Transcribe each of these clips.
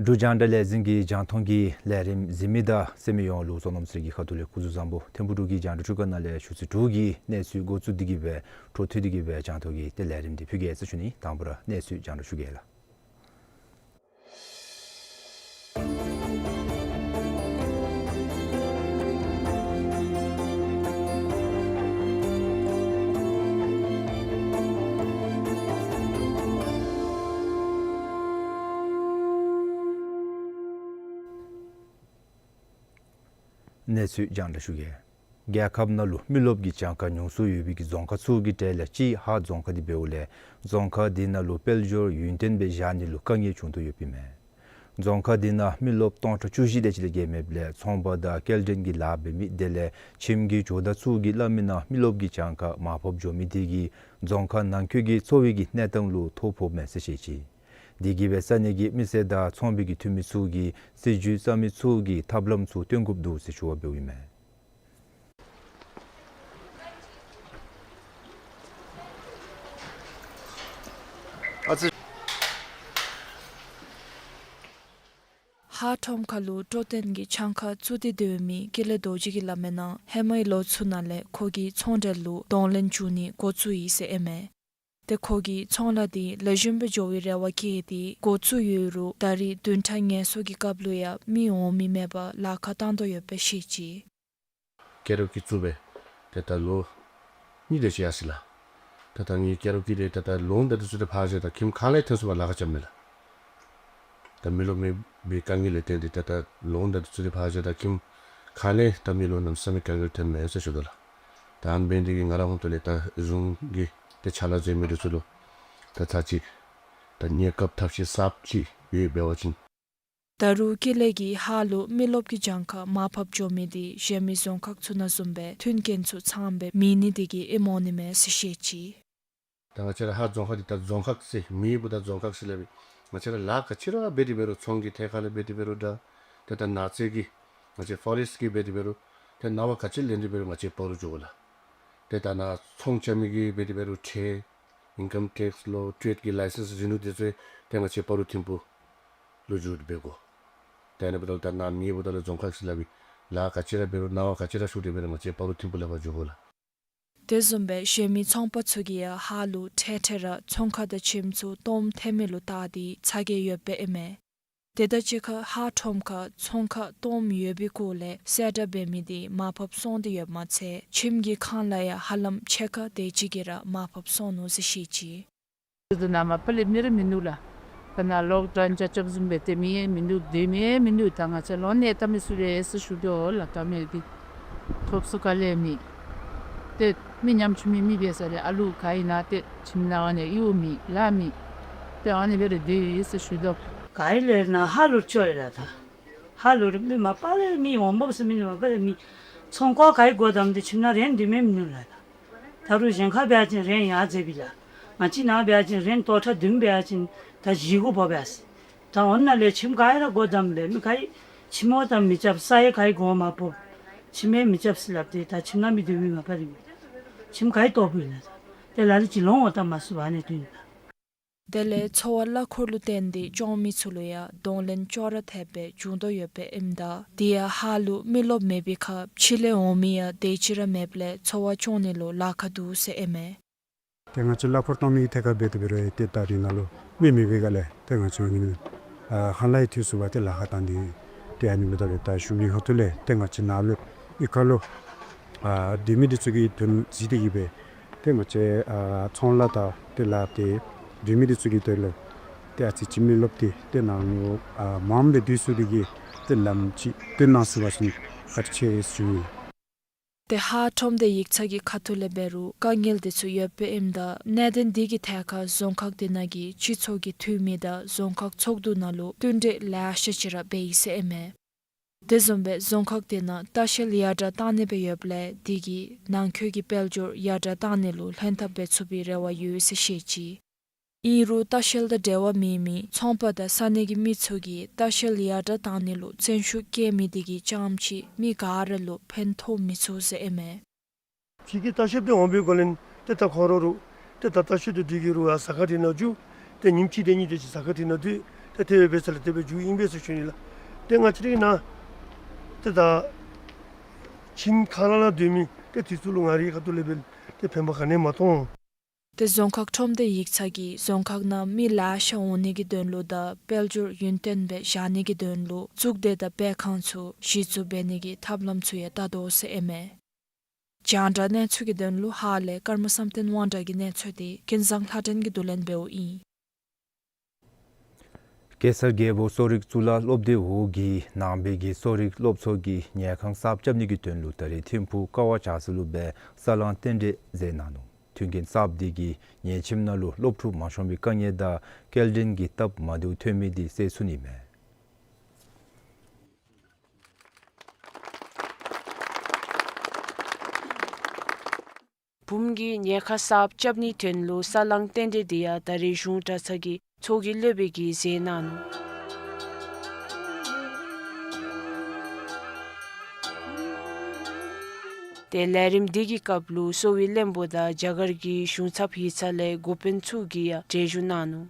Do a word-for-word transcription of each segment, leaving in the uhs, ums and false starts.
འབྲུག་རྒྱང་བསྒྲགས་ལས་འཛིན་གྱི་རྒྱང་མཐོང་གི་ལས་རིམ་གཟིགས་མི་དང་གསན་མི་ཡོངས་ལུ་བསོད་ནམས་ཚེ་རིང་གི་ཁ་ཐུག་ལས་སྐུ་གཟུགས་བཟང་པོ། ཐིམ་ཕུག་འབྲུག་གི་རྒྱང་བསྒྲགས་ཁྲུས་ཁང་ནང་ལས་ཆུ་ཚོད་དྲུག་གི་གནས་ཚུལ་འགོ་བཙུགས་ཏེ་གི་སྦེ་འཕྲོ་མཐུད་དེ་གི་སྦེ་རྒྱང་མཐོང་གི་ཏེ་ལས་རིམ་འདི་ཕུལ་གེ་ཟེར་ཞུ་ནི། དང་པ་ར་གནས་ཚུལ་རྒྱང་བསྒྲགས་ཞུ་གེ་ལགས། གནས་ཚུལ་རྒྱང་བསྒྲགས་ཞུ་གེ། རྒྱལ་ཁབ་ནང་ལུ་མི་རློབས་ཀྱི་གྱངས་ཁ་ཉུང་སུ་ཡོད་པའི་གི་རྫོང་ཁག་ཚུ་གི་གྲས་ལས་གཅིག་ཧཱ་རྫོང་ཁག་འདི་འབདཝ་ལས་རྫོང་ཁག་འདི་ནང་ལུ་དཔལ་འབྱོར་ཡུན་བརྟན་སྦེ་བཞག་ནི་ལུ་དཀའ་ངལ་བྱུང་དོ་ཡོདཔ་ཨིན་མས། རྫོང་ཁག་འདི་ནང་མི་རློབས་སྟོང་ཕྲག་བཅུ་བཞི་དེ་ཅིག་ལས་བརྒལ་མེདཔ་ལས་ཚོང་པ་དང་སྐྱེལ་འདྲེན་གྱི་ལཱ་འབད་མི་དེ་ལས་ཁྱིམ་གྱི་ཇོ་བདག་ཚུ་གིས་སླབ་མི་ནང་མི་རློབས་ཀྱི་གྱངས་ཁ་མར་ཕབ་འགྱོ་མི་དེ་གིས་རྫོང་ཁག་ནང་འཁོད་ཀྱི་འཚོ་བའི་གི་གནས་སྟངས་ལུ་ཐོ་ཕོགཔ་མས་ཟེར་བཤད་ཅི། དེ་གིས་སྦེ་ས་གནས་ཀྱི་མི་སེར་དང་ཚོང་པའི་གི་འཐུས་མི་ཚུ་གིས་སྲིད་བྱུས་བརྩམ་མི་ཚུ་གིས་ཐབས་ལམ་ཚུ་སྟོན་དགོཔ་འདུག་ཟེར་ཞུ་བ་འབདཝ་ཨིན་མས། ཨ་ཙི། ཧཱ་ཁྲོམ་ཁ་ལུ་སྤྲོ་སྟོན་གྱི་གྱངས་ཁ་བཙུགས་ཏེ་སྡོད་མི་ཀུན་ལེགས་རྡོ་རྗེ་གིས་སླབ་མི་ནང་ཧེ་མའི་ལོ་ཚུ་ནང་ལས་ཁོ་གིས་ཚོང་འབྲེལ་ལུ་གདོང་ལེན་འབྱུང་ནི་འགོ་བཙུགས་ཡི་ཟེར་ཨིན་མས། ཏེ་ཁོ་གིས་ཚོང་ལཱ་འདི་ལེགས་ཤོམ་སྦེ་འགྱོ་བའི་རེ་བ་བསྐྱེད་དེ་འགོ་བཙུགས་ཡོད་རུང་ད་རེས་བདུན་ཕྲག་ངལ་གསོ་གི་སྐབས་ལུ་ཡང་མི་འོང་མི་མེད་པར་ལཱ་ཁག་བཏང་དོ་ཡོདཔ་སྦེ་བཤད་ཅི། ཀེ་རོ་ཀི་བཙུགས་སྦེ་ཏེ་ད་ལོ་གཉིས་དེ་ཅིག་ཡར་སོ་ཡི་ལགས། ཏེ་ད་ངེའི་ཀེ་རོ་ཀི་དེ་ད་ད་ལོང་ད་དེ་ཚུ་ཏེ་ཕར་བཞག་ད་ཁྱིམ་ཁང་ལས་ཐོན་སོང་བ་ལཱ་ཁག་རྐྱབ་མས་ལགས། ད་མི་རློབས་མེད་པའི་དཀའ་ངལ་ལས་བརྟེན་ཏེ་ད་ད་ལོང་ད་དེ་ཚུ་ཏེ་ཕར་བཞག་ད་ཁྱིམ་ཁང་ལས་ད་མི་རློབས་གནམ་མེད་ས་མེད་དཀའ་ངལ་ཐོན་མས་ཟེར་ཞུ་དོ་ལགས། ད་ཨ་ནི་འབད་ནི་དེ་གིས་ང་རའི་ཧོངས་ཏོ་ལས་ད་གཞུང་གི་ཏེ་ཕྱག་ལཱ་མཛད་མི་དེ་ཚུ་ལུ་ད་ཚར་གཅིག་ད་གནས་སྐབས་ཐབས་ཤེས་གསརཔ་ཅིག་ཡོད་འབད་བ་ཅིན། ད་རུང་ཀུན་ལེགས་ཀྱིས་ཧཱ་ལུ་མི་རློབས་ཀྱི་གྱངས་ཁ་མར་ཕབ་འགྱོ་མི་དེ་གཞན་མི་རྫོང་ཁག་ཚུ་ནང་བཟུམ་སྦེ་མཐུན་རྐྱེན་ཚུ་ཚངམ་སྦེ་མེད་ནི་དེ་གིས་ཨིནམ་འོང་ནི་མས་ཟེར་བཤད་ཅི། ད་ང་བཅས་ར་ཧཱ་རྫོང་ཁག་འདི་ད་རྫོང་ཁག་ཟེར་མི་འབདཝ་ད་རྫོང་ཁག་ཟེར་སླབ་ཨིན། ང་བཅས་ར་ལཱ་ག་ཅི་ར་འབད་དེ་འབད་རུང་ཚོང་གི་ཐད་ཁར་ལས་འབད་དེ་འབད་རུང་འདྲ། ཏེ་ད་ནགས་ཚལ་གྱི་ང་བཅས་ཕོ་རེསཊ་གི་འབད་དེ་འབད་རུང་ཏེ་གནང་བ་ག་ཅི་ལེན་ཏེ་འབད་རུང་ང་བཅས་སྤ་རོ་འགྱོ་དགོ་ལགས། ཏེ་ད་ནཱ་ཚོང་རྐྱབ་མི་གི་འབད་དེ་འབད་རུང་ཁྲལ་ཨིན་ཀམ་ཊེགསི་ལོ་ཊེཌ་ཀྱི་ལའི་སེནསི་རིན་ནིའུ་དེ་ཚུ་ཏེ་ང་བཅས་སྤ་རོ་ཐིམ་ཕུག་ལུ་འགྱོ་སྟེ་འབད་དགོ། ཏེ་ཨ་ནི་འབདཝ་ད་ལུ་ད་ནཱ་མི་འབདཝ་ད་ལུ་རྫོང་ཁག་ཟེར་སླབ་ཨིན། ལཱ་ག་ཅི་ར་འབད་རུང་གནང་བ་ག་ཅི་ར་ཞུ་སྟེ་འབད་རུང་ང་བཅས་སྤ་རོ་ཐིམ་ཕུག་ལས་ཕར་འགྱོ་དགོ་ལགས། དེ་བཟུམ་སྦེ་གཞན་མི་ཚོང་པ་ཚུ་གིས་ཡང་ཧཱ་ལུ་འཕྲལ་འཕྲལ་ར་ཚོང་ཁང་དང་ཁྱིམ་ཚུ་སྟོངམ་ཐོན་མི་ལུ་བལྟ་སྟེ་ཚ་གྱང་ཡོདཔ་ཨིན་མས། དེ་དང་གཅིག་ཁར་ཧཱ་ཁྲོམ་ཁར་ཚོང་ཁང་སྟོངམ་ཡོད་པའི་སྐོར་ལས་གསལ་བསྒྲགས་འབད་མི་དེ་མར་ཕབ་སོང་སྟེ་ཡོདཔ་མ་ཚད་ཁྱིམ་གྱི་ཁང་གླ་ཡང་ཧ་ལམ་ཕྱེད་ཀ་དེ་ཅིག་གིས་ར་མར་ཕབ་སོང་ནུག་ཟེར་བཤད་ཅི། དེ་ནང་མར་ཕབ་ལེན་ནི་ར་མིན་འདུག་ལགས། ད་ནཱ་ལོག་ཌའུན་རྐྱབ་རྐྱབ་བཟུམ་སྦེ་ཏེ་མི་ཡང་མིན་འདུག་སྡོད་མི་ཡང་མིན་འདུག། ད་ང་བཅས་ལོག་ནཱ་བལྟ་མི་ཚུ་ལུ་ཡང་ཟེར་ཞུ་དོ་ལགས། ད་མི་འདི་ཐོབ་ས་ག་ལས་མེད། ཏེ་མི་ཉམ་ཆུང་མི་མི་འབད་ས་ལས་ཨ་ལུ་ག་ཨིན་ན་ཏེ་ཁྱིམ་ནང་ནི་གཡོག་མེད་ལཱ་མེད། ཏེ་ཨ་ནི་སྦེ་ར་སྡོད་ཡི་ཟེར་ཞུ་དོ། ག་ཨིན་ལས་ནཱ་ཧཱ་ལུ་ལྕོགས་ཡོད་ལགས། ད་ཧཱ་ལུ་ར་མི་མ་པ་ལས་མི་འོང་འབབ་ས་མེད་ནི་མ་པ་ལས་མི་ཚོང་ཁང་ག་ཨིན་སྒོ་བསྡམས་ཏེ་ཁྱིམ་ནང་རེནཊ་སྡོད་མི་མིན་འདུག་ལགས། ད་ད་རུང་གཞན་ཁར་འབད་བ་ཅིན་རེནཊ་ཡར་འཛེགས་པས་ལགས། ང་བཅས་ནཱ་འབད་བ་ཅིན་རེན་ཏོག་ཁྲ་བདུན་འབད་བ་ཅིན་ད་བཞི་དགུ་འབོ་བས། ད་འོ་ན་ལས་ཁྱིམ་ག་ར་སྒོ་བསྡམས་ལས་མི་ག་ཡང་ཁྱིམ་འོག་ད་མི་རྐྱབ། ས་ཡང་ག་ཡང་སྒོ་མ་ཕོག། ཁྱིམ་ཡང་མི་རྐྱབ་ཟེར་སླབ་སྟེ་ད་ཁྱིམ་ནང་མི་སྡོད་མི་མ་པ་རིམ་ཁྱིམ་ག་ཡང་སྟོར་བུ་ཨིན་ལགས། ད་དེ་ལས་ལུ་ཅིག་ལོང་འོང་ད་མ་ཚུགས་པར་ཨ་ནི་སྡོད་ཨིན་ལགས། དེ་ལས་འཚོ་བ་གླ་འཁོར་ལུ་བརྟེན་ཏེ་སྐྱོང་མི་ཚུ་ལུ་ཡང་གདོང་ལེན་ཅོག་ར་འཐདཔ་སྦེ་བྱུང་དོ་ཡོདཔ་ཨིནམ་ད་དེ་ཡང་ཧཱ་ལུ་མི་རློབས་མེད་པའི་ཁར་ཕྱི་ལས་འོང་མི་ཡང་དེ་ཅིག་ར་མེདཔ་ལས་འཚོ་བ་སྐྱོང་ནི་ལུ་ལཱ་ཁག་འདུག་ཟེར་ཨིན་མས། ཏེ་ང་བཅས་གླ་འཁོར་གཏང་མི་གི་ཐད་ཁར་འབད་དེ་འབད་རུང་ཏེ་ད་རེས་ནཱ་ལུ་མི་མེད་པའི་སྒང་ལས་ཏེ་ང་བཅས་ཨ་ནི་ཨ་ཧང་ལས་ཡང་འཐུས་ཚུགས་པར་ཏེ་ལཱ་ཁག་གཏང་སྟེ་ཏེ་ཨ་ནི་མི་ད་རེས་ད་ཞུ་མི་ཧོ་ཐུ་ལས་ཏེ་ང་བཅས་ནཱ་ལུ་གཡུས་ཁ་ལུ་ཨ་སྡོད་མི་འདི་ཚུ་གི་དོན་གཟིགས་ཏེ་གིས་སྦེ་ཏེ་ང་བཅས་ཨ་ཚོང་ལཱ་དང་ཏེ་ལཱ་ཏེ་སྡོད་མི་འདི་ཚུ་གི་དོན་ལུ་ཏེ་ཨ་ཙི་ཅིག་མི་རློབས་ཏེ་ཏེ་ནཱ་ལུ་ཨ་མངམ་སྦེ་སྡོད་ཚུགས་པའི་གི་ཏེ་ལམ་ཅིག་སྟོན་གནང་ཚུགས་པ་ཅིན་བཀའ་དྲིན་ཆེ་ཞུ། ཏེ་ཧཱ་ཁྲོམ་སྡེ་ཡིག་ཚང་གི་ཁ་ཐུག་ལས་འབད་རུང་དཀའ་ངལ་འདི་ཚུ་ཡོདཔ་ཨིནམ་ད་གནད་དོན་འདི་གི་ཐད་ཁར་རྫོང་ཁག་འདི་ནང་གི་སྤྱི་ཚོགས་ཀྱི་འཐུས་མི་དང་རྫོང་ཁག་ཚོགས་འདུ་ནང་ལུ་བསྟུན་གྲོས་ལེ་ཤ་ཅིག་ར་འབད་ཡི་ཟེར་ཨིན་མས། དེ་བཟུམ་སྦེ་རྫོང་ཁག་འདི་ནང་ལྟ་བཤལ་ཡར་དྲག་གཏང་ནི་སྦེ་ཡོདཔ་ལས་དེ་གིས་ནང་འཁོད་ཀྱི་དཔལ་འབྱོར་ཡར་དྲག་གཏང་ནི་ལུ་ལྷན་ཐབས་འབད་ཚུགས་པའི་རེ་བ་ཡོད་ཟེར་བཤད་ཅི། ཨིན་རུང་ལྟ་བཤལ་དང་འབྲེལ་བ་མེད་མི་ཚོང་པ་དང་ས་གནས་ཀྱི་མི་ཚུ་གིས་ལྟ་བཤལ་ཡར་དྲག་གཏང་ནི་ལུ་བརྩོན་ཤུགས་བསྐྱེད་མི་དེ་གིས་ཙམ་ཅིག་མི་ག་ར་ལུ་ཕན་ཐོགས་མི་ཚུགས་ཟེར་ཨིན་མས། ཕྱི་གི་ལྟ་བཤལཔ་འདི་འོང་པའི་སྒང་ལས་ཏེ་ད་ཁོང་ར་རུང་ཏེ་ད་ལྟ་བཤལ་དེ་འདི་གིས་རུང་ཡར་ཟ་ཁང་འདི་ནང་འགྱོ། ཏེ་ཉིནམ་གཅིག་དེ་གཉིས་དེ་ཅིག་ཟ་ཁང་འདི་ནང་སྡོད། ཏེ་དེ་སྦེ་འབད་ས་ལས་དེ་སྦེ་འགྱོཝ་ཨིན་པས་ཟེར་ཞུ་ནི་ལགས། ཏེ་ང་བཅས་རའི་ནཱ་ཏེ་ད་ཁྱིམ་ཁང་ནང་ལུ་སྡོད་མི་ཏེ་དེ་ཚུ་ལུ་ང་རའི་ཁ་ཐུག་ལས་འབད་ཏེ་ཕན་པ་ག་ནི་ཡང་མ་མཐོང་། ཏེ་རྫོང་ཁག་ཁྲོམ་སྡེ་ཡིག་ཚང་གིས་རྫོང་ཁག་ནང་མི་ལེ་ཤ་འོང་ནི་གི་དོན་ལུ་དང་དཔལ་འབྱོར་ཡུན་བརྟན་སྦེ་བཞག་ནི་གི་དོན་ལུ་གཙུག་སྡེ་དང་སྦེལ་ཁང་ཚུ་གཞི་བཙུགས་འབད་ནི་གི་ཐབས་ལམ་ཚུ་ཡང་བལྟ་དོ་ཟེར་ཨིན་མས། རྒྱང་བསྒྲགས་གནས་ཚུལ་གྱི་དོན་ལུ་ཧཱ་ལས་ཀརྨ་བསམ་གཏན་དབང་གྲགས་ཀྱི་གནས་ཚུལ་དེ་ཀུན་བཟང་ལྷ་སྒྲོན་གྱིས་བསྡུ་ལེན་འབདཝ་ཨིན། གེ་སར་རྒྱལ་པོ་གསོ་རིག་གཙུག་ལག་སློབ་སྡེ་འོག་གིས་ནང་པའི་གི་གསོ་རིག་སློབ་ཚོགས་ཀྱི་ཉལ་ཁང་གསརཔ་རྐྱབ་ནི་གི་དོན་ལུ་ད་རེས་ཐིམ་ཕུག་ཀ་བ་བྱ་ས་ལུ་སྦེ་ས་བསླང་རྟེན་འབྲེལ་མཛད་གནང་ནུག། མཐུན་རྐྱེན་གསརཔ་དེ་གིས་ཉལ་ཁྱིམ་ནང་ལུ་སློབ་ཕྲུག་མ་ཤོང་པའི་དཀའ་ངལ་དང་སྐྱེལ་འདྲེན་གྱི་སྟབས་མ་བདེཝ་ཐོན་མི་དེ་སེལ་ཚུགས་ནི་མས། བུམོ་གི་ཉལ་ཁང་གསརཔ་རྐྱབ་ནིའི་དོན་ལུ་ས་བསླང་རྟེན་འབྲེལ་དེ་ཡང་ད་རེས་གཞུང་གྲྭ་ཚང་གི་ཚོགས་ཀྱི་སློབ་དཔོན་གྱིས་མཛད་གནང་ནུག། ཏེ་ལས་རིམ་དེ་གི་སྐབས་ལུ་གསོ་བའི་བློན་པོ་དང་རྒྱ་གར་གྱི་གཞུང་ཚབ་ཡིག་ཚང་ལས་འགོ་དཔོན་ཚུ་གིས་ཡང་གྲལ་བཞུགས་གནང་ནུག།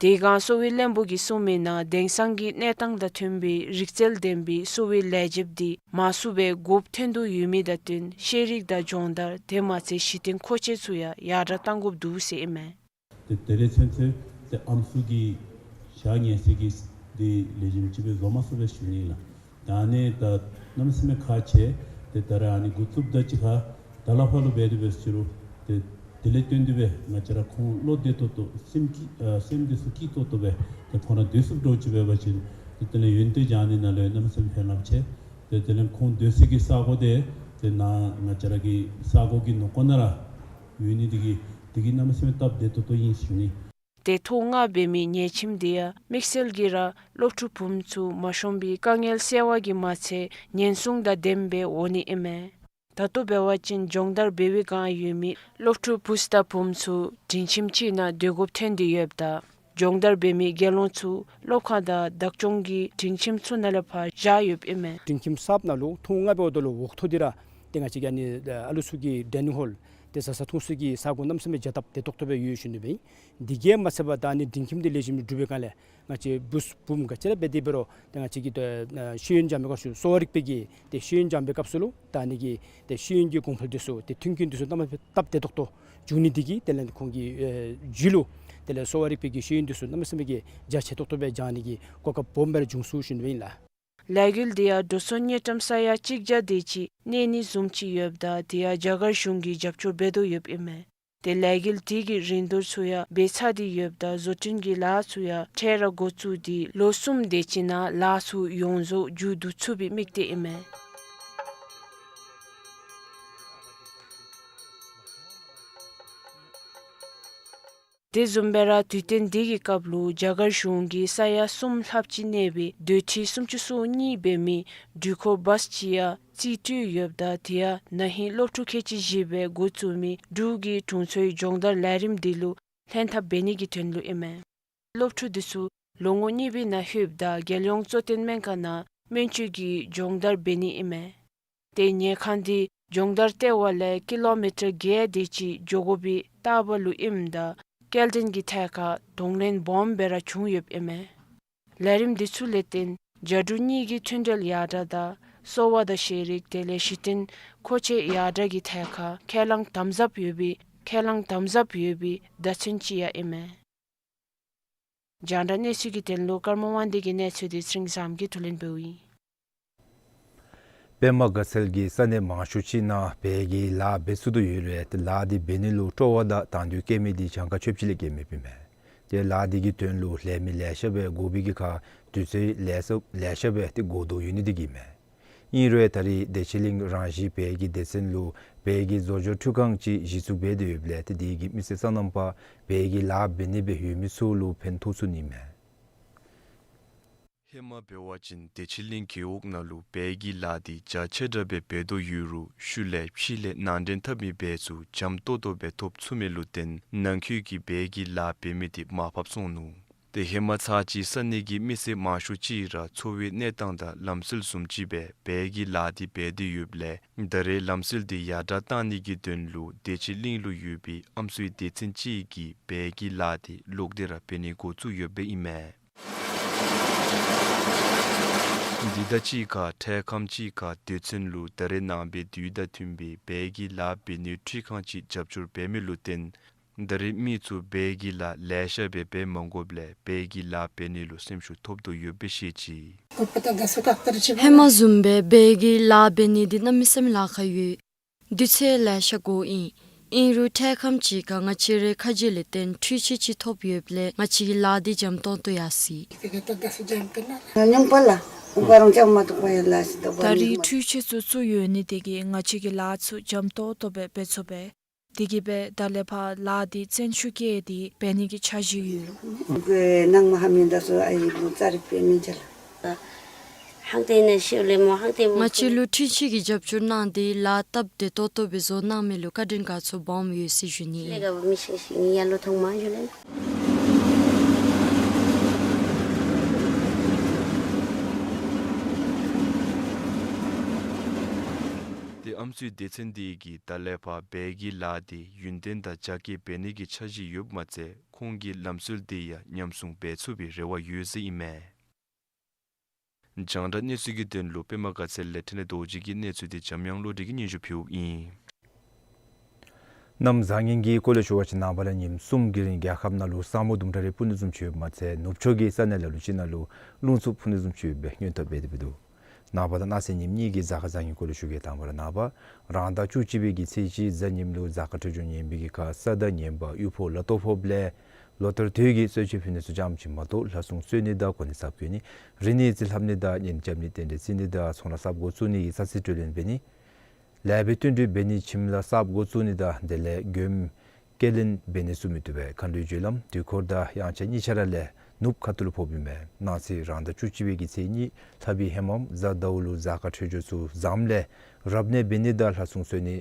དེ་སྒང་གསོ་བའི་བློན་པོ་གིས་གསུངས་མི་ནང་དེང་སང་གི་གནས་སྟངས་དང་མཐུན་པའི་རིག་རྩལ་ལྡན་པའི་གསོ་བའི་ལས་བྱེདཔ་དེ་མང་སུ་སྦེ་དགོཔ་ཐོན་དོ་ཡོད་མི་དང་བསྟུན་ཤེས་རིག་དང་སྦྱོང་བརྡར་དེ་མ་ཚད་གཞི་རྟེན་མཁོ་ཆས་ཚུ་ཡང་ཡར་དྲག་གཏང་དགོཔ་འདུག་ཟེར་ཨིན་མས། ཏེ་དེ་ལས་ཚུན་ཚོད་ཏེ་ཨམ་སྲུ་གི་ཞག་ཉལ་ས་གི་དེ་ལེགས་ཤོམ་ཅིག་སྦེ་བཟོ་མ་ཚུགས་པས་ཞུ་ནི་ལགས། ད་ཨ་ནི་ད་གནམ་མེད་ས་མེད་ཁག་ཆེ། ཏེ་ད་རེས་ཨ་ནི་འགོ་བཙུགསཔ་ད་ཅིག་ཁར་ད་ལས་ཕར་ལུ་འབད་དེ་འབད་ཟེར་རུང་ཏེ་དེ་ལས་བརྟེན་ཏེ་སྦེ་ང་བཅས་ར་ཁོང་བློ་བདེ་ཏོག་ཏོ་སེམས་སྐྱིད་ཨ་སེམས་འདི་ཚུ་སྐྱིད་ཏོག་ཏོ་སྦེ་ཏེ་ཁོང་ར་སྡོད་ཚུགསཔ་འདྲཝ་ཅིག་འབད་བ་ཅིན་ཏེ་དེ་ལས་ཡོན་ཏན་སྦྱང་ནི་ནང་ལུ་གནམ་མེད་ས་མེད་ཕན་རླབས་ཆེ། ཏེ་དེ་ལས་ཁོང་སྡོད་ས་གི་ས་གོ་དེ་ཏེ་ནཱ་ང་བཅས་ར་གི་ས་གོ་གི་ནང་འཁོད་ནང་ར་ཡོད་ནི་དེ་གིས་དེ་གིས་གནམ་མེད་ས་མེད་སྟབས་བདེ་ཏོག་ཏོ་ཨིན་ཞུ་ནི། ཏེ་ཐོག་ལྔ་འབད་མི་ཉལ་ཁྱིམ་དེ་ཡང་དམིགས་བསལ་གྱིས་ར་སློབ་ཕྲུག་བུམོ་ཚུ་མ་ཤོང་པའི་དཀའ་ངལ་སེལ་བ་གིས་མ་ཚད་ཉེན་སྲུང་དང་ལྡནམ་སྦེ་འོང་ནི་ཨིན་མས། ད་ལྟོ་འབད་བ་ཅིན་སྦྱོང་བརྡར་འབད་བའི་བསྒང་ཡོད་མི་སློབ་ཕྲུག་བུཚ་དང་བུམོ་ཚུ་སྒྲིང་ཁྱིམ་ཅིག་ནང་སྡོད་དགོཔ་ཐོན་ཏེ་ཡོདཔ་ད་སྦྱོང་བརྡར་འབད་མི་དགེ་སློང་ཚུ་སློབ་ཁང་དང་བདག་སྐྱོང་གི་སྒྲིང་ཁྱིམ་ཚུ་ནང་ལས་ཕར་བཞག་ཡོདཔ་ཨིན་མས། སྒྲིང་ཁྱིམ་གསརཔ་ནང་ལུ་ཐོག་ལྔ་འབདཝ་ད་ལུ་འོག་ཐོག་འདི་ར་ཏེ་ང་བཅས་ཀྱི་ཨ་ནི་ཨ་ལུ་ཚུ་གི་ཌའི་ནིང་ཧོལ་ཏེ་བཟའ་ཚང་འཐུང་ས་གི་ས་གོ་གནམ་མེད་ས་མེད་བྱ་སྟབས་བདེ་ཏོག་ཏོ་སྦེ་ཡོད་ཞུ་ནི་སྦེ་ཨིན། དེ་གིས་མ་ཚད་པར་ད་ཨ་ནི་སྒྲིང་ཁྱིམ་འདི་ལེགས་ཤོམ་སྒྲུབ་པའི་བསྒང་ལས་ང་བཅས་བུཚ་བུམོ་ག་ཅི་ར་འབད་དེ་འབད་རུང་ཏེ་ང་བཅས་ཀྱི་ཏེ་ཨ་ཤེས་ཡོན་སྦྱང་བའི་སྐབས་སུ་གསོ་བ་རིག་པའི་གི་ཏེ་ཤེས་ཡོན་སྦྱང་བའི་སྐབས་སུ་ལུ་ད་ཨ་ནི་གི་ཏེ་ཤེས་ཡོན་གྱི་གོང་འཕེལ་འདི་ཚུ་ཏེ་མཐུན་རྐྱེན་འདི་ཚུ་གནམ་མེད་ས་མེད་སྟབས་བདེ་ཏོག་ཏོ་འབྱུང་ནི་དེ་གིས་དེ་ལས་ཁོང་གི་ཨེ་རྒྱུད་ལུ་དེ་ལས་གསོ་བ་རིག་པའི་གི་ཤེས་ཡོན་འདི་ཚུ་གནམ་མེད་ས་མེད་ཀྱི་རྒྱ་ཆེ་ཏོག་ཏོ་སྦེ་སྦྱང་ནི་གི་གོ་སྐབས་སྦོམ་སྦེ་ར་བྱུང་སོང་ཞུ་ནི་སྦེ་ཨིན་ལགས། ལས་འགུལ་དེ་ཡང་འགྲོ་སོང་དངུལ་ཀྲམ་ས་ཡ་གཅིག་བརྒྱ་དེ་ཅིག་གནས་ནི་བཟུམ་ཅིག་ཡོདཔ་ད་དེ་ཡང་རྒྱ་གར་གཞུང་གིས་རྒྱབ་སྐྱོར་འབད་དོ་ཡོདཔ་ཨིན་མས། ཏེ་ལས་འགུལ་དེ་གི་རིན་བསྡུར་ཚུ་ཡང་འབད་ཚར་ཏེ་ཡོདཔ་ད་བཟོ་སྐྲུན་གྱི་ལཱ་ཚུ་ཡང་འཕྲལ་ར་འགོ་བཙུགས་ཏེ་ལོ་གསུམ་དེ་ཅིག་ནང་ལཱ་ཚུ་ཡོངས་རྫོགས་མཇུག་བསྡུ་ཚུགས་པའི་དམིགས་གཏད་ཨིན་མས། དེ་བཟུམ་སྦེ་ར་དུས་སྟོན་དེ་གི་སྐབས་ལུ་རྒྱ་གར་གཞུང་གིས་ས་ཡ་གསུམ་ལྷགཔ་ཅིག་གནས་པའི་སྡོད་ཁྲི་སུམ་ཅུ་སོ་གཉིས་འབད་མི་འགྲུལ་འཁོར་བཱས་ཅིག་ཡང་རྩིས་སྤྲོད་ཡོདཔ་ད་དེ་ཡང་ན་ཧིང་སློབ་ཕྲུག་ཁལ་གཅིག་བཞི་སྦེ་འགོ་བཙུགས་མི་འབྲུག་གི་དྲུང་འཚོའི་སྦྱོང་བརྡར་ལས་རིམ་དེ་ལུ་ ལྷན་ཐབས་འབད་ནི་གི་དོན་ལུ་ཨིན་མས། སློབ་ཕྲུག་འདི་ཚུ་ལོ་ངོ་གཉིས་པའི་ནང་ལྷོདཔ་ད་རྒྱལ་ཡོངས་གཙོ་བསྟེན་སྨན་ཁང་ནང་སྨན་བཅོས་ཀྱི་སྦྱོང་བརྡར་འབད་ནི་ཨིན་མས། ཏེ་ཉལ་ཁང་འདི་སྦྱོང་བརྡར་ལྟེ་བ་ལས་ཀི་ལོ་མི་ཊར་བརྒྱད་དེ་ཅིག་འགྱོ་དགོ་པའི་རྟག་བར་ལུ་ཨིནམ་ད་སྐྱེལ་འདྲེན་གྱི་ཐད་ཁར་གདོང་ལེན་སྦོམ་སྦེ་ར་བྱུང་ཡོདཔ་ཨིན་མས། ལས་རིམ་འདི་ཚུ་ལས་བརྟེན་རྒྱ་འབྲུག་གཉིས་ཀྱི་མཐུན་འབྲེལ་ཡར་དྲག་དང་གསོ་བ་དང་ཤེས་རིག་དེ་ལས་གཞི་རྟེན་མཁོ་ཆས་ཡར་དྲག་གི་ཐད་ཁར་ཁས་བླངས་དམ་ཟབ་ཡོད་པའི་ཁས་བླངས་དམ་ཟབ་ཡོད་པའི་བརྡ་མཚོན་ཅིག་ཡང་ཨིན་མས། རྒྱང་བསྒྲགས་གནས་ཚུལ་གྱི་དོན་ལུ་ཀརྨ་དབང་འདུས་ཀྱི་གནས་ཚུལ་འདི་ཚེ་རིང་བཟངམོ་གིས་བསྡུ་ལེན་འབདཝ་ཨིན། པདྨ་དགའ་ཚལ་གྱི་ས་གནས་མང་ཤོས་ཅིག་ནང་བལ་གྱི་ལཱ་འབད་ཚུགས་དོ་ཡོད་རུང་ཏེ་ལཱ་འདི་འབད་ནི་ལུ་སྤྲོ་བ་དང་དང་འདོད་བསྐྱེད་མི་འདི་གྱངས་ཁ་ཆོདཔ་ཅིག་ལས་བརྒལ་མེདཔ་ཨིན་མས། ཏེ་ལཱ་འདི་གི་དོན་ལུ་ལས་མི་ལེ་ཤ་སྦེ་དགོ་པའི་གི་ཁར་དུས་ཚོད་ལེ་ཤ་ལེ་ཤ་སྦེ་ཏེ་འགོར་དོ་ཡོད་ནི་འདི་གིས་མས། ཨིན་རུང་ད་རེས་བདེ་ཆེན་གླིང་རང་བཞིན་བལ་གྱི་སྡེ་ཚན་ལུ་བལ་གྱི་བཟོ་སྦྱོར་འཕྲུལ་ཁང་ཅིག་གཞི་བཙུགས་འབད་དེ་ཡོདཔ་ལས་ཏེ་དེ་གིས་མི་སེར་སོ་ནམ་པ་བལ་གྱི་ལཱ་འབད་ནི་སྦེ་ཡོད་མི་ཚུ་ལུ་ཕན་ཐོགས་ཚུགས་ནི་མས། ཧེ་མ་འབད་བ་ཅིན་བདེ་ཆེན་གླིང་རྒེད་འོག་ནང་ལུ་བལ་གྱི་ལཱ་འདི་རྒྱ་ཆེ་དྲགས་སྦེ་འབད་དོ་ཡོད་རུང་ཤུལ་ལས་ཕྱི་ལས་ནང་འདྲེན་འཐབ་མི་འབད་ཚུགས་འཇམ་ཏོང་ཏོ་སྦེ་ཐོབ་ཚུགས་མི་ལུ་བརྟེན་ནང་འཁོད་ཀྱི་བལ་གྱི་ལཱ་འབད་མི་འདི་མར་ཕབ་སོང་ནུག། ཏེ་ཧེ་མ་ཚར་གཅིག་ས་གནས་ཀྱི་མི་སེར་མང་ཤོས་ཅིག་ར་འཚོ་བའི་གནས་སྟངས་དང་ལམ་སྲོལ་བཟུམ་ཅིག་སྦེ་བལ་གྱི་ལཱ་འདི་འབད་དེ་ཡོདཔ་ལས་ད་རེས་ལམ་སྲོལ་འདི་ཡར་དྲག་བཏང་ནི་གི་དོན་ལུ་བདེ་ཆེན་གླིང་ལུ་ཡོད་པའི་ཨམ་སྲུའི་སྡེ་ཚན་ཅིག་གིས་བལ་གྱི་ལཱ་འདི་ལོག་སྟེ་ར་འབད་ནི་འགོ་བཙུགས་ཡོདཔ་ཨིན་མས། འདི་དང་གཅིག་ཁར་འཕྲལ་ཁམས་ཅིག་ཁར་སྡེ་ཚན་ལུ་ད་རེས་ནངས་པའི་དུས་དང་མཐུན་པའི་བལ་གྱི་ལཱ་འབད་ནིའི་འཕྲུལ་ཁང་ཅིག་རྒྱབ་སྐྱོར་འབད་མི་ལུ་བརྟེན་ད་རེས་མི་ཚུ་བལ་གྱི་ལཱ་ལེ་ཤ་སྦེ་འབད་མ་དགོཔ་ལས་བལ་གྱི་ལཱ་འབད་ནི་ལུ་སེམས་ཤུགས་ཐོབ་དོ་ཡོདཔ་སྦེ་བཤད་ཅི། ཧེ་མ་བཟུམ་སྦེ་བལ་གྱི་ལཱ་འབད་ནི་འདི་གནམ་མེད་ས་མེད་ལཱ་ཁག་ཡོད། དུས་ཚོད་ལེ་ཤ་འགོརཝ་ཨིན། ཨིན་རུང་འཕྲལ་ཁམས་ཅིག་ཁར་ང་བཅས་རའི་ཁ་རྗེ་ལས་བརྟེན་འཕྲུལ་ཆས་ཅིག་ཐོབ་ཡོདཔ་ལས་ང་བཅས་ཀྱི་ལཱ་འདི་འཇམ་ཏོང་ཏོ་ཡར་སོ་ཡི། ད་རེས་འཕྲུལ་ཆས་ཚུ་བཙུགས་ཡོད་ནི་དེ་གིས་ང་བཅས་ཀྱི་ལཱ་ཚུ་འཇམ་ཏོང་ཏོ་སྦེ་འབད་ཚུགས་པས། དེ་གིས་སྦེ་ད་ལས་ཕར་ལཱ་འདི་བརྩོན་ཤུགས་བསྐྱེད་དེ་འབད་ནི་གི་འཆར་གཞི་ཡོད། ང་བཅས་ལུ་འཕྲུལ་ཆས་ཀྱི་རྒྱབ་སྐྱོར་གནང་སྟེ་ལཱ་སྟབས་བདེ་ཏོག་ཏོ་སྦེ་བཟོ་གནང་མི་ལུ་བཀའ་དྲིན་དགའ་ཚོར་སྦོམ་ཡོད་ཟེར་ཞུ་ནི་ཨིན། ཏེ་ཨམ་སྲུའི་སྡེ་ཚན་འདི་གིས་ད་ལས་ཕར་བལ་གྱི་ལཱ་འདི་ཡུན་བརྟན་དང་རྒྱ་སྐྱེད་འབད་ནི་གི་འཆར་གཞི་ཡོདཔ་མ་ཚད་ཁོང་གིས་ལམ་སྲོལ་འདི་ཡང་ཉམས་སྲུང་འབད་ཚུགས་པའི་རེ་བ་ཡོད་ཟེར་ཨིན་མས། རྒྱང་བསྒྲགས་གནས་ཚུལ་གྱི་དོན་ལུ་པདྨ་དགའ་ཚལ་ལས་འཕྲིན་ལས་རྡོ་རྗེ་གི་གནས་ཚུལ་འདི་འཇམ་དབྱངས་བློ་གྲོས་ཀྱིས་སྙན་ཞུ་ཕུལཝ་ཨིན། གནམ་བཟང་ངན་གྱི་སྐོར་ལས་ཞུ་བ་ཅིན་ནངས་པ་ལས་ཉིནམ་གསུམ་གྱི་རིང་རྒྱལ་ཁབ་ནང་ལུ་ས་སྨུག་དུམ་གྲ་རེ་སྤུབ་ནི་བཟུམ་ཅིག་ཡོདཔ་མ་ཚད་ནུབ་ཕྱོགས་ཀྱི་ས་གནས་ལ་ལུ་ཅིག་ནང་ལུ་རླུང་འཚུབ་འཕུ་ནི་བཟུམ་ཅིག་ཡོད་པའི་སྔོན་ཐོན་འབད་དེ་འབད་དོ། ནངས་པ་དང་གནངས་ཚེ་ཉིནམ་གཉིས་ཀྱི་གཟའ་སྐར་བཟང་ངན་སྐོར་ལས་ཞུ་གེ། དང་པ་ར་ནངས་པ་རང་ཟླ་བཅུ་གཅིག་པའི་གི་ཚེས་གཅིག་གཟའ་ཉིམ་ལུ་གཟའ་སྐར་འཕྲོད་སྦྱོར་ངན་པའི་གི་ཁར་ས་དང་ངན་པ་གཡུ་ཕོ་ལ་ཏོ་ཕོགཔ་ལས་ལོ་ལྟར་དུས་ཀྱི་གསོལ་མཆོད་ཕུལ་ནི་ཚུ་ཙམ་ཅིག་མ་གཏོགས་ལྷ་སྲུང་གསོལ་ནི་དང་གོ་གནས་ཚབ་བཀོད་ནི་རིག་ནི་རྩིས་ལྷབ་ནི་དང་གཉེན་རྐྱབ་ནི་རྟེན་འབྲེལ་བརྩི་ནི་དང་ཚོང་ལཱ་གསརཔ་འགོ་བཙུགས་ནི་ཡིག་ཚང་རྩིས་སྤྲོད་ལེན་འབད་ནི་ལེགས་པའི་བསྟུན་གྲོས་འབད་ནི་ཁྱིམ་ལཱ་གསརཔ་འགོ་བཙུགས་ནི་དང་དེ་ལས་མགྱོནམ་སྐྱེལ་ལེན་འབད་ནི་ཚུ་མི་བཏུབ་པས། མཁའ་འགྲོའི་རྒྱུ་ལམ་དུས་འཁོར་དང་དབྱངས་འཆར་གཉིས་ཆ་ར་ལས་ནུབ་ཁ་ཐུག་ལུ་ཕོགཔ་ཨིན་མས། གནངས་ཚེ་རང་ཟླ་བཅུ་གཅིག་པའི་གི་ཚེས་གཉིས་ལྷག་པའི་ཧེ་མ་གཟའ་ཟླཝ་ལུ་གཟའ་སྐར་འཕྲོད་སྦྱོར་ཚུ་བཟངམ་ལས་རབ་གནས་འབད་ནི་དང་ལྷ་སྲུང་གསོལ་ནི་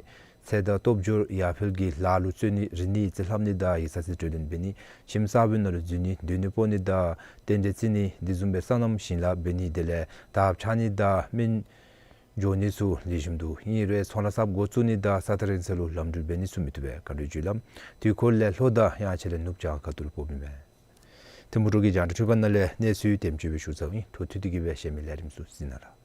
ཚེ་དང་སྟོབས་འབྱོར་ཡར་འཕེལ་གྱི་ལཱ་ལུ་བརྩོན་ནི་རིག་ནི་རྩིས་ལྷབ་ནི་དང་ཡིག་ཚང་རྩིས་སྤྲོད་ལེན་འབད་ནི་ཁྱིམ་གསརཔའི་ནང་ལུ་འཛུལ་ནི་སྡོད་ནི་སྤོ་ནི་དང་རྟེན་འབྲེལ་བརྩི་ནི་འདི་བཟུམ་སྦེ་སོ་ནམ་ཞིང་ལཱ་འབད་ནི་དེ་ལས་དར་ཁྱབ་ནི་དང་སྨན་འགྱོ་ནི་ཚུ་ལེགས་ཤོམ་འདུག། ཨིན་རུང་ཚོང་ལཱ་གསརཔ་འགོ་བཙུགས་ནི་དང་ས་ཐག་རིང་ས་ལུ་ལམ་འགྲུལ་འབད་ནི་ཚུ་མི་བཏུབ་པས། མཁའ་འགྲོའི་རྒྱུ་ལམ་དུས་འཁོར་ལས་ལྷོ་དང་དབྱངས་འཆར་ལས་ནུབ་བྱང་ཁ་ཐུག་ལུ་ཕོགཔ་ཨིན་མས། ཐིམ་ཕུ་ཊོ་གི་རྒྱང་བསྒྲགས་འཕྲུལ་ཁང་ནང་ལས་གནས་ཚུལ་དེམ་ཅིག་སྦེ་ཞུ་ཚརཝ་ཨིན། འཕྲོ་མཐུད་དེ་གི་སྦེ་གཞན་མི་ལས་རིམ་ཚུ་གཟིགས་གནང་ལགས།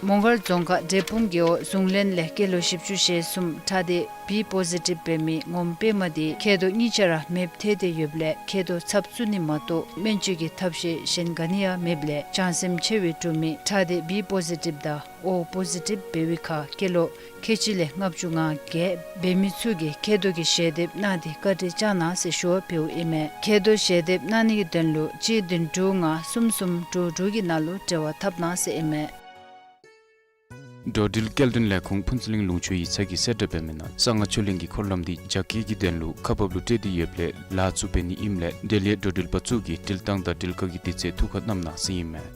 མོང་སྒར་རྫོང་ཁག་འབྲས་སྤུངས་རྒེད་འོག་གཟུངས་ལན་ལས་སྐྱེས་ལོ་བཞི་བཅུ་ཞེ་གསུམ་ཁྲག་སྡེ་བི་པོ་ཟི་ཊིབ་འབད་མི་ངོམ་པདྨ་དེ་མཁལ་རྡོག་གཉིས་ཆ་ར་མེདཔ་ཐལ་ཏེ་ཡོདཔ་ལས་མཁལ་རྡོག་ཚབ་བཙུགས་ནི་མ་གཏོགས་སྨན་བཅོས་ཀྱི་ཐབས་ཤེས་གཞན་ག་ནི་ཡང་མེདཔ་ལས་བྱང་སེམས་ཆེ་བའི་གྲུབ་མི་ཁྲག་སྡེ་བི་པོ་ཟི་ཊིབ་དང་ཨོ་པོ་ཟི་ཊིབ་འབད་བའི་ཁར་སྐྱེས་ལོ་ཁལ་གཅིག་ལས་ལྔ་བཅུ་ང་བརྒྱད་འབད་མི་ཚུ་གིས་མཁལ་རྡོག་གི་ཞལ་འདེབས་གནང་སྟེ་བཀའ་དྲིན་བསྐྱང་གནང་ཟེར་ཞུ་བ་ཕུལཝ་ཨིན་མས། མཁལ་རྡོག་ཞལ་འདེབས་གནང་ནི་གི་དོན་ལུ་གཅིག་བདུན་དྲུག་ལྔ་གསུམ་གསུམ་དྲུག་དྲུག་གི་ནང་ལུ་འབྲེལ་བ་འཐབ་གནང་ཟེར་ཨིན་མས། འགྲོ་འགྲུལ་སྐྱེལ་འདྲེན་ལས་ཁུངས་ཕུན་ཚོགས་གླིང་ལུང་ཕྱོགས་ཡིག་ཚང་གིས་གསལ་བསྒྲགས་འབད་མི་ནང་གསང་སྔགས་ཆོས་གླིང་གི་འཁོར་ལམ་འདི་རྒྱ་སྐྱེད་ཀྱི་དོན་ལུ་ཁག་འབགཔ་ལུ་སྤྲོད་དེ་ཡོདཔ་ལས་ལཱ་ཚུ་འབད་ནི་ཨིནམ་ལས་དེ་ལས་འགྲོ་འགྲུལ་པ་ཚུ་གིས་འགྲུལ་ཐངས་དང་འགྲུལ་བཀག་གི་དུས་ཚོད་ཐུགས་ཁར་བསྣམ་གནང་ཟེར་ཨིན་མས།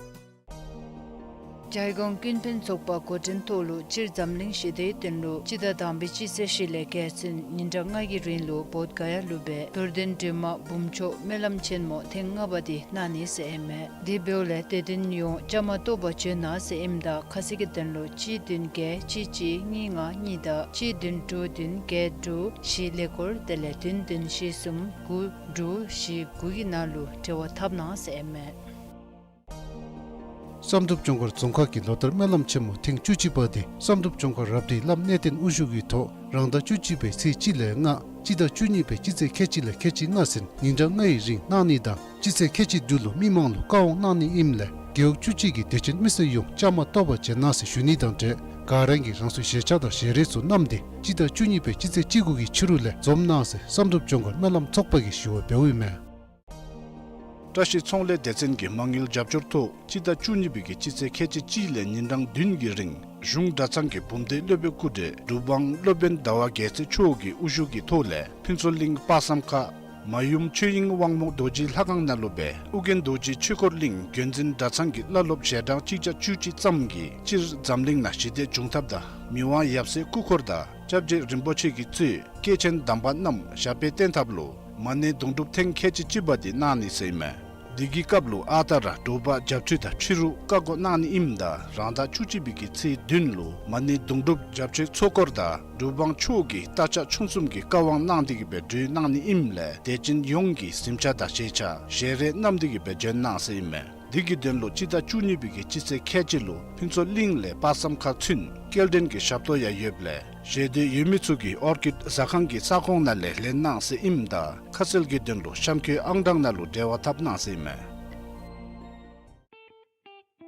རྒྱལ་ཡོངས་ཀུན་ཕན་ཚོགས་པ་འགོ་འདྲེན་ཐོག་ལུ་སྤྱིར་འཛམ་གླིང་ཞི་བདེའི་དོན་ལུ་སྤྱི་ཟླ་དང་པའི་སྤྱི་ཚེས་བཞི་ལས་བརྒྱད་ཚུན་ཉིན་གྲངས་ལྔ་གི་རིང་ལུ་བོདྷ་ག་ཡ་ལུ་སྦེ་རྡོར་གདན་སྒྲོལ་མ་འབུམ་མཆོག་སྨོན་ལམ་ཆེན་མོ་ཐེངས་ལྔ་པ་འདི་གནང་ནི་ཟེར་ཨིན་མས། དེ་འབདཝ་ལས་དད་ལྡན་ཡོངས་བཅའ་མར་གཏོགས་པར་འབྱོན་གནང་ཟེར་ཨིནམ་ད་ཁ་གསལ་གྱི་དོན་ལུ་གཅིག་བདུན་བརྒྱད་གཅིག་གཅིག་གཉིས་ལྔ་གཉིས་དང་གཅིག་བདུན་དྲུག་བདུན་བརྒྱད་དྲུག་བཞི་ཀླད་ཀོར་དེ་ལས་བདུན་བདུན་བཞི་གསུམ་དགུ་དྲུག་བཞི་དགུ་གི་ནང་ལུ་འབྲེལ་བ་འཐབ་གནང་ཟེར་ཨིན་མས། བསམ་གྲུབ་ལྗོངས་མཁར་རྫོང་ཁག་གི་ལོ་ལྟར་སྨོན་ལམ་ཆེན་མོ་ཐེངས་བཅུ་གཅིག་པ་དེ་བསམ་གྲུབ་ལྗོངས་མཁར་རབ་སྡེའི་བླམ་གནས་བརྟན་དབུ་བཞུགས་ཀྱི་ཐོག་རང་ཟླ་བཅུ་གཅིག་པའི་ཚེས་གཅིག་ལས་ལྔ་སྤྱི་ཟླ་བཅུ་གཉིས་པའི་སྤྱི་ཚེས་ཁལ་གཅིག་ལས་ཁལ་གཅིག་ལྔ་ཚུན་ཉིན་གྲངས་ལྔ་ཡི་རིང་གནང་ནི་དང་སྤྱི་ཚེས་ཁལ་གཅིག་དྲུག་ལུ་མི་མང་ལུ་བཀའ་དབང་གནང་ནི་ཨིནམ་ལས་རྒེད་འོག་བཅུ་གཅིག་གི་དད་ཅན་མི་སེར་ཡོངས་བཅའ་མར་གཏོགས་པར་འབྱོན་གནང་ཟེར་ཞུ་ནི་དང་འབྲེལ་ག་ར་གིས་རང་སོའི་ཞལ་ཆས་དང་ཞལ་རས་ཚུ་བསྣམས་ཏེ་སྤྱི་ཟླ་བཅུ་གཉིས་པའི་སྤྱི་ཚེས་གཅིག་དགུ་གི་ཕྱི་རུ་ལས་འཛོམས་གནང་ཟེར་བསམ་གྲུབ་ལྗོངས་མཁར་སྨོན་ལམ་ཚོགས་པ་གིས་ཞུ་བ་འབདཝ་ཨིན་མས། བཀྲ་ཤིས་ཚོང་ལས་སྡེ་ཚན་གྱི་མ་དངུལ་རྒྱབ་སྐྱོར་ཐོག་སྤྱི་ཟླ་བཅུ་གཉིས་པའི་གི་སྤྱི་ཚེས་ཁལ་གཅིག་གཅིག་ལས་ཉིན་གྲངས་བདུན་གྱི་རིང་གཞུང་གྲྭ་ཚང་གི་བུམ་སྡེ་སློབ་དཔོན་སྐུ་བགྲེས་གྲུབ་དབང་སློབ་དཔོན་ཟླ་བ་རྒྱལ་མཚན་མཆོག་གི་དབུ་བཞུགས་ཀྱི་ཐོག་ལས་ཕུན་ཚོགས་གླིང་དཔག་བསམ་ཁ་མ་ཡུམ་ཆོས་དབྱིངས་དབང་མོ་རྡོ་རྗེ་ལྷ་ཁང་ནང་ལུ་སྦེ་ཨོ་རྒྱན་རྡོ་རྗེ་ཆོས་འཁོར་གླིང་བརྒྱུད་འཛིན་གྲྭ་ཚང་གི་བླ་སློབ་ཞལ་གྲངས་གཅིག་བརྒྱ་བཅུ་གཅིག་ཙམ་གྱིས་སྤྱིར་འཛམ་གླིང་ནང་ཞི་བདེ་འབྱུང་ཐབས་དང་མི་དབང་ཡབ་སྲས་སྐུ་འཁོར་དང་སྐྱབས་རྗེ་རིན་པོ་ཆེ་གིས་གཙོས་སྐྱེས་ཆེན་དམ་པ་རྣམས་ཞབས་པད་བརྟན་ཐབས་ལུ་མ་ཎི་དུང་སྒྲུབ་ཐེངས་ཁལ་གཅིག་གཅིག་པ་འདི་གནང་ནི་ཟེར་ཨིན་མས། འདི་གི་སྐབས་ལུ་ཨ་རྟག་ར་དྲོ་པ་བརྒྱད་ཅུ་དང་ཕྱི་རུ་བཀའ་བསྒོ་གནང་ནི་ཨིནམ་ད་རང་ཟླ་བཅུ་གཅིག་པའི་གི་ཚེས་བདུན་ལུ་མ་ཎི་དུང་སྒྲུབ་བརྒྱད་ཅུའི་ཚོགས་འཁོར་དང་གྲུབ་དབང་མཆོག་གིས་རྟ་ཕྱག་མཆོང་གསུམ་གྱི་བཀའ་དབང་གནང་སྟེ་གི་སྦེ་གྲོལ་གནང་ནི་ཨིནམ་ལས་དད་ཅན་ཡོངས་ཀྱིས་གཟིམ་ཆས་དང་ཞལ་ཆས་ཞལ་རས་བསྣམས་ཏེ་གི་སྦེ་འབྱོན་གནང་ཟེར་ཨིན་མས། འདི་གི་དོན་ལུ་སྤྱི་ཟླ་བཅུ་གཉིས་པའི་གི་སྤྱི་ཚེས་ཁལ་གཅིག་ལུ་ཕུན་ཚོགས་གླིང་ལས་དཔག་བསམ་ཁ་ཚུན་སྐྱེལ་འདྲེན་གྱི་ཞབས་ཏོག་ཡང་ཡོདཔ་ལས་ཞེ་འདོད་ཡོད་མི་ཚུ་གིས་ཨོར་ཀིཌ་ཟ་ཁང་གི་ས་ཁོངས་ནང་ལས་ལེན་གནང་ཟེར་ཨིནམ་ད་ཁ་གསལ་གྱི་དོན་ལུ་གཤམ་འཁོད་ཨང་གྲངས་ནང་ལུ་འབྲེལ་བ་འཐབ་གནང་ཟེར་ཨིན་མས།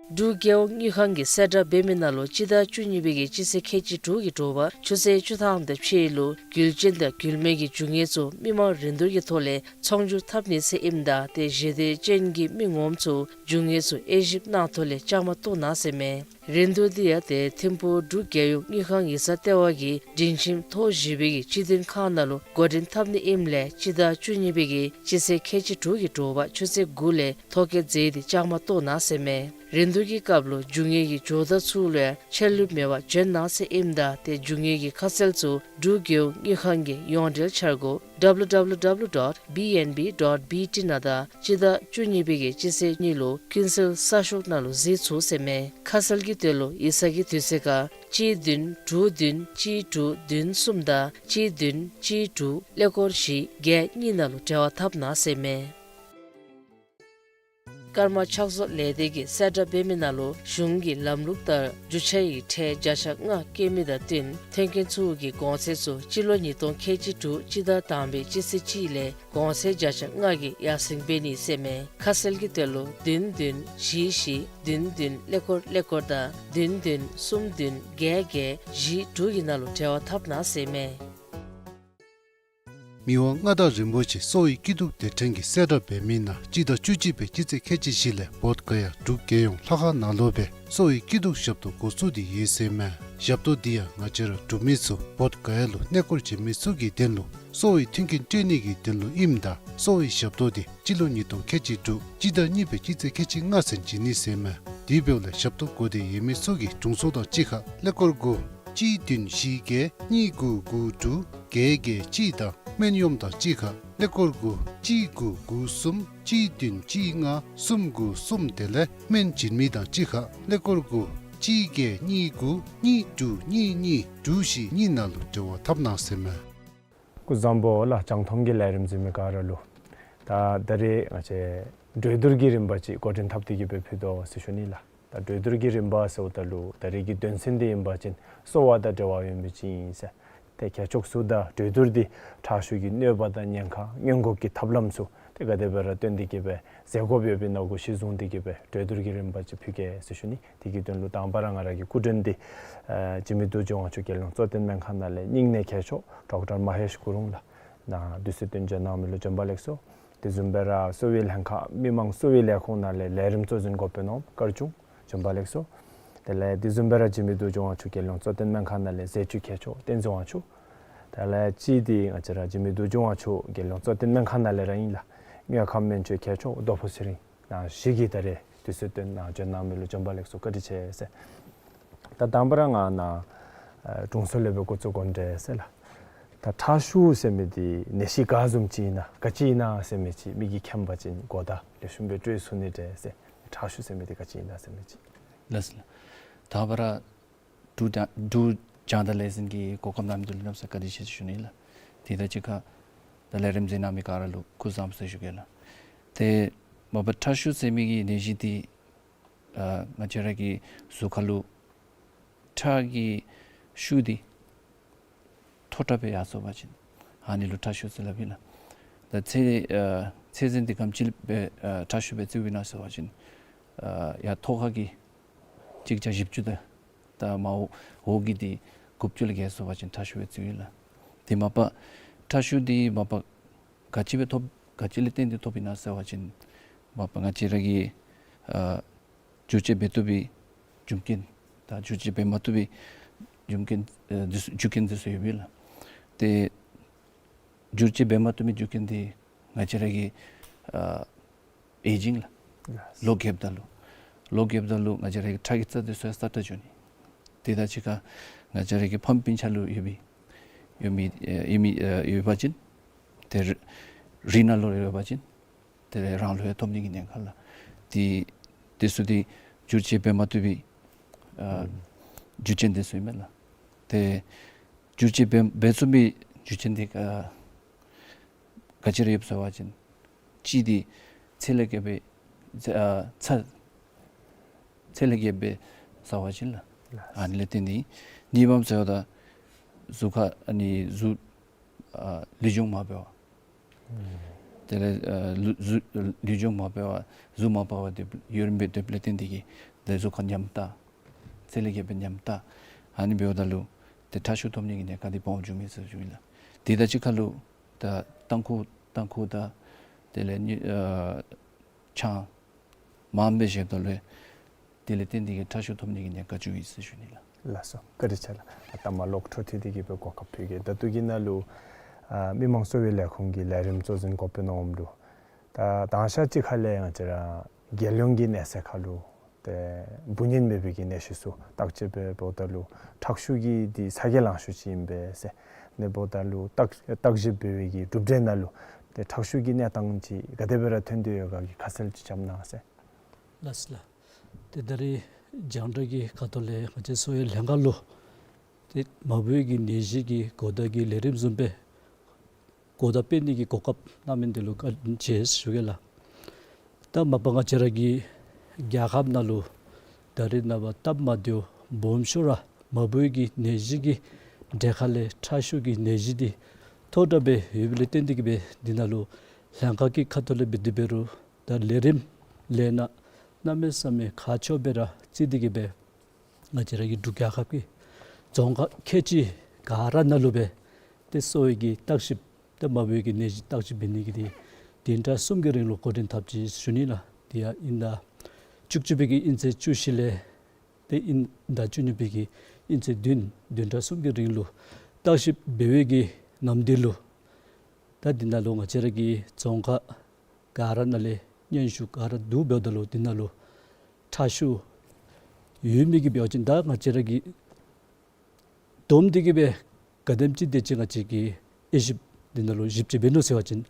འབྲུག་རྒྱལ་ཡོངས་དངུལ་ཁང་གིས་གསལ་བསྒྲགས་འབད་མི་ནང་ལུ་སྤྱི་ཟླ་བཅུ་གཉིས་པའི་གི་སྤྱི་ཚེས་ཁལ་གཅིག་དྲུག་གི་དྲོ་པ་ཆུ་ཚོད་བཅུ་ཐམ་དང་ཕྱེད་ལུ་རྒྱུ་ཅན་དང་རྒྱུ་མེད་ཀྱི་རྒྱུ་དངོས་ཚུ་མི་མང་རིན་བསྡུར་གྱི་ཐོག་ལས་ཚོང་སྒྱུར་འཐབ་ནི་ཟེར་ཨིནམ་ད་ཏེ་ཞེ་འདོད་ཅན་གྱི་མི་ངོམ་ཚུ་རྒྱུ་དངོས་ཚུ་དབྱེ་ཞིབ་གནང་ཐོག་ལས་བཅའ་མར་གཏོགས་གནང་ཟེར་མས། རིན་བསྡུར་འདི་ཡང་ཏེ་ཐིམ་ཕུག་འབྲུག་རྒྱལ་ཡོངས་དངུལ་ཁང་ཡིག་ཚང་ལྟེ་བ་གི་སྒྲིང་ཁྱིམ་ཐོག་བཞི་པའི་གི་སྤྱི་མཐུན་ཁང་ནང་ལུ་འགོ་འདྲེན་འཐབ་ནི་ཨིནམ་ལས་སྤྱི་ཟླ་བཅུ་གཉིས་པའི་གི་སྤྱི་ཚེས་ཁལ་གཅིག་དྲུག་གི་དྲོ་པ་ཆུ་ཚོད་དགུ་ལས་ཐོ་བཀོད་མཛད་དེ་བཅའ་མར་གཏོགས་གནང་ཟེར་མས། རིན་བསྡུར་གྱི་སྐབས་ལུ་རྒྱུ་དངོས་ཀྱི་ཇོ་བདག་ཚུ་ལུ་ཡང་ཆད་ལུས་མེད་པར་འབྱོན་གནང་ཟེར་ཨིནམ་ད་ཏེ་རྒྱུ་དངོས་ཀྱི་ཁ་གསལ་ཚུ་འབྲུག་རྒྱལ་ཡོངས་དངུལ་ཁང་གི་ཡོངས་འབྲེལ་འཆར་སྒོ་W W W dot B N B dot B T ནང་དང་སྤྱི་ཟླ་བཅུ་གཉིས་པའི་གི་སྤྱི་ཚེས་གཉིས་ལུ་ཀུན་གསལ་གསར་ཤོག་ནང་ལུ་གཟིགས་ཚུགས་ཟེར་མས། ཁ་གསལ་གྱི་དོན་ལུ་ཡིག་ཚང་གི་དུས་ཚོད་ཁར་གཅིག་བདུན་དྲུག་བདུན་གཅིག་དྲུག་བདུན་གསུམ་དང་གཅིག་བདུན་གཅིག་དྲུག་ཀླད་ཀོར་བཞི་བརྒྱད་གཉིས་ནང་ལུ་འབྲེལ་བ་འཐབ་གནང་ཟེར་མས། ཀརྨ་ཕྱག་བཟོ་ལས་སྡེ་གིས་གསལ་བསྒྲགས་འབད་མི་ནང་ལུ་གཞུང་གི་ལམ་ལུགས་ལྟར་རྒྱུ་ཆ་ཡི་ཁྲལ་བརྒྱ་ཆ་ལྔ་བཀལ་མི་དང་བསྟུན་ཐོན་སྐྱེད་ཚུ་གི་གོང་ཚད་ཚུ་སྤྱི་ལོ་ཉིས་སྟོང་ཁལ་གཅིག་དྲུག་སྤྱི་ཟླ་དང་པའི་སྤྱི་ཚེས་གཅིག་ལས་གོང་ཚད་བརྒྱ་ཆ་ལྔ་གིས་ཡར་སེང་འབད་ནི་ཟེར་མས། ཁ་གསལ་གྱི་དོན་ལུ་བདུན་བདུན་བཞི་བཞི་བདུན་བདུན་ཀླད་ཀོར་ཀླད་ཀོར་དང་བདུན་བདུན་གསུམ་བདུན་བརྒྱད་བརྒྱད་བཞི་དྲུག་གི་ནང་ལུ་འབྲེལ་བ་འཐབ་གནང་ཟེར་མས། མི་དབང་མངའ་བདག་རིན་པོ་ཆེ་གསོ་བའི་སྐྱིད་སྡུག་དེ་ཕྲན་གྱིས་གསལ་བསྒྲགས་འབད་མི་ནང་སྤྱི་ཟླ་བཅུ་གཅིག་པའི་སྤྱི་ཚེས་ཁལ་གཅིག་བཞི་ལས་བོདྷ་ག་ཡ་འབྲུག་རྒྱལ་ཡོངས་ལྷ་ཁང་ནང་ལུ་སྦེ་གསོ་བའི་སྐྱིད་སྡུག་ཞབས་ཏོག་འགོ་བཙུགས་ཏེ་ཡོད་ཟེར་མས། ཞབས་ཏོག་འདི་ཡང་ང་བཅས་ར་འབྲུག་མི་ཚུ་བོདྷ་ག་ཡ་ལུ་གནས་སྐོར་བྱོན་མི་ཚུ་གི་དོན་ལུ་གསོ་བའི་མཐུན་རྐྱེན་སྤྲོད་ནི་གི་དོན་ལུ་ཨིནམ་ད་གསོ་བའི་ཞབས་ཏོག་འདི་སྤྱི་ལོ་ཉིས་སྟོང་ཁལ་གཅིག་དྲུག་སྤྱི་ཟླ་གཉིས་པའི་སྤྱི་ཚེས་ཁལ་གཅིག་ལྔ་ཚུན་བྱིན་ནི་ཟེར་མས། དེ་འབདཝ་ལས་ཞབས་ཏོག་དགོ་སྟེ་ཡོད་མི་ཚུ་གིས་དྲུང་འཚོ་དང་གཅིག་ཁར་ཀླད་ཀོར་དགུ་གཅིག་བདུན་བཞི་བརྒྱད་གཉིས་དགུ་དགུ་དྲུག་བརྒྱད་བརྒྱད་གཅིག་དང་སྨན་གཡོགམ་དང་གཅིག་ཁར་ཀླད་ཀོར་དགུ་གཅིག་དགུ་དགུ་གསུམ་གཅིག་བདུན་གཅིག་ལྔ་གསུམ་དགུ་གསུམ་དེ་ལས་སྨན་བྱིན་མི་དང་གཅིག་ཁར་ཀླད་ཀོར་དགུ་གཅིག་བརྒྱད་གཉིས་དགུ་གཉིས་དྲུག་གཉིས་གཉིས་དྲུག་བཞི་གཉིས་ནང་ལུ་འབྲེལ་བ་འཐབ་གནང་ཟེར་མས། སྐུ་གཟུགས་བཟང་པོ་ལགས། རྒྱང་མཐོང་གི་ལས་རིམ་གཟིགས་མི་ག་ར་ལུ། ད་ད་རེས་ང་བཅས་གྲོས་བསྡུར་གྱི་རིམ་པ་ཅིག་འགོ་འདྲེན་འཐབ་སྟེ་གི་སྦེ་ཕུལ་དོ་ཟེར་ཞུ་ནི་ལགས། ད་གྲོས་བསྡུར་གྱི་རིམ་པ་ཟེརཝ་ད་ལུ་ད་རེས་ཀྱི་དོན་ཚན་འདི་ཨིན་པ་ཅིན་གསོ་བ་དང་འབྲེལ་བ་ཡོད་མི་ཅིག་ཨིན་ཟེར། ཏེ་རྒྱལ་ཕྱོགས་ཚུ་དང་གྲོས་བསྡུར་འདི་དྲག་ཤོས་ཀྱི་གནོད་པ་དང་ཉེན་ཁ་སྔོན་འགོག་གི་ཐབས་ལམ་ཚུ་ཏེ་ག་དེ་སྦེ་ར་བཏོན་ཏེ་གི་སྦེ་མཛད་དགོཔ་ཡོདཔ་ཨིན་ན་གུ་གཞི་བཟུང་སྟེ་གི་སྦེ་གྲོས་བསྡུར་གྱི་རིམ་པ་ཅིག་ཕུལ་གེ་ཟེར་ཞུ་ནི། དེ་གི་དོན་ལུ་དང་པ་ར་ང་ར་གི་སྐུ་མགྲོན་འདི་ཨ་འཇིགས་མེད་རྡོ་རྗེ་དབང་ཕྱུག་རྒྱལ་ཡོངས་གཙོ་བསྟེན་སྨན་ཁང་ནང་ལས་སྙིང་གནས་མཁས་མཆོག་ཌོག་ཊར་མ་ཧེཤ་གུ་རུང་ལགས་ནཱ་དུས་ཚོད་བཏོན་འབྱོན་གནང་མི་ལུ་བྱོན་པ་ལེགས་སོ། དེ་བཟུམ་སྦེ་ར་གསོ་བའི་ལྷན་ཁག་མི་མང་གསོ་བའི་ལས་ཁུངས་ནང་ལས་ལས་རིམ་གཙོ་འཛིན་འགོ་དཔོན་ནོར་བུ་དཀར་ཆུང་བྱོན་པ་ལེགས་སོ། དེ་ལས་དེ་བཟུམ་སྦེ་ར་འཇིགས་མེད་རྡོ་རྗེ་དབང་ཕྱུག་རྒྱལ་ཡོངས་གཙོ་བསྟེན་སྨན་ཁང་ནང་ལས་ཟས་བཅུད་མཁས་མཆོག་བསྟན་འཛིན་དབང་ཕྱུག། དེ་ལས་གཅིག་འདི་ང་བཅས་ར་འཇིགས་མེད་རྡོ་རྗེ་དབང་ཕྱུག་རྒྱལ་ཡོངས་གཙོ་བསྟེན་སྨན་ཁང་ནང་ལས་ར་ཨིན་ལགས། དངོས་ཁམས་སྨན་བཅོས་མཁས་མཆོག་རྡོ་ཕུ་ཚེ་རིང་ནཱ་བཞི་གིས་ད་རེས་ དུས་ཚོད་བཏོན་གནང་བྱོན་གནང་མི་ལུ་བྱོན་པ་ལེགས་སོ། བཀའ་དྲིན་ཆེ་ཟེར། ད་དང་པ་ར་ང་ནཱ་ཨ་དྲུང་འཚོ་ལས་འབད་འགོ་བཙུགས་དགོ་འདྲས་ཟེར་ལགས། ད་ཁྲག་ཤུགས་ཟེར་མི་འདི་ནད་གཞི་ག་བཟུམ་ཅིག་ཨིན་ན་ག་ཅི་ཨིན་ན་ཟེར་མི་ཅིག་མི་གིས་མཁྱེན་པ་ཅིན་གོ་བརྡ་ལེགས་ཤོམ་སྦེ་སྤྲོད་ཚུགས་ནི་འདྲས་ཟེར། ཁྲག་ཤུགས་ཟེར་མི་འདི་ག་ཅི་ཨིན་ན་ཟེར་མི་ཅིག། ལགས་སོ་ལགས། ད་བར་འབྲུག་རྒྱང་འབྲུག་རྒྱང་བསྒྲགས་ལས་འཛིན་གྱི་གོ་སྐབས་གནང་མི་འདི་ལུ་གནམ་མེད་ས་མེད་བཀའ་དྲིན་ཆེ་ཟེར་ཞུ་ནི་ལགས། དེ་དང་གཅིག་ཁར་ད་ལས་རིམ་གཟིགས་གནང་མི་ག་ར་ལུ་སྐུ་གཟུགས་བཟང་པོ་ཟེར་ཞུ་གེ་ལགས། ཏེ་མ་པ་ཁྲག་ཤུགས་ཟེར་མི་གི་ནད་གཞི་འདི་ཨ་ང་བཅས་ར་གི་གཟུགས་ཁར་ལུ་ཁྲག་གི་ཤུགས་འདི་མཐོ་དྲགས་སྦེ་ཡར་སོང་པ་ཅིན་ཨ་ནི་ལུ་ཁྲག་ཤུགས་ཟེར་སླབ་ཨིན་ལགས། ད་ཚད་ཨ་ཚད་འཛིན་འདི་ག་དེམ་ཅིག་སྦེ་ཨ་ཁྲག་ཤུགས་སྦེ་བརྩིཝ་ཨིན་ན་ཟེར་བ་ཅིན་ཨ་ཡར་ཐོག་ཁ་གི་གཅིག་བརྒྱ་བཞི་བཅུ་དང་ད་མར་འོག་གི་འདི་དགུ་བཅུ་ལས་བརྒལ་སོང་པ་ཅིན་ཁྲག་ཤུགས་སྦེ་བརྩིཝ་ཨིན་ལགས། དེ་མ་པ་ཁྲག་ཤུགས་འདི་མ་པ་ག་ཅི་སྦེ་ཐོབ་ག་ཅི་ལས་བརྟེན་ཏེ་ཐོབ་ཨིན་ན་ཟེར་བ་ཅིན་མ་པ་ང་བཅས་ར་གི་ཨ་བསྒྱུར་བཅོས་འབད་བཏུབ་པའི་རྒྱུ་རྐྱེན་དང་བསྒྱུར་བཅོས་འབད་མ་བཏུབ་པའི་རྒྱུ་རྐྱེན་ཨ་འདི་ཚུ་རྒྱུ་རྐྱེན་འདི་ཚུ་ཡོདཔ་ཨིན་ལགས། ཏེ་བསྒྱུར་བཅོས་འབད་མ་བཏུབ་པའི་རྒྱུ་རྐྱེན་འདི་ང་བཅས་ར་གི་ཨ་ཨེ་ཇིང་ལགས། ལགས། ལོ་རྒསཔ་ད་ལུ་ལོ་རྒསཔ་ད་ལུ་ང་བཅས་ར་གི་ཁྲག་གི་རྩ་འདི་ཚུ་ཡང་སྲ་ཀྲག་འགྱོ་ནི། དེ་དང་གཅིག་ཁར་ང་བཅས་ར་གི་ཕམ་སྤུན་ཆ་ལུ་ཡོད་པའི་ཡོད་མི་ཨ་ཡོད་མི་ཨ་ཡོད་པ་ཅིན་ཏེ་རི་རི་ནང་ལུ་ཡོད་པ་ཅིན་དེ་ལས་རང་ལུ་ཡང་ཐོབ་ནི་གི་ཉེན་ཁ་ལགས། དེ་དེ་ཚུ་འདི་བསྒྱུར་བཅོས་འབད་མ་བཏུབ་པའི་ཨ་རྒྱུ་རྐྱེན་འདི་ཚུ་ཨིན་མས་ལགས། ཏེ་བསྒྱུར་བཅོས་འབད་འབད་ཚུགས་པའི་རྒྱུ་རྐྱེན་འདི་ཨ་ག་ཅི་ར་ཡོདཔ་ཟེར་བ་ཅིན་གཅིག་འདི་ཚད་ལས་བརྒལ་བའི་ཚད་ཨ་ཚད་ཚད་ལས་བརྒལ་བའི་ཟེར་བ་ཅིན་ལགས། ལགས། ཨ་ནི་ལས་བརྟེན་ཏེ་གཉིས་པམ་ཟེརཝ་ད་གཟུགས་ཁར་ཨ་ནི་གཟུགས་ཨ་ལུས་སྦྱོང་མ་འབད་བར་ཨུམ་དེ་ལས་ཨ་ལུ་གཟུགས་ལུས་སྦྱོང་མ་འབད་བར་གཟུགས་མ་པ་བར་སྡོད་ཡུན་རིངམོ་སྦེ་སྡོདཔ་ལས་བརྟེན་ཏེ་གིས་ཏེ་གཟུགས་ཁར་ཉམས་ཏ་ཚད་ལས་བརྒལ་བའི་ཉམས་ཏ་ཨ་ནི་འབདཝ་ད་ལུ་ཏེ་ཁྲག་ཤུགས་ཐོབ་ནི་གི་ཉེན་ཁ་འདི་སྦོམ་འགྱོཝ་ཨིན་ཟེར་ཞུཝ་ཨིན་ལགས། དེ་དང་གཅིག་ཁར་ལུ་ད་ཏམ་ཁུ་ཏམ་ཁུ་དང་དེ་ལས་ནི་ཨ་ཆང་མངམ་སྦེ་བཞེསཔ་ད་ལུ་དེ་ལས་བརྟེན་ཏེ་གིས་ཁྲག་ཤུགས་ཐོབ་ནི་གི་ཉེན་ཁ་འགྱོཝ་ཨིན་ཟེར་ཞུ་ནི་ལགས། ལགས་སོ། བཀའ་དྲིན་ཆེ་ལགས། ད་མ་ལོག་འཕྲོ་མཐུད་དེ་གིས་སྦེ་གོ་སྐབས་ཕུལ་གེ། ད་ལྟོ་གི་ནང་ལུ་ཨ་མི་དམངས་འཚོ་བའི་ལས་ཁུངས་ཀྱི་ལས་རིམ་གཙོ་འཛིན་འགོ་དཔོན་ནང་འོགམ་ལུ་ད་དང་ཤ་ཅིག་ཁ་ལས་ང་བཅས་ར་རྒྱལ་ཡོངས་ཀྱི་གནས་ཚད་ཁར་ལུ་ཏེ་འབུ་གཉན་མེད་པའི་གི་ནད་གཞི་ཚུ་བརྟག་དཔྱད་འབད་འབདཝ་ད་ལུ་ཁྲག་ཤུགས་ཀྱི་འདི་ཚ་གྱང་ལང་ཤོས་ཅིག་ཨིན་པས་ཟེར། ཨ་ནི་འབདཝ་ད་ལུ་བརྟག་བརྟག་ཞིབ་འབད་བའི་གི་གྲུབ་འབྲས་ནང་ལུ་ཏེ་ཁྲག་ཤུགས་ཀྱི་གནས་སྟངས་ཅིག་ག་དེ་སྦེ་ར་ཐོན་ཏེ་ཡོད་ག་གི་ཁ་གསལ་ཅིག་རྐྱབ་གནང་ཟེར། ལགས་སོ་ལགས། ཏེ་ད་རིས་རྒྱང་བསྒྲགས་ཀྱི་ཁ་ཐུག་ལས་ང་བཅས་གསོ་བའི་ལྷན་ཁག་ལུ་ཏེ་མ་བུའི་གི་ནད་གཞི་གི་གོ་བརྡ་གི་ལས་རིམ་བཟུམ་སྦེ་གོ་བརྡ་སྤེལ་ནི་གི་གོ་སྐབས་གནང་མི་འདི་ལུ་བཀའ་དྲིན་ཆེ་ཞུ་གེ་ལགས། ད་མ་པ་ང་བཅས་ར་གི་རྒྱལ་ཁབ་ནང་ལུ་ད་རེས་ནངས་པ་སྟབས་མ་བདེཝ་སྦོམ་ཤོས་ར་མ་བུའི་གི་ནད་གཞི་གི་གྲས་ཁ་ལས་ཁྲག་ཤུགས་ཀྱི་ནད་གཞི་འདི་མཐོ་དྲགས་སྦེ་ཡོདཔ་ལས་བརྟེན་ཏེ་གིས་སྦེ་འདི་ནང་ལུ་ལྷན་ཁག་གི་ཁ་ཐུག་ལས་འབད་དེ་འབད་རུང་ད་ལས་རིམ་ལས་སྣ་གནམ་མེད་ས་མེད་ཁག་ཆེཝ་སྦེ་ར་བརྩི་སྟེ་གིས་སྦེ་ང་བཅས་ར་གི་འབྲུག་རྒྱལ་ཁབ་ཀྱི་རྫོང་ཁག་ཁལ་གཅིག་ག་ར་ནང་ལུ་སྦེ་ཏེ་གསོ་བའི་གི་བརྟག་ཞིབ་ཏེ་མ་བུའི་གི་ནད་གཞི་བརྟག་ཞིབ་འབད་ནི་གི་འདི་བདུན་ཕྲག་གསུམ་གྱི་རིང་ལུ་འགོ་འདྲེན་འཐབ་ཅི་ཞུ་ནི་ལགས། དེ་ཡང་ཨིན་ད་བཅུ་གཅིག་པའི་གི་དབྱིན་ཚེས་བཅུ་བཞི་ལས་ཏེ་ཨིན་ད་བཅུ་གཉིས་པའི་གི་དབྱིན་ཚེས་བདུན་བདུན་ཕྲག་གསུམ་གྱི་རིང་ལུ་བརྟག་ཞིབ་འབད་བའི་གི་ནམ་དུས་ལུ་ད་འདི་ནང་ལུ་ང་བཅས་ར་གི་རྫོང་ཁག་ག་ར་ནང་ལས་སྙན་ཞུ་ག་ར་བསྡུ་འབདཝ་ད་ལུ་འདི་ནང་ལུ་ཁྲག་ཤུགས་ཡོད་མི་གི་འབད་བ་ཅིན་ད་ང་བཅས་ར་གི་བསྡོམས་ཏེ་གིས་སྦེ་ག་དེམ་ཅིག་དེ་ཅིག་ང་བཅས་ཀྱིས་དབྱེ་ཞིབ་འདི་ནང་ལུ་ཞིབ་དཔྱད་འབད་ནུག་ཟེར་བ་ཅིན་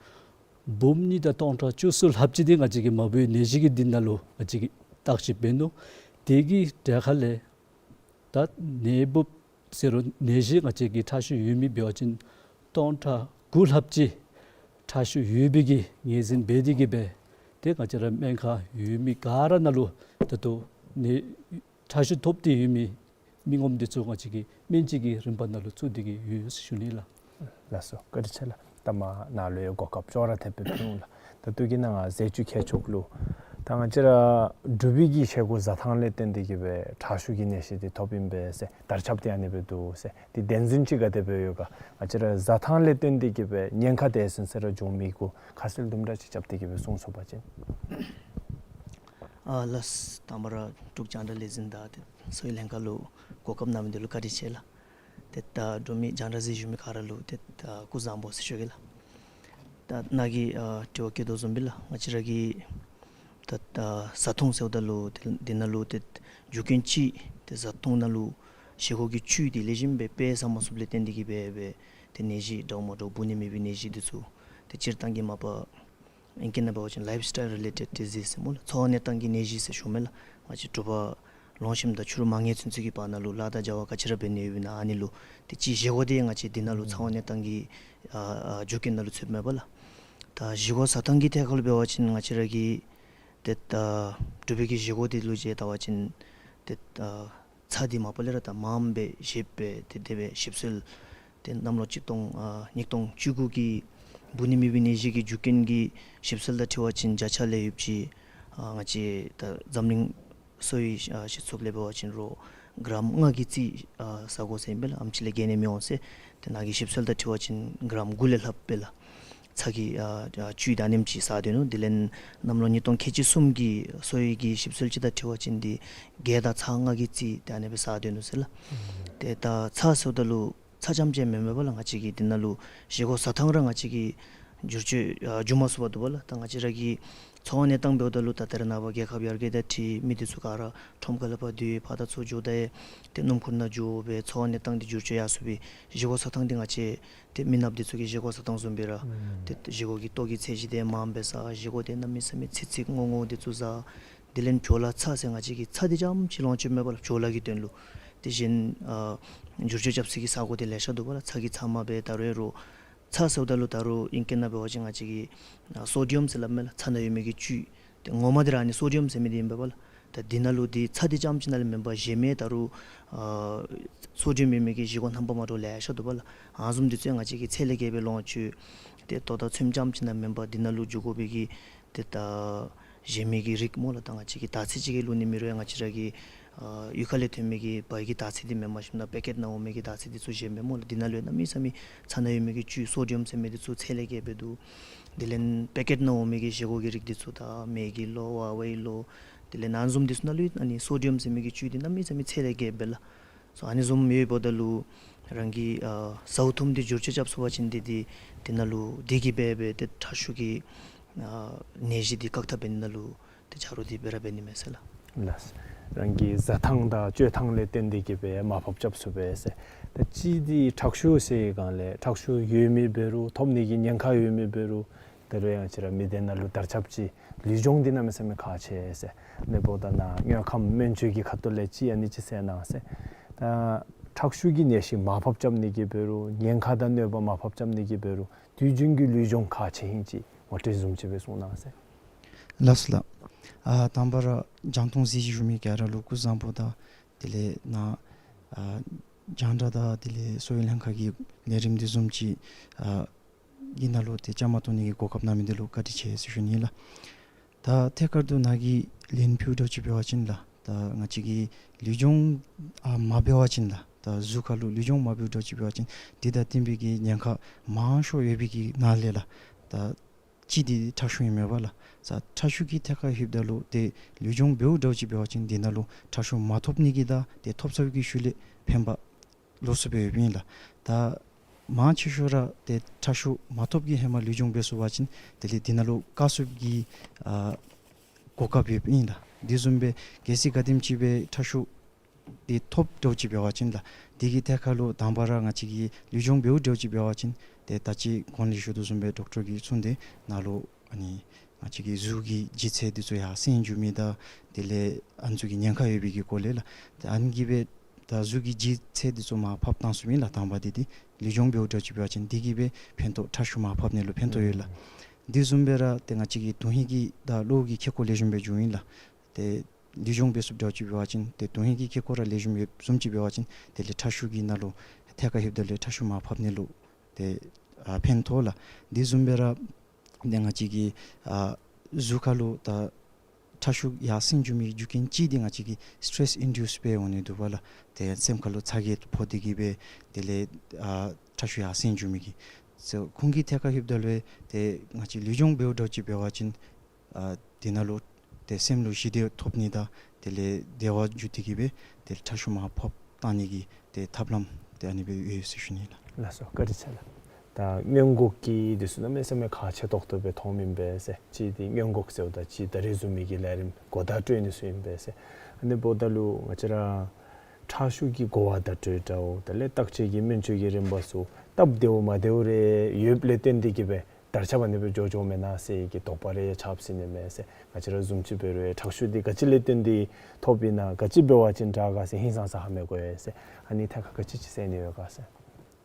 འབུམ་གཉིས་དང་སྟོང་ཕྲག་བཅུ་གསུམ་ལྷགཔ་ཅིག་འདི་ང་བཅས་ཀྱི་མ་བུའི་ནད་གཞི་གི་འདི་ནང་ལུ་ང་བཅས་ཀྱིས་བརྟག་ཞིབ་འབད་ནུག། དེ་གི་གྲས་ཁ་ལས་ད་ནད་འབུཔ་ཟེར་རུང་ནད་གཞི་ང་བཅས་ཀྱི་ཁྲག་ཤུགས་ཡོད་མི་འབད་བ་ཅིན་སྟོང་ཕྲག་དགུ་ལྷགཔ་ཅིག་ཁྲག་ཤུགས་ཡོད་པའི་གི་ངོས་འཛིན་འབད་དེ་གིས་སྦེ་ཏེ་ང་བཅས་ར་སྨན་ཁང་ཡོད་མི་ག་ར་ནང་ལུ་ད་ལྟོ་ནད་ཁྲག་ཤུགས་ཐོབ་སྟེ་ཡོད་མི་མི་ངོམ་འདི་ཚུ་ང་བཅས་ཀྱིས་སྨན་བཅོས་ཀྱི་རིམ་པ་ནང་ལུ་བཙུགས་ཏེ་གིས་ཡོད་ཟེར་ཞུ་ནི་ལགས། ལགས་སོ། བཀའ་དྲིན་ཆེ་ལགས། ད་མ་ནཱ་ལུ་ཡང་གོ་སྐབས་ཅོག་ར་འཐདཔ་སྦེ་ཕུལ་འོང་ལགས། ད་ལྟོ་གི་ནང་ང་ཟས་བཅུད་ཁྱད་ཆོས་ལུ་ད་ང་བཅས་ར་འབྲུག་པའི་གི་བཞེས་སྒོ་བཟའ་ཐངས་ལས་བརྟེན་ཏེ་གིས་སྦེ་ཁྲག་ཤུགས་ཀྱི་ནད་གཞི་འདི་ཐོབ་ཨིན་པས་ཟེར་དར་ཁྱབ་འདི་ཨ་ནི་སྦེ་འདུག་ཟེར། འདི་བདེན་རྫུན་ཅིག་ག་དེ་སྦེ་ཡོད་ག། ང་བཅས་ར་བཟའ་ཐངས་ལས་བརྟེན་ཏེ་གིས་སྦེ་ཉེན་ཁ་དེ་ཚུན་ཚོད་ར་འབྱུང་མི་གུ་ཁ་གསལ་དུམ་གྲ་ཅིག་རྐྱབ་སྟེ་གིས་སྦེ་གསུང་ཚུགས་པ་ཅིན། ཨ་ལགས། དང་པ་ར་འབྲུག་རྒྱང་བསྒྲགས་ལས་འཛིན་དང་ཏེ་གསོ་བའི་ལྷན་ཁག་ལུ་གོ་སྐབས་གནང་མི་འདི་ལུ་བཀའ་དྲིན་ཆེ་ལགས། ཏེ་ད་འབྲུག་མི་རྒྱང་བསྒྲགས་གཟིགས་བཞུགས་མི་ག་ར་ལུ་ཏེ་ད་སྐུ་གཟུགས་བཟང་པོ་ཟེར་ཞུ་གེ་ལགས། ད་ནཱ་གིས་ཨ་དྲི་བ་བཀོད་དོ་བཟུམ་སྦེ་ལགས། ང་བཅས་ར་གི་ ད་ད་བཟའ་འཐུང་ཟེརཝ་ད་ལུ་ཏེ་འདི་ནང་ལུ་ཏེ་རྒྱུ་རྐྱེན་ཅིག་ཏེ་བཟའ་འཐུང་ནང་ལུ་བཞེས་སྒོ་གི་བཅུད་འདི་ལེགས་ཤོམ་སྦེ་དཔེ་བཟའ་མ་ཚུགསཔ་ལས་བརྟེན་ཏེ་གིས་སྦེ་སྦེ་ཏེ་ནད་གཞི་འདྲཝ་མ་འདྲཝ་འབུ་ནད་མེད་པའི་ནད་གཞི་འདི་ཚུ་ཏེ་སྤྱིར་བཏང་གི་མ་པ་ཨིང་སྐད་ནང་འབད་བ་ཅིན་ལའིཕ་སི་ཊའིལ་རི་ལེ་ཊེཌ་ཌི་ཟིསི་ཟེར་སྨོ་ལགས། འཚོ་བ་གནས་སྟངས་ཀྱི་ནད་གཞི་ཟེར་ཞུཝ་མས་ལགས། ང་བཅས་དྲོ་པ་ལོང་ཞིནམ་དང་ཕྱི་རུ་མ་ཉལ་ཚུན་ཚོད་ཀྱི་བར་ན་ལུ་ལཱ་དང་བྱ་བ་ག་ཅི་ར་འབད་ནི་ཡོདཔ་ཨིན་ན་ཨ་ནི་ལུ་ཏེ་ཅིག་བཞེས་སྒོ་འདི་ང་བཅས་འདི་ནང་ལུ་ཨུམ་འཚོ་བ་གནས་སྟངས་ཀྱི་ཨ་ཨ་རྒྱུ་རྐྱེན་ནང་ལུ་ཚུདཔ་མས་པ་ལགས། ད་བཞེས་སྒོ་བཟའ་འཐུང་གི་ཐད་ཁར་ལུ་འབད་བ་ཅིན་ང་བཅས་ར་གི་ཏེ་ད་དྲོ་པའི་གི་བཞེས་སྒོ་འདི་ལུ་མཇལ་བལྟ་བ་ཅིན་ཏེ་ད་ཚྭ་འདི་མ་པ་ལས་ར་ད་མངམ་སྦེ་བཞེས་སྦེ་ཏེ་དེ་སྦེ་ཞིབ་འཚོལ་ཏེ་གནམ་ལོ་གཅིག་སྟོང་ཨ་ཉིས་སྟོང་བཅུ་དགུ་གི་འབུ་ནད་མེད་པའི་ནད་གཞི་གི་རྒྱུ་རྐྱེན་གྱི་ཞིབ་འཚོལ་དང་འཁྲིལ་བ་ཅིན་བརྒྱ་ཆ་ལས་ཡོདཔ་ཅིག་ཨ་ང་བཅས་ད་འཛམ་གླིང་གསོ་བའི་ཨ་སྤྱི་ཚོགས་ལས་འབད་བ་ཅིན་རོགས་གྲམ་ལྔ་གི་རྩིས་ཨ་བཟའ་དགོ་ཟེར་ཨིན་པས་ལགས། ཨེམ་ཅིག་ལས་བརྒལ་ནི་མི་འོང་ཟེར། ཏེ་ནཱ་གི་ཞིབ་འཚོལ་དང་འཁྲིལ་བ་ཅིན་གྲམ་དགུ་ལས་ལྷགཔ་སྦེ་ལགས། ཚྭ་གི་ཨ་ཨ་བཅུད་ཨ་ནེམ་ཅིག་བཟའ་སྡོད་ནུག། དེ་ལས་གནམ་ལོ་ཉིས་སྟོང་ཁལ་གཅིག་གསུམ་གྱི་གསོ་བའི་གི་ཞིབ་འཚོལ་ཅིག་དང་འཁྲིལ་བ་ཅིན་འདི་རྒྱ་དང་ཚྭ་ལྔ་གི་རྩིས་ཏེ་ཨ་ནི་སྦེ་བཟའ་སྡོད་ནུག་ཟེར་ལགས། ཨུམ་ཏེ་ད་ཚྭ་ཟེརཝ་ད་ལུ་ཚྭ་རྐྱངམ་ཅིག་མེན་མས་པ་ལགས། ང་བཅས་ཀྱི་འདི་ནང་ལུ་བཞེས་སྒོ་བཟའ་འཐུང་ར་ང་བཅས་ཀྱིས་བསྒྱུར་བཅོས་ཨ་འགྱོ་མ་ཚུགས་པར་འདུག་པ་ལགས། ད་ང་བཅས་ར་གི་འཚོ་བ་གནས་སྟངས་འབདཝ་ད་ལུ་ད་ད་རེས་ནངས་པ་རྒྱལ་ཁབ་ཡར་རྒྱས་དང་འཁྲིལ་མི་འདི་ཚུ་ག་ར་ཁྲོམ་ཁ་ལས་ཕར་སྡོད་ཕར་དང་ཚུར་འགྱོ་ད་ཡང་ཏེ་སྣུམ་འཁོར་ནང་འགྱོ་སྦེ་འཚོ་བ་གནས་སྟངས་འདི་བསྒྱུར་བཅོས་ཡར་སོང་སྦེ་བཞེས་སྒོ་བཟའ་འཐུང་འདི་ང་བཅས་ཏེ་མི་ནགཔ་འདི་ཚུ་གི་བཞེས་སྒོ་བཟའ་འཐུང་བཟུམ་སྦེ་ར་ཨུམ་ཏེ་བཞེས་སྒོ་གི་ལྟོ་གི་ཚད་གཞི་འདི་མངམ་སྦེ་བཟའ། བཞེས་སྒོ་འདི་གནམ་མེད་ས་མེད་ཚིག་ཚིག་སྔོ་སྔོ་འདི་ཚུ་བཟའ། དེ་ལས་བྱོ་ལ་ཚྭ་ཟེར་ང་བཅས་ཀྱིས་ཚྭ་འདི་རྐྱངམ་ཅིག་ལོངས་སྤྱོད་མེད་པ་ལགས། བྱོ་ལ་གི་དོན་ལུ་དེ་བཞིན་ཨ་བསྒྱུར་བཅོས་རྐྱབ་ས་གི་ས་སྒོ་འདི་ལེ་ཤ་འདུག་པ་ལགས། ཚྭ་གི་ཚབ་མ་སྦེ་ད་རུང་རོགས་ཚྭ་ཟེརཝ་ད་ལུ་ད་རུང་ཨིང་སྐད་ནང་འབད་བ་ཅིན་ང་བཅས་ཀྱིས་ཨ་སོ་ཌི་ཡམ་ཟེར་སླབ་མས་ལགས། ཚྭ་ནང་ཡོད་མི་གི་བཅུད་ཏེ་ངོ་མ་འདི་ར་ཨ་ནི་སོ་ཌི་ཡམ་ཟེར་མི་འདི་ཨིན་པས་པ་ལགས། ད་འདི་ནང་ལུ་འདི་ཚྭ་འདི་རྐྱངམ་ཅིག་ནང་ལས་མེན་པར་གཞན་མི་ད་རུང་ཨ་སོ་ཌི་ཡམ་ཡོད་མི་གི་བཞེས་སྒོ་རྣམ་པ་མ་འདྲཝ་ལེ་ཤ་འདུག་པ་ལགས། ཨ་ནི་བཟུམ་འདི་ཚུ་ཡང་ང་བཅས་ཀྱིས་ཚད་ལས་བརྒལ་སྦེ་ལོངས་སྤྱོད་ཏེ་ལྟོ་དང་ཚོདམ་རྐྱངམ་ཅིག་ནང་མེན་པར་འདི་ནང་ལུ་འགྱོ་དགོ་པའི་གི་ཏེ་ད་གཞན་མི་གི་རིགས་སྨོ་ལགས། ད་ང་བཅས་ཀྱིས་དར་ཚིལ་ཅིག་གི་བླུག་ནི་མེད་རུང་ཡང་ང་བཅས་ར་གི་ཨ་གཡུས་ཁ་ལས་ཐོན་མི་གི་བལ་གྱི་དར་ཚིལ་འདི་མེན་པར་ཞིནམ་ད་པེ་ཀེཊ་ནང་འོང་མི་གི་དར་ཚིལ་འདི་ཚུ་གཞན་མི་སྨོ་ལགས། འདི་ནང་ལུ་ཡང་གནམ་མེད་ས་མེད་ཚྭ་ནང་ཡོད་མི་གི་བཅུད་སོ་ཌི་ཡམ་ཟེར་མི་འདི་ཚུ་ཚད་ལས་བརྒལ་སྦེ་འདུག། དེ་ལས་པེ་ཀེཊ་ནང་འོང་མི་གི་བཞེས་སྒོ་གི་རིགས་འདི་ཚུ་ད་མེ་གི་ལོ་ཝ་ཝའི་ལོ་དེ་ལས་ཨ་ནི་བཟུམ་འདི་ཚུ་ནང་ལུ་ཡང་ཨ་ནི་སོ་ཌི་ཡམ་ཟེར་མི་གི་བཅུད་འདི་གནམ་མེད་ས་མེད་ཚད་ལས་བརྒལ་སྦེ་ལགས། སོ་ཨ་ནི་བཟུམ་ཡོདཔ་ད་ལུ་རང་གི་ཨ་བཟའ་འཐུང་འདི་བསྒྱུར་བཅོས་རྐྱབ་ཚུགས་པ་ཅིན་འདི་འདི་འདི་ནང་ལུ་འདི་གིས་འབད་སྦེ་ཏེ་ཁྲག་ཤུགས་ཀྱི་ཨ་ནད་གཞི་འདི་བཀག་ཐབས་འབད་ནི་ནང་ལུ་ཏེ་ཆ་རོགས་འདི་འབད་ར་འབད་ནི་མས་ཟེར་ལགས། ལགས། རང་གི་བཟའ་ཐངས་དང་སྤྱོད་ཐངས་ལས་བརྟེན་ཏེ་གིས་སྦེ་མར་ཕབ་རྐྱབ་ཚུགས་པས་ཟེར། ད་ཅི་འདི་ཁྲག་ཤུགས་ཟེར་སྒང་ལས་ཁྲག་ཤུགས་ཡོད་མི་འབད་རུང་ཐོབ་ནི་གི་ཉེན་ཁ་ཡོད་མི་འབད་རུང་ད་རུང་ཡང་ང་བཅས་ར་མི་སྡེ་ནང་ལུ་དར་ཁྱབ་ཅིག་ལུས་སྦྱོང་འདི་གནམ་མེད་ས་མེད་ཁག་ཆེ་ཟེར། ལས་འབདཝ་ད་ནཱ་དངོས་ཁམས་སྨན་བཅོས་ཀྱི་ཁ་ཐུག་ལས་ཅིག་ཨ་ནི་ཅིག་ཟེར་གནང་ཟེར། ད་ཁྲག་ཤུགས་ཀྱི་ནད་གཞི་མར་ཕབ་རྐྱབ་ནི་གི་འབད་རུང་ཉེན་ཁ་དང་གནོད་པ་མར་ཕབ་རྐྱབ་ནི་གི་འབད་རུང་དུས་རྒྱུན་གྱི་ལུས་སྦྱོང་ཁག་ཆེ་ཨིན་ཅིག་ངོ་སྤྲོད་བཟུམ་ཅིག་སྦེ་གསུང་གནང་ཟེར། ལགས་སོ་ལགས། ཨ་དང་པ་ར་རྒྱང་མཐོང་གཟིགས་ཞིན་བཞུགས་མི་ག་ར་ལུ་སྐུ་གཟུགས་བཟང་པོ་དང་དེ་ལས་ནཱ་ཨ་རྒྱང་བསྒྲགས་དང་དེ་ལས་གསོ་བའི་ལྷན་ཁག་གི་ལས་རིམ་འདི་བཟུམ་ཅིག་ཨ་གི་ནང་ལུ་ཏེ་བཅའ་མར་གཏོགས་ནི་གི་གོ་སྐབས་གནང་མི་འདི་ལུ་བཀའ་དྲིན་ཆེ་ཟེར་ཞུ་ནི་ལགས། ད་ཐད་ཀར་དུ་ནཱ་གིས་ལན་ཕུལཝ་འདྲཝ་ཅིག་འབད་བ་ཅིན་ལགས། ད་ང་བཅས་ཀྱིས་ལུས་སྦྱོང་ཨ་མ་འབད་བ་ཅིན་ལགས། ད་གཟུགས་ཁར་ལུ་ལུས་སྦྱོང་མ་འབདཝ་འདྲཝ་ཅིག་འབད་བ་ཅིན་འདི་དང་བསྟུན་པའི་གི་ཉེན་ཁ་མང་ཤོས་ཡོད་པའི་གི་ནང་ལས་ལགས། ད་གཅིག་འདི་ཁྲག་ཤུགས་ཨིན་མས་པ་ལགས། ད་ཁྲག་ཤུགས་ཀྱི་ཐད་ཁར་ལྷོདཔ་ད་ལུ་ཏེ་ལུས་སྦྱོང་འབདཝ་འདྲཝ་ཅིག་འབད་བ་ཅིན་འདི་ནང་ལུ་ཁྲག་ཤུགས་མ་ཐོབ་ནི་གི་དང་ཏེ་ཐོབ་ཚར་བའི་གི་ཤུལ་ལས་ཕན་པ་ལོགས་སུ་སྦེ་ཡོདཔ་ཨིན་ལགས། ད་མང་ཆེ་ཤོས་ར་ཏེ་ཁྲག་ཤུགས་མ་ཐོབ་ཀྱི་ཧེ་མ་ལུས་སྦྱོང་འབད་ཚུགས་པ་ཅིན་དེ་ལས་འདི་ནང་ལུ་བཀག་ཚུགས་ཀྱི་ཨ་གོ་སྐབས་ཡོདཔ་ཨིན་ལགས། དེ་བཟུམ་སྦེ་གལ་སྲིད་ག་དེམ་ཅིག་སྦེ་ཁྲག་ཤུགས་འདི་ཐོབ་འདྲཝ་ཅིག་འབད་བ་ཅིན་ལགས། འདི་གི་ཐད་ཁར་ལུ་དང་པ་ར་ང་བཅས་ཀྱིས་ལུས་སྦྱོང་འབདཝ་འདྲཝ་ཅིག་འབད་བ་ཅིན་ཏེ་ད་ཅི་གོང་ལས་ཞུ་དོ་བཟུམ་སྦེ་ཌོག་ཊར་གྱིས་གསུངས་ཏེ་ནཱ་ལུ་ཨ་ནི་ང་བཅས་ཀྱི་གཟུགས་ཀྱི་ལྗིད་ཚད་འདི་ཚུ་ཡར་སེང་འགྱོ་མི་དང་དེ་ལས་ཨ་ནི་ཚུ་གི་ཉེན་ཁ་ཡོད་པའི་གི་སྐོར་ལས་ལགས། ཏེ་ཨ་ནི་གིས་སྦེ་ད་གཟུགས་ཀྱི་ལྗིད་ཚད་འདི་ཚུ་མར་ཕབ་བཏང་ཚུགས་མི་ལགས། དང་པ་འདི་འདི་ལུས་སྦྱོང་འབདཝ་འདྲཝ་ཅིག་འབད་བ་ཅིན་འདི་གིས་སྦེ་ཕན་ཐོགས་ཁྲག་ཤུགས་མར་ཕབ་ནི་ལུ་ཕན་ཐོགས་ཡོད་ལགས། དེ་བཟུམ་སྦེ་ར་ཏེ་ང་བཅས་ཀྱི་དོན་ཧིང་གི་དང་གློ་བོ་གི་ཁེ་ཀོ་ལེགས་ཤོམ་སྦེ་འགྱོཝ་ཨིན་ལགས། ཏེ་ལུས་སྦྱོང་འབད་ཚུགསཔ་འདྲཝ་ཅིག་འབད་བ་ཅིན་ཏེ་དོན་ཧིང་གི་ཁེ་ཀོ་ར་ལེགས་ཤོམ་ཡོདཔ་བཟུམ་ཅིག་འབད་བ་ཅིན་དེ་ལས་ཁྲག་ཤུགས་ཀྱི་ནང་ལུ་ཐད་ཁར་ལྷོདཔ་ད་ལུ་ཁྲག་ཤུགས་མར་ཕབ་ནི་ལུ་ཏེ་ཨ་ཕན་ཐོགས་ལགས། དེ་བཟུམ་སྦེ་ར་ཏེ་ང་བཅས་ཀྱི་ཨ་གཟུགས་ཁར་ལུ་ད་ཁྲག་ཤུགས་ཡར་སེང་འགྱོ་མི་རྒྱུ་རྐྱེན་གཅིག་འདི་ང་བཅས་ཀྱི་སི་ཊེ་སི་ཨིན་ཌིའུསི་སྦེ་འོང་ནི་འདུག་པ་ལགས། ཏེ་སེམས་ཁར་ལུ་ཚ་གྱང་ཕོག་སྟེ་གིས་སྦེ་དེ་ལས་ཨ་ཁྲག་ཤུགས་ཡར་སེང་འགྱོ་མི་གི། སོ་ཁོང་གི་ཐད་ཁར་ལྷོདཔ་ད་ལུ་ཏེ་ང་བཅས་ལུས་སྦྱོང་འབདཝ་འདྲཝ་ཅིག་འབད་བ་ཅིན་ཨ་དེ་ནང་ལུ་ཏེ་སེམས་ལུ་ཞི་བདེ་ཐོབ་ནི་དང་དེ་ལས་བདེ་བ་འཇུ་སྟེ་གིས་སྦེ་དེ་ལས་ཁྲག་ཤུགས་མར་ཕབ་བཏང་ནི་གི་ཏེ་ཐབས་ལམ་ཏེ་ཨ་ནི་སྦེ་ཡོད་ཟེར་ཞུ་ནི་ལགས། ལགས་སོ། བཀའ་དྲིན་ཆེ་ལགས། ད་སྔོན་འགོག་གི་འདི་ཚུ་གནམ་མེད་ས་མེད་ཁག་ཆེ་ཏོག་ཏོ་སྦེ་མཐོངམ་ཨིན་པས་ཟེར། གཅིག་འདི་སྔོན་འགོག་ཟེརཝ་ད་གཅིག་ད་རིས་བཟུམ་མའི་གི་ལས་རིམ་གོ་བརྡ་སྤྲོད་ནི་ཚུ་ཨིན་པས་ཟེར། ཨ་ནི་འབདཝ་ད་ལུ་ང་བཅས་ར་ཁྲག་ཤུགས་ཀྱི་གོ་བ་བརྡ་སྤྲོད་འདྲཝ་དེ་ལས་བརྟག་དཔྱད་ཀྱི་སྨན་བཅོས་ཀྱི་རིམ་པ་ཚུ་སྟབས་བདེཝ་མ་བདེཝ་རེ་ཡོདཔ་ལས་བརྟེན་ཏེ་གིས་སྦེ་དར་ཁྱབ་ཨ་ནི་སྦེ་འགྱོ་འགྱོཝ་མེན་ན་ཟེར་གྱི་དོགས་པ་རེ་ཡང་ཆགས་སྲིད་ནི་མས་ཟེར། ང་བཅས་ར་བཟུམ་ཅིག་འབད་རུང་ཁྲག་ཤུགས་འདི་ག་ཅི་ལས་བརྟེན་ཏེ་ཐོབ་ཨིན་ན་ག་ཅི་འབད་བ་ཅིན་དྲག་ག་ཟེར་ཧིང་སངས་ས་ཧ་མི་གོ་ཡི་ཟེར། ཨ་ནི་ཐད་ཁར་ག་ཅི་ཅིག་ཟེར་ནི་ཡོད་ག་ཟེར།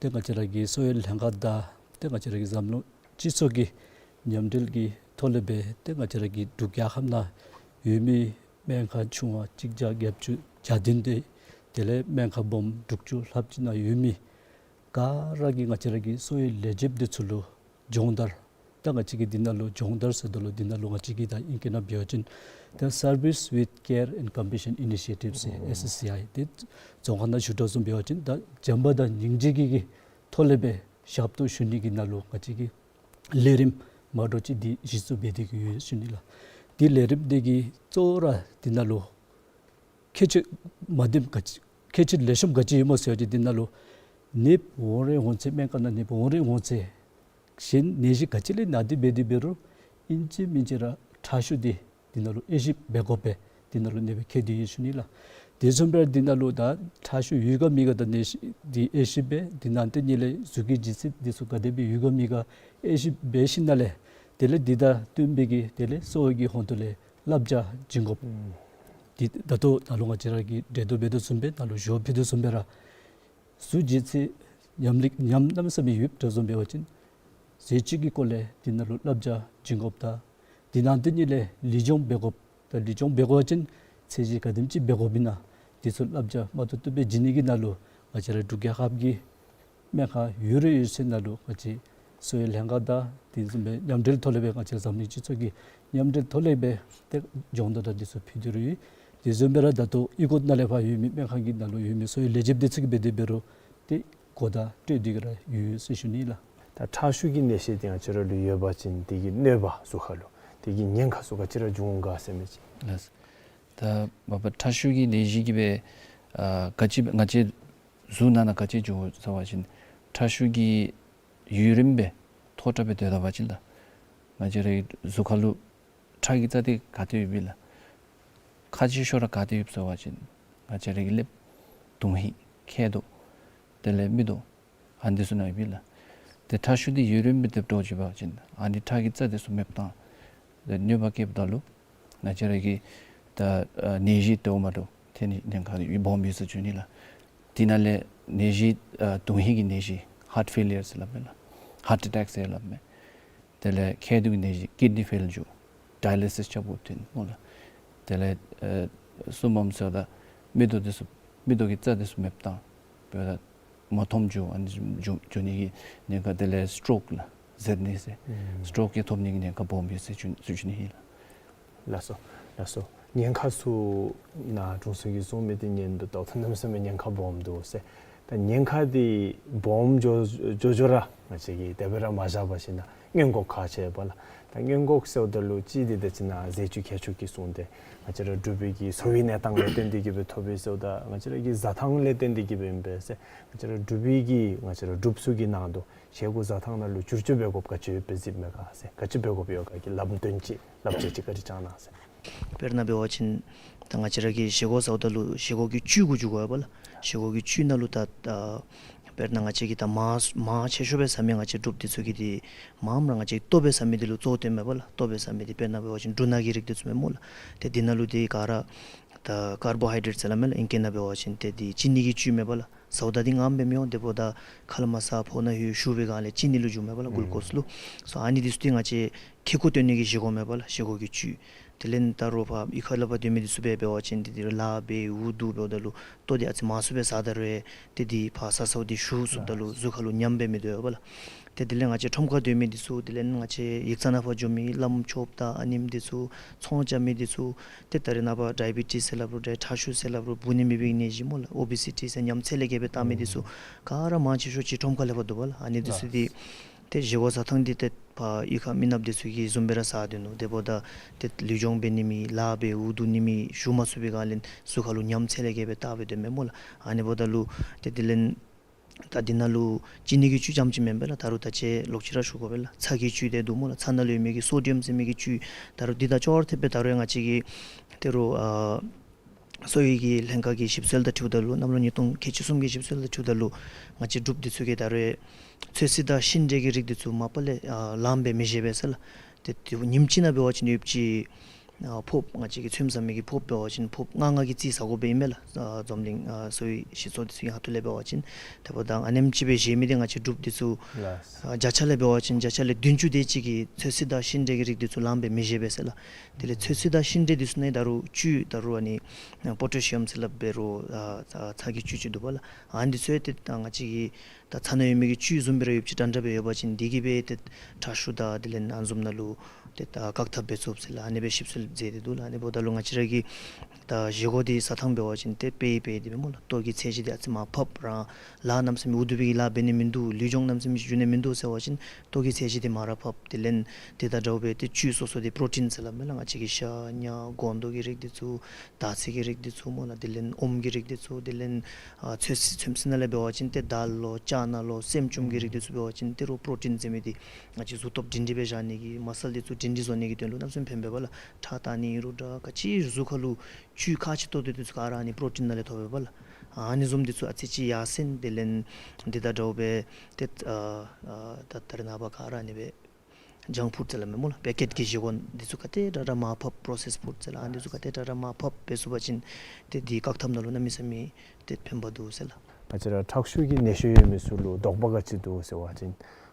ཏེ་ང་བཅས་ར་གི་གསོ་བའི་ལྷན་ཁག་དང་ཏེ་ང་བཅས་ར་གི་འཛམ་གླིང་སྤྱི་ཚོགས་ཀྱི་མཉམ་འབྲེལ་གྱི་ཐོག་ལས་སྦེ་ཏེ་ང་བཅས་ར་གི་འབྲུག་རྒྱལ་ཁབ་ནང་ཡོད་མི་སྨན་ཁང་ཆུང་བ་གཅིག་བརྒྱ་བརྒྱད་ཅུ་གྱ་བདུན་དེ་དེ་ལས་སྨན་ཁང་སྦོམ་དྲུག་ཅུ་ལྷགཔ་ཅིག་ནང་ཡོད་མི་ག་ར་གིས་ང་བཅས་ར་གི་གསོ་བའི་ལས་བྱེདཔ་འདི་ཚུ་ལུ་སྦྱོང་བརྡར། ད་ང་བཅས་ཀྱིས་འདི་ནང་ལུ་སྦྱོང་བརྡར་ཟེརཝ་ད་ལུ་འདི་ནང་ལུ་ང་བཅས་ཀྱིས་ད་ཨིང་སྐད་ནང་འབད་བ་ཅིན་ད་Service with Care and Compassion Initiative ཟེར་ཨེསི་ཨེསི་སི་ཨའི་འདི་རྫོང་ཁ་ནང་ཞུ་དོ་བཟུམ་འབད་བ་ཅིན་ད་བྱམས་པ་དང་སྙིང་རྗེ་གི་གི་ཐོག་ལས་སྦེ་ཞབས་ཏོག་ཞུ་ནི་གི་ནང་ལུ་ང་བཅས་ཀྱིས་ལས་རིམ་མ་འདྲཝ་ཅིག་འདི་གཞི་བཙུགས་འབད་དེ་གི་ཡོད་ཟེར་ཞུ་ནི་ལགས། འདི་ལས་རིམ་འདི་གི་གཙོ་བོ་ར་འདི་ནང་ལུ་ཁྱད་ཆོས་མ་བདེཝ་ག་ཅི་ཁྱད་ཆོས་ལེགས་ཤོམ་ག་ཅི་ཡོདཔ་སྨོ་ཟེར་བ་ཅིན་འདི་ནང་ལུ་ནདཔ་འོང་རན་འོང་ཚེ་སྨན་ཁང་ནང་ནདཔ་འོང་རན་འོང་ཚེ་གཞན་ནད་གཞི་ག་ཅི་ལས་ན་སྟེ་འབད་དེ་འབད་རུང་ཨིན་ཅི་མིན་ཅི་ར་ཁྲག་ཤུགས་འདི་འདི་ནང་ལུ་དབྱེ་ཞིབ་འབད་དགོ་པས། འདི་ནང་ལུ་ཨ་ནི་སྦེ་ཁྱད་དེ་ཡོད་ཟེར་ཞུ་ནི་ལགས། དེ་བཟུམ་སྦེ་འདི་ནང་ལུ་ད་ཁྲག་ཤུགས་ཡོད་ག་མེད་ག་ད་ནད་གཞི་འདི་དབྱེ་ཞིབ་འབད། འདི་ནང་དེ་ཉིད་ལས་གཟུགས་ཀྱི་ལྗིད་ཚད་འདི་ཚུ་ག་དེ་སྦེ་ཡོད་ག་མེད་ག་དབྱེ་ཞིབ་འབད་ཞིནམ་ལས་དེ་ལས་འདི་དང་བསྟུན་པའི་གི་དེ་ལས་གསོ་བའི་གི་ཧོངས་ཏོ་ལས་བསླབ་བྱ་བྱིན་དགོཔ། ཨུམ། འདི་ད་ལྟོ་ནཱ་ལུ་ང་བཅས་ར་གིས་འགྲེལ་བརྡ་འབད་དོ་བཟུམ་སྦེ་ནཱ་ལུ་ཞུ་བ་ཕུལ་དོ་བཟུམ་སྦེ་ར་གཟུགས་ལྗིད་ཚད་ཉམས་ལེགས་ཉམས་གནམ་མེད་ས་མེད་ཡོདཔ་འདྲཝ་བཟུམ་འབད་བ་ཅིན་ཟས་བཅུད་ཀྱི་སྐོར་ལས་འདི་ནང་ལུ་བསླབ་བྱ་བྱིན་དགོཔ་དང་འདི་ནང་དེ་ཉིད་ལས་ལུས་སྦྱོང་འབད་དགོཔ་དང་ལུས་སྦྱོང་འབད་དགོ་པ་ཅིན་ཚད་གཞི་ག་དེམ་ཅིག་འབད་དགོཔ་ཨིན་ན་འདི་ཚུ་བསླབ་བྱ་མ་ཏོག་ཏོ་སྦེ་བྱིན་ནི་གི་ནང་ལུ་ང་བཅས་ར་འབྲུག་རྒྱལ་ཁབ་ཀྱི་སྨན་ཁང་ཡོད་རེ་ཡོད་ཚད་ནང་ལུ་ང་བཅས་གསོ་བའི་ལྷན་ཁག་དང་དེ་བཟུམ་སྦེ་མཉམ་འབྲེལ་ཐོག་ལས་སྦེ་ང་བཅས་འཛམ་གླིང་སྤྱི་ཚོགས་ཀྱི་མཉམ་འབྲེལ་ཐོག་ལས་སྦེ་ཏེ་སྦྱོང་བརྡར་དང་འདི་ཚུ་ཕུལ་ཏེ་ར་ཡོད། དེ་བཟུམ་སྦེ་ར་ད་ལྟོ་ཨི་ཁོ་ནང་ལས་ཕར་ཡོད་མི་སྨན་ཁང་གི་ནང་ལུ་ཡོད་མི་གསོ་བའི་ལས་བྱེདཔ་འདི་ཚུ་གིས་འབད་དེ་འབད་རུང་ཏེ་གོ་བརྡ་སྤྲོད་དེ་གི་ར་ཡོད་ཟེར་ཞུ་ནི་ལགས། ད་ཁྲག་ཤུགས་ཀྱི་ནད་གཞི་འདི་ང་བཅས་ར་ལུ་ཡོད་པ་ཅིན་དེ་གི་གནོད་པ་གཟུགས་ཁར་ལུ་དེ་གི་ཉེན་ཁ་ཚུ་ག་ཅི་ར་འབྱུང་ག་ཟེར་མི་ཅིག། ལགས། ད་མ་པ་ཁྲག་ཤུགས་ཀྱི་ནད་གཞི་གིས་སྦེ་ཨ་ག་ཅི་ང་བཅས་གཟུགས་ནང་ན་ག་ཅི་འབྱུང་ཟེར་བ་ཅིན་ཁྲག་ཤུགས་ཀྱི་ཡུན་རིངམོ་སྦེ་མཐོ་དྲགས་སྦེ་སྡོད་ད་པ་ཅིན་ད་ང་བཅས་རའི་གཟུགས་ཁར་ལུ་ཁྲག་གི་རྩ་འདི་ག་ཏེ་ཡོདཔ་ཨིན་ལགས། ཁག་ཆེ་ཤོས་ར་ག་ཏེ་ཡོདཔ་ཟེར་བ་ཅིན་ང་བཅས་རའི་གི་ཀླདཔ། དུང་ཧིང་། མཁལ་རྡོག། དེ་ལས་མིག་ཏོ། ཨ་ནི་འདི་ཚུ་ནང་ཡོདཔ་ཨིན་ལགས། ཏེ་ཁྲག་ཤུགས་འདི་ཡུན་རིངམོ་སྦེ་སྡོད་འགྱོ་བ་ཅིན་ཨ་ནི་ཁྲག་གི་རྩ་འདི་ཚུ་མེདཔ་བཏང་། ཏེ་གནོད་པ་བསྐྱལཝ་ད་ལུ་ང་བཅས་རའི་གི་ད་ཨ་ནད་གཞི་དེ་འོ་མ་ལུ་ཐོན་ནི་ཉེན་ཁ་སྦོམ་ཡོད་ཟེར་ཞུ་ནི་ལགས། དེ་ནང་ལས་ནད་གཞི་ཨ་དུང་ཧིང་གི་ནད་གཞི་ཧཱརཊ་ཕེ་ལི་ཡར་ཟེར་སླབ་མས་ལགས། ཧཱརཊ་ཨེ་ཊེཀ་ཟེར་སླབ་མས། དེ་ལས་མཁལ་རྡོག་གི་ནད་གཞི་ཀིཌ་ནི་ཕེལ་འགྱོ། ཌའི་ལི་སིས་རྐྱབ་དགོཔ་ཐོན་སྨོ་ལགས། དེ་ལས་ཨེ་གསུམ་པམ་ཟེརཝ་ད་མིག་ཏོ་འདི་ཚུ་མིག་ཏོ་གི་རྩ་འདི་ཚུ་མེདཔ་བཏང་། འབདཝ་ད་མ་མཐོངམ་འགྱོ། ཨ་ནི་འགྱོ་འགྱོ་ནི་གི་ཉེན་ཁ། དེ་ལས་སི་ཊོག་ལགས་ཟེར་ནི་ཟེར། ཨུམ། སི་ཊོག་ཡང་ཐོབ་ནི་གི་ཉེན་ཁ་སྦོམ་ཡོད་ཟེར་ཞུ་ཞུ་ནི་ཨིན་ལགས། ལགས་སོ། ལགས་སོ། ཉེན་ཁ་ཚུ་ནཱ་དྲུང་འཚོ་གིས་གསུངས་མི་འདི་ཉན་དོ་བལྟཝ་ད་གནམ་མེད་ས་མེད་ཉེན་ཁ་སྦོམ་འདུག་ཟེར། ད་ཉེན་ཁ་འདི་སྦོམ་འགྱོ་འགྱོ་འགྱོ་ར་ང་བཅས་ཀྱིས་དེ་སྦེ་ར་མ་བཞག་པར་ཞིནམ་ན་སྔོན་འགོག་ཁག་ཆེ་བས་ལགས། ད་སྔོན་འགོག་ཟེརཝ་ད་ལུ་གཅིག་འདི་ད་ཅི་ནཱ་ཟས་བཅུད་ཁྱད་ཆོས་ཀྱི་གསུངས་ཏེ་ང་བཅས་ར་འབྲུག་པའི་གི་གསོ་བའི་གནས་སྟངས་ལས་བརྟེན་ཏེ་གིས་སྦེ་ཐོབ་པས་ཟེརཝ་ད་ང་བཅས་ར་གི་བཟའ་ཐངས་ལས་བརྟེན་ཏེ་གིས་སྦེ་ཨིན་པས་ཟེར། ང་བཅས་ར་འབྲུག་པའི་གི་ང་བཅས་ར་འབྲུགཔ་ཚུ་གི་ནང་དུ་བཞེས་སྒོ་བཟའ་ཐངས་ནང་ལུ་བསྒྱུར་བཅོས་འབད་དགོཔ་ག་ཅི་ཡོདཔ་སྦེ་གཟིགསཔ་མས་ག་ཟེར། ག་ཅི་འབད་དགོཔ་ཡོད་ག་གི་ལམ་སྟོན་ཅིག་བསླབ་བྱ་ཅིག་བཀའ་དྲིན་བསྐྱང་གནང་ཟེར། དཔེར་ན་འབད་བ་ཅིན་ད་ང་བཅས་ར་གིས་བཞེས་སྒོ་བཟའཝ་ད་ལུ་བཞེས་སྒོ་གི་བཅུད་གུ་འགྱུར་དགོ་པས་ལགས། བཞེས་སྒོ་གི་བཅུད་ནང་ལུ་ད་ད་དཔེར་ན་ང་བཅས་ཀྱིས་ད་མར་མར་ཆེ་ཤོས་སྦེ་ཟ་མི་ང་བཅས་འབྲུགཔ་འདི་ཚུ་གིས་འདི་མངམ་ར་ང་བཅས་ལྟོ་སྦེ་ཟ་མི་འདི་ལུ་གཙོ་བོ་བཏོནམ་མས་པ་ལགས། ལྟོ་སྦེ་ཟ་མི་འདི་དཔེར་ན་འབད་བ་ཅིན་འབྲུ་སྣ་གི་རིགས་འདི་ཚུ་མས་སྨོ་ལགས། ཏེ་འདི་ནང་ལུ་འདི་ག་ར་ད་ཀར་བོ་ཧའི་ཌེ་རེཊ་ཟེར་སླབ་མས་ལགས། ཨིང་སྐད་ནང་འབད་བ་ཅིན་ཏེ་འདི་ཅི་ནི་གི་བཅུད་མས་པ་ལགས། ཟཝ་ད་འདི་ངམ་སྦེ་མི་འོང་། དེ་འབདཝ་ད་ཁ་ལས་མར་ཟ་ཕོཝ་ནང་ལྷོད་ཞུ་བའི་སྒང་ལས་ཅི་ནི་ལུ་འགྱུརཝ་མས་པ་ལགས། ཨུམ། གུལ་ཀོསི་ལུ། སོ་ཨ་ནི་འདི་ཚུ་འདི་ང་བཅས་ཁེ་ཀོ་སྟོན་ནི་གི་བཞེས་སྒོ་མས་པ་ལགས། བཞེས་སྒོ་གི་བཅུད། དེ་ལས་ད་རུང་ཕར་གཡུས་ཁ་ལས་ཕར་སྡོད་མི་འདི་ཚུ་སྦེ་འབད་བ་ཅིན་འདི་འདི་ལཱ་འབད་འུ་སྡུག་འབདཝ་ད་ལུ་ལྟོ་འདི་ཨ་ཙི་མང་སུ་སྦེ་ཟ་ད་རུང་ཏེ་འདི་ཕར་ཟ་ཟཝ་འདི་ཞུ་ཚུགསཔ་ད་ལུ་གཟུགས་ཁར་ལུ་ཉམས་སྦེ་མི་སྡོད་པ་ལགས། ཏེ་དེ་ལས་ང་བཅས་ཁྲོམ་ཁར་སྡོད་མི་འདི་ཚུ་དེ་ལས་ང་བཅས་ཡིག་ཚང་ནང་ཕར་འགྱོ་མི་བླམ་ཆོསཔ་དང་ཨ་ནེམོ་འདི་ཚུ་ཚོང་རྐྱབ་མི་འདི་ཚུ་ཏེ་ད་རེས་ནངས་པ་ཌའི་བི་ཊིས་ཟེར་སླབ་རུང་ཁྲག་ཤུགས་ཟེར་སླབ་རུང་འབུ་ནི་མེད་པའི་ནད་གཞི་སྨོ་ལགས། ཨོ་བི་སི་ཊི་ཟེར་ཉམས་ཚད་ལས་བརྒལ་སྦེ་བཏང་མི་འདི་ཚུ་ག་ར་མང་ཆེ་ཤོས་ཅིག་ཁྲོམ་ཁ་ལས་ཕར་འདུག་པ་ལགས། ཨ་ནི་འདི་ཚུ་འདི་ཏེ་བཞེས་སྒོ་བཟའ་ཐངས་འདི་ཏེ་ཕར་གཡུས་ཁ་མི་ནགཔ་འདི་ཚུ་གིས་བཟུམ་སྦེ་ར་ཟ་སྡོད་ནུག། དེ་འབདཝ་ད་ཏེ་ལུས་སྦྱོང་འབད་ནི་མེད། ལཱ་འབད་འུ་སྡུག་ནི་མེད། ཞུ་མ་ཚུགས་པའི་སྒང་ལས་གཟུགས་ཁར་ལུ་ཉམས་ཚད་ལས་བརྒལ་སྦེ་བཏང་སྦེ་སྡོདཔ་མས་སྨོ་ལགས། ཨ་ནི་འབདཝ་ད་ལུ་ཏེ་དེ་ལས་ ད་འདི་ནང་ལུ་ཅི་ནི་གི་བཅུད་རྐྱངམ་ཅིག་མེན་པས་ལགས། ད་རུང་ད་ཅི་ལོག་ཅི་ར་ཞུ་དགོ་པས་ལགས། ཚྭ་གི་བཅུད་དེ་འདུག་སྨོ་ལགས། ཚྭ་ནང་ལུ་ཡོད་མི་གི་སོ་ཌི་ཡམ་ཟེར་མི་གི་བཅུད། ད་རུང་འདི་དང་ཅོག་ར་འཐདཔ་སྦེ་ད་རུང་ཡང་ང་བཅས་ཀྱིས་ད་རུང་ཨ་གསོ་བའི་གི་ལྷན་ཁག་གི་ཞིབ་འཚོལ་དང་འཁྲིལཝ་ད་ལུ་གནམ་ལོ་ཉིས་སྟོང་ཁལ་གཅིག་གསུམ་གྱི་ཞིབ་འཚོལ་དང་འཁྲིལཝ་ད་ལུ་ང་བཅས་འབྲུགཔ་འདི་ཚུ་གིས་ད་རུང་ཚོད་བསྲེ་དང་ཤིང་འབྲས་ཀྱི་རིགས་འདི་ཚུ་མ་པ་ལས་ཨ་ལངམ་སྦེ་མི་བཞེས་པས་ཟེར་ལགས། ཏེ་དུས་ཉིནམ་གཅིག་ནང་འབད་བ་ཅིན་ཡོདཔ་ཅིག་ཨ་ཕོརཔ་ང་བཅས་ཀྱིས་ཚོདམ་ཟ་མི་གི་ཕོརཔ་འབད་བ་ཅིན་ཕོརཔ་ལྔ་ལྔ་གི་རྩིས་ཟ་དགོ་པས་ཨིན་མས་ལགས། ཨ་འཛམ་གླིང་ཨ་གསོ་བའི་ཞིབ་འཚོལ་འདི་ཚུ་གི་ཧོངས་ལས་འབད་བ་ཅིན། དེ་འབདཝ་ད་ཨ་ནེམ་ཅིག་སྦེ་བཞེས་མི་འདི་ང་བཅས་འབྲུགཔ་འདི་ཚུ་ལགས། ཨ་བརྒྱ་ཆ་ལས་འབད་བ་ཅིན་བརྒྱ་ཆ་ལས་བདུན་ཅུ་དེ་ཅིག་གིས་ཚོད་བསྲེ་དང་ཤིང་འབྲས་ཀྱི་རིགས་འདི་ཚུ་ལངམ་སྦེ་མི་བཞེས་པས་ཟེར་ལགས། དེ་ལས་ཚོད་བསྲེ་དང་ཤིང་འབྲས་འདི་ཚུ་ནང་ད་རུང་བཅུད་ད་རུང་ཨ་ནི་པོ་ཊེ་ཤི་ཡམ་ཟེར་སླབ་འབད་རུང་ཨ་ཚྭ་གི་བཅུད་ཅིག་འདུག་པ་ལགས། ཨ་ནི་འདི་ཚུ་ཡང་ཏེ་ད་ང་བཅས་ཀྱི་ད་ཚྭ་ནང་ཡོད་མི་གི་བཅུད་བཟུམ་སྦེ་ར་ཡོདཔ་ཅིག་འདྲན་འདྲ་སྦེ་ཡོད་པ་ཅིན་འདི་གིས་སྦེ་ཏེ་ཁྲག་ཤུགས་དང་དེ་ལས་ཨ་ནི་བཟུམ་ནང་ལུ་ཏེ་ད་བཀག་ཐབས་འབད་ཚུགས་ཟེར་ལགས། ཨ་ནི་སྦེ་ཞིབ་འཚོལ་མཛད་དེ་འདུག་ལགས། ཨ་ནི་འབདཝ་ད་ལུ་ང་བཅས་ར་གི་ད་བཞེས་སྒོ་འདི་ཟ་ཐངས་འབད་བ་ཅིན་ཏེ་དཔེ་དཔེ་འདི་སྦེ་སྨོ་ལགས། ལྟོ་གི་ཚད་གཞི་འདི་ཨ་ཙི་མར་ཕབ་ར་ལཱ་གནམ་མེད་ས་མེད་འུ་སྡུག་པའི་གི་ལཱ་འབད་ནི་མིན་འདུག། ལུས་སྦྱོང་གནམ་མེད་ས་མེད་ཅིག་འགྱོ་ནི་མིན་འདུག་ཟེར་བ་ཅིན་ལྟོ་གི་ཚད་གཞི་འདི་མར་ར་ཕབ། དེ་ལས་དེ་དང་འདྲཝ་སྦེ་ཏེ་བཅུད་སོ་སོ་འདི་པྲོ་ཊིན་ཟེར་སླབ་མས་ལགས། ང་བཅས་ཀྱི་ཤ་ཉ་སྒོང་རྡོག་གི་རིགས་འདི་ཚུ་དར་ཚིལ་གྱི་རིགས་འདི་ཚུ་སྨོ་ལགས། དེ་ལས་ཨོམ་གྱི་རིགས་འདི་ཚུ། དེ་ལས་ཨ་ཚོད་བསྲེ་ཚོད་བསྲེ་ནང་ལས་འབད་བ་ཅིན་ཏེ་དཱལ་ལོ་ཅ་ན་ལོ་སྲནམ་ཅུམ་གྱི་རིགས་འདི་ཚུ་འབད་བ་ཅིན་ཏེ་རོགས་པྲོ་ཊིན་ཟེར་མི་འདི་ང་བཅས་གཟུགས་སྟོབས་སྒྲིང་སྒྲི་སྦེ་བཞག་ནི་གི་མ་སཱལ་འདི་ཚུ་སྒྲིང་སྒྲི་བཟོ་ནི་གི་དོན་ལུ་གནམ་མེད་ས་མེད་ཕན་པས་པ་ལགས། ཁྲག་བཏང་ནི་རུང་འདྲ་ག་ཅི་གཟུགས་ཁར་ལུ་བཅུད་ཁག་ཆེ་ཏོག་ཏོ་འདི་ཚུ་ག་ར་ཨ་ནི་པྲོ་ཊིན་ནང་ལས་ཐོབ་པས་པ་ལགས། ཨ་ནི་བཟུམ་འདི་ཚུ་ཨ་ཙི་ཅིག་ཡར་སེང་དེ་ལས་འདི་དང་འདྲཝ་སྦེ་ཏེ་ཨ་ཨ་ད་ད་རེས་ནངས་པ་ག་ར་ཨ་ནི་སྦེ་ཇང་ཕུཌ་ཟེར་སླབ་མས་སྨོ་ལགས། པེ་ཀེཊ་གི་བཞེས་སྒོ་འདི་ཚུ་ག་དེ་དྲག་དྲག་མར་ཕབ་པྲོ་སེསཌ་ཕུཌ་ཟེར་ལགས། ཨ་ནི་འདི་ཚུ་ག་དེ་དྲག་དྲག་མར་ཕབ་འབད་ཚུགས་པ་ཅིན་ཏེ་འདི་བཀག་ཐབས་ནང་ལུ་གནམ་མེད་ས་མེད་ཏེ་ཕན་པ་འདུག་ཟེར་ལགས། ང་བཅས་ར་ཁྲག་ཤུགས་ཀྱི་ནད་གཞི་ཡོད་མི་ཚུ་ལུ་དོགས་པ་ག་ཅི་འདུག་ཟེར་བ་ཅིན་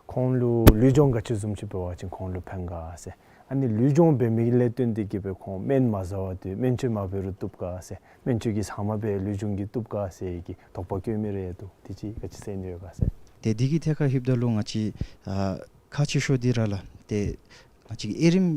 ཁོང་ལུ་ལུས་སྦྱོང་ག་ཅི་བཟུམ་ཅིག་འབད་བ་ཅིན་ཁོང་ལུ་ཕན་ག་ཟེར། ཨ་ནི་ལུས་སྦྱོང་འབད་མི་ལས་བརྟེན་ཏེ་གིས་སྦེ་ཁོང་སྨན་མ་ཟ་བར་སྡོད་སྨན་བཅོས་མ་འབད་རུང་བཏུབ་ག་ཟེར། སྨན་བཅོས་ཀྱི་ཟ་མ་སྦེ་ལུས་སྦྱོང་གིས་བཏུབ་ག་ཟེར་གྱི་དོགས་པ་བཀོད་མི་རེ་འདུག། དེ་ཅིག་ག་ཅི་ཟེར་ནི་ཡོད་ག་ཟེར། ཏེ་འདི་གི་ཐད་ཁར་ལྷོདཔ་ད་ལུ་ང་བཅས་ཨ་ཁག་ཆེ་ཤོས་འདི་ར་ལགས། ཏེ་ང་བཅས་ཀྱིས་དབྱེ་རིམ་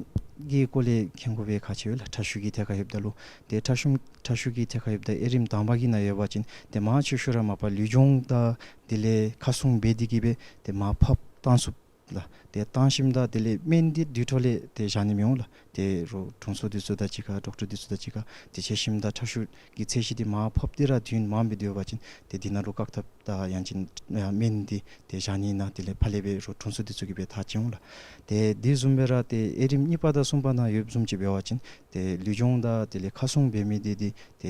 གྱི་སྐོར་ལས་མཁྱེན་དགོ་པའི་ཁག་ཆེ་བས་ལགས། ཁྲག་ཤུགས་ཀྱི་ཐད་ཁར་ལྷོདཔ་ད་ལུ་ཏེ་ཁྲག་ཤུགས་ཁྲག་ཤུགས་ཀྱི་ཐད་ཁར་ལྷོདཔ་ད་དབྱེ་རིམ་དང་པ་གི་ནང་ཡོད་པ་ཅིན་ཏེ་མང་ཆེ་ཤོས་ར་མ་པ་ལུས་སྦྱོང་དང་དེ་ལས་ཁ་སྲུང་འབད་དེ་གིས་སྦེ་ཏེ་མར་ཕབ་བཏང་ཚུགས་ལགས། ཏེ་བཏང་ཞིནམ་ད་དེ་ལས་སྨན་འདི་དུས་ཐོག་ལས་ཏེ་བཞག་ནི་མི་འོང་ལགས། ཏེ་རོགས་དྲུང་འཚོ་འདི་ཚུ་དང་གཅིག་ཁར་ཌོག་ཊར་འདི་ཚུ་དང་གཅིག་ཁར་ཏེ་འཕྱད་ཞིནམ་ད་ཁྲག་ཤུགས་ཀྱི་ཚད་གཞི་འདི་མར་ཕབ་སྟེ་ར་དུས་ཡུན་མངམ་སྦེ་སྡོད་པ་ཅིན་ཏེ་འདི་ནང་ལུ་བཀག་ཐབས་དང་ཡང་ཅིན་ཨ་སྨན་འདི་ཏེ་བཞག་ནི་ནང་དེ་ལས་ཕར་ལས་སྦེ་རོགས་དྲུང་འཚོ་འདི་ཚུ་གིས་སྦེ་ཐག་བཅད་འོང་ལགས། ཏེ་དེ་བཟུམ་སྦེ་ར་ཏེ་དབྱེ་རིམ་གཉིས་པ་དང་གསུམ་པ་ནང་ཡོདཔ་བཟུམ་ཅིག་འབད་བ་ཅིན་ཏེ་ལུས་སྦྱོང་དང་དེ་ལས་ཁ་སྲུང་འབད་མི་འདི་འདི་ཏེ་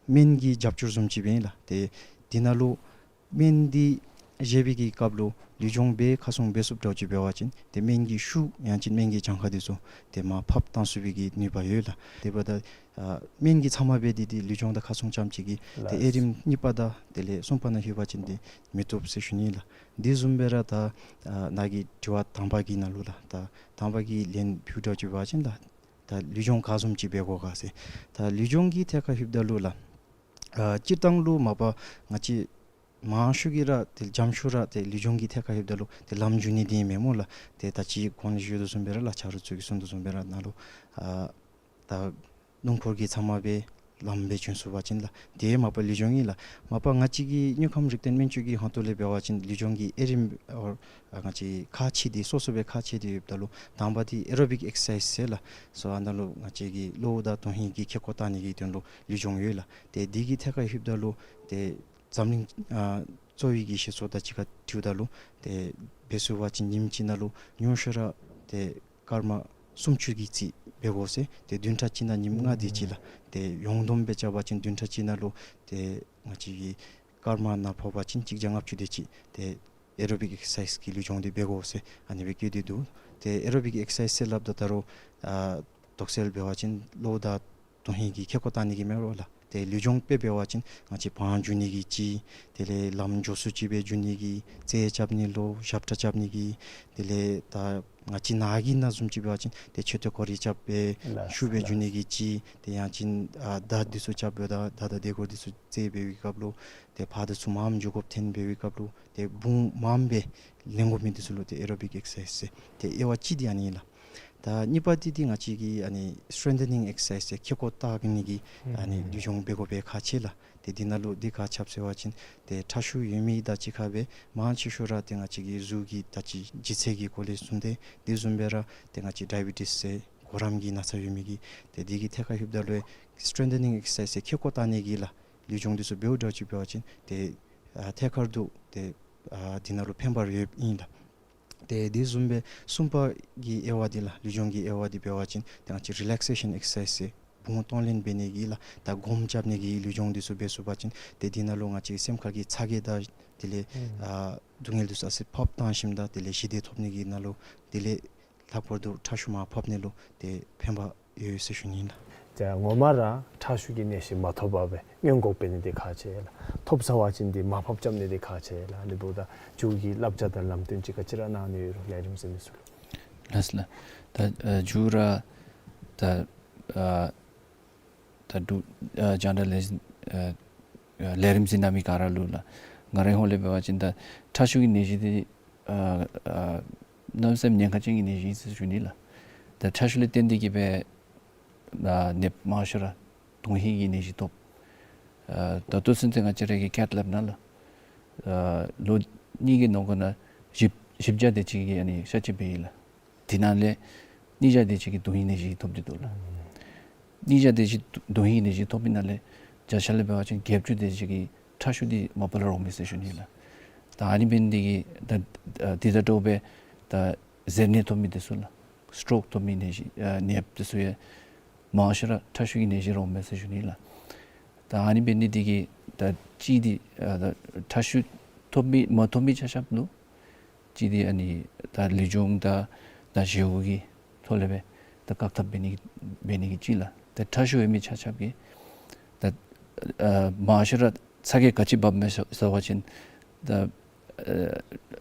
སྨན་གྱི་རྒྱབ་སྐྱོར་བཟུམ་ཅིག་སྦེ་ཨིན་ལགས། ཏེ་འདི་ནང་ལུ་སྨན་འདི་བཞེས་པའི་གི་སྐབས་ལུ་ལུས་སྦྱོང་འབད་ཁ་སྲུང་འབད་ཚུགསཔ་འདྲཝ་ཅིག་འབད་བ་ཅིན་ཏེ་སྨན་གྱི་ཤུགས་ཡང་ཅིན་སྨན་གྱི་གྱངས་ཁ་འདི་ཚུ་ཏེ་མར་ཕབ་བཏང་ཚུགས་པའི་གི་ནུས་པ་ཡོད་ལགས། དེ་འབདཝ་ད་ཨ་སྨན་གྱི་ཚབ་མ་འབད་དེ་ཏེ་ལུས་སྦྱོང་དང་ཁ་སྲུང་རྐྱངམ་ཅིག་གིས་ཏེ་ལགས། དབྱེ་རིམ་གཉིས་པ་དང་དེ་ལས་གསུམ་པ་ནང་ལྷོད་པ་ཅིན་ཏེ་མི་བཏུབ་ཟེར་ཞུ་ནི་ལགས། དེ་བཟུམ་སྦེ་ར་ད་ཨ་ནཱ་གི་དྲི་བ་དང་པ་གི་ནང་ལུ་ལགས། ད་དང་པ་གི་ལན་ཕུལཝ་འདྲཝ་ཅིག་འབད་བ་ཅིན་ལགས། ད་ལུས་སྦྱོང་ག་བཟུམ་ཅིག་འབད་དགོ་ག་ཟེར། ད་ལུས་སྦྱོང་གི་ཐད་ཁར་ལྷོདཔ་ད་ལུ་ལགས། ཨ་སྤྱིར་བཏང་ལུ་མ་པ་ང་བཅས་མང་ཤོས་ཀྱིས་ར་ཏེ་འཇམ་ཤོས་ར་ཏེ་ལུས་སྦྱོང་གི་ཐད་ཁར་ལྷོདཔ་ད་ལུ་ཏེ་ལམ་འཇུ་ནི་འདི་ཨིན་མས་སྨོ་ལགས། ཏེ་ད་ཅི་གོང་ལུ་ཞུ་དོ་བཟུམ་སྦེ་ར་ལགས། ཆ་རོགས་ཚུ་གིས་གསུང་དོ་བཟུམ་སྦེ་ར་ནཱ་ལུ་ཨ་ད་སྣུམ་འཁོར་གྱི་ཚབ་མ་སྦེ་ལམ་སྦེ་འཇུ་ཚུགས་པ་ཅིན་ལགས། དེ་མ་པ་ལུས་སྦྱོང་ཨིན་ལགས། མ་པ་ང་བཅས་ཀྱི་དངོས་ཁམས་རིག་ལྡན་སྨན་བཅོས་ཀྱི་ཧོངས་ཏོ་ལས་འབད་བ་ཅིན་ལུས་སྦྱོང་གི་དབྱེ་རིམ་ཨོ་ང་བཅས་ཁག་ཆེ་འདི་སོ་སོ་སྦེ་ཁག་ཆེ་འདི་ཡོདཔ་ད་ལུ་དང་པ་འདི་ཨེ་རོ་བིག་ཨེག་སར་སའིཛ་ཟེར་ལགས། སོ་ཨ་ནཱ་ལུ་ང་བཅས་ཀྱི་གློ་བོ་དང་དོན་ཧིང་གི་ཁེ་ཀོ་བཏང་ནི་གི་དོན་ལུ་ལུས་སྦྱོང་ཡོད་ལགས། ཏེ་འདི་གི་ཐད་ཁར་ལྷོདཔ་ད་ལུ་ཏེ་འཛམ་གླིང་ཨ་གཙོ་བོའི་གི་ཞིག་གསོ་དང་གཅིག་ཁར་འཁྲིལཝ་ད་ལུ་ཏེ་འབད་ཚུགས་པ་ཅིན་ཉིནམ་གཅིག་ནང་ལུ་ཉུང་ཤོས་ར་ཏེ་སྐར་མ་སུམ་ཅུ་གི་རྩིས་འབད་དགོ་ཟེར། ཏེ་བདུན་ཕྲག་གཅིག་ནང་ཉིནམ་ལྔ་དེ་ཅིག་ལགས། ཏེ་ཡོངས་བསྡོམས་སྦེ་རྐྱབ་པ་ཅིན་བདུན་ཕྲག་གཅིག་ནང་ལུ་ཏེ་ང་བཅས་ཀྱི་སྐར་མ་ནང་ཕོག་པ་ཅིན་གཅིག་བརྒྱ་ལྔ་བཅུ་དེ་ཅིག་ཏེ་ཨེ་རོ་བིག་ཨེག་སར་སའིཛ་གི་ལུས་སྦྱོང་འདི་འབད་དགོ་ཟེར་ཨ་ནི་སྦེ་བཀོད་དེ་འདུག། ཏེ་ཨེ་རོ་བིག་ཨེག་སར་སའིཛ་ཟེར་སླབ་ད་ད་རུང་ཨ་དོགས་སེལ་འབད་བ་ཅིན་གློ་བོ་དང་དོན་ཧིང་གི་ཁེ་ཀོ་བཏང་ནི་གི་མེན་རོ་ལགས། ཏེ་ལུས་སྦྱོང་དཔེ་འབད་བ་ཅིན་ང་བཅས་བང་འཇུ་ནི་གི་ཅིག། དེ་ལས་ལམ་མགྱོགས་སུ་ཅིག་སྦེ་འཇུ་ནི་གི། རྩེད་རྐྱབ་ནི་ལུ་ཞབས་ཁྲ་རྐྱབ་ནི་གི། དེ་ལས་ད་ང་བཅས་ནཱ་གི་ནང་བཟུམ་ཅིག་འབད་བ་ཅིན་ཏེ་མཆོད་རྟེན་ཁོ་ར་རྐྱབ་སྦེ་ལགས་ཤུགས་སྦེ་ལགས། འཇུ་ནི་གི་ཅིག། ཏེ་ཡང་ཅིན་ཨ་མདའ་འདི་ཚུ་རྐྱབ་སྦེ་ད་མདའ་དང་རྡེ་གུར་འདི་ཚུ་རྩེད་འབད་བའི་སྐབས་ལུ་ཏེ་ཕར་དང་ཚུར་མངམ་འགྱོ་དགོཔ་ཐོན་འབད་བའི་སྐབས་ལུ་ཏེ་དཔུང་མངམ་སྦེ་ལེན་དགོ་མི་འདི་ཚུ་ལུ་ཏེ་ཨེ་རོ་བིག་ཨེག་སར་སའིཛ་ཟེར། ཏེ་དབྱེ་བ་གཅིག་འདི་ཨ་ནི་ཨིན་ལགས། ད་གཉིས་པ་འདི་འདི་ང་བཅས་ཀྱི་ཨ་ནི་སི་ཊེང་ཐ་ནིང་ཨེག་སར་སའིཛ་ཟེར་ཁེ་ཀོ་བཏང་ནི་གི་ཨ་ནི་ལུས་སྦྱོང་འབད་དགོ་པའི་ཁག་ཆེ་ལགས། ཏེ་འདི་ནང་ལུ་འདི་ག་ཅི་སྦེ་ཟེར་བ་ཅིན་ཏེ་ཁྲག་ཤུགས་ཡོད་མི་དང་གཅིག་ཁར་སྦེ་མང་ཆེ་ཤོས་ར་ཏེ་ང་བཅས་ཀྱི་གཟུགས་ཀྱི་ད་ཅི་ལྗིད་ཚད་ཀྱི་སྐོར་ལས་གསུངས་ཏེ་དེ་བཟུམ་སྦེ་ར་ཏེ་ང་བཅས་ཌའི་བི་ཊིས་ཟེར་གོ་རམས་ཀྱི་ན་ཚ་ཡོད་མི་གིས་ཏེ་འདི་གི་ཐད་ཁར་ལྷོདཔ་ད་ལུ་སི་ཊེང་ཐ་ནིང་ཨེག་སར་སའིཛ་ཟེར་ཁེ་ཀོ་བཏང་ནི་གི་ལགས་ལུས་སྦྱོང་འདི་ཚུ་འབདཝ་འདྲཝ་ཅིག་འབད་བ་ཅིན་ཏེ་ཨ་ཐད་ཀར་དུ་ཏེ་ ཨ་འདི་ནང་ལུ་ཕན་པ་ཡོདཔ་ཨིན་ལགས། ཏེ་དེ་བཟུམ་སྦེ་གསུམ་པ་གི་དབྱེ་བ་འདི་ལགས། ལུས་སྦྱོང་གི་དབྱེ་བ་འདི་འབད་བ་ཅིན་ཏེ་ང་བཅས་རི་ལེག་སེ་ཤཱན་ཨེག་སར་སའིཛ་ཟེར་བུང་བ་གཏོང་ལེན་འབད་ནི་གི་ལགས། ད་སྒོམ་རྐྱབ་ནི་གི་ལུས་སྦྱོང་འདི་ཚུ་འབད་ཚུགས་པ་ཅིན་ཏེ་འདི་ནང་ལུ་ང་བཅས་སེམས་ཁ་གི་ཚ་གྱང་དང་དེ་ལས་ཨ་སྡུག་བསྔལ་འདི་ཚུ་ཨ་ཙི་ཕབ་བཏང་ཞིནམ་ད་དེ་ལས་ཞི་བདེ་ཐོབ་ནི་གི་ནང་ལུ་དེ་ལས་ལྷག་པར་དུ་ཁྲག་ཤུགས་མར་ཕབ་ནི་ལུ་ཏེ་ཕན་པ་ཡོད་ཟེར་ཞུ་ནི་ཨིན་ལགས། ཏེ་ངོ་མ་ར་ཁྲག་ཤུགས་ཀྱི་ནད་གཞི་མ་ཐོབ་པར་སྦེ་སྔོན་འགོག་འབད་ནི་འདི་ཁག་ཆེ་ལགས། ཐོབ་ཚར་བ་ཅིན་འདི་མར་ཕབ་རྐྱབ་ནི་འདི་ཁག་ཆེ་ལགས། ཨ་ནི་འབདཝ་ད་མཇུག་གི་བསླབ་བྱ་དང་ལམ་སྟོན་ཅིག་ག་ཅི་ར་གནང་ནི་ཡོད་རུང་ལས་རིམ་གཟིགས་མི་ཚུ་ལུ། ལགས་ལགས། ད་ཨ་མཇུག་ར་ད་ཨ་ད་འབྲུག་ཨ་རྒྱང་བསྒྲགས་ལས་འཛིན་ཨ་ཨ་ལས་རིམ་གཟིགས་གནང་མི་ག་ར་ལུ་ལགས། ང་རའི་ཧོངས་ལས་འབད་བ་ཅིན་ད་ཁྲག་ཤུགས་ཀྱི་ནད་གཞི་འདི་ཨ་ཨ་གནམ་མེད་ས་མེད་ཉེན་ཁ་ཅན་གྱི་ནད་གཞི་ཨིན་ཟེར་ཞུ་ནི་ལགས། ད་ཁྲག་ཤུགས་ལས་བརྟེན་ཏེ་གིས་སྦེ་ཨ་ནདཔ་མང་ཤོས་ར་དོན་ཧིང་གི་ནད་གཞི་ཐོབ། ཨ་ད་ལྟོ་ཚུན་ཚོད་ང་བཅས་ར་གི་ཁེཐ་ལེབ་ནང་ལུ་ཨ་ལོ་གཉིས་ཀྱི་ནང་འཁོད་ནང་བཞི་བཞི་བརྒྱ་དེ་ཅིག་གིས་ཨ་ནི་གཤག་བཅོས་འབད་ཡི་ལགས། དེ་ནང་ལས་གཉིས་བརྒྱ་དེ་ཅིག་གིས་དོན་ཧིང་ནད་གཞི་ཐོབ་སྟེ་འདུག་ལགས། གཉིས་བརྒྱ་དེ་ཅིག་དོན་ཧིང་ནད་གཞི་ཐོབ་པའི་ནང་ལས་བརྒྱ་ཆ་ལས་འབད་བ་ཅིན་བརྒྱད་ཅུ་དེ་ཅིག་གིས་ཁྲག་ཤུགས་འདི་མ་པ་ལས་རོགས་མེད་ཟེར་ཞུ་ནི་ལགས། ད་ཨ་ནི་འབད་ནི་འདི་གིས་ད་ཨ་འདི་དང་འདྲཝ་སྦེ་ད་གཟེར་ནད་ཐོབ་མི་དེ་ཚུ་ལགས། སི་ཊོག་ཐོབ་མི་ནད་གཞི་ཨ་ནདཔ་དེ་ཚུ་ཡང་མང་ཤོས་ར་ཁྲག་ཤུགས་ཀྱི་ནད་གཞི་རོགས་མེད་ཟེར་ཞུ་ནི་ལགས། ད་ཨ་ནི་འབད་ནི་འདི་གིས་ད་གཅིག་འདི་ཨ་ད་ཁྲག་ཤུགས་ཐོབ་མི་མ་ཐོབ་མི་ཆ་ཁྱབ་ལུ་གཅིག་འདི་ཨ་ནི་ད་ལུས་སྦྱོང་དང་ད་བཞེས་སྒོ་གི་ཐོག་ལས་སྦེ་ད་བཀག་ཐབས་འབད་ནི་འབད་ནི་གི་གཅིག་ལགས། ད་ཁྲག་ཤུགས་ཡོད་མི་ཆ་ཁྱབ་ཀྱིས་ད་ཨ་མང་ཤོས་ར་ཚ་གྱང་ག་ཅི་འབབ་མས་ཟེར་བ་ཅིན་ད་ཨ་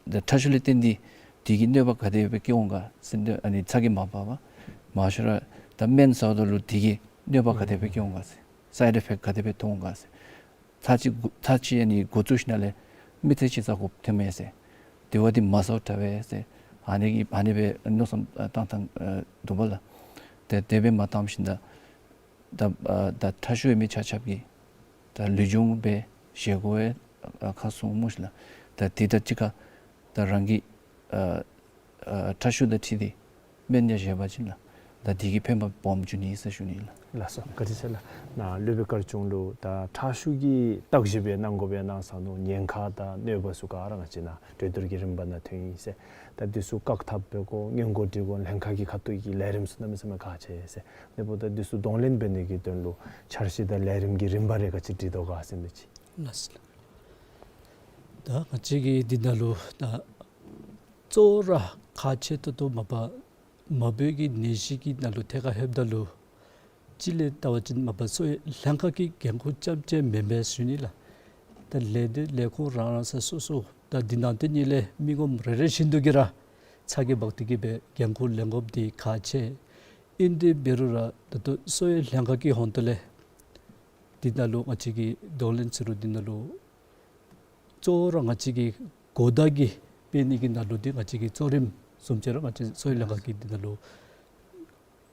ད་ཁྲག་ཤུགས་ལས་བརྟེན་ཏེ་དེ་གིས་གནོད་པ་ག་དེ་སྦེ་བཀལ་འོང་ག་ཟེར་ཏེ་ཨ་ནི་ཚ་གྱང་མ་འབབ་པར་མང་ཤོས་ར་ད་སྨན་ཟཝ་ད་ལུ་དེ་གིས་གནོད་པ་ག་དེ་སྦེ་བཀལ་འོང་ག་ཟེར་སའིཌ་ཨི་ཕེཀཊ་ག་དེ་སྦེ་ཐོན་འོང་ག་ཟེར། ཚར་གཅིག་འགོ་ཚར་གཅིག་ཨ་ནི་འགོ་བཙུགས་ཞིནམ་ལས་མི་ཚེ་གཅིག་ཚར་དགོཔ་ཐོན་མས་ཟེར། དེ་བ་འདི་མ་ཟཝ་དྲག་པས་ཟེར། ཨ་ནི་གི་ཨ་ནི་སྦེ་མནོ་བསམ་བཏང་བཏང་འདུག་པ་ལགས། ཏེ་དེ་སྦེ་མ་བཏང་ཞིནམ་ད་ད་ཨ་ད་ཁྲག་ཤུགས་ཡོད་མི་ཆ་ཁྱབ་ཀྱིས་ད་ལུས་སྦྱོང་འབད་བཞེས་སྒོ་ཡང་ཨ་ཁ་སྲུང་སྨོ་ཤིག་ལགས། ད་དེ་དང་གཅིག་ཁར་ད་རང་གི་ཨ་ཨ་ཁྲག་ཤུགས་དང་འཁྲིལ་ཏེ་སྨན་ཡང་བཞེས་པ་ཅིན་ལགས། ད་དེ་གིས་ཕན་པ་སྦོམ་འབྱུང་ནི་ཟེར་ཞུ་ནི་ལགས། ལགས་སོ། བཀའ་དྲིན་ཆེ་ལགས། ནཱ་སློབ་དཔོན་དཀར་ཆུང་ལུ་ད་ཁྲག་ཤུགས་ཀྱི་བརྟག་ཞིབ་ཡང་གནང་དགོཔ་ཡང་གནང་ས་ནུག། ཉེན་ཁ་དང་གནོད་པ་ཚུ་ག་ར་ང་བཅས་ནཱ་གྲོས་བསྡུར་གྱི་རིམ་པ་ནང་ཐོན་ཡི་ཟེར། ད་འདི་ཚུ་བཀག་ཐབས་འབད་དགོ་སྔོན་འགོག་འབྲི་དགོ་ལྷན་ཁག་གི་ཁ་ཐུག་གི་ལས་རིམ་ཚུ་གནམ་མེད་ས་མེད་ཁག་ཆེ་ཟེར། ཨ་ནི་འབདཝ་ད་འདི་ཚུ་གདོང་ལེན་འབད་ནི་གི་དོན་ལུ་འཆར་གཞི་དང་ལས་རིམ་གྱི་རིམ་པ་རེ་ག་ཅི་སྒྲིག་དོ་ག་ཟེར་མི་ཅིག། ལགས་སོ། ད་ང་བཅས་ཀྱིས་འདི་ནང་ལུ་ད་གཙོ་བོ་ར་ཁག་ཆེ་ཏོག་ཏོ་མ་པ་མ་བུ་གི་ནད་གཞི་གི་ནང་ལུ་ཐད་ཁར་ལྷོདཔ་ད་ལུ་གཅིག་ལས་བལྟ་བ་ཅིན་མ་པ་གསོ་བའི་ལྷན་ཁག་གི་འགན་ཁུར་རྐྱངམ་ཅིག་མེན་པས་ཟེར་ཞུ་ནི་ལགས། ད་ལས་སྡེ་ལས་ཁུངས་རང་རང་ས་སོ་སོ་ད་འདི་ནང་དེ་ཉིད་ལས་མི་ངོམ་རེ་རེ་བཞིན་དུ་གིས་ར་ཚ་གྱང་འབག་སྟེ་གིས་སྦེ་འགན་ཁུར་ལེན་དགོཔ་འདི་ཁག་ཆེ། ཨིན་ཏེ་འབད་རུང་ར་ད་ལྟོ་གསོ་བའི་ལྷན་ཁག་གི་ཧོངས་ཏོ་ལས་འདི་ནང་ལུ་ང་བཅས་ཀྱིས་གདོང་ལེན་ཟེར་རུང་འདི་ནང་ལུ་གཙོ་བོ་ར་ང་བཅས་ཀྱིས་གོ་བརྡ་གི་སྤེལ་ནི་གི་ནང་ལུ་འདི་ང་བཅས་ཀྱིས་གཙོ་རིམ་བཟུམ་ཅིག་ར་ང་བཅས་གསོ་བའི་ལྷན་ཁག་གིས་འདི་ནང་ལུ་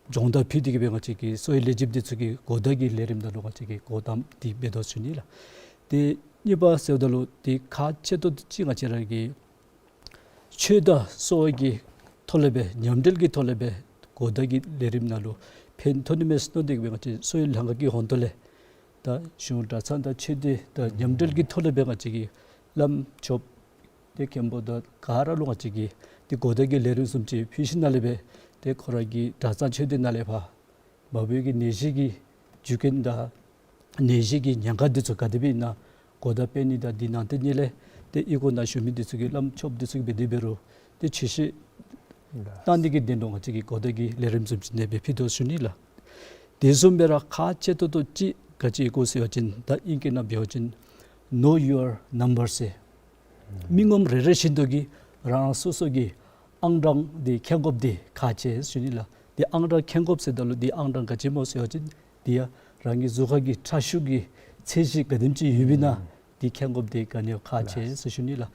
སྦྱོང་བརྡར་ཕུལ་ཏེ་གིས་སྦེ་ང་བཅས་ཀྱི་གསོ་བའི་ལས་བྱེདཔ་འདི་ཚུ་གིས་གོ་བརྡ་གི་ལས་རིམ་ནང་ལུ་ང་བཅས་ཀྱིས་གོ་ཏམ་འདི་འབད་དོ་ཟེར་ཞུ་ནི་ལགས། ཏེ་གཉིས་པ་ཟེརཝ་ད་ལུ་འདི་ཁག་ཆེ་ཏོག་ཏོ་ཅིག་ང་བཅས་ར་གི་ཆོས་དང་གསོ་བ་གི་ཐོག་ལས་སྦེ་མཉམ་འབྲེལ་གྱི་ཐོག་ལས་སྦེ་གོ་བརྡ་གི་ལས་རིམ་ནང་ལུ་ཕན་ཐོགས་ནི་མས་ཟེར་མནོ་སྟེ་གིས་སྦེ་ང་བཅས་གསོ་བའི་ལྷན་ཁག་གི་ཧོངས་ཏོ་ལས་ད་གཞུང་གྲྭ་ཚང་དང་ཆོས་སྡེ་དང་མཉམ་འབྲེལ་གྱི་ཐོག་ལས་སྦེ་ང་བཅས་ཀྱིས་བླམ་ཆོསཔ་ཏེ་མཁན་པོ་དང་ག་ར་ལུ་ང་བཅས་ཀྱིས་ཏེ་གོ་བརྡ་གི་ལས་རིམ་བཟུམ་ཅིག་ཕུལ་ཞིནམ་ལས་སྦེ་ཏེ་ཁོ་ར་གི་གྲྭ་ཚང་ཆོས་སྡེ་ནང་ལས་ཕར་མ་བུ་གི་ནད་གཞི་གི་རྒྱུ་རྐྱེན་དང་ནད་གཞི་གི་ཉེན་ཁ་འདི་ཚུ་ག་དེ་སྦེ་ཨིན་ན་གོ་བརྡ་སྤེལ་ནི་དང་འདི་ནང་དེ་ཉིད་ལས་ཏེ་ཨི་ཁུག་ནང་བཞུགས་མི་འདི་ཚུ་གིས་བླམ་ཆོསཔ་འདི་ཚུ་གིས་འབད་དེ་འབད་རུང་ཏེ་ཆོས་བཤད་གནང་ནི་གི་དོན་ལུ་ང་བཅས་ཀྱིས་གོ་བརྡ་གི་ལས་རིམ་བཟུམ་ཅིག་ཨ་ནེ་སྦེ་ཕུལ་དོ་ཟེར་ཞུ་ནི་ལགས། དེ་བཟུམ་སྦེ་ར་ཁག་ཆེ་ཏོག་ཏོ་ཅིག་ག་ཅི་ཨིན་གོ་ཟེར་བ་ཅིན་ད་ཨིང་སྐད་ནང་འབད་བ་ཅིན་Know Your Number ཟེར། མི་ངོམ་རེ་རེ་བཞིན་དུ་གིས་རང་སོ་སོ་གི་ཨང་གྲངས་འདི་མཁྱེན་དགོཔ་འདི་ཁག་ཆེ་ཟེར་ཞུ་ནི་ལགས། འདི་ཨང་གྲངས་མཁྱེན་དགོཔ་ཟེརཝ་ད་ལུ་འདི་ཨང་གྲངས་ག་ཅི་སྨོ་ཟེར་བ་ཅིན་འདི་ཡང་རང་གི་གཟུགས་ཁར་གྱི་ཁྲག་ཤུགས་ཀྱི་ཚད་གཞི་ག་དེམ་ཅིག་ཡོདཔ་ཨིན་ན་འདི་མཁྱེན་དགོཔ་འདི་ག་ནི་ཡང་ཁག་ཆེ་ཟེར་ཞུ་ནི་ལགས།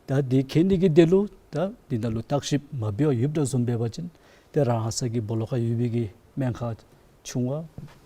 ད་འདི་མཁྱེན་ནི་གི་དོན་ལུ་ད་འདི་ནང་ལུ་བརྟག་ཞིབ་མ་འབད་བར་ཡོདཔ་དང་བཟུམ་འབད་བ་ཅིན་ཏེ་རང་སོ་གི་སྦོ་ལོགས་ཁར་ཡོད་པའི་གི་སྨན་ཁང་ཆུང་བ་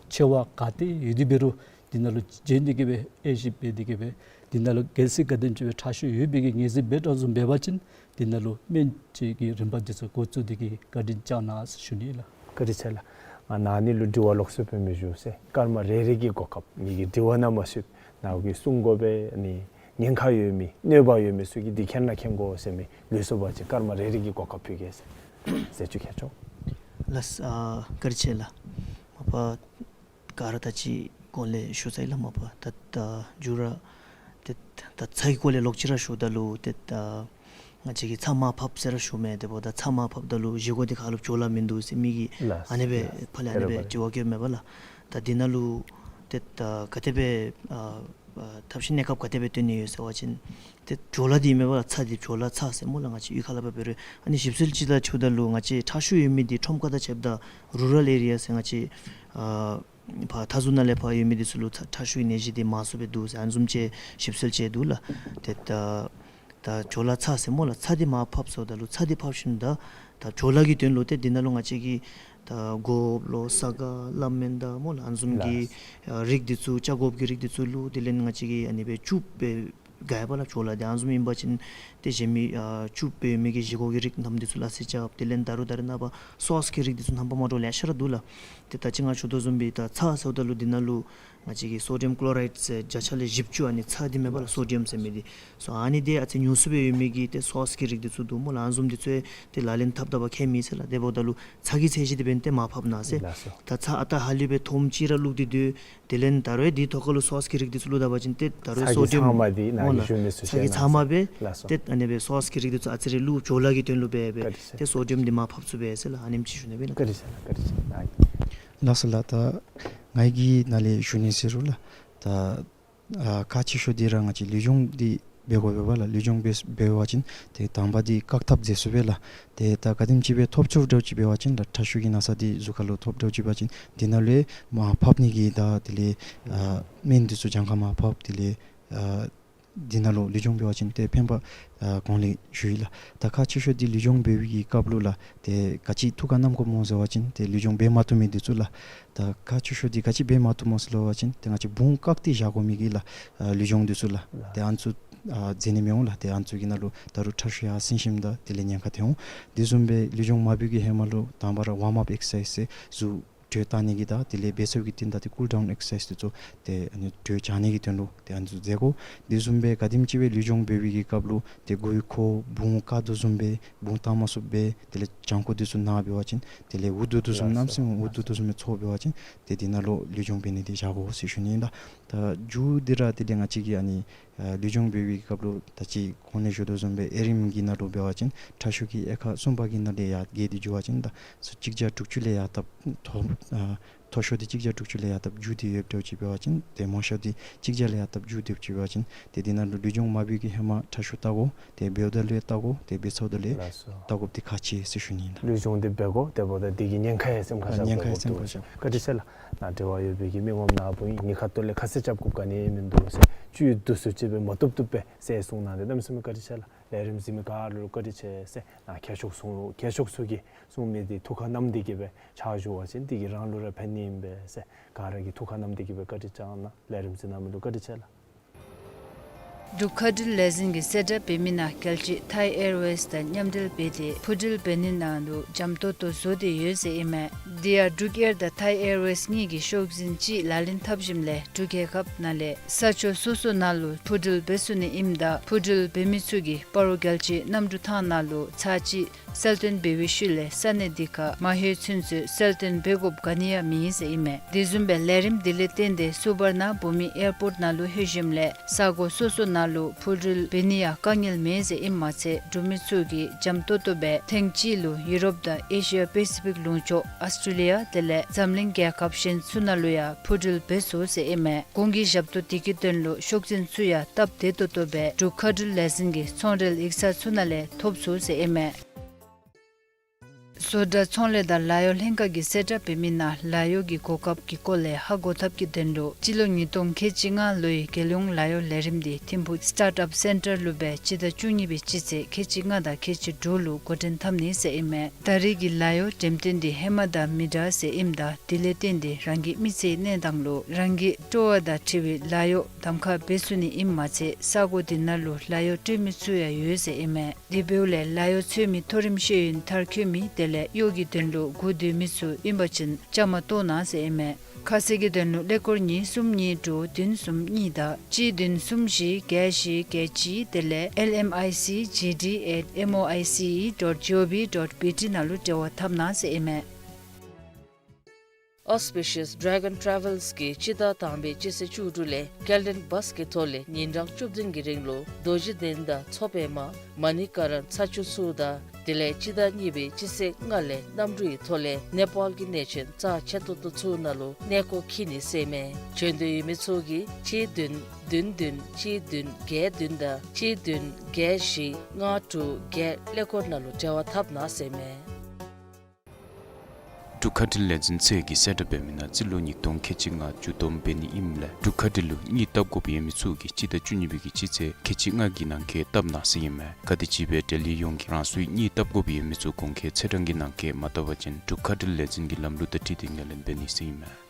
ཆེ་བ་ག་ཏེ་ཡོད་དེ་འབད་རུང་འདི་ནང་ལུ་བྱོན་ཏེ་གིས་སྦེ་དབྱེ་ཞིབ་འབད་དེ་གིས་སྦེ་འདི་ནང་ལུ་གལ་སྲིད་ག་དེམ་ཅིག་སྦེ་ཁྲག་ཤུགས་ཡོད་པའི་གི་ངེས་འཛིན་འབད་དོ་བཟུམ་འབད་བ་ཅིན་འདི་ནང་ལུ་སྨན་བཅོས་ཀྱི་རིམ་པ་འདི་ཚུ་འགོ་བཙུགས་ཏེ་གིས་བཀའ་དྲིན་བསྐྱང་གནང་ཟེར་ཞུ་ནི་ལགས། བཀའ་དྲིན་ཆེ་ལགས། ང་ནཱ་ནི་ལུ་དྲི་བ་ལོགས་སུ་སྤེལ་མི་ཞུ་ཟེར། སྐར་མ་རེ་རེ་གི་གོ་སྐབས་ངེ་གི་དྲི་བ་ནང་མ་ཞུགས། ནཱ་གིས་གསུང་དགོ་པས་ཨ་ནི་ ཉེན་ཁ་ཡོད་མི་གནོད་པ་ཡོད་མི་ཚུ་གིས་འདི་མཁྱེན་ན་མཁྱེན་དགོ་ཟེར་མི་ལུས་སོ་བ་ཅིན་སྐར་མ་རེ་རེ་གི་གོ་སྐབས་ཕུལ་གེ་ཟེར་ཟེར་ཅིག་ཁྱེར་ཆོག། ལགས་སོ། ཨ་བཀའ་དྲིན་ཆེ་ལགས། མ་པ་ག་ར་ད་ཅི་གོང་ལས་ཞུ་ཚར་ཡི་ལགས། མ་པ་ད་ད་མཇུག་ར་ཏེ་ད་ཚ་གི་སྐོར་ལས་ལོག་ཅི་ར་ཞུཝ་ད་ལུ་ཏེ་ད་ང་བཅས་ཀྱིས་ཚྭ་མར་ཕབ་ཟེར་ར་ཞུ་མས། དེ་འབདཝ་ད་ཚྭ་མར་ཕབ་ད་ལུ་བཞེས་སྒོ་འདི་ཁ་ལུ་བྲོ་བ་མིན་འདུག་ཟེར་མི་གིས་ལགས་ཨ་ནི་སྦེ་ལགས། ཕར་ལས་ཨ་ནི་སྦེ་དྲི་བ་བཀོདཔ་མས་པ་ལགས། ད་འདི་ནང་ལུ་ཏེ་ད་ག་དེ་སྦེ་ཨ་ཨ་ཐབས་ཤེས་གནས་སྐབས་ག་དེ་སྦེ་བཏོན་ནི་ཡོད་ཟེར་བ་ཅིན་ཏེ་བྲོ་བ་འདི་མས་པ་ལགས། ཚྭ་འདི་བྲོ་བ་ཚྭ་ཟེར་སྨོ་ལགས། ང་བཅས་གཡུས་ཁ་ལས་ཕར་འབད་རུང་ཨ་ནི་ཞིབ་འཚོལ་ཅིག་ལགས་ཞུཝ་ད་ལུ་ང་བཅས་ཁྲག་ཤུགས་ཡོད་མི་འདི་ཁྲོམ་ཁ་དང་ཕྱདཔ་ད་རུ་རཱལ་ཨེ་རི་ཡ་ཟེར་ང་བཅས་ཨ་ཕར་མཐའ་ཟུར་ནང་ལས་ཕར་ཡོད་མི་འདི་ཚུ་ལུ་ཁྲག་ཁྲག་ཤུགས་ཀྱི་ནད་གཞི་འདི་མང་སུ་སྦེ་འདུག་ཟེར་ཨ་ནི་བཟུམ་ཅིག་ཞིབ་འཚོལ་ཅིག་འདུག་ལགས། ཏེ་ད་ད་བྲོ་བ་ཚྭ་ཟེར་སྨོ་ལགས། ཚྭ་འདི་མར་ཕབ་སོངམ་ད་ལུ་ཚྭ་འདི་ཕབ་ཞིནམ་ད་ད་བྲོ་བ་གི་དོན་ལུ་ཏེ་འདི་ནང་ལུ་ང་བཅས་ཀྱིས་ད་སྒོགཔ་ལོ་ས་ག་ལ་མེན་ད་སྨོ་ལགས། ཨ་ནི་བཟུམ་གྱི་ལགས། ཨ་རིགས་འདི་ཚུ་ཆ་སྒོགཔ་གི་རིགས་འདི་ཚུ་བླུགས། དེ་ལས་ང་བཅས་ཀྱིས་ཨ་ནི་སྦེ་བཅུད་སྦེ་དགའ་བ་ལགས། བྲོ་བ་འདི་ཨ་ནི་བཟུམ་ཨིན་པ་ཅིན་ཏེ་གཞན་མི་ཨ་བཅུད་སྦེ་མི་གི་བཞེས་སྒོ་གི་རིགས་རྣམས་འདི་ཚུ་ལ་སེ་རྐྱབ། དེ་ལས་ད་རུང་ད་རེས་ནངས་པ་སོསི་གི་རིགས་འདི་ཚུ་རྣམ་པ་མ་འདྲཝ་ལེ་ཤ་ར་འདུག་ལགས། ཏེ་ད་ཅི་ང་ཞུ་དོ་བཟུམ་སྦེ་ད་ཚྭ་ཟེརཝ་ད་ལུ་འདི་ནང་ལུ་ང་བཅས་ཀྱིས་སོ་ཌི་ཡམ་ཀློ་རའིཌ་ཟེར་བརྒྱ་ཆ་ལས་བཞི་བཅུ་ཨ་ནི་ཚྭ་འདི་མས་པ་ལགས། སོ་ཌི་ཡམ་ཟེར་མི་འདི་སོ་ཨ་ནི་འདི་ཨ་ཙི་ཉུང་སུ་སྦེ་ཡོད་མི་གི་ཏེ་སོསི་གི་རིགས་འདི་ཚུ་འདུག་སྨོ་ལགས། ཨ་ནི་བཟུམ་འདི་ཚུ་ཏེ་ལག་ལེན་འཐབ་ད་བ་ཁྱད་མེད་ཟེར་ལགས། དེ་འབདཝ་ད་ལུ་ཚྭ་གི་ཚད་གཞི་འདི་འབདན་ཏེ་མར་ཕབ་གནང་ཟེར། ལགས་སོ། ད་ཚྭ་ཨ་རྟག་ཧ་ལུགས་སྦེ་ཐོམ་ཅིག་ར་བླུགས་ཏེ་སྡོད། དེ་ལས་ད་རུང་འདི་ཐོག་ཁ་ལུ་སོསི་གི་རིགས་འདི་ཚུ་བླུགས་ད་པ་ཅིན་ཏེ་ད་རུང་ཚྭ་གི་སོ་ཌི་ཡམ་ཚང་མ་འདི་ནཱ་གིས་ཞུ་མི་ཚུ་ཚྭ་གི་ཚང་མ་སྦེ། ལགས་སོ། ཏེ་ཨ་ནི་སྦེ་སོསི་གི་རིགས་འདི་ཚུ་ཨ་ཙི་རེ་བླུགས། བྲོ་བ་གི་དོན་ལུ་སྦེ་སྦེ། བཀའ་དྲིན་ཆེ། ཏེ་སོ་ཌི་ཡམ་འདི་མར་ཕབ་ཚུགས་པས་ཟེར་ལགས། ཨ་ནེམ་ཅིག་ཞུ་ནི་སྦེ་ཨིན་ལགས། བཀའ་དྲིན་ཆེ་ལགས། བཀའ་དྲིན་ཆེ་ལགས། ལགས་སོ་ལགས། ད་ང་གིས་ནཱ་ལས་ཞུ་ནི་ཟེར་རུང་ལགས། ད་ཨ་ཁག་ཆེ་ཤོས་འདི་ར་ང་བཅས་ལུས་སྦྱོང་འདི་འབད་དགོ་པས་པ་ལགས། ལུས་སྦྱོང་འབད་འབད་བ་ཅིན་ཏེ་དང་པ་འདི་བཀག་ཐབས་མཛད་ཚུགས་པས་ལགས། ཏེ་ད་ག་དེམ་ཅིག་སྦེ་ཐོབ་ཚུགསཔ་འདྲཝ་ཅིག་འབད་བ་ཅིན་ད་ཁྲག་ཤུགས་ཀྱི་ན་ཚ་འདི་གཟུགས་ཁ་ལུ་ཐོབ་འདྲཝ་ཅིག་འབད་བ་ཅིན་འདི་ནང་ལུ་མར་ཕབ་ནི་གི་ད་དེ་ལས་ཨ་སྨན་འདི་ཚུ་གྱངས་ཁ་མར་ཕབ། དེ་ལས་ཨ་འདི་ནང་ལུ་ལུས་སྦྱོང་འབད་བ་ཅིན་ཏེ་ཕན་པ་ཨ་གོང་ལས་ཞུ་ཡི་ལགས། ད་ཁག་ཆེ་ཤོས་འདི་ལུས་སྦྱོང་འབད་བའི་གི་སྐབས་ལུ་ལགས་ཏེ་ག་ཅི་ཐུགས་ཁར་བསྣམ་དགོཔ་སྨོ་ཟེར་བ་ཅིན་ཏེ་ལུས་སྦྱོང་འབད་མ་བཏུབ་མི་འདི་ཚུ་ལགས། ད་ཁག་ཆེ་ཤོས་འདི་ག་ཅི་འབད་མ་བཏུབ་སྨོ་ཟེར་བ་ཅིན་ཏེ་ང་བཅས་བུང་བཀག་སྟེ་བཞག་དགོ་མི་གི་ལགས་ཨ་ལུས་སྦྱོང་འདི་ཚུ་ལགས། ཏེ་ཨ་ནི་ཚུ་ཨ་མཛད་ནི་མི་འོང་ལགས། ཏེ་ཨ་ནི་ཚུ་གི་ནང་ལུ་ད་རུང་ཁྲག་ཤུགས་ཡར་སེང་ཞིནམ་ད་དེ་ལས་ཉེན་ཁ་ཐོན་འོང་། དེ་བཟུམ་སྦེ་ལུས་སྦྱོང་མ་འབད་བའི་གི་ཧེ་མ་ལུ་དང་པ་ར་ཝརམ་ཨཔ་ཨེག་སར་སའིཛ་ཟེར་གཟུགས་དྲོད་བཏང་ནི་གི་དང་དེ་ལས་འབད་ཚར་བའི་གི་རྟིང་བདའ་སྟེ་ཀུལ་ཌའུན་ཨེག་སར་སའིཛ་འདི་ཚུ་ཏེ་ཨ་ནི་དྲོད་འཇགས་ནི་གི་དོན་ལུ་ཏེ་ཨ་ནི་ཚུ་མཛད་དགོ། དེ་བཟུམ་སྦེ་ག་དེམ་ཅིག་སྦེ་ལུས་སྦྱོང་འབད་བའི་གི་སྐབས་ལུ་ཏེ་མགུ་ཡུ་འཁོར་བུང་བཀག་དོ་བཟུམ་སྦེ་བུང་བཏང་མ་ཚུགསཔ་སྦེ་དེ་ལས་བྱང་ཁོག་འདི་ཚུ་ན་འབད་བ་ཅིན་དེ་ལས་འུ་སྡུག་དོ་བཟུམ་ལགས་སོ། གནམ་མེད་ས་མེད་འུ་སྡུག་དོ་བཟུམ་སྦེ་ཚོར་འབད་བ་ཅིན་ཏེ་འདི་ནང་ལུ་ལུས་སྦྱོང་འབད་ནི་འདི་བཞག་དགོ་ཟེར་ཞུ་ནི་ཨིན་ལགས། ད་མཇུག་འདི་ར་དེ་ལས་ང་བཅས་ཀྱིས་ཨ་ནི་ཨ་ལུས་སྦྱོང་འབད་བའི་གི་སྐབས་ལུ་ད་ཅི་གོང་ལས་ཞུ་དོ་བཟུམ་སྦེ་ཨེ་རིམ་གྱི་ནང་ལུ་འབད་བ་ཅིན་ཁྲག་ཤུགས་ཀྱི་དབྱེ་ཁག་གསུམ་པ་གི་ནང་ལས་ཡར་བརྒལ་ཏེ་འགྱོ་བ་ཅིན་ད་སུ་གཅིག་བརྒྱ་དྲུག་ཅུ་ལས་ཡར་ད་མཐོ་ཨ་མཐོ་ཤོས་འདི་གཅིག་བརྒྱ་དྲུག་ཅུ་ལས་ཡར་ད་མཇུག་འདི་ཡོདཔ་འདྲཝ་ཅིག་འབད་བ་ཅིན་ཏེ་མང་ཤོས་འདི་གཅིག་བརྒྱ་ལས་ཡར་ད་མཇུག་འདི་ཡོདཔ་ཅིག་འབད་བ་ཅིན་ཏེ་འདི་ནང་ལུ་ལུས་སྦྱོང་མ་འབད་བའི་གི་ཧེ་མ་ཁྲག་ཤུགས་བལྟ་དགོ། ཏེ་འབདཝ་ད་ལུ་ཡང་བལྟ་དགོ། ཏེ་འབད་ཚརཝ་ད་ལུ་ཡང་ལགས་སོ། བལྟ་དགོཔ་འདི་ཁག་ཆེ་ཟེར་ཞུ་ནི་ཨིན་ལགས། ལུས་སྦྱོང་འདི་འབད་དགོ། དེ་འབདཝ་ད་འདི་གི་ཉེན་ཁ་ཡང་སེམས་ཁར་ཨ་བཞག་ཉེན་ཁ་ཡང་དགོཔ་སེམས་ཁར་བཞག། བཀའ་དྲིན་ཆེ་ལགས། ནཱ་འབྲེལ་བ་ཡོད་པའི་གི་མི་ངོམ་ནཱ་བུ་ཨིན། གཉིས་ཀ་ཐོག་ལས་ཁ་གསལ་རྐྱབ་དགོཔ་ག་ནི་ཡང་མིན་འདུག་ཟེར་བཅུད་བསྡུ་སུ་ཅིག་སྦེ་མ་བཏུབ་བཏུབ་སྦེ་ཟེར་གསུངས་གནང་སྟེ་གནམ་མེད་ས་མེད་བཀའ་དྲིན་ཆེ་ལགས། ལས་རིམ་གཟིགས་མི་ག་ར་ལུ་བཀའ་དྲིན་ཆེ་ཟེར་ནཱ་ཁྱད་ཆོས་གསུང་ལུ་ཁྱད་ཆོས་ཚུ་གིས་གསུང་མི་འདི་ཐུགས་ཁར་བསྣམས་ཏེ་གི་སྦེ་ཕྱག་ཞུ་བ་ཅིན་འདི་གིས་རང་ལུ་ར་ཕན་ནི་ཨིན་པས་ཟེར་ག་ར་གིས་ཐུགས་ཁར་བསྣམས་ཏེ་གི་སྦེ་བཀའ་དྲིན་བསྐྱང་གནང་། ལས་རིམ་གཟིགས་གནང་མི་ལུ་བཀའ་དྲིན་ཆེ་ལགས། འབྲུག་མཁའ་འགྲུལ་ལས་འཛིན་གྱིས་གསལ་བསྒྲགས་འབད་མི་ནང་རྒྱལ་སྤྱི་ཐའི་ཨེར་ཝེསི་དང་མཉམ་འབྲེལ་འབད་དེ་འཕུར་འགྲུལ་འབད་ནི་ནང་ལུ་འཇམ་ཏོག་ཏོ་བཟོ་སྟེ་ཡོད་ཟེར་ཨིན་མས། དེ་ཡང་འབྲུག་ཨེར་དང་ཐའི་ཨེར་ཝེསི་གཉིས་ཀྱིས་ཤོག་འཛིན་གཅིག་ལག་ལེན་འཐབ་ཞིནམ་ལས་འབྲུག་རྒྱལ་ཁབ་ནང་ལས་ས་ཕྱོགས་སོ་སོ་ནང་ལུ་འཕུར་འགྲུལ་འབད་ཚུགས་ནི་ཨིནམ་ད་འཕུར་འགྲུལ་འབད་མི་ཚུ་གིས་སྤ་རོ་རྒྱལ་སྤྱིའི་གནམ་གྲུ་ཐང་ནང་ལུ་ཚར་གཅིག་གསལ་སྟོན་འབད་བའི་ཤུལ་ལས་ས་གནས་དེ་ཁར་མ་ལྷོད་ཚུན་ཚོད་གསལ་སྟོན་འབད་དགོཔ་ག་ནི་ཡང་མེད་ཟེར་ཨིན་མས། དེ་བཟུམ་སྦེ་ལས་རིམ་དེ་ལས་བརྟེན་ཏེ་སུ་བར་ན་བྷུ་མི་ཨེར་པོརཊ་ནང་ལུ་ལྷོད་ཞིནམ་ལས་ས་གོ་སོ་སོ་ནང་ལུ་འཕུར་འགྲུལ་འབད་ནི་ཡང་དཀའ་ངལ་མེད་ཟེར་ཨིནམ་མ་ཚད་འབྲུག་མི་ཚུ་གིས་འཇམ་ཏོག་ཏོ་སྦེ་ཐེངས་གཅིག་ལུ་ཡུ་རོབ་དང་ཨེ་ཤི་ཡ་པེ་སི་ཕིག་ལུང་ཕྱོགས་ཨཱོས་ཊྲེ་ལི་ཡ་དེ་ལས་འཛམ་གླིང་རྒྱལ་ཁབ་གཞན་ཚུ་ནང་ལུ་ཡང་འཕུར་འགྲུལ་འབད་ཚུགས་ཟེར་ཨིན་མས། གོང་གི་ཞབས་ཏོག་དེ་གི་དོན་ལུ་ཤོག་འཛིན་ཚུ་ཡང་སྟབས་བདེ་ཏོག་ཏོ་སྦེ་འབྲུག་མཁའ་འགྲུལ་ལས་འཛིན་གྱི་ཚོང་འབྲེལ་ཡིག་ཚང་ཚུ་ནང་ལས་ཐོབ་ཚུགས་ཟེར་ཨིན་མས། བཟོ་གྲྭ་ཚོང་ལས་དང་ལཱ་གཡོག་ལྷན་ཁག་གིས་གསལ་བསྒྲགས་འབད་མི་ནང་ལཱ་གཡོག་གི་གོ་སྐབས་ཀྱི་སྐོར་ལས་ཧ་གོ་ཐབས་ཀྱི་དོན་ལུ་སྤྱི་ལོ་ཉིས་སྟོང་ཁལ་གཅིག་ལྔ་ལོའི་རྒྱལ་ཡོངས་ལཱ་གཡོག་ལས་རིམ་འདི་ཐིམ་ཕུག་སི་ཊཱརཊ་ཨཔ་སེན་ཊར་ལུ་སྦེ་སྤྱི་ཟླ་བཅུ་གཉིས་པའི་སྤྱི་ཚེས་ཁལ་གཅིག་ལྔ་དང་ཁལ་གཅིག་དྲུག་ལུ་འགོ་འདྲེན་འཐབ་ནི་ཟེར་ཨིན་མས། ད་རེས་ཀྱི་ལཱ་གཡོག་འགྲེམས་སྟོན་འདི་ཧེ་མ་དང་མི་འདྲ་ཟེར་ཨིནམ་ད་དེ་ལས་བརྟེན་ཏེ་རང་གི་མི་ཚེའི་གནས་སྟངས་ལུ་རང་གི་སྤྲོ་བ་དང་འཁྲིལ་བའི་ལཱ་གཡོག་གདམ་ཁ་འབད་ཚུགས་ནི་ཨིནམ་མ་ཚད་ས་གོ་དེ་ནང་ལུ་ལཱ་གཡོག་སྤྲོད་མི་ཚུ་ཡང་ཡོད་ཟེར་ཨིན་མས། དེ་འབདཝ་ལས་ལཱ་གཡོག་འཚོལ་མི་མཐོ་རིམ་ཤེས་ཡོན་མཐར་འཁྱོལ་མི་དེ་ལས་གཡོག་གི་དོན་ལུ་སྒུག་སྡོད་མི་ཚུ་ཨིན་པ་ཅིན་བཅའ་མར་གཏོགས་གནང་ཟེར་ཨིན་མས། ཁ་གསལ་གྱི་དོན་ལུ་ཀླད་ཀོར་གཉིས་གསུམ་གཉིས་དྲུག་བདུན་གསུམ་གཉིས་དང་གཅིག་བདུན་གསུམ་བཞི་བརྒྱད་བཞི་བརྒྱད་གཅིག་དེ་ལས་L M I C G D at M O I C E dot G O V dot B T ནང་ལུ་འབྲེལ་བ་འཐབ་གནང་ཟེར་ཨིན་མས། Auspicious Dragon Travels གིས་སྤྱི་ཟླ་དང་པའི་སྤྱི་ཚེས་བཅུ་དྲུག་ལས་སྐྱེལ་འདྲེན་བཱས་ཀྱི་ཐོག་ལས་ཉིན་གྲངས་བཅུ་བདུན་གྱི་རིང་ལུ་རྡོ་རྗེ་གདན་དང་མཚོ་པདྨ་མ་ཎི་ཀ་ར་ཚ་ཆུ་ཚུ་དང་དེ་ལས་སྤྱི་ཟླ་གཉིས་པའི་སྤྱི་ཚེས་ལྔ་ལས་གནམ་གྲུའི་ཐོག་ལས་ནེ་པཱལ་གྱི་གནས་ཆེན་རྩ་ཆེ་ཏོག་ཏོ་ཚུ་ནང་ལུ་གནས་སྐོར་འཁྱིད་ནི་ཟེར་ཨིན་མས། བྱོན་འདོད་ཡོད་མི་ཚུ་གིས་གཅིག་བདུན་བདུན་བདུན་གཅིག་བདུན་བརྒྱད་བདུན་དང་གཅིག་བདུན་བརྒྱད་བཞི་ལྔ་དྲུག་བརྒྱད་ཀླད་ཀོར་ནང་ལུ་འབྲེལ་བ་འཐབ་གནང་ཟེར་ཨིན་མས། འབྲུག་མཁའ་འགྲུལ་ལས་འཛིན་ཚད་ཀྱིས་གསལ་བསྒྲགས་འབད་མི་ནང་རྩིས་ལོ་ཉིས་སྟོང་ཁལ་གཅིག་ལྔ་མཇུག་བསྡོམས་འབད་ནི་ཨིནམ་ལས་འབྲུག་མཁའ་འགྲུལ་ལུ་གཉིད་བཏབ་དགོཔ་ཡོད་མི་ཚུ་གིས་སྤྱི་ཟླ་བཅུ་གཉིས་པའི་གི་སྤྱི་ཚེས་ཁལ་གཅིག་ལྔ་གི་ནང་འཁོད་བཏབ་གནང་ཟེར་ཨིན་མས། ག་དེམ་ཅིག་སྦེ་འབྲེལ་ཡོད་ཡོངས་ཀྱིས་རང་སོའི་གཉིད་བཏབ་དགོཔ་ཡོད་མི་ཚུ་གོང་འཁོད་ཚེས་གྲངས་ཀྱི་ནང་འཁོད་མ་བཏབ་པ་ཅིན་འབྲུག་མཁའ་འགྲུལ་ལས་འཛིན་གྱི་ལམ་ལུགས་དང་འཁྲིལ་ཏེ་ངོས་ལེན་འབད་ནི་ཟེར་ཨིན་མས།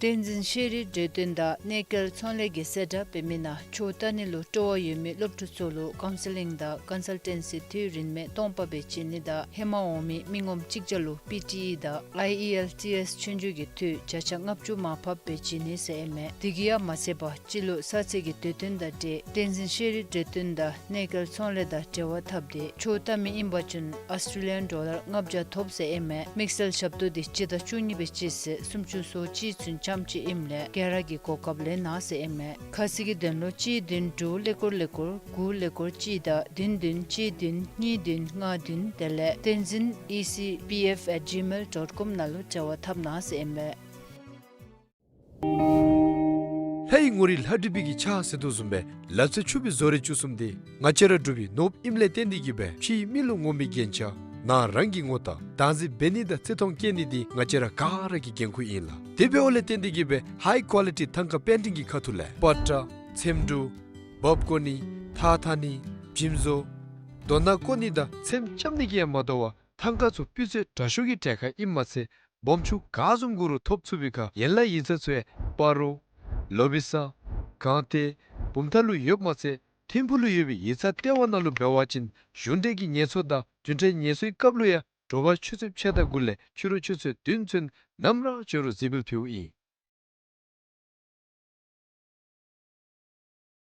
བསྟན་འཛིན་ཤེས་རིག་འབྲེལ་དོན་དང་གནས་སྐལ་ཚོང་ལས་ཀྱིས་གསལ་བསྒྲགས་འབད་མི་ནང་ཆོས་ལྟ་ནི་ལུ་སྤྲོ་བ་ཡོད་མི་སློབ་ཕྲུག་ཚུ་ལུ་ཀའུན་སི་ལིང་དང་ཀོན་སལ་ཊེན་སི་དུས་རིང་མེད་སྟོང་པ་སྦེ་བྱིན་ནི་དང་ཧེ་མ་འོང་མི་མི་ངོམ་གཅིག་བརྒྱ་ལུ་པི་ཊི་ཨི་དང་ཨའི་ཨི་ཨེལ་ཊི་ཨེསི་ཆོས་རྒྱུགས་ཀྱི་འཐུས་བརྒྱ་ཆ་ལྔ་བཅུ་མར་ཕབ་སྦེ་བྱིན་ནི་ཟེར་ཨིན་མས། དེ་གིས་ཡང་མ་ཚད་པར་སྤྱི་ལོ་གསར་ཚེས་ཀྱི་དུས་སྟོན་དང་འབྲེལ་བསྟན་འཛིན་ཤེས་རིག་འབྲེལ་དོན་དང་གནས་སྐལ་ཚོང་ལས་དང་འབྲེལ་བ་འཐབ་སྟེ་ཆོས་ལྟ་མི་ཨིན་པ་ཅིན་ཨོསི་ཊྲེ་ལི་ཡཱན་ཌོ་ལར་ལྔ་བརྒྱ་ཐོབ་ཟེར་ཨིན་མས། དམིགས་བསལ་ཞབས་ཏོག་འདི་སྤྱི་ཟླ་བཅུ་གཉིས་པའི་སྤྱི་ཚེས་སུམ་ཅུ་སོ་གཅིག་ཚུན་ཙམ་ཅིག་ཨིནམ་ལས་ག་ར་གིས་གོ་སྐབས་ལེན་གནང་ཟེར་ཨིན་མས། ཁ་གསལ་གྱི་དོན་ལུ་གཅིག་བདུན་དྲུག་ཀླད་ཀོར་ཀླད་ཀོར་དགུ་ཀླད་ཀོར་གཅིག་དང་བདུན་བདུན་གཅིག་བདུན་གཉིས་བདུན་ལྔ་བདུན་དེ་ལས་བསྟན་འཛིན་ཨི་སི་པི་ཨེཕ་ཨེཊ་ཇི་མེལ་ཌོཊ་ཀོམ་ནང་ལུ་འབྲེལ་བ་འཐབ་གནང་ཟེར་ཨིན་མས། ལྷའི་ངོ་རིས་ལྷ་བྲིས་པའི་གི་ཕྱག་ཟེར་དོ་བཟུམ་སྦེ་ལག་རྩལ་ཕྱུག་པའི་བཟོ་རིག་བཅུ་གསུམ་འདི་ང་བཅས་ར་འབྲུག་པའི་ནོར་བུ་ཨིནམ་ལས་བརྟེན་ཏེ་གིས་སྦེ་ཕྱིའི་མི་ལུ་ངོམ་པའི་རྒྱན་ཆ་ནང་རང་གི་ངོ་རྟགས་བདག་འཛིན་འབད་ནི་དང་བརྩི་མཐོང་བསྐྱེད་ནི་འདི་ང་བཅས་ར་ག་ར་གི་འགན་ཁུར་ཨིན་ལགས། དེ་འབདཝ་ལས་བརྟེན་ཏེ་གིས་སྦེ་ཧའི་ཀོ་ལི་ཊི་ཐང་ཀ་པེན་ཊིང་གི་ཁ་ཐུག་ལས་པ་ཏྲ་ཚེམ་དྲུབ་འབག་བཀོ་ནི་ཐགས་འཐག་ནི་འཇིམ་བཟོ་རྡོ་ནག་བརྐོ་ནི་དང་ཚེམ་རྐྱབ་ནི་གིས་ཡང་མ་དོ་བར་ཐང་ཀ་ཚུ་སྤུས་ཚད་དྲག་ཤོས་ཀྱི་གྲལ་ཁར་ཨིནམ་མ་ཚད་སྦོམ་ཆུང་ག་བཟུམ་དགོ་རུང་ཐོབ་ཚུགས་པའི་ཁར་ཡན་ལག་ཡིག་ཚང་ཚུ་ཡང་སྤ་རོ་ལོ་བི་ས་སྒང་སྟེང་བུམ་ཐང་ལུ་ཡོདཔ་མ་ཚད་ཐིམ་ཕུག་ལུ་ཡོད་པའི་ཡིག་ཚང་ལྟེ་བ་ནང་ལུ་འབད་བ་ཅིན་གཞུང་འབྲེལ་གྱི་ངལ་གསོ་དང་རྒྱུན་འབྲེལ་ངལ་གསོའི་སྐབས་ལུ་ཡང་དྲོ་པ་ཆུ་ཚོད་ཕྱེད་དང་དགུ་ལས་ཕྱི་རུ་ཆུ་ཚོད་བདུན་ཚུན་ནམ་ར་བྱོན་རུང་གཟིགས་འབུལ་ཕུལཝ་ཨིན།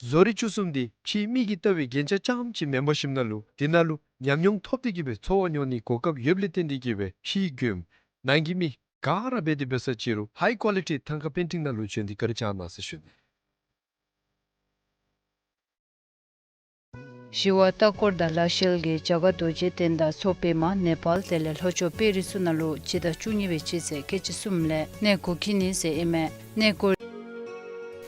བཟོ་རིག་བཅུ་གསུམ་འདི་ཕྱིའི་མི་གིས་བལྟ་བའི་རྒྱན་ཆ་རྐྱངམ་ཅིག་མེན་པར་ཞིནམ་ན་ལུ་དེ་ནང་ལུ་ཉམས་མྱོང་ཐོབ་སྟེ་གིས་སྦེ་འཚོ་བ་མྱོང་ནིའི་གོ་སྐབས་ཡོདཔ་ལས་བརྟེན་ཏེ་གིས་སྦེ་ཕྱིའི་མགྱོནམ་ནང་གི་མི་ག་ར་འབད་དེ་འབད་ས་ཅིག་རུང་ཧའི་ཀོ་ལི་ཊི་ཐང་ཀ་པེན་ཊིང་ནང་ལུ་བྱོན་ཏེ་བཀའ་དྲིན་བསྐྱང་གནང་ཟེར་ཞུ་ནི། ཞི་བ་ལྟ་སྐོར་དང་ལག་ཤེས་ཀྱིས་རྒྱ་གར་རྡོ་རྗེ་གདན་དང་མཚོ་པདྨ་ནེ་པཱལ་དེ་ལས་ལྷོ་ཕྱོགས་པེ་རིས་ཚུ་ནང་ལུ་སྤྱི་ཟླ་བཅུ་གཉིས་པའི་སྤྱི་ཚེས་ཁལ་གཅིག་གསུམ་ལས་གནས་སྐོར་འཁྱིད་ནི་ཟེར་ཨིན་མས། གནས་སྐོར།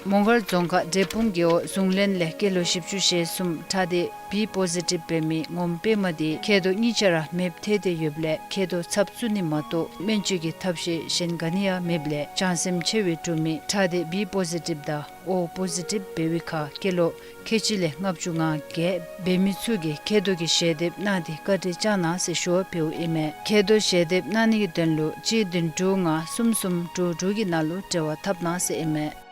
མོང་སྒར་རྫོང་ཁག་འབྲས་སྤུངས་རྒེད་འོག་གཟུངས་ལེན་ལས་སྐྱེས་ལོ་བཞི་བཅུ་ཞེ་གསུམ་ཁྲག་ཌི་བི་པོ་ཟི་ཊིབ་འབད་མི་ངོམ་པདྨ་འདི་མཁལ་རྡོག་གཉིས་ཆ་ར་མེདཔ་ཐལ་ཏེ་ཡོདཔ་ལས་མཁལ་རྡོག་ཚབ་བཙུགས་ནི་མ་གཏོགས་སྨན་བཅོས་ཀྱི་ཐབས་ཤེས་གཞན་ག་ནི་ཡང་མེདཔ་ལས་བྱང་སེམས་ཆེ་བའི་འབྲུག་མི་ཁྲག་ཌི་བི་པོ་ཟི་ཊིབ་དང་ཨོ་པོ་ཟི་ཊིབ་འབད་བའི་ཁར་སྐྱེས་ལོ་ཁལ་གཅིག་ལས་ལྔ་བཅུ་ང་བརྒྱད་འབད་མི་ཚུ་གིས་མཁལ་རྡོག་གི་ཞལ་འདེབས་གནང་སྟེ་བཀའ་དྲིན་བསྐྱང་གནང་ཟེར་ཞུ་བ་ཕུལཝ་ཨིན་མས། མཁལ་རྡོག་ཞལ་འདེབས་གནང་ནི་གི་དོན་ལུ་གཅིག་བདུན་དྲུག་ལྔ་གསུམ་གསུམ་དྲུག་དྲུག་གི་ནང་ལུ་འབྲེལ་བ་འཐབ་གནང་ཟེར་ཨིན་མས།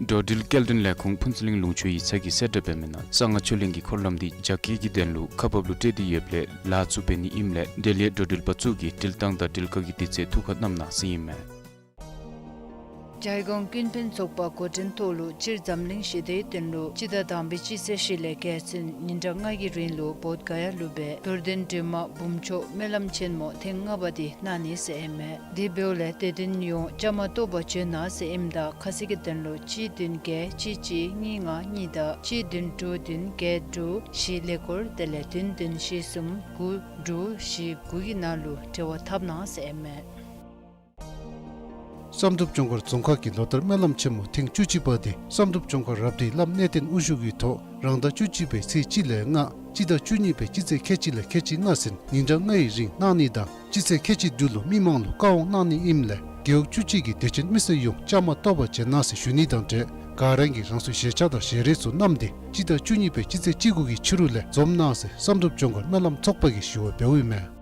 འགྲོ་འགྲུལ་སྐྱེལ་འདྲེན་ལས་ཁུངས་ཕུན་ཚོགས་གླིང་ལུང་ཕྱོགས་ཡིག་ཚང་གིས་གསལ་བསྒྲགས་འབད་མི་ནང་གསང་སྔགས་ཆོས་གླིང་གི་འཁོར་ལམ་འདི་རྒྱ་སྐྱེད་ཀྱི་དོན་ལུ་ཁག་འབགཔ་ལུ་སྤྲོད་དེ་ཡོདཔ་ལས་ལཱ་ཚུ་འབད་ནི་ཨིནམ་ལས་འབྲེལ་ཡོད་འགྲོ་འགྲུལ་པ་ཚུ་གིས་འགྲུལ་བཏང་དང་འགྲུལ་བཀག་གི་དུས་ཚོད་ཐུགས་ཁར་བསྣམ་གནང་ཟེར་ཨིན་མས། ཇའི་གོང་ཀུན་ཕན་ཚོགས་པ་འགོ་འདྲེན་ཐོག་ལུ་སྤྱིར་འཛམ་གླིང་ཞི་བདེའི་དོན་ལུ་སྤྱི་ཟླ་དང་པའི་སྤྱི་ཚེས་བཞི་ལས་བརྒྱད་ཚུན་ཉིན་གྲངས་ལྔ་གི་རིང་ལུ་བོདྷ་ག་ཡ་ལུ་སྦེ་རྡོར་གདན་སྒྲོལ་མ་འབུམ་མཆོག་སྨོན་ལམ་ཆེན་མོ་ཐེངས་ལྔ་པ་འདི་གནང་ནི་ཟེར་ཨིན་མས། དེ་འབདཝ་ལས་དད་ལྡན་ཡོངས་བཅའ་མར་གཏོགས་པར་བྱོན་གནང་ཟེར་ཨིནམ་ད་ཁ་གསལ་གྱི་དོན་ལུ་གཅིག་བདུན་བརྒྱད་གཅིག་གཅིག་གཉིས་ལྔ་གཉིས་དང་གཅིག་བདུན་དྲུག་བདུན་བརྒྱད་དྲུག་བཞི་ཀླད་ཀོར་དེ་ལས་བདུན་བདུན་བཞི་གསུམ་དགུ་དྲུག་བཞི་དགུ་གི་ནང་ལུ་འབྲེལ་བ་འཐབ་གནང་ཟེར་ཨིན་མས། བསམ་གྲུབ་ལྗོངས་མཁར་རྫོང་ཁག་གི་ལོ་ལྟར་སྨོན་ལམ་ཆེན་མོ་ཐེངས་བཅུ་གཅིག་པ་དེ་བསམ་གྲུབ་ལྗོངས་མཁར་རབ་སྒྲིག་བླམ་གནས་བརྟན་དབུ་བཞུགས་ཀྱི་ཐོག་རང་ཟླ་བཅུ་གཅིག་པའི་ཚེས་གཅིག་ལས་ལྔ་སྤྱི་ཟླ་བཅུ་གཉིས་པའི་སྤྱི་ཚེས་ཁལ་གཅིག་ལས་ཁལ་གཅིག་ལྔ་ཚུན་ཉིན་གྲངས་ལྔའི་རིང་གནང་ནི་དང་སྤྱི་ཚེས་ཁལ་གཅིག་དྲུག་ལུ་མི་མང་ལུ་བཀའ་དབང་གནང་ནི་ཨིནམ་ལས་རྒེད་འོག་བཅུ་གཅིག་གི་དད་ཅན་མི་སེར་ཡོངས་བཅའ་མར་གཏོགས་པར་བྱོན་གནང་ཟེར་ཞུ་ནི་དང་འབྲེལ་ག་ར་གིས་རང་སོའི་ཞལ་ཆས་དང་ཞལ་རས་ཚུ་བསྣམས་ཏེ་སྤྱི་ཟླ་བཅུ་གཉིས་པའི་སྤྱི་ཚེས་གཅིག་དགུ་གི་ཕྱི་རུ་ལས་འཛོམས་གནང་ཟེར་བསམ་གྲུབ་ལྗོངས་མཁར་སྨོན་ལམ་ཚོགས་པ་གིས་ཞུ་བ་འབདཝ་ཨིན་མས།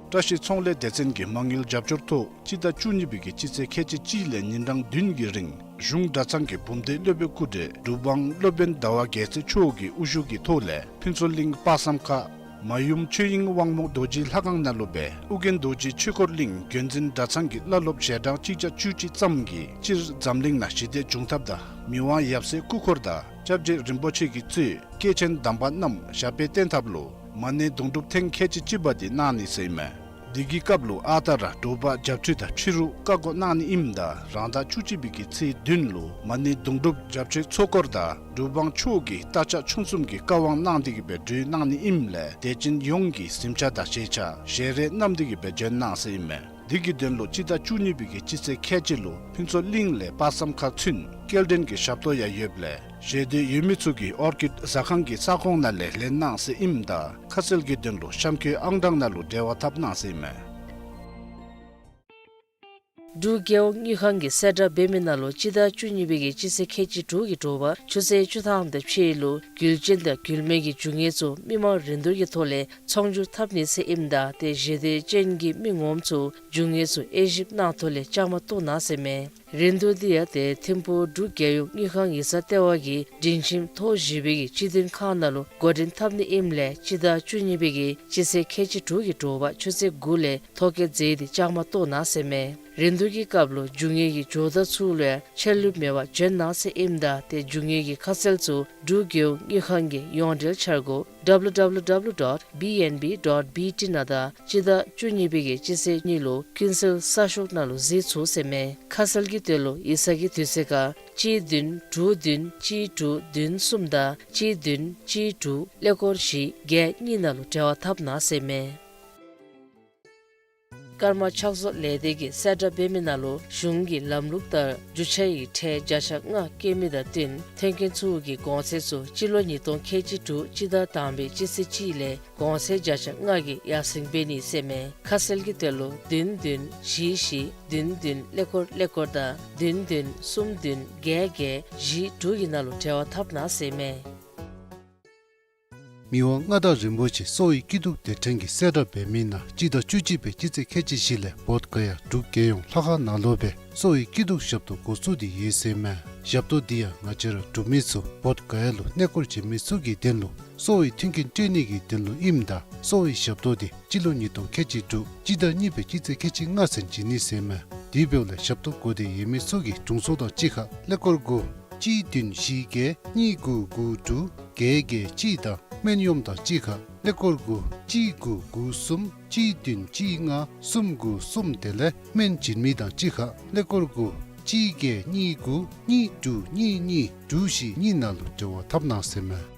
བཀྲ་ཤིས་ཚོང་ལས་སྡེ་ཚན་གྱི་མ་དངུལ་རྒྱབ་སྐྱོར་ཐོག་སྤྱི་ཟླ་བཅུ་གཉིས་པའི་གི་སྤྱི་ཚེས་ཁལ་གཅིག་གཅིག་ལས་ཉིན་གྲངས་བདུན་གྱི་རིང་གཞུང་གྲྭ་ཚང་གི་འབུམ་སྡེ་སློབ་དཔོན་སྐུ་བགྲེས་གྲུབ་དབང་སློབ་དཔོན་ཟླ་བ་རྒྱལ་མཚན་མཆོག་གི་དབུ་བཞུགས་ཀྱི་ཐོག་ལས་ཕུན་ཚོགས་གླིང་དཔག་བསམ་ཁ་ མ་ཡུམ་ཆོས་དབྱིངས་དབང་མོ་རྡོ་རྗེ་ལྷ་ཁང་ནང་ལུ་སྦེ་ཨོ་རྒྱན་རྡོ་རྗེ་ཆོས་འཁོར་གླིང་བརྒྱུད་འཛིན་གྲྭ་ཚང་གི་བླ་སློབ་ཞལ་གྲངས་གཅིག་བརྒྱ་བཅུ་གཅིག་ཙམ་གྱིས་སྤྱིར་འཛམ་གླིང་ནང་ཞི་བདེ་འབྱུང་ཐབས་དང་མི་དབང་ཡབ་སྲས་སྐུ་འཁོར་དང་སྐྱབས་རྗེ་རིན་པོ་ཆེ་གིས་གཙོས་སྐྱེས་ཆེན་དམ་པ་རྣམས་ཞབས་པད་བརྟན་ཐབས་ལུ་མ་ཎི་དུང་སྒྲུབ་ཐེངས་ཁལ་གཅིག་གཅིག་པ་འདི་གནང་ནི་ཟེར་ཨིན་མས། འདི་གི་སྐབས་ལུ་ཨ་རྟག་ར་དྲོ་པ་བརྒྱད་ཅུ་དང་ཕྱི་རུ་བཀའ་བསྒོ་གནང་ནི་ཨིནམ་ད་རང་ཟླ་བཅུ་གཅིག་པའི་གི་ཚེས་བདུན་ལུ་མ་ཎི་དུང་སྒྲུབ་རྒྱབ་ཆོས་ཚོགས་འཁོར་དང་སྒྲུབ་དབང་མཆོག་གི་རྟ་ཕྱག་མཆོང་གསུམ་གྱི་བཀའ་དབང་གནང་སྟེ་གི་སྦེ་གྲོལ་གནང་ནི་ཨིནམ་ལས་དད་ཅན་ཡོངས་ཀྱིས་གཟིམ་ཆས་དང་ཞལ་ཆས་ཞལ་རས་བསྣམས་ཏེ་གི་སྦེ་འབྱོན་གནང་ཟེར་ཨིན་མས། འདི་གི་དོན་ལུ་སྤྱི་ཟླ་བཅུ་གཉིས་པའི་གི་སྤྱི་ཚེས་ཁལ་གཅིག་ལུ་ཕུན་ཚོགས་གླིང་ལས་དཔག་བསམ་མཁར་ཚུན་སྐྱེལ་འདྲེན་གྱི་ཞབས་ཏོག་ཡང་ཡོདཔ་ལས་ཞེ་འདོད་ཡོད་མི་ཚུ་གིས་ཨོར་ཀིཌ་ཟ་ཁང་གི་ས་ཁོངས་ནང་ལས་ལེན་གནང་ཟེར་ཨིནམ་ད་ཁ་གསལ་གྱི་དོན་ལུ་གཤམ་འཁོད་ཨང་གྲངས་ནང་ལུ་འབྲེལ་བ་འཐབ་གནང་ཟེར་ཨིན་མས། འབྲུག་རྒྱལ་ཡོངས་དངུལ་ཁང་གིས་གསལ་བསྒྲགས་འབད་མི་ནང་ལུ་སྤྱི་ཟླ་བཅུ་གཉིས་པའི་གི་སྤྱི་ཚེས་ཁལ་གཅིག་དྲུག་གི་དྲོ་པ་ཆུ་ཚོད་བཅུ་ཐམ་དང་ཕྱེད་ལུ་རྒྱུ་ཅན་དང་རྒྱུ་མེད་ཀྱི་རྒྱུ་དངོས་ཚུ་མི་མང་རིན་བསྡུར་གྱི་ཐོག་ལས་ཚོང་སྒྱུར་འཐབ་ནི་ཟེར་ཨིནམ་ད་ཏེ་ཞེ་འདོད་ཅན་གྱི་མི་ངོམ་ཚུ་རྒྱུ་དངོས་ཚུ་དབྱེ་ཞིབ་གནང་ཐོག་ལས་བཅའ་མར་གཏོགས་གནང་ཟེར་མས། རིན་བསྡུར་འདི་ཡང་ཏེ་ཐིམ་ཕུག་འབྲུག་རྒྱལ་ཡོངས་དངུལ་ཁང་ཡིག་ཚང་ལྟེ་བ་གི་སྒྲིང་ཁྱིམ་ཐོག་བཞི་པའི་གི་སྤྱི་མཐུན་ཁང་ནང་ལུ་འགོ་འདྲེན་འཐབ་ནི་ཨིནམ་ལས་སྤྱི་ཟླ་བཅུ་གཉིས་པའི་གི་སྤྱི་ཚེས་ཁལ་གཅིག་དྲུག་གི་དྲོ་པ་ཆུ་ཚོད་དགུ་ལས་ཐོ་བཀོད་མཛད་དེ་བཅའ་མར་གཏོགས་གནང་ཟེར་མས། རིན་བསྡུར་གྱི་སྐབས་ལུ་རྒྱུ་དངོས་ཀྱི་ཇོ་བདག་ཚུ་ལུ་ཡང་ཆད་ལུས་མེད་པར་འབྱོན་གནང་ཟེར་ཨིནམ་ད་ཏེ་རྒྱུ་དངོས་ཀྱི་ཁ་གསལ་ཚུ་འབྲུག་རྒྱལ་ཡོངས་དངུལ་ཁང་གི་ཡོངས་འབྲེལ་འཆར་སྒོ་ཌབ་ལུ་ཌབ་ལུ་ཌབ་ལུ་ཌོཊ་བི་ཨེན་བི་ཌོཊ་བི་ཊི་ནང་དང་སྤྱི་ཟླ་བཅུ་གཉིས་པའི་གི་སྤྱི་ཚེས་གཉིས་ལུ་ཀུན་གསལ་གསར་ཤོག་ནང་ལུ་གཟིགས་ཚུགས་ཟེར་མས། ཁ་གསལ་གྱི་དོན་ལུ་ཡིག་ཚང་གི་དུས་ཚོད་ཁར་གཅིག་བདུན་དྲུག་བདུན་གཅིག་དྲུག་བདུན་གསུམ་དང་གཅིག་བདུན་གཅིག་དྲུག་ཀླད་ཀོར་བཞི་བརྒྱད་གཉིས་ནང་ལུ་འབྲེལ་བ་འཐབ་གནང་ཟེར་མས། ཀརྨ་ཕྱག་བཟོ་ལས་སྡེ་གིས་གསལ་བསྒྲགས་འབད་མི་ནང་ལུ་གཞུང་གི་ལམ་ལུགས་ལྟར་རྒྱུ་ཆ་ཡི་ཁྲལ་བརྒྱ་ཆ་ལྔ་བཀལ་མི་དང་བསྟུན་མཐུན་རྐྱེན་ཚུ་གི་གོང་ཚད་ཚུ་སྤྱི་ལོ་ཉིས་སྟོང་ཁལ་གཅིག་དྲུག་སྤྱི་ཟླ་དང་པའི་སྤྱི་ཚེས་གཅིག་ལས་གོང་ཚད་བརྒྱ་ཆ་ལྔ་གིས་ཡར་སེང་འབད་ནི་ཟེར་མས། ཁ་གསལ་གྱི་དོན་ལུ་བདུན་བདུན་བཞི་བཞི་བདུན་བདུན་ཀླད་ཀོར་ཀླད་ཀོར་དང་བདུན་བདུན་གསུམ་བདུན་བརྒྱད་བརྒྱད་བཞི་དྲུག་གི་ནང་ལུ་འབྲེལ་བ་འཐབ་གནང་ཟེར་མས། མི་དབང་མངའ་བདག་རིན་པོ་ཆེ་གསོ་བའི་སྐྱིད་སྡུག་སྡེ་ཕྲན་གྱིས་གསལ་བསྒྲགས་འབད་མི་ནང་སྤྱི་ཟླ་བཅུ་གཅིག་པའི་སྤྱི་ཚེས་ཁལ་གཅིག་བཞི་ལས་བོདྷ་ག་ཡ་འབྲུག་རྒྱལ་ཡོངས་ལྷ་ཁང་ནང་ལུ་སྦེ་གསོ་བའི་སྐྱིད་སྡུག་ཞབས་ཏོག་འགོ་བཙུགས་ཏེ་ཡོད་ཟེར་མས། ཞབས་ཏོག་འདི་ཡང་ང་བཅས་ར་འབྲུག་མི་ཚུ་བོདྷ་ག་ཡ་ལུ་གནས་སྐོར་བྱོན་མི་ཚུ་གི་དོན་ལུ་གསོ་བའི་མཐུན་རྐྱེན་སྤྲོད་ནི་གི་དོན་ལུ་ཨིནམ་ད་གསོ་བའི་ཞབས་ཏོག་འདི་སྤྱི་ལོ་ཉིས་སྟོང་ཁལ་གཅིག་དྲུག་སྤྱི་ཟླ་གཉིས་པའི་སྤྱི་ཚེས་ཁལ་གཅིག་ལྔ་ཚུན་བྱིན་ནི་ཟེར་མས། དེ་འབདཝ་ལས་ཞབས་ཏོག་དགོས་འདོད་ཡོད་མི་ཚུ་གིས་དྲུང་འཚོ་དང་གཅིག་ཁར་ཀླད་ཀོར་དགུ་གཅིག་བདུན་བཞི་བརྒྱད་གཉིས་དགུ་དགུ་དྲུག་བརྒྱད་བརྒྱད་གཅིག་དང་སྨན་གཡོགམོ་དང་གཅིག་ཁར་ཀླད་ཀོར་དགུ་གཅིག་དགུ་དགུ་གསུམ་གཅིག་བདུན་གཅིག་ལྔ་གསུམ་དགུ་གསུམ་དེ་ལས་སྨན་བྱིན་མི་དང་གཅིག་ཁར་ཀླད་ཀོར་དགུ་གཅིག་བརྒྱད་གཉིས་དགུ་གཉིས་དྲུག་གཉིས་གཉིས་དྲུག་བཞི་གཉིས་ནང་ལུ་འབྲེལ་བ་འཐབ་གནང་ཟེར་མས།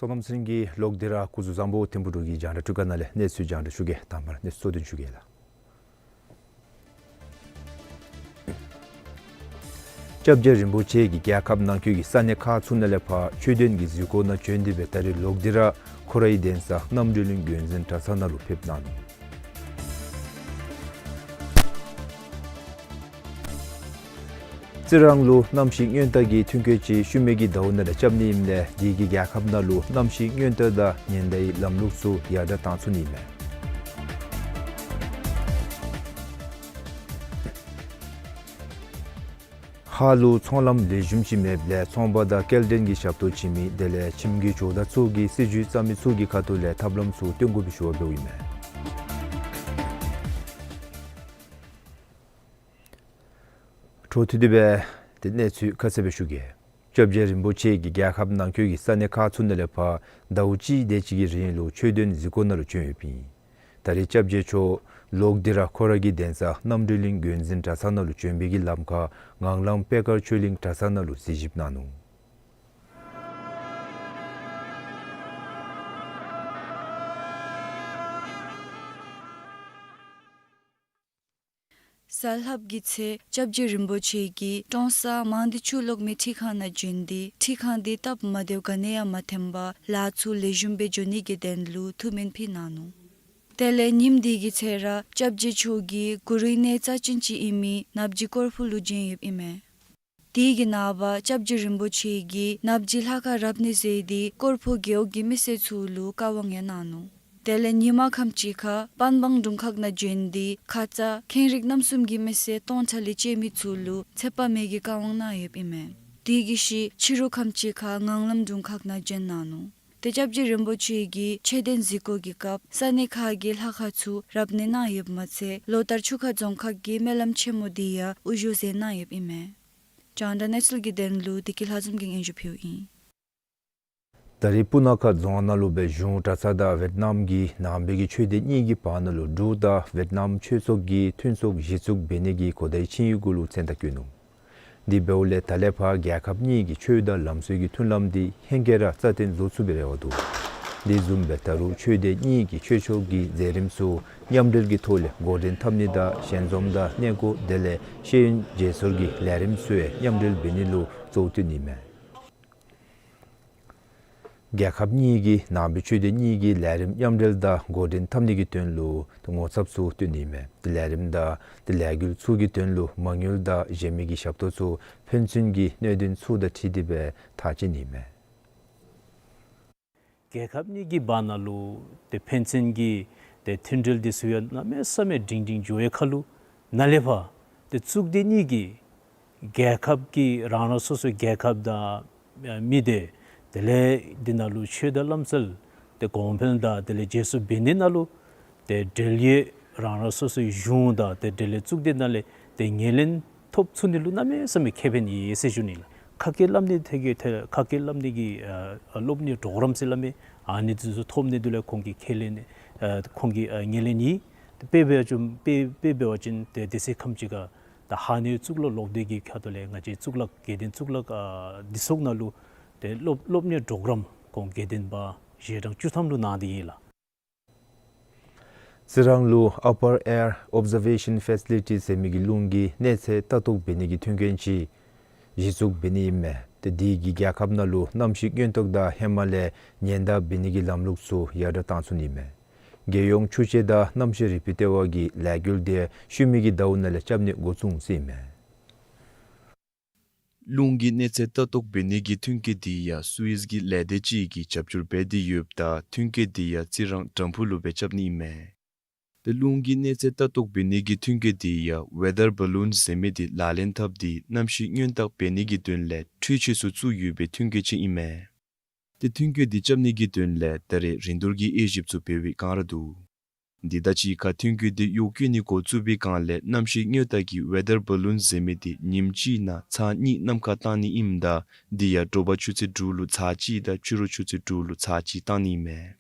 སོ་ནམ་ཚེ་རིང་གི་ལོག་སྟེ་ར་སྐུ་གཟུགས་བཟང་པོ། ཐིམ་ཕུག་འབྲུག་གི་རྒྱང་བསྒྲགས་ཁྲི་ཀ་ནང་ལས་གནས་ཚུལ་རྒྱང་བསྒྲགས་ཞུ་གེ། དང་པ་ར་གནས་ཚུལ་གཙོ་དོན་ཞུ་གེ་ལགས། སྐྱབས་རྗེ་རིན་པོ་ཆེ་གིས་རྒྱལ་ཁབ་ནང་འཁོད་ཀྱི་ས་གནས་ཁག་ཚུ་ནང་ལས་ཕར་ཆོས་དོན་གྱི་གཟིགས་སྐོར་ནང་བྱོན་ཏེ་སྦེ་ད་རེས་ལོག་སྟེ་ར་ཁོ་རའི་གདན་ས་རྣམ་གྲོལ་གླིང་དགོན་འཛིན་གྲྭ་ཚང་ནང་ལུ་ཕེབས་གནང་ནུག། རྩི་རང་ལུ་གནམ་གཤིས་སྔོན་རྟགས་ཀྱི་ཐོན་སྐྱེད་ཅིག་ཤུལ་མའི་གི་ཟླཝ་ནང་ལས་རྐྱབ་ནི་ཨིནམ་ལས་དེ་གིས་རྒྱལ་ཁབ་ནང་ལུ་གནམ་གཤིས་སྔོན་རྟགས་དང་ཉེན་བརྡའི་ལམ་ལུགས་ཚུ་ཡར་དྲག་བཏང་ཚུགས་ནི་ཨིན་མས། ཧཱ་ལུ་ཚོང་ལམ་ལེགས་ཤོམ་ཅིག་མེདཔ་ལས་ཚོང་པ་དང་སྐྱེལ་འདྲེན་གྱི་ཞབས་ཏོག་བྱིན་མི་དེ་ལས་ཁྱིམ་གྱི་ཇོ་བདག་ཚུ་གིས་སྲིད་བྱུས་བརྩམ་མི་ཚུ་གི་ཁ་ཐུག་ལས་ཐབས་ལམ་ཚུ་སྟོན་དགོ་པའི་ཞུ་བ་འབདཝ་ཨིན་མས། འཕྲོ་མཐུད་དེ་སྦེ་ཏེ་གནས་ཚུལ་ཁ་གསལ་སྦེ་ཞུ་གེ། སྐྱབས་རྗེ་རིན་པོ་ཆེ་གིས་རྒྱལ་ཁབ་ནང་འཁོད་ཀྱི་ས་གནས་ཁག་ཚུ་ནང་ལས་ཕར་ཟླཝ་གཅིག་དེ་ཅིག་གི་རིང་ལུ་ཆོས་དོན་གཟིགས་སྐོར་ནང་ལུ་བྱོན་ཡོདཔ་ཨིན། ད་རེས་སྐྱབས་རྗེ་མཆོག་ལོག་སྟེ་ར་ཁོ་ར་གི་གདན་ས་རྣམ་གྲོལ་གླིང་དགོན་འཛིན་གྲྭ་ཚང་ནང་ལུ་བྱོན་པའི་གི་ལམ་ཁར་ངང་ལམ་པད་དཀར་ཆོས་གླིང་གྲྭ་ཚང་ནང་ལུ་གཟིགས་ཞིབ་གནང་ནུག། གཟའ་ལྷགཔ་གི་ཚེ་སྐྱབས་རྗེ་རིན་པོ་ཆེ་གིས་ཀྲོང་གསར་མང་སྡེ་ཆུ་གློག་མེ་འཕྲུལ་ཁང་ནང་བྱོན་ཏེ་འཕྲུལ་ཁང་འདི་སྟབས་མ་བདེཝ་ག་ནི་ཡང་མ་ཐོན་པར་ལཱ་ཚུ་ལེགས་ཤོམ་སྦེ་འགྱོ་ནི་གི་དོན་ལུ་ཐུགས་སྨོན་ཕུལ་གནང་ནུག། དེ་ལས་ཉིནམ་དེ་གི་ཚེ་ར་སྐྱབས་རྗེ་མཆོག་གིས་གུ་རུའི་གནས་རྩ་ཅན་ཅིག་ཨིན་མི་ནབ་ཇི་སྐོར་ཕུ་ལུ་བྱོན་ཡོདཔ་ཨིན་མས། དེ་གི་ནངས་པ་སྐྱབས་རྗེ་རིན་པོ་ཆེ་གིས་ནབ་ཇི་ལྷ་ཁང་རབ་གནས་མཛད་དེ་སྐོར་ཕུ་རྒེད་འོག་གི་མི་སེར་ཚུ་ལུ་བཀའ་དབང་ཡང་གནང་ནུག། དེ་ལས་ཉིན་མ་ཁམས་ཅིག་ཁར་པན་སྦང་དྲུང་ཁག་ནང་བྱོན་ཏེ་ཁ་ཙ་ཁེངས་རིགས་རྣམ་གསུམ་གྱི་མི་སེར་སྟོང་ཕྲག་ལས་བཅད་མི་ཚུ་ལུ་ཚེ་དཔག་མེད་ཀྱི་བཀའ་དབང་གནང་ཡོདཔ་ཨིན་མས། དེ་གི་ཤུལ་ཕྱི་རུ་ཁམས་ཅིག་ཁར་ངང་ལམ་དྲུང་ཁག་ནང་བྱོན་གནང་ནུག། ཏེ་སྐྱབས་རྗེ་རིན་པོ་ཆེ་གིས་ཆོས་དོན་གཟིགས་སྐོར་གྱི་སྐབས་ས་གནས་ཁག་གི་ལྷ་ཁང་ཚུ་རབ་གནས་གནང་ཡོདཔ་མ་ཚད་ལོ་ལྟར་ཆུ་ཁ་རྫོང་ཁག་གི་སྨོན་ལམ་ཆེན་མོ་དེ་ཡང་དབུ་བཞུགས་མཛད་གནང་ཡོདཔ་ཨིན་མས། རྒྱང་བསྒྲགས་གནས་ཚུལ་གྱི་དོན་ལུ་བདེ་སྐྱིད་ལྷ་འཛོམས་ཀྱིས་སྙན་ཞུ་ཕུལཝ་ཨིན། ད་རེས་སྤུ་ན་ཁ་རྫོང་ནང་ལུ་སྦེ་གཞུང་གྲྭ་ཚང་དང་ཝེཊ་ནམ་གྱི་ནང་པའི་གི་ཆོས་སྡེ་གཉིས་ཀྱི་བར་ན་ལུ་འབྲུག་དང་ཝེཊ་ནམ་ཆོས་ཚོགས་ཀྱི་མཐུན་ཚོགས་གཞི་བཙུགས་འབད་ནི་གི་གོ་བརྡའི་ཆིངས་ཡིག་གུ་ལུ་མཚན་རྟགས་བཀོད་ནུག། དེ་འབདཝ་ལས་ད་ལས་ཕར་རྒྱལ་ཁབ་གཉིས་ཀྱི་ཆོས་དང་ལམ་སྲོལ་གྱི་མཐུན་ལམ་འདི་ཧེང་སྐལ་ར་རྩ་བརྟན་བཟོ་ཚུགས་པའི་རེ་བ་འདུག། དེ་བཟུམ་སྦེ་ད་རུང་ཆོས་སྡེ་གཉིས་ཀྱི་ཆོས་ཕྱོགས་ཀྱི་མཛད་རིམ་ཚུ་མཉམ་འབྲེལ་གྱི་ཐོག་ལས་འགོ་འདྲེན་འཐབ་ནི་དང་ཞལ་འཛོམས་དང་གནས་སྐོར་དེ་ལས་ཤེས་ཡོན་བརྗེ་སོར་གྱི་ལས་རིམ་ཚུ་ཡང་མཉམ་འབྲེལ་འབད་ནི་ལུ་གཙོ་བོ་བཏོན་ནི་མས། རྒྱལ་ཁབ་གཉིས་ཀྱི་ནང་པའི་ཆོས་སྡེ་གཉིས་ཀྱི་ལས་རིམ་མཉམ་འབྲེལ་དང་འགོ་འདྲེན་འཐབ་ནི་གི་དོན་ལུ་ངོ་ཚབ་ཚུ་བཏོན་ནི་མས། ཏེ་ལས་རིམ་དང་ཏེ་ལས་འགུལ་ཚུ་གི་དོན་ལུ་མ་དངུལ་དང་གཞན་མི་གི་ཞབས་ཏོག་ཚུ་ཕན་ཚུན་གྱི་གནད་དོན་ཚུ་དང་འཁྲིལ་ཏེ་སྦེ་ཐག་བཅད་ནི་མས། རྒྱལ་ཁབ་གཉིས་ཀྱི་བར་ན་ལུ་ཏེ་ཕན་ཚུན་གྱི་ཏེ་མཐུན་འབྲེལ་འདི་ཚུ་ཡང་གནམ་མེད་ས་མེད་སྒྲིང་སྒྲིང་འགྱོ་བའི་ཁར་ལུ་ནཱ་ལས་ཕར་ཏེ་གཙུག་སྡེ་གཉིས་ཀྱི་རྒྱལ་ཁབ་ཀྱི་རང་རང་སོ་སོའི་རྒྱལ་ཁབ་དང་མི་སྡེ་དེ་ལས་འདི་ནང་ལུ་ཆོས་དང་ལམ་སྲོལ་ཏེ་གོང་འཕེལ་དང་དེ་ལས་བརྗེ་སོར་འབད་ནི་ནང་ལུ་ཏེ་འབྲེལ་ཡོད་རང་རང་སོ་སོའི་གཞུང་དང་ཏེ་འབྲེལ་ཡོད་གཙུག་སྡེ་ནང་ལས་ཏེ་ངོས་ལེན་ཐོབ་ཚུགས་ནི་ལུ་གནམ་མེད་ས་མེད་ཁེ་ཕན་ཡོད་ཟེར་ཞུ་ནི་ལགས། ཁ་སྐད་སླབ་ནི་ཐད་ཀྱི་ཐད་ཁ་སྐད་སླབ་ནི་གི་ཨ་ཨ་སློབ་གཉེར་གྲོགས་རམ་ཟེར་སླབ་མི་ཨ་ནི་འདི་ཚུ་ཐོབ་ནི་འདི་ལས་ཁོང་གིས་ཁས་ལེན་ཨ་ཁོང་གིས་ཨ་ངོས་ལེན་ཡོད། དཔེ་འབད་བ་ཅིན་དཔེ་དཔེ་འབད་བ་ཅིན་ཏེ་དེ་ཚེ་ཁམས་ཅིག་ཁར་ད་ཧཱ་ནེ་གཙུག་ལག་སློབ་སྡེ་གི་ཁ་ཐུག་ལས་ང་བཅས་གཙུག་ལག་དགེ་ལྡན་གཙུག་ལག་ཨ་འདི་ཚུ་ནང་ལུ་ཏེ་སློབ་སློབ་གཉེར་གྲོགས་རམ་ཁོང་དགེ་ལྡན་པ་ཞལ་གྲངས་བཅུ་ཐམ་ལུ་གནང་སྟེ་ཡོད་ལགས། རྩི་རང་ལུ་Upper Air Observation Facility ཟེར་མི་གི་རླུང་གི་གནས་ཚད་ལྟ་རྟོག་འབད་ནི་གི་མཐུན་རྐྱེན་ཅིག་གཞི་བཙུགས་འབད་ནི་ཨིན་མས། ཏེ་དེ་གིས་རྒྱལ་ཁབ་ནང་ལུ་གནམ་གཤིས་སྔོན་རྟགས་དང་ཧེ་མ་ལས་ཉེན་བརྡ་འབད་ནི་གི་ལམ་ལུགས་ཚུ་ཡར་དྲག་བཏང་ཚུགས་ནི་ཨིན་མས། རྒྱལ་ཡོངས་ཆུ་དཔྱད་དང་གནམ་གཤིས་རིག་པའི་ལྟེ་བ་གིས་ལས་འགུལ་དེ་ཤུལ་མའི་གི་ཟླཝ་ནང་ལས་རྐྱབ་ནི་འགོ་བཙུགས་ཟེར་ཨིན་མས། རླུང་གི་གནས་ཚད་ལྟ་རྟོག་འབད་ནི་གི་མཐུན་རྐྱེན་དེ་ཡང་སུ་ཨིས་གི་ལས་སྡེ་ཅིག་གིས་རྒྱབ་སྐྱོར་འབད་དེ་ཡོདཔ་ད་མཐུན་རྐྱེན་དེ་ཡང་རྩི་རང་དྲམ་ཕུག་ལུ་སྦེ་རྐྱབ་ནི་ཨིན་མས། ཏེ་རླུང་གི་གནས་ཚད་ལྟ་རྟོག་འབད་ནི་གི་མཐུན་རྐྱེན་དེ་ཡང་ཝེ་དར་བ་ལུན་ཟེར་མི་དེ་ལག་ལེན་འཐབ་སྟེ་གནམ་གཤིས་སྔོན་རྟགས་འབད་ནི་གི་དོན་ལས་འཕྲུལ་ཆས་ཚུ་བཙུགས་ཡོད་པའི་མཐུན་རྐྱེན་ཅིག་ཨིན་མས། ཏེ་མཐུན་རྐྱེན་དེ་རྐྱབ་ནི་གི་དོན་ལས་ད་རེས་རིན་བསྡུར་གྱི་དབྱེ་ཞིབ་ཚུ་འབད་བའི་བསྒང་ར་འདུག། འདི་དང་གཅིག་ཁར་མཐུན་རྐྱེན་དེ་གཡོག་བཀོལ་ནི་འགོ་བཙུགས་པའི་བསྒང་ལས་གནམ་གཤིས་སྔོན་རྟགས་ཀྱི་ཝེ་དར་བ་ལུན་ཟེར་མི་དེ་ཉིནམ་གཅིག་ནང་ཚར་གཉིས་གནམ་ཁར་བཏང་ནི་ཨིནམ་ད་དེ་ཡང་དྲོ་པ་ཆུ་ཚོད་དྲུག་ལུ་ཚར་གཅིག་དང་ཕྱི་རུ་ཆུ་ཚོད་དྲུག་ལུ་ཚར་གཅིག་བཏང་ནི་ཨིན་མས།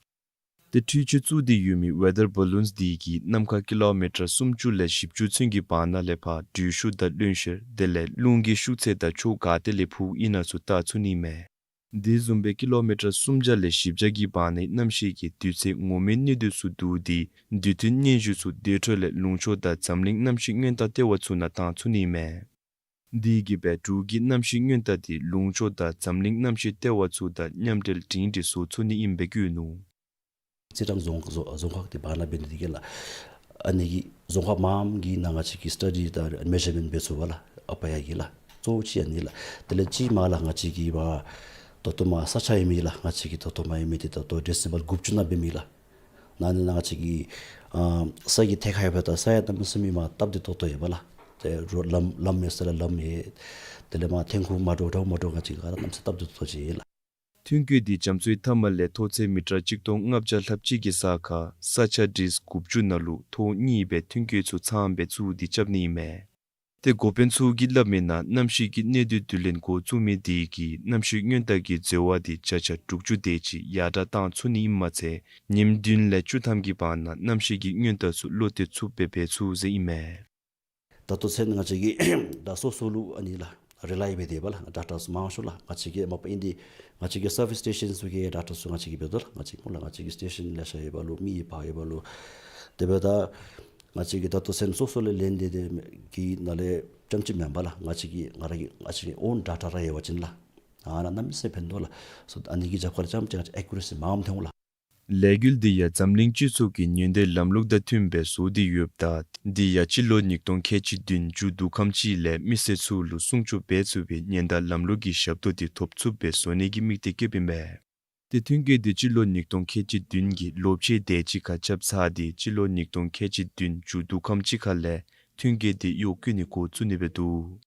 ཏེ་འཕྲུལ་ཆས་བཙུགས་ཏེ་ཡོད་མི་ཝེ་དར་བ་ལུནསི་དེ་གིས་གནམ་ཁར་ཀི་ལོ་མི་ཊར་སུམ་ཅུ་ལས་བཞི་བཅུ་ཚུན་གྱི་བར་ན་ལས་ཕར་དྲོད་ཤུགས་དང་རློན་གཤེར་དེ་ལས་རླུང་གི་ཤུགས་ཚད་དང་ཕྱོགས་ག་ཏེ་ལས་འཕུ་ཨིན་ན་ཚུ་བལྟ་ཚུགས་ནི་ཨིན་མས། དེ་བཟུམ་སྦེ་ཀི་ལོ་མི་ཊར་སུམ་བརྒྱ་ལས་བཞི་བརྒྱ་གི་བར་ནའི་གནམ་གཤིས་ཀྱི་དུས་ཚོད་ངོ་མའི་གནས་སྟངས་ཚུ་བསྡུ་སྟེ་དུས་མཐུན་སྙན་ཞུ་ཚུ་དེ་འཕྲོ་ལས་ལུང་ཕྱོགས་དང་འཛམ་གླིང་གནམ་གཤིས་སྔོན་རྟགས་ལྟེ་བ་ཚུ་ནང་བཏང་ཚུགས་ནི་ཨིན་མས། འདི་གིས་སྦེ་འབྲུག་གི་གནམ་གཤིས་སྔོན་བརྡ་འདི་ལུང་ཕྱོགས་དང་འཛམ་གླིང་གནམ་གཤིས་ལྟེ་བ་ཚུ་དང་མཉམ་འབྲེལ་སྒྲིང་སྒྲིང་བཟོ་ཚུགས་ནི་ཨིནམ་སྦེ་བཀོད་ནུག། རྩི་རང་རྫོང་རྫོང་རྫོང་ཁག་འདི་བར་ན་འབད་ནི་འདི་གིས་ལགས། ཨ་ནི་གི་རྫོང་ཁག་མངམ་གི་ནང་ང་བཅས་ཀྱིས་སི་ཊ་ཌི་དང་མེ་ཞར་མེནཊ་འབད་ཚུགས་པས་ལགས། ཨ་པ་ཡ་གི་ལགས། གཙོ་བོ་ཅིག་ཨ་ནི་ལགས། དེ་ལས་ཅིག་མ་ལགས་ང་བཅས་ཀྱི་བ་ད་ལྟོ་མ་ས་ཆ་ཡོད་མི་ལགས། ང་བཅས་ཀྱི་ད་ལྟོ་མ་ཡོད་མི་འདི་ད་ལྟོ་ཌེ་སི་བཱལ་དགུ་བཅུ་ནང་འབད་མི་ལགས། ཨ་ནི་ནང་ང་བཅས་ཀྱི་ཨ་ས་གི་ཐད་ཁར་ཡོད་པ་ད་ས་ཡང་གནམ་མེད་ས་མེད་མ་སྟབས་བདེ་ཏོག་ཏོ་ཡོད་པས་ལགས། ཏེ་རོཌ་ལམ་ལམ་ཡོད་ས་ལགས། ལམ་ཡོད། དེ་ལས་མ་ཐོན་ཁུངས་མ་འདྲཝ་འདྲཝ་མ་འདྲཝ་ང་བཅས་ཀྱི་ག་ར་གནམ་མེད་ས་མེད་སྟབས་བདེ་ཏོག་ཏོ་ཅིག་ཡོད་ལགས། ཐོན་སྐྱེད་འདི་རྒྱ་མཚོའི་མཐའ་མ་ལས་མཐོ་ཚད་མི་ཊར་གཅིག་སྟོང་ལྔ་བརྒྱ་ལྷགཔ་ཅིག་གི་ས་ཁར་ས་ཆ་ཌིས་དགུ་བཅུ་ནང་ལུ་ཐོག་གཉིས་སྦེ་ཐོན་སྐྱེད་ཚུ་ཚངམ་སྦེ་བཙུགས་ཏེ་རྐྱབ་ནི་ཨིན་མས། ཏེ་འགོ་དཔོན་ཚུ་གིས་སླབ་མི་ནང་གནམ་གཤིས་ཀྱི་གནད་དོན་བསྡུ་ལེན་འགོ་བཙུགས་མི་འདི་གིས་གནམ་གཤིས་སྔོན་བརྡ་གི་འཛོལ་བ་འདི་བརྒྱ་ཆ་དྲུག་ཅུ་དེ་ཅིག་ཡར་དྲག་བཏང་ཚུགས་ནི་ཨིནམ་མ་ཚད་ཉིནམ་བདུན་ལས་བཅུ་ཐམ་གྱི་བར་ན་གནམ་གཤིས་ཀྱི་སྔོན་བརྡ་ཚུ་བློ་གཏད་ཚུགསཔ་སྦེ་འབད་ཚུགས་ཟེར་ཨིན་མས། ད་ལྟོ་ཚུན་ང་བཅས་ཀྱིས་ད་སོ་སོ་ལུ་ཨ་ནི་ལགས་རི་ལའི་འབད་དེ་འབད་ལགས་ཌེ་ཊ་ཚུ་མང་ཤོས་ལགས། ང་བཅས་ཀྱིས་མ་པ་ཨིན་འདི་ང་བཅས་ཀྱི་སར་བིསི་སི་ཊེ་ཤཱན་ཚུ་གི་ཌེ་ཊ་ཚུ་ང་བཅས་ཀྱིས་འབད་དོ་ལགས། ང་བཅས་ཀྱི་སྨོ་ལགས་ང་བཅས་ཀྱི་སི་ཊེ་ཤཱན་ལེ་ཤ་ཡོད་པ་ལུ་མི་ཡོད་པ་ཡོད་པ་ལུ་དེ་འབདཝ་ད་ང་བཅས་ཀྱིས་ད་ལྟོ་ཚུན་སོ་སོ་ལས་ལེན་ཏེ་དེ་གི་ནང་ལས་རྐྱངམ་ཅིག་མེན་པར་ལགས། ང་བཅས་ཀྱི་ང་ར་གི་ང་བཅས་ཀྱི་ཨོན་ཌེ་ཊ་ར་ཡོད་པ་ཅིན་ལགས། ཨ་ནཱ་གནམ་མེད་ས་མེད་ཕན་ཐོགས་ལགས། སོ་ཨ་ནི་གི་རྒྱབ་ཁར་རྐྱངམ་ཅིག་ང་བཅས་ཨེ་ཀུ་རེ་སི་མངམ་ཐོན་འོང་ལགས། ལས་འགུལ་འདི་ཡང་འཛམ་གླིང་སྤྱི་ཚོགས་ཀྱི་ཉེན་བརྡའི་ལམ་ལུགས་དང་མཐུནམ་སྦེ་བཟོ་སྟེ་ཡོདཔ་ད་འདི་ཡང་སྤྱི་ལོ་ཉིས་སྟོང་ཁལ་གཅིག་བདུན་མཇུག་བསྡུ་ཁམས་ཅིག་ལས་མི་སེར་ཚུ་ལུ་སྲུང་སྐྱོབ་འབད་ཚུགས་པའི་ཉེན་བརྡ་ལམ་ལུགས་ཀྱི་ཞབས་ཏོག་འདི་ཐོབ་ཚུགསཔ་སྦེ་བཟོ་ནི་གི་དམིགས་གཏད་བསྐྱེདཔ་ཨིན་པས། ཏེ་ཐོན་སྐྱེད་འདི་སྤྱི་ལོ་ཉིས་སྟོང་ཁལ་གཅིག་བདུན་གྱི་ལོ་ཕྱེད་དེ་ཅིག་ཁར་རྐྱབ་ཚར་ཏེ་སྤྱི་ལོ་ཉིས་སྟོང་ཁལ་གཅིག་བདུན་མཇུག་བསྡུ་ཁམས་ཅིག་ཁ་ལས་ཐོན་སྐྱེད་འདི་གཡོག་བཀོལ་ནི་འགོ་བཙུགས་ནི་སྦེ་འདུག།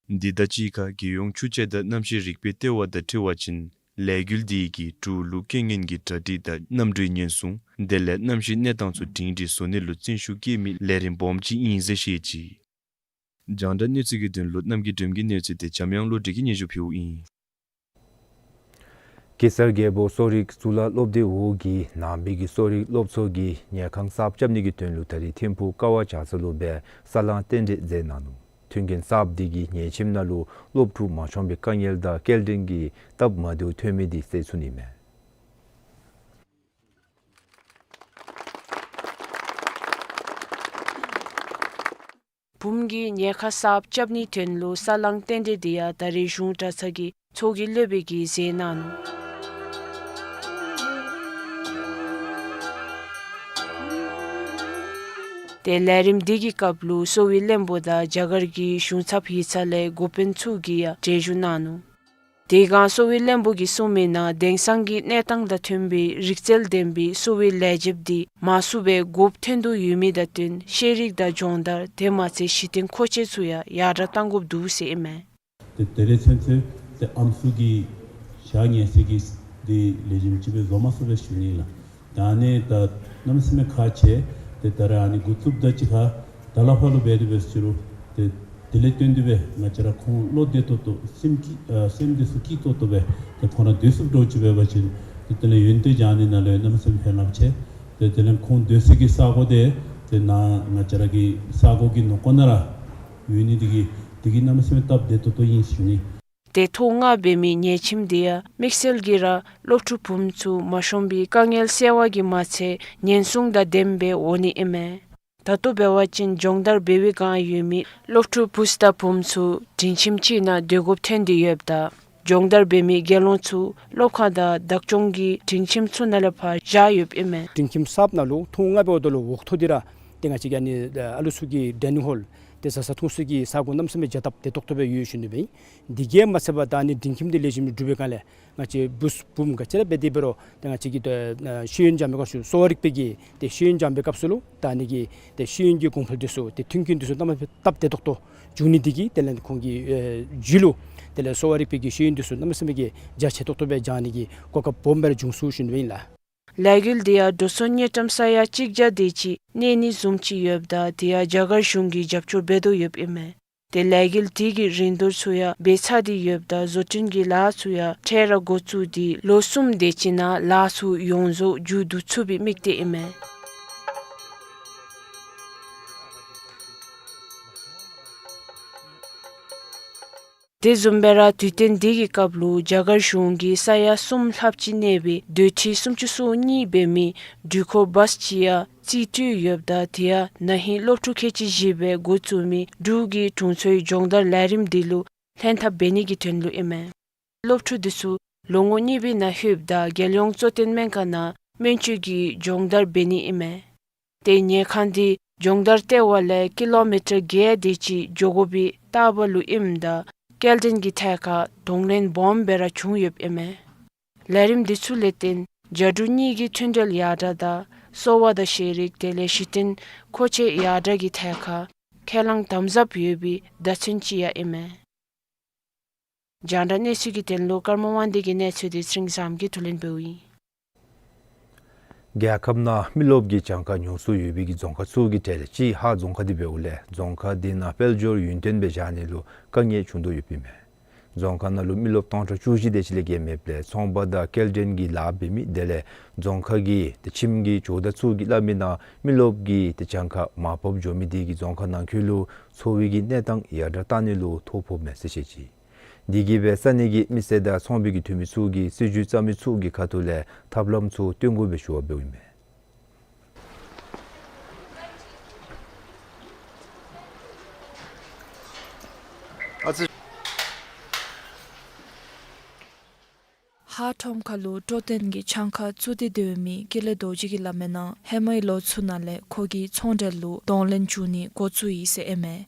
འདི་དང་གཅིག་ཁར་རྒྱལ་ཡོངས་ཆུ་དཔྱད་དང་གནམ་གཤིས་རིག་པའི་ལྟེ་བ་དང་འཁྲིལ་བ་ཅིན་ལས་འགུལ་འདི་གིས་འབྲུག་ལུ་རྐྱེན་ངན་གྱི་གྲ་སྒྲིག་དང་གནམ་གྲུའི་ཉེན་སྲུང་དེ་ལས་གནམ་གཤིས་གནས་སྟངས་ཚུ་སྒྲིང་སྒྲིང་བཟོ་ནི་ལུ་བརྩོན་ཤུགས་བསྐྱེད་མི་ལས་རིམ་སྦོམ་ཅིག་ཨིན་ཟེར་བཤད་ཅི། རྒྱང་བསྒྲགས་གནས་ཚུལ་གྱི་དོན་ལུ་གནམ་གྱི་སྒྲོན་གྱི་གནས་ཚུལ་འདི་འཇམ་དབྱངས་བློ་གྲོས་ཀྱིས་སྙན་ཞུ་ཕུལཝ་ཨིན། གེ་སར་རྒྱལ་པོ་གསོ་རིག་གཙུག་ལག་སློབ་སྡེ་འོག་གིས་ནང་པའི་གི་གསོ་རིག་སློབ་གཙོ་གི་ཉལ་ཁང་གསརཔ་རྐྱབ་ནི་གི་དོན་ལུ་ད་རིས་ཐིམ་ཕུག་ཀ་བ་བྱ་ས་ལུ་སྦེ་ས་བསླང་རྟེན་འབྲེལ་མཛད་གནང་ནུག། མཐུན་རྐྱེན་གསརཔ་འདི་གིས་ཉལ་ཁྱིམ་ནང་ལུ་སློབ་ཕྲུག་མ་ཤོང་པའི་དཀའ་ངལ་དང་སྐྱེལ་འདྲེན་གྱི་སྟབས་མ་བདེཝ་ཐོན་མི་འདི་སེལ་ཚུགས་ནི་མས། བུམོ་གི་ཉལ་ཁང་གསརཔ་རྐྱབ་ནིའི་དོན་ལུ་ས་བསླང་རྟེན་འབྲེལ་འདི་ཡང་ད་རིས་གཞུང་གྲྭ་ཚང་གི་ཚོགས་ཀྱི་སློབ་དཔོན་གྱིས་མཛད་གནང་ནུག། ཏེ་ལས་རིམ་འདི་གི་སྐབས་ལུ་གསོ་བའི་བློན་པོ་དང་རྒྱ་གར་གྱི་གཞུང་ཚབ་ཡིག་ཚང་ལས་འགོ་དཔོན་ཚུ་གིས་ཡང་གྲལ་བཞུགས་གནང་ནུག། དེ་སྒང་གསོ་བའི་བློན་པོ་གིས་གསུངས་མི་ནང་དེང་སང་གི་གནས་སྟངས་དང་མཐུན་པའི་རིག་རྩལ་ལྡན་པའི་གསོ་བའི་ལས་བྱེདཔ་འདི་མང་སུ་སྦེ་དགོཔ་ཐོན་དོ་ཡོད་མི་དང་བསྟུན་ཤེས་རིག་དང་སྦྱོང་བརྡར་དེ་མ་ཚད་གཞི་རྟེན་མཁོ་ཆས་ཚུ་ཡང་ཡར་དྲག་གཏང་དགོཔ་འདུག་ཟེར་ཨིན་མས། ཏེ་དེ་ལས་ཚུན་ཚོད་ཏེ་ཨམ་སྲུ་གི་ཞག་ཉལ་ས་གི་འདི་ལེགས་ཤོམ་ཅིག་སྦེ་བཟོ་མ་ཚུགས་པས་ཞུ་ནི་ལགས། ད་ཨ་ནི་ད་གནམ་མེད་ས་མེད་ཁག་ཆེ། ཏེ་ད་ར་ཨ་ནི་འགོ་བཙུགསཔ་ད་ཅིག་ཁར་ད་ལས་ཕར་ལུ་འབད་དེ་འབད་ཟེར་རུང་ཏེ་དེ་ལས་བརྟེན་ཏེ་སྦེ་ང་བཅས་ར་ཁོང་བློ་བདེ་ཏོག་ཏོ་སེམས་སྐྱིད་ཨ་སེམས་འདི་ཚུ་སྐྱིད་ཏོག་ཏོ་སྦེ་ཏེ་ཁོང་ར་སྡོད་ཚུགསཔ་འདྲཝ་ཅིག་འབད་བ་ཅིན་ཏེ་དེ་ལས་ཡོན་ཏན་སྦྱང་ནི་ནང་ལུ་ཡང་གནམ་མེད་ས་མེད་ཕན་རླབས་ཆེ། ཏེ་དེ་ལས་ཁོང་སྡོད་ས་གི་ས་གོ་འདི་ཏེ་ནཱ་ང་བཅས་ར་གི་ས་གོ་གི་ནང་འཁོད་ནང་ར་ཡོད་ནི་འདི་གིས་འདི་གིས་གནམ་མེད་ས་མེད་སྟབས་བདེ་ཏོག་ཏོ་ཨིན་ཞུ་ནི། ཏེ་ཐོག་ལྔ་འབད་མི་ཉལ་ཁྱིམ་འདི་ཡང་དམིགས་བསལ་གྱིས་ར་སློབ་ཕྲུག་བུམོ་ཚུ་མ་ཤོང་པའི་དཀའ་ངལ་སེལ་བ་གིས་མ་ཚད་ཉེན་སྲུང་དང་ལྡནམ་སྦེ་འོང་ནི་ཨིན་མས། ད་ལྟོ་འབད་བ་ཅིན་སྦྱོང་བརྡར་འབད་བའི་སྒང་ཡོད་མི་སློབ་ཕྲུག་བུཚ་དང་བུམོ་ཚུ་སྒྲིང་ཁྱིམ་ཅིག་ནང་སྡོད་དགོཔ་ཐོན་ཏེ་ཡོདཔ་ད་སྦྱོང་བརྡར་འབད་མི་དགེ་སློང་ཚུ་སློབ་ཁང་དང་བདག་སྐྱོང་གི་སྒྲིང་ཁྱིམ་ཚུ་ནང་ལས་ཕར་བཞག་ཡོདཔ་ཨིན་མས། སྒྲིང་ཁྱིམ་གསརཔ་ནང་ལུ་ཐོག་ལྔ་འབདཝ་ད་ལུ་འོག་ཐོག་འདི་ར་ཏེ་ང་བཅས་ཀྱི་ཨ་ནི་ཨ་ལུ་ཚུ་གི་ཌའི་ནིང་ཧོལ་ཏེ་བཟའ་ཚང་འཐུང་ས་གི་ས་གོ་གནམ་མེད་ས་མེད་རྒྱ་སྟབས་བདེ་ཏོག་ཏོ་སྦེ་ཡོད་ཞུ་ནི་སྦེ་ཨིན། འདི་གིས་མ་ཚད་པར་ད་ཨ་ནི་སྒྲིང་ཁྱིམ་འདི་ལེགས་ཤོམ་སྒྲུབ་པའི་སྒང་ལས་ང་བཅས་བུཚ་བུམོ་ག་ཅི་ར་འབད་དེ་འབད་རུང་ཏེ་ང་བཅས་ཀྱི་ཏེ་ཤེས་ཡོན་སྦྱང་བའི་སྐབས་སུ་ལུ་ད་ཨ་ནི་གི་ཏེ་ཤེས་ཡོན་སྦྱང་བའི་སྐབས་སུ་ལུ་ད་ཨ་ནི་གི་ཏེ་ཤེས་ཡོན་གྱི་གོང་འཕེལ་འདི་ཚུ་ཏེ་མཐུན་རྐྱེན་འདི་ཚུ་གནམ་མེད་ས་མེད་སྟབས་བདེ་ཏོག་ཏོ་འབྱུང་ནི་འདི་གིས་དེ་ལས་ཁོང་གི་ཨེ་རྒྱུད་ལུ་དེ་ལས་གསོ་བ་རིག་པའི་གི་ཤེས་ཡོན་འདི་ཚུ་གནམ་མེད་ས་མེད་ཀྱི་རྒྱ་ཆེ་ཏོག་ཏོ་སྦེ་སྦྱང་ནི་གི་གོ་སྐབས་སྦོམ་སྦེ་ར་འབྱུང་ཚུགས་ཞུ་ནི་སྦེ་ཨིན་ལགས། ལས་འགུལ་འདི་ཡང་འགྲོ་སོང་དངུལ་ཀྲམ་ས་ཡ་གཅིག་བརྒྱ་དེ་ཅིག་གནས་ནི་བཟུམ་ཅིག་ཡོདཔ་ད་དེ་ཡང་རྒྱ་གར་གཞུང་གིས་རྒྱབ་སྐྱོར་འབད་དོ་ཡོདཔ་ཨིན་མས། ཏེ་ལས་འགུལ་དེ་གི་རིན་བསྡུར་ཚུ་ཡང་འབད་ཚར་ཏེ་ཡོདཔ་ད་བཟོ་སྐྲུན་གྱི་ལཱ་ཚུ་ཡང་འཕྲལ་ར་འགོ་བཙུགས་ཏེ་ལོ་གསུམ་དེ་ཅིག་ནང་ལཱ་ཚུ་ཡོངས་རྫོགས་མཇུག་བསྡུ་ཚུགས་པའི་དམིགས་གཏད་ཨིན་མས། དེ་བཟུམ་སྦེ་ར་དུས་སྟོན་འདི་གི་སྐབས་ལུ་རྒྱ་གར་གཞུང་གིས་ས་ཡ་གསུམ་ལྷགཔ་ཅིག་གནས་པའི་དོས་ཁྲི་སུམ་ཅུ་སོ་གཉིས་འབད་མི་འགྲུལ་འཁོར་བཱས་ཅིག་ཡང་ རྩིས་སྤྲོད་ཡོདཔ་ད་དེ་ཡང་ན་ཧིང་སློབ་ཕྲུག་ཁལ་གཅིག་བཞི་སྦེ་འགོ་བཙུགས་མི་འབྲུག་གི་དྲུང་འཚོའི་སྦྱོང་བརྡར་ལས་རིམ་འདི་ལུ་ལྷན་ཐབས་འབད་ནི་གི་དོན་ལུ་ཨིན་མས། སློབ་ཕྲུག་འདི་ཚུ་ལོ་ངོ་གཉིས་པའི་ནང་ལྷོདཔ་ད་རྒྱལ་ཡོངས་གཙོ་བསྟེན་སྨན་ཁང་ནང་སྨན་བཅོས་ཀྱི་སྦྱོང་བརྡར་འབད་ནི་ཨིན་མས། ཏེ་ཉལ་ཁང་འདི་སྦྱོང་བརྡར་སྟེར་བ་ལས་ཀི་ལོ་མི་ཊར་བརྒྱད་དེ་ཅིག་འགྱོ་དགོ་པའི་ལྟ་བ་ལུ་ཨིནམ་ད་སྐྱེལ་འདྲེན་གྱི་ཐད་ཁར་གདོང་ལེན་སྦོམ་སྦེ་ར་བྱུང་ཡོདཔ་ཨིན་མས། ལས་རིམ་འདི་ཚུ་ལས་བརྟེན་རྒྱ་འབྲུག་གཉིས་ཀྱི་མཐུན་འབྲེལ་ཡར་དྲག་དང་གསོ་བ་དང་ཤེས་རིག་དེ་ལས་གཞི་རྟེན་མཁོ་ཆས་ཡར་དྲག་གི་ཐད་ཁར་ཁས་བླངས་དམ་ཟབ་ཡོད་པའི་བརྡ་མཚོན་ཅིག་ཡང་ཨིན་མས། རྒྱང་བསྒྲགས་གནས་ཚུལ་གྱི་དོན་ལུ་ཀརྨ་དབང་འདུས་ཀྱི་གནས་ཚུལ་འདི་ཚེ་རིང་བཟངམོ་གིས་བསྡུ་ལེན་འབདཝ་ཨིན། རྒྱལ་ཁབ་ནང་མི་རློབས་ཀྱི་གྱངས་ཁ་ཉུང་སུ་ཡོད་པའི་གི་རྫོང་ཁག་ཚུ་གི་གྲས་ལས་གཅིག་ཧཱ་རྫོང་ཁག་འདི་འབདཝ་ལས་རྫོང་ཁག་འདི་ནང་དཔལ་འབྱོར་ཡུན་བརྟན་སྦེ་བཞག་ནི་ལུ་དཀའ་ངལ་བྱུང་དོ་ཡོདཔ་ཨིན་མས། རྫོང་ཁག་ནང་ལུ་མི་རློབས་སྟོང་ཕྲག་བཅུ་བཞི་དེ་ཅིག་ལས་བརྒལ་མེདཔ་ལས་ཚོང་པ་དང་སྐྱེལ་འདྲེན་གྱི་ལཱ་འབད་མི་དེ་ལས་རྫོང་ཁག་གི་ཏེ་ཁྱིམ་གྱི་ཇོ་བདག་ཚུ་གིས་སླབ་མི་ནང་མི་རློབས་ཀྱི་ཏེ་གྱངས་ཁ་མར་ཕབ་འགྱོ་མི་དེ་གིས་རྫོང་ཁག་ནང་འཁོད་ལུ་འཚོ་བའི་གི་གནས་སྟངས་ཡར་དྲག་བཏང་ནི་ལུ་ཐོ་ཕོགཔ་མས་ཟེར་བཤད་ཅི། དེ་གིས་སྦེ་ས་གནས་ཀྱི་མི་སེར་དང་ཚོང་པའི་གི་འཐུས་མི་ཚུ་གིས་སྲིད་བྱུས་བརྩམ་མི་ཚུ་གི་ཁ་ཐུག་ལས་ཐབས་ལམ་ཚུ་སྟོན་དགོ་པའི་ཞུ་བ་འབདཝ་ཨིན་མས། ཧཱ་ཁྲོམ་ཁ་ལུ་སྤྲོ་སྟོན་གྱི་གྱངས་ཁ་བཙུགས་ཏེ་སྡོད་མི་ཀུན་ལེགས་རྡོ་རྗེ་གིས་སླབ་མིའི་ནང་ཧེ་མའི་ལོ་ཚུ་ནང་ལས་ཁོ་གིས་ཚོང་འབྲེལ་ལུ་གདོང་ལེན་བྱུང་ནི་འགོ་བཙུགས་ཡི་ཟེར་ཨིན་མས།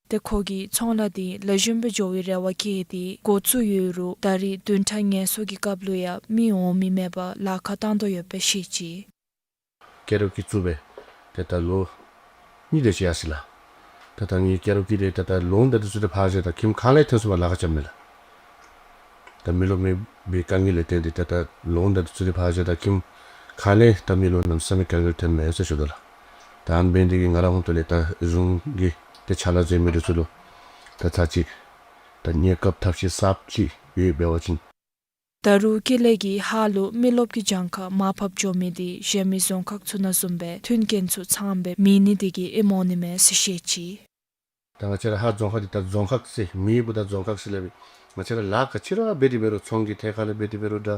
ཏེ་ཁོ་གིས་ཚོང་ལཱ་འདི་ལེགས་ཤོམ་སྦེ་འགྱོ་བའི་རེ་བ་བསྐྱེད་དེ་འགོ་བཙུགས་ཡོད་རུང་ད་རེས་བདུན་ཕྲག་ངལ་གསོ་གི་སྐབས་ལུ་ཡང་མི་འོང་མི་མེད་པར་ལཱ་ཁག་བཏང་དོ་ཡོདཔ་སྦེ་བཤད་ཅི། ཀེ་རོ་ཀི་བཙུགས་སྦེ་ཏེ་ད་ལོ་གཉིས་དེ་ཅིག་ཡར་སོ་ཡི་ལགས། ད་ད་ངེའི་ཀེ་རོ་ཀི་འདི་ད་ད་ལོ་ད་འདི་ཚུ་ཏེ་ཕར་བཞག་ད་ཁྱིམ་ག་ལས་ཐོན་ཚུགས་པར་ལཱ་ཁག་རྐྱབ་མས་ལགས། ད་མི་རློབས་མེད་པའི་དཀའ་ངལ་ལས་བརྟེན་ཏེ་ད་ད་ལོ་ད་འདི་ཚུ་ཏེ་ཕར་བཞག་ད་ཁྱིམ་ག་ལས་ད་མི་རློབས་གནམ་མེད་ས་མེད་དཀའ་ངལ་ཐོན་མས་ཟེར་ཞུ་དོ་ལགས། ད་ཨ་ནི་འབད་ནི་དེ་གིས་ང་རའི་ཧོངས་ལས་ད་གཞུང་གི་ཏེ་ཕྱག་ལཱ་མཛད་མི་འདི་ཚུ་ལུ་ད་ཚར་གཅིག་ད་གནས་སྐབས་ཐབས་ཤེས་གསརཔ་ཅིག་ཡོདཔ་འབད་བ་ཅིན། ད་རུང་ཀུན་ལེགས་ཀྱིས་ཧཱ་ལུ་མི་རློབས་ཀྱི་གྱངས་ཁ་མར་ཕབ་འགྱོ་མི་འདི་གཞན་མི་རྫོང་ཁག་ཚུ་ནང་བཟུམ་སྦེ་མཐུན་རྐྱེན་ཚུ་ཚངམ་སྦེ་མེད་ནི་དེ་གིས་ཨིནམ་འོང་ནི་མས་ཟེར་བཤད་ཅི། ད་ང་བཅས་ར་ཧཱ་རྫོང་ཁག་འདི་ད་རྫོང་ཁག་ཟེར་མེདཔ་ད་རྫོང་ཁག་ཟེར་སླབ་ཨིན། ང་བཅས་ར་ལཱ་ག་ཅི་ར་འབད་དེ་འབད་རུང་ཚོང་གི་ཐད་ཁར་ལས་འབད་དེ་འབད་རུང་ད་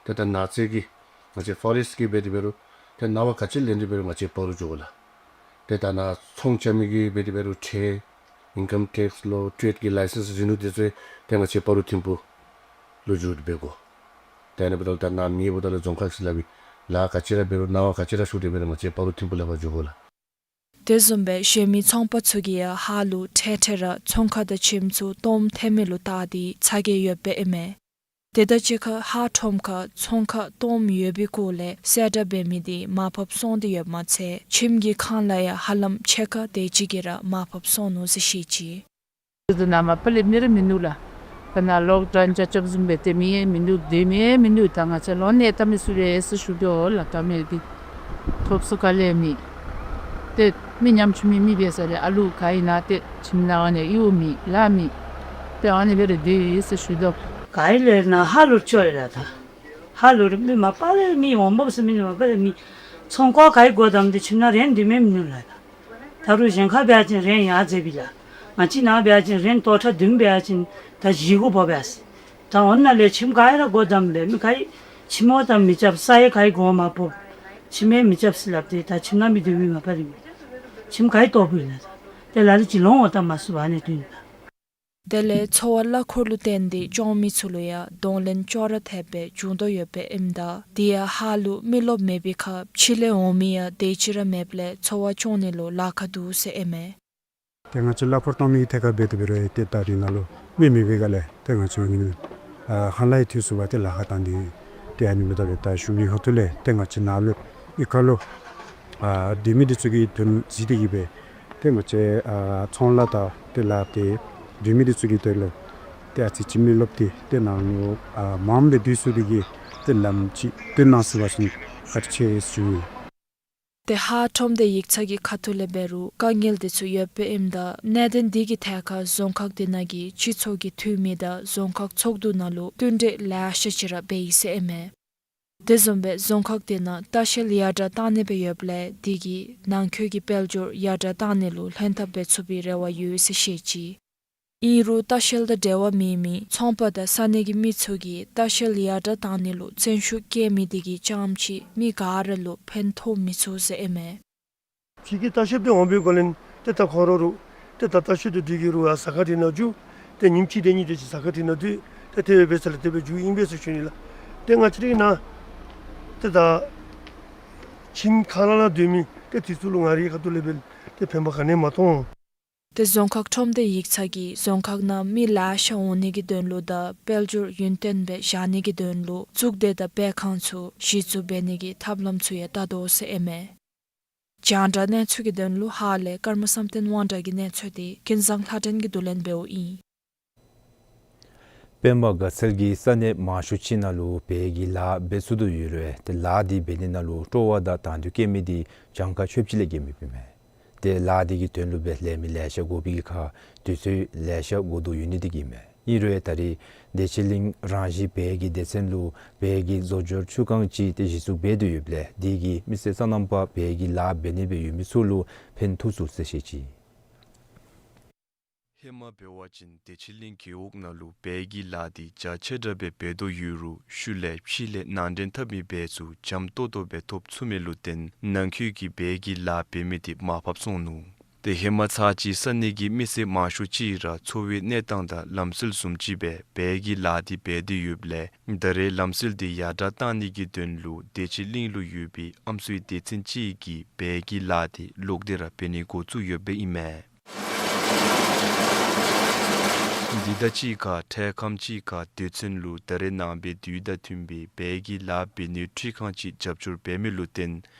ཏེ་ད་ནགས་ཚལ་གྱི་ང་བཅས་ཕོ་རེསཊ་གི་འབད་དེ་འབད་རུང་ཏེ་གནང་བ་ག་ཅི་ལེན་ཏེ་འབད་རུང་ང་བཅས་སྤ་རོ་འགྱོ་དགོ་ལགས། ཏེ་ད་ནཱ་ཚོང་རྐྱབ་མི་གི་འབད་དེ་འབད་རུང་ཁྲལ་ཨིན་ཀམ་ཊེགསི་ལོ་ཊེཌ་ཀྱི་ལའི་སེནསི་རིན་ནིའུ་དེ་ཚུ་ཏེ་ང་བཅས་སྤ་རོ་ཐིམ་ཕུག་ལུ་འགྱོ་སྟེ་འབད་དགོ། ཏེ་ཨ་ནི་འབདཝ་ད་ལུ་ད་ནཱ་མེདཔ་ད་ལུ་རྫོང་ཁག་ཟེར་སླབ་ཨིན། ལཱ་ག་ཅི་ར་འབད་རུང་གནང་བ་ག་ཅི་ར་ཞུ་སྟེ་འབད་རུང་ང་བཅས་སྤ་རོ་ཐིམ་ཕུག་ལས་ཕར་འགྱོ་དགོ་ལགས། དེ་བཟུམ་སྦེ་གཞན་མི་ཚོང་པ་ཚུ་གིས་ཡང་ཧཱ་ལུ་འཕྲལ་འཕྲལ་ར་ཚོང་ཁང་དང་ཁྱིམ་ཚུ་སྟོངམ་ཐལ་མི་ལུ་བལྟ་སྟེ་ཚ་གྱང་ཡོདཔ་ཨིན་མས། དེ་དང་གཅིག་ཁར་ཧཱ་ཁྲོམ་ཁར་ཚོང་ཁང་སྟོངམ་ཡོད་པའི་སྐོར་ལས་གསལ་བསྒྲགས་འབད་མི་འདི་མར་ཕབ་སོང་སྟེ་ཡོདཔ་མ་ཚད་ཁྱིམ་གྱི་ཁང་གླ་ཡང་ཧ་ལམ་ཕྱེད་ཀ་དེ་ཅིག་གིས་ར་མར་ཕབ་སོང་ནུག་ཟེར་བཤད་ཅི། དེ་ནང་མ་པ་ལས་མི་ར་མིན་འདུག་ལགས། ད་ནཱ་ལོག་ཌའོན་རྐྱབ་རྐྱབ་བཟུམ་སྦེ་ཏེ་མི་ཡང་མིན་འདུག། སྡོད་མི་ཡང་མིན་འདུག། ད་ང་བཅས་ལོག་གནས་ལྟ་མི་ཚུ་ལས་ཟེར་ཞུ་དོ་ལགས། ལྟ་མི་འདི་ཐོབ་ས་ག་ལས་མེད། ཏེ་མི་ཉམ་ཆུང་མི་མི་འབད་ས་ལས་ཨ་ལུ་ག་ཨིན་ན་ཏེ་ཁྱིམ་ནང་ཨ་ནི་གཡོག་མེད་ལཱ་མེད། ཏེ་ཨ་ནི་སྦེ་ར་སྡོད་ཡི་ཟེར་ཞུ་དོ། ག་ཨིན་ལས་ནཱ་ཧཱ་ལུ་ཅོག་ཡི་ལགས། ད་ཧཱ་ལུ་ར་མི་མ་པ་ལས་མི་འོང་འབབ་ས་མི་མ་པ་ལས་མི་ཚོང་ཁང་ག་ཨིན་སྒོ་བསྡམས་ཏེ་ཁྱིམ་ནང་རེནཊ་སྡོད་མི་མིན་འདུག་ལགས། ད་ད་རུང་གཞན་ཁར་འབད་བ་ཅིན་རེནཊ་ཡར་འཛེགས་པས་ལགས། ང་བཅས་ནཱ་འབད་བ་ཅིན་རེནཊ་ལྟོ་ཕྲག་བདུན་འབད་བ་ཅིན་ད་བཞི་དགུ་འབག་འབད་ཡི། ད་འོ་ན་ལས་ཁྱིམ་ག་ཨིན་ར་སྒོ་བསྡམས་སྦེ་མི་ག་ཨིན་ཁྱིམ་འོ་ད་མི་རྐྱབ། ས་ཡང་ག་ཨིན་སྒོ་མ་ཕོག། ཁྱིམ་ཡང་མི་རྐྱབ་ཟེར་སླབ་སྟེ་ད་ཁྱིམ་ནང་མི་སྡོད་པའི་མ་པ་ར་མེད། ཁྱིམ་ག་ཨིན་སྟོང་པས་ལགས། ད་ལ་ལུ་ཅིག་ལོང་འོང་ད་མ་ཚུགས་པར་ཨ་ནི་སྡོད་ཡི་ལགས། དེ་ལས་འཚོ་བ་གླ་འཁོར་ལུ་བརྟེན་ཏེ་སྐྱོང་མི་ཚུ་ལུ་ཡང་གདོང་ལེན་ཅོག་ར་འཐདཔ་སྦེ་བྱུང་དོ་ཡོདཔ་ཨིནམ་ད་དེ་ཡང་ཧཱ་ལུ་མི་རློབས་མེད་པའི་ཁར་ཕྱི་ལས་འོང་མི་ཡང་དེ་ཅིག་ར་མེདཔ་ལས་འཚོ་བ་སྐྱོང་ནི་ལུ་ལཱ་ཁག་འདུག་ཟེར་ཨིན་མས། ཏེ་ང་བཅས་གླ་འཁོར་གཏང་མི་གི་ཐད་ཁར་འབད་དེ་འབད་རུང་ཏེ་ད་རེས་ནཱ་ལུ་མི་མེད་པའི་སྒང་ལས་ཏེ་ང་བཅས་ཨ་ནི་ཨ་ཧ་ལམ་ཡང་འཐུས་ཚུགས་པར་ཏེ་ལཱ་ཁག་བཏང་སྟེ་ཏེ་ཨ་ནི་མི་ད་སྦེ་ད་ཞུ་མི་ཁ་ཐུག་ལས་ཏེ་ང་བཅས་ནཱ་ལུ་གཡུས་ཁ་ལུ་ཨ་སྡོད་མི་འདི་ཚུ་གི་དོན་གཟིགས་ཏེ་གིས་སྦེ་ཏེ་ང་བཅས་ཨ་ཚོང་ལཱ་དང་ཏེ་ལཱ་ཏེ་སྡོད་མི་འདི་ཚུ་གི་དོན་ལུ་ཏེ་ཨ་ཙི་ཅིག་མི་རློབས་ཏེ་ཏེ་ནཱ་ལུ་ཨ་མངམ་སྦེ་སྡོད་ཚུགས་པའི་གི་ཏེ་ལམ་ཅིག་སྟོན་གནང་ཟེར་བ་ཅིན་བཀའ་དྲིན་ཆེ་ཟེར་ཞུ་ནི། ཏེ་ཧཱ་ཁྲོམ་སྡེ་ཡིག་ཚང་གི་ཁ་ཐུག་ལས་འབད་རུང་དཀའ་ངལ་འདི་ཚུ་ཡོདཔ་ཨིནམ་ད་གནད་དོན་འདི་གི་ཐད་ཁར་རྫོང་ཁག་འདི་ནང་གི་སྤྱི་ཚོགས་ཀྱི་འཐུས་མི་དང་རྫོང་ཁག་ཚོགས་འདུ་ནང་ལུ་བསྟུན་གྲོས་ལེ་ཤ་ཅིག་ར་འབད་ཡི་ཟེར་ཨིན་མས། དེ་བཟུམ་སྦེ་རྫོང་ཁག་འདི་ནང་ལྟ་བཤལ་ཡར་དྲག་བཏང་ནི་སྦེ་ཡོདཔ་ལས་དེ་གིས་ནང་འཁོད་ཀྱི་དཔལ་འབྱོར་ཡར་དྲག་བཏང་ནི་ལུ་ལྷན་ཐབས་འབད་ཚུགས་པའི་རེ་བ་ཡོད་ཟེར་བཤད་ཅི། ཨིན་རུང་ལྟ་བཤལ་དང་འབྲེལ་བ་མེད་མི་ཚོང་པ་དང་ས་གནས་ཀྱི་མི་ཚུ་གིས་ལྟ་བཤལ་ཡར་དྲག་བཏང་ནི་ལུ་བརྩོན་ཤུགས་བསྐྱེད་མི་དེ་གིས་རྐྱངམ་ཅིག་མི་ག་ར་ལུ་ཕན་ཐོགས་མི་ཚུགས་ཟེར་ཨིན་མས། ཕྱི་གི་ལྟ་བཤལཔ་འདི་འོང་པའི་སྒོ་ལས་ཏེ་ད་ཁོང་ར་རུང་ཏེ་ད་ལྟ་བཤལ་དུ་སྡོད་ཀྱི་རུང་ཡར་ཟ་ཁང་འདི་ནང་འཛུལ། ཏེ་ཉིནམ་གཅིག་དེ་གཉིས་དེ་ཅིག་ཟ་ཁང་འདི་ནང་སྡོད། ཏེ་དེ་སྦེ་འབད་ས་ལས་དེ་སྦེ་འཛུལ་ཨིན་པས་ཟེར་ཞུ་ནི་ལགས། ཏེ་ང་བཅས་རའི་ནང་ཏེ་ད་ཁྱིམ་ཁང་ནང་ལུ་སྡོད་མི་ཏེ་དེ་ཚུ་ལུ་ང་རའི་ཁ་ཐུག་ལས་འབད་ཏེ་ཕན་པ་ག་ནི་ཡང་མ་མཐོང་། ཏེ་རྫོང་ཁག་ཁྲོམ་སྡེ་ཡིག་ཚང་གིས་རྫོང་ཁག་ནང་མི་ལེ་ཤ་འོང་ནི་གི་དོན་ལུ་དང་དཔལ་འབྱོར་ཡུན་བརྟན་སྦེ་བཞག་ནི་གི་དོན་ལུ་གཙུག་སྡེ་དང་སྦས་ཁང་ཚུ་གཞི་བཙུགས་འབད་ནི་གི་ཐབས་ལམ་ཚུ་ཡང་བལྟ་དོ་ཟེར་ཨིན་མས། རྒྱང་བསྒྲགས་གནས་ཚུལ་གྱི་དོན་ལུ་ཧཱ་ལས་ཀརྨ་བསམ་གཏན་དབང་གྲགས་ཀྱི་གནས་ཚུལ་འདི་ཀུན་བཟང་ལྷ་སྒྲོན་གྱིས་བསྡུ་ལེན་འབདཝ་ཨིན། པདྨ་དགའ་ཚལ་གྱི་ས་གནས་མང་ཤོས་ཅིག་ནང་ལུ་བལ་གྱི་ལཱ་འབད་ཚུགས་དོ་ཡོད་རུང་ཏེ་ལཱ་འདི་འབད་ནི་ནང་ལུ་སྤྲོ་བ་དང་དང་འདོད་བསྐྱེད་མི་འདི་གྱངས་ཁ་ཆོདཔ་ཅིག་ལས་བརྒལ་མེདཔ་ཨིན་མས། ཏེ་ལཱ་འདི་གི་དོན་ལུ་སྦེ་ལས་མི་ལེ་ཤ་དགོ་པའི་གི་ཁར་དུས་ཚོད་ལེ་ཤ་འགོར་དོ་ཡོད་ནི་འདི་གིས་ཨིན་མས། ཨིན་རུང་ད་རེས་བདེ་ཆེན་གླིང་རང་བཞིན་བལ་གྱི་སྡེ་ཚན་ལུ་བལ་གྱི་བཟོ་སྦྱོར་ཚུ་ཁང་ཅིག་ཏེ་གཞི་བཙུགས་འབད་དོ་ཡོདཔ་ལས་འདི་གིས་མི་སེར་སོ་ནམ་པ་བལ་གྱི་ལཱ་འབད་ནི་སྦེ་ཡོད་མི་ཚུ་ལུ་ཕན་ཐོགས་ཚུགས་ཟེར་བཤད་ཅི། ཧེ་མ་འབད་བ་ཅིན་བདེ་ཆེན་གླིང་རྒེད་འོག་ནང་ལུ་བལ་གྱི་ལཱ་འདི་རྒྱ་ཆེ་དྲགས་སྦེ་འབད་དོ་ཡོད་རུང་ཤུལ་ལས་ཕྱི་ལས་ནང་འདྲེན་འཐབ་མི་འབད་ཚུགས་འཇམ་ཏོང་ཏོ་སྦེ་ཐོབ་ཚུགས་མི་ལུ་བརྟེན་ནང་འཁོད་ཀྱི་བལ་གྱི་ལཱ་འབད་མི་འདི་མར་ཕབ་སོང་ནུག། ཏེ་ཧེ་མ་ཚར་གཅིག་ས་གནས་ཀྱི་མི་སེར་མང་ཤོས་ཅིག་ར་འཚོ་བའི་གནས་སྟངས་དང་ལམ་སྲོལ་བཟུམ་ཅིག་སྦེ་བལ་གྱི་ལཱ་འདི་འབད་དེ་ཡོདཔ་ལས་ད་རེས་ལམ་སྲོལ་འདི་ཡར་དྲགས་གཏང་ནི་གི་དོན་ལུ་བདེ་ཆེན་གླིང་ལུ་ཡོད་པའི་ཨམ་སྲུའི་སྡེ་ཚན་ཅིག་གིས་བལ་གྱི་ལཱ་འདི་ལོག་སྟེ་ར་འབད་ནི་འགོ་བཙུགས་ཡོདཔ་ཨིན་མས། འདི་དང་གཅིག་ཁར་འཕྲལ་ཁམས་ཅིག་ཁར་སྡེ་ཚན་ལུ་ད་རེས་ནངས་པའི་དུས་དང་མཐུན་པའི་བལ་གྱི་ལཱ་འབད་ནིའི་འཕྲུལ་ཁང་ཅིག་རྒྱབ་སྐྱོར་འབད་མི་ལུ་བརྟེན་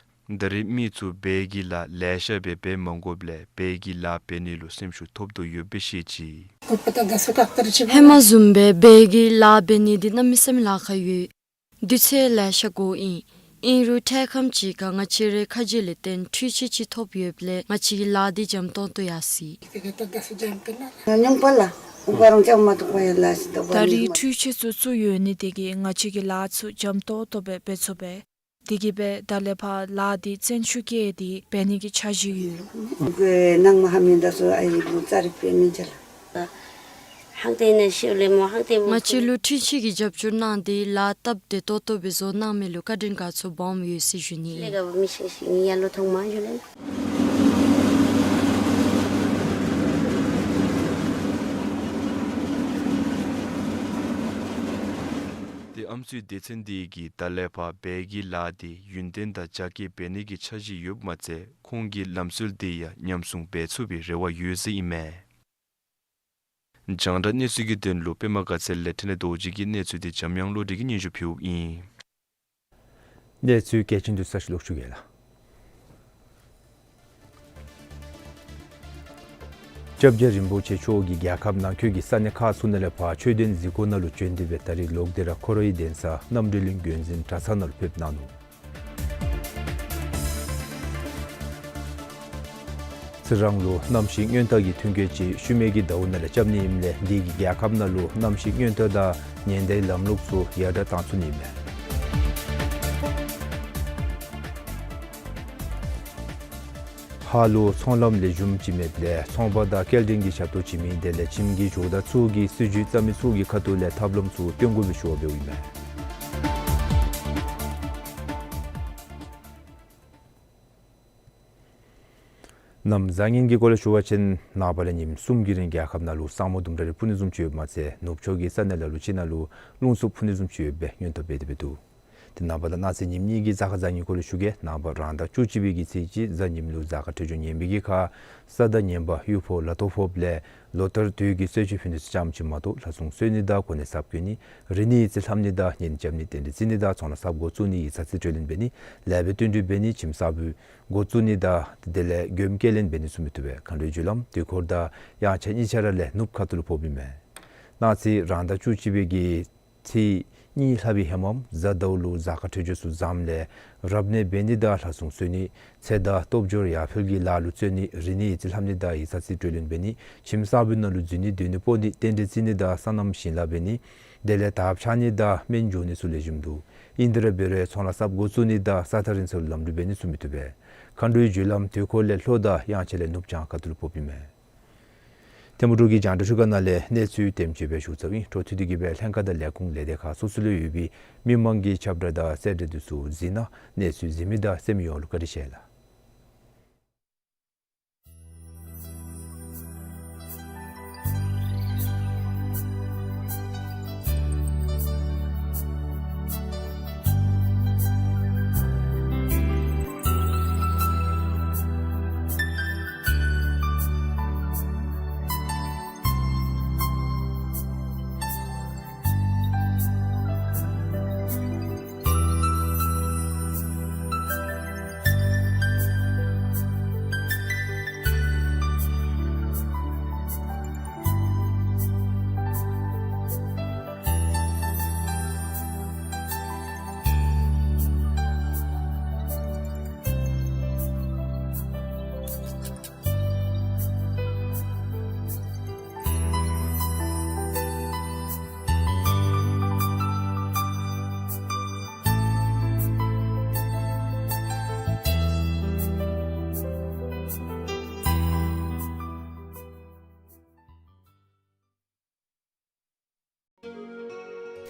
ད་རེས་མི་ཚུ་བལ་གྱི་ལཱ་ལེ་ཤ་སྦེ་འབད་མ་དགོཔ་ལས་བལ་གྱི་ལཱ་འབད་ནི་ལུ་སེམས་ཤུགས་ཐོབ་དོ་ཡོདཔ་སྦེ་བཤད་ཅི། ཧེ་མ་བཟུམ་སྦེ་བལ་གྱི་ལཱ་འབད་ནི་འདི་གནམ་མེད་ས་མེད་ལཱ་ཁག་ཡོད། དུས་ཚོད་ལེ་ཤ་འགོར་ཨིན། ཨིན་རུང་འཕྲལ་ཁམས་ཅིག་ཁར་ང་བཅས་རའི་ཁ་རྗེ་ལས་བརྟེན་འཕྲུལ་ཆས་ཅིག་ཐོབ་ཡོདཔ་ལས་ང་བཅས་ཀྱི་ལཱ་འདི་འཇམ་ཏོང་ཏོ་ཡར་སོ་ཡི། ད་རེས་འཕྲུལ་ཆས་ཚུ་བཙུགས་ཡོད་ནི་དེ་གིས་ང་བཅས་ཀྱི་ལཱ་ཚུ་འཇམ་ཏོང་ཏོ་སྦེ་འབད་ཚུགས་པས། དེ་གིས་སྦེ་ད་ལས་ཕར་ལཱ་འདི་བཙན་ཤུགས་བསྐྱེད་དེ་འབད་ནི་གི་འཆར་གཞི་ཡོད། ང་བཅས་ལུ་འཕྲུལ་ཆས་ཀྱི་རྒྱབ་སྐྱོར་གནང་སྟེ་ལཱ་སྟབས་བདེ་ཏོག་ཏོ་སྦེ་བཟོ་གནང་མི་ལུ་བཀའ་དྲིན་དགའ་ཚོར་སྦོམ་ཡོད་ཟེར་ཞུ་ནི་ཨིན། ཏེ་ཨམ་སྲུའི་སྡེ་ཚན་འདི་གིས་ད་ལས་ཕར་བལ་གྱི་ལཱ་འདི་ཡུན་བརྟན་དང་རྒྱ་སྐྱེད་འབད་ནི་གི་འཆར་གཞི་ཡོདཔ་མ་ཚད་ཁོང་གི་ལམ་སྲོལ་འདི་ཡང་ཉམས་སྲུང་འབད་ཚུགས་པའི་རེ་བ་ཡོད་ཟེར་ཨིན་མས། རྒྱང་བསྒྲགས་གནས་ཚུལ་གྱི་དོན་ལུ་པདྨ་དགའ་ཚལ་ལས་འཕྲིན་ལས་རྡོ་རྗེ་གི་གནས་ཚུལ་འདི་འཇམ་དབྱངས་བློ་གྲོས་ཀྱིས་སྙན་ཞུ་ཕུལཝ་ཨིན། གནས་ཚུལ་གལ་ཆེན་འདི་ཚུ་ཞུ་ལོག་ཞུ་གེ་ལགས། སྐྱབས་རྗེ་རིན་པོ་ཆེ་མཆོག་གིས་རྒྱལ་ཁབ་ནང་འཁོད་ཀྱི་ས་གནས་ཁག་ཚུ་ནང་ལས་ཕར་ཆོས་དོན་གཟིགས་སྐོར་ནང་ལུ་བྱོན་ཏེ་སྦེ་ད་རེས་ལོག་སྟེ་ར་ཁོ་རའི་གདན་ས་རྣམ་གྲོལ་གླིང་དགོན་འཛིན་གྲྭ་ཚང་ནང་ལུ་ཕེབས་གནང་ནུག། ཁྱེད་རང་ལུ་གནམ་གཤིས་སྔོན་བརྡ་གི་ཐོན་སྐྱེད་ཅིག་ཤུལ་མའི་གི་ཟླཝ་ནང་ལས་རྐྱབ་ནི་ཨིནམ་ལས་འདི་གིས་རྒྱལ་ཁབ་ནང་ལུ་གནམ་གཤིས་སྔོན་བརྡ་དང་ཉེན་བརྡའི་ལམ་ལུགས་ཚུ་ཡར་དྲགས་བཏང་ཚུགས་ནི་ཨིན་མས། ཧཱ་ལུ་ཚོང་ལམ་ལེགས་ཤོམ་ཅིག་མེདཔ་ལས་ཚོང་པ་དང་སྐྱེལ་འདྲེན་གྱི་ཞབས་ཏོག་བྱིན་མི་དེ་ལས་ཁྱིམ་གྱི་ཇོ་བདག་ཚུ་གིས་སྲིད་བྱུས་བརྩམ་མི་ཚུ་གི་ཁ་ཐུག་ལས་ཐབས་ལམ་ཚུ་སྟོན་དགོ་པའི་ཞུ་བ་འབདཝ་ཨིན་མས། གནམ་བཟང་ངན་གྱི་སྐོར་ལས་ཞུ་བ་ཅིན་ནངས་པ་ལས་ཉིནམ་གསུམ་གྱི་རིང་རྒྱལ་ཁབ་ནང་ལུ་ས་སྨུག་ལྡུམ་ར་རེ་འཕུ་ནི་བཟུམ་ཅིག་ཡོདཔ་མ་ཚད་ནུབ་ཕྱོགས་ཀྱི་ས་གནས་ལ་ལུ་ཅིག་ནང་ལུ་རླུང་འཚུབ་འཕུ་ནི་བཟུམ་ཅིག་ཡོད་པའི་སྔོན་བརྡ་འབད་དེ་སྦེ་འདུག། ཏེ་ནངས་པ་དང་གནངས་ཚེ་ཉིནམ་གཉིས་ཀྱི་གཟའ་སྐར་བཟང་ངན་སྐོར་ལས་ཞུ་གེ། ནངས་པ་རང་ཟླ་བཅུ་གཅིག་པའི་གི་ཚེས་གཅིག་གཟའ་ཉིམ་ལུ་གཟའ་སྐར་འཕྲོད་སྦྱོར་ངན་པའི་གི་ཁར་ས་དང་ངན་པ་གཡུ་ཕོ་ལ་ཐོག་ཕོགཔ་ལས་ལོ་ལྟར་དུས་ཀྱི་གསོལ་མཆོད་ཕུལ་ནི་ཚུ་ཙམ་ཅིག་མ་གཏོགས་ལྷ་སྲུང་གསོལ་ནི་དང་གོ་གནས་གསརཔ་གྱོན་ནི་རིག་གནས་ཡིག་རྩིས་ལྷབ་ནི་དང་གཉེན་རྐྱབ་ནི་རྟེན་འབྲེལ་བརྩི་ནི་དང་ཚོང་ལཱ་གསརཔ་འགོ་བཙུགས་ནི་ཡིག་ཚང་རྩིས་སྤྲོད་ལེན་འབད་ནི་ལེགས་པའི་བསྟུན་གྲོས་འབད་ནི་ཁྱིམ་གསརཔ་འགོ་བཙུགས་ནི་དང་དེ་ལས་མགྱོནམ་སྐྱེལ་ལེན་འབད་ནི་ཚུ་མི་བཏུབ་པས། མཁའ་འགྲོའི་རྒྱུ་ལམ་དུས་འཁོར་དང་དབྱངས་འཆར་གཉིས་ཆ་ར་ལས་ནུབ་ཁ་ཐུག་ལུ་ཕོགཔ་ཨིན་མས། གནངས་ཚེ་རང་ཟླ་བཅུ་གཅིག་པའི་གི་ཚེས་གཉིས་ལྷག་པའི་ཧེ་མ་གཟའ་ཟླཝ་ལུ་གཟའ་སྐར་འཕྲོད་སྦྱོར་ཚུ་བཟངམ་ལས་རབ་གནས་འབད་ནི་དང་ལྷ་སྲུང་གསོལ་ནི་ཚེ་དང་སྟོབས་འབྱོར་ཡར་འཕེལ་གྱི་ལཱ་ལུ་བརྩོན་ནི་རིག་གནས་ཡིག་རྩིས་ལྷབ་ནི་དང་ཡིག་ཚང་རྩིས་སྤྲོད་ལེན་འབད་ནི་ཁྱིམ་གསརཔ་ནང་ལུ་འཛུལ་ནི་སྡོད་ནི་སྤོ་ནི་རྟེན་འབྲེལ་བརྩི་ནི་དང་སོ་ནམ་ཞིང་ལཱ་འབད་ནི་དེ་ལས་དར་ཁྱབ་ནི་དང་སྨན་འབྱོར་ནི་ཚུ་ལེགས་ཤོམ་འདུག། ཨིན་ཏེ་ར་འབད་རུང་ཚོང་ལཱ་གསརཔ་འགོ་བཙུགས་ནི་དང་ས་ཐག་རིང་ས་ལུ་ལམ་འགྲུལ་འབད་ནི་ཚུ་མི་བཏུབ་པས། མཁའ་འགྲོའི་རྒྱུ་ལམ་དུས་འཁོར་ལས་ལྷོ་དང་དབྱངས་འཆར་ལས་ནུབ་བྱང་ཁ་ཐུག་ལུ་ཕོགཔ་ཨིན་མས། ཐལ་མོ་སྒྲོན་གྱི་རྒྱང་བསྒྲགས་ཤོག་ཁང་ནང་ལས་གནས་ཚུལ་དེམ་ཅིག་སྦེ་ཞུ་ཚརཝ་ཨིན། འཕྲོ་མཐུད་དེ་གིས་སྦེ་ལྷན་ཁག་དང་ལས་ཁུངས་ལས་སྡེ་ཁག་སོ་སོ་ལུ་ཡོད་པའི་མི་མང་གི་ཁྱབ་བསྒྲགས་དང་གསལ་བསྒྲགས་འདི་ཚུ་གཟིགས་གནང་། གནས་ཚུལ་གཟིགས་མི་དང་གསན་མི་ཡོངས་ལུ་བཀའ་དྲིན་ཆེ་ལགས།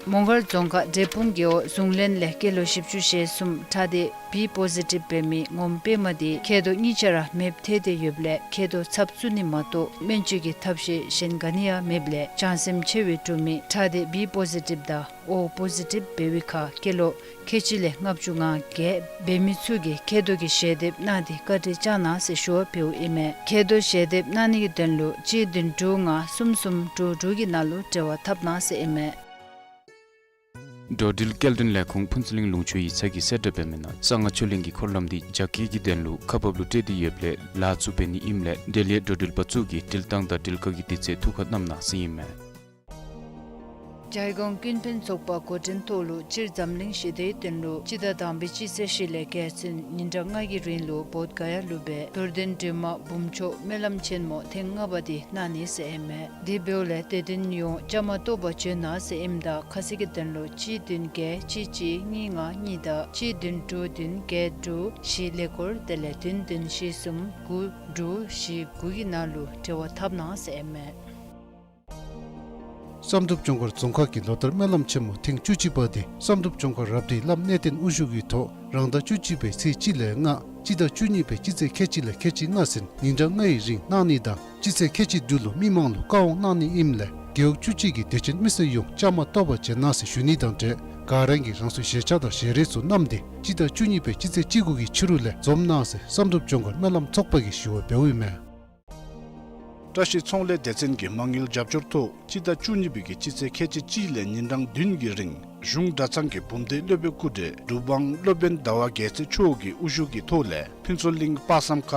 མོང་སྒར་རྫོང་ཁག་འབྲས་སྤུངས་རྒེད་འོག་ཟུང་ལེན་ལས་སྐྱེས་ལོ་བཞི་བཅུ་ཞེ་གསུམ་ཁྲག་སྡེ་བི་པོ་ཟི་ཊིབ་འབད་མི་ངོམ་པདྨ་དེ་མཁལ་རྡོག་གཉིས་ཆ་ར་མེདཔ་ཐལ་ཏེ་ཡོདཔ་ལས་མཁལ་རྡོག་ཚབ་བཙུགས་ནི་མ་གཏོགས་སྨན་བཅོས་ཀྱི་ཐབས་ཤེས་གཞན་ག་ནི་ཡང་མེདཔ་ལས་བྱང་སེམས་ཆེ་བའི་གྲུབ་མི་ཁྲག་སྡེ་བི་པོ་ཟི་ཊིབ་དང་ཨོ་པོ་ཟི་ཊིབ་འབད་བའི་ཁར་སྐྱེས་ལོ་ཁལ་གཅིག་ལས་ལྔ་བཅུ་ང་བརྒྱད་འབད་མི་ཚུ་གིས་མཁལ་རྡོག་གི་ཞལ་འདེབས་གནང་སྟེ་བཀའ་དྲིན་བསྐྱང་གནང་ཟེར་ཞུ་བ་འབདཝ་ཨིན་མས། མཁལ་རྡོག་ཞལ་འདེབས་གནང་ནི་གི་དོན་ལུ་གཅིག་བདུན་དྲུག་ལྔ་གསུམ་གསུམ་དྲུག་དྲུག་གི་ནང་ལུ་འབྲེལ་བ་འཐབ་གནང་ཟེར་ཨིན་མས། འགྲོ་འགྲུལ་སྐྱེལ་འདྲེན་ལས་ཁུངས་ཕུན་ཚོགས་གླིང་ལུང་ཕྱོགས་ཡིག་ཚང་གིས་གསལ་བསྒྲགས་འབད་མི་ནང་གསང་སྔགས་ཆོས་གླིང་གི་འཁོར་ལམ་འདི་རྒྱ་སྐྱེད་ཀྱི་དོན་ལུ་ཁག་འབགཔ་ལུ་སྤྲོད་དེ་ཡོདཔ་ལས་ལཱ་ཚུ་འབད་ནི་ཨིནམ་ལས་འབྲེལ་ཡོད་འགྲོ་འགྲུལ་པ་ཚུ་གིས་འགྲུལ་བཏང་དང་འགྲུལ་བཀག་གི་དུས་ཚོད་ཐུགས་ཁར་བསྣམ་གནང་ཟེར་ཨིན་མས། རྒྱལ་ཡོངས་ཀུན་ཕན་ཚོགས་པ་འགོ་འདྲེན་ཐོག་ལུ་སྤྱིར་འཛམ་གླིང་ཞི་བདེའི་དོན་ལུ་སྤྱི་ཟླ་དང་པའི་སྤྱི་ཚེས་བཞི་ལས་བརྒྱད་ཚུན་ཉིན་གྲངས་ལྔ་གི་རིང་ལུ་བོདྷ་ག་ཡ་ལུ་སྦེ་རྡོར་གདན་སྒྲོལ་མ་འབུམ་མཆོག་སྨོན་ལམ་ཆེན་མོ་ཐེངས་ལྔ་པ་དེ་གནང་ནི་ཟེར་ཨིན་མས། དེ་འབདཝ་ལས་དད་ལྡན་ཡོངས་བཅའ་མར་གཏོགས་པར་བྱོན་གནང་ཟེར་ཨིནམ་ད་ཁ་གསལ་གྱི་དོན་ལུ་གཅིག་བདུན་བརྒྱད་གཅིག་གཅིག་གཉིས་ལྔ་གཉིས་དང་གཅིག་བདུན་དྲུག་བདུན་བརྒྱད་དྲུག་བཞི་ཀླད་ཀོར་དེ་ལས་བདུན་བདུན་བཞི་གསུམ་དགུ་དྲུག་བཞི་དགུ་གི་ནང་ལུ་འབྲེལ་བ་འཐབ་གནང་ཟེར་ཨིན་མས། བསམ་གྲུབ་ལྗོངས་མཁར་རྫོང་ཁག་གི་ལོ་ལྟར་སྨོན་ལམ་ཆེན་མོ་ཐེངས་བཅུ་གཅིག་པ་དེ་བསམ་གྲུབ་ལྗོངས་མཁར་རབ་སྒྲིག་བླམ་གནས་བརྟན་དབུ་བཞུགས་ཀྱི་ཐོག་རང་ཟླ་བཅུ་གཅིག་པའི་ཚེས་གཅིག་ལས་ལྔ་སྤྱི་ཟླ་བཅུ་གཉིས་པའི་སྤྱི་ཚེས་ཁལ་གཅིག་ལས་ཁལ་གཅིག་ལྔ་ཚུན་ཉིན་གྲངས་ལྔའི་རིང་གནང་ནི་དང་སྤྱི་ཚེས་ཁལ་གཅིག་དྲུག་ལུ་མི་མང་ལུ་བཀའ་དབང་གནང་ནི་ཨིནམ་ལས་རྒེད་འོག་བཅུ་གཅིག་གི་དད་ཅན་མི་སེར་ཡོངས་བཅའ་མར་གཏོགས་པར་བྱོན་གནང་ཟེར་ཞུ་ནི་དང་འབྲེལ་ག་ར་གིས་རང་སོའི་ཞལ་ཆས་དང་ཞལ་རས་ཚུ་བསྣམས་ཏེ་སྤྱི་ཟླ་བཅུ་གཉིས་པའི་སྤྱི་ཚེས་བཅུ་དགུ་གི་ཕྱི་རུ་ལས་འཛོམས་གནང་ཟེར་བསམ་གྲུབ་ལྗོངས་མཁར་སྨོན་ལམ་ཚོགས་པ་གིས་ཞུ་བ་འབདཝ་ཨིན་མས། བཀྲ་ཤིས་ཚོང་ལས་སྡེ་ཚན་གྱི་མ་དངུལ་རྒྱབ་སྐྱོར་ཐོག་སྤྱི་ཟླ་བཅུ་གཉིས་པའི་གི་སྤྱི་ཚེས་ཁལ་གཅིག་གཅིག་ལས་ཉིན་གྲངས་བདུན་གྱི་རིང་གཞུང་གྲྭ་ཚང་གི་འབུམ་སྡེ་སློབ་དཔོན་སྐུ་བགྲེས་འབྲུག་འབངས་སློབ་དཔོན་ཟླ་བ་རྒྱལ་མཚན་མཆོག་གི་དབུ་བཞུགས་ཀྱི་ཐོག་ལས་ཕུན་ཚོགས་གླིང་དཔག་བསམ་ཁ་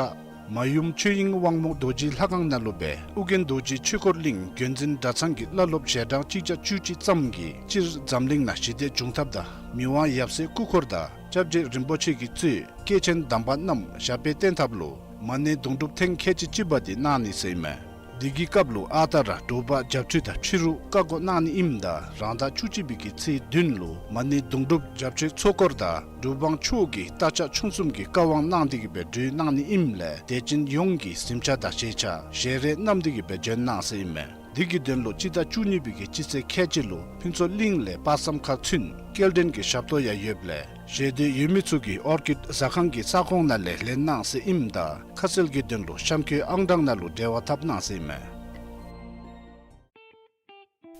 མ་ཡུམ་ཆོས་དབྱིངས་དབང་མོ་རྡོ་རྗེའི་ལྷ་ཁང་ནང་ལུ་སྦེ་ཨོ་རྒྱན་རྡོ་རྗེ་ཆོས་འཁོར་གླིང་རྒྱུན་འཛིན་གྲྭ་ཚང་གི་བླ་སློབ་ཞལ་གྲངས་གཅིག་བརྒྱ་བཅུ་གཅིག་ཙམ་གྱིས་སྤྱིར་འཛམ་གླིང་ནང་ཞི་བདེ་འབྱུང་ཐབས་དང་མི་དབང་ཡབ་སྲས་སྐུ་འཁོར་དང་སྐྱབས་རྗེ་རིན་པོ་ཆེ་གིས་གཙོས་སྐྱེས་ཆེན་དམ་པ་རྣམས་ཞབས་པད་བརྟན་ཐབས་ལུ་མ་ཎི་སྡོང་གྲུབ་ཐེངས་ཁལ་གཅིག་གཅིག་པ་དེ་གནང་ནི་ཟེར་ཨིན་མས། དེ་གི་སྐབས་ལུ་ཨ་རྟག་ར་དྲོ་པ་བརྒྱད་ཅུ་དང་ཕྱི་རུ་བཀའ་བསྒོ་གནང་ནི་ཨིནམ་ད་རང་ཟླ་བཅུ་གཅིག་པའི་གི་ཚེས་བདུན་ལུ་མ་ཎི་སྡོང་གྲུབ་བརྒྱད་ཅུའི་ཚོགས་འཁོར་དང་འབྲུག་འབངས་ཆོས་ཀྱི་རྟ་ལྕག་ཆུང་གསུམ་གྱི་བཀའ་དབང་གནང་སྟེ་གི་སྦེ་གྲོལ་གནང་ནི་ཨིནམ་ལས་དད་ཅན་ཡོངས་ཀྱིས་གཟིམ་ཆས་དང་ཞལ་ཆས་ཞལ་རས་བསྣམས་ཏེ་གི་སྦེ་བྱོན་གནང་ཟེར་ཨིན་མས། དེ་གི་དོན་ལུ་སྤྱི་ཟླ་བཅུ་གཉིས་པའི་གི་སྤྱི་ཚེས་ཁལ་གཅིག་ལུ་ཕུན་ཚོགས་གླིང་ལས་དཔག་བསམ་ཁ་ཚུན་སྐྱེལ་འདྲེན་གྱི་ཞབས་ཏོག་ཡང་ཡོདཔ་ལས་ཞེ་འདོད་ཡོད་མི་ཚུ་གིས་ཨོར་ཀིཌ་ཟ་ཁང་གི་ས་ཁོངས་ནང་ལས་ལེན་གནང་ཟེར་ཨིནམ་ད་ཁ་གསལ་གྱི་དོན་ལུ་གཤམ་འཁོད་ཨང་གྲངས་ནང་ལུ་འབྲེལ་བ་འཐབ་གནང་ཟེར་ཨིན་མས།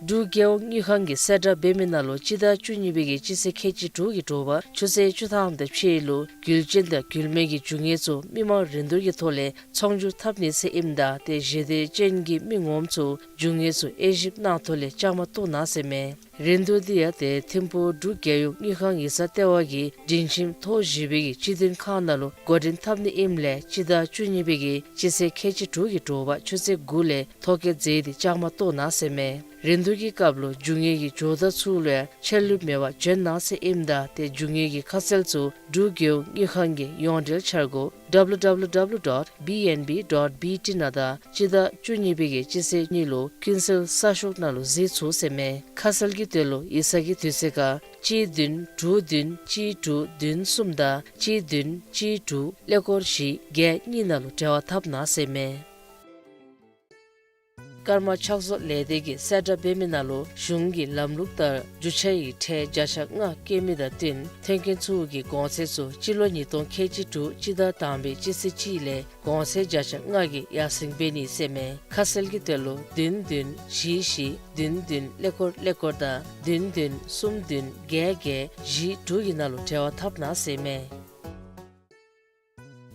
འབྲུག་རྒྱལ་ཡོངས་དངུལ་ཁང་གིས་གསལ་བསྒྲགས་འབད་མི་ནང་ལུ་སྤྱི་ཟླ་བཅུ་གཉིས་པའི་གི་སྤྱི་ཚེས་ཁལ་གཅིག་དྲུག་གི་དྲོ་པ་ཆུ་ཚོད་བཅུ་ཐམ་དང་ཕྱེད་ལུ་རྒྱུ་ཅན་དང་རྒྱུ་མེད་ཀྱི་རྒྱུ་དངོས་ཚུ་མི་མང་རིན་བསྡུར་གྱི་ཐོག་ལས་ཚོང་སྒྱུར་འཐབ་ནི་ཟེར་ཨིནམ་ད་ཏེ་ཞེ་འདོད་ཅན་གྱི་མི་ངོམ་ཚུ་རྒྱུ་དངོས་ཚུ་དབྱེ་ཞིབ་གནང་ཐོག་ལས་བཅའ་མར་གཏོགས་གནང་ཟེར་མས། རིན་བསྡུར་འདི་ཡང་ཏེ་ཐིམ་ཕུག་འབྲུག་རྒྱལ་ཡོངས་དངུལ་ཁང་ཡིག་ཚང་ལྟེ་བ་གི་སྒྲིང་ཁྱིམ་ཐོག་བཞི་པའི་གི་སྤྱི་མཐུན་ཁང་ནང་ལུ་འགོ་འདྲེན་འཐབ་ནི་ཨིནམ་ལས་སྤྱི་ཟླ་བཅུ་གཉིས་པའི་གི་སྤྱི་ཚེས་ཁལ་གཅིག་དྲུག་གི་དྲོ་པ་ཆུ་ཚོད་དགུ་ལས་ཐོ་བཀོད་མཛད་དེ་བཅའ་མར་གཏོགས་གནང་ཟེར་མས། རིན་བསྡུར་གྱི་སྐབས་ལུ་རྒྱུ་དངོས་ཀྱི་ཇོ་བདག་ཚུ་ལུ་ཡང་ཆད་ལུས་མེད་པར་བྱོན་གནང་ཟེར་ཨིནམ་ད་ཏེ་རྒྱུ་དངོས་ཀྱི་ཁ་གསལ་ཚུ་འབྲུག་རྒྱལ་ཡོངས་དངུལ་ཁང་གི་ཡོངས་འབྲེལ་འཆར་སྒོ་W W W dot B N B dot B T ནང་དང་སྤྱི་ཟླ་བཅུ་གཉིས་པའི་གི་སྤྱི་ཚེས་གཉིས་ལུ་ཀུན་གསལ་གསར་ཤོག་ནང་ལུ་གཟིགས་ཚུགས་ཟེར་མས། ཁ་གསལ་གྱི་དོན་ལུ་ཡིག་ཚང་གི་དུས་ཚོད་ཁར་གཅིག་བདུན་དྲུག་བདུན་གཅིག་དྲུག་བདུན་གསུམ་དང་གཅིག་བདུན་གཅིག་དྲུག་ཀླད་ཀོར་བཞི་བརྒྱད་གཉིས་ནང་ལུ་འབྲེལ་བ་འཐབ་གནང་ཟེར་མས། ཀརྨ་ཕྱག་བཟོ་ལས་སྡེ་གིས་གསལ་བསྒྲགས་འབད་མི་ནང་ལུ་གཞུང་གི་ལམ་ལུགས་ལྟར་རྒྱུ་ཆ་ཡི་ཁྲལ་བརྒྱ་ཆ་ལྔ་བཀལ་མི་དང་བསྟུན་ཐོན་སྐྱེད་ཚུ་གི་གོང་ཚད་ཚུ་སྤྱི་ལོ་ཉིས་སྟོང་ཁལ་གཅིག་དྲུག་སྤྱི་ཟླ་དང་པའི་སྤྱི་ཚེས་གཅིག་ལས་གོང་ཚད་བརྒྱ་ཆ་ལྔ་གིས་ཡར་སེང་འབད་ནི་ཟེར་མས། ཁ་གསལ་གྱི་དོན་ལུ་བདུན་བདུན་བཞི་བཞི་བདུན་བདུན་ཀླད་ཀོར་ཀླད་ཀོར་དང་བདུན་བདུན་གསུམ་བདུན་བརྒྱད་བརྒྱད་བཞི་དྲུག་གི་ནང་ལུ་འབྲེལ་བ་འཐབ་གནང་ཟེར་མས།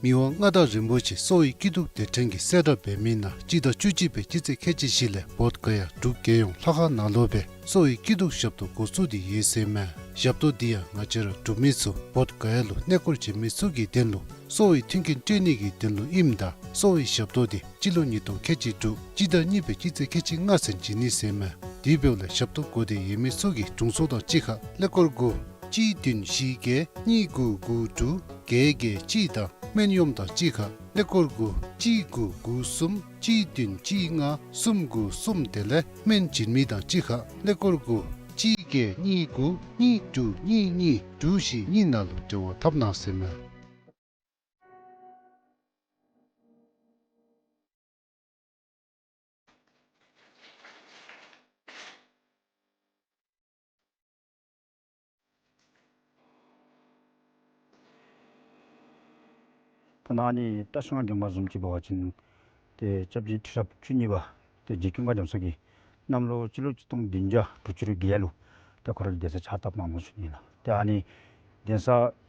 མི་དབང་མངའ་བདག་རིན་པོ་ཆེ་གསོ་བའི་སྐྱིད་སྡུག་སྡེ་ཕྲན་གྱིས་གསལ་བསྒྲགས་འབད་མི་ནང་སྤྱི་ཟླ་བཅུ་གཅིག་པའི་སྤྱི་ཚེས་ཁལ་གཅིག་བཞི་ལས་བོདྷ་ག་ཡ་འབྲུག་རྒྱལ་ཡོངས་ལྷ་ཁང་ནང་ལུ་སྦེ་གསོ་བའི་སྐྱིད་སྡུག་ཞབས་ཏོག་འགོ་བཙུགས་ཏེ་ཡོད་ཟེར་མས། ཞབས་ཏོག་འདི་ཡང་ང་བཅས་ར་འབྲུག་མི་ཚུ་བོདྷ་ག་ཡ་ལུ་གནས་སྐོར་བྱོན་མི་ཚུ་གི་དོན་ལུ་གསོ་བའི་མཐུན་རྐྱེན་སྤྲོད་ནི་གི་དོན་ལུ་ཨིནམ་ད་གསོ་བའི་ཞབས་ཏོག་འདི་སྤྱི་ལོ་ཉིས་སྟོང་ཁལ་གཅིག་དྲུག་སྤྱི་ཟླ་གཉིས་པའི་སྤྱི་ཚེས་ཁལ་གཅིག་ལྔ་ཚུན་བྱིན་ནི་ཟེར་མས། དེ་འབདཝ་ལས་ཞབས་ཏོག་དགོས་འདོད་ཡོད་མི་ཚུ་གིས་དྲུང་འཚོ་དང་གཅིག་ཁར་ཀླད་ཀོར་དགུ་གཅིག་བདུན་བཞི་བརྒྱད་གཉིས་དགུ་དགུ་དྲུག་བརྒྱད་བརྒྱད་གཅིག་དང་སྨན་གཡོགམོ་དང་གཅིག་ཁར་ཀླད་ཀོར་དགུ་གཅིག་དགུ་དགུ་གསུམ་གཅིག་བདུན་གཅིག་ལྔ་གསུམ་དགུ་གསུམ་དེ་ལས་སྨན་བྱིན་མི་དང་གཅིག་ཁར་ཀླད་ཀོར་དགུ་གཅིག་བརྒྱད་གཉིས་དགུ་གཉིས་དྲུག་གཉིས་གཉིས་དྲུག་བཞི་གཉིས་ནང་ལུ་འབྲེལ་བ་འཐབ་གནང་ཟེར་མས། ད་ནཱ་ནི་བཀྲིས་སྒང་དགོན་པ་བཟུམ་ཅིག་འབད་བ་ཅིན་ཏེ་སྐྱབས་རྗེ་ཁྲི་རབས་བཅུ་གཉིས་པ་ཏེ་རྗེ་ཀུན་དགའ་རྒྱ་མཚོ་གིས་གནམ་ལོ་སྤྱི་ལོ་ཆིག་སྟོང་བདུན་བརྒྱ་དྲུག་ཅུ་རེ་བརྒྱད་ལུ་ཏེ་ཁོ་ར་གིས་གདན་ས་ཕྱག་བཏབ་གནང་ནུག་ཞུ་ནི་ལགས། ཏེ་ཨ་ནི་གདན་ས་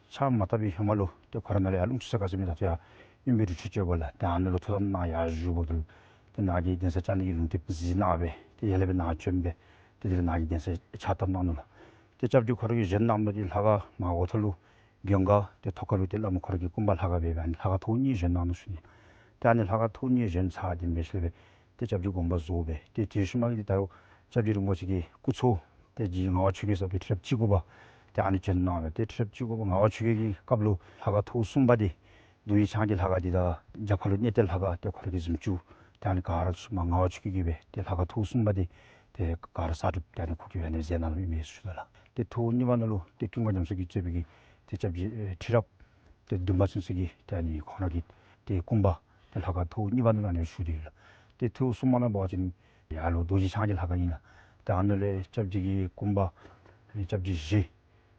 ཕྱག་མ་བཏབ་པའི་ཧེ་མ་ལུ་ཏེ་ཁོ་ར་ནཱ་ལས་ཡར་ལུང་ཕྱོགས་ས་ག་ཟེར་མི་ད་ལྟོ་ཡར་གཡོན་པའི་རི་ཁྲོད་ཅིག་ཡོདཔ་ལགས། ཏེ་ཨ་ནཱ་ལུ་ཐུགས་དམ་གནང་ཡར་བཞུགས་འབདཝ་ད་ལུ་ཏེ་ནཱ་གི་གདན་ས་བཅག་ནི་གི་ལུང་བསྟན་གཟིགས་གནང་སྦེ་ཏེ་ཡར་ལས་སྦེ་ནཱ་བྱོན་སྦེ་ཏེ་དེ་ལས་ནཱ་གི་གདན་ས་ཕྱག་བཏབ་གནང་ནུག་ལགས། ཏེ་སྐྱབས་རྗེ་ཁོ་ར་གིས་བཞེངས་གནང་མི་འདི་ལྷ་ཁང་མར་འོག་ཐོག་ལུ་མགོན་ཁང་ཏེ་ཐོག་ཁ་ལུ་ཏེ་བླམ་ཁོ་ར་གི་སྐུ་འབག་ལྷ་ཁང་སྦེ་སྦེ་ཨ་ནི་ལྷ་ཁང་ཐོག་གཉིས་བཞེངས་གནང་ནུག་ཞུ་ནི། ཏེ་ཨ་ནི་ལྷ་ཁང་ཐོག་གཉིས་བཞེངས་ཚར་ཏེ་འབད་ཞིནམ་ལས་སྦེ་ཏེ་སྐྱབས་རྗེ་དགོངས་པ་རྫོགས་སྦེ་ཏེ་དེ་ཤུལ་མ་གི་ཏེ་ད་རུང་སྐྱབས་རྗེ་རིན་པོ་ཆེ་གི་སྐུ་ཚ་ཏེ་རྗེ་ངག་དབང་ཆོས་རྒྱལ་ཟེར་བའི་ཁྲི་རབས་གཅིག་དགུ་པ་ཏེ་ཨ་ནི་བྱོན་གནང་སྦེ་ཏེ་ཁྲི་རབས་གཅིག་དགུ་པ་ངག་དབང་ཆོས་རྒྱལ་གྱི་སྐབས་ལུ་ལྷ་ཁང་ཐོག་གསུམ་པ་འདི་རྡོ་རྗེ་འཆང་གི་ལྷ་ཁང་འདི་དང་རྒྱབ་ཁ་ལུ་གནས་བརྟན་ལྷ་ཁང་ཏེ་ཁོ་ར་གིས་བཟུམ་ཅིག་ཏེ་ཨ་ནི་ག་ར་ཚུ་མར་ངག་དབང་ཆོས་རྒྱལ་གྱིས་སྦེ་ཏེ་ལྷ་ཁང་ཐོག་གསུམ་པ་འདི་ཏེ་ག་ར་གསར་སྒྲུབ་ཏེ་ཨ་ནི་ཁོ་གིས་སྦེ་ཨ་ནི་མཛད་གནང་ནུག་ཨིན་མས་ཞུ་དོ་ལགས། ཏེ་ཐོག་གཉིས་པ་ནང་ལུ་ཏེ་ཀུན་དགའ་རྒྱ་མཚོ་གིས་གཙོས་པའི་གི་ཏེ་སྐྱབས་རྗེ་ཨེ་ཁྲི་རབས་ཏེ་བདུན་པ་ཚུན་ཚོད་ཀྱིས་ཏེ་ཨ་ནི་ཁོང་ར་གི་ཏེ་སྐུ་འབག་ཏེ་ལྷ་ཁང་ཐོག་གཉིས་པ་ནང་ལུ་ཨ་ནི་བཞུགས་ཏེ་ཡོད་ལགས། ཏེ་ཐོག་གསུམ་པ་ནང་འབད་བ་ཅིན་ཡར་ལུ་རྡོ་རྗེ་འཆང་གི་ལྷ་ཁང་ཨིན་ལགས། ཏེ་ཨ་ནཱ་ལས་སྐྱབས་རྗེ་གི་སྐུ་འབག་སྐྱབས་རྗེ་བཞི་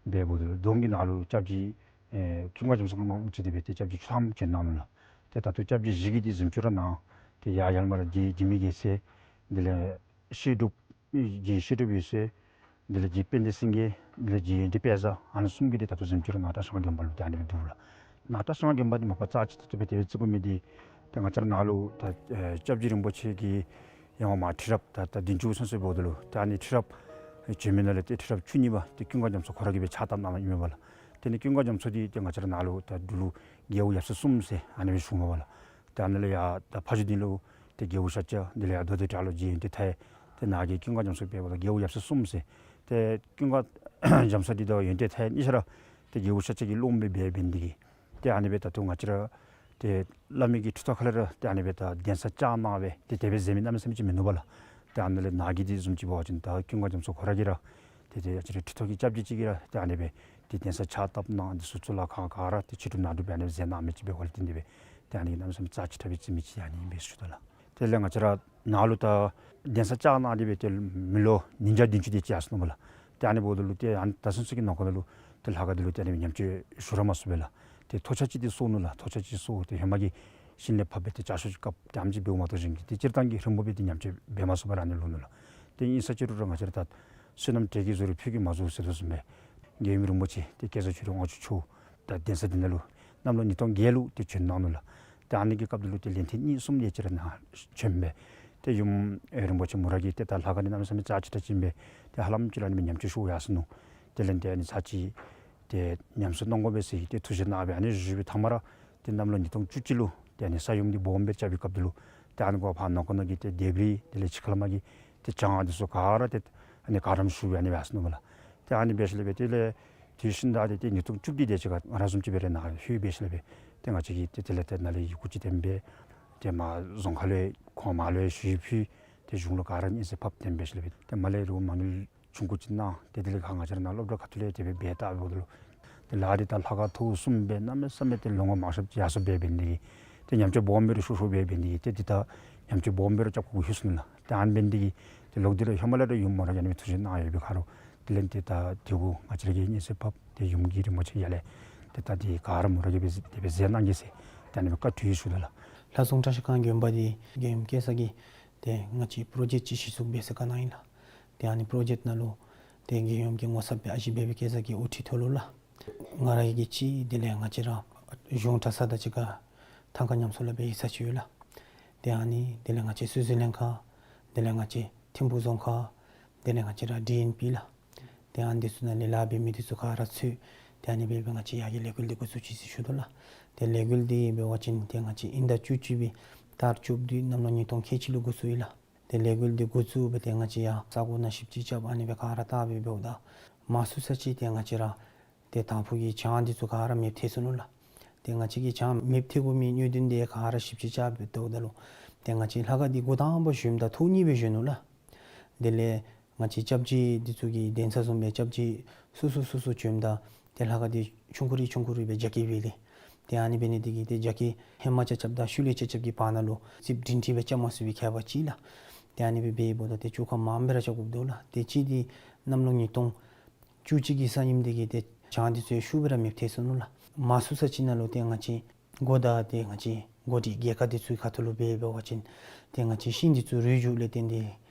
འབདཝ་ད་ལུ་གདོང་གི་ནང་ལུ་སྐྱབས་རྗེ་ཨེ་ཀུན་དགའ་རྒྱ་མཚོ་གིས་དབུ་ཁྲིད་དེ་སྦེ་ཏེ་སྐྱབས་རྗེ་བཅུ་ཐམ་བྱོན་གནང་ནུག་ལགས། ཏེ་ད་ལྟོ་སྐྱབས་རྗེ་བཞི་གི་འདི་གཟིམ་ཅུང་ར་ནཱ་ཏེ་ཡར་ཡར་མར་རྗེ་འཇིགས་མེད་རྒྱལ་མཚན་དེ་ལས་བཤད་སྒྲུབ་རྗེ་བཤད་སྒྲུབ་འོད་ཟེར་དེ་ལས་རྗེ་དཔལ་ལྡན་སེང་གེ་དེ་ལས་རྗེ་ཡོན་ཏན་དཔལ་བཟང་ཨ་ནི་གསུམ་གྱི་འདི་ད་ལྟོ་གཟིམ་ཅུང་ར་ནཱ་བཀྲིས་སྒང་དགོན་པ་ལུ་ཏེ་ཨ་ནི་སྦེ་འདུག་ལགས། ནཱ་བཀྲིས་སྒང་དགོན་པ་འདི་མ་པ་རྩ་ཆེ་ཏོག་ཏོ་སྦེ་དེ་སྦེ་བརྩི་དགོ་མི་འདི་ཏེ་ང་བཅས་ར་ནཱ་ལུ་ད་ཨེ་སྐྱབས་རྗེ་རིན་པོ་ཆེ་གི་ཡང་མ་ཁྲི་རབས་ད་ད་བདུན་ཅུ་ཚུན་ཚོད་འབདཝ་ད་ལུ་ཏེ་ཨ་ནི་ཁྲི་རབས་ཨེ་བྱོན་མི་ནང་ལས་ཏེ་ཁྲི་རབས་བཅུ་གཉིས་པ་ཏེ་ཀུན་དགའ་རྒྱ་མཚོ་ཁོ་ར་གིས་སྦེ་ཕྱག་བཏབ་གནང་ནུག་ཨིན་མས་པ་ལགས། ཏེ་ཨ་ནི་ཀུན་དགའ་རྒྱ་མཚོ་འདི་ཏེ་ང་བཅས་ར་ནཱ་ལུ་ད་འབྲུག་ལུ་རྒྱལ་པོ་ཡབ་སྲས་གསུམ་ཟེར་ཨ་ནི་སྦེ་ཞུཝ་མས་པ་ལགས། ཏེ་ཨ་ནི་ལས་ཡར་ད་ཕ་ཇོ་སྡིངས་ལུ་ཏེ་རྒྱལ་པོ་ཤཱཀྱ་དེ་ལས་ཡར་རྡོ་སྡེ་བྲག་ལུ་རྗེ་ཡོན་ཏན་མཐའ་ཡས། ཏེ་ནཱ་གི་ཀུན་དགའ་རྒྱ་མཚོ་འབདཝ་ད་རྒྱལ་པོ་ཡབ་སྲས་གསུམ་ཟེར། ཏེ་ཀུན་དགའ་རྒྱ་མཚོ་འདི་དང་ཡོན་ཏན་མཐའ་ཡས་གཉིས་ཆ་ར་ཏེ་རྒྱལ་པོ་ཤཱཀྱ་གི་སློབ་མ་སྦེ་འབད་ནི་དེ་གིས་ཏེ་ཨ་ནི་སྦེ་ད་ལྟོ་ང་བཅས་ར་ཏེ་བླ་མའི་གི་ཁྲི་ཐོག་ཁ་ལས་ར་ཏེ་ཨ་ནི་སྦེ་ད་གདན་ས་བཅགས་གནང་སྦེ་ཏེ་དེ་སྦེ་མཛད་མི་གནམ་མེད་ས་མེད་ཅིག་མིན་ནུག་པ་ལགས། ཏེ་ཨ་ནི་ལས་ནཱ་གི་འདི་བཟུམ་ཅིག་འབད་བ་ཅིན་ད་ཀུན་དགའ་རྒྱ་མཚོ་ཁོ་ར་གིས་ར་ཏེ་ཏེ་ང་བཅས་ར་ཁྲི་ཐོག་གི་སྐྱབས་རྗེ་ཅིག་གིས་ར་ཏེ་ཨ་ནི་སྦེ་ཏེ་གདན་ས་ཕྱག་བཏབ་གནང་འདི་ཚུ་གཙུག་ལག་ཁང་ག་ར་ཏེ་ཕྱི་སྒྲུབ་ནང་སྒྲུབ་སྦེ་ཨ་ནི་སྦེ་མཛད་གནང་མི་ཅིག་འབད་བ་ལས་བརྟེན་ཏེ་སྦེ་ཏེ་ཨ་ནི་གནམ་མེད་ས་མེད་རྩ་ཆེ་དྲགས་སྦེ་བརྩི་མི་ཅིག་ཨ་ནི་ཨིན་པས་ཞུ་དོ་ལགས། དེ་ལས་ང་བཅས་ར་ནཱ་ལུ་ད་གདན་ས་བཅགས་གནང་སྟེ་སྦེ་ཏེ་མི་ལོ་ཉིས་བརྒྱ་བདུན་ཅུ་དེ་ཅིག་ཡར་སོ་ནུག་པ་ལགས། ཏེ་ཨ་ནི་འབདཝ་ད་ལུ་ཏེ་ཨ་ནི་ད་ཚུན་ཚོད་ཀྱི་ནང་འཁོད་ནང་ལུ་ཏེ་ལྷ་ཁང་འདི་ལུ་ཏེ་ཨ་ནི་ཉམས་བཅོས་ཞུ་ར་མ་ཚུགས་པས་ལགས། ཏེ་ཐོག་ཆ་ཅིག་འདི་གསོ་ནུག་ལགས། ཐོག་ཆ་ཅིག་གསོ་སྟེ་ཧེ་མ་གི་ཤིང་ལས་ཕབ་སྦེ་ཏེ་ལྕགས་ཤོག་ཅིག་བཀབ་སྟེ་ཨ་ནེམ་ཅིག་འབདཝ་མ་གཏོགས་གཞན་གྱི་ཏེ་སྤྱིར་བཏང་གི་རིམ་པ་སྦེ་ཏེ་ཉམས་བཅོས་འབད་མ་ཚུགས་པར་ཨ་ནི་ལུས་ནུག་ལགས། ཏེ་ཨིན་ས་ཅི་རུང་ར་ང་བཅས་ར་ད་བསོད་ནམས་དྲེགས་ཀྱིས་བཟུང་རུང་ཕུད་ཀྱིས་མ་བཟུང་ཟེར་དོ་བཟུམ་སྦེ་རྒྱལ་ཡུམ་རིན་པོ་ཆེ་ཏེ་སྐལ་བཟང་ཆོས་སྒྲོན་དབང་ཕྱུག་མཆོག་ད་གདན་ས་འདི་ནང་ལུ་གནམ་ལོ་ཉིས་སྟོང་བརྒྱད་ལུ་ཏེ་བྱོན་གནང་ནུག་ལགས། ཏེ་ཨ་ནི་གི་སྐབས་འདི་ལུ་ཏེ་ལན་ཐེངས་གཉིས་གསུམ་དེ་ཅིག་ར་ནཱ་བྱོན་སྦེ་ཏེ་ཡུམ་ཨེ་རིན་པོ་ཆེ་མོ་ར་གིས་ཏེ་ད་ལྷ་ཁང་འདི་གནམ་མེད་ས་མེད་རྩ་ཆེ་དྲགས་ཅིག་ཨིན་པས། ཏེ་ཧ་ལམ་ཅིག་ར་ཨ་ནི་སྦེ་ཉམས་བཅོས་ཞུ་ཡར་སོ་ནུག། དེ་ལས་ཏེ་ཨ་ནི་ཚར་ཅིག་ཏེ་ཉམས་གསོ་གནང་དགོ་པས་ཟེར་ཏེ་ཐུགས་བཞེད་གནང་སྦེ་ཨ་ནི་བཞུགས་པའི་མཐའ་མ་ར་ཏེ་གནམ་ལོ་ཉིས་སྟོང་བཅུ་གཅིག་ལུ་ཏེ་ཨ་ནི་ས་ཡོམ་འདི་སྦོམ་སྦེ་རྐྱབ་པའི་སྐབས་འདི་ལུ་ཏེ་ཨ་ནི་གུ་ཕར་ནང་འཁོད་ནང་གི་ཏེ་ལྡེབས་རིས་དེ་ལས་ཕྱི་ཁ་ལས་མར་གྱི་ཏེ་གྱང་འདི་ཚུ་ག་ར་ཏེ་ཨ་ནི་ག་རམ་ཞུ་སྦེ་ཨ་ནི་སྦེ་ཡར་སོ་ནུག་པ་ལགས། ཏེ་ཨ་ནི་འབད་ཞིནམ་ལས་སྦེ་དེ་ལས་ཏེ་དུས་ཤིག་ད་ཏེ་ཏེ་ཉིས་སྟོང་བཅུ་བདུན་དེ་ཅིག་ཁར་ང་ར་བཟུམ་ཅིག་སྦེ་ར་ནཱ་ལྷོད་འབད་ཞིནམ་ལས་སྦེ་ཏེ་ང་བཅས་ཀྱིས་ཏེ་དེ་ལས་ཏེ་ནཱ་ལས་ཡི་གུ་ཅིག་བཏོན་སྦེ་ཏེ་མར་རྫོང་ཁ་ལུ་ཁོང་མར་ལུ་ཞུ་ཡིག་ཕུལ། ཏེ་གཞུང་ལུ་ག་ར་སྙན་སེང་ཕབ་སྟེ་འབད་ཞིནམ་ལས་སྦེ་ཏེ་མར་ལས་རོགས་མ་དངུལ་ཆུང་ཀུ་ཅིག་གནང་། ཏེ་དེ་ལས་ཁར་ང་བཅས་ར་ནཱ་སློབ་གྲྭ་ཁ་ཐུག་ལས་དེ་སྦེ་འབད་བལྟཝ་ད་ལུ་ཏེ་ལཱ་འདི་ད་ལྷ་ཁང་ཐོག་གསུམ་སྦེ་གནམ་མེད་ས་མེད་ཏེ་ལོ་ངོ་མང་ཤོས་ཅིག་ཡར་སོ་སྦེ་འབད་ནི་དེ་གིས་ཏེ་ཉམས་བཅོས་སྦོམ་སྦེ་ར་ཤོར་ཤོར་སྦེ་འབད་ནི་དེ་གིས་ཏེ་འདི་ད་ཉམས་བཅོས་སྦོམ་སྦེ་ར་རྐྱབ་དགོཔ་ལྷོད་སོ་ནུག་ལགས། ཏེ་ཨ་ནི་འབད་ནི་དེ་གིས་ཏེ་ལོག་སྟེ་ར་ཧེ་མ་ལས་ར་ཡུམ་མོ་ར་གིས་ཨ་ནི་སྦེ་ཐུགས་བཞེད་གནང་ཡོད་པའི་ཁར་ལུ་དེ་ལས་ཏེ་ད་དེ་གུ་ང་བཅས་ར་གིས་སྙན་སེང་ཕབ་སྟེ་ཡུམ་གྱིས་རིན་པོ་ཆེ་ཡར་ལས་ཏེ་ད་དེ་ག་ར་མོ་ར་གིས་སྦེ་དེ་སྦེ་མཛད་གནང་གེ་ཟེར་ཏེ་ཨ་ནི་སྦེ་བཀའ་དྲིན་ཞུ་དོ་ལགས། ལྷ་སྲུང་བཀྲིས་སྒང་དགོན་པ་འདི་རྒྱལ་ཡུམ་སྐལ་བཟང་གིས་ཏེ་ང་བཅས་པྲོ་ཇེཀཊ་ཅིག་གཞི་བཙུགས་འབད་ས་གནང་ཡི་ལགས། ཏེ་ཨ་ནི་པྲོ་ཇེཀཊ་ནང་ལུ་ཏེ་རྒྱལ་ཡུམ་གྱི་ངོ་ཚབ་སྦེ་ཨ་ཞེ་འབད་བའི་སྐལ་བཟང་གིས་དབུ་ཁྲིད་ཐོག་ལུ་ལགས། ང་ར་གིས་གཅིག་དེ་ལས་ང་བཅས་ར་གཞུང་གྲྭ་ཚང་དང་གཅིག་ཁར་ཐང་ཀ་ཉམས་གསོ་ལཱ་འབད་ཡི་ས་ཅིག་ཡོད་ལགས། ཏེ་ཨ་ནི་དེ་ལས་ང་བཅས་སོ་སོའི་ལྷན་ཁག་དེ་ལས་ང་བཅས་ཐིམ་ཕུག་རྫོང་ཁག་དེ་ལས་ང་བཅས་ར་ཌི་ཨེན་པི་ལགས། ཏེ་ཨ་ནི་འདི་ཚུ་ནང་ལས་ལཱ་འབད་མི་འདི་ཚུ་ག་ར་ཚུད་དེ་ཨ་ནི་འབད་སྦེ་ང་བཅས་ཡར་གྱི་ལས་འགུལ་འདི་འགོ་བཙུགས་ཅི་ཟེར་ཞུ་དོ་ལགས། ཏེ་ལས་འགུལ་འདི་འབད་བ་ཅིན་ཏེ་ང་བཅས་དབྱིན་ཟླ་བཅུ་གཅིག་པའི་ཏ་རིག་བཅུ་བདུན་གནམ་ལོ་ཉིས་སྟོང་ཁལ་གཅིག་ལུ་འགོ་བཙུགས་ཡི་ལགས། ཏེ་ལས་འགུལ་འདི་འགོ་བཙུགས་སྦེ་ཏེ་ང་བཅས་ཡར་ས་གོ་ནང་ཞིབ་དཔྱད་རྐྱབ་ཨ་ནི་སྦེ་ག་ར་བལྟ་སྦེ་འབདཝ་ད་མང་སུ་ས་ཅིག་ཏེ་ང་བཅས་ར་ཏེ་དང་ཕུ་གི་གྱང་འདི་ཚུ་ག་ར་མེདཔ་ཐལ་སོ་ནུག་ལགས། ཏེ་ང་བཅས་ཀྱི་གྱང་མེདཔ་ཐལ་དགོ་མི་གནད་དོན་འདི་ག་ར་ཞིབ་དཔྱད་རྐྱབ་སྦེ་བལྟཝ་ད་ལུ་ཏེ་ང་བཅས་ལྷ་ཁང་འདི་འགོ་དང་པ་བཞེངསམ་ད་ཐོག་གཉིས་སྦེ་བཞེངས་ནུག་ལགས། དེ་ལས་ང་བཅས་སྐྱབས་རྗེ་འདི་ཚུ་གི་གདན་ས་བཟུམ་སྦེ་སྐྱབས་རྗེ་སོ་སོ་སོ་སོ་བྱོནམ་ད་ཏེ་ལྷ་ཁང་འདི་ཆུང་ཀུ་རེ་ཆུང་ཀུ་རེ་སྦེ་རྒྱ་སྐྱེད་འབད་དེ། ཏེ་ཨ་ནི་འབད་ནི་དེ་གིས་ཏེ་རྒྱ་སྐྱེད་ཧེ་མ་ཆ་ཁྱབ་དང་ཤུལ་ལས་ཆ་ཁྱབ་ཀྱི་བར་ན་ལུ་རྩིགཔ་སྒྲིང་སྒྲི་སྦེ་རྐྱབ་མ་ཚུགས་པའི་ཁྱད་པར་ཅིག་ལགས། ཏེ་ཨ་ནི་སྦེ་འབདཝ་ད་ཏེ་བཅུ་ཁ་མངམ་སྦེ་ར་རྐྱབ་དགོཔ་འདུག་ལགས། ཏེ་གཅིག་འདི་གནམ་ལོ་ཉིས་སྟོང་བཅུ་གཅིག་གི་ས་ཡོམ་འདི་གིས་ཏེ་གྱང་འདི་ཚུ་ཤུགས་སྦེ་ར་མེདཔ་ཐལ་སོ་ནུག་ལགས། མང་སུ་ས་ཅིག་ནང་ལུ་ཏེ་ང་བཅས་ སྒོ་དང་ཏེ་ང་བཅས་སྒོ་སྒྲིག་སྒོ་ཁ་འདི་ཚུ་ཁ་ཐུག་ལུ་འབད་འབད་བ་ཅིན་ཏེ་ང་བཅས་ཤིང་འདི་ཚུ་རུལ་འགྱོཝ་ལས་བརྟེན་ཏེ་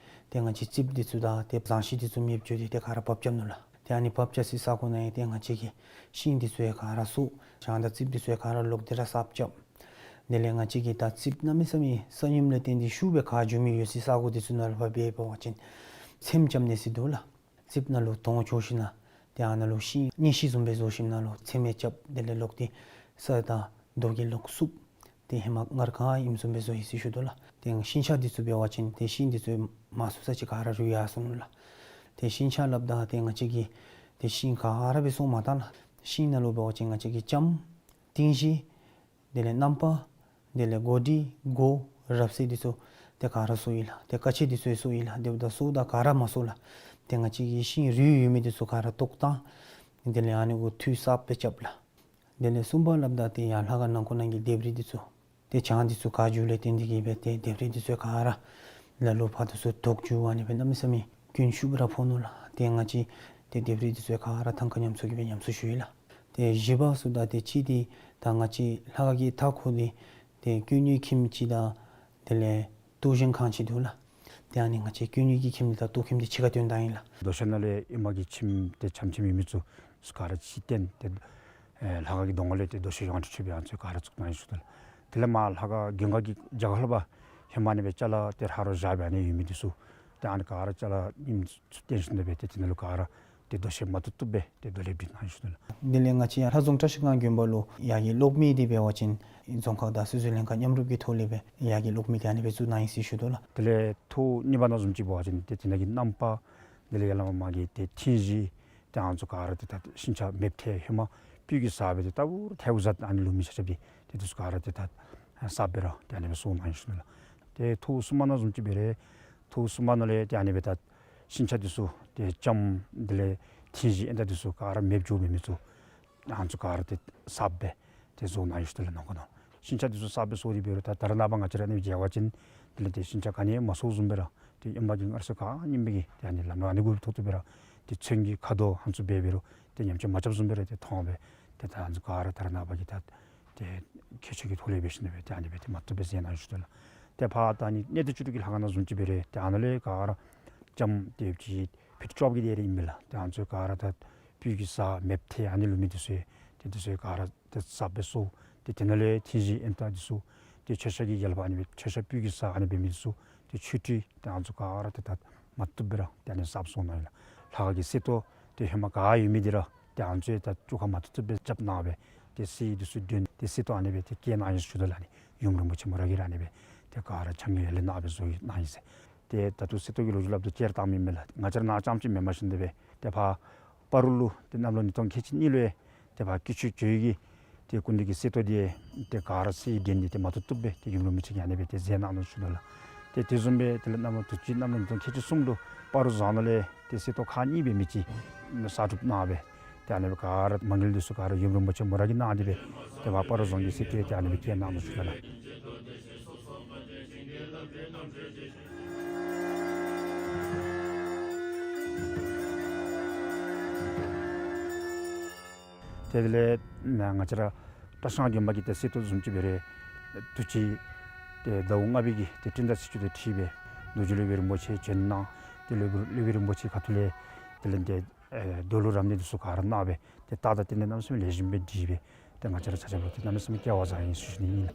ཏེ་ང་བཅས་རྩིགཔ་འདི་ཚུ་དང་ཏེ་ཟངས་ཤིང་འདི་ཚུ་མེདཔ་འགྱོ་སྟེ་ཏེ་ག་ར་བབས་རྐྱབ་ནུག་ལགས། ཏེ་ཨ་ནི་བབས་རྐྱབ་སའི་ས་གོ་ནང་ཡང་ཏེ་ང་བཅས་ཀྱིས་ཤིང་འདི་ཚུ་ཡང་ག་ར་གསོ་བྱང་དང་རྩིགཔ་འདི་ཚུ་ཡང་ག་ར་ལོག་སྟེ་ར་གསརཔ་རྐྱབ། དེ་ལས་ང་བཅས་ཀྱིས་ད་རྩིགཔ་གནམ་མེད་ས་མེད་ས་ཡོམ་ལས་བརྟེན་ཏེ་ཤུགས་སྦེ་ཁ་འགྱོ་མི་ཡོད་སའི་ས་གོ་འདི་ཚུ་ནང་ལུ་ཕར་འབད་འབད་བ་ཅིན་ཚེམ་རྐྱབ་ནི་ཟེར་འདུག་ལགས། རྩིགཔ་ནང་ལུ་དོང་བཅོ་ཞིནམ་ལས་ཏེ་ཨ་ནཱ་ལུ་ཤིང་གཉེན་ཤིང་བཟུམ་སྦེ་བཟོ་ཞིནམ་ལས་ཚེམ་ཡང་རྐྱབ། དེ་ལས་ལོག་སྟེ་ས་དང་རྡོ་གིས་ལོག་བསུབ། ཏེ་ཧེ་མ་སྔར་ག་ཨིནམ་བཟུམ་སྦེ་བཟོ་ཡི་ཟེར་ཞུ་དོ་ལགས། ཏེ་ཤིང་ཆ་འདི་ཚུ་འབད་བ་ཅིན་ཏེ་ཤིང་འདི་ཚུ་མ་གསོ་ས་ཅིག་ག་ར་རུལ་ཡར་སོ་ནུག་ལགས། ཏེ་ཤིང་ཆ་སླབ་ད་ཏེ་ང་བཅས་ཀྱིས་ཏེ་ཤིང་ག་ར་སྦེ་གསོ་མ་བཏང་ལགས། ཤིང་ནང་ལུ་འབད་བ་ཅིན་ང་བཅས་ཀྱིས་ལྕམ་ཏིང་ཞི་དེ་ལས་རྣམ་པ་དེ་ལས་སྒོ་སྒྲིག་སྒོ་རབ་གསལ་འདི་ཚུ་ཏེ་ག་ར་གསོ་ཡི་ལགས། ཏེ་ཀ་ཆས་འདི་ཚུ་ཡང་གསོ་ཡི་ལགས། དེ་འབདཝ་ད་གསོཝ་ད་ག་ར་མ་གསོ་ལགས། ཏེ་ང་བཅས་ཀྱིས་ཤིང་རུལ་ཡོད་མི་འདི་ཚུ་ག་ར་བཏོག་བཏང་། དེ་ལས་ཨ་ནི་གུ་འཐུས་གསརཔ་སྦེ་རྐྱབ་ལགས། དེ་ལས་གསུམ་པ་སླབ་ད་ཏེ་ཡར་ལྷ་ཁང་ནང་ཁོག་ནང་གི་ལྡེབས་རིས་འདི་ཚུ་ཏེ་གྱང་འདི་ཚུ་ག་འགྱོཝ་ལས་བརྟེན་ཏེ་གིས་སྦེ་ཏེ་ལྡེབས་རིས་འདི་ཚུ་ག་ར་ལ་ལུ་ཕར་འདི་ཚུ་དོག་འགྱོ། ཨ་ནི་སྦེ་གནམ་མེད་ས་མེད་སྐྱོན་ཤུགས་ར་ཕོག་ནུག་ལགས། ཏེ་ང་བཅས་ཏེ་ལྡེབས་རིས་འདི་ཚུ་ག་ར་ཐང་ཀ་ཉམས་གསོ་གིས་སྦེ་ཉམས་གསོ་ཞུ་ཡི་ལགས། ཏེ་བཞི་པ་ཟེརཝ་ད་ཏེ་གཅིག་འདི་ད་ང་བཅས་ལྷ་ཁང་གི་མཐའ་འཁོར་འདི་ཏེ་སྐྱོན་ཡོད་ཁྱིམ་ཅིག་དང་དེ་ལས་གཏོར་སྐྱོན་ཁང་ཅིག་འདུག་ལགས། ཏེ་ཨ་ནི་ང་བཅས་སྐྱོན་ཡོད་ཀྱི་ཁྱིམ་འདི་དང་གཏོར་ཁྱིམ་འདི་གཅིག་ཁར་བཏོན་བཏང་ཡི་ལགས། རྡོ་ཤལ་ནང་ལས་ཨེ་མ་གི་ཁྱིམ་ཏེ་ཆམ་ཆིམ་ཡོད་མི་ཚུ་ག་ར་ཕྱིར་བཏོན་ཏེ་ཨེ་ལྷ་ཁང་གི་གདོང་ཁ་ལས་ཏེ་རྡོ་ཤལ་ཡོངས་སུ་གྲུབ་པའི་ཨ་ནི་ཚུ་ག་ར་བཙུགས་གནང་ཡི་ཟེར་ཞུ་དོ་ལགས། དེ་ལས་མར་ལྷ་ཁང་གདོང་ཁ་གི་རྒྱབ་ཁ་ལུ་ཕར་ཧེ་མ་ཨ་ནི་སྦེ་ཅ་ལ་ཏེ་ཧ་རོ་བཞག་སྦེ་ཨ་ནི་ཡོད་མི་འདི་ཚུ་ཏེ་ཨ་ནི་ག་ར་ཅ་ལ་ཉིམ་ཚུ་བཏོན་ཞིནམ་ལས་སྦེ་ཏེ་དེ་ནང་ལུ་ག་ར་ཏེ་རྡོ་ཤལ་མ་བཏུབ་བཏུབ་སྦེ་ཏེ་རྡོ་ལེབ་སྒྲིག་གནང་ཡི་ཟེར་ཞུ་དོ་ལགས། དེ་ལས་ང་བཅས་ཡར་ལྷ་རྫོང་བཀྲ་ཤིས་སྒང་དགོན་པ་ལུ་ཡར་གྱི་གློག་མེ་འདི་འབད་བ་ཅིན་རྫོང་ཁག་དང་སོ་སོའི་ལྷན་ཁག་མཉམ་རུབ་ཀྱི་ཐོག་ལས་སྦེ་ཡར་གྱི་གློག་མེ་འདི་ཨ་ནི་སྦེ་བཙུགས་གནང་ཡི་ཟེར་ཞུ་དོ་ལགས། དེ་ལས་ཐོག་གཉིས་པ་ནང་བཟུམ་ཅིག་འབད་བ་ཅིན་ཏེ་དེ་ནང་གི་རྣམ་པ་དེ་ལས་ཡར་ལས་མར་མར་གྱི་ཏེ་ཐིང་ཞི་ཏེ་ཨ་ནི་ཚུ་ག་ར་ཏེ་ད་ཤིང་ཆ་མེདཔ་ཐལ། ཧེ་མ་སྤོས་ཀྱིས་བསགས་སྦེ་ཏེ་ལྟ་བུ་ཐལཝ་བཟའ་ཨ་ནི་ལུ་མི་ཆ་ཁྱབ་འདི་ཏེ་འདི་ཚུ་ག་ར་ཏེ་ད་གསརཔ་སྦེ་ར་ཏེ་ཨ་ནི་སྦེ་བཟོ་གནང་ཡི་ཟེར་ཞུ་དོ་ལགས། ཏེ་ཐོག་གསུམ་པ་ནང་བཟུམ་ཅིག་འབད་རུང་ཐོག་གསུམ་པ་ནང་ལས་ཏེ་ཨ་ནི་སྦེ་ད་ཤིང་ཆ་འདི་ཚུ་ཏེ་ལྕམ་དེ་ལས་ཐིང་ཞི་ཨེ་ད་འདི་ཚུ་ག་ར་མེདཔ་འགྱོ་མི་མི་ཚུ་ཨ་ནི་ཚུ་ག་ར་ཏེ་གསརཔ་སྦེ་ཏེ་བཟོ་གནང་ཡི་ཟེར་ཞུ་དོ་ལགས། ནང་ཁོག་ནང་ཤིང་ཆ་འདི་ཚུ་གསརཔ་སྦེ་བཟོ་སྟེ་འབད་རུང་ད་ད་རེས་ནངས་པ་ང་བཅས་ར་ཨ་ནི་སྦེ་མཇལ་བ་ཅིན་དེ་ལས་ཏེ་ཤིང་ཆ་ག་ནི་ཡང་མ་གསོཝ་བཟུམ་སྦེ་ར་ཏེ་ཨེ་མ་གི་སྔར་སྲོལ་ག་ཨིནམ་སྦེ་གི་ཏེ་ཨ་ནི་ལམ་ལུགས་ཨ་ནི་གུ་ཐོགས་ཏེ་སྦེ་ར་ཏེ་ཚོན་གྱི་ཁ་དོག་ཨ་ནི་ཚུ་འབད་འབད་རུང་ཏེ་ཉམས་ཆག་མ་རྐྱབ་བཟུམ་སྦེ་ར་ཏེ་མཐོང་སྦེ་ཏེ་ད་ཨ་ནི་ཚུ་ག་ར་ད་རེས་ནངས་པ་གི་ད་ཏེ་ཁྱད་ཆོས་ཀྱི་ཐོག་ལས་འབད་ཞིནམ་ལས་སྦེ་ཏེ་ཨ་ནི་སྦེ་ཏེ་མ་བཏུབ་སྦེ་མཛད་གནང་ཡི་ཟེར་ཞུ་དོ་ལགས། ཏེ་ཕར་ད་ཨ་ནི་གནས་བརྟན་བཅུ་དྲུག་གི་ལྷ་ཁང་ནང་བཟུམ་ཅིག་འབད་རུང་ཏེ་ཨ་ནཱ་ལས་ག་ར་ལྕམ་ཏེ་ཅིག་ཕིཊ་བཅོ་བརྒྱད་དེ་ར་ཨིན་མས་ལགས། ཏེ་ཨ་ནི་ཚུ་ག་ར་ད་སྤོས་ཀྱིས་བསགས་མེདཔ་ཐལ་ཨ་ནི་ལུ་མི་འདི་ཚུ་ཏེ་འདི་ཚུ་ག་ར་ཏེ་གསརཔ་སྦེ་བཟོ། ཏེ་དེ་ནང་ལས་ཐིང་ཞི་ཨེ་ད་འདི་ཚུ་ཏེ་མཆོད་བཤམ་གྱི་ཡལ་པ་ཨ་ནི་སྦེ་མཆོད་བཤམ་སྤོས་ཀྱིས་བསགས་ཨ་ནི་འབད་མི་འདི་ཚུ་ཏེ་ཆོས་ཁྲི་ཏེ་ཨ་ནི་ཚུ་ག་ར་ཏེ་ད་མ་བཏུབ་སྦེ་ར་ཏེ་ཨ་ནི་གསརཔ་བཟོ་གནང་ཡི་ལགས། ལྷ་ཁང་གི་གསེར་ཏོག་ཏེ་ཧེ་མ་ག་ཡོད་མི་འདི་ར་ཏེ་ཨ་ནི་ཚུ་ད་བཅོ་ཁ་མ་བཏུབ་བཏུབ་སྦེ་རྐྱབ་གནང་སྦེ་ཏེ་གསེར་འདི་ཚུ་བཏོན་ཏེ་གསེར་ཏོག་ཨ་ནི་སྦེ་ཏེ་བཀལ་གནང་ཡི་ཟེར་ཞུ་དོ་ལགས། ཨ་ནི་ཡུམ་རིན་པོ་ཆེ་མོ་ར་གིས་ར་ཨ་ནི་སྦེ་ཏེ་ག་ར་ཆ་མཉམ་ཡར་ལས་གནང་སྦེ་བཟོ་གནང་ཡི་ཟེར། ཏེ་ད་ལྟོ་གསེར་ཏོག་གི་ལོ་རྒྱུས་སླབ་ད་བཅད་བཏང་མི་མེན་ལགས། ང་བཅས་ར་ནཱ་རྐྱངམ་ཅིག་མེན་པར་ཞིནམ་ལས་སྦེ་ཏེ་ཕར་སྤ་རོ་ལུ་ཏེ་གནམ་ལོ་ཉིས་སྟོང་ཁལ་གཅིག་གཉིས་ལུ་ཡང་ཏེ་ཕར་སྐྱིད་ཆུ་ཇོ་བོ་གི་ཏེ་སྐུ་མདུན་གྱི་གསེར་ཏོག་འདི་ཏེ་ག་ར་གསེར་བཏོན་ཏེ་ཏེ་མ་བཏུབ་བཏུབ་སྦེ་ཏེ་ཡུམ་རིན་པོ་ཆེ་གིས་ཨ་ནི་སྦེ་ཏེ་མཛད་གནང་ནུག་ཟེར་ཞུ་དོ་ལགས། ཏེ་དེ་བཟུམ་སྦེ་དེ་ལས་གནམ་ལོ་དུས་ཅི་གནམ་ལོ་ཉིས་སྟོང་ཁལ་གཅིག་གསུམ་ལུ་སྤ་རོ་རྫོང་ནང་ལས་ཏེ་གསེར་ཏོག་ཁག་གཉིས་འབད་མི་ཅིག་གསར་སྒྲུབ་གནང་སྦེ་ཏེ་ཨ་ནི་སྦེ་ག་ར་མ་དངུལ་འདི་ཚུ་ག་ར་ཡུམ་རིན་པོ་ཆེ་མོ་ར་གིས་གནང་སྟེ་སྦེ་ཏེ་ཕར་སྤ་རོ་རྫོང་གི་གསེར་ཏོག་ཏེ་ཨ་ནི་སྦེ་བཀལ་གནང་ནུག་ཟེར་ཞུ་དོ་ལགས། ཏེ་དེ་ལས་ང་བཅས་ར་བཀྲ་ཤིས་སྒང་དགོན་པ་གི་ཏེ་གསེར་ཏོག་བཟུམ་ཅིག་འབད་རུང་དུས་ཅི་ཏེ་ཟླཝ་ལྔ་པའི་གི་ཏེ་སྤྲིན་ཟླ་ཚེས་བཅུ་དང་འཁྲིལ་སྦེ་རྡོ་རྗེ་སློབ་དཔོན་རིན་པོ་ཆེ་བྱོན་གནང་། ཏེ་སློབ་དཔོན་སློབ་དཔོན་རིན་པོ་ཆེ་ཁ་ཐུག་ལས་དེ་ལས་ཏེ་ཨེ་རྡོ་ལུང་རབ་གནས་འདི་ཚུ་ག་ར་གནང་སྦེ་ཏེ་རྟགས་དང་རྟེན་འབྲེལ་གནམ་མེད་ས་མེད་ལེགས་ཤོམ་སྦེ་འགྲིག་སྦེ་ཏེ་ང་བཅས་ར་ཆ་ཁྱབ་ལུ་ཏེ་གནམ་མེད་ས་མེད་སྐལ་བ་བཟང་ཡི་ཟེར་ཞུ་ནི་ཨིན།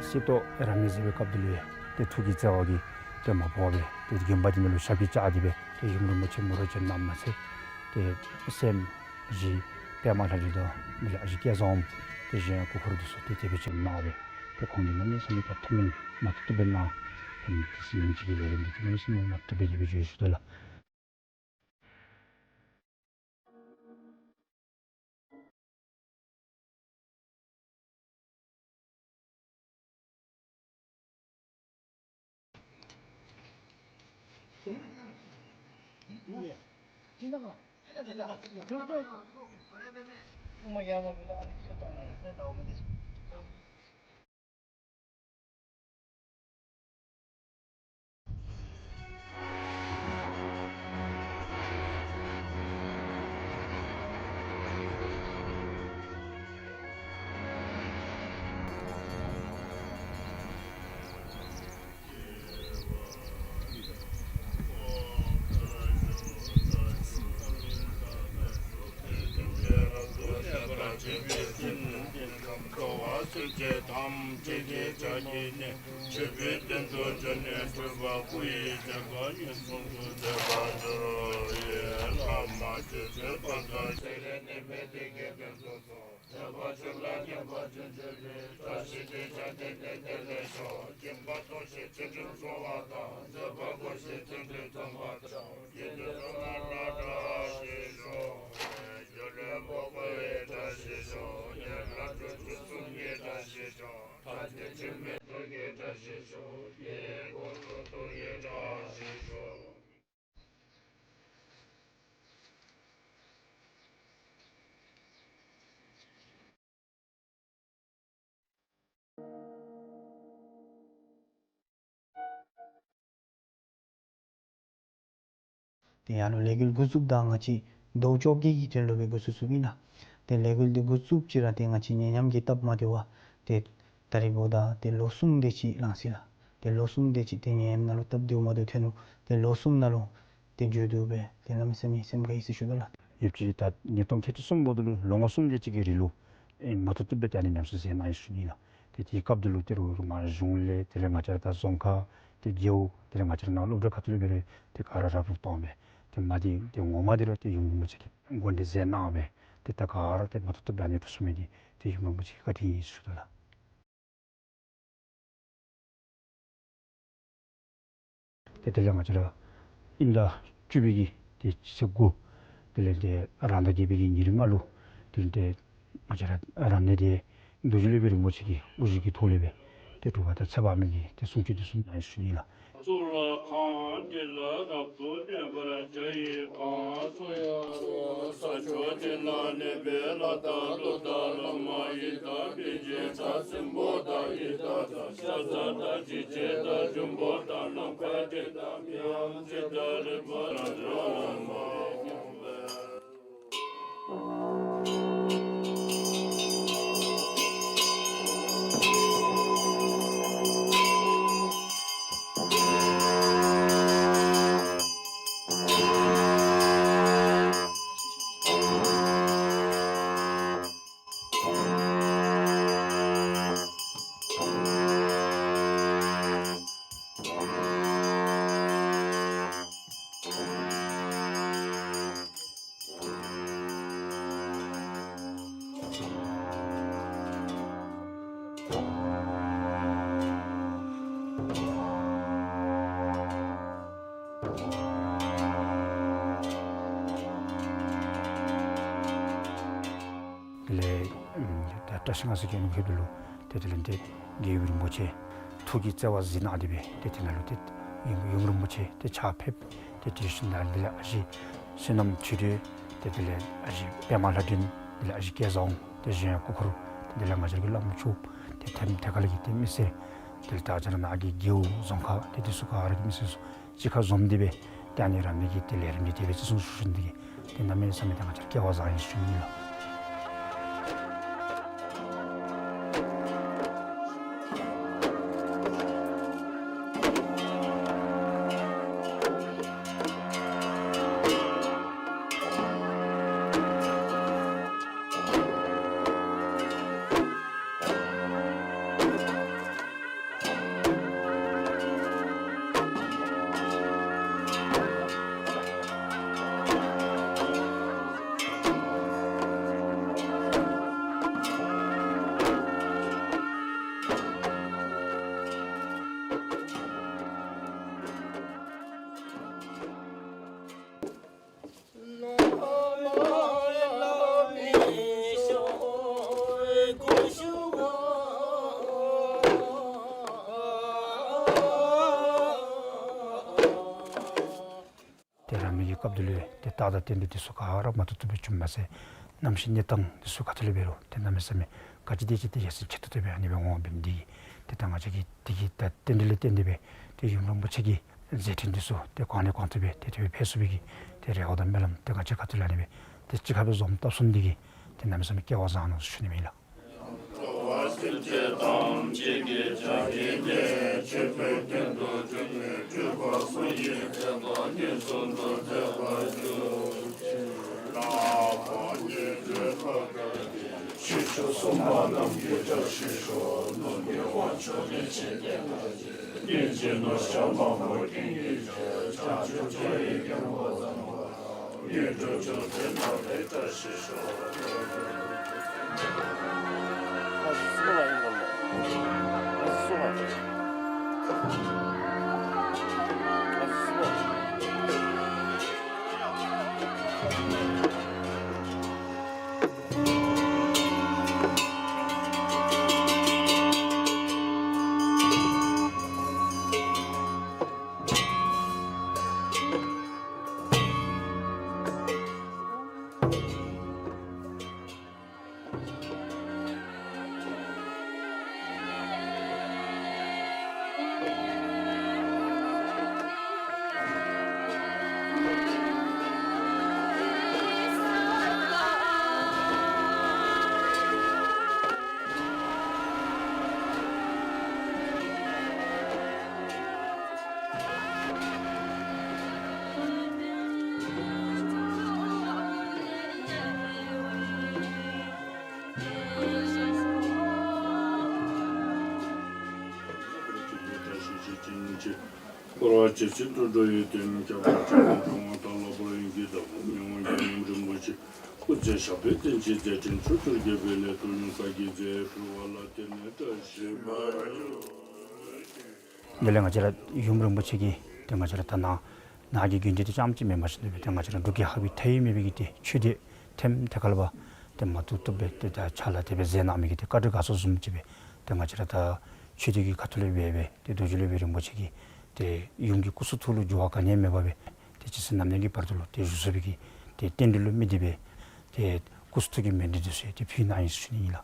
སྲིད་ཐོག་རབ་གནས་མཛད་པའི་སྐབས་དེ་ལུ་ཡང་ཏེ་ཐུགས་ཀྱི་བརྩེ་བ་གིས་ཏེ་མ་བོར་བར་ཏེ་དགོན་པ་འདི་ནང་ལུ་ཞབས་ཀྱིས་བཅགས་ཏེ་སྦེ་ཏེ་ཡུམ་རིན་པོ་ཆེ་མོ་ར་བྱོན་གནངམ་མ་ཚད་ཏེ་སྲསམོ་བཞི་པདྨ་ལྷ་འདྲེ་དང་དེ་ལས་ཨ་ཞེ་སྐལ་བཟང་དེ་བཞིན་སྐུ་འཁོར་དེ་ཚུ་ཏེ་དེ་སྦེ་བྱོན་གནང་སྦེ་ཏེ་ཁོང་གིས་གནམ་མེད་ས་མེད་ཐུགས་སྨོན་མ་ཐུབ་ཐུབ་སྦེ་གནང་། ཏེ་ཡུམ་གྱི་ལས་རིམ་འདི་གནམ་མེད་ས་མེད་མ་ཐུབ་སྦེ་དེ་སྦེ་བྱོན་ཞུ་དོ་ལགས། ཏེ་ཡར་ལུ་ལས་འགུལ་འགོ་བཙུགསཔ་ད་ང་བཅས་ཟླཝ་བཅོ་བརྒྱད་ཀྱི་དོན་ལུ་སྦེ་འགོ་བཙུགས་བཙུགསཔ་ཨིན་ལགས། ཏེ་ལས་འགུལ་འདི་འགོ་བཙུགསཔ་ཅིག་ར་ཏེ་ང་བཅས་ཉེ་ཉམས་ཀྱི་སྟབས་མ་བདེཝ་ཏེ་ད་རིས་འབདཝ་ད་ཏེ་ལོ་གསུམ་དེ་ཅིག་ལང་ཅི་ལགས། ཏེ་ལོ་གསུམ་དེ་ཅིག་ཏེ་ཉེ་ཉམས་ནང་ལུ་སྟབས་བདེཝ་མ་བདེཝ་ཐོན་ནུག། ཏེ་ལོ་གསུམ་ནང་ལུ་ཏེ་མཇུག་བསྡུ་སྦེ་ཏེ་གནམ་མེད་ས་མེད་སེམས་ཁར་ཡི་སེམས་ཤུགས་དོ་ལགས། ཡོདཔ་ཅིག་ད་ཉིས་སྟོང་ཁལ་གཅིག་གསུམ་འབདཝ་ད་ལུ་ལོ་ངོ་གསུམ་དེ་ཅིག་གི་རིང་ལུ་ཨེ་མ་ཐུབ་ཐུབ་སྦེ་ཏེ་ཨ་ནི་ཉམས་གསོ་མཛད་གནང་ཡི་ཟེར་ཞུ་ནི་ལགས། ཏེ་དེའི་སྐབས་དེ་ལུ་ཏེ་རུང་རུང་མར་གཞུང་ལས་དེ་ལས་ང་བཅས་ར་ད་རྫོང་ཁག་ཏེ་རྒེད་འོག་དེ་ལས་ང་བཅས་ར་ནང་སློབ་གྲྭ་ཁ་ཐུག་ལས་འབད་རུང་ཏེ་ག་ར་ར་སྤྲོད་བཏང་སྦེ་ཏེ་མ་དེ་ཏེ་ངོ་མ་དེ་ར་ཏེ་ཡུམ་རིན་པོ་ཆེ་གིས་འགོ་འདྲེན་མཛད་གནང་སྦེ་ཏེ་ད་ག་ར་ཏེ་མ་ཐུབ་ཐུབ་སྦེ་ཨ་ནི་འགྲུབ་ཚུགས་མི་འདི་ཏེ་ཡུམ་རིན་པོ་ཆེ་གི་བཀའ་དྲིན་ཨིན་ཟེར་ཞུ་དོ་ལགས། ཏེ་དེ་ལས་ང་བཅས་ར་དབྱིན་ཟླ་བཅུ་པའི་གི་ཏེ་ཚེས་དགུ་དེ་ལས་ཏེ་རང་ཟླ་བརྒྱད་པའི་གི་ཉེར་ལྔ་ལུ་དེ་ལས་ཏེ་ང་བཅས་ར་རབ་གནས་འདི་རྡོ་རྗེ་སློབ་དཔོན་རིན་པོ་ཆེ་གི་དབུ་བཞུགས་ཀྱི་ཐོག་ལས་སྦེ་ཏེ་གྲུབ་པ་དང་ཚེ་དཔག་མེད་ཀྱི་ཏེ་གསུང་ཆོག་འདི་གསུངས་གནང་ཡི་ཟེར་ཞུ་ནི་ལགས། གཙུག་ལག་ཁང་འདི་ལ་རབ་ཏུ་བརྟན་པར་བྱ་ཡི་གང་ཟག་ཡང་རུང་ས་ཕྱོགས་གཅིག་ན་གནས་པའི་ལ་དྭགས་ཀླུ་དང་ལ་མ་ཡི་དྭགས་པེ་ཅིན་དྭགས་སྲིན་པོ་དང་ཡི་དྭགས་དང་ཤ་ཟ་དང་འཇིགས་བྱེད་དང་འབྱུང་པོ་དང་ནམ་མཁའ་སྤྲིན་དང་མི་ཡང་ཇི་ལྟར་རིག་པ་ལ་འགྲོ་བ་མ་ཡིན་པས། དེ་ལས་ཨམ་ད་བཀྲ་ཤིས་སྔགས་སི་གི་ཨ་ནི་ཕེབས་ལུ་ཏེ་དེ་ལས་ཏེ་རྒྱལ་བའི་རིན་པོ་ཆེ་ཐུགས་ཀྱི་བརྩེ་བ་གཟིགས་གནང་སྟེ་སྦེ་ཏེ་དེ་ནང་ལུ་ཏེ་ཡུམ་ཡུམ་རིན་པོ་ཆེ་ཏེ་ཕྱག་ཕེབས། ཏེ་དེ་བཞིན་དུ་དེ་ལས་ཨ་ཞེ་བསོད་ནམས་ཆོས་སྒྲོན་ཏེ་དེ་ལས་ཨ་ཞེ་པདྨ་ལྷ་སྒྲོན་དེ་ལས་ཨ་ཞེ་སྐལ་བཟང་དེ་བཞིན་སྐུ་འཁོར་ཏེ་དེ་ལས་ང་བཅས་ཀྱི་བླམ་ཆོསཔ་ཏེ་ཐེམ་ཐེ་ཁ་ལས་ཀྱི་ཏེ་མི་སེར་དེ་ལས་ད་ང་བཅས་ར་ནཱ་གི་རྒེད་འོག་རྫོང་ཁག་ཏེ་དེ་ཚུ་ག་ར་གི་མི་སེར་ཚུ་གཅིག་ཁར་འཛོམས་ཏེ་སྦེ་ཏེ་ཨ་ནི་རབ་གནས་ཀྱི་ཏེ་ལས་རིམ་འདི་དེ་སྦེ་བརྩི་སྲུང་ཞུ་ནི་འདི་གིས་ཏེ་གནམ་མེད་ས་མེད་ཏེ་ང་བཅས་ར་སྐལ་བ་བཟང་ཡི་ཟེར་ཞུ་ནི་ལགས། ཏེ་རང་མི་གི་སྐབས་དེ་ལུ་ཏེ་རྟགས་དང་རྟེན་འབྲེལ་དེ་ཚུ་ག་ར་མ་ཐུབ་ཐུབ་སྦེ་བྱུངམ་མ་ཚད་གནམ་གཤིས་གནས་སྟངས་དེ་ཚུ་ག་ཏེ་ལས་འབད་རུང་ཏེ་གནམ་མེད་ས་མེད་ག་ཅི་དེ་ཅིག་ཏེ་ཡར་སེང་ཆེ་ཏོག་ཏོ་སྦེ་ཨ་ནི་སྦེ་འོང་བ་འབད་ནི་དེ་གིས་ཏེ་ད་ང་བཅས་ཀྱིས་དེ་གི་ད་རྟེན་འབྲེལ་ལུ་བརྟེན་ཏེ་སྦེ་ཏེ་ཡུམ་རིན་པོ་ཆེ་གི་མཛད་འཕྲིན་དེ་ཚུ་ཏེ་གོང་ནས་གོང་དུ་སྦེ་ཏེ་དེ་སྦེ་འཕེལ་ཚུགས་པའི་གི་ཏེ་རེ་བ་དང་སྨོན་ལམ་ཏེ་ང་བཅས་ཁ་ཐུག་ལས་ཨ་ནི་སྦེ་ཏེ་གཅིག་ཁར་སྦེ་འཛོམས་བཏབ་ཚུགས་ནི་དེ་གིས་ཏེ་གནམ་མེད་ས་མེད་སྐལ་བ་བཟང་ནུག་ཟེར་ཞུ་ནི་ཨིན་ལགས། འཁོར་བ་འཇིགས་བྱེད་དུད་འགྲོ་ཡི་དོན། ཁྱབ་པ་ཆེན་པོ་འགྲོ་བ་དག་ལ་དཔལ་ཡོན་གྱི་བདག་པོ་མི་དབང་ཡུམ་རིན་པོ་ཆེ། སྐུ་ཚེ་ཞབས་པད་བརྟན་ཅིང་མཛད་འཕྲིན་ཕྱོགས་བཅུར་རྒྱས་པའི་སླད། དུས་ཡུན་བསྐལ་གྱི་རྫས་ཕུལ་བ་ལ་བརྟེན་ནས་བཀྲ་ཤིས་པ་ཡོད། དེ་ལས་ང་བཅས་ར་ཡུམ་རིན་པོ་ཆེ་གིས་ཏེ་ང་བཅས་ར་ད་ནཱ་ནཱ་གི་དགོན་སྡེ་འདི་རྐྱངམ་ཅིག་མེན་པར་ཞིནམ་ལས་ཏེ་ང་བཅས་ར་འབྲུག་རྒྱལ་ཁབ་ཀྱི་མཐའ་དབུས་མེད་པའི་གི་ཏེ་ཆོས་སྡེ་ཐེམ་ཐེ་ཁ་ལས་ཏེ་མ་ཐུབ་ཐུབ་སྦེ་ཏེ་ད་ཕྱག་ལཱ་དེ་སྦེ་མཛད་གནང་མི་གི་ཏེ་བཀའ་དྲིན་དགའ་ཚོར་བཟུམ་ཅིག་སྦེ་ཏེ་ང་བཅས་ར་ད་ཆོས་སྡེ་གི་ཁ་ཐུག་ལས་འབད་སྦེ་ཏེ་རྡོ་རྗེ་སློབ་དཔོན་རིན་པོ་ཆེ་གིས་ཏེ་ཡུམ་གྱི་སྐུ་གསུང་ཐུགས་ལུ་འགྱུར་བ་ག་ནི་ཡང་མེད་པར་སྦེ་ཏེ་ཇི་སྲིད་ནམ་ལངས་ཀྱི་བར་དུ་ལུ་ཏེ་བཞུགས་ཚུགས་པའི་གི་ཏེ་རྟེན་འབྲེལ་ལུ་དམིགས་ཏེ་སྦེ་ཏེ་སྐུ་གསུང་ཐུགས་ཀྱི་མཎྜལ་འདི་ཚུ་ཡང་ཏེ་ཕུལ་གནང་ཡི་ཟེར་ཞུ་ནི་ཨིན་ལགས།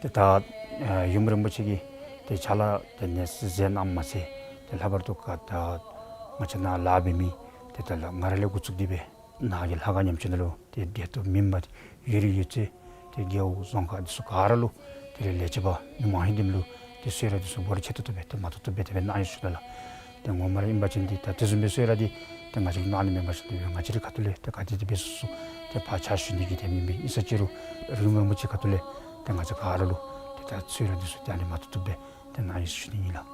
ཏེ་ད་ཡུམ་རིན་པོ་ཆེ་གིས་ཏེ་ཕྱག་ལཱ་དེ་ནི་མཛད་གནངམ་མ་ཚད་ཏེ་ལྷག་པར་དུ་ག་ད་ང་བཅས་ནཱ་ལཱ་འབད་མི་ཏེ་ད་ལགས་ང་ར་ལས་འགོ་བཙུགས་ཏེ་སྦེ་ནཱ་གི་ལྷ་ཁང་ཉམས་ཅིག་ནང་ལུ་ཏེ་བདེ་སྟོབས་མེན་པར་ཡོད་རིགས་ཡོད་ཚད་ཏེ་རྒེད་འོག་རྫོང་ཁག་འདི་ཚུ་ག་ར་ལུ་དེ་ལས་ལས་བྱེད་པ་མི་མང་ཧིང་འདི་ལུ་ཏེ་གསོལ་རས་འདི་ཚུ་འབོར་ཆེ་ཏོག་ཏོ་སྦེ་ཏེ་མ་ཐུབ་ཐུབ་སྦེ་དེ་སྦེ་གནང་ཡི་ཟེར་ཞུ་ནི་ལགས། ཏེ་ངོ་མ་ར་ཨིན་པ་ཅིན་འདི་ད་དེ་བཟུམ་སྦེ་གསོལ་རས་འདི་ཏེ་ང་བཅས་ཀྱི་ནང་ལས་མེན་པར་ཞིནམ་ལས་ང་བཅས་རའི་ཁ་ཐུག་ལས་ཏེ་ག་དེ་དེ་སྦེ་སོ་སོ་ཏེ་ཕར་ཕྱག་ཞུ་ནི་གི་ཏེ་མེན་པས། ཨིན་ས་ཅི་རུང་ཡུམ་རིན་པོ་ཆེ་ཁ་ཐུག་ལས་ཏེ་ང་བཅས་ག་ར་ལུ་ཏེ་ད་གསོལ་རས་འདི་ཚུ་ཏེ་ཨ་ནི་མ་ཐུབ་ཐུབ་སྦེ་ཏེ་གནང་ཡི་ཟེར་ཞུ་ནི་ཨིན་ལགས།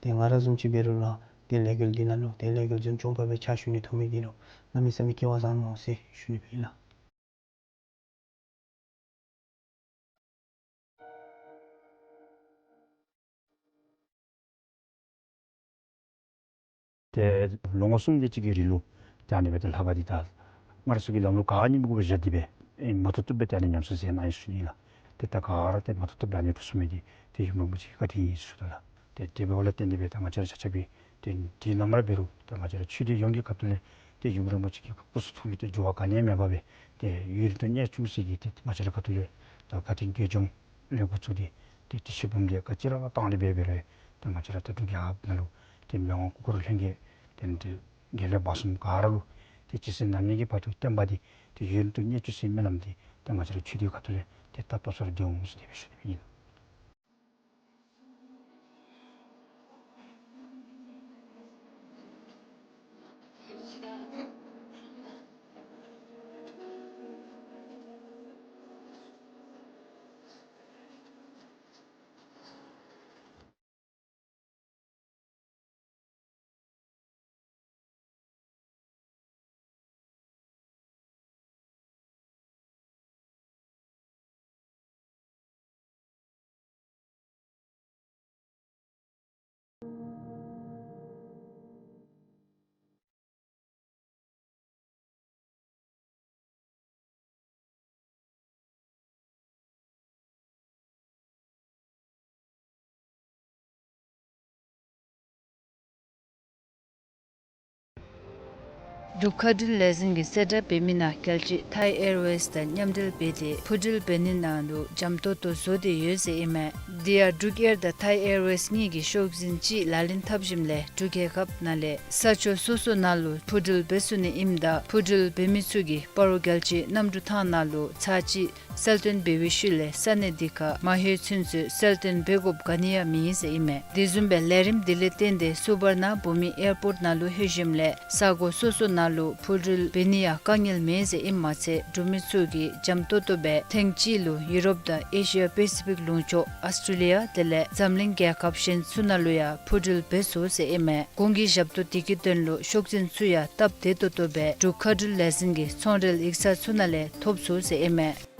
ཏེ་ང་ར་བཟུམ་ཅིག་འབད་རུང་ར་ ཏེ་ལས་འགུལ་འདི་ནང་ལུ་ཏེ་ལས་འགུལ་འཛིན་སྐྱོང་འབད་བའི་ཕྱག་ཞུ་ནི་ཐོབ་མི་འདི་ལུ་གནམ་མེད་ས་མེད་སྐལ་བ་བཟང་ནུག་ཟེར་ཞུ་ནི་སྦེ་ཨིན་ལགས། ཏེ་ལོ་ངོ་གསུམ་དེ་ཅིག་གི་རིང་ལུ་ཏེ་ཨ་ནི་སྦེ་ཏེ་ལྷ་ཁང་འདི་ད་སྔར་སྲོལ་གྱི་ལམ་ལུགས་ག་ནི་མི་དགོ་པར་བཞག་སྟེ་སྦེ་ཨེ་མ་བཏུབ་བཏུབ་སྦེ་ཏེ་ཨ་ནི་ཉམས་གསོ་མཛད་གནང་ཡི་ཟེར་ཞུ་ནི་ལགས། ཏེ་ད་ག་ར་ཏེ་མ་བཏུབ་བཏུབ་སྦེ་ཨ་ནི་འགྲུབ་ཚུགས་མི་འདི་ཏེ་ཡུམ་རིན་པོ་ཆེ་གི་བཀའ་དྲིན་ཨིན་ཟེར་ཞུ་དོ་ལགས། ཏེ་དེ་འབདཝ་ལས་བརྟེན་ཏེ་སྦེ་ད་ང་བཅས་ར་ཆ་ཁྱབ་ཀྱིས་ཏེ་དེ་ནང་མར་འབད་རུང་ད་ང་བཅས་ར་ཆོས་སྡེ་ཡོངས་ཀྱི་ཁ་ཐུག་ལས་ཏེ་ཡུམ་རིན་པོ་ཆེ་གི་སྐུ་གསུང་ཐུགས་ཀྱི་ཏེ་འགྱུར་བ་ག་ནི་ཡང་མེད་པར་སྦེ་ཏེ་ཡུན་རིང་དུ་གནས་བཅུག་ཟེར་གྱི་ཏེ་ང་བཅས་ར་ཁ་ཐུག་ལས་ད་བཀའ་དྲིན་དགེ་སྦྱོང་ལས་འགོ་བཙུགས་ཏེ་ཏེ་དེ་ཤུལ་བུམ་འདི་ག་ཅི་ར་བཏང་སྟེ་འབད་འབད་རུང་ད་ང་བཅས་ར་ད་འབྲུག་རྒྱལ་ཁབ་ནང་ལུ་ཏེ་མི་དབང་སྐུ་འཁོར་ལྷན་རྒྱས་ཏེ་ཏེ་དགེ་ལེགས་སྦ་གསུམ་ག་ར་ལུ་ཏེ་ཇི་སྲིད་ནམ་གནས་ཀྱི་བར་དུ་བསྟན་པ་འདི་ཏེ་ཡུན་རིང་དུ་གནས་བཅུག་ཟེར་སྨོན་ལམ་འདི་ཏེ་ང་བཅས་ར་ཆོས་སྡེ་ཁ་ཐུག་ལས་ཏེ་ད་ལྟོ་ཚར་འདི་འོང་ཟེར་དེ་སྦེ་ཞུ་ནི་ཨིན། འབྲུག་མཁའ་འགྲུལ་ལས་འཛིན་གྱིས་གསལ་བསྒྲགས་འབད་མི་ནང་རྒྱལ་སྤྱི་ཐའི་ཨེར་ཝེསི་དང་མཉམ་འབྲེལ་འབད་དེ་འཕུར་འགྲུལ་འབད་ནི་ནང་ལུ་འཇམ་ཏོང་ཏོ་བཟོ་སྟེ་ཡོད་ཟེར་ཨིན་མས། དེ་ཡང་འབྲུག་ཨེར་དང་ཐའི་ཨེར་ཝེསི་གཉིས་ཀྱིས་ཤོག་འཛིན་ཅིག་ལག་ལེན་འཐབ་ཞིནམ་ལས་འབྲུག་རྒྱལ་ཁབ་ནང་ལས་ས་ཕྱོགས་སོ་སོ་ནང་ལུ་འཕུར་འགྲུལ་འབད་ཚུགས་ནི་ཨིནམ་ད་འཕུར་འགྲུལ་འབད་མི་ཚུ་གིས་སྤ་རོ་རྒྱལ་སྤྱིའི་གནམ་གྲུ་ཐང་ནང་ལུ་ཚར་གཅིག་གསལ་སྟོན་འབད་བའི་ཤུལ་ལས་ས་གནས་འདི་ཁར་མ་ལྷོད་ཚུན་ཚོད་གསལ་སྟོན་འབད་དགོཔ་ག་ནི་ཡང་མེད་ཟེར་ཨིན་མས། དེ་བཟུམ་སྦེ་ལས་རིམ་འདི་ལས་བརྟེན་ཏེ་སུ་བར་ན་བྷུ་མི་ཨེར་པོརཊ་ནང་ལུ་ལྷོད་ཞིནམ་ལས་ས་གོ་སོ་སོ་ནང་ལུ་འཕུར་འགྲུལ་འབད་ནི་ཡང་དཀའ་ངལ་མེད་ཟེར་ཨིནམ་མ་ཚད་འབྲུག་མི་ཚུ་གིས་འཇམ་ཏོང་ཏོ་སྦེ་ཐེངས་གཅིག་ལུ་ཡུ་རོབ་དང་ཨེ་ཤི་ཡ་པེ་སི་ཕིག་ལུང་ཕྱོགས་ཨཱོས་ཊྲེ་ལི་ཡ་དེ་ལས་འཛམ་གླིང་རྒྱལ་ཁབ་གཞན་ཚུ་ནང་ལུ་ཡང་འཕུར་འགྲུལ་འབད་ཚུགས་ཟེར་ཨིན་མས། གོང་གི་ཞབས་ཏོག་འདི་གི་དོན་ལུ་ཤོག་འཛིན་ཚུ་ཡང་སྟབས་བདེ་ཏོག་ཏོ་སྦེ་འབྲུག་མཁའ་འགྲུལ་ལས་འཛིན་གྱི་ཚོང་འབྲེལ་ཡིག་ཚང་ཚུ་ནང་ལས་ཐོབ་ཚུགས་ཟེར་ཨིན་མས།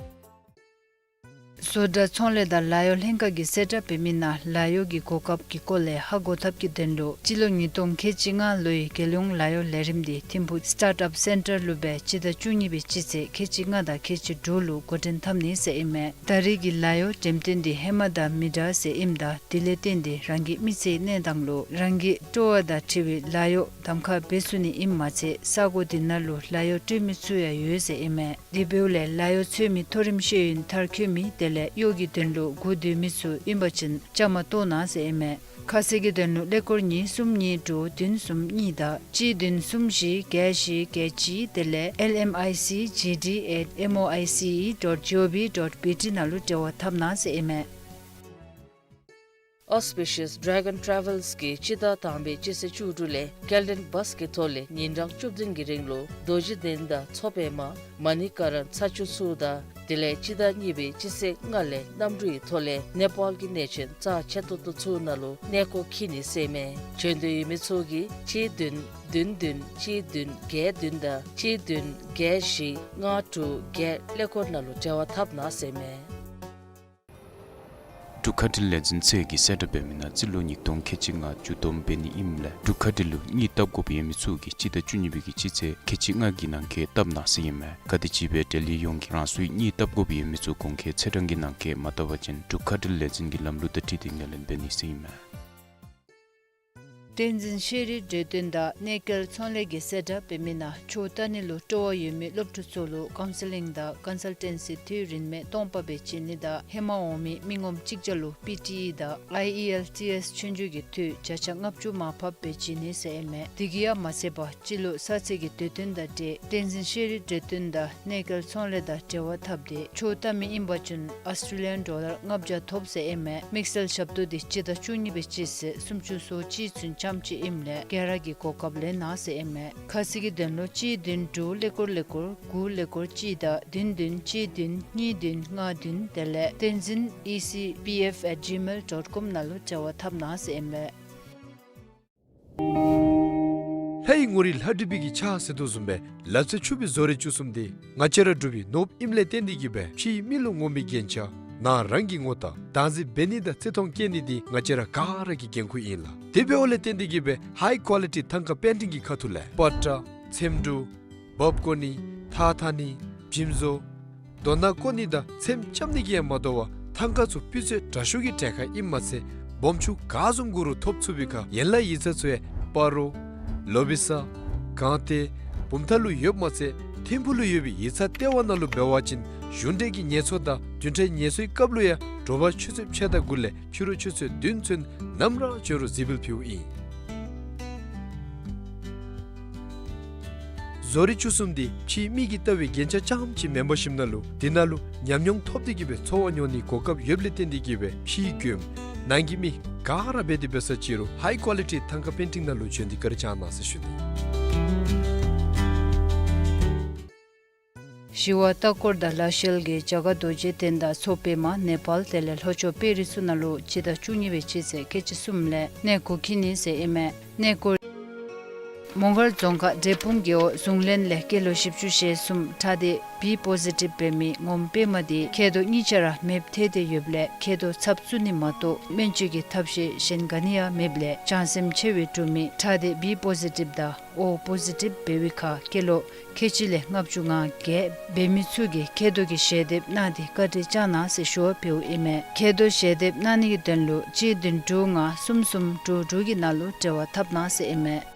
བཟོ་གྲྭ་ཚོང་ལས་དང་ལཱ་གཡོག་ལྷན་ཁག་གིས་གསལ་བསྒྲགས་འབད་མི་ནང་ལཱ་གཡོག་གི་གོ་སྐབས་ཀྱི་སྐོར་ལས་ཧ་གོ་ཐབས་ཀྱི་དོན་ལུ་སྤྱི་ལོ་ཉིས་སྟོང་ཁལ་གཅིག་ལྔ་ལོའི་རྒྱལ་ཡོངས་ལཱ་གཡོག་ལས་རིམ་འདི་ཐིམ་ཕུག་སི་ཊཱརཊ་ཨཔ་སེན་ཊར་ལུ་སྦེ་སྤྱི་ཟླ་བཅུ་གཉིས་པའི་སྤྱི་ཚེས་ཁལ་གཅིག་ལྔ་དང་ཁལ་གཅིག་དྲུག་ལུ་འགོ་འདྲེན་འཐབ་ནི་ཟེར་ཨིན་མས། ད་རེས་ཀྱི་ལཱ་གཡོག་འགྲེམས་སྟོན་འདི་ཧེ་མ་དང་མི་འདྲ་ཟེར་ཨིནམ་ད་དེ་ལས་བརྟེན་ཏེ་རང་གི་མི་ཚེའི་གནས་སྟངས་ལུ་རང་གི་སྤྲོ་བ་དང་འཁྲིལ་བའི་ལཱ་གཡོག་གདམ་ཁ་འབད་ཚུགས་ནི་ཨིནམ་མ་ཚད་ས་གོ་འདི་ནང་ལུ་ལཱ་གཡོག་སྤྲོད་མི་ཚུ་ཡང་ཡོད་ཟེར་ཨིན་མས། དེ་འབདཝ་ལས་ལཱ་གཡོག་འཚོལ་མི་མཐོ་རིམ་ཤེས་ཡོན་མཐར་འཁྱོལ་མི་དེ་ལས་གཡོག་གི་དོན་ལུ་སྒུག་སྡོད་མི་ཚུ་ཨིན་པ་ཅིན་བཅའ་མར་གཏོགས་གནང་ཟེར་ཨིན་མས། ཁ་གསལ་གྱི་དོན་ལུ་ཀླད་ཀོར་གཉིས་གསུམ་གཉིས་དྲུག་བདུན་གསུམ་གཉིས་དང་གཅིག་བདུན་གསུམ་བཞི་བརྒྱད་བཞི་བརྒྱད་གཅིག་དེ་ལས་ཨེལ་ཨེམ་ཨའི་སི་ཇི་ཌི་ཨེཊ་ཨེམ་ཨོ་ཨའི་སི་ཨི་ཌོཊ་ཇི་ཨོ་ཝི་ཌོཊ་བི་ཊི་ནང་ལུ་འབྲེལ་བ་འཐབ་གནང་ཟེར་ཨིན་མས། Auspicious Dragon Travels གིས་སྤྱི་ཟླ་དང་པའི་སྤྱི་ཚེས་བཅུ་དྲུག་ལས་སྐྱེལ་འདྲེན་བཱས་ཀྱི་ཐོག་ལས་ཉིན་གྲངས་བཅུ་བདུན་གྱི་རིང་ལུ་རྡོ་རྗེ་གདན་དང་མཚོ་པདྨ་མ་ཎི་ཀ་ར་ཚ་ཆུ་ཚུ་དང་དེ་ལས་སྤྱི་ཟླ་གཉིས་པའི་སྤྱི་ཚེས་ལྔ་ལས་གནམ་གྲུའི་ཐོག་ལས་ནེ་པཱལ་གྱི་གནས་ཆེན་རྩ་ཆེ་ཏོག་ཏོ་ཚུ་ནང་ལུ་གནས་སྐོར་འཁྱིད་ནི་ཟེར་ཨིན་མས། བྱོན་འདོད་ཡོད་མི་ཚུ་གིས་གཅིག་བདུན་བདུན་བདུན་གཅིག་བདུན་བརྒྱད་བདུན་དང་གཅིག་བདུན་བརྒྱད་བཞི་ལྔ་དྲུག་བརྒྱད་ཀླད་ཀོར་ནང་ལུ་འབྲེལ་བ་འཐབ་གནང་ཟེར་ཨིན་མས། འབྲུག་མཁའ་འགྲུལ་ལས་འཛིན་ཚུ་གིས་གསལ་བསྒྲགས་འབད་མི་ནང་རྩིས་ལོ་ཉིས་སྟོང་ཁལ་གཅིག་ལྔ་མཇུག་བསྡོམས་འབད་ནི་ཨིནམ་ལས་འབྲུག་མཁའ་འགྲུལ་ལུ་གཉིད་བཏབ་དགོཔ་ཡོད་མི་ཚུ་གིས་སྤྱི་ཟླ་བཅུ་གཉིས་པའི་གི་སྤྱི་ཚེས་ཁལ་གཅིག་ལྔ་གི་ནང་འཁོད་བཏབ་གནང་ཟེར་ཨིན་མས། ག་དེམ་ཅིག་སྦེ་ལྡི་ལི་ཡོངས་ཀྱིས་རང་སོའི་གཉིད་བཏབ་དགོཔ་ཡོད་མི་ཚུ་གོང་འཁོད་ཚེས་གྲངས་ཀྱི་ནང་འཁོད་མ་བཏབ་པ་ཅིན་འབྲུག་མཁའ་འགྲུལ་ལས་འཛིན་གྱི་ལམ་ལུགས་དང་འཁྲིལ་ཏེ་ངོས་ལེན་འབད་ནི་ཟེར་ཨིན་མས། བསྟན་འཛིན་ཤེས་རིག་འབྲེལ་དོན་དང་གནས་སྐལ་ཚོང་ལས་ཀྱིས་གསལ་བསྒྲགས་འབད་མི་ནང་ཆོས་ལྟ་ནི་ལུ་སྤྲོ་བ་ཡོད་མི་སློབ་ཕྲུག་ཚུ་ལུ་ཀའུན་སི་ལིང་དང་ཀོན་སལ་ཊེན་སི་འཐུས་རིན་མེད་སྟོང་པ་སྦེ་བྱིན་ནི་དང་ཧེ་མ་འོང་མི་མི་ངོམ་གཅིག་བརྒྱ་ལུ་པི་ཊི་ཨི་དང་ཨའི་ཨི་ཨེལ་ཊི་ཨེསི་ཆོས་རྒྱུགས་ཀྱི་འཐུས་བརྒྱ་ཆ་ལྔ་བཅུ་མར་ཕབ་སྦེ་བྱིན་ནི་ཟེར་ཨིན་མས། དེ་གིས་ཡང་མ་ཚད་པར་སྤྱི་ལོ་གསར་ཚེས་ཀྱི་དུས་སྟོན་དང་འབྲེལ་བསྟན་འཛིན་ཤེས་རིག་འབྲེལ་དོན་དང་གནས་སྐལ་ཚོང་ལས་དང་འབྲེལ་བ་འཐབ་སྟེ་ཆོས་ལྟ་མི་ཨིན་པ་ཅིན་ཨཱོས་ཊྲེ་ལི་ཡཱན་ཌོ་ལར་ལྔ་བརྒྱ་ཐོབ་ཟེར་ཨིན་མས། དམིགས་བསལ་ཞབས་ཏོག་འདི་སྤྱི་ཟླ་བཅུ་གཉིས་པའི་སྤྱི་ཚེས་སུམ་ཅུ་སོ་གཅིག་ཚུན་ཙམ་ཅིག་ཨིནམ་ལས་སྒེར་ར་གི་གོ་སྐབས་ལེན་གནང་ཟེར་ཨིན་མས། ཁ་གསལ་གྱི་དོན་ལུ་གཅིག་བདུན་དྲུག་ཀླད་ཀོར་ཀླད་ཀོར་དགུ་ཀླད་ཀོར་གཅིག་དང་བདུན་བདུན་གཅིག་བདུན་གཉིས་བདུན་ལྔ་བདུན་དེ་ལས་བསྟན་འཛིན་ཨི་སི་པི་ཨེཕ་ཨེཊ་ཇི་མེལ་ཌོཊ་ཀོམ་ནང་ལུ་འབྲེལ་བ་འཐབ་གནང་ཟེར་ཨིན་མས། ངོ་རིས་ལྷ་བྲིས་པའི་གི་ཕྱག་ཟེར་དོ་བཟུམ་སྦེ་ལ་རྩེ་ཕྱུག་པའི་བཟོ་རིག་བཅུ་གསུམ་འདི་ང་བཅས་ར་འབྲུག་པའི་ནོར་བུ་ཨིནམ་ལས་བརྟེན་ཏེ་གིས་སྦེ་ཕྱིའི་མི་ལུ་ངོམ་པའི་རྒྱན་ཆ་ནང་རང་གི་ངོ་རྟགས་བདག་འཛིན་འབད་ནི་དང་བརྩི་མཐོང་བསྐྱེད་ནི་འདི་ང་བཅས་ར་ག་ར་གི་འགན་ཁུར་ཨིན་ལགས། དེ་འབདཝ་ལས་བརྟེན་ཏེ་གིས་སྦེ་ཧའི་ཀོ་ལི་ཊི་ཐང་ཀ་པེན་ཊིང་གི་ཁ་ཐུག་ལས་པ་ཏྲ་ཚེམ་དྲུབ་འབག་བཀོ་ནི་ཐགས་འཐག་ནི་འཇིམ་བཟོ་རྡོ་ནག་བརྐོ་ནི་དང་ཚེམ་རྐྱབ་ནི་གིས་ཡང་མ་དོ་བར་ཐང་ཀ་ཚུ་སྤུས་ཚད་དྲག་ཤོས་ཀྱི་གྲལ་ཁར་ཨིནམ་མ་ཚད་སྦོམ་ཆུང་ག་བཟུམ་དགོ་རུང་ཐོབ་ཚུགས་པའི་ཁར་ཡན་ལག་ཡིག་ཚང་ཚུ་ཡང་སྤ་རོ་ལོ་བི་ས་སྒང་སྟེང་བུམ་ཐང་ལུ་ཡོདཔ་མ་ཚད་ཐིམ་ཕུག་ལུ་ཡོད་པའི་ཡིག་ཚང་ལྟེ་བ་ནང་ལུ་འབད་བ་ཅིན་གཞུང་འབྲེལ་གྱི་ངལ་གསོ་དང་བདུན་ཕྲག་ངལ་གསོའི་སྐབས་ལུ་ཡང་དྲོ་པ་ཆུ་ཚོད་ཕྱེད་དང་དགུ་ལས་ཕྱི་རུ་ཆུ་ཚོད་བདུན་ཚུན་ནམ་ར་བྱོན་རུང་གཟིགས་འབུལ་ཕུལཝ་ཨིན། བཟོ་རིག་བཅུ་གསུམ་འདི་ཕྱིའི་མི་གིས་བལྟ་བའི་རྒྱན་ཆ་རྐྱངམ་ཅིག་མེན་པར་ཞིནམ་ལས་འདི་ནང་ལུ་ཉམས་མྱོང་ཐོབ་སྟེ་གིས་སྦེ་འཚོ་བ་འགྱོ་ནིའི་གོ་སྐབས་ཡོདཔ་ལས་བརྟེན་ཏེ་གིས་སྦེ་ཕྱིའི་མགྱོནམ་ནང་གི་མི་ག་ར་འབད་དེ་འབད་ས་ཅིག་རུང་ཧའི་ཀོ་ལི་ཊི་ཐང་ཀ་པེན་ཊིང་ནང་ལུ་བྱོན་ཏེ་བཀའ་དྲིན་བསྐྱང་གནང་ཟེར་ཞུ་ནི། ཞི་བ་ལྟ་སྐོར་དང་ལ་ཤལ་གྱིས་རྒྱ་གར་རྡོ་རྗེ་གདན་དང་མཚོ་པདྨ་ནེ་པཱལ་དེ་ལས་ལྷོ་ཕྱོགས་པེ་རི་སི་ནང་ལུ་སྤྱི་ཟླ་བཅུ་གཉིས་པའི་སྤྱི་ཚེས་ཁལ་གཅིག་གསུམ་ལས་གནས་སྒོ་ཁྱིད་ནི་ཟེར་ཨིན་མས། གནས་སྐོར། མོང་སྒར་རྫོང་ཁག་འབྲས་སྤུངས་རྒེད་འོག་གཟུངས་ལན་ལས་སྐྱེས་ལོ་བཞི་བཅུ་ཞེ་གསུམ་ཁྲག་ལྡན་བི་པོ་ཟི་ཊིབ་འབད་མི་ངོམ་པདྨ་དེ་མཁལ་རྡོག་གཉིས་ཆ་ར་མེདཔ་ཐལ་ཏེ་ཡོདཔ་ལས་མཁལ་རྡོག་ཚབ་བཙུགས་ནི་མ་གཏོགས་སྨན་བཅོས་ཀྱི་ཐབས་ཤེས་གཞན་ག་ནི་ཡང་མེདཔ་ལས་བྱང་སེམས་ཆེ་བའི་འབྲུག་མི་ཁྲག་ལྡན་བི་པོ་ཟི་ཊིབ་དང་ཨོ་པོ་ཟི་ཊིབ་འབད་བའི་ཁར་སྐྱེས་ལོ་ཁལ་གཅིག་ལས་ལྔ་བཅུ་ང་བརྒྱད་འབད་མི་ཚུ་གིས་མཁལ་རྡོག་གི་ཞལ་འདེབས་གནང་སྟེ་བཀའ་དྲིན་བསྐྱང་གནང་ཟེར་ཞུ་བ་འབདཝ་ཨིན་མས། མཁལ་རྡོག་ཞལ་འདེབས་གནང་ནི་གི་དོན་ལུ་གཅིག་བདུན་དྲུག་ལྔ་གསུམ་གསུམ་དྲུག་དྲུག་གི་ནང་ལུ་འབྲེལ་བ་འཐབ་གནང་ཟེར་ཨིན་མས།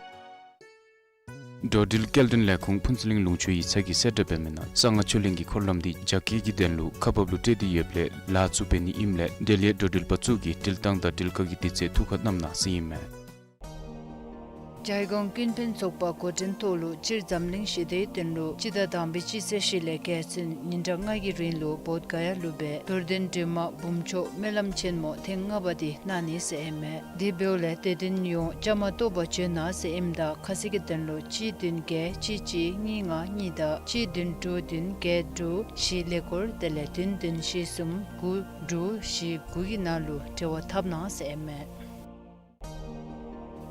འགྲོ་འགྲུལ་སྐྱེལ་འདྲེན་ལས་ཁུངས་ཕུན་ཚོགས་གླིང་ལུང་ཕྱོགས་ཡིག་ཚང་གིས་གསལ་བསྒྲགས་འབད་མི་ནང་གསང་སྔགས་ཆོས་གླིང་གི་འཁོར་ལམ་འདི་རྒྱ་སྐྱེད་ཀྱི་དོན་ལུ་ཁག་འབགཔ་ལུ་སྤྲོད་དེ་ཡོདཔ་ལས་ལཱ་ཚུ་འབད་ནི་ཨིནམ་ལས་འབྲེལ་ཡོད་འགྲོ་འགྲུལ་པ་ཚུ་གིས་འགྲུལ་ཐངས་དང་འགྲུལ་བཀག་གི་དུས་ཚོད་ཐུགས་ཁར་བསྣམ་གནང་ཟེར་ཨིན་མས། རྒྱལ་ཁོངས་ཀུན་ཕན་ཚོགས་པ་འགོ་འདྲེན་ཐོག་ལུ་སྤྱིར་འཛམ་གླིང་ཞི་བདེའི་དོན་ལུ་སྤྱི་ཟླ་དང་པའི་སྤྱི་ཚེས་བཞི་ལས་བརྒྱད་ཚུན་ཉིན་གྲངས་ལྔ་གི་རིང་ལུ་བོདྷ་ག་ཡ་ལུ་སྦེ་རྡོར་གདན་སྒྲོལ་མ་འབུམ་ཆོག་སྨོན་ལམ་ཆེན་མོ་ཐེངས་ལྔ་པ་དེ་གནང་ནི་ཟེར་ཨིན་མས། དེ་འབདཝ་ལས་དད་ལྡན་ཡོངས་བཅའ་མར་གཏོགས་པར་བྱོན་གནང་ཟེར་ཨིནམ་ད་ཁ་གསལ་གྱི་དོན་ལུ་གཅིག་བདུན་བརྒྱད་གཅིག་གཅིག་གཉིས་ལྔ་གཉིས་དང་གཅིག་བདུན་དྲུག་བདུན་བརྒྱད་དྲུག་བཞི་ཀླད་ཀོར་དེ་ལས་བདུན་བདུན་བཞི་གསུམ་དགུ་དྲུག་བཞི་དགུ་གི་ནང་ལུ་འབྲེལ་བ་འཐབ་གནང་ཟེར་ཨིན་མས།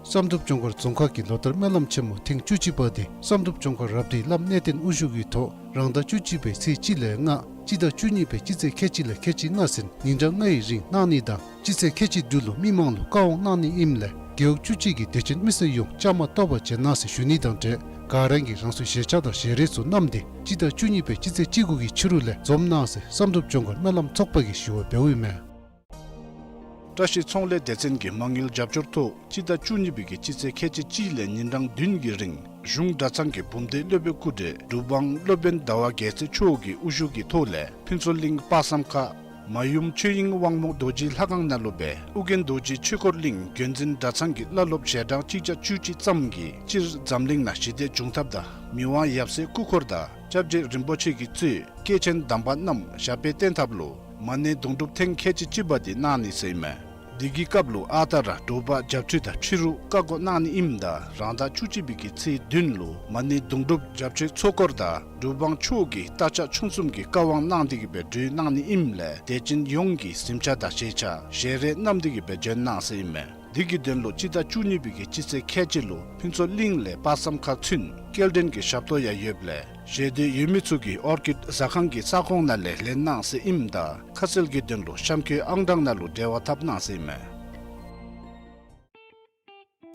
བསམ་གྲུབ་ལྗོངས་མཁར་རྫོང་ཁག་གིས་ལོ་ལྟར་སྨོན་ལམ་ཆེན་མོ་ཐེངས་བཅུ་གཅིག་པ་དེ་བསམ་གྲུབ་ལྗོངས་མཁར་རབ་སྡེའི་བླམ་གནས་བརྟན་དབུ་བཞུགས་ཀྱི་ཐོག་རང་ཟླ་བཅུ་གཅིག་པའི་ཚེས་གཅིག་ལས་ལྔ་སྤྱི་ཟླ་བཅུ་གཉིས་པའི་སྤྱི་ཚེས་ཁལ་གཅིག་ལས་ཁལ་གཅིག་ལྔ་ཟིན་ཉིན་གྲངས་ལྔའི་རིང་གནང་ནི་དང་སྤྱི་ཚེས་ཁལ་གཅིག་དྲུག་ལུ་མི་མང་ལུ་བཀའ་དབང་གནང་ནི་ཨིནམ་ལས་རྒེད་འོག་བཅུ་གཅིག་གི་དད་ཅན་མི་སེར་ཡོངས་བཅའ་མར་གཏོགས་པར་བྱོན་གནང་ཟེར་ཞུ་ནི་དང་འབྲེལ་ག་ར་གིས་རང་སོའི་ཞལ་ཆས་དང་ཞལ་རས་ཚུ་བསྣམས་ཏེ་སྤྱི་ཟླ་བཅུ་གཉིས་པའི་སྤྱི་ཚེས་བཅུ་དགུ་གི་ཕྱི་རུ་ལས་འཛོམས་གནང་ཟེར་བསམ་གྲུབ་ལྗོངས་མཁར་སྨོན་ལམ་ཚོགས་པ་གིས་ཞུ་བ་འབདཝ་ཨིན་མས། བཀྲ་ཤིས་ཚོང་ལས་སྡེ་ཚན་གྱི་མ་དངུལ་རྒྱབ་སྐྱོར་ཐོག་སྤྱི་ཟླ་བཅུ་གཉིས་པའི་གི་སྤྱི་ཚེས་ཁལ་གཅིག་གཅིག་ལས་ཉིན་གྲངས་བདུན་གྱི་རིང་གཞུང་གྲྭ་ཚང་གི་བུམ་སྡེ་སློབ་དཔོན་སྐུ་བགྲེས་འབྲུག་འབངས་སློབ་དཔོན་ཟླ་བ་རྒྱལ་མཚན་མཆོག་གི་དབུ་བཞུགས་ཀྱི་ཐོག་ལས་ཕུན་ཚོགས་གླིང་དཔག་བསམ་ཁ་མ་ཡུམ་ཆོས་དབྱིངས་དབང་མོ་རྡོ་རྗེ་ལྷ་ཁང་ནང་ལུ་སྦེ་ཨོ་རྒྱན་རྡོ་རྗེ་ཆོས་འཁོར་གླིང་བརྒྱུད་འཛིན་གྲྭ་ཚང་གི་བླ་སློབ་ཞལ་གྲངས་གཅིག་བརྒྱ་བཅུ་གཅིག་ཙམ་གྱིས་སྤྱིར་འཛམ་གླིང་ནང་ཞི་བདེ་འབྱུང་ཐབས་དང་མི་དབང་ཡབ་སྲས་སྐུ་འཁོར་དང་སྐྱབས་རྗེ་རིན་པོ་ཆེ་གིས་གཙོས་སྐྱེས་ཆེན་དམ་པ་རྣམས་ཞབས་པད་བརྟན་ཐབས་ལུ་མ་ཎི་དུང་སྒྲུབ་ཐེངས་ཁལ་གཅིག་གཅིག་པ་དེ་གནང་ནི་ཟེར་ཨིན་མས། དེ་གི་སྐབས་ལུ་ཨ་རྟག་ར་དྲོ་པ་བརྒྱད་ཁྲི་དང་ཕྱི་རུ་བཀའ་བསྒོ་གནང་ནི་ཨིནམ་ད་རང་ཟླ་བཅུ་གཅིག་པའི་གི་ཚེས་བདུན་ལུ་མ་ཎི་དུང་སྒྲུབ་རྒྱབ་ཆོས་ཚོགས་འཁོར་དང་འབྲུག་འབངས་ཚུ་གིས་རྟ་ཕྱག་མཆོང་གསུམ་གྱི་བཀའ་དབང་གནང་སྟེ་གི་སྦེ་གྲོལ་གནང་ནི་ཨིནམ་ལས་དད་ཅན་ཡོངས་ཀྱིས་གཟིམ་ཆས་དང་ཞལ་ཆས་ཞལ་རས་བསྣམས་ཏེ་གི་སྦེ་བྱོན་གནང་ཟེར་ཨིན་མས། དེ་གི་དོན་ལུ་སྤྱི་ཟླ་བཅུ་གཉིས་པའི་གི་སྤྱི་ཚེས་ཁལ་གཅིག་ལུ་ཕུན་ཚོགས་གླིང་ལས་དཔག་བསམ་ཁ་ཚུན་སྐྱེལ་འདྲེན་གྱི་ཞབས་ཏོག་ཡང་ཡོདཔ་ལས་ཞལ་འདེབས་ཡོད་མི་ཚུ་གིས་ཨོར་ཀིཌ་ཟ་ཁང་གི་ས་ཁོངས་ནང་ལས་ལེན་གནང་ཟེར་ཨིནམ་ད་ཁ་གསལ་གྱི་དོན་ལུ་གཤམ་འཁོད་ཨང་གྲངས་ནང་ལུ་འབྲེལ་བ་འཐབ་གནང་ཟེར་ཨིན་མས།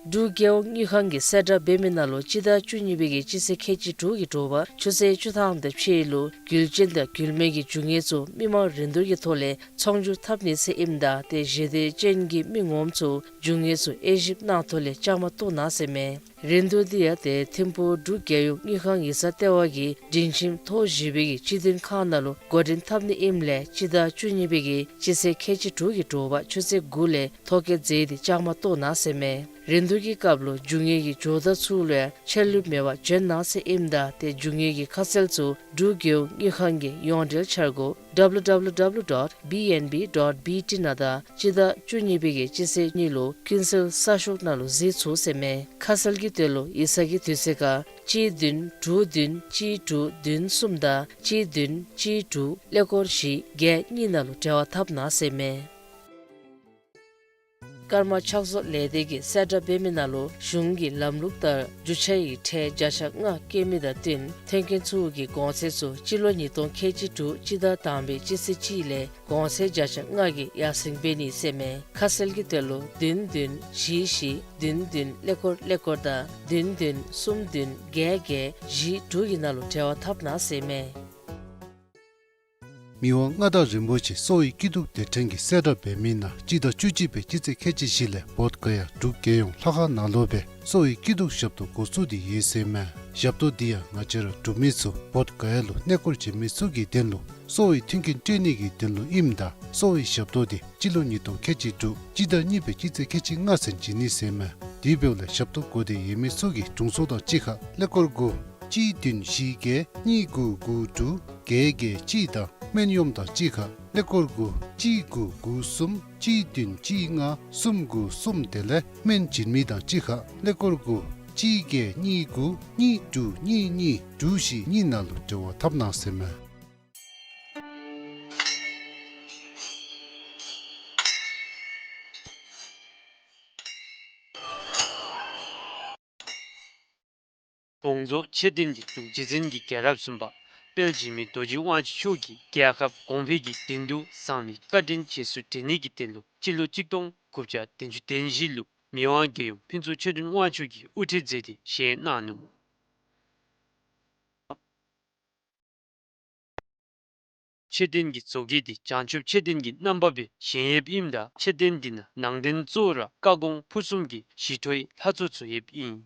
འབྲུག་རྒྱལ་ཡོངས་དངུལ་ཁང་གིས་གསལ་བསྒྲགས་འབད་མི་ནང་ལུ་སྤྱི་ཟླ་བཅུ་གཉིས་པའི་གི་སྤྱི་ཚེས་ཁལ་གཅིག་དྲུག་གི་དྲོ་པ་ཆུ་ཚོད་བཅུ་ཐམ་དང་ཕྱེད་ལུ་རྒྱུ་ཅན་དང་རྒྱུ་མེད་ཀྱི་རྒྱུ་དངོས་ཚུ་མི་མང་རིན་བསྡུར་གྱི་ཐོག་ལས་ཚོང་སྒྱུར་འཐབ་ནི་ཟེར་ཨིནམ་ད་ཏེ་ཞི་བདེ་ཅན་གྱི་མི་ངོམ་ཚུ་རྒྱུ་དངོས་ཚུ་དབྱེ་ཞིབ་གནང་ཐོག་ལས་བཅའ་མར་གཏོགས་གནང་ཟེར་མས། རིན་བསྡུར་འདི་ཡང་ཏེ་ཐིམ་ཕུག་འབྲུག་རྒྱལ་ཡོངས་དངུལ་ཁང་ཡིག་ཚང་ལྟེ་བ་གི་སྒྲིང་ཁྱིམ་ཐོག་བཞི་པའི་གི་སྤྱི་མཐུན་ཁང་ནང་ལུ་འགོ་འདྲེན་འཐབ་ནི་ཨིནམ་ལས་སྤྱི་ཟླ་བཅུ་གཉིས་པའི་གི་སྤྱི་ཚེས་ཁལ་གཅིག་དྲུག་གི་དྲོ་པ་ཆུ་ཚོད་དགུ་ལས་ཐོ་བཀོད་མཛད་དེ་བཅའ་མར་གཏོགས་གནང་ཟེར་མས། རིན་བསྡུར་གྱི་སྐབས་ལུ་རྒྱུ་དངོས་ཀྱི་ཇོ་བདག་ཚུ་ལུ་ཡང་ཕྱག་ལུ་མེད་པར་བྱོན་གནང་ཟེར་ཨིནམ་ད་ཏེ་རྒྱུ་དངོས་ཀྱི་ཁ་གསལ་ཚུ་འབྲུག་རྒྱལ་ཡོངས་དངུལ་ཁང་གི་ཡོངས་འབྲེལ་འཆར་སྒོ་W W W dot B N B dot B T ནང་དང་སྤྱི་ཟླ་བཅུ་གཉིས་པའི་གི་སྤྱི་ཚེས་གཉིས་ལུ་ཀུན་གསལ་གསར་ཤོག་ནང་ལུ་གཟིགས་ཚུགས་ཟེར་མས། ཁ་གསལ་གྱི་དོན་ལུ་ཡིག་ཚང་གི་དུས་ཚོད་ཁར་གཅིག་བདུན་དྲུག་བདུན་གཅིག་དྲུག་བདུན་གསུམ་དང་གཅིག་བདུན་གཅིག་དྲུག་ཀླད་ཀོར་བཞི་བརྒྱད་གཉིས་ནང་ལུ་འབྲེལ་བ་འཐབ་གནང་ཟེར་མས། ཀརྨ་ཕྱག་བཟོ་ལས་སྡེ་གིས་གསལ་བསྒྲགས་འབད་མི་ནང་ལུ་གཞུང་གི་ལམ་ལུགས་ལྟར་རྒྱུ་ཆ་ཡི་ཁྲལ་བརྒྱ་ཆ་ལྔ་བཀལ་མི་དང་བསྟུན་ཐོན་སྐྱེད་ཚུ་གི་གོང་ཚད་ཚུ་སྤྱི་ལོ་ཉིས་སྟོང་ཁལ་གཅིག་དྲུག་སྤྱི་ཟླ་དང་པའི་སྤྱི་ཚེས་གཅིག་ལས་གོང་ཚད་བརྒྱ་ཆ་ལྔ་གི་ཡར་སེང་འབད་ནི་ཟེར་མས། ཁ་གསལ་གྱི་དོན་ལུ་བདུན་བདུན་བཞི་བཞི་བདུན་བདུན་ཀླད་ཀོར་ཀླད་ཀོར་དང་བདུན་བདུན་གསུམ་བདུན་བརྒྱད་བརྒྱད་བཞི་དྲུག་གི་ནང་ལུ་འབྲེལ་བ་འཐབ་གནང་ཟེར་མས། མི་དབང་མངའ་བདག་རིན་པོ་ཆེ་གསོ་བའི་སྐྱིད་སྡུག་སྡེ་ཕྲན་གྱིས་གསལ་བསྒྲགས་འབད་མི་ནང་སྤྱི་ཟླ་བཅུ་གཅིག་པའི་སྤྱི་ཚེས་ཁལ་གཅིག་བཞི་ལས་བོདྷ་ག་ཡ་འབྲུག་རྒྱལ་ཡོངས་ལྷ་ཁང་ནང་ལུ་སྦེ་གསོ་བའི་སྐྱིད་སྡུག་ཞབས་ཏོག་འགོ་བཙུགས་ཏེ་ཡོད་ཟེར་མས། ཞབས་ཏོག་འདི་ཡང་ང་བཅས་ར་འབྲུག་མི་ཚུ་བོདྷ་ག་ཡ་ལུ་གནས་སྐོར་བྱོན་མི་ཚུ་གི་དོན་ལུ་གསོ་བའི་མཐུན་རྐྱེན་སྤྲོད་ནི་གི་དོན་ལུ་ཨིནམ་ད་གསོ་བའི་ཞབས་ཏོག་འདི་སྤྱི་ལོ་ཉིས་སྟོང་ཁལ་གཅིག་དྲུག་སྤྱི་ཟླ་གཉིས་པའི་སྤྱི་ཚེས་ཁལ་གཅིག་ལྔ་ཚུན་བྱིན་ནི་ཟེར་མས། དེ་འབདཝ་ལས་ཞབས་ཏོག་དགོ་སྟེ་ཡོད་མི་ཚུ་གིས་དྲུང་འཚོ་དང་གཅིག་ཁར་ཀླད་ཀོར་དགུ་གཅིག་བདུན་བཞི་བརྒྱད་གཉིས་དགུ་དགུ་དྲུག་བརྒྱད་བརྒྱད་གཅིག་དང་སྨན་གཡོགམ་དང་གཅིག་ཁར་ཀླད་ཀོར་དགུ་གཅིག་དགུ་དགུ་གསུམ་གཅིག་བདུན་གཅིག་ལྔ་གསུམ་དགུ་གསུམ་དེ་ལས་སྨན་བྱིན་མི་དང་གཅིག་ཁར་ཀླད་ཀོར་དགུ་གཅིག་བརྒྱད་གཉིས་དགུ་གཉིས་དྲུག་གཉིས་གཉིས་དྲུག་བཞི་གཉིས་ནང་ལུ་འབྲེལ་བ་འཐབ་གནང་ཟེར་མས། དགོངས་རྫོགས་མཆོད་རྟེན་གྱི་འདུ་རྒྱུད་འཛིན་གྱི་རྒྱལ་རབས་གསུམ་པ་དཔལ་འཇིགས་མེད་རྡོ་རྗེ་དབང་ཕྱུག་མཆོག་གིས་རྒྱལ་ཁབ་གོང་འཕེལ་གྱི་དོན་དུ་བཟང་ལས་བཀའ་དྲིན་རྗེས་སུ་དྲན་ནི་གི་དོན་ལུ་སྤྱི་ལོ་གཅིག་སྟོང་དགུ་བརྒྱ་བདུན་ཅུ་དོན་བཞི་ལུ་མི་དབང་རྒྱལ་ཡུམ་ཕུན་ཚོགས་ཆོས་སྒྲོན་དབང་ཕྱུག་གིས་དབུ་ཁྲིད་མཛད་དེ་བཞེངས་གནང་ནུག། མཆོད་རྟེན་གྱི་བཟོ་བཀོད་འདི་བྱང་ཆུབ་མཆོད་རྟེན་གྱི་རྣམ་པ་སྦེ་བཞེངས་ཡོདཔ་ཨིནམ་ད་མཆོད་རྟེན་འདི་ནང་ནང་རྟེན་གཙོ་བོ་ར་བཀའ་དགོངས་ཕུར་གསུམ་གྱི་ཞི་ཁྲོའི་ལྷ་ཚོགས་ཚུ་ཡོདཔ་ཨིན།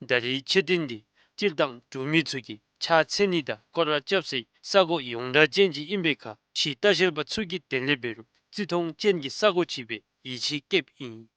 ད་རེས་མཆོད་རྟེན་འདི་སྤྱིར་བཏང་འབྲུག་མི་ཚུ་གིས་ཕྱག་འཚལ་ནི་དང་སྐོར་ར་རྐྱབ་སའི་ས་གོ་ཡོངས་གྲགས་ཅན་ཅིག་ཨིན་པའི་ཁར་ཕྱིའི་ལྟ་བཤལ་པ་ཚུ་གིས་དེ་ལས་འབད་རུང་བརྩི་མཐོང་ཅན་གྱི་ས་གོ་ཅིག་སྦེ་ཡིད་ཆེས་བསྐྱེདཔ་ཨིན།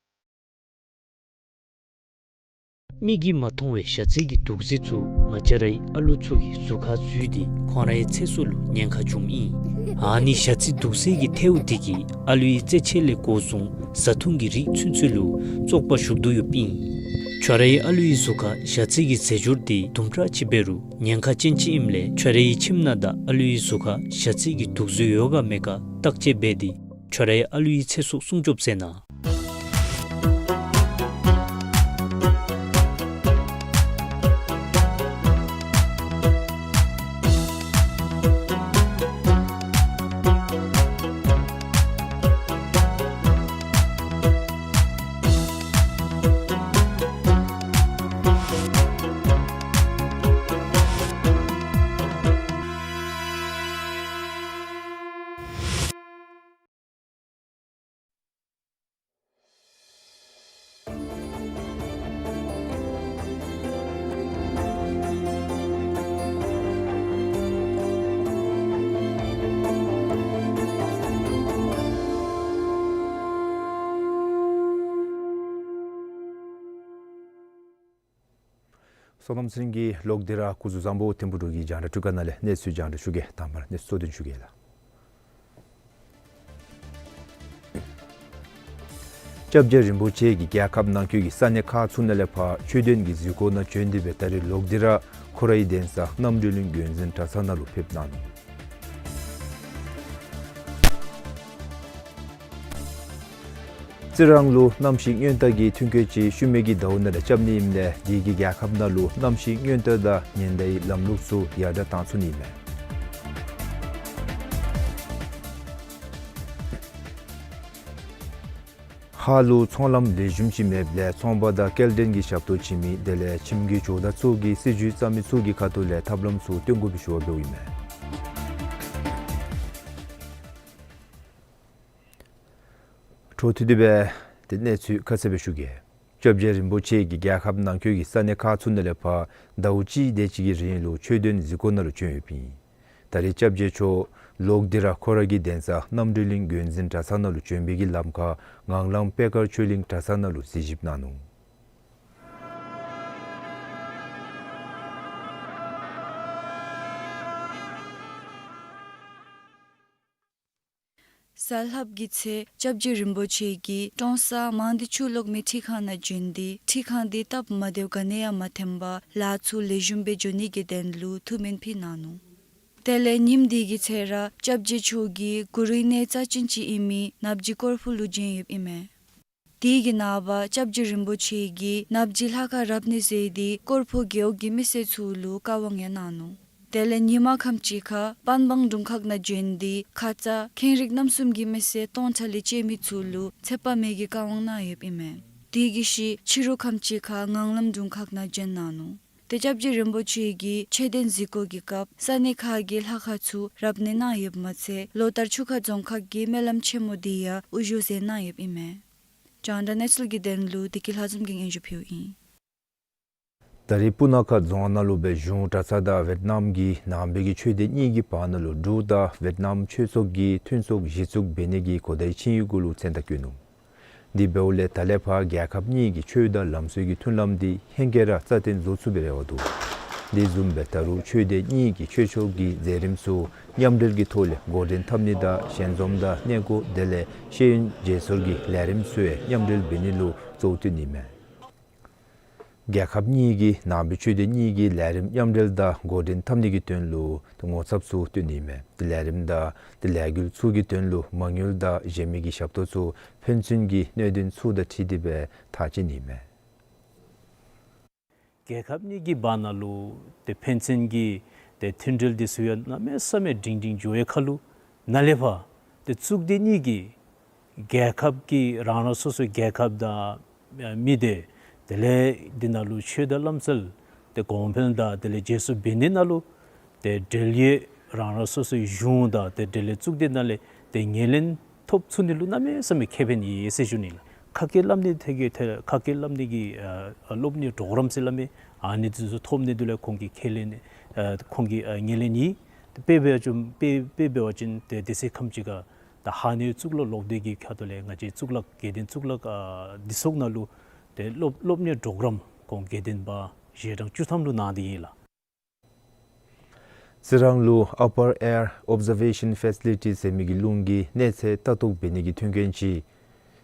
མིག་གིས་མ་མཐོང་བའི་ཞ་རྩི་གི་དུག་རྫས་ཚུ་ང་བཅས་རའི་ཨ་ལུ་ཚུ་གི་གཟུགས་ཁར་འཛུལ་ཏེ་ཁོང་རའི་ཚེ་སྲོག་ལུ་ཉེན་ཁ་བྱུངམ་ཨིན། ཨ་ནི་ཞ་རྩི་དུག་རྫས་ཀྱི་ཐལཝ་དེ་གིས་ཨ་ལུའི་རྩེད་ཆས་ལས་འགོ་བཟུང་བཟའ་འཐུང་གི་རིགས་ཚུན་ཚོད་ལུ་བཙོག་པ་ཞུགས་དོ་ཡོདཔ་ཨིན། ཁྱོད་རའི་ཨ་ལུའི་གཟུགས་ཁར་ཞ་རྩི་གི་རྫས་སྦྱོར་དེ་དུམ་གྲ་ཅིག་འབད་རུང་ཉེན་ཁ་ཅན་ཅིག་ཨིནམ་ལས་ཁྱོད་རའི་ཁྱིམ་ནང་དང་ཨ་ལུའི་གཟུགས་ཁར་ཞ་རྩི་གི་དུག་རྫས་ཡོད་ག་མེད་ག་བརྟག་དཔྱད་འབད་དེ་ཁྱོད་རའི་ཨ་ལུའི་ཚེ་སྲོག་སྲུང་སྐྱོབ་མཛད་གནང་། སོ་ནམ་ཚེ་རིང་གིས་ལོག་སྟེ་ར་སྐུ་གཟུགས་བཟང་པོ་ཐིམ་ཕུག་འབྲུག་གི་རྒྱང་བསྒྲགས་ཁང་ནང་ལས་གནས་ཚུལ་རྒྱང་བསྒྲགས་ཞུ་གེ། དང་པ་ར་གནས་ཚུལ་གཙོ་དོན་ཞུ་གེ་ལགས། སྐྱབས་རྗེ་རིན་པོ་ཆེ་གིས་རྒྱལ་ཁབ་ནང་འཁོད་ཀྱི་ས་གནས་ཁག་ཚུ་ནང་ལས་ཕར་ཆོས་དོན་གྱི་གཟིགས་སྐོར་ནང་བྱོན་ཏེ་སྦེ་ད་རེས་ལོག་སྟེ་ར་ཁོ་རའི་གདན་ས་རྣམ་གྲོལ་གླིང་དགོན་འཛིན་གྲྭ་ཚང་ནང་ལུ་ཕེབས་གནང་ནུག། རྩི་རང་ལུ་གནམ་གཤིས་སྔོན་བརྡ་གི་ཐོན་སྐྱེད་ཅིག་ཤུལ་མའི་གི་ཟླཝ་ནང་ལས་རྐྱབ་ནི་ཨིནམ་ལས་དེ་གིས་རྒྱལ་ཁབ་ནང་ལུ་གནམ་གཤིས་སྔོན་བརྡ་དང་ཉེན་བརྡའི་ལམ་ལུགས་ཚུ་ཡར་དྲག་བཏང་ཚུགས་ནི་ཨིན་མས། ཧཱ་ལུ་ཚོང་ལམ་ལེགས་ཤོམ་ཅིག་མེདཔ་ལས་ཚོང་པ་དང་སྐྱེལ་འདྲེན་གྱི་ཞབས་ཏོག་བྱིན་མི་དེ་ལས་ཁྱིམ་གྱི་ཇོ་བདག་ཚུ་གིས་སྲིད་བྱུས་བརྩམ་མི་ཚུ་གི་ཁ་ཐུག་ལས་ཐབས་ལམ་ཚུ་སྟོན་དགོ་པའི་ཞུ་བ་འབདཝ་ཨིན་མས། འཕྲོ་མཐུད་དེ་སྦེ་ཏེ་གནས་ཚུལ་ཁ་གསལ་སྦེ་ཞུ་གེ། སྐྱབས་རྗེ་རིན་པོ་ཆེ་གིས་རྒྱལ་ཁབ་ནང་འཁོད་ཀྱི་ས་གནས་ཁག་ཚུ་ནང་ལས་ཕར་ཟླཝ་གཅིག་དེ་ཅིག་གི་རིང་ལུ་ཆོས་དོན་གཟིགས་སྐོར་ནང་ལུ་བྱོན་ཡོདཔ་ཨིན། ད་རེས་སྐྱབས་རྗེ་མཆོག་ལོག་སྟེ་ར་ཁོ་ར་གི་གདན་ས་རྣམ་གྲོལ་གླིང་དགོན་འཛིན་གྲྭ་ཚང་ནང་ལུ་བྱོན་པའི་གི་ལམ་ཁར་ངང་ལམ་པད་དཀར་ཆོས་གླིང་གྲྭ་ཚང་ནང་ལུ་གཟིགས་ཞིབ་གནང་ནུག། གཟའ་ལྷགཔ་གི་ཚེ་སྐྱབས་རྗེ་རིན་པོ་ཆེ་གིས་ཀྲོང་གསར་མང་སྡེ་ཆུ་ལོག་མི་འཕྲུལ་ཁང་ནང་བྱོན་ཏེ་འཕྲུལ་ཁང་འདི་སྟབས་མ་བདེཝ་ག་ནི་ཡང་མ་ཐོན་པར་ལཱ་ཚུ་ལེགས་ཤོམ་སྦེ་འགྱོ་ནི་གི་དོན་ལུ་ཐུགས་སྨོན་ཕུལ་གནང་ནུག། དེ་ལས་ཉིནམ་འདི་གི་ཚེ་ར་སྐྱབས་རྗེ་མཆོག་གིས་གུ་རུའི་གནས་རྩ་ཅན་ཅིག་ཨིན་མི་ནག་ཇི་སྐོར་ཕུག་ལུ་བྱོན་ཡོདཔ་ཨིན་མས། དེ་གི་ནངས་པ་སྐྱབས་རྗེ་རིན་པོ་ཆེ་གིས་ནབ་ཇི་ལྷ་ཁང་རབ་གནས་མཛད་དེ་སྐོར་ཕོག་རྒེད་འོག་གི་མི་སེར་ཚུ་ལུ་བཀའ་དབང་ཡང་གནང་ནུག། དེ་ལས་ཉིན་མ་ཁམས་ཅིག་ཁར་པན་སྦང་དྲུང་ཁག་ནང་བྱོན་ཏེ་ཁ་ཙ་ཁེངས་རིགས་རྣམ་གསུམ་གྱི་མི་སེར་སྟོང་ཕྲག་ལས་བཅད་མི་ཚུ་ལུ་ཚེ་དཔག་མེད་ཀྱི་བཀའ་དབང་གནང་ཡོདཔ་ཨིན་མས། དེ་གི་ཤུལ་ཕྱི་རུ་ཁམས་ཅིག་ཁར་ངང་ལམ་དྲུང་ཁག་ནང་བྱོན་གནང་ནུག། ཏེ་སྐྱབས་རྗེ་རིན་པོ་ཆེ་གིས་མཆོད་རྟེན་གཟིགས་སྐོར་གྱི་སྐབས་ས་གནས་ཁག་གི་ལྷ་ཁང་ཚུ་རབ་གནས་གནང་ཡོདཔ་མ་ཚད་ལོ་ལྟར་ཆུ་ཁ་རྫོང་ཁག་གི་སྨོན་ལམ་ཆེན་མོ་དེ་ཡང་དབུ་བཞུགས་མཛད་གནང་ཡོདཔ་ཨིན་མས། རྒྱང་བསྒྲགས་གནས་ཚུལ་གྱི་དོན་ལུ་བདེ་སྐྱིད་ལྷ་འཛོམས་ཀྱིས་སྙན་ཞུ་ཕུལཝ་ཨིན། ད་རེས་སྤུ་ན་ཁ་རྫོང་ནང་ལུ་སྦེ་གཞུང་གྲྭ་ཚང་དང་ཝེཊ་ནམ་གྱི་ནང་པའི་གི་ཆོས་སྡེ་གཉིས་ཀྱི་བར་ན་ལུ་འབྲུག་དང་ཝེཊ་ནམ་ཆོས་ཚོགས་ཀྱི་མཐུན་ཚོགས་གཞི་བཙུགས་འབད་ནི་གི་གོ་བརྡ་ཕྱིན་ཡོད་གུ་ལུ་མཚན་རྟགས་བཀོད་ནུག། དེ་འབདཝ་ལས་ད་ལས་ཕར་རྒྱལ་ཁབ་གཉིས་ཀྱི་ཆོས་དང་ལམ་སྲོལ་གྱི་མཐུན་ལམ་དེ་ཧེང་སྐལ་ར་རྩ་བརྟན་བཟོ་ཚུགས་པའི་རེ་བ་འདུག། དེ་བཟུམ་སྦེ་ད་རུང་ཆོས་སྡེ་གཉིས་ཀྱི་ཆོས་ཕྱོགས་ཀྱི་མཛད་རིམ་ཚུ་མཉམ་འབྲེལ་གྱི་ཐོག་ལས་འགོ་འདྲེན་འཐབ་ནི་དང་ཞལ་འཛོམས་དང་གནས་སྐོར་དེ་ལས་ཤེས་ཡོན་བརྗེ་སོར་གྱི་ལས་རིམ་ཚུ་ཡང་མཉམ་འབྲེལ་འབད་ནི་ལུ་གཙོ་བོ་བཏོན་ནི་མས། རྒྱལ་ཁབ་གཉིས་ཀྱི་ནང་པའི་ཆོས་སྡེ་གཉིས་ཀྱི་ལས་རིམ་མཉམ་འབྲེལ་དང་འགོ་འདྲེན་འཐབ་ནི་གི་དོན་ལུ་ངོ་ཚབ་ཚུ་བཏོན་ནི་མས། ཏེ་ལས་རིམ་དང་ཏེ་ལས་འགུལ་ཚུ་གི་དོན་ལུ་མ་དངུལ་དང་གཞན་མི་གི་ཞབས་ཏོག་ཚུ་ཕན་ཚུན་གྱི་གནད་དོན་ཚུ་དང་འཁྲིལ་ཏེ་སྦེ་ཐག་བཅད་ནི་མས། རྒྱལ་ཁབ་གཉིས་ཀྱི་བར་ན་ལུ་ཏེ་ཕན་ཚུན་གྱི་ཏེ་མཐུན་འབྲེལ་དེ་ཚུ་ཡང་གནམ་མེད་ས་མེད་སྒྲིང་སྒྲིང་འགྱོ་བའི་ཁར་ལུ་ནཱ་ལས་ཕར་ཏེ་གཙུག་སྡེ་གཉིས་ཀྱི་རྒྱལ་ཁབ་ཀྱི་རང་རང་སོ་སོའི་རྒྱལ་ཁབ་དང་མི་སྡེ་དེ་ལས་འདི་ནང་ལུ་ཆོས་དང་ལམ་སྲོལ་ཏེ་གོང་འཕེལ་དང་དེ་ལས་བརྗེ་སོར་འབད་ནི་ནང་ལུ་ཏེ་འབྲེལ་ཡོད་རང་རང་སོ་སོའི་གཞུང་དང་ཏེ་འབྲེལ་ཡོད་གཙུག་སྡེ་ནང་ལས་ཏེ་ངོས་ལེན་ཐོབ་ཚུགས་ནི་ལུ་གནམ་མེད་ས་མེད་ཁེ་ཕན་ཡོད་ཟེར་ཞུ་ནི་ལགས། ཁ་སྐད་སླབ་ནི་ཐད་ཀྱི་ཐད་ཁ་སྐད་སླབ་ནི་གི་ཨ་ཨ་སློབ་གཉེར་གྲོགས་རམ་ཟེར་སླབ་མི་ཨ་ནི་དེ་ཚུ་ཐོབ་ནི་དེ་ལས་ཁོང་གིས་ཁས་ལེན་ཨ་ཁོང་གིས་ཨ་ངོས་ལེན་ཡོད། དཔེ་འབད་བ་ཅིན་དཔེ་དཔེ་འབད་བ་ཅིན་ཏེ་དེ་ཚེ་ཁམས་ཅིག་ཁར་ད་ཧ་ནེ་གཙུག་ལག་སློབ་སྡེ་གི་ཁ་ཐུག་ལས་ང་བཅས་གཙུག་ལག་དགེ་ལྡན་གཙུག་ལག་ཨ་འདི་ཚོགས་ནང་ལུ་ཏེ་སློབ་སློབ་གཉེར་གྲོགས་རམ་ཁོང་དགེ་ལྡན་པ་ཞལ་གྲངས་བཅུ་ཐམ་ལུ་གནང་སྟེ་ཡོད་ལགས། རྩི་རང་ལུ་Upper Air Observation Facility ཟེར་མི་གི་རླུང་གི་གནས་ཚད་ལྟ་རྟོག་འབད་ནི་གི་མཐུན་རྐྱེན་ཅིག་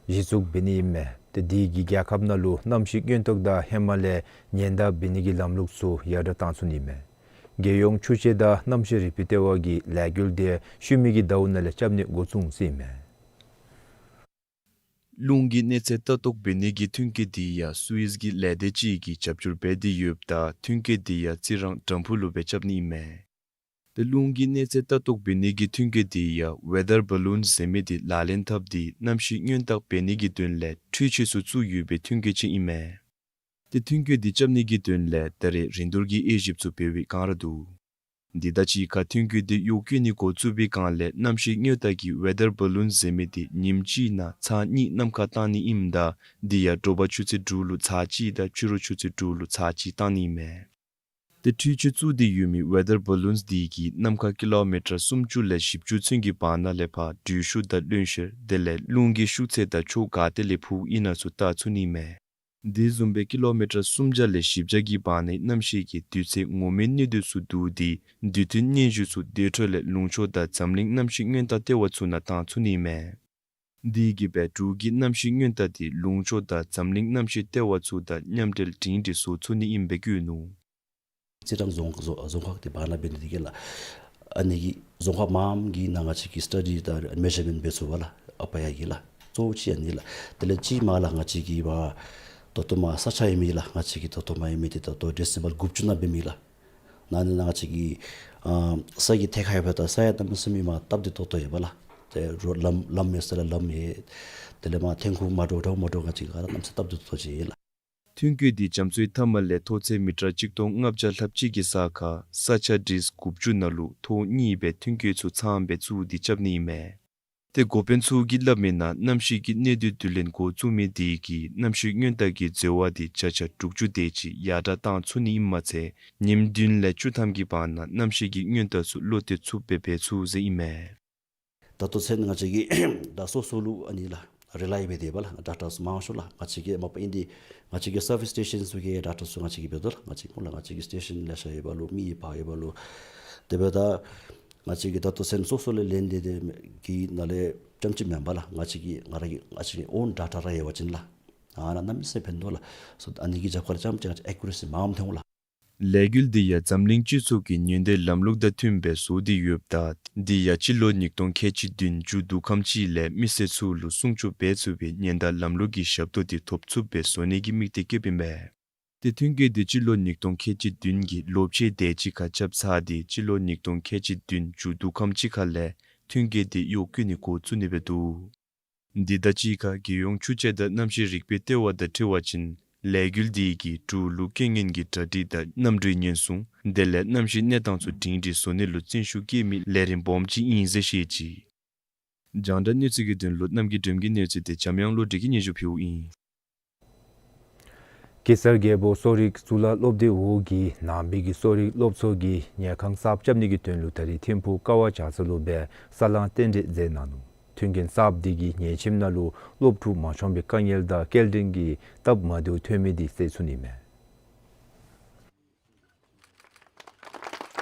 གཞི་བཙུགས་འབད་ནི་ཨིན་མས། ཏེ་དེ་གིས་རྒྱལ་ཁབ་ནང་ལུ་གནམ་གཤིས་སྔོན་རྟགས་དང་ཧེ་མ་ལས་ཉེན་བརྡ་འབད་ནི་གི་ལམ་ལུགས་ཚུ་ཡར་དྲགས་བཏང་ཚུགས་ནི་མས། རྒྱལ་ཡོངས་ཆུ་དཔྱད་དང་གནམ་གཤིས་རིག་པའི་ལྟེ་བ་གིས་ལས་འགུལ་དེ་ཤུལ་མའི་གི་ཟླཝ་ནང་ལས་རྐྱབ་ནི་འགོ་བཙུགས་ཟེར་ཨིན་མས། རླུང་གི་གནས་ཚད་ལྟ་རྟོག་འབད་ནི་གི་མཐུན་རྐྱེན་དེ་ཡང་སུ་ཨིས་གི་ལས་སྡེ་ཅིག་གིས་རྒྱབ་སྐྱོར་འབད་དེ་ཡོདཔ་ད་མཐུན་རྐྱེན་དེ་ཡང་རྩི་རང་དྲམ་ཕུག་ལུ་སྦེ་རྐྱབ་ནི་ཨིན་མས། ཏེ་རླུང་གི་གནས་ཚད་ལྟ་རྟོག་འབད་ནི་གི་མཐུན་རྐྱེན་དེ་ཡང་ཝེ་དར་བ་ལུན་ཟེར་མི་དེ་ལག་ལེན་འཐབ་སྟེ་གནམ་གཤིས་སྔོན་རྟགས་འབད་ནི་གི་དོན་ལས་འཕྲུལ་ཆས་ཚུ་བཙུགས་ཡོད་པའི་མཐུན་རྐྱེན་ཅིག་ཨིན་མས། ཏེ་མཐུན་རྐྱེན་དེ་རྐྱབ་ནི་གི་དོན་ལས་ད་རེས་རིན་བསྡུར་གྱི་དབྱེ་ཞིབ་ཚུ་འབད་བའི་བསྒང་ར་འདུག། འདི་དང་གཅིག་ཁར་མཐུན་རྐྱེན་དེ་གཡོག་བཀོལ་ནི་འགོ་བཙུགས་པའི་བསྒང་ལས་གནམ་གཤིས་སྔོན་རྟགས་ཀྱི་ཝེ་དར་བ་ལུན་ཟེར་མི་དེ་ཉིནམ་གཅིག་ནང་ཚར་གཉིས་གནམ་ཁར་བཏང་ནི་ཨིནམ་ད་དེ་ཡང་དྲོ་པ་ཆུ་ཚོད་དྲུག་ལུ་ཚར་གཅིག་དང་ཕྱི་རུ་ཆུ་ཚོད་དྲུག་ལུ་ཚར་གཅིག་བཏང་ནི་ཨིན་མས། ཏེ་འཕྲུལ་ཆས་བཙུགས་ཏེ་ཡོད་མི་ཝེ་དར་བ་ལུནསི་དེ་གིས་གནམ་ཁར་ཀི་ལོ་མི་ཊར་སུམ་ཅུ་ལས་བཞི་བཅུ་ཚུན་གྱི་བར་ན་ལས་ཕར་དྲོད་ཤུགས་དང་རློན་གཤེར་དེ་ལས་རླུང་གི་ཤུགས་ཚད་དང་ཕྱོགས་ག་ཏེ་ལས་ཕུ་ཨིན་ན་ཚུ་བལྟ་ཚུགས་ནི་མས། དེ་བཟུམ་སྦེ་ཀི་ལོ་མི་ཊར་སུམ་བརྒྱ་ལས་བཞི་བརྒྱ་གི་བར་ནའི་གནམ་གཤིས་ཀྱི་དུས་ཚོད་ངོ་མའི་གནས་སྡུད་ཚུ་བསྡུ་སྟེ་དུས་མཐུན་སྙན་ཞུ་ཚུ་དེ་འཕྲོ་ལས་ལུང་ཕྱོགས་དང་འཛམ་གླིང་གནམ་གཤིས་སྔོན་རྟགས་ལྟེ་བ་ཚུ་ནང་བཏང་ཚུགས་ནི་མས། དེ་གིས་སྦེ་འབྲུག་གི་གནམ་གཤིས་སྔོན་རྟགས་དེ་ལུང་ཕྱོགས་དང་འཛམ་གླིང་གནམ་གཤིས་ལྟེ་བ་ཚུ་དང་མཉམ་འབྲེལ་སྒྲིང་སྒྲི་བཟོ་ཚུགས་ནི་ཨིནམ་སྦེ་བཀོད་ནུག། རྩི་རང་རྫོང་རྫོང་རྫོང་ཁག་དེ་བར་ན་འབད་ནི་དེ་གིས་ལགས། ཨ་ནི་གི་རྫོང་ཁག་མངམ་གི་ནང་ང་བཅས་ཀྱིས་སི་ཊ་ཌི་དང་མེ་ཞར་མེནཊ་འབད་ཚུགས་པས་ལགས། ཨ་པ་ཡ་གི་ལགས། གཙོ་བོ་ཅིག་ཨ་ནི་ལགས། དེ་ལས་ཅིག་མར་ལགས་ང་བཅས་ཀྱི་བ་ད་ལྟོ་མར་ས་ཆ་ཨིན་མི་ལགས། ང་བཅས་ཀྱི་ད་ལྟོ་མར་ཨིན་མི་དེ་ད་ལྟོ་ཌེ་སི་བཱལ་དགུ་བཅུ་ནང་འབད་མི་ལགས། ནཱ་ནི་ནཱ་ང་བཅས་ཀྱི་ཨ་ས་གི་ཐད་ཁར་ཡོད་པ་ད་ས་ཡང་གནམ་མེད་ས་མེད་མར་སྟབས་བདེ་ཏོག་ཏོ་ཡོད་པས་ལགས། ཏེ་རོཌ་ལམ་ལམ་ཡོད་ས་ལགས་ལམ་ཡོད། དེ་ལས་མར་ཐོན་ཁུངས་མ་འདྲཝ་འདྲཝ་མ་འདྲཝ་ང་བཅས་ཀྱི་ག་ར་གནམ་མེད་ས་མེད་སྟབས་བདེ་ཏོག་ཏོ་ཅིག་ཡོད་ལགས། ཐོན་སྐྱེད་དེ་རྒྱ་མཚོའི་མཐའ་མ་ལས་མཐོ་ཚད་མི་ཊར་གཅིག་སྟོང་ལྔ་བརྒྱ་ལྷགཔ་ཅིག་གི་ས་ཁར་ས་ཆ་ཌིས་དགུ་བཅུ་ནང་ལུ་ཐོག་གཉིས་སྦེ་ཐོན་སྐྱེད་ཚུ་ཚངམ་སྦེ་བཙུགས་ཏེ་རྐྱབ་ནི་ཨིན་མས། ཏེ་འགོ་དཔོན་ཚུ་གིས་སླབ་མིའི་ནང་གནམ་གཤིས་ཀྱི་གནས་སྡུད་བསྡུ་ལེན་འགོ་བཙུགས་མི་དེ་གིས་གནམ་གཤིས་སྔོན་རྟགས་ཀྱི་འཛོལ་བ་དེ་བརྒྱ་ཆ་དྲུག་ཅུ་དེ་ཅིག་ཡར་དྲགས་བཏང་ཚུགས་ནི་ཨིནམ་མ་ཚད་ཉིནམ་བདུན་ལས་བཅུ་ཐམ་གྱི་བར་ན་གནམ་གཤིས་ཀྱི་སྔོན་རྟགས་ཚུ་བློ་གཏད་ཚུགསཔ་སྦེ་འབད་ཚུགས་ཟེར་ཨིན་མས། ད་ལྟོ་ཚུན་ང་བཅས་ཀྱིས་ད་སོ་སོ་ལུ་ཨ་ནི་ལགས་རི་ལའི་འབད་དེ་འབད་ལགས་ཌ་ཀྲ་ཚུ་མང་ཤོས་ལགས། ང་བཅས་ཀྱིས་མ་པ་ཨིན་ཏེ་ང་བཅས་ཀྱི་སར་བིསི་སི་ཊེ་ཤཱན་ཚུ་གི་ཌ་ཀྲ་ཚུ་ང་བཅས་ཀྱིས་འབད་དོ་ལགས། ང་བཅས་སྔོན་ལ་ང་བཅས་ཀྱི་སི་ཊེ་ཤཱན་ལེ་ཤ་ཡོད་པ་ལུ་མི་ཡང་ཕར་ཡོད་པ་ལུ་དེ་འབདཝ་ད་ང་བཅས་ཀྱིས་ད་ལྟོ་ཚུན་སོ་སོ་ལས་ལེན་ཏེ་དེ་གི་ནང་ལས་རྐྱངམ་ཅིག་མེན་པར་ལགས། ང་བཅས་ཀྱི་ང་ར་གི་ང་བཅས་ཀྱི་ཨོན་ཌ་ཀྲ་ར་ཡོད་པ་ཅིན་ལགས། ཨ་ནཱ་གནམ་མེད་ས་མེད་ཕན་ཐོགས་ལགས། སོ་ཨ་ནི་གི་རྒྱབ་ཁར་རྐྱངམ་ཅིག་ང་བཅས་ཨེ་ཀུ་རེ་སི་མངམ་ཐོན་འོང་ལགས། ལས་འགུལ་འདི་ཡང་འཛམ་གླིང་སྤྱི་ཚོགས་ཀྱི་ཉེན་བརྡའི་ལམ་ལུགས་དང་མཐུན་པའི་བཟོ་སྟེ་ཡོདཔ་ད། འདི་ཡང་སྤྱི་ལོ་ཉིས་སྟོང་ཁལ་གཅིག་བདུན་མཇུག་བསྡུ་ཁམས་ཅིག་ལས་མི་སེར་ཚུ་ལུ་སྲུང་སྐྱོབ་འབད་ཚུགས་པའི་ཉེན་བརྡ་ལམ་ལུགས་ཀྱི་ཞབས་ཏོག་འདི་ཐོབ་ཚུགསཔ་སྦེ་བཟོ་ནི་གི་དམིགས་གཏད་བསྐྱེདཔ་ཨིན་པས། ཏེ་ཐོན་སྐྱེད་འདི་སྤྱི་ལོ་ཉིས་སྟོང་ཁལ་གཅིག་བདུན་གྱི་ལོ་ཕྱེད་དེ་ཅིག་ཁར་རྐྱབ་ཚར་ཏེ་སྤྱི་ལོ་ཉིས་སྟོང་ཁལ་གཅིག་བདུན་མཇུག་བསྡུ་ཁམས་ཅིག་ཁ་ལས་ཐོན་སྐྱེད་འདི་གཡོག་བཀོལ་ནི་འགོ་བཙུགས་ནི་སྦེ་འདུག། འདི་དང་གཅིག་ཁར་རྒྱལ་ཡོངས་ཆུ་དཔྱད་དང་གནམ་གཤིས་རིག་པའི་ལྟེ་བ་དང་འཁྲིལ་བ་ཅིན་ལས་འགུལ་འདི་གིས་འབྲུག་ལུ་རྐྱེན་ངན་གྱི་གྲ་སྒྲིག་དང་གནམ་གྲུའི་ཉེན་སྲུང་དེ་ལས་གནམ་གཤིས་གནས་སྟངས་ཚུ་སྒྲིང་སྒྲིང་བཟོ་ནི་ལུ་བརྩོན་ཤུགས་བསྐྱེད་མི་ལས་རིམ་སྦོམ་ཅིག་ཨིན་ཟེར་བཤད་ཅི། རྒྱང་བསྒྲགས་གནས་ཚུལ་གྱི་དོན་ལུ་རྣམ་རྒྱལ་སྒྲོལམ་གྱི་གནས་ཚུལ་དེ་འཇམ་དབྱངས་བློ་གྲོས་ཀྱིས་སྙན་ཞུ་ཕུལཝ་ཨིན། གེ་སར་རྒྱལ་པོ་གསོ་རིག་གཙུག་ལག་སློབ་སྡེའི་འོག་གི་ནང་པའི་གི་གསོ་རིག་སློབ་གཙོ་གིས་ཉལ་ཁང་གསརཔ་རྐྱབ་ནི་གི་དོན་ལུ་ད་རིས་ཐིམ་ཕུག་ཀ་བ་ཇ་ས་ལུ་སྦེ་ས་བསླང་རྟེན་འབྲེལ་མཛད་གནང་ནུག། མཐུན་རྐྱེན་གསརཔ་འདི་གིས་ཉལ་ཁྱིམ་ནང་ལུ་སློབ་ཕྲུག་མ་ཤོང་པའི་དཀའ་ངལ་དང་སྐྱེལ་འདྲེན་གྱི་སྟབས་མ་བདེཝ་ཐོན་མི་འདི་སེལ་ཚུགས་ནི་མས།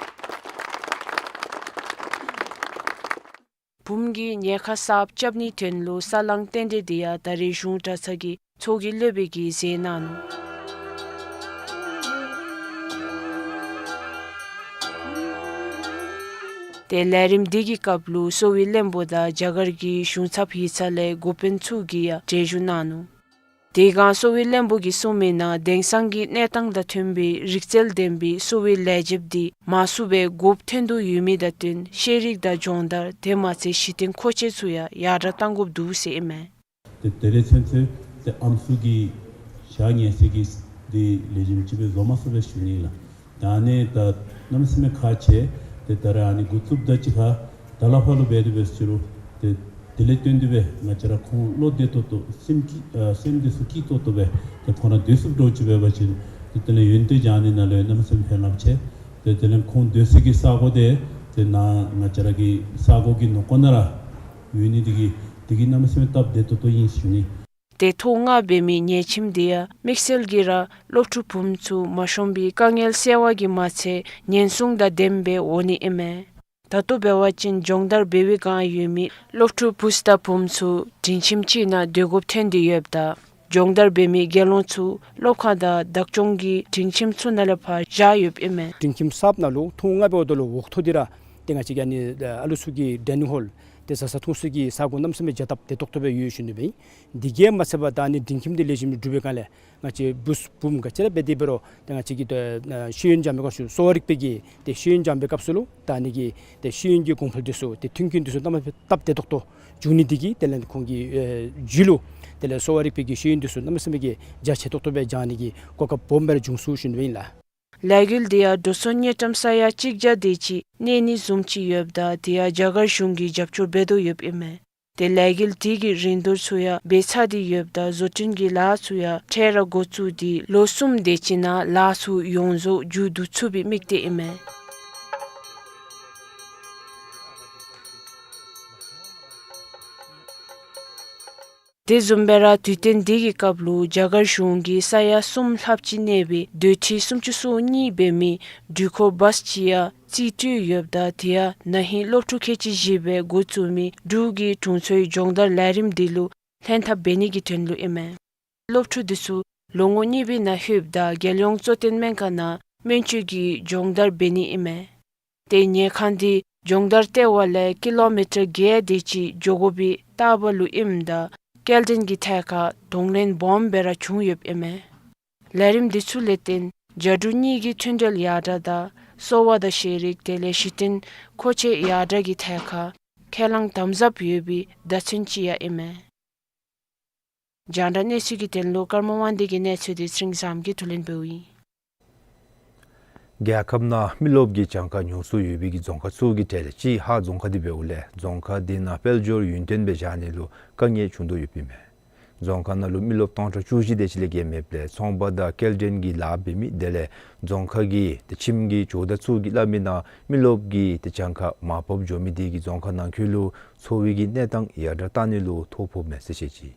བུམོ་གིས་ཉལ་ཁང་གསརཔ་རྐྱབ་ནིའི་དོན་ལུ་ས་བསླང་རྟེན་འབྲེལ་འདི་ཡང་ད་རིས་གཞུང་གྲྭ་ཚང་གི་ཚོགས་ཀྱི་སློབ་དཔོན་གྱིས་མཛད་གནང་ནུག། ཏེ་ལས་རིམ་འདི་གི་སྐབས་ལུ་གསོ་བའི་བློན་པོ་དང་རྒྱ་གར་གྱི་གཞུང་ཚབ་ཡིག་ཚང་ལས་འགོ་དཔོན་ཚུ་གིས་ཡང་གྲལ་བཞུགས་གནང་ནུག། དེ་སྒང་གསོ་བའི་བློན་པོ་གིས་གསུངས་མི་ནང་དེང་སང་གི་གནས་སྟངས་དང་མཐུན་པའི་རིག་རྩལ་ལྡན་པའི་གསོ་བའི་ལས་བྱེདཔ་འདི་མང་སུ་སྦེ་དགོཔ་ཐོན་དོ་ཡོད་མི་དང་བསྟུན་ཤེས་རིག་དང་སྦྱོང་བརྡར་དེ་མ་ཚད་གཞི་རྟེན་མཁོ་ཆས་ཚུ་ཡང་ཡར་དྲག་གཏང་དགོཔ་འདུག་ཟེར་ཨིན་མས། ཏེ་དེ་ལས་ཚུན་ཚོད་ཏེ་ཨམ་སྲུ་གི་ཞག་ཉལ་ས་གི་འདི་ལེགས་ཤོམ་ཅིག་སྦེ་བཟོ་མ་ཚུགས་པས་ཞུ་ནི་ལགས། ད་ཨ་ནི་ད་གནམ་མེད་ས་མེད་ཁག་ཆེ། ཏེ་ད་རེས་ཨ་ནི་འགོ་བཙུགསཔ་ད་ཅིག་ཁར་ད་ལས་ཕར་ལུ་འབད་དེ་འབད་ཟེར་རུང་ཏེ་དེ་ལས་བརྟེན་ཏེ་སྦེ་ང་བཅས་ར་ཁོང་བློ་བདེ་ཏོག་ཏོ་སེམས་སྐྱིད་ཨ་སེམས་འདི་ཚུ་སྐྱིད་ཏོག་ཏོ་སྦེ་ཏེ་ཁོང་ར་སྡོད་ཚུགསཔ་འདྲཝ་ཅིག་འབད་བ་ཅིན་ཏེ་དེ་ལས་ཡོན་ཏན་སྦྱང་ནི་ནང་ལུ་གནམ་མེད་ས་མེད་ཕན་རླབས་ཆེ། ཏེ་དེ་ལས་ཁོང་སྡོད་ས་གི་ས་གོ་འདི་ཏེ་ནཱ་ང་བཅས་ར་གི་ས་གོ་གི་ནང་འཁོད་ནང་ར་ཡོད་ནི་འདི་གིས་འདི་གིས་གནམ་མེད་ས་མེད་སྟབས་བདེ་ཏོག་ཏོ་ཨིན་ཞུ་ནི། ཏེ་ཐོག་ལྔ་འབད་མི་ཉལ་ཁྱིམ་འདི་ཡང་དམིགས་བསལ་གྱིས་ར་སློབ་ཕྲུག་བུམོ་ཚུ་མ་ཤོང་པའི་དཀའ་ངལ་སེལ་བ་གིས་མ་ཚད་ཉེན་སྲུང་དང་ལྡནམ་སྦེ་འོང་ནི་ཨིན་མས། ད་ལྟོ་འབད་བ་ཅིན་སྦྱོང་བརྡར་འབད་བའི་བསྒང་ཡོད་མི་སློབ་ཕྲུག་བུཚ་དང་བུམོ་ཚུ་སྒྲིང་ཁྱིམ་ཅིག་ནང་སྡོད་དགོཔ་ཐོན་ཏེ་ཡོདཔ་ད་སྦྱོང་བརྡར་འབད་མི་དགེ་སློང་ཚུ་སློབ་ཁང་དང་བདག་སྐྱོང་གི་སྒྲིང་ཁྱིམ་ཚུ་ནང་ལས་ཕར་བཞག་ཡོདཔ་ཨིན་མས། སྒྲིང་ཁྱིམ་གསརཔ་ནང་ལུ་ཐོག་ལྔ་འབདཝ་ད་ལུ་འོག་ཐོག་འདི་ར་ཏེ་ང་བཅས་ཀྱི་ཨ་ནི་ཨ་ལུ་ཚུ་གི་ཌའི་ནིང་ཧོལ་ཏེ་བཟའ་ཚང་འཐུང་ས་གི་ས་གོ་གནམ་མེད་ས་མེད་བྱ་སྟབས་བདེ་ཏོག་ཏོ་སྦེ་ཡོད་ཞུ་ནི་སྦེ་ཨིན། འདི་གིས་མ་ཚད་པར་ད་ཨ་ནི་སྒྲིང་ཁྱིམ་འདི་ལེགས་ཤོམ་སྒྲུབ་པའི་བསྒང་ལས་ང་བཅས་བུཚ་བུམོ་ག་ཅི་ར་འབད་དེ་འབད་རུང་ཏེ་ང་བཅས་ཀྱིས་ཏེ་ཨ་ཤེས་ཡོན་སྦྱང་བའི་སྐབས་སུ་གསོ་བ་རིག་པའི་གི་ཏེ་ཤེས་ཡོན་སྦྱང་བའི་སྐབས་སུ་ལུ་ད་ཨ་ནི་གི་ཏེ་ཤེས་ཡོན་གྱི་གོང་འཕེལ་འདི་ཚུ་ཏེ་མཐུན་རྐྱེན་འདི་ཚུ་གནམ་མེད་ས་མེད་སྟབས་བདེ་ཏོག་ཏོ་བྱུང་ནི་འདི་གིས་དེ་ལས་ཁོང་གི་ཨེ་རྒྱུད་ལུ་དེ་ལས་གསོ་བ་རིག་པའི་གི་ཤེས་ཡོན་འདི་ཚུ་གནམ་མེད་ས་མེད་ཀྱི་རྒྱ་ཆེ་ཏོག་ཏོ་སྦེ་སྦྱང་ནི་གི་གོ་སྐབས་སྦོམ་སྦེ་ར་བྱུང་ཚུགས་ཞུ་ནི་སྦེ་ཨིན་ལགས། ལས་འགུལ་འདི་ཡང་འགྲོ་སོང་དངུལ་ཀྲམ་ས་ཡ་གཅིག་བརྒྱ་དེ་ཅིག་གནས་ནི་བཟུམ་ཅིག་ཡོདཔ་ད་དེ་ཡང་རྒྱ་གར་གཞུང་གིས་རྒྱབ་སྐྱོར་འབད་དོ་ཡོདཔ་ཨིན་མས། ཏེ་ལས་འགུལ་འདི་གི་རིན་བསྡུར་ཚུ་ཡང་འབད་ཚར་ཏེ་ཡོདཔ་ད་བཟོ་སྐྲུན་གྱི་ལཱ་ཚུ་ཡང་འཕྲལ་ར་འགོ་བཙུགས་ཏེ་ལོ་གསུམ་དེ་ཅིག་ནང་ལཱ་ཚུ་ཡོངས་རྫོགས་མཇུག་བསྡུ་ཚུགས་པའི་དམིགས་གཏད་ཨིན་མས། དེ་བཟུམ་སྦེ་ར་དུས་སྟོན་འདི་གི་སྐབས་ལུ་རྒྱ་གར་གཞུང་གིས་ས་ཡ་གསུམ་ལྷགཔ་ཅིག་གནས་པའི་སྡོད་ཁྲི་སུམ་ཅུ་སོ་གཉིས་འབད་མི་འགྲུལ་འཁོར་བཱས་ཅིག་ཡང་རྩིས་སྤྲོད་ཡོདཔ་ད་དེ་ཡང་ན་ཧིང་སློབ་ཕྲུག་ཁལ་གཅིག་བཞི་སྦེ་འགོ་བཙུགས་མི་འབྲུག་གི་དྲུང་འཚོའི་སྦྱོང་བརྡར་ལས་རིམ་འདི་ལུ་ལྷན་ཐབས་འབད་ནི་གི་དོན་ལུ་ཨིན་མས། སློབ་ཕྲུག་འདི་ཚུ་ལོ་ངོ་གཉིས་པའི་ནང་ལྷོདཔ་ད་རྒྱལ་ཡོངས་གཙོ་བསྟེན་སྨན་ཁང་ནང་སྨན་བཅོས་ཀྱི་སྦྱོང་བརྡར་འབད་ནི་ཨིན་མས། ཏེ་ཉལ་ཁང་འདི་སྦྱོང་བརྡར་ལྟེ་བ་ལས་ཀི་ལོ་མི་ཊར་བརྒྱད་དེ་ཅིག་འགྱོ་དགོ་པའི་རྟགས་བུ་ལུ་ཨིནམ་ད་སྐྱེལ་འདྲེན་གྱི་ཐད་ཁར་གདོང་ལེན་སྦོམ་སྦེ་ར་བྱུང་ཡོདཔ་ཨིན་མས། ལས་རིམ་འདི་ཚུ་ལས་བརྟེན་རྒྱ་འབྲུག་གཉིས་ཀྱི་མཐུན་འབྲེལ་ཡར་དྲག་དང་གསོ་བ་དང་ཤེས་རིག་དེ་ལས་གཞི་རྟེན་མཁོ་ཆས་ཡར་དྲག་གི་ཐད་ཁར་ཁས་བླངས་དམ་ཟབ་ཡོད་པའི་བརྡ་མཚོན་ཅིག་ཡང་ཨིན་མས། རྒྱང་བསྒྲགས་གནས་ཚུལ་གྱི་དོན་ལུ་ཀརྨ་དབང་འདུས་ཀྱི་གནས་ཚུལ་འདི་ཚེ་རིང་བཟངམོ་གིས་བསྡུ་ལེན་འབདཝ་ཨིན། རྒྱལ་ཁབ་ནང་མི་རློབས་ཀྱི་གྱངས་ཁ་ཉུང་སུ་ཡོད་པའི་གི་རྫོང་ཁག་ཚུ་གི་གྲས་ལས་གཅིག་ཧཱ་རྫོང་ཁག་འདི་འབདཝ་ལས་རྫོང་ཁག་འདི་ནང་དཔལ་འབྱོར་ཡུན་བརྟན་སྦེ་བཞག་ནི་ལུ་དཀའ་ངལ་བྱུང་དོ་ཡོདཔ་ཨིན་མས། རྫོང་ཁག་ནང་ལུ་མི་རློབས་སྟོང་ཕྲག་བཅུ་བཞི་དེ་ཅིག་ལས་བརྒལ་མེདཔ་ལས་ཚོང་པ་དང་སྐྱེལ་འདྲེན་གྱི་ལཱ་འབད་མི་དེ་ལས་རྫོང་ཁག་གི་ཏེ་ཁྱིམ་གྱི་ཇོ་བདག་ཚུ་གིས་སླབ་མི་ནང་མི་རློབས་ཀྱི་ཏེ་གྱངས་ཁ་མར་བབས་འགྱོ་མི་དེ་གིས་རྫོང་ཁག་ནང་འཁོད་ལུ་འཚོ་བའི་གི་གནས་སྟངས་ཡར་དྲག་བཏང་ནི་ལུ་ཐོ་ཕོགཔ་མས་ཟེར་བཤད་ཅི།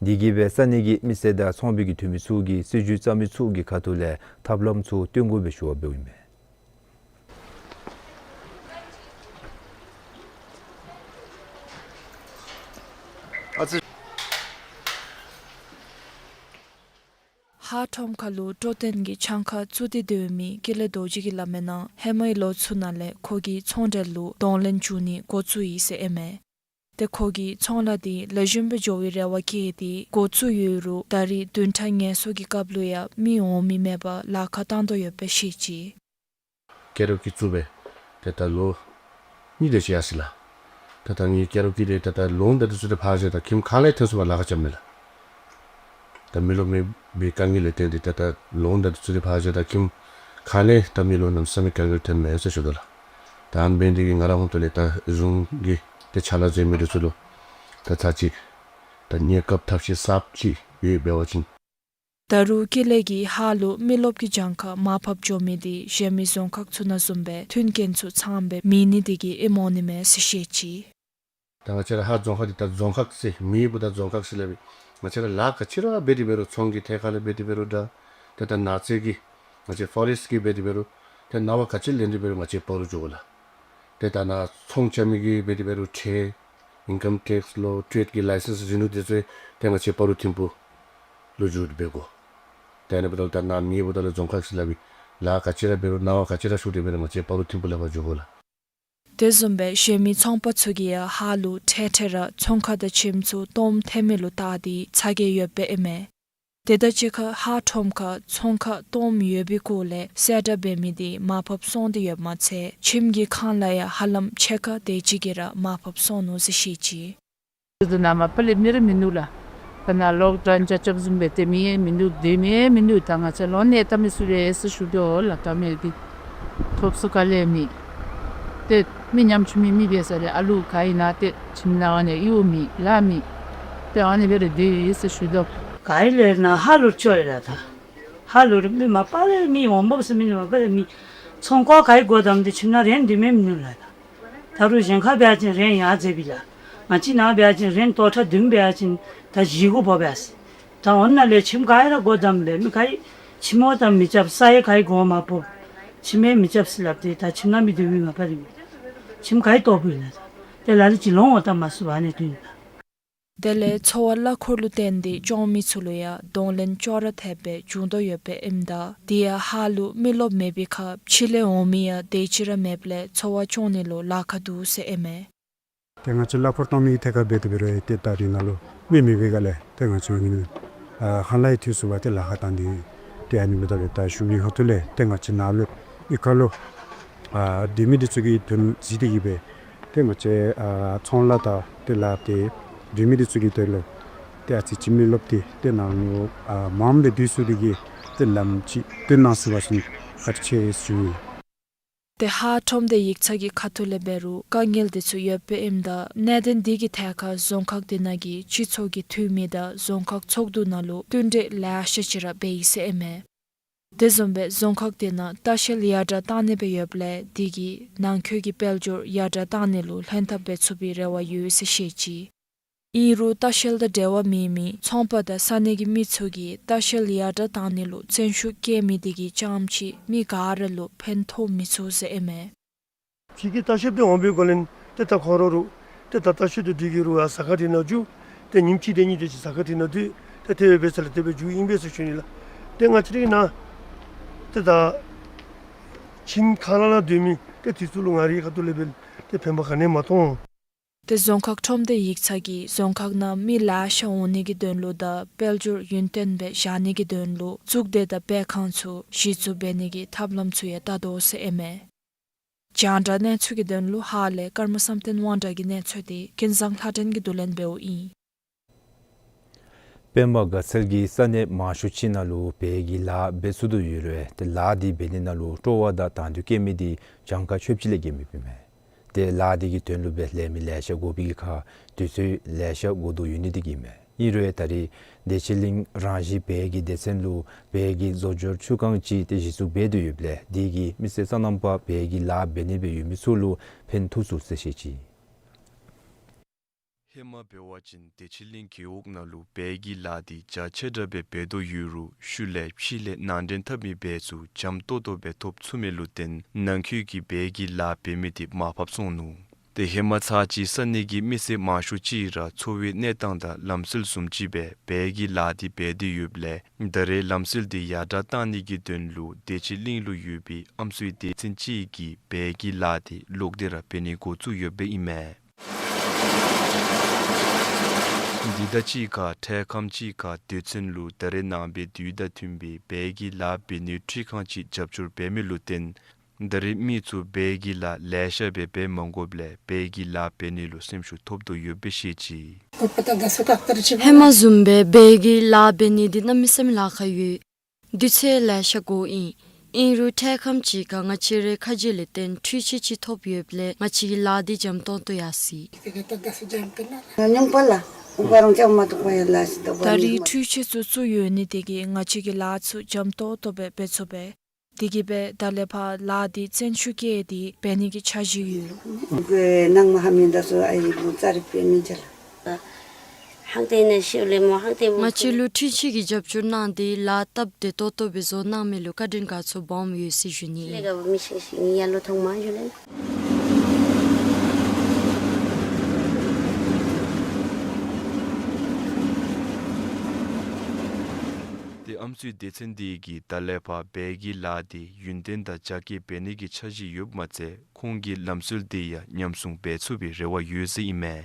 དེ་གིས་སྦེ་ས་གནས་ཀྱི་མི་སེར་དང་ཚོང་པའི་གི་འཐུས་མི་ཚུ་གིས་སྲིད་བྱུས་བརྩམ་མི་ཚུ་གི་ཁ་ཐུག་ལས་ཐབས་ལམ་ཚུ་སྟོན་དགོ་པའི་ཞུ་བ་འབདཝ་ཨིན་མས། ཨ་ཙི། ཧཱ་ཁྲོམ་ཁ་ལུ་སྤྲོ་སྟོན་གྱི་གྱངས་ཁ་བཙུགས་ཏེ་སྡོད་མི་ཀུན་ལེགས་རྡོ་རྗེ་གིས་སླབ་མིའི་ནང་ཧེ་མའི་ལོ་ཚུ་ནང་ལས་ཁོ་གིས་ཚོང་འབྲེལ་ལུ་གདོང་ལེན་འབྱུང་ནི་འགོ་བཙུགས་ཡི་ཟེར་ཨིན་མས། ཏེ་ཁོ་གིས་ཚོང་ལཱ་འདི་ལེགས་ཤོམ་སྦེ་འགྱོ་བའི་རེ་བ་བསྐྱེད་དེ་འགོ་བཙུགས་ཡོད་རུང་ད་རེས་བདུན་ཕྲག་ངལ་གསོ་གི་སྐབས་ལུ་ཡང་མི་འོང་མི་མེད་པར་ལཱ་ཁག་བཏང་དོ་ཡོདཔ་སྦེ་བཤད་ཅི། སྐྱེས་རབས་ཀྱིས་བཙུགས་སྦེ་ཏེ་ད་ལོ་གཉིས་དེ་ཅིག་ཡར་སོ་ཡི་ལགས། ཏེ་ད་ངེའི་སྐྱེས་རབས་ཀྱིས་ཏེ་ད་ལོ་ད་འདི་ཚུ་ཏེ་ཕར་བཞག་ད་ཁྱིམ་ཁང་ལས་ཐོན་ཚུགས་པར་ལཱ་ཁག་རྐྱབ་མས་ལགས། ད་མི་རློབས་མེད་པའི་དཀའ་ངལ་ལས་བརྟེན་ཏེ་ད་ད་ལོ་ད་འདི་ཚུ་ཏེ་ཕར་བཞག་ད་ཁྱིམ་ཁང་ལས་ད་མི་རློབས་གནམ་མེད་ས་མེད་དཀའ་ངལ་ཐོན་མས་ཟེར་ཞུ་དོ་ལགས། ད་ཨ་ནི་འབད་ནི་དེ་གིས་ང་རའི་ཧོངས་ཏོ་ལས་ད་གཞུང་གིས་ཏེ་ཕྱག་ལཱ་མཛད་མི་འདི་ཚུ་ལུ་ད་ཚར་གཅིག་ད་གནས་སྐབས་ཐབས་ཤེས་གསརཔ་ཅིག་ཡོདཔ་འབད་བ་ཅིན། ད་རུང་ཀུན་ལེགས་ཀྱིས་ཧཱ་ལུ་མི་རློབས་ཀྱི་གྱངས་ཁ་མར་ཕབ་འགྱོ་མི་འདི་གཞན་མི་རྫོང་ཁག་ཚུ་ནང་བཟུམ་སྦེ་མཐུན་རྐྱེན་ཚུ་ཚངམ་སྦེ་མེད་ནི་དེ་གིས་ཨིནམ་འོང་ནི་མས་ཟེར་བཤད་ཅི། ད་ང་བཅས་ར་ཧཱ་རྫོང་ཁག་འདི་ད་རྫོང་ཁག་ཟེར་མི་འབདཝ་ད་རྫོང་ཁག་ཟེར་སླབ་ཨིན། ང་བཅས་ར་ལཱ་ག་ཅི་ར་འབད་དེ་འབད་རུང་ཚོང་གི་ཐད་ཁར་ལས་འབད་དེ་འབད་རུང་འདྲ། ཏེ་ད་ནགས་ཚལ་གྱི་ང་བཅས་ཕོ་རེསཊ་གི་འབད་དེ་འབད་རུང་ཏེ་གནང་བ་ག་ཅི་ལེན་དེ་འབད་རུང་ང་བཅས་སྤ་རོ་འགྱོ་དགོ་ལགས། ཏེ་ད་ནཱ་ཚོང་རྐྱབ་མི་གི་འབད་དེ་འབད་རུང་ཁྲལ་ཨིན་ཀམ་ཊེགསི་ལོ་ཊེཌ་ཀྱི་ལའི་སེནསི་བཟུམ་འདི་ཚུ་ཏེ་ང་བཅས་སྤ་རོ་ཐིམ་ཕུག་ལུ་འགྱོ་སྟེ་འབད་དགོ། ཏེ་ཨ་ནི་འབདཝ་ད་ལུ་ད་ནཱ་མི་འབདཝ་ད་ལུ་རྫོང་ཁག་ཟེར་སླབ་ཨིན། ལཱ་ག་ཅི་ར་འབད་རུང་གནང་བ་ག་ཅི་ར་ཞུ་སྟེ་འབད་རུང་ང་བཅས་སྤ་རོ་ཐིམ་ཕུག་ལས་ཕར་འགྱོ་དགོ་ལགས། དེ་བཟུམ་སྦེ་གཞན་མི་ཚོང་པ་ཚུ་གིས་ཡང་ཧཱ་ལུ་ཐེངས་ཐེངས་ར་ཚོང་ཁང་དང་ཁྱིམ་ཚུ་སྟོངམ་ཐལ་མི་ལུ་བལྟ་སྟེ་ཚ་གྱང་ཡོདཔ་ཨིན་མས། དེ་དང་གཅིག་ཁར་ཧཱ་ཁྲོམ་ཁར་ཚོང་ཁང་སྟོངམ་ཡོད་པའི་སྐོར་ལས་གསལ་བསྒྲགས་འབད་མི་འདི་མར་ཕབ་སོང་སྟེ་ཡོདཔ་མ་ཚད་ཁྱིམ་གྱི་ཁང་གླ་ཡང་ཧ་ལམ་ཕྱེད་ཀ་དེ་ཅིག་གིས་ར་མར་ཕབ་སོང་ནུག་ཟེར་བཤད་ཅི། དེ་ནང་མར་ཕབ་ལེན་མི་ར་མིན་འདུག་ལགས། ད་ནཱ་ལོག་ཌའོན་རྐྱབ་རྐྱབ་བཟུམ་སྦེ་ཏེ་མི་ཡང་མིན་འདུག། སྡོད་མི་ཡང་མིན་འདུག། ད་ང་བཅས་ལོག་གནས་བཏང་མི་ཚུ་ལུ་ཡང་ཟེར་ཞུ་དོ་ལགས། ད་མི་འདི་ཐོབ་ཚུགས་ག་ལས་མེད། ཏེ་མི་ཉམ་ཆུང་མི་མི་འབད་ས་ལས་ཨ་ལུ་ག་ཨིན་ན་ཏེ་ཁྱིམ་ནང་ཨ་ནི་གཡོག་མེད་ལཱ་མེད། ཏེ་ཨ་ནི་སྦེ་ར་སྡོད་ཡི་ཟེར་ཞུ་དོ། ག་ཨིན་ལས་ནཱ་ཧཱ་ལུ་ཅོག་ཡོད་ལགས། ད་ཧཱ་ལུ་ར་མི་མ་པ་ལས་མི་འོང་འབབ་ས་མེད་ནི་མ་པ་ལས་མི་ཚོང་ཁང་ག་ཨིན་སྒོ་བསྡམས་ཏེ་ཁྱིམ་ནང་རེནཊ་འདི་མེད་མིན་འདུག་ལགས། ད་ད་རུང་གཞན་ཁར་འབད་བ་ཅིན་རེནཊ་ཡར་འཛེགས་པས་ལགས། ང་བཅས་ནཱ་འབད་བ་ཅིན་རེནཊ་ཏོག་ཁྲ་བདུན་འབད་བ་ཅིན་ད་བཞི་དགུ་འབོ་བས། ད་འོ་ན་ལས་ཁྱིམ་ག་ཨིན་ར་སྒོ་བསྡམས་སྦེ་མི་ག་ཨིན་ཁྱིམ་འོག་ད་མི་རྐྱབ། ས་ཡང་ག་ཨིན་སྒོ་མ་ཕོག། ཁྱིམ་ཡང་མི་རྐྱབ་ཟེར་སླབ་སྟེ་ད་ཁྱིམ་ནང་མི་སྡོད་མི་མ་པ་ར་མེད། ཁྱིམ་ག་ཨིན་སྟོང་པས་ལགས། ད་དེ་ལས་ལ་ལུ་ཅིག་ལོང་འོང་ད་མ་ཚུགས་པར་ཨ་ནི་སྡོད་ཡི་ལགས། དེ་ལས་འཚོ་བ་གླ་འཁོར་ལུ་བརྟེན་ཏེ་སྐྱོང་མི་ཚུ་ལུ་ཡང་གདོང་ལེན་ཅོག་ར་འཐདཔ་སྦེ་བྱུང་དོ་ཡོདཔ་ཨིནམ་ད་དེ་ཡང་ཧཱ་ལུ་མི་རློབས་མེད་པའི་ཁར་ཕྱི་ལས་འོང་མི་ཡང་དེ་ཅིག་ར་མེདཔ་ལས་འཚོ་བ་སྐྱོང་ནི་ལུ་ལཱ་ཁག་འདུག་ཟེར་ཨིན་མས། ཏེ་ང་བཅས་གླ་འཁོར་གཏང་མི་གི་ཐད་ཁར་འབད་དེ་འབད་རུང་ཏེ་ད་རེས་ནཱ་ལུ་མི་མེད་པའི་སྒང་ལས་ཏེ་ང་བཅས་ཨ་ནི་ཨ་ཁང་གླ་ཡང་ཐོན་ཚུགས་པར་ཏེ་ལཱ་ཁག་བཏང་སྟེ་ཏེ་ཨ་ནི་འབདཝ་ད་ལུ་ད་གཞུང་གི་ཁ་ཐུག་ལས་ཏེ་ང་བཅས་ནཱ་ལུ་གཡུས་ཁ་ལུ་ཨ་སྡོད་མི་འདི་ཚུ་གི་དོན་གཟིགས་ཏེ་གིས་སྦེ་ཏེ་ང་བཅས་ཨ་ཚོང་ལཱ་དང་ཏེ་ལཱ་འབད་སྡོད་མི་འདི་ཚུ་གི་དོན་ལུ་ཏེ་ཨ་ཙི་ཅིག་མི་རློབས་ཏེ་ཏེ་ནཱ་ལུ་ཨ་མངམ་སྦེ་སྡོད་ཚུགས་པའི་གི་ཏེ་ལམ་ཅིག་སྟོན་གནང་ཚུགས་པ་ཅིན་བཀའ་དྲིན་ཆེ་ཞུ་ཡི། ཏེ་ཧཱ་ཁྲོམ་སྡེ་ཡིག་ཚང་གི་ཁ་ཐུག་ལས་འབད་རུང་དཀའ་ངལ་འདི་ཚུ་ཡོདཔ་ཨིནམ་ད་གནད་དོན་འདི་གི་ཐད་ཁར་རྫོང་ཁག་དེ་ནང་གི་སྤྱི་ཚོགས་ཀྱི་འཐུས་མི་དང་རྫོང་ཁག་ཚོགས་འདུ་ནང་ལུ་བསྟུན་གྲོས་ལེ་ཤ་ཅིག་ར་འབད་ཡི་ཟེར་ཨིན་མས། དེ་བཟུམ་སྦེ་རྫོང་ཁག་དེ་ནང་ལྟ་བཤལ་ཡར་དྲག་བཏང་ནི་སྦེ་ཡོདཔ་ལས་དེ་གིས་ནང་འཁོད་ཀྱི་དཔལ་འབྱོར་ཡར་དྲག་བཏང་ནི་ལུ་ལྷན་ཐབས་འབད་ཚུགས་པའི་རེ་བ་ཡོད་ཟེར་བཤད་ཅི། ཨིན་རུང་ལྟ་བཤལ་དང་འབྲེལ་བ་མེད་མི་ཚོང་པ་དང་ས་གནས་ཀྱི་མི་ཚུ་གིས་ལྟ་བཤལ་ཡར་དྲག་བཏང་ནི་ལུ་བཙན་ཤུགས་བསྐྱེད་མི་དེ་གིས་ཙམ་ཅིག་མི་ག་ར་ལུ་ཕན་ཐོགས་མི་ཚུགས་ཟེར་ཨིན་མས། ཕྱི་གི་ལྟ་བཤལཔ་འདི་འོང་པའི་སྒང་ལས་ཏེ་ད་ཁོང་ར་རུང་ཏེ་ད་ལྟ་བཤལ་དང་འདི་གིས་རུང་ཨ་ཟ་ཁང་འདི་ནང་འགྱོ། ཏེ་ཉིནམ་གཅིག་དེ་གཉིས་དེ་ཅིག་ཟ་ཁང་འདི་ནང་སྡོད། ཏེ་དེ་སྦེ་འབད་ས་ལས་དེ་སྦེ་འགྱོཝ་ཨིན་པས་ཟེར་ཞུ་ནི་ལགས། ཏེ་ང་བཅས་རའི་ནཱ་ཏེ་ད་ཁྱིམ་ཁང་གླ་ནང་སྡོད་མི་ཏེ་དེ་ཚུ་ལུ་ང་རའི་ཁ་ཐུག་ལས་འབད་ཏེ་ཕན་པ་ག་ནི་ཡང་མ་མཐོང་། ཏེ་རྫོང་ཁག་ཁྲོམ་སྡེ་ཡིག་ཚང་གིས་རྫོང་ཁག་ནང་མི་ལེ་ཤ་འོང་ནི་གི་དོན་ལུ་དང་དཔལ་འབྱོར་ཡུན་བརྟན་སྦེ་བཞག་ནི་གི་དོན་ལུ་གཙུག་སྡེ་དང་སྦེལ་ཁང་ཚུ་གཞི་བཙུགས་འབད་ནི་གི་ཐབས་ལམ་ཚུ་ཡང་བལྟ་དོ་ཟེར་ཨིན་མས། རྒྱང་བསྒྲགས་གནས་ཚུལ་གྱི་དོན་ལུ་ཧཱ་ལས་ཀརྨ་བསམ་གཏན་དབང་གྲགས་ཀྱི་གནས་ཚུལ་འདི་ཀུན་བཟང་ལྷ་སྒྲོན་གྱིས་བསྡུ་ལེན་འབདཝ་ཨིན། སྤེན་པ་དགའ་ཚལ་གྱི་ས་གནས་མང་ཤོས་ཅིག་ནང་ལུ་བལ་གྱི་ལཱ་འབད་ཚུགས་དོ་ཡོད་རུང་ཏེ་ལཱ་འདི་འབད་ནི་ནང་ལུ་སྤྲོ་བ་དང་དང་འདོད་བསྐྱེད་མི་འདི་གྱངས་ཁ་ཆོདཔ་ཅིག་ལས་བརྒལ་མེདཔ་ཨིན་མས། ཏེ་ལཱ་འདི་གི་དོན་ལུ་སྦེ་ལས་མི་ལེ་ཤ་དགོ་པའི་གི་ཁར་དུས་ཚོད་ལེ་ཤ་འགོར་དོ་ཡོད་ནི་འདི་གིས་ཨིན་མས། ཨིན་རུང་ད་རེས་བདེ་ཆེན་གླིང་རང་བཞིན་བལ་གྱི་སྡེ་ཚན་ལུ་བལ་གྱི་བཟོ་སྦྱོར་ཆུ་ཁང་ཅིག་ཏེ་གཞི་བཙུགས་འབད་དོ་ཡོདཔ་ལས་འདི་གིས་མི་སེར་སོ་ནམ་པ་བལ་གྱི་ལཱ་འབད་ནི་སྦེ་ཡོད་མི་ཚུ་ལུ་ཕན་ཐོགས་ཚུགས་ཟེར་བཤད་ཅི། ཧེ་མ་འབད་བ་ཅིན་བདེ་ཆེན་གླིང་རྒེད་འོག་ནང་ལུ་བལ་གྱི་ལཱ་འདི་རྒྱ་ཆེ་དྲགས་སྦེ་འབད་དོ་ཡོད་རུང་ཤུལ་ལས་ཕྱི་ལས་ནང་འདྲེན་འཐབ་མི་འབད་ཚུགས་འཇམ་ཏོག་ཏོ་སྦེ་ཐོབ་ཚུགས་མི་ལུ་བརྟེན་ནང་འཁོད་ཀྱི་བལ་གྱི་ལཱ་འབད་མི་འདི་མར་ཕབ་སོང་ནུག། ཏེ་ཧེ་མ་ཚར་གཅིག་ས་གནས་ཀྱི་མི་སེར་མང་ཤོས་ཅིག་ར་འཚོ་བའི་གནས་སྟངས་དང་ལམ་སྲོལ་བཟུམ་ཅིག་སྦེ་བལ་གྱི་ལཱ་འདི་འབད་དེ་ཡོདཔ་ལས་ད་རེས་ལམ་སྲོལ་འདི་ཡར་དྲག་གཏང་ནི་གི་དོན་ལུ་བདེ་ཆེན་གླིང་ལུ་ཡོད་པའི་ཨམ་སྲུའི་སྡེ་ཚན་ཅིག་གིས་བལ་གྱི་ལཱ་འདི་ལོག་སྟེ་ར་འབད་ནི་འགོ་བཙུགས་ཡོདཔ་ཨིན་མས། འདི་དང་གཅིག་ཁར་འཕྲལ་ཁམས་ཅིག་ཁར་སྡེ་ཚན་ལུ་ད་རེས་ནངས་པའི་དུས་དང་མཐུན་པའི་བལ་གྱི་ལཱ་འབད་ནིའི་འཕྲུལ་ཁང་ཅིག་རྒྱབ་སྐྱོར་འབད་མི་ལུ་བརྟེན་ད་རེས་མི་ཚུ་བལ་གྱི་ལཱ་ལེ་ཤ་སྦེ་འབད་མ་དགོཔ་ལས་བལ་གྱི་ལཱ་འབད་ནི་ལུ་སེམས་ཤུགས་ཐོབ་དོ་ཡོདཔ་སྦེ་བཤད་ཅི། ཧེ་མ་བཟུམ་སྦེ་བལ་གྱི་ལཱ་འབད་ནི་འདི་གནམ་མེད་ས་མེད་ལཱ་ཁག་ཡོད། དུས་ཚོད་ལེ་ཤ་འགོར་ཨིན། ཨིན་རུང་འཕྲལ་ཁམས་ཅིག་ཁར་ང་བཅས་རའི་ཁ་རྗེ་ལས་བརྟེན་འཕྲུལ་ཆས་ཅིག་ཐོབ་ཡོདཔ་ལས་ང་བཅས་ཀྱི་ལཱ་འདི་འཇམ་ཏོང་ཏོ་ཡར་སོ་ཡི། ད་རེས་འཕྲུལ་ཆས་ཚུ་བཙུགས་ཡོད་ནི་དེ་གིས་ང་བཅས་ཀྱི་ལཱ་ཚུ་འཇམ་ཏོང་ཏོ་སྦེ་འབད་ཚུགས་པས། དེ་གིས་སྦེ་ད་ལས་ཕར་ལཱ་འདི་བཙན་ཤུགས་བསྐྱེད་དེ་འབད་ནི་གི་འཆར་གཞི་ཡོད། ང་བཅས་ལུ་འཕྲུལ་ཆས་ཀྱི་རྒྱབ་སྐྱོར་གནང་སྟེ་ལཱ་སྟབས་བདེ་ཏོག་ཏོ་སྦེ་བཟོ་གནང་མི་ལུ་བཀའ་དྲིན་དགའ་ཚོར་སྦོམ་ཡོད་ཟེར་ཞུ་ནི། ཏེ་ཨམ་སྲུའི་སྡེ་ཚན་འདི་གིས་ད་ལས་ཕར་བལ་གྱི་ལཱ་འདི་ཡུན་བརྟན་དང་རྒྱ་སྐྱེད་འབད་ནི་གི་འཆར་གཞི་ཡོདཔ་མ་ཚད་ཁོང་གིས་ལམ་སྲོལ་འདི་ཡང་ཉམས་སྲུང་འབད་ཚུགས་པའི་རེ་བ་ཡོད་ཟེར་ཨིན་མས།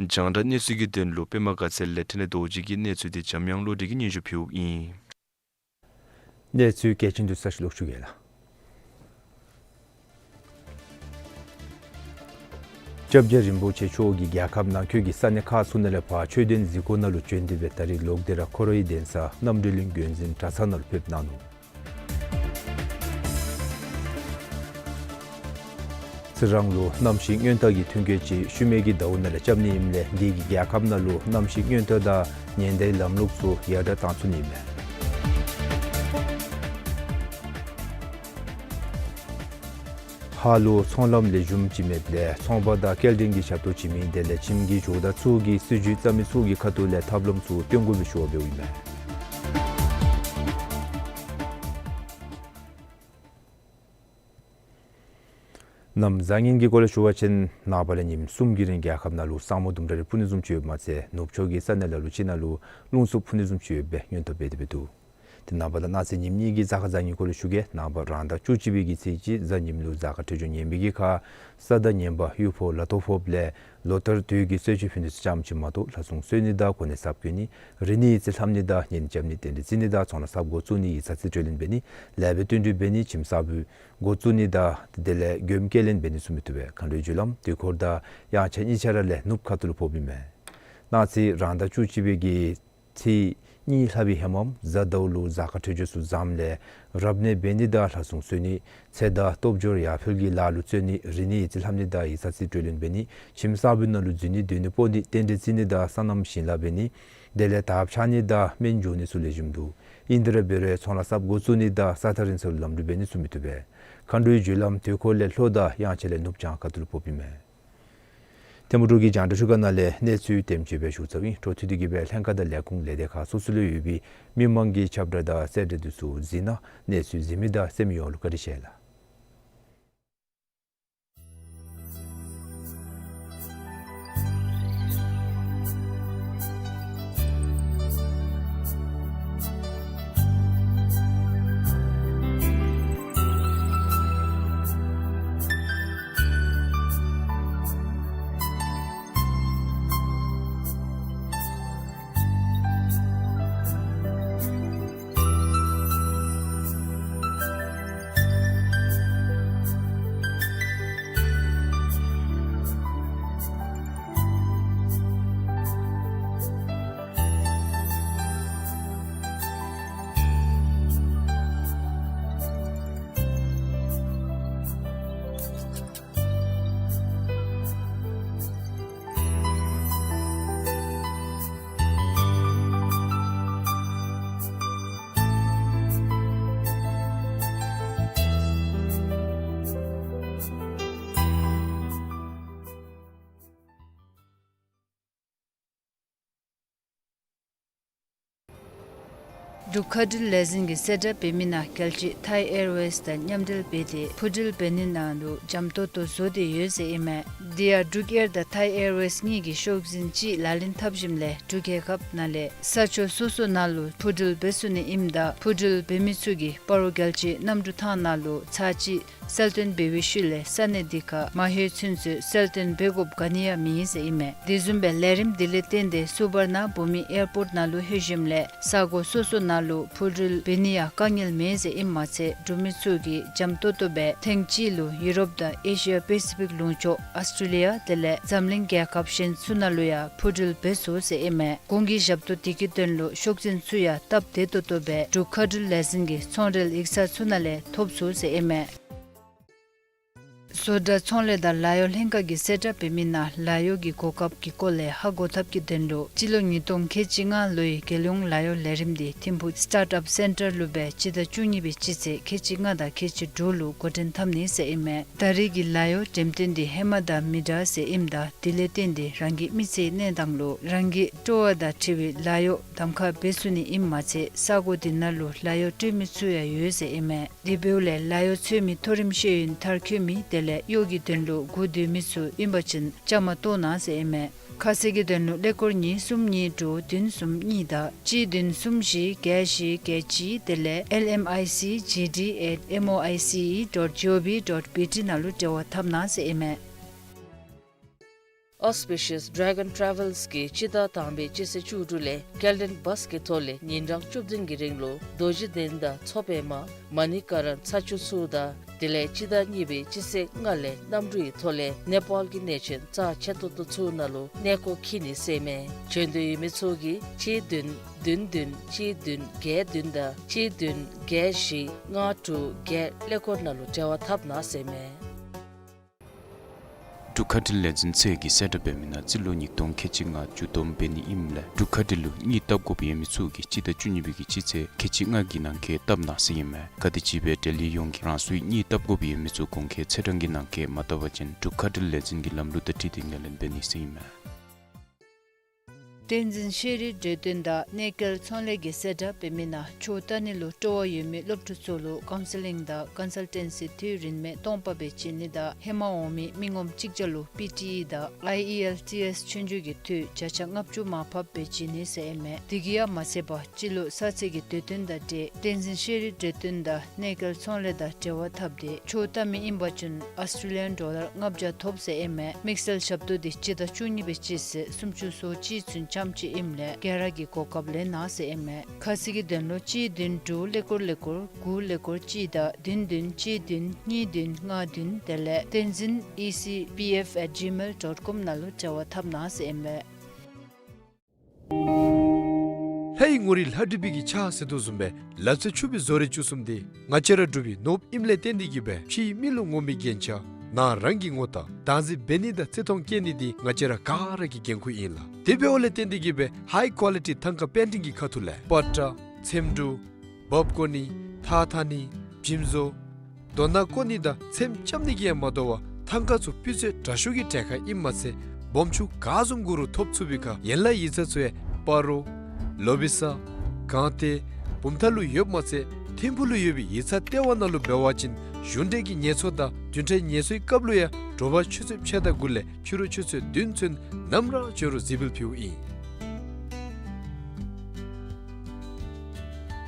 རྒྱང་བསྒྲགས་གནས་ཚུལ་གྱི་དོན་ལུ་པདྨ་དགའ་ཚལ་ལས་འཕྲིན་ལས་རྡོ་རྗེ་གི་གནས་ཚུལ་འདི་འཇམ་དབྱངས་བློ་གྲོས་ཀྱིས་སྙན་ཞུ་ཕུལཝ་ཨིན། གནས་ཚུལ་གལ་ཆེན་འདི་ཚུ་ཞུ་ལོག་ཞུ་གེ་ལགས། སྐྱབས་རྗེ་རིན་པོ་ཆེ་མཆོག་གིས་རྒྱལ་ཁབ་ནང་འཁོད་ཀྱི་ས་གནས་ཁག་ཚུ་ནང་ལས་ཕར་ཆོས་དོན་གཟིགས་སྐོར་ནང་ལུ་བྱོན་ཏེ་སྦེ་ད་རིས་ལོག་སྟེ་ར་ཁོ་རའི་གདན་ས་རྣམ་གྲོལ་གླིང་དགོན་འཛིན་གྲྭ་ཚང་ནང་ལུ་ཕེབས་གནང་ནུག། ཚེ་རང་ལུ་གནམ་གཤིས་སྔོན་ཐག་གི་ཐོན་སྐྱེད་ཅིག་ཤུལ་མའི་གི་ཟླཝ་ནང་ལས་རྐྱབ་ནི་ཨིནམ་ལས་འདི་གིས་རྒྱལ་ཁབ་ནང་ལུ་གནམ་གཤིས་སྔོན་ཐག་དང་ཉེན་བརྡའི་ལམ་ལུགས་ཚུ་ཡར་དྲག་བཏང་ཚུགས་ནི་ཨིན་མས། ཧཱ་ལུ་ཚོང་ལམ་ལེགས་ཤོམ་ཅིག་མེདཔ་ལས་ཚོང་པ་དང་སྐྱེལ་འདྲེན་གྱི་ཞབས་ཏོག་བྱིན་མི་དེ་ལས་ཁྱིམ་གྱི་ཇོ་བདག་ཚུ་གིས་སྲིད་བྱུས་བརྩམ་མི་ཚུ་གི་ཁ་ཐུག་ལས་ཐབས་ལམ་ཚུ་སྟོན་དགོ་པའི་ཞུ་བ་འབདཝ་ཨིན་མས། གནམ་བཟང་ངན་གྱི་སྐོར་ལས་ཞུ་བ་ཅིན་ནངས་པ་ལས་ཉིནམ་གསུམ་གྱི་རིང་རྒྱལ་ཁབ་ནང་ལུ་ས་སྨུག་དུམ་གྲ་རེ་སྤུབ་ནི་བཟུམ་ཅིག་ཡོདཔ་མ་ཚད་ནུབ་ཕྱོགས་ཀྱི་ས་གནས་ལ་ལུ་ཅིག་ནང་ལུ་རླུང་འཚུབ་འཕུ་ནི་བཟུམ་ཅིག་ཡོད་པའི་སྔོན་ཐོན་འབད་དེ་འདུག། ཏེ་ནངས་པ་དང་གནངས་ཚེ་ཉིནམ་གཉིས་ཀྱི་གཟའ་སྐར་བཟང་ངན་སྐོར་ལས་ཞུ་གེ། ནངས་པ་རང་ཟླ་བཅུ་གཅིག་པའི་གི་ཚེས་གཅིག་གཟའ་ཉིམ་ལུ་གཟའ་སྐར་འཕྲོད་སྦྱོར་ངན་པའི་གི་ཁར་ས་དང་ངན་པ་གཡུ་ཕོ་ལ་ཐོ་ཕོགཔ་ལས་ལོ་ལྟར་དུས་ཀྱི་གསོལ་མཆོད་ཕུལ་ནི་ཚུ་ཙམ་ཅིག་མ་གཏོགས་ལྷ་སྲུང་གསོལ་ནི་དང་གོ་གནས་གསརཔ་གྱོན་ནི་རིག་གནས་ཡིག་རྩིས་ལྷབ་ནི་དང་གཉེན་རྐྱབ་ནི་རྟེན་འབྲེལ་བརྩི་ནི་དང་ཚོང་ལཱ་གསརཔ་འགོ་བཙུགས་ནི་ཡིག་ཚང་རྩིས་སྤྲོད་ལེན་འབད་ནི་ལེགས་པའི་བསྟུན་གྲོས་འབད་ནི་ཁྱིམ་གསརཔ་འགོ་བཙུགས་ནི་དང་དེ་ལས་མགྱོནམ་སྐྱེལ་ལེན་འབད་ནི་ཚུ་མི་བཏུབ་པས། མཁའ་འགྲོའི་རྒྱུ་ལམ་དུས་འཁོར་དང་དབྱངས་འཆར་གཉིས་ཆ་ར་ལས་ནུབ་ཁ་ཐུག་ལུ་ཕོགཔ་ཨིན་མས། གནངས་ཚེ་རང་ཟླ་བཅུ་གཅིག་པའི་གི་ཚེས་གཉིས་ལྷག་པའི་ཧེ་མ་གཟའ་ཟླཝ་ལུ་གཟའ་སྐར་འཕྲོད་སྦྱོར་ཚུ་བཟངམ་ལས་རབ་གནས་འབད་ནི་དང་ལྷ་སྲུང་གསོལ་ནི་ཚེ་བདག་སྟོབས་འབྱོར་ཡར་འཕེལ་གྱི་ལཱ་ལུ་བརྩོན་ནི་རིག་གནས་ཡིག་རྩིས་ལྷབ་ནི་དང་ཡིག་ཚང་རྩིས་སྤྲོད་ལེན་འབད་ནི་ཁྱིམ་གསརཔ་ནང་ལུ་འཛུལ་ནི་སྡོད་ནི་སྤོ་ནི་རྟེན་འབྲེལ་བརྩི་ནི་དང་སོ་ནམ་ཞིང་ལཱ་འབད་ནི་དེ་ལས་དར་འཕྱར་ནི་དང་སྨན་འཇོག་ནི་ཚུ་ལེགས་ཤོམ་འདུག། ཨིན་དེ་ར་འབད་རུང་ཚོང་ལཱ་གསརཔ་འགོ་བཙུགས་ནི་དང་ས་ཐག་རིང་ས་ལུ་ལམ་འགྲུལ་འབད་ནི་ཚུ་མི་བཏུབ་པས། མཁའ་འགྲོའི་རྒྱུ་ལམ་དུས་འཁོར་ལས་ལྷོ་དང་དབྱངས་འཆར་ལས་ནུབ་བྱང་ཁ་ཐུག་ལུ་ཕོགཔ་ཨིན་མས། ཐིམ་ཕུག་འབྲུག་གི་རྒྱང་བསྒྲགས་ཁྲི་ཁང་ནང་ལས་གནས་ཚུལ་དེམ་ཅིག་སྦེ་ཞུ་ཚརཝ་ཨིན། འཕྲོ་མཐུད་དེ་གིས་སྦེ་ལྷན་ཁག་དང་ལས་ཁུངས་ལས་སྡེ་ཁག་སོ་སོ་ལུ་ཡོད་པའི་མི་མང་གི་ཁྱབ་བསྒྲགས་དང་གསལ་བསྒྲགས་འདི་ཚུ་གཟིགས་གནང་། གནས་ཚུལ་གཟིགས་མི་དང་གསན་མི་ཡོངས་ལུ་བཀའ་དྲིན་ཆེ་ལགས། འབྲུག་མཁའ་འགྲུལ་ལས་འཛིན་གྱིས་གསལ་བསྒྲགས་འབད་མི་ནང་རྒྱལ་སྤྱི་ཐའི་ཨེར་ཝེསི་དང་མཉམ་འབྲེལ་འབད་དེ་འཕུར་འགྲུལ་འབད་ནི་ནང་ལུ་འཇམ་ཏོག་ཏོ་བཟོ་སྟེ་ཡོད་ཟེར་ཨིན་མས། དེ་ཡང་འབྲུག་ཨེར་དང་ཐའི་ཨེར་ཝེསི་གཉིས་ཀྱིས་ཤོག་འཛིན་ཅིག་ལག་ལེན་འཐབ་ཞིནམ་ལས་འབྲུག་རྒྱལ་ཁབ་ནང་ལས་ས་ཕྱོགས་སོ་སོ་ནང་ལུ་འཕུར་འགྲུལ་འབད་ཚུགས་ནི་ཨིནམ་ད་འཕུར་འགྲུལ་འབད་མི་ཚུ་གིས་སྤ་རོ་རྒྱལ་སྤྱིའི་གནམ་གྲུ་ཐང་ནང་ལུ་ཚར་གཅིག་གསལ་སྟོན་འབད་བའི་ཤུལ་ལས་ས་གནས་དེ་ཁར་མ་ལྷོད་ཚུན་ཚོད་གསལ་སྟོན་འབད་དགོཔ་ག་ནི་ཡང་མེད་ཟེར་ཨིན་མས། དེ་བཟུམ་སྦེ་ལས་རིམ་དེ་ལས་བརྟེན་ཏེ་སུ་བར་ན་བྷུ་མི་ཨེར་པོརཊ་ནང་ལུ་ལྷོད་ཞིནམ་ལས་ས་གོ་སོ་སོ་ནང་ལུ་འཕུར་འགྲུལ་འབད་ནི་ཡང་དཀའ་ངལ་མེད་ཟེར་ཨིནམ་མ་ཚད་འབྲུག་མི་ཚུ་གིས་འཇམ་ཏོག་ཏོ་སྦེ་ཐེངས་གཅིག་ལུ་ཡུ་རོབ་དང་ཨེ་ཤི་ཡ་པེ་སི་ཕིག་ལུང་ཕྱོགས་ཨཱོས་ཊྲེ་ལི་ཡ་དེ་ལས་འཛམ་གླིང་རྒྱལ་ཁབ་གཞན་ཚུ་ནང་ལུ་ཡང་འཕུར་འགྲུལ་འབད་ཚུགས་ཟེར་ཨིན་མས། གོང་གི་ཞབས་ཏོག་དེ་གི་དོན་ལུ་ཤོག་འཛིན་ཚུ་ཡང་སྟབས་བདེ་ཏོག་ཏོ་སྦེ་འབྲུག་མཁའ་འགྲུལ་ལས་འཛིན་གྱི་ཚོང་འབྲེལ་ཡིག་ཚང་ཚུ་ནང་ལས་ཐོབ་ཚུགས་ཟེར་ཨིན་མས། བཟོ་གྲྭ་ཚོང་ལས་དང་ལཱ་གཡོག་ལྷན་ཁག་གིས་གསལ་བསྒྲགས་འབད་མི་ནང་ལཱ་གཡོག་གི་གོ་སྐབས་ཀྱི་སྐོར་ལས་ཧ་གོ་ཐབས་ཀྱི་དོན་ལུ་སྤྱི་ལོ་ཉིས་སྟོང་ཁལ་གཅིག་ལྔ་ལོའི་རྒྱལ་ཡོངས་ལཱ་གཡོག་ལས་རིམ་དེ་ཐིམ་ཕུག་སི་ཊཱརཊ་ཨཔ་སེན་ཊར་ལུ་སྦེ་སྤྱི་ཟླ་བཅུ་གཉིས་པའི་སྤྱི་ཚེས་ཁལ་གཅིག་ལྔ་དང་ཁལ་གཅིག་དྲུག་ལུ་འགོ་འདྲེན་འཐབ་ནི་ཟེར་ཨིན་མས། ད་རེས་ཀྱི་ལཱ་གཡོག་འགྲེམས་སྟོན་དེ་ཧེ་མ་དང་མི་འདྲ་ཟེར་ཨིནམ་ད་དེ་ལས་བརྟེན་ཏེ་རང་གི་མི་ཚེའི་གནས་སྟངས་ལུ་རང་གི་སྤྲོ་བ་དང་འཁྲིལ་བའི་ལཱ་གཡོག་གདམ་ཁ་འབད་ཚུགས་ནི་ཨིནམ་མ་ཚད་ས་གོ་དེ་ནང་ལུ་ལཱ་གཡོག་སྤྲོད་མི་ཚུ་ཡང་ཡོད་ཟེར་ཨིན་མས། དེ་འབདཝ་ལས་ལཱ་གཡོག་འཚོལ་མི་མཐོ་རིམ་ཤེས་ཡོན་མཐར་འཁྱོལ་མི་དེ་ལས་གཡོག་གི་དོན་ལུ་སྒུག་སྡོད་མི་ཚུ་ཨིན་པ་ཅིན་བཅའ་མར་གཏོགས་གནང་ཟེར་ཨིན་མས། ཁ་གསལ་གྱི་དོན་ལུ་ཀླད་ཀོར་གཉིས་གསུམ་གཉིས་དྲུག་བདུན་གསུམ་གཉིས་དང་གཅིག་བདུན་གསུམ་བཞི་བརྒྱད་བཞི་བརྒྱད་གཅིག་དེ་ལས་ཨེལ་ཨེམ་ཨའི་སི་ཇི་ཌི་ཨེཊ་ཨེམ་ཨོ་ཨའི་སི་ཨི་ཌོཊ་ཇི་ཨོ་ཝི་ཌོཊ་བི་ཊི་ནང་ལུ་འབྲེལ་བ་འཐབ་གནང་ཟེར་ཨིན་མས། Auspicious Dragon Travels གིས་སྤྱི་ཟླ་དང་པའི་སྤྱི་ཚེས་བཅུ་དྲུག་ལས་སྐྱེལ་འདྲེན་བཱས་ཀྱི་ཐོག་ལས་ཉིན་གྲངས་བཅུ་བདུན་གྱི་རིང་ལུ་རྡོ་རྗེ་གདན་དང་མཚོ་པདྨ་མ་ཎི་ཀ་ར་ན་ཚ་ཆུ་ཚུར་དང་དེ་ལས་སྤྱི་ཟླ་གཉིས་པའི་སྤྱི་ཚེས་ལྔ་ལས་གནམ་གྲུའི་ཐོག་ལས་ནེ་པཱལ་གྱི་གནས་ཆེན་རྩ་ཆེ་ཏོག་ཏོ་ཚུ་ནང་ལུ་གནས་སྐོར་འཁྱིད་ནི་ཟེར་མས། བྱོན་འདོད་ཡོད་མི་ཚུ་གིས་གཅིག་བདུན་བདུན་བདུན་གཅིག་བདུན་བརྒྱད་བདུན་དང་གཅིག་བདུན་བརྒྱད་བཞི་ལྔ་དྲུག་བརྒྱད་ཀླད་ཀོར་ནང་ལུ་འབྲེལ་བ་འཐབ་གནང་ཟེར་མས། འབྲུག་མཁའ་འགྲུལ་ལས་འཛིན་ཚུ་གིས་གསལ་བསྒྲགས་འབད་མི་ནང་སྤྱི་ལོ་ཉིས་སྟོང་ཁལ་གཅིག་ལྔ་མཇུག་བསྡོམས་འབད་ནི་ཨིནམ་ལས་འབྲུག་མཁའ་འགྲུལ་ལུ་གཉིད་བཏབ་དགོཔ་ཡོད་མི་ཚུ་གིས་སྤྱི་ཟླ་བཅུ་གཉིས་པའི་གི་སྤྱི་ཚེས་ཁལ་གཅིག་ལྔ་གི་ནང་འཁོད་བཏབ་གནང་ཟེར་ཨིན་མས། ག་དེམ་ཅིག་སྦེ་ལྡི་ལི་ཡོངས་ཀྱིས་རང་སོའི་གཉིད་བཏབ་དགོཔ་ཡོད་མི་ཚུ་གོང་འཁོད་ཚེས་གྲངས་ཀྱི་ནང་འཁོད་མ་བཏབ་པ་ཅིན་འབྲུག་མཁའ་འགྲུལ་ལས་འཛིན་གྱི་ལམ་ལུགས་དང་འཁྲིལ་ཏེ་ངོས་ལེན་འབད་ནི་ཟེར་ཨིན་མས། བསྟན་འཛིན་ཤེས་རིག་འབྲེལ་དོན་དང་གནས་སྐལ་ཚོང་ལས་ཀྱིས་གསལ་བསྒྲགས་འབད་མི་ནང་ཆོས་ལྟ་ནི་ལུ་སྤྲོ་བ་ཡོད་མི་སློབ་ཕྲུག་ཚུ་ལུ་ཀའུན་སི་ལིང་དང་ཀོན་སལ་ཊེན་སི་དུས་རིན་མེད་སྟོང་པ་སྦེ་བྱིན་ནི་དང་ཧེ་མ་འོང་མི་མི་ངོམ་གཅིག་བརྒྱ་ལུ་པི་ཊི་ཨི་དང་ཨའི་ཨི་ཨེལ་ཊི་ཨེསི་ཆོས་རྒྱུགས་ཀྱི་འཐུས་བརྒྱ་ཆ་ལྔ་བཅུ་མར་ཕབ་སྦེ་བྱིན་ནི་ཟེར་ཨིན་མས། དེ་གིས་ཡང་མ་ཚད་པར་སྤྱི་ལོ་གསར་ཚེས་ཀྱི་དུས་སྟོན་དང་འབྲེལ་བསྟན་འཛིན་ཤེས་རིག་འབྲེལ་དོན་དང་གནས་སྐལ་ཚོང་ལས་དང་འབྲེལ་བ་འཐབ་སྟེ་ཆོས་ལྟ་མི་ཨིན་པ་ཅིན་ཨཱོས་ཊྲེ་ལི་ཡཱན་ཌོ་ལར་ལྔ་བརྒྱ་ཐོབ་ཟེར་ཨིན་མས། དམིགས་བསལ་ཞབས་ཏོག་འདི་སྤྱི་ཟླ་བཅུ་གཉིས་པའི་སྤྱི་ཚེས་སུམ་ཅུ་སོ་གཅིག་ཚུན་ཙམ་ཅིག་ཨིནམ་ལས་ག་ར་གིས་གོ་སྐབས་ལེན་གནང་ཟེར་ཨིན་མས། ཁ་གསལ་གྱི་དོན་ལུ་གཅིག་བདུན་དྲུག་ཀླད་ཀོར་ཀླད་ཀོར་དགུ་ཀླད་ཀོར་གཅིག་དང་བདུན་བདུན་གཅིག་བདུན་གཉིས་བདུན་ལྔ་བདུན་དེ་ལས་བསྟན་འཛིན་ཨི་སི་པི་ཨེཕ་ཨེཊ་ཇི་མེལ་ཌོཊ་ཀོམ་ནང་ལུ་འབྲེལ་བ་འཐབ་གནང་ཟེར་ཨིན་མས། ལྷའི་ངོ་རིས་ལྷ་བྲིས་པའི་གི་ཕྱག་ཟེར་དོ་བཟུམ་སྦེ་ལག་རྩལ་ཕྱུག་པའི་བཟོ་རིག་བཅུ་གསུམ་འདི་ང་བཅས་ར་འབྲུག་པའི་ནོར་བུ་ཨིནམ་ལས་བརྟེན་ཏེ་གིས་སྦེ་ཕྱིའི་མི་ལུ་ངོམ་པའི་རྒྱན་ཆ་ནང་རང་གི་ངོ་རྟགས་བདག་འཛིན་འབད་ནི་དང་བརྩི་མཐོང་བསྐྱེད་ནི་འདི་ང་བཅས་ར་ག་ར་གི་འགན་ཁུར་ཨིན་ལགས། དེ་འབདཝ་ལས་བརྟེན་ཏེ་གིས་སྦེ་ཧའི་ཀོ་ལི་ཊི་ཐང་ཀ་པེན་ཊིང་གི་ཁ་ཐུག་ལས་པ་ཏྲ་ཚེམ་དྲུབ་འབག་བཀོ་ནི་ཐགས་འཐག་ནི་འཇིམ་བཟོ་རྡོ་ནག་བརྐོ་ནི་དང་ཚེམ་རྐྱབ་ནི་གིས་ཡང་མ་དོ་བར་ཐང་ཀ་ཚུ་སྤུས་ཚད་དྲག་ཤོས་ཀྱི་གྲལ་ཁར་ཨིནམ་མ་ཚད་སྦོམ་ཆུང་ག་བཟུམ་དགོ་རུང་ཐོབ་ཚུགས་པའི་ཁར་ཡན་ལག་ཡིག་ཚང་ཚུ་ཡང་སྤ་རོ་ལོ་བི་ས་སྒང་སྟེང་བུམ་ཐང་ལུ་ཡོདཔ་མ་ཚད་ཐིམ་ཕུག་ལུ་ཡོད་པའི་ཡིག་ཚང་ལྟེ་བ་ནང་ལུ་འབད་བ་ཅིན་གཞུང་འབྲེལ་གྱི་ངལ་རྩོལ་དང་བདུན་ཕྲག་ངལ་རྩོལ་སྐབས་ལུ་ཡང་དྲོ་པ་ཆུ་ཚོད་ཕྱེད་དང་དགུ་ལས་ཕྱི་རུ་ཆུ་ཚོད་བདུན་ཚུན་ནམ་ར་བྱོན་རུང་གཟིགས་འབུལ་ཕུལཝ་ཨིན།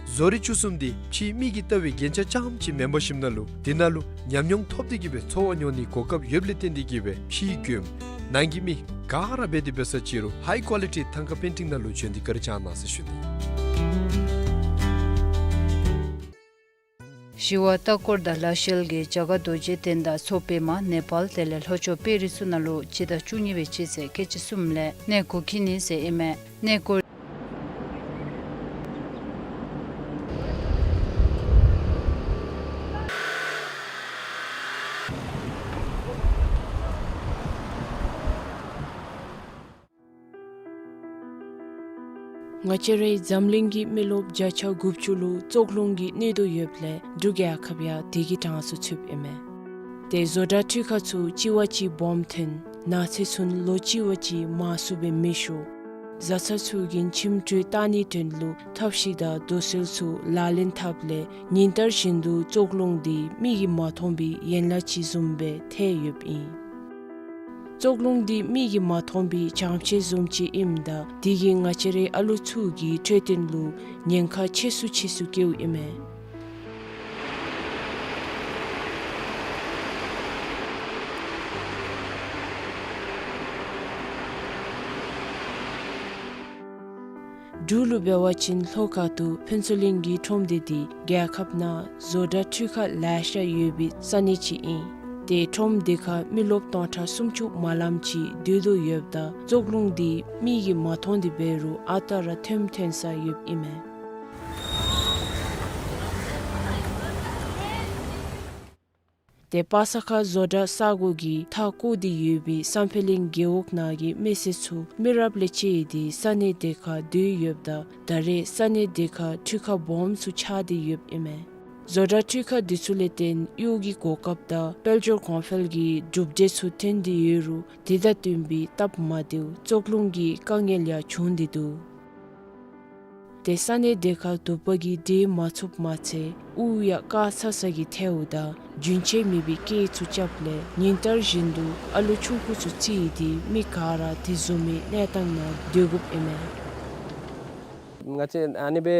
བཟོ་རིག་བཅུ་གསུམ་འདི་ཕྱིའི་མི་གིས་ལྟ་བའི་རྒྱན་ཆ་རྐྱངམ་ཅིག་མེན་པར་ཞིནམ་ལས་འདི་ནང་ལུ་ཉམས་མྱོང་ཐོབ་སྟེ་གིས་སྦེ་འཚོ་བ་མྱོང་ནིའི་གོ་སྐབས་ཡོདཔ་ལས་བརྟེན་ཏེ་གིས་སྦེ་ཕྱིའི་མགྱོནམ་ནང་གི་མི་ག་ར་འབད་དེ་འབད་ས་ཅིག་རུང་ཧའི་ཀོ་ལི་ཊི་ཐང་ཀ་པེན་ཊིང་ནང་ལུ་བྱོན་ཏེ་བཀའ་དྲིན་བསྐྱང་གནང་ཟེར་ཞུ་ནི། ཞི་བ་ལྟ་སྐོར་དང་ལ་ཤུལ་གྱི་རྒྱ་གར་རྡོ་རྗེ་གདན་དང་མཚོ་པདྨ་ནེ་པཱལ་དེ་ལས་ལྷོ་ཕྱོགས་པེ་རི་སུ་ནང་ལུ་སྤྱི་ཟླ་བཅུ་གཉིས་པའི་སྤྱི་ཚེས་ཁལ་གཅིག་གསུམ་ལས་གནས་སྐོར་འཁྱིད་ནི་ཟེར་ཨིན་མས། གནས་སྐོར། ང་བཅས་རའི་འཛམ་གླིང་གི་མི་རློབས་བརྒྱ་ཆ་དགུ་བཅུ་ལུ་བཙོག་རླུང་གི་གནོད་དོ་ཡོདཔ་ལས་འབྲུག་རྒྱལ་ཁབ་ཡང་དེ་གི་གྲངས་སུ་ཚུདཔ་ཨིན་མས། ཏེ་བཟོ་གྲྭ་འཕྲུལ་ཁང་ཚུ་གཅིག་བ་གཅིག་སྦོམ་ཐོན་ནགས་ཚལ་ཚུ་ལོ་གཅིག་བ་གཅིག་མང་སུ་སྦེ་མེ་ཤོར། བཟའ་ཚང་ཚུ་གིས་ཁྱིམ་དྲོད་བཏང་ནིའི་དོན་ལུ་ཐབས་ཤེས་དང་དུས་ཚོད་ཚུ་ལག་ལེན་འཐབ་ལས་ཉིན་ལྟར་བཞིན་དུ་ཙོག་རླུང་འདི་མིག་གིས་མ་མཐོང་བའི་ཡན་ལག་ཅིག་བཟུམ་སྦེ་ཐལ་ཡོདཔ་ཨིན། ཙོག་རླུང་འདི་མིག་གིས་མ་མཐོང་བའི་བྱང་ཕྱེད་བཟུམ་ཅིག་ཨིནམ་ད་དེ་གིས་ང་བཅས་རའི་ཨ་ལུ་ཚུ་གི་འཕྲོད་བསྟེན་ལུ་ཉེན་ཁ་ཆེ་སུ་ཆེ་སུ་བཀལཝ་ཨིན་མས། འབྲུག་ལུ་འབད་བ་ཅིན་ལྷོ་ཁ་ཐུག་ཕུན་ཚོགས་གླིང་གི་ཁྲོམ་སྡེ་འདི་རྒྱལ་ཁབ་ནང་བཟོ་གྲྭ་འཕྲུལ་ཁང་ལེ་ཤ་ཡོད་པའི་ས་གནས་ཅིག་ཨིན། ཏེ་ཁྲོམ་སྡེ་ཁར་མི་རློབས་སྟོང་ཕྲག་སུམ་ཅུ་མ་ལངམ་ཅིག་སྡོད་དོ་ཡོདཔ་ད་ཙོག་རླུང་འདི་མིག་གིས་མ་མཐོང་སྟེ་འབད་རུང་ཨ་རྟག་ར་ཐོན་ཐོན་ས་ཡོདཔ་ཨིན་མས། ཏེ་པ་ས་ཁ་བཟོ་གྲྭ་ས་གོ་གིས་མཐའ་བསྐོར་ཏེ་ཡོད་པའི་བསམ་འཕེལ་གླིང་རྒེད་འོག་ནང་གི་མི་སེར་ཚུ་མི་རབས་ལས་བཅད་དེ་ས་གནས་དེ་ཁར་སྡོད་ཡོདཔ་ད་ད་རེས་ས་གནས་དེ་ཁར་འཕྲུལ་ཁང་སྦོམ་ཚུ་ཆགས་ཏེ་ཡོདཔ་ཨིན་མས། བཟོ་གྲྭ་འཕྲུལ་ཁང་འདི་ཚུ་ལས་བརྟེན་གཡོག་གི་གོ་སྐབས་དང་དཔལ་འབྱོར་གོང་འཕེལ་གྱི་གྲུབ་འབྲས་ཚུ་ཐོན་ཏེ་ཡོད་རུང་དེ་དང་བསྟུན་པའི་སྟབས་མ་བདེཝ་ཙོག་རླུང་གི་དཀའ་ངལ་ཡང་བྱུང་སྟེ་འདུག། ཏེ་ས་གནས་དེ་ཁར་དུ་པ་གིས་འདྲེན་མ་ཚུགསཔ་མ་ཚད་དབུགས་ཡང་བཀག་ཚ་ཚ་གི་ཐལཝ་ད་རྒྱུན་ཆད་མེད་པའི་སྐད་ཚུ་རྐྱབ་ལས་ཉིན་ལྟར་བཞིན་དུ་ཨ་ལུ་ཆུང་ཀུ་ཚུ་བརྩིས་ཏེ་མི་ག་ར་དེ་བཟུམ་མའི་གནས་སྟངས་ནང་སྡོད་དགོཔ་ཨིན་མས། ང་བཅས་ཨ་ནི་སྦེ་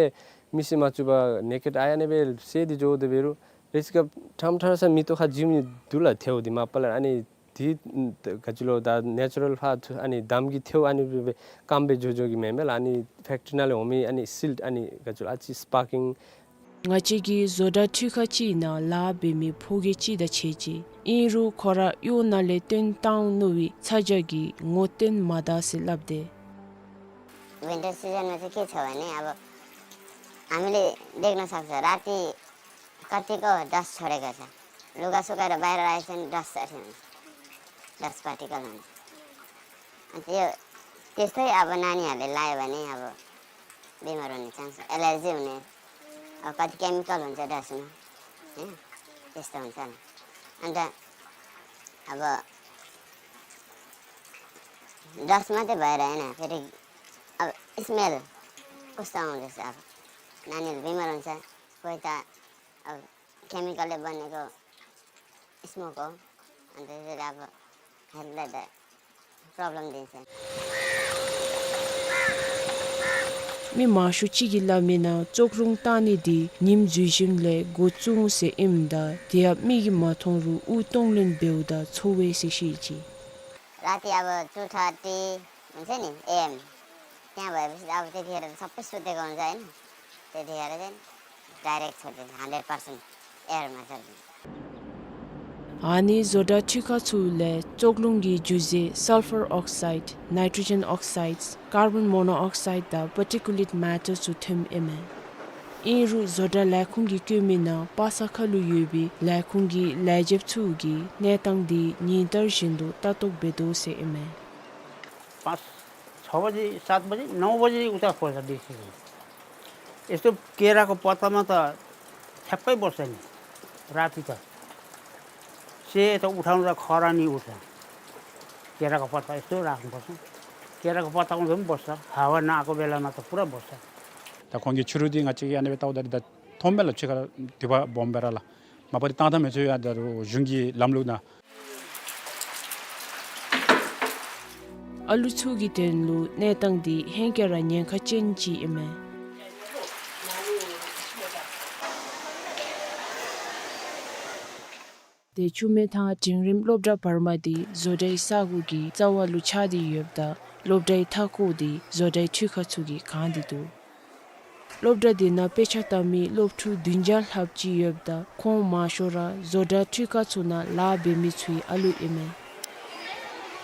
མི་སེར་མ་བཅུག་པར་ནེ་ཀེཌ་ཨའི་ཨ་ནི་སྦེ་བསལ་ཏེ་འགྱོ་དེ་འབད་རུང་རེ་ཅིག་ཁར་ཕྲང་ཕྲང་ས་མེ་ཏོག་ཁར་འཛུལ་མི་འདུག་ལགས། ཐལཝ་འདི་མ་པ་ལས་ཨ་ནི་དེ་ག་ཅི་ལོ་ད་ནེ་ཅུ་རཱལ་ཕར་ཨ་ནི་འདམ་གྱི་ཐལཝ་ཨ་ནི་སྦེ་སྐམ་སྦེ་འགྱོ་འགྱོཝ་གི་མེན་མས་ལགས། ཨ་ནི་ཕེཀ་ཊི་རི་ནང་ལས་འོང་མི་ཨ་ནི་སིལཊ་ཨ་ནི་ག་ཅི་ལོ་ཨ་ཙི་སི་པར་ཀིང་། ང་བཅས་ཀྱིས་བཟོ་གྲྭ་འཕྲུལ་ཁང་ཅིག་ནང་ལཱ་འབད་མི་ཕོ་རྒས་ཅིག་དང་ཕྱད་ཅི། ཨིན་རུང་ཁོ་ར་གཡོག་ནང་ལས་བཏོན་བཏང་ནུག་པའི་ཚ་གྱང་གིས་ངོ་སྟོན་མ་ད་ཟེར་སླབ་དེས། विन्टर सिजनमा चाहिँ के छ भने, अब हामीले देख्न सक्छ, राति कतिको डस्ट छोडेको छ। लुगासुघा र बाहिर राखेको छ भने डस्ट अट्ने हुन्छ, डस्ट पार्टिकल हुन्छ। अनि त्यो, त्यस्तै अब नानीहरूले लायो भने अब बिमार हुने चान्स, एलर्जी हुने, अब कति केमिकल हुन्छ डस्टमा, होइन? त्यस्तो हुन्छ नि। अन्त अब डस्ट मात्रै भएर होइन, फेरि अब स्मेल कस्तो आउँदैछ, अब नानीहरू बिमार हुन्छ, कोही त अब केमिकलले बनेको स्मोक हो, अन्त त्यसले अब हेल्थलाई त प्रब्लम दिन्छ। མི་མང་ཤོས་ཅིག་གིས་སླབ་མིའི་ནང་ཙོག་རླུང་བཏང་ནི་འདི་ཉིམ་འཛུལ་ཞིནམ་ལས་འགོ་བཙུགས་འོང་ཟེར་ཨིནམ་ད་དེ་ཡང་མིག་གིས་མ་མཐོང་རུང་དབུགས་གཏོང་ལེན་འབདཝ་ད་ཚོར་བས་ཟེར་བཤད་ཅི། राति अब टू थर्टी हुन्छ नि, एएम, त्यहाँ भएपछि अब त्यतिखेर त सबै सुतेको हुन्छ, होइन? त्यतिखेर चाहिँ डाइरेक्ट छोडिदिन्छ, हन्ड्रेड पर्सेन्ट एयरमा छोडिदिन्छ। ཨ་ནི་བཟོ་གྲྭ་འཕྲུལ་ཁང་ཚུ་ལས་ཙོག་རླུང་གི་རྒྱུ་རྫས་སལ་ཕར་ཨོག་སའིཌ། ནའི་ཊྲོ་ཇེན་ཨོག་སའིཌ། ཀར་བཱོན་མོ་ནོ་ཨོག་སའིཌ་དང་པར་ཊི་ཀུ་ལེཊ་མེ་ཊར་ཚུ་ཐོནམ་ཨིན་མས། ཨིན་རུང་བཟོ་གྲྭ་ལས་ཁུངས་ཀྱིས་བཀོད་མིའི་ནང་པ་ས་ཁ་ལུ་ཡོད་པའི་ལས་ཁུངས་ཀྱི་ལས་བྱེདཔ་ཚུ་གིས་གནས་སྟངས་འདི་ཉིན་ལྟར་བཞིན་དུ་ལྟ་རྟོག་འབད་དོ་ཟེར་ཨིན་མས། पाँच छ बजी, सात बजी, नौ बजी उता खोज्छ बेसी चाहिँ। यस्तो केराको पत्तामा त ठ्याप्पै बस्छ नि, राति त। सेतो उठाउँदा खरानी उठ्छ। केराको पत्ता यस्तो राख्नुपर्छ। केराको पत्तामा पनि बस्छ, हावा नआएको बेलामा त पुरा बस्छ। ད་ཁོང་གིས་ཕྱི་རུ་འདི་ང་བཅས་ཀྱིས་ཨ་ནི་སྦེ་བལྟཝ་ད་འདི་ད་མཐོངམ་མས་ལགས། ཕྱི་ཁར་དུ་བ་སྦོམ་སྦེ་ར་ལགས། མ་པ་འདི་བཏང་ཐངས་མི་ཚུ་ཡང་ད་རུང་གཞུང་གི་ལམ་ལུགས་ནང་། ཨ་ལུ་ཚུ་གི་དོན་ལུ་གནས་སྟངས་འདི་ཧེང་སྐལ་ར་ཉེན་ཁ་ཅན་ཅིག་ཨིན་མས། ཏེ་ཆུ་སྨད་ཐང་འབྲིང་རིམ་སློབ་གྲྭ་བར་མ་འདི་བཟོ་གྲྭའི་ས་གོ་གི་རྩ་བ་ལུ་ཆགས་ཏེ་ཡོདཔ་ད་སློབ་གྲྭའི་མཐའ་སྐོར་འདི་བཟོ་གྲྭའི་འཕྲུལ་ཁང་ཚུ་གིས་གང་སྟེ་འདུག། སློབ་གྲྭ་འདི་ནང་དཔེ་ཆ་ལྟ་མི་སློབ་ཕྲུག་བདུན་བརྒྱ་ལྷགཔ་ཅིག་ཡོདཔ་ད་ཁོང་མང་ཤོས་ར་བཟོ་གྲྭ་འཕྲུལ་ཁང་ཚུ་ནང་ལཱ་འབད་མི་ཚུའི་ཨ་ལུ་ཨིན་མས།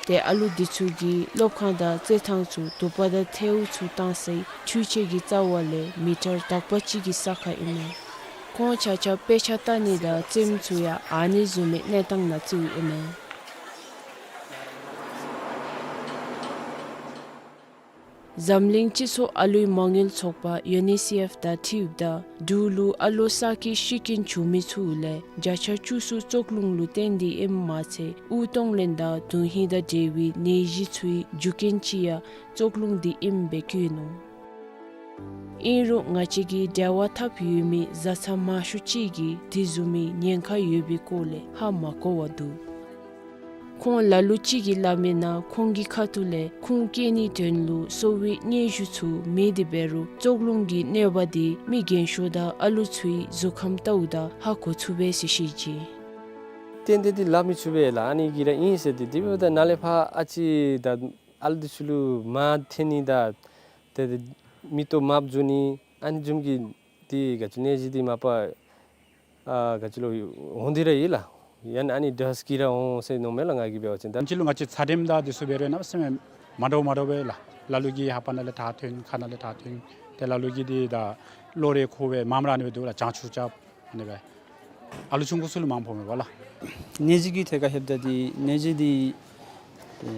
ཏེ་ཨ་ལུ་འདི་ཚུ་གིས་སློབ་ཁང་དང་རྩེད་ཐང་ཚུ་དུ་པ་དང་ཐལཝ་ཚུ་བཏང་སའི་འཕྲུལ་ཆས་ཀྱི་རྩ་བ་ལས་མི་ཊར་དག་པ་ཅིག་གི་ས་ཁར་ཨིན་མས། ཁོང་ཆ་ཁྱབ་དཔེ་ཆ་ལྟ་ནི་དང་རྩེདམོ་ཚུ་ཡང་ཨ་ནི་བཟུམ་མའི་གནས་སྟངས་ནང་རྩེཝ་ཨིན་མས། འཛམ་གླིང་སྤྱི་ཚོགས་ཨ་ལུའི་མ་དངུལ་ཚོགས་པ་ཡུ་ནི་སེཕ་དང་འཁྲིལཝ་ད་འབྲུག་ལུ་ཨ་ལོ་བསག་སྐྱེས་ཤི་རྐྱེན་བྱུང་མི་ཚུ་ལས་བརྒྱ་ཆ་བཅུ་གསུམ་བཙོག་རླུང་ལུ་བརྟེན་ཏེ་ཨིནམ་མ་ཚད་དབུགས་གཏོང་ལེན་དང་དོན་ཧིང་དང་འབྲེལ་བའི་ནད་གཞི་ཚུའི་རྒྱུ་རྐྱེན་ཅིག་ཡང་བཙོག་རླུང་འདི་ཨིནམ་སྦེ་བཀོད་ནུག། ཨིན་རུང་ང་བཅས་ཀྱིས་འབྲེལ་བ་འཐབ་ཡོད་མི་བཟའ་ཚང་མང་ཤོས་ཅིག་གིས་དེ་བཟུམ་མའི་ཉེན་ཁ་ཡོད་པའི་སྐོར་ལས་ཧ་མ་གོ་བར་འདུག། ཁོང་ལ་ལུ་ཅིག་གིས་སླབ་མིའི་ནང་ཁོང་གི་ཁ་ཐུག་ལས་ཁུངས་བཀལ་ནིའི་དོན་ལུ་གསོ་བའི་སྙན་ཞུ་ཚུ་མེད་དེ་འབད་རུང་བཙོག་རླུང་གི་གནོད་པ་འདི་མི་རྒན་ཤོས་དང་ཨ་ལུ་ཚུའི་གཟུགས་ཁམས་བལྟཝ་ད་ཧ་གོ་ཚུགས་པས་ཟེར་བཤད་ཅི། ཏན་ཏན་འདི་སླབ་མི་ཚུགས་པས་ལགས། ཨ་ནི་གིས་ར་ཨིན་ཟེར་ཏེ་དེ་འབདཝ་ད་ནཱ་ལས་ཕར་ཨ་ཙི་ད་ཨ་ལུ་འདི་ཚུ་ལུ་མར་འཐེན་ནི་དང་ཏེ་མིག་ཏོ་དམརཔོ་འགྱོ་ནི་ཨ་ནི་བཟུམ་གྱི་འདི་ག་ཅི་ནད་གཞི་འདི་མ་པ་ཨ་ག་ཅི་ལོ་འོང་སྟེ་ར་ཡོད་ལགས། ཡང་ན་ཨ་ནི་དྲག་ཤོས་ཀྱིས་ར་འོང་ཟེར་མནོཝ་མས་ལགས། ང་གིས་འབད་བ་ཅིན་ད་ཕྱི་ལུ་ང་བཅས་ཚ་དྲོད་དང་འདི་ཚུ་འབད་རུང་གནམ་མེད་ས་མེད་མ་འདྲཝ་མ་འདྲཝ་སྦེ་ལགས། ལ་ལུ་གིས་ལྷ་པ་ནང་ལས་ཐག་འཐེན་ཁ་ནང་ལས་ཐག་འཐེན། ཏེ་ལ་ལུ་གིས་འདི་ད་གློ་རེག་ཁོག་རེག་མངམ་ར་ཨ་ནི་སྦེ་འདུག་ལགས། བྱང་ཆུབ་རྐྱབ་ཨ་ནི་སྦེ། ཨ་ལུ་ཆུང་ཀུ་ཚུ་ལུ་མངམ་ཕོག་མས་པ་ལགས། ནད་གཞི་གི་ཐད་ཁར་ལྷོདཔ་ད་འདི་ནད་གཞི་འདི་ཏེ་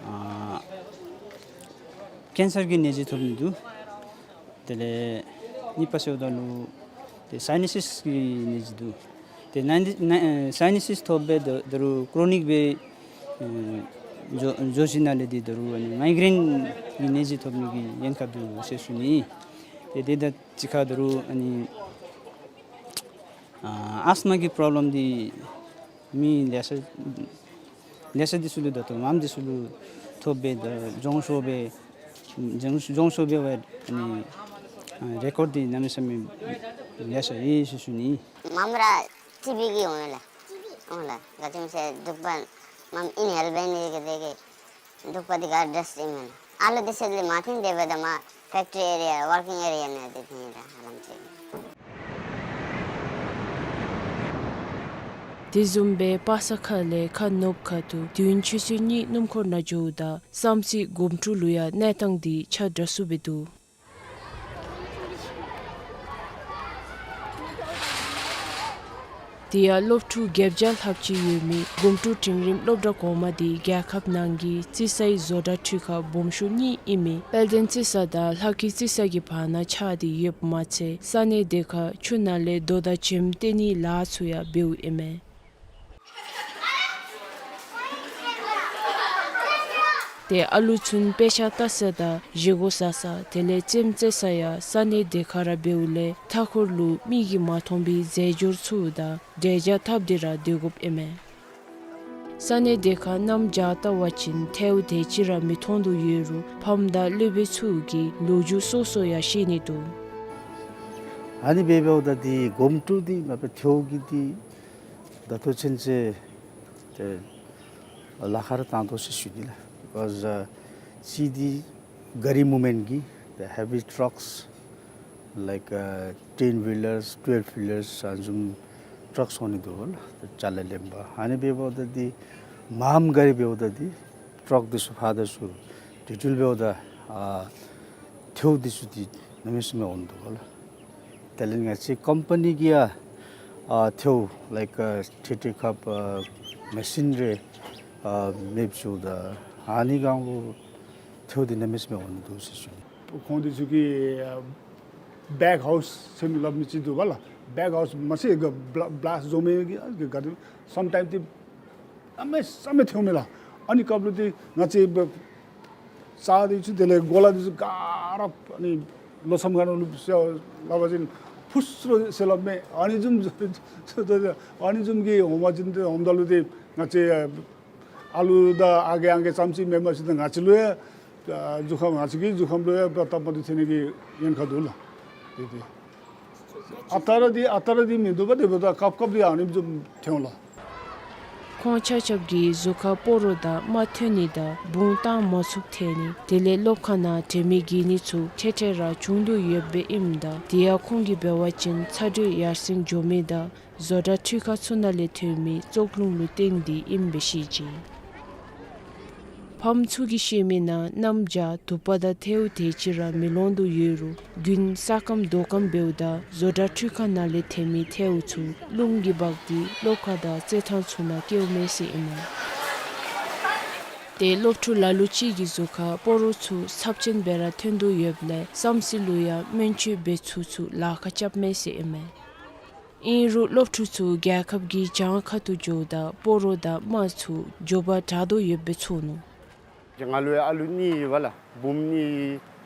ཨ་ཀེན་སར་གྱི་ནད་གཞི་ཐོབ་ནི་འདུག། དེ་ལས་གཉིས་པ་ཟེརཝ་ད་ལུ་ཏེ་སའི་ནཱ་སིས་ཀྱི་ནད་གཞི་འདུག། ཏེ་ནཱ་ནཱ་ཨེ་སའི་ནཱ་སིས་ཐོབ་སྦེ་ད་ད་རུང་ཀྲོ་ནིག་སྦེ་ཨེ་འགྱོ་འགྱོ་ཞིནམ་ལས་འདི་ད་རུང་ཨ་ནི་མའི་གྲེན་གྱི་ནད་གཞི་ཐོབ་ནི་གི་ཉེན་ཁ་འདུག་ཟེར་ཞུ་ནི། ཏེ་དེ་དང་གཅིག་ཁར་ད་རུང་ཨ་ནི་ཨ་ཨས་མ་གི་པོརོབ་ལེམ་འདི་མི་ལེ་ཤ་ལེ་ཤ་འདི་ཚུ་ལུ་ད་ལྟོ་མངམ་འདི་ཚུ་ལུ་ཐོབ་སྦེ་ད་རྫོང་ཤོར་སྦེ་རྫོང་རྫོང་ཤོར་སྦེ་འབད་ནི་ཨ་རེ་ཀོཌ་འདི་གནམ་མེད་ས་མེད་ལེ་ཤ་ཡོད་ཟེར་ཞུ་ནི། མངམ་ར་ཊི་བི་གིས་འོང་ལགས། འོང་ལགས། ག་ཅི་སྨོ་ཟེར་འདུག་པ་མངམ་ཨིན་ཧེལ་འབད་ནི་གི་དེ་གིས་འདུག་པ་འདི་ག་ཌསཊ་ཨིན་མས་ལགས། ཨ་ལུ་འདི་ཚུ་ལས་མ་འཐེན་དེ་འབདཝ་ད་མར་ཕེཀ་ཊི་རི་ཨེ་རི་ཡ་ཝར་ཀིང་ཨེ་རི་ཡ་ནང་འདི་འཐེན་ཡི་ལགས་ཧ་ལམ་ཅིག། དེ་བཟུམ་སྦེ་པ་ས་ཁ་ལས་ཁ་ནུབ་ཁ་ཐུག་དུས་ཡུན་ཆུ་ཚོད་གཉིས་སྣུམ་འཁོར་ནང་འགྱོཝ་ད་བསམ་རྩེ་སྒོམ་ཀྲོང་ལུ་ཡང་གནས་སྟངས་འདི་ཆ་འདྲ་སུ་སྦེ་འདུག། དེ་ཡང་སློབ་ཕྲུག་བརྒྱད་བརྒྱ་ལྷགཔ་ཅིག་ཡོད་མི་སྒོམ་ཀྲོང་འབྲིང་རིམ་སློབ་གྲྭ་གོང་མ་འདི་རྒྱལ་ཁབ་ནང་གི་རྩིས་སའི་བཟོ་གྲྭ་འཕྲུལ་ཁང་སྦོམ་ཤོས་གཉིས་ཨིན་མི་དཔལ་ལྡན་རྩིས་ས་དང་ལྷ་སྐྱིད་རྩིས་ས་གི་བར་ན་ཆགས་ཏེ་ཡོདཔ་མ་ཚད་ས་གནས་དེ་ཁར་ཆུ་ནང་ལས་རྡོ་དང་བྱེམ་སྟེར་ནིའི་ལཱ་ཚུ་ཡང་འབདཝ་ཨིན་མས། ཏེ་ཨ་ལུ་ཚུ་དཔེ་ཆ་ལྟ་ས་དང་བཞེས་སྒོ་ཟ་ས་དེ་ལས་རྩེདམོ་རྩེ་ས་ཡང་ས་གནས་དེ་ཁར་ར་འབདཝ་ལས་མཐའ་འཁོར་ལུ་མིག་གིས་མ་མཐོང་བའི་རྫས་སྦྱོར་ཚུ་དང་འབྲེལ་འདྲིས་འཐབ་སྟེ་ར་སྡོད་དགོཔ་ཨིན་མས། ས་གནས་དེ་ཁར་གནམ་བྱཱར་བལྟ་བ་ཅིན་ཐལཝ་དེ་ཅིག་ར་མི་མཐོང་དོ་ཡོད་རུང་ཕམ་དང་སློབ་དཔོན་ཚུ་གིས་ལོ་རྒྱུས་སོ་སོ་ཡང་བཤད་ནི་འདུག། ཨ་ནི་སྦེ་འབདཝ་ད་འདི་སྒོམ་ཀྲོང་འདི་མ་པ་ཐལཝ་གི་འདི་ད་ལྟོ་ཚུན་ཚོད་ཏེ་ལཱ་ཁག་ར་བཏང་དོ་ཟེར་ཞུ་ནི་ལགས། Because uh, see the gari movement གི་the heavy trucks like uh, ten wheelers, twelve wheelers ཨ་ནི་བཟུམ་ཊརཀ་འོང་ནི་འདུག་ལགས། ཅ་ལ་ལེན་པར་ཨ་ནི་འབདཝ་ད་འདི་མངམ་ག་ར་འབདཝ་ད་འདི་ཊརཀ་འདི་ཚུ་ཕར་དང་ཚུར་དེ་འཕྲོ་འབདཝ་ད་ཨ་ཐལཝ་འདི་ཚུ་འདི་གནམ་མེད་ས་མེད་འོང་འདུག་ལགས། དེ་ལས་ང་བཅས་ཀམ་པ་ནི་གིས་ཡང་ཨ་ཐལཝ་like uh, ཐེ་ཐེ་ཁབ་ཨ་མེ་ཤིན་རེ་ཨ་མེདཔ་བཟོཝ་ད་ཨ་ནི་སྒང་ལུ་ཐལཝ་འདི་གནམ་མེད་ས་མེད་འོང་ནི་འདུག་ཟེར་ཞུ་ནི། ཁོང་འདི་ཚུ་གིས་ཨ་བེག་ཧའུསི་ཟེར་མི་སླབ་མི་ཅིག་འདུག་པ་ལགས། བེག་ཧའུསི་མ་ཚད་ག་བླ་བླཱསཊ་བཟོ་མི་གི་ཨ་ག་ག་དེ་སམ་ཊའིམ་འདི་གནམ་མེད་ས་མེད་ཐལཝ་མས་ལགས། ཨ་ནི་སྐབས་ལུ་འདི་ང་བཅས་རྩྭ་འདི་ཚུ་དེ་ལས་གོ་ལ་འདི་ཚུ་ག་ར་ཨ་ནི་ལོ་མཚམས་ཁ་ནང་ལུ་ཟེར་སླབ་པ་ཅིན་ཕུ་སུ་རུ་ཟེར་སླབ་མས། ཨ་ནི་བཟུམ་ཨ་ནི་བཟུམ་གྱི་འོང་པ་ཅིན་འདི་འོངམ་ད་ལུ་འདི་ང་བཅས་ཨ་ལུ་དང་ཨ་རྒས་ཨང་རྒས་ཙམ་ཅིག་མེན་པར་ཅིག་ད་ང་བཅས་ལུ་ཡང་ཨ་གཟུགས་ཁམས་ང་བཅས་ཀྱི་གཟུགས་ཁམས་ལུ་ཡང་སྟབས་མ་བདེཝ་ཐོན་ནི་གི་ཉེན་ཁ་འདུག་ལགས། དེ་དེ་ཨ་རྟག་ར་འདི་ཨ་རྟག་ར་འདི་མིན་འདུག་པ། དེ་འབདཝ་ད་སྐབས་སྐབས་འདི་ཨ་ནི་བཟུམ་ཐོན་ལགས། ཁོང་ཆ་ཁྱབ་ཀྱི་གཟུགས་ཁར་སྤོ་རོ་དང་རྨ་ཐོན་ནི་དང་བུང་བཏང་མ་ཚུགསཔ་ཐལ་ནི་དེ་ལས་སློབ་ཁང་ནང་དྲན་མེད་འགྱེལ་ནི་ཚུ་ཐེངས་ཐེངས་ར་བྱུང་དོ་ཡོདཔ་ཨིནམ་ད་དེ་ཡང་ཁོང་གིས་འབད་བ་ཅིན་ཚ་དྲོད་ཡར་སེང་འགྱོ་མི་དང་བཟོ་གྲྭ་འཕྲུལ་ཁང་ཚུ་ནང་ལས་ཐོན་མི་བཙོག་རླུང་ལུ་བརྟེན་ཏེ་ཨིནམ་སྦེ་བཤད་ཅི། ཕམ་ཚུ་གིས་བཤད་མིའི་ནང་གནམ་བྱཱར་དུ་པ་དང་ཐལཝ་དེ་ཅིག་ར་མི་ལོང་དོ་ཡོད་རུང་དགུན་ས་སྐམ་རྡོ་སྐམ་འབདཝ་ད་བཟོ་གྲྭ་འཕྲུལ་ཁང་ནང་ལས་ཐོན་མི་ཐལཝ་ཚུ་རླུང་གིས་འབག་སྟེ་སློབ་ཁང་དང་རྩེད་ཐང་ཚུ་ནང་སྐྱེལཝ་མས་ཟེར་ཨིན་མས། ཏེ་སློབ་ཕྲུག་ལ་ལུ་ཅིག་གི་གཟུགས་ཁར་སྤོ་རོ་ཚུ་ཚབས་ཆེན་སྦེ་ར་ཐོན་དོ་ཡོདཔ་ལས་བསམ་རྩེ་ལུ་ཡང་སྨན་བཅོས་འབད་ཚུགས་ཚུགས་ལཱ་ཁག་རྐྱབ་མས་ཟེར་ཨིན་མས། ཨིན་རུང་སློབ་ཕྲུག་ཚུ་རྒྱལ་ཁབ་ཀྱི་གྱང་ཁ་ཐུག་འགྱོཝ་ད་སྤོ་རོ་དང་རྨ་ཚུ་མགྱོགས་པར་དྲག་དོ་ཡོདཔ་སྦེ་ཚོར་ནུག། ང་ལུ་ཡང་ཨ་ལུ་གཉིས་ཡོད་པ་ལགས། བུམོ་གཉིས།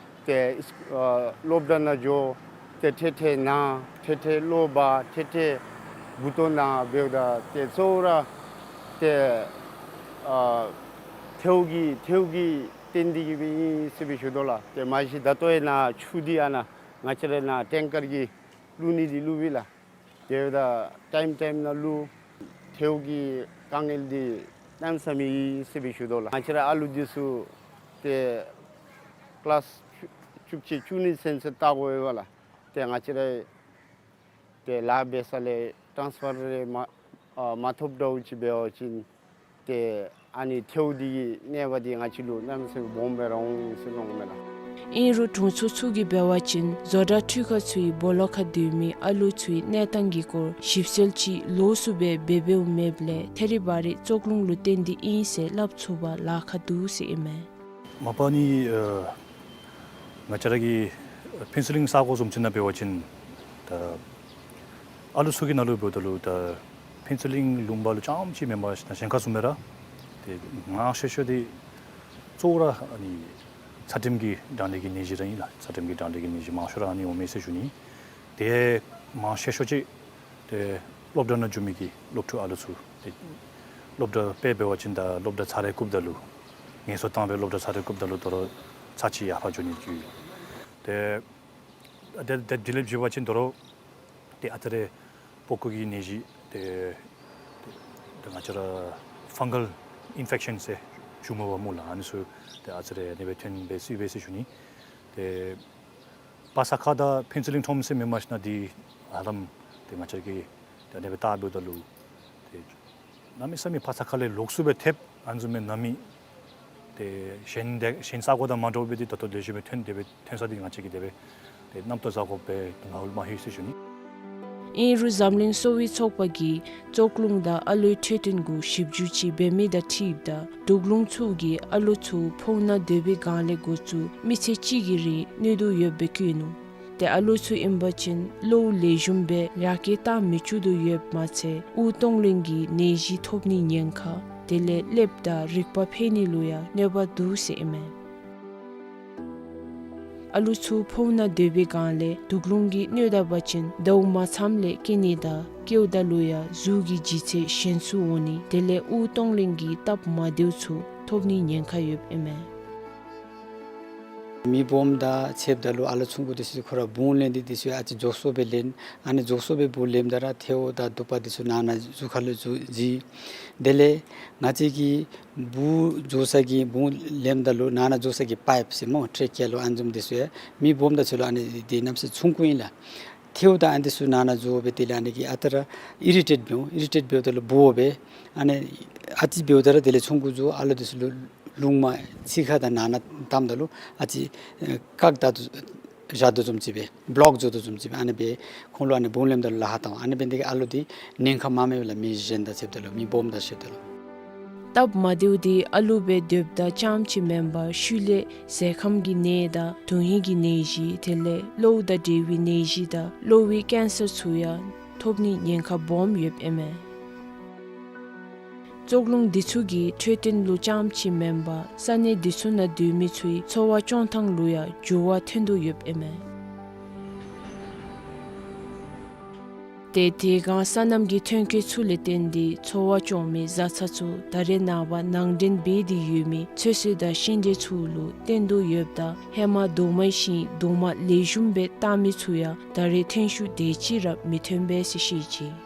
ཏེ་ཨིས་ཨ་སློབ་གྲྭ་ནང་འགྱོ། ཏེ་ཐེ་ཐེ་ན། ཐེ་ཐེ་གློ་བ། ཐེ་ཐེ་མགུ་ཏོ་ན་འབདཝ་ད་ཏེ་གཙོ་བོ་ར་ཏེ་ཨ་ཐལཝ་གི་ཐལཝ་གི་རྟེན་འདི་གིས་སྦེ་ཨིན་ཟེར་སྦེ་ཞུ་དོ་ལགས། ཏེ་མ་གཞི་ད་ལྟོ་ཡང་ན་ཆུ་འདི་ཨ་ནཱ་ང་བཅས་ར་ནཱ་ཊེང་ཀར་གྱིས་བླུག་ནི་འདི་བླུག་པས་ལགས། དེ་འབདཝ་ད་ཊའིམ་ཊའིམ་ནང་བླུག། ཐལཝ་གི་དཀའ་ངལ་འདི་གནམ་མེད་ས་མེད་ཨིན་ཟེར་སྦེ་ཞུ་དོ་ལགས། ང་བཅས་ར་ཨ་ལུ་འདི་ཚུ་ཏེ་ཀི་ལཱསི་བཅུ་གཅིག་བཅུ་གཉིས་ཚུན་ཚོད་བལྟ་དགོ་པས་ལགས། ཏེ་ང་བཅས་ར་ཏེ་ལཱ་འབད་ས་ལས་ཊཱནསི་ཕར་རེ་མ་ཨ་མ་ཐོབ་འདྲཝ་ཅིག་འབད་བ་ཅིན་ཏེ་ཨ་ནི་ཐལཝ་འདི་གི་གནོད་པ་འདི་ང་བཅས་ལུ་གནམ་མེད་ས་མེད་སྦོམ་སྦེ་ར་འོང་ཟེར་མནོཝ་མས་ལགས། ཨིན་རུང་དྲུང་འཚོ་ཚུ་གིས་འབད་བ་ཅིན་བཟོ་གྲྭ་འཕྲུལ་ཁང་ཚུའི་སྦོ་ལོགས་ཁར་སྡོད་མི་ཨ་ལུ་ཚུའི་གནས་སྟངས་ཀྱི་སྐོར་ཞིབ་འཚོལ་ཅིག་ལོགས་སུ་སྦེ་འབད་འབདཝ་མེདཔ་ལས་ཐད་རི་བ་རི་བཙོག་རླུང་ལུ་བརྟེན་ཏེ་ཨིན་ཟེར་སླབ་ཚུགས་པར་ལཱ་ཁག་འདུག་ཟེར་ཨིན་མས། མ་པ་ནི་ཨ་ང་བཅས་ར་གི་ཕུན་ཚོགས་གླིང་ས་གོ་བཟུམ་ཅིག་ནང་འབད་བ་ཅིན་ད་ཨ་ལུ་ཚུ་གི་ནང་ལུ་འབདཝ་ད་ལུ་ད་ཕུན་ཚོགས་གླིང་ལུང་པ་ལུ་རྐྱངམ་ཅིག་མེན་པར་ཞིན་ན་གཞན་ཁར་ཚུ་མས་ར། ཏེ་མང་ཤོས་ཤོས་འདི་གཙོ་བོ་ར་ཨ་ནི་ཚད་རིམས་ཀྱི་གྲང་ལྷད་ཀྱི་ནད་གཞི་ར་ཨིན་ལགས། ཚད་རིམས་ཀྱི་གྲང་ལྷད་ཀྱི་ནད་གཞི་མང་ཤོས་ར་ཨ་ནི་འོང་མས་ཟེར་ཞུ་ནི། ཏེ་མང་ཤོས་ཤོས་ཅིག་ཏེ་སློབ་གྲྭ་ནང་འགྱོ་མི་གི་སློབ་ཕྲུག་ཨ་ལུ་ཚུ་ཏེ་སློབ་གྲྭ་དཔེ་འབད་བ་ཅིན་ད་སློབ་གྲྭ་ཚར་རེ་བརྐུཝ་ད་ལུ་ངལ་གསོ་བཏང་སྦེ་སློབ་གྲྭ་ཚར་རེ་བརྐུཝ་ད་ལུ་དོ་རུང་ཚར་གཅིག་ཡར་ཕར་འགྱོ་ནི་གི་ཏེ་ཏེ་ཏེ་དེ་ལས་བརྒྱུད་པ་ཅིན་དོ་རུང་ཏེ་ཨ་ཙི་རེ་པགས་ཀོ་གི་ནད་གཞི་ཏེ་ཏེ་ང་བཅས་ར་ཕཱན་གཱལ་ཨིན་ཕེག་ཤཱན་ཟེར་ཞུ་མི་འབད་མོ་ལགས། ཨ་ནི་ཚུ་ཏེ་ཨ་ཙི་རེ་ཨ་ནི་སྦེ་ཐོན་སྦེ་སི་སྦེ་སི་ཞུ་ནི། ཏེ་པ་ས་ཁ་དང་ཕུན་ཚོགས་གླིང་ཁྲོམ་ཟེར་མི་མ་ཞིན་ན་འདི་ཧ་ལམ་ཏེ་ང་བཅས་ཀྱིས་ཏེ་ཨ་ནི་སྦེ་བལྟ་འབདཝ་ད་ལུ་ཏེ་གནམ་མེད་ས་མེད་པ་ས་ཁ་ལས་ལོགས་སུ་སྦེ་ཐེབས། ཨ་ནི་བཟུམ་མའི་ནང་མི་ཏེ་གཞན་ཏེ་གཞན་ས་གོ་དང་མ་འདྲཝ་སྦེ་འདི་ད་ལྟོ་ལེགས་ཤོམ་སྦེ་ཐོན་ཏེ་སྦེ་ཐོན་ས་འདི་ང་བཅས་ཀྱིས་དེ་སྦེ་ཏེ་རྣམ་རྟོག་བཟའ་དགོཔ་སྦེ་ང་ལུ་མ་ལྷོད་ཟེར་ཞུ་ནི། ཨིན་རུང་འཛམ་གླིང་གསོ་བའི་ཚོགས་པ་གིས་བཙོག་རླུང་དང་ཨ་ལུའི་འཕྲོད་བསྟེན་གུ་ཞིབ་འཇུག་ཅིག་འབད་མི་དང་འཁྲིལཝ་ད་དུག་རླུང་ཚུ་གིས་ཨ་ལུ་ཚུ་ཕོཝ་ནང་སྡོད་པའི་སྒང་ལས་འགོ་བཙུགས་མི་ཚེ་གཅིག་གི་རིང་གནོད་དོ་ཡོདཔ་སྦེ་བཀོད་ནུག། ཏེ་ཨ་ལུ་ཚུ་ཨིན་པ་ཅིན་གློཝ་ལེགས་ཤོམ་སྦེ་ཡར་སྐྱེད་བཏང་མི་བཅུག་དོ་ཡོདཔ་མ་ཚད་དབུགས་གཏོང་ལེན་གྱི་ནད་གཞི་ཐོབ་ནིའི་ཉེན་ཁ་དེ་ལས་ཀླདཔ་དང་རིག་པ་འཕེལ་ནི་ལུ་ཡང་གནོད་པ་འདུག་ཟེར་ཨིན་མས། ཨ་ལུ་ཚུ་ཕོཝ་ནང་སྡོད་པའི་སྒང་ལས་དུག་རླུང་གིས་གནོད་ད་པ་ཅིན་ཟླཝ་མ་ཚངམ་ལས་སྐྱེ་ནི་དང་སྐྱེཝ་ད་ལུ་ཡང་གཟུགས་ཀྱི་ལྗིད་ཚད་ཞན་སུ་འོང་ནི་དེ་ལས་དབུགས་གཏོང་ལེན་གྱི་སྟབས་མ་བདེཝ་ཚུ་ཐོབ་ནིའི་ཉེན་ཁ་ཡོདཔ་ཨིན་མས། མི་སྦོམ་དང་ཕྱདཔ་ད་ལུ་ཨ་ལུ་ཆུང་ཀུ་འདི་ཚུ་ཁོ་ར་བུང་ལེན་འདི་འདི་ཚུ་ཨ་ཙི་མགྱོགས་སུ་སྦེ་ལེན། ཨ་ནི་མགྱོགས་སུ་སྦེ་བུང་ལེནམ་ད་ར་ཐལཝ་དང་དུ་པ་འདི་ཚུ་ནང་ན་གཟུགས་ཁ་ལུ་འཛུལ་འཛུལ། དེ་ལས་ང་བཅས་ཀྱིས་བུང་འགྱོ་ས་གི་བུང་ལེནམ་ད་ལུ་ནང་ན་འགྱོ་ས་གི་པའིཔ་ཟེར་སྨོ་ཊྲེ་ཀི་ཡ་ལོ་ཨ་ནི་བཟུམ་འདི་ཚུ་ཡང་མི་སྦོམ་དང་ཚུ་ལུ་ཨ་ནི་འདི་གནམ་མེད་ས་མེད་ཆུང་ཀུ་ཨིན་ལགས། ཐལཝ་དང་ཨ་ནི་འདི་ཚུ་ནང་ན་འགྱོ་སྦེ་དེ་ལས་ཨ་ནི་གིས་ཨ་རྟག་ར་ཨི་རི་ཊེཊ་འབདཝ་ཨིན། ཨི་རི་ཊེཊ་འབདཝ་ད་ལུ་སྦོ་སྦེ་ཨ་ནི་ཨ་ཙི་འབདཝ་ད་ར་དེ་ལས་ཆུང་ཀུ་ཚུ་ཨ་ལུ་འདི་ཚུ་ལུ་རླུང་མ་ཚིག་ཁ་དང་ནང་ན་བཏངམ་ད་ལུ་ཨ་ཙི་ཨེ་བཀག་ད་དོ་བཞག་དོ་བཟུམ་ཅིག་སྦེ་བློཀ་འགྱོ་དོ་བཟུམ་ཅིག་སྦེ་ཨ་ནི་སྦེ་ཁོང་ལུ་ཨ་ནི་བུང་ལེནམ་ད་ལུ་ལཱ་ཁག་བཏང་། ཨ་ནི་འབད་ནི་དེ་གིས་ཨ་ལུ་འདི་ཉེན་ཁ་མངམ་མས་ལགས། མི་གཞན་དང་ཕྱདཔ་ད་ལུ་མི་སྦོམ་དང་ཕྱདཔ་ད་ལུ། སྟབས་མ་བདེཝ་འདི་ཨ་ལུ་སྦེ་སྡོདཔ་ད་རྐྱངམ་ཅིག་མེན་པར་ཤུལ་ལས་ཟས་ཁམས་ཀྱི་ནད་དང་དོན་ཧིང་གི་ནད་གཞི་དེ་ལས་གློཝ་དང་འབྲེལ་བའི་ནད་གཞི་དང་གློ་བའི་ཀེན་སར་ཚུ་ཡང་ཐོབ་ནིའི་ཉེན་ཁ་སྦོམ་ཡོདཔ་ཨིན་མས། བཙོག་རླུང་འདི་ཚུ་གིས་འཕྲོད་བསྟེན་ལུ་རྐྱངམ་ཅིག་མེན་པར་ས་གནས་འདི་ཚུ་ནང་སྡོད་མི་ཚུའི་འཚོ་བ་སྐྱོང་ཐངས་ལུ་ཡང་འགྱུར་བ་ཐོན་དོ་ཡོདཔ་ཨིན་མས། ཏེ་དེ་སྒང་སོ་ནམ་གྱི་ཐོན་སྐྱེད་ཚུ་ལས་བརྟེན་ཏེ་འཚོ་བ་སྐྱོང་མི་བཟའ་ཚང་ཚུ་ད་རེས་ནངས་པ་ནང་འདྲེན་འབད་དེ་ཡོད་མི་ཚོད་བསྲེ་དང་ཤིང་འབྲས་ཚུ་ལུ་བརྟེན་དོ་ཡོདཔ་ད་ཧེ་མ་རྡོག་མའི་ཤིང་རྡོག་མ་ལེགས་ཤོམ་སྦེ་བཏགས་མི་ཚུ་ཡང་ད་རེས་ཐོན་ཤུགས་དེ་ཅིག་ར་མི་ཐོན་པས་ཟེར་བཤད་ཅི།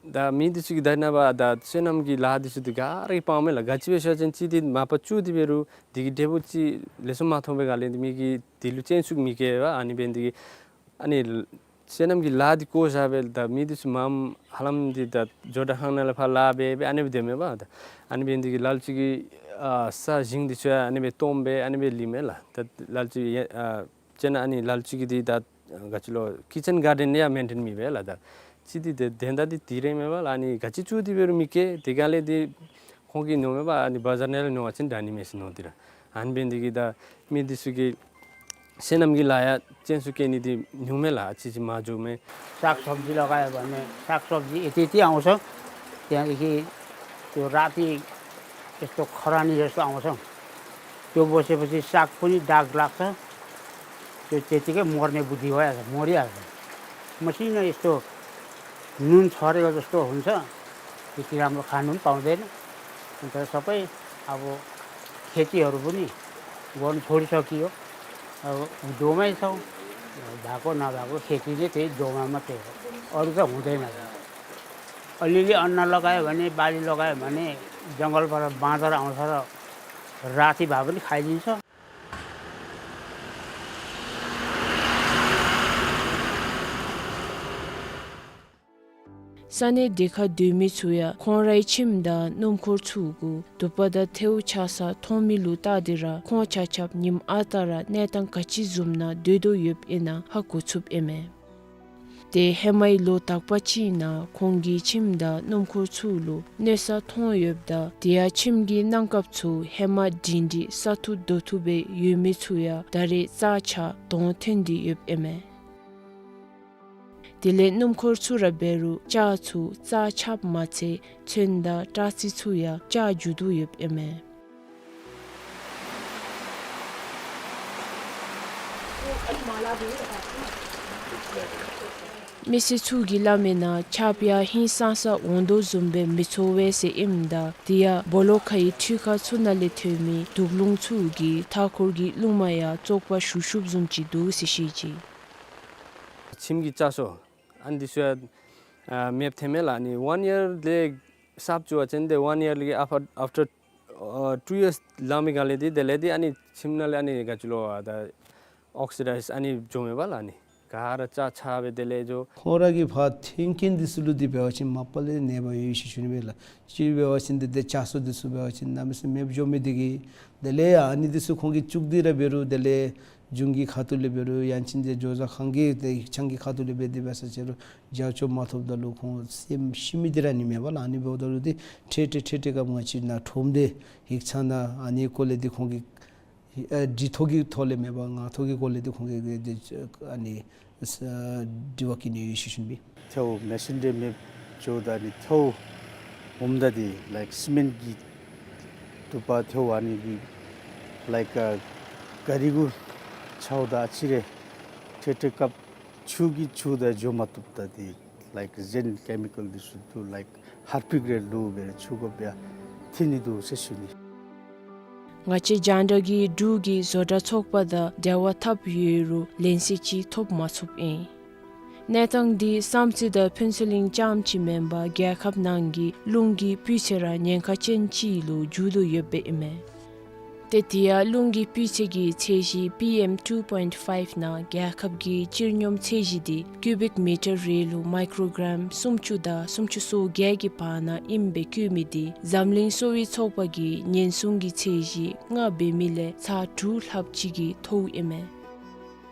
ད་མི་འདི་ཚུ་གིས་ད་ནངས་པ་ད་སོ་ནམ་གྱི་ལཱ་འདི་ཚུ་འདི་ག་ར་གིས་སྤང་མས་ལགས། ག་ཅི་སྦེ་ཟེར་བ་ཅིན་གཅིག་འདི་མ་པ་བཙུགས་ཏེ་འབད་རུང་འདི་གི་འབྲས་བུ་ཅིག་ལེགས་ཤོམ་མ་ཐོབ་པའི་སྒང་ལས་འདི་མི་གིས་འདི་ལུ་སྤྱན་ཟུག་མི་བསྐྱེད་པས། ཨ་ནི་འབད་ནི་འདི་གིས་ཨ་ནི་སོ་ནམ་གྱི་ལཱ་འདི་བཀོ་བཞག་སྦེ་ད་མི་འདི་ཚུ་མངམ་ཧ་ལམ་འདི་ད་ཇོ་བདག་ཁང་ནང་ལས་ཕར་ལཱ་འབད་སྦེ་ཨ་ནི་སྦེ་སྡོད་མས་པ། ད་ཨ་ནི་འབད་ནི་འདི་གིས་ལ་ལུ་ཅིག་གིས་ཨ་ས་ཞིང་འདི་ཚུ་ཡང་ཨ་ནི་སྦེ་སྟོངམ་སྦེ་ཨ་ནི་སྦེ་ལུས་མས་ལགས། ད་ལ་ལུ་ཅིག་ཡ་ཨ་ཅིན་ཨ་ནི་ལ་ལུ་ཅིག་གིས་འདི་ད་ག་ཅི་ལོ་ཀི་ཅན་གཱར་ཌེན་ཡང་མེན་ཊེན་མེད་པས་ལགས། ད་ ཅི་འདི་དེ་དོན་དག་འདི་དེ་ར་མེན་པ་ལགས། ཨ་ནི་ག་ཅི་བཙུགས་ཏེ་འབད་རུང་མི་སྐྱེ། དེ་ག་ལས་འདི་ཁོང་གིས་ཉོ་མེན་པ། ཨ་ནི་བ་ཛར་ནང་ལས་ཉོ་བ་ཅིན་དྲག་ནི་མས་ཟེར་མནོ་སྟེ་ར། ཨ་ནི་འབད་ནི་འདི་གིས་ད་མི་འདི་ཚུ་གིས་བསོད་ནམས་ཀྱི་ལཱ་ཡང་ཅན་ཚུ་སྐྱེ་ནི་འདི་ཉུང་མས་ལགས། ཨ་ཙི་ཅིག་མ་འགྱོ་མས། सागसब्जी लगायो भने सागसब्जी यति यति आउँछ। त्यहाँदेखि त्यो राति यस्तो खरानी जस्तो आउँछ। त्यो बसेपछि साग पनि दाग लाग्छ। त्यो त्यतिकै मर्ने बुद्धि भइहाल्छ, मरिहाल्छ। मसिनो यस्तो नुन छरेको जस्तो हुन्छ, त्यति राम्रो खानु पनि पाउँदैन। अन्त सबै अब खेतीहरू पनि गर्नु छोडिसकियो। अब दोमै छौँ, भएको नभएको खेती नै त्यही दोमा मात्रै हो, अरू त हुँदैन। अलिअलि अन्न लगायो भने, बाली लगायो भने जङ्गलबाट बाँदर आउँछ र राति भए पनि खाइदिन्छ। ས་གནས་དེ་ཁར་སྡོད་མི་ཚུ་ཡང་ཁོང་རའི་ཁྱིམ་དང་སྣུམ་འཁོར་ཚུ་གུ་དུ་པ་དང་ཐལཝ་ཆག་ས་མཐོང་མི་ལུ་བལྟ་སྟེ་ར་ཁོང་ཆ་ཁྱབ་ཉིནམ་ཨ་རྟག་ར་གནས་སྟངས་ག་ཅི་བཟུམ་ནང་སྡོད་དོ་ཡོདཔ་ཨིན་ན་ཧ་གོ་ཚུགསཔ་ཨིན་མས། དེ་ཧེ་མའི་ལོ་དག་པ་ཅིག་ནང་ཁོང་གི་ཁྱིམ་དང་སྣུམ་འཁོར་ཚུ་ལུ་གནོད་ས་ཐོན་ཡོདཔ་ད་དེ་ཡང་ཁྱིམ་གྱི་གནམ་ཁབ་ཚུ་ཧེ་མ་སྒྲིང་སྒྲི་ས་ཐུབ་རྡོ་ཐུབ་སྦེ་ཡོད་མི་ཚུ་ཡང་ད་རེས་རྩ་ཆག་དོང་ཐོན་ཏེ་ཡོདཔ་ཨིན་མས། དེ་ལས་སྣུམ་འཁོར་ཚུ་ར་འབད་རུང་ལྕགས་ཚུ་རྩ་ཆགཔ་མ་ཚད་ཚོན་དང་སྐྲ་རྩི་ཚུ་ཡང་ཆག་འགྱོ་དོ་ཡོདཔ་ཨིན་མས། མི་སེར་ཚུ་གིས་སླབ་མིའི་ནང་ཆརཔ་ཡང་ཧིང་སངས་ས་འོང་དོ་བཟུམ་སྦེ་མི་ཚོར་བས་ཟེར་ཨིནམ་ད་དེ་ཡང་སྦོ་ལོགས་ཁའི་འཕྲུལ་ཁང་ཚུ་ནང་ལས་ཐོན་མི་དུག་རླུང་ཚུ་གིས་མཐའ་འཁོར་གྱི་རླུང་མ་ཡང་བཙོག་པ་ཞུགས་ཞུགསཔ་བཟུམ་ཅིག་འདུག་ཟེར་བཤད་ཅི། ཁྱིམ་གྱི་ལྕགས་སོ་ཨ་ནི་འདི་ཚུ་ཡང་ཨ་མེདཔ་ཐོནམ་མས་ལགས། ཨ་ནི་ཝན་ཡར་ལས་གསརཔ་བཙུགས་པ་ཅིན་དེ་ཝན་ཡར་ལས་ཨཕ་ཨཕ་ཊར་ཨ་ཊུ་ཡརསི་ལང་མི་ག་ལས་འདི་དེ་ལས་འདི་ཨ་ནི་ཁྱིམ་ནང་ལས་ཨ་ནི་ག་ཅི་ལོ་ཨ་ད་ཨོག་སི་ཌའིཛ་ཨ་ནི་འགྱོཝ་མས་པ་ལགས། ཨ་ནི་ག་ར་ལྕགས་ཆག་སྦེ་དེ་ལས་འགྱོ། ཁོང་ར་གིས་ཕར་ཐོན་མཁན་འདི་ཚུ་ལུ་འདི་འབད་བ་ཅིན་མ་པ་ལས་ནད་པ་ཡོད་ཟེར་ཞུ་ནི་མས་ལགས། གཅིག་འབད་བ་ཅིན་འདི་དེ་ལྕགས་སོ་འདི་ཚུ་འབད་བ་ཅིན་གནམ་མེད་ས་མེད་མེདཔ་འགྱོ་མི་འདི་གིས་དེ་ལས་ཡང་ཨ་ནི་འདི་ཚུ་ཁོང་གིས་བཙུགས་ཏེ་ར་འབད་རུང་དེ་ལས་གཞུང་གི་ཁ་ཐུག་ལས་འབད་རུང་ཡང་ཅིན་དེ་ཇོ་བཟའ་ཁང་གི་དེ་ཡིག་ཚང་གི་ཁ་ཐུག་ལས་འབད་དེ་འབད་ས་ཅིག་རུང་རྒྱབ་སྐྱོར་མ་ཐོབ་ད་ལུ་ཁོང་སེམས་ཤི་མི་འདི་ར་ཨ་ནི་མས་པ་ལགས། ཨ་ནི་འབདཝ་ད་ལུ་འདི་འཕྲལ་འཕྲལ་འཕྲལ་འཕྲལ་སྐབས་ང་བཅས་ནཱ་ཁྲོམ་སྡེ་ཡིག་ཚང་ནང་ཨ་ནི་སྐོར་ལས་འདི་ཁོང་གིས་ཨ་འདི་ཐོག་གི་ཐོག་ལས་མེད་པར་ངག་ཐོག་གི་སྐོར་ལས་འདི་ཁོང་གིས་འདི་ཨ་ནི་ས་དྲི་བ་བཀོད་ནི་ཡོད་ཟེར་ཞུ་ནི་ཨིན། ཐལཝ་མེ་སིན་རེ་མེདཔ་འགྱོཝ་ད་ནི་ཐལཝ་འོངམ་ད་འདི་ལའིཀ་སི་མེནཊ་གི་དུ་པ་ཐལཝ་ཨ་ནི་གི་ལའིཀ་ཨ་ག་རི་གུ་འཕྱརཝ་ད་ཨ་ཙི་རེ་འཕྲལ་འཕྲལ་སྐབས་ཆུ་གིས་འཁྱུ་ད་འགྱོ་མ་བཏུབ་ད་འདི་ལའིཀ་གཞན་ཀེ་མི་ཀཱལ་འདི་ཚུ་འདུག་ལའིཀ་ཧར་པིཀ་རེ་བླུགས་སྦེ་འཁྱུ་དགོཔ་ཡང་ཐོན་ནི་འདུག་ཟེར་ཞུ་ནི། ང་བཅས་རྒྱང་བསྒྲགས་ཀྱིས་འབྲུག་གི་བཟོ་གྲྭ་ཚོགས་པ་དང་འབྲེལ་བ་འཐབ་ཡོད་རུང་ལན་གསལ་ཅིག་ཐོབ་མ་ཚུགསཔ་ཨིན། གནས་སྟངས་འདི་བསམ་རྩེ་དང་ཕུན་ཚོགས་གླིང་རྐྱངམ་ཅིག་མེན་པར་རྒྱལ་ཁབ་ནང་གི་རླུང་གི་སྤུས་ཚད་ར་ཉེན་ཁ་ཅན་ཅིག་ལུ་འགྱུར་དོ་ཡོདཔ་ཨིན་མས། ཏེ་དེ་ཡང་རླུང་གི་སྤུས་ཚད་ཀྱི་ཚད་གཞི་པི་ཨེམ་ཊུ་པོའིནཊ་ཕའིབ་ནང་རྒྱལ་ཁབ་ཀྱི་སྤྱིར་སྙོམས་ཚད་གཞི་འདི་ཀུ་བིཀ་མི་ཊར་རེ་ལུ་མའི་ཀྲོ་གྲམ་སུམ་ཅུ་དང་སུམ་ཅུ་སོ་བརྒྱད་ཀྱི་བར་ན་ཨིནམ་སྦེ་བཀོད་མི་འདི་འཛམ་གླིང་གསོ་བའི་ཚོགས་པ་གིས་ཉེན་སྲུང་གི་ཚད་གཞི་ལྔ་འབད་མི་ལས་ཚར་དྲུག་ལྷགཔ་ཅིག་གིས་མཐོཝ་ཨིན་མས།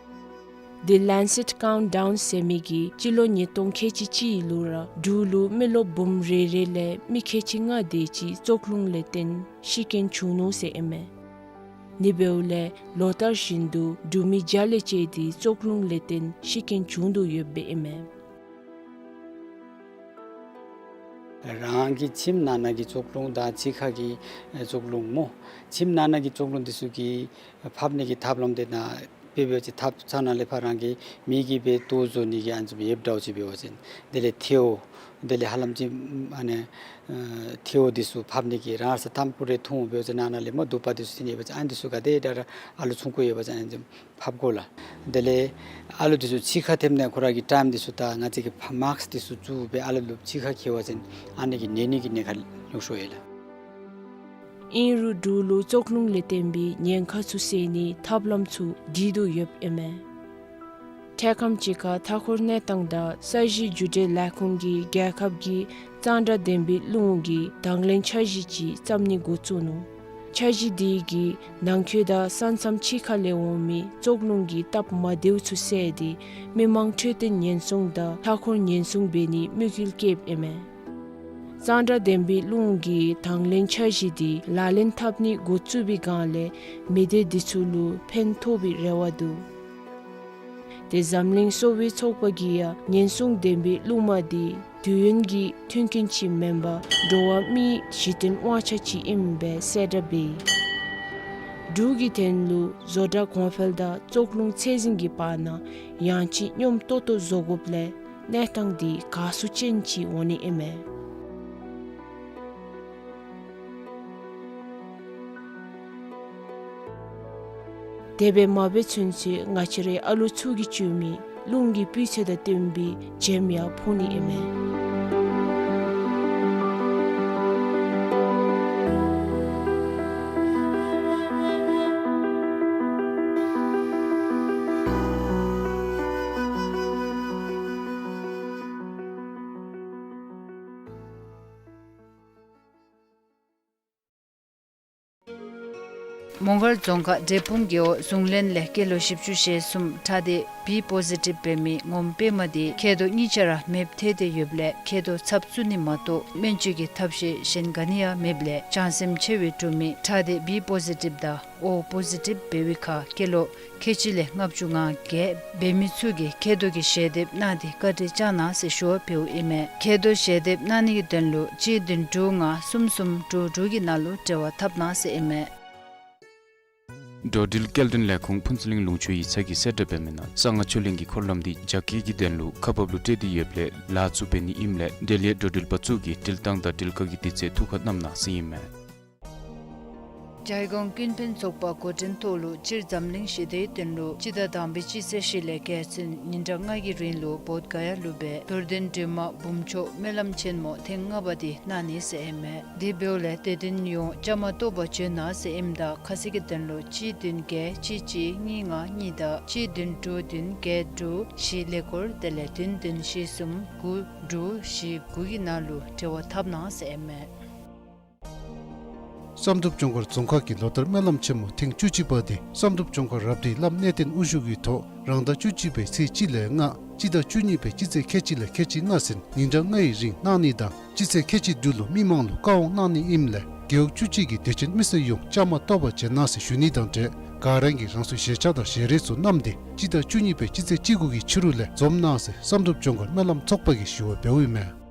འདི་ལན་སེཊ་ཀའུནཊ་ཌའུན་ཟེར་མི་གིས་སྤྱི་ལོ་ཉིས་སྟོང་ཁལ་གཅིག་གཅིག་ལུ་ར་འབྲུག་ལུ་མི་རློབས་འབུམ་རེ་རེ་ལས་མི་ཁལ་གཅིག་ལྔ་དེ་ཅིག་བཙོག་རླུང་ལས་བརྟེན་ཤི་རྐྱེན་བྱུང་ནུག་ཟེར་ཨིན་མས། ཨ་ནི་འབདཝ་ལས་ལོ་ལྟར་བཞིན་དུ་འབྲུག་མི་བརྒྱ་ལས་བཅད་དེ་བཙོག་རླུང་ལས་བརྟེན་ཤི་རྐྱེན་བྱུང་དོ་ཡོདཔ་ཨིན་མས། རང་གི་ཁྱིམ་ནང་ན་གི་བཙོག་རླུང་དང་ཕྱི་ཁ་གི་བཙོག་རླུང་སྨོ། ཁྱིམ་ནང་ན་གི་བཙོག་རླུང་འདི་ཚུ་གི་ཕབ་ནི་གི་ཐབས་ལམ་དེ་ནང་དཔེ་འབད་བ་ཅིན་ཐབ་ཚང་ནང་ལས་ཕར་རང་གི་མི་གིས་སྦེ་ལྟོ་བཟོ་ནི་གི་ཨ་ནི་ཚུ་ཡོདཔ་འདྲཝ་ཅིག་འབད་བ་ཅིན་དེ་ལས་ཐལཝ་དེ་ལས་ཧ་ལམ་ཅིག་ཨ་ནི་ཨ་ཐལཝ་འདི་ཚུ་ཕབ་ནི་གི་རང་ས་ཐམ་ཕུ་རེ་འཐུང་འབད་བ་ཅིན་ནང་ན་ལས་སྨོ་དུ་པ་འདི་ཚུ་ཐོན་ཡོད་པ་ཅིན་ཨ་ནི་འདི་ཚུ་ག་དེ་དྲག་ར་ཨ་ལུ་ཆུང་ཀུ་ཡོད་པ་ཅིན་ཨ་ནི་ཚུ་ཕབ་དགོ་ལགས། དེ་ལས་ཨ་ལུ་འདི་ཚུ་ཕྱི་ཁར་ཐོནམ་ད་ཁོ་ར་གི་ཊའིམ་འདི་ཚུ་ད་ང་བཅས་ཀྱིས་ཕ་མཱསཀ་འདི་ཚུ་བཙུགས་སྦེ་ཨ་ལུ་ལུ་ཕྱི་ཁར་འཁྱིད་པ་ཅིན་ཨ་ནི་གིས་ནད་ནི་གི་ཉེན་ཁ་ཉུང་སུ་ཡོད་ལགས། ཨིན་རུང་འབྲུག་ལུ་བཙོག་རླུང་ལས་བརྟེན་པའི་ཉེན་ཁ་ཚུ་སེལ་ནིའི་ཐབས་ལམ་ཚུ་སྒྲིག་དོ་ཡོདཔ་ཨིན་མས། འཕྲལ་ཁམས་ཅིག་ཁར་མཐའ་འཁོར་གནས་སྟངས་དང་ས་གཞི་རྒྱུ་འབྲས་ལས་ཁུངས་ཀྱིས་རྒྱལ་ཁབ་ཀྱི་གཙང་སྦྲ་ལྡན་པའི་རླུང་གི་དང་ལེན་འཆར་གཞི་ཅིག་བརྩམ་ནི་འགོ་བཙུགས་ནུག། འཆར་གཞི་དེ་གིས་ནང་འཁོད་དང་ས་མཚམས་ཕྱི་ཁ་ལས་འོང་མི་བཙོག་རླུང་གི་སྟབས་མ་བདེཝ་ཚུ་བསལ་ཏེ་མི་མང་འཕྲོད་བསྟེན་ཉེན་སྲུང་དང་མཐའ་འཁོར་ཉེན་སྲུང་འབད་ནིའི་དམིགས་ཡུལ་བསྐྱེདཔ་ཨིན་མས། གཙང་སྦྲ་ལྡན་པའི་རླུང་གི་དང་ལེན་འཆར་གཞི་དེ་ལག་ལེན་འཐབ་ནི་འགོ་བཙུགས་པའི་སྒང་ལས་མི་སྡེ་དེ་ཚུ་ལུ་ཕན་ཐོགས་པའི་རེ་བ་འདུག། དེ་འཛམ་གླིང་གསོ་བའི་ཚོགས་པ་གིས་ཡང་ཉེན་སྲུང་ལྡན་པའི་རླུང་མ་དེ་དུས་ཡུན་གྱི་མཐུན་རྐྱེན་ཅིག་མེན་པར་འགྲོ་བ་མིའི་གཞི་རྟེན་དབང་ཆ་ཅིག་ཨིནམ་སྦེ་གསལ་བསྒྲགས་འབད་ཡི། འབྲུག་གི་དོན་ལུ་བཟོ་གྲྭ་གོང་འཕེལ་དང་བཙོག་རླུང་ཚད་འཛིན་གྱི་བར་ན་ཡང་ཅིན་སྙོམས་ཏོག་ཏོ་བཟོ་དགོཔ་ལས་གནས་སྟངས་དེ་དགའ་བསུ་ཅན་ཅིག་འོང་ནི་ཨིན་མས། དེ་སྦེ་མ་འབད་ཚུན་ཚོད་ང་བཅས་རའི་ཨ་ལོ་ཚུ་གིས་སྤྱོད་མི་རླུང་གི་སྤུས་ཚད་དང་བསྟུན་པའི་འཇེམ་ཡང་ཕོག་ནི་ཨིན་མས། མོང་སྒར་རྫོང་ཁག་འབྲས་སྤུངས་རྒེད་འོག་གཟུངས་ལེན་ལས་སྐྱེས་ལོ་བཞི་བཅུ་ཞེ་གསུམ་ཁྲག་ལྡན་བི་པོ་ཟི་ཊིབ་འབད་མི་ངོམ་པདྨ་དེ་མཁལ་རྡོག་གཉིས་ཆ་ར་མེདཔ་ཐལ་ཏེ་ཡོདཔ་ལས་མཁལ་རྡོག་ཚབ་བཙུགས་ནི་མ་གཏོགས་སྨན་བཅོས་ཀྱི་ཐབས་ཤེས་གཞན་ག་ནི་ཡང་མེདཔ་ལས་བྱང་སེམས་ཆེ་བའི་འབྲུག་མི་ཁྲག་ལྡན་བི་པོ་ཟི་ཊིབ་དང་ཨོ་པོ་ཟི་ཊིབ་འབད་བའི་ཁར་སྐྱེས་ལོ་ཁལ་གཅིག་ལས་ལྔ་བཅུ་ང་བརྒྱད་འབད་མི་ཚུ་གིས་མཁལ་རྡོག་གི་ཞལ་འདེབས་གནང་སྟེ་བཀའ་དྲིན་བསྐྱང་གནང་ཟེར་ཞུ་བ་འབདཝ་ཨིན་མས། མཁལ་རྡོག་ཞལ་འདེབས་གནང་ནི་གི་དོན་ལུ་གཅིག་བདུན་དྲུག་ལྔ་གསུམ་གསུམ་དྲུག་དྲུག་གི་ནང་ལུ་འབྲེལ་བ་འཐབ་གནང་ཟེར་ཨིན་མས། འགྲོ་འགྲུལ་སྐྱེལ་འདྲེན་ལས་ཁུངས་ཕུན་ཚོགས་གླིང་ལུང་ཕྱོགས་ཡིག་ཚང་གིས་གསལ་བསྒྲགས་འབད་མི་ནང་གསང་སྔགས་ཆོས་གླིང་གི་འཁོར་ལམ་འདི་རྒྱ་སྐྱེད་ཀྱི་དོན་ལུ་ཁག་འབགཔ་ལུ་སྤྲོད་དེ་ཡོདཔ་ལས་ལཱ་ཚུ་འབད་ནི་ཨིནམ་ལས་འབྲེལ་ཡོད་འགྲོ་འགྲུལ་པ་ཚུ་གིས་འགྲུལ་བཏང་དང་འགྲུལ་བཀག་གི་དུས་ཚོད་ཐུགས་ཁར་བསྣམ་གནང་ཟེར་ཨིན་མས། བྱ་ཡི་གོང་ཀུན་ཕན་ཚོགས་པ་འགོ་འདྲེན་ཐོག་ལུ་སྤྱིར་འཛམ་གླིང་ཞི་བདེའི་དོན་ལུ་སྤྱི་ཟླ་དང་པའི་སྤྱི་ཚེས་བཞི་ལས་བརྒྱད་ཚུན་ཉིན་གྲངས་ལྔ་གི་རིང་ལུ་བོདྷ་ག་ཡ་ལུ་སྦེ་རྡོར་གདན་སྒྲོལ་མ་འབུམ་མཆོག་སྨོན་ལམ་ཆེན་མོ་ཐེངས་ལྔ་པ་དེ་གནང་ནི་ཟེར་ཨིན་མས། དེ་འབདཝ་ལས་དད་ལྡན་ཡོངས་བཅའ་མར་གཏོགས་པར་བྱོན་གནང་ཟེར་ཨིནམ་ད་ཁ་གསལ་གྱི་དོན་ལུ་གཅིག་བདུན་བརྒྱད་གཅིག་གཅིག་གཉིས་ལྔ་གཉིས་དང་གཅིག་བདུན་དྲུག་བདུན་བརྒྱད་དྲུག་བཞི་ཀླད་ཀོར་དེ་ལས་བདུན་བདུན་བཞི་གསུམ་དགུ་དྲུག་བཞི་དགུ་གི་ནང་ལུ་འབྲེལ་བ་འཐབ་གནང་ཟེར་ཨིན་མས། བསམ་གྲུབ་ལྗོངས་མཁར་རྫོང་ཁག་གི་ལོ་ལྟར་སྨོན་ལམ་ཆེན་མོ་ཐེངས་བཅུ་གཅིག་པ་དེ་བསམ་གྲུབ་ལྗོངས་མཁར་རབ་སྡེའི་བླམ་གནས་བརྟན་དབུ་བཞུགས་ཀྱི་ཐོག་རང་ཟླ་བཅུ་གཅིག་པའི་ཚེས་གཅིག་ལས་ལྔ་སྤྱི་ཟླ་བཅུ་གཉིས་པའི་སྤྱི་ཚེས་ཁལ་གཅིག་ལས་ཁལ་གཅིག་ལྔ་ཟིན་ཉིན་གྲངས་ལྔ་ཡི་རིང་གནང་ནི་དང་སྤྱི་ཚེས་ཁལ་གཅིག་དྲུག་ལུ་མི་མང་ལུ་བཀའ་དབང་གནང་ནི་ཨིནམ་ལས་རྒེད་འོག་བཅུ་གཅིག་གི་དད་ཅན་མི་སེར་ཡོངས་བཅའ་མར་གཏོགས་པར་བྱོན་གནང་ཟེར་ཞུ་ནི་དང་འབྲེལ་ག་ར་གིས་རང་སོའི་ཞལ་ཆས་དང་ཞལ་རས་ཚུ་བསྣམས་ཏེ་སྤྱི་ཟླ་བཅུ་གཉིས་པའི་སྤྱི་ཚེས་གཅིག་དགུ་གི་ཕྱི་རུ་ལས་འཛོམས་གནང་ཟེར་བསམ་གྲུབ་ལྗོངས་མཁར་སྨོན་ལམ་ཚོགས་པ་གིས་ཞུ་བ་འབདཝ་ཨིན་མས།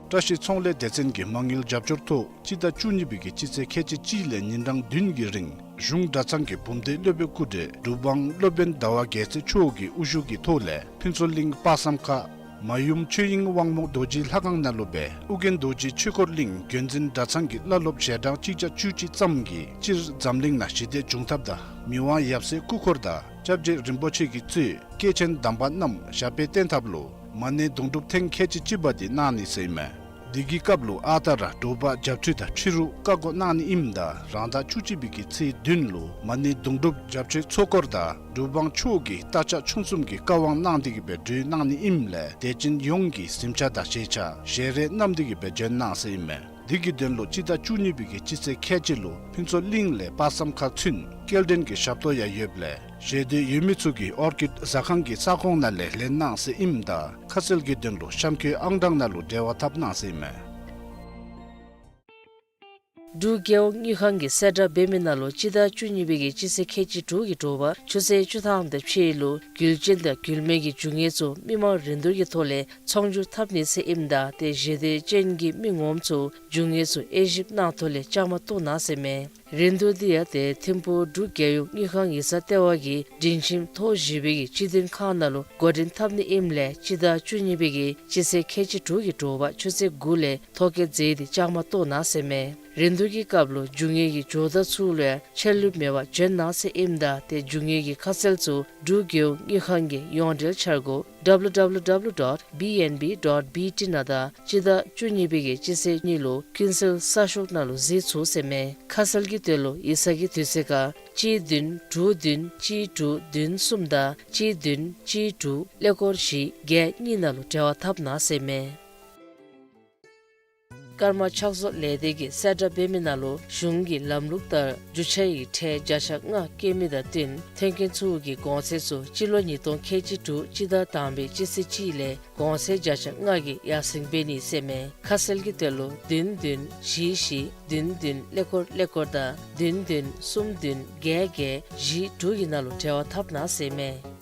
བཀྲ་ཤིས་ཚོང་ལས་སྡེ་ཚན་གྱི་མ་དངུལ་རྒྱབ་སྐྱོར་ཐོག་སྤྱི་ཟླ་བཅུ་གཉིས་པའི་གི་སྤྱི་ཚེས་ཁལ་གཅིག་གཅིག་ལས་ཉིན་གྲངས་བདུན་གྱི་རིང་གཞུང་གྲྭ་ཚང་གི་བུམ་སྡེ་སློབ་དཔོན་སྐུ་བགྲེས་འབྲུག་འབངས་སློབ་དཔོན་ཟླ་བ་རྒྱལ་མཚན་མཆོག་གི་དབུ་བཞུགས་ཀྱི་ཐོག་ལས་ཕུན་ཚོགས་གླིང་དཔག་བསམ་ཁ་མ་ཡུམ་ཆོས་དབྱིངས་དབང་མོ་རྡོ་རྗེའི་ལྷ་ཁང་ནང་ལུ་སྦེ་ཨོ་རྒྱན་རྡོ་རྗེ་ཆོས་འཁོར་གླིང་བརྒྱུད་འཛིན་གྲྭ་ཚང་གི་བླ་སློབ་ཞལ་གྲངས་གཅིག་བརྒྱ་བཅུ་གཅིག་ཙམ་གྱིས་སྤྱིར་འཛམ་གླིང་ནང་ཞི་བདེ་འབྱུང་ཐབས་དང་མི་དབང་ཡབ་སྲས་སྐུ་འཁོར་དང་སྐྱབས་རྗེ་རིན་པོ་ཆེ་གིས་གཙོས་སྐྱེས་ཆེན་དམ་པ་རྣམས་ཞབས་པད་བརྟན་ཐབས་ལུ་མ་ཎི་དུང་སྒྲུབ་ཐེངས་ཁལ་གཅིག་གཅིག་པ་དེ་གནང་ནི་ཟེར་ཨིན་མས། དེ་གི་སྐབས་ལུ་ཨ་རྟག་ར་དྲོ་པ་བྱབས་ཁྲུས་དང་ཕྱི་རུ་བཀའ་བསྒོ་གནང་ནི་ཨིནམ་ད་རང་ཟླ་བཅུ་གཅིག་པའི་གི་ཚེས་བདུན་ལུ་མ་ཎི་དུང་སྒྲུབ་བྱབས་ཁྲུས་ཚོགས་འཁོར་དང་འབྲུག་འབངས་ཕྱོགས་ཀྱི་རྟ་ཕྱག་མཆོང་གསུམ་གྱི་བཀའ་དབང་གནང་སྟེ་གི་སྦེ་གྲོལ་གནང་ནི་ཨིནམ་ལས་དད་ཅན་ཡོངས་ཀྱིས་གཟིམ་ཆས་དང་ཞལ་ཆས་ཞལ་རས་བསྣམས་ཏེ་གི་སྦེ་བྱོན་གནང་ཟེར་ཨིན་མས། དེ་གི་དོན་ལུ་སྤྱི་ཟླ་བཅུ་གཉིས་པའི་གི་སྤྱི་ཚེས་ཁལ་གཅིག་ལུ་ཕུན་ཚོགས་གླིང་ལས་དཔག་བསམ་ཁ་ཚུན་སྐྱེལ་འདྲེན་གྱི་ཞབས་ཏོག་ཡང་ཡོདཔ་ལས་ཞེ་འདོད་ཡོད་མི་ཚུ་གིས་ཨོར་ཀིཌ་ཟ་ཁང་གི་ས་ཁོངས་ནང་ལས་ལེན་གནང་ཟེར་ཨིནམ་ད་ཁ་གསལ་གྱི་དོན་ལུ་གཤམ་འཁོད་ཨང་གྲངས་ནང་ལུ་འབྲེལ་བ་འཐབ་གནང་ཟེར་ཨིན་མས། འབྲུག་རྒེད་འོག་དངུལ་ཁང་གིས་གསལ་བསྒྲགས་འབད་མི་ནང་ལུ་སྤྱི་ཟླ་བཅུ་གཉིས་པའི་གི་སྤྱི་ཚེས་ཁལ་གཅིག་དྲུག་གི་དྲོ་པ་ཆུ་ཚོད་བཅུ་ཐམ་དང་ཕྱེད་ལུ་རྒྱུན་ཅན་དང་རྒྱུན་མེད་ཀྱི་རྒྱུ་དངོས་ཚུ་མི་མང་རིན་བསྡུར་གྱི་ཐོག་ལས་ཚོང་སྒྱུར་འཐབ་ནི་ཟེར་ཨིནམ་ད་ཏེ་ཞེ་འདོད་ཅན་གྱི་མི་ངོམ་ཚུ་རྒྱུ་དངོས་ཚུ་དབྱེ་ཞིབ་གནང་ཐོག་ལས་བཅའ་མར་གཏོགས་གནང་ཟེར་མས། རིན་བསྡུར་འདི་ཡང་ཏེ་ཐིམ་ཕུག་འབྲུག་རྒྱལ་ཡོངས་དངུལ་ཁང་ཡིག་ཚང་ལྟེ་བ་གི་སྒྲིང་ཁྱིམ་ཐོག་བཞི་པའི་གི་སྤྱི་མཐུན་ཁང་ནང་ལུ་འགོ་འདྲེན་འཐབ་ནི་ཨིནམ་ལས་སྤྱི་ཟླ་བཅུ་གཉིས་པའི་གི་སྤྱི་ཚེས་ཁལ་གཅིག་དྲུག་གི་དྲོ་པ་ཆུ་ཚོད་དགུ་ལས་ཐོ་བཀོད་མཛད་དེ་བཅའ་མར་གཏོགས་གནང་ཟེར་མས། རིན་བསྡུར་གྱི་སྐབས་ལུ་རྒྱུ་དངོས་ཀྱི་ཇོ་བདག་ཚུ་ལུ་ཡང་ཆད་ལུས་མེད་པར་བྱོན་གནང་ཟེར་ཨིནམ་ད་ཏེ་རྒྱུ་དངོས་ཀྱི་ཁ་གསལ་ཚུ་འབྲུག་རྒྱལ་ཡོངས་དངུལ་ཁང་གི་ཡོངས་འབྲེལ་འཆར་སྒོ་W W W dot B N B dot B T ནང་དང་སྤྱི་ཟླ་བཅུ་གཉིས་པའི་གི་སྤྱི་ཚེས་གཉིས་ལུ་ཀུན་གསལ་གསར་ཤོག་ནང་ལུ་གཟིགས་ཚུགས་ཟེར་མས། ཁ་གསལ་གྱི་དོན་ལུ་ཡིག་ཚང་གི་དུས་ཚོད་ཁར་གཅིག་བདུན་དྲུག་བདུན་གཅིག་དྲུག་བདུན་གསུམ་དང་གཅིག་བདུན་གཅིག་དྲུག་ཀླད་ཀོར་བཞི་བརྒྱད་གཉིས་ནང་ལུ་འབྲེལ་བ་འཐབ་གནང་ཟེར་མས། ཀརྨ་ཕྱག་བཟོ་ལས་སྡེ་གིས་གསལ་བསྒྲགས་འབད་མི་ནང་ལུ་གཞུང་གི་ལམ་ལུགས་ལྟར་རྒྱུ་ཆ་ཡི་ཁྲལ་བརྒྱ་ཆ་ལྔ་བཀལ་མི་དང་བསྟུན་ཐོན་ཁུངས་ཚུ་གི་གོང་ཚད་ཚུ་སྤྱི་ལོ་ཉིས་སྟོང་ཁལ་གཅིག་དྲུག་སྤྱི་ཟླ་དང་པའི་སྤྱི་ཚེས་གཅིག་ལས་གོང་ཚད་བརྒྱ་ཆ་ལྔ་གིས་ཡར་སེང་འབད་ནི་ཟེར་མས། ཁ་གསལ་གྱི་དོན་ལུ་བདུན་བདུན་བཞི་བཞི་བདུན་བདུན་ཀླད་ཀོར་ཀླད་ཀོར་དང་བདུན་བདུན་གསུམ་བདུན་བརྒྱད་བརྒྱད་བཞི་དྲུག་གི་ནང་ལུ་འབྲེལ་བ་འཐབ་གནང་ཟེར་མས།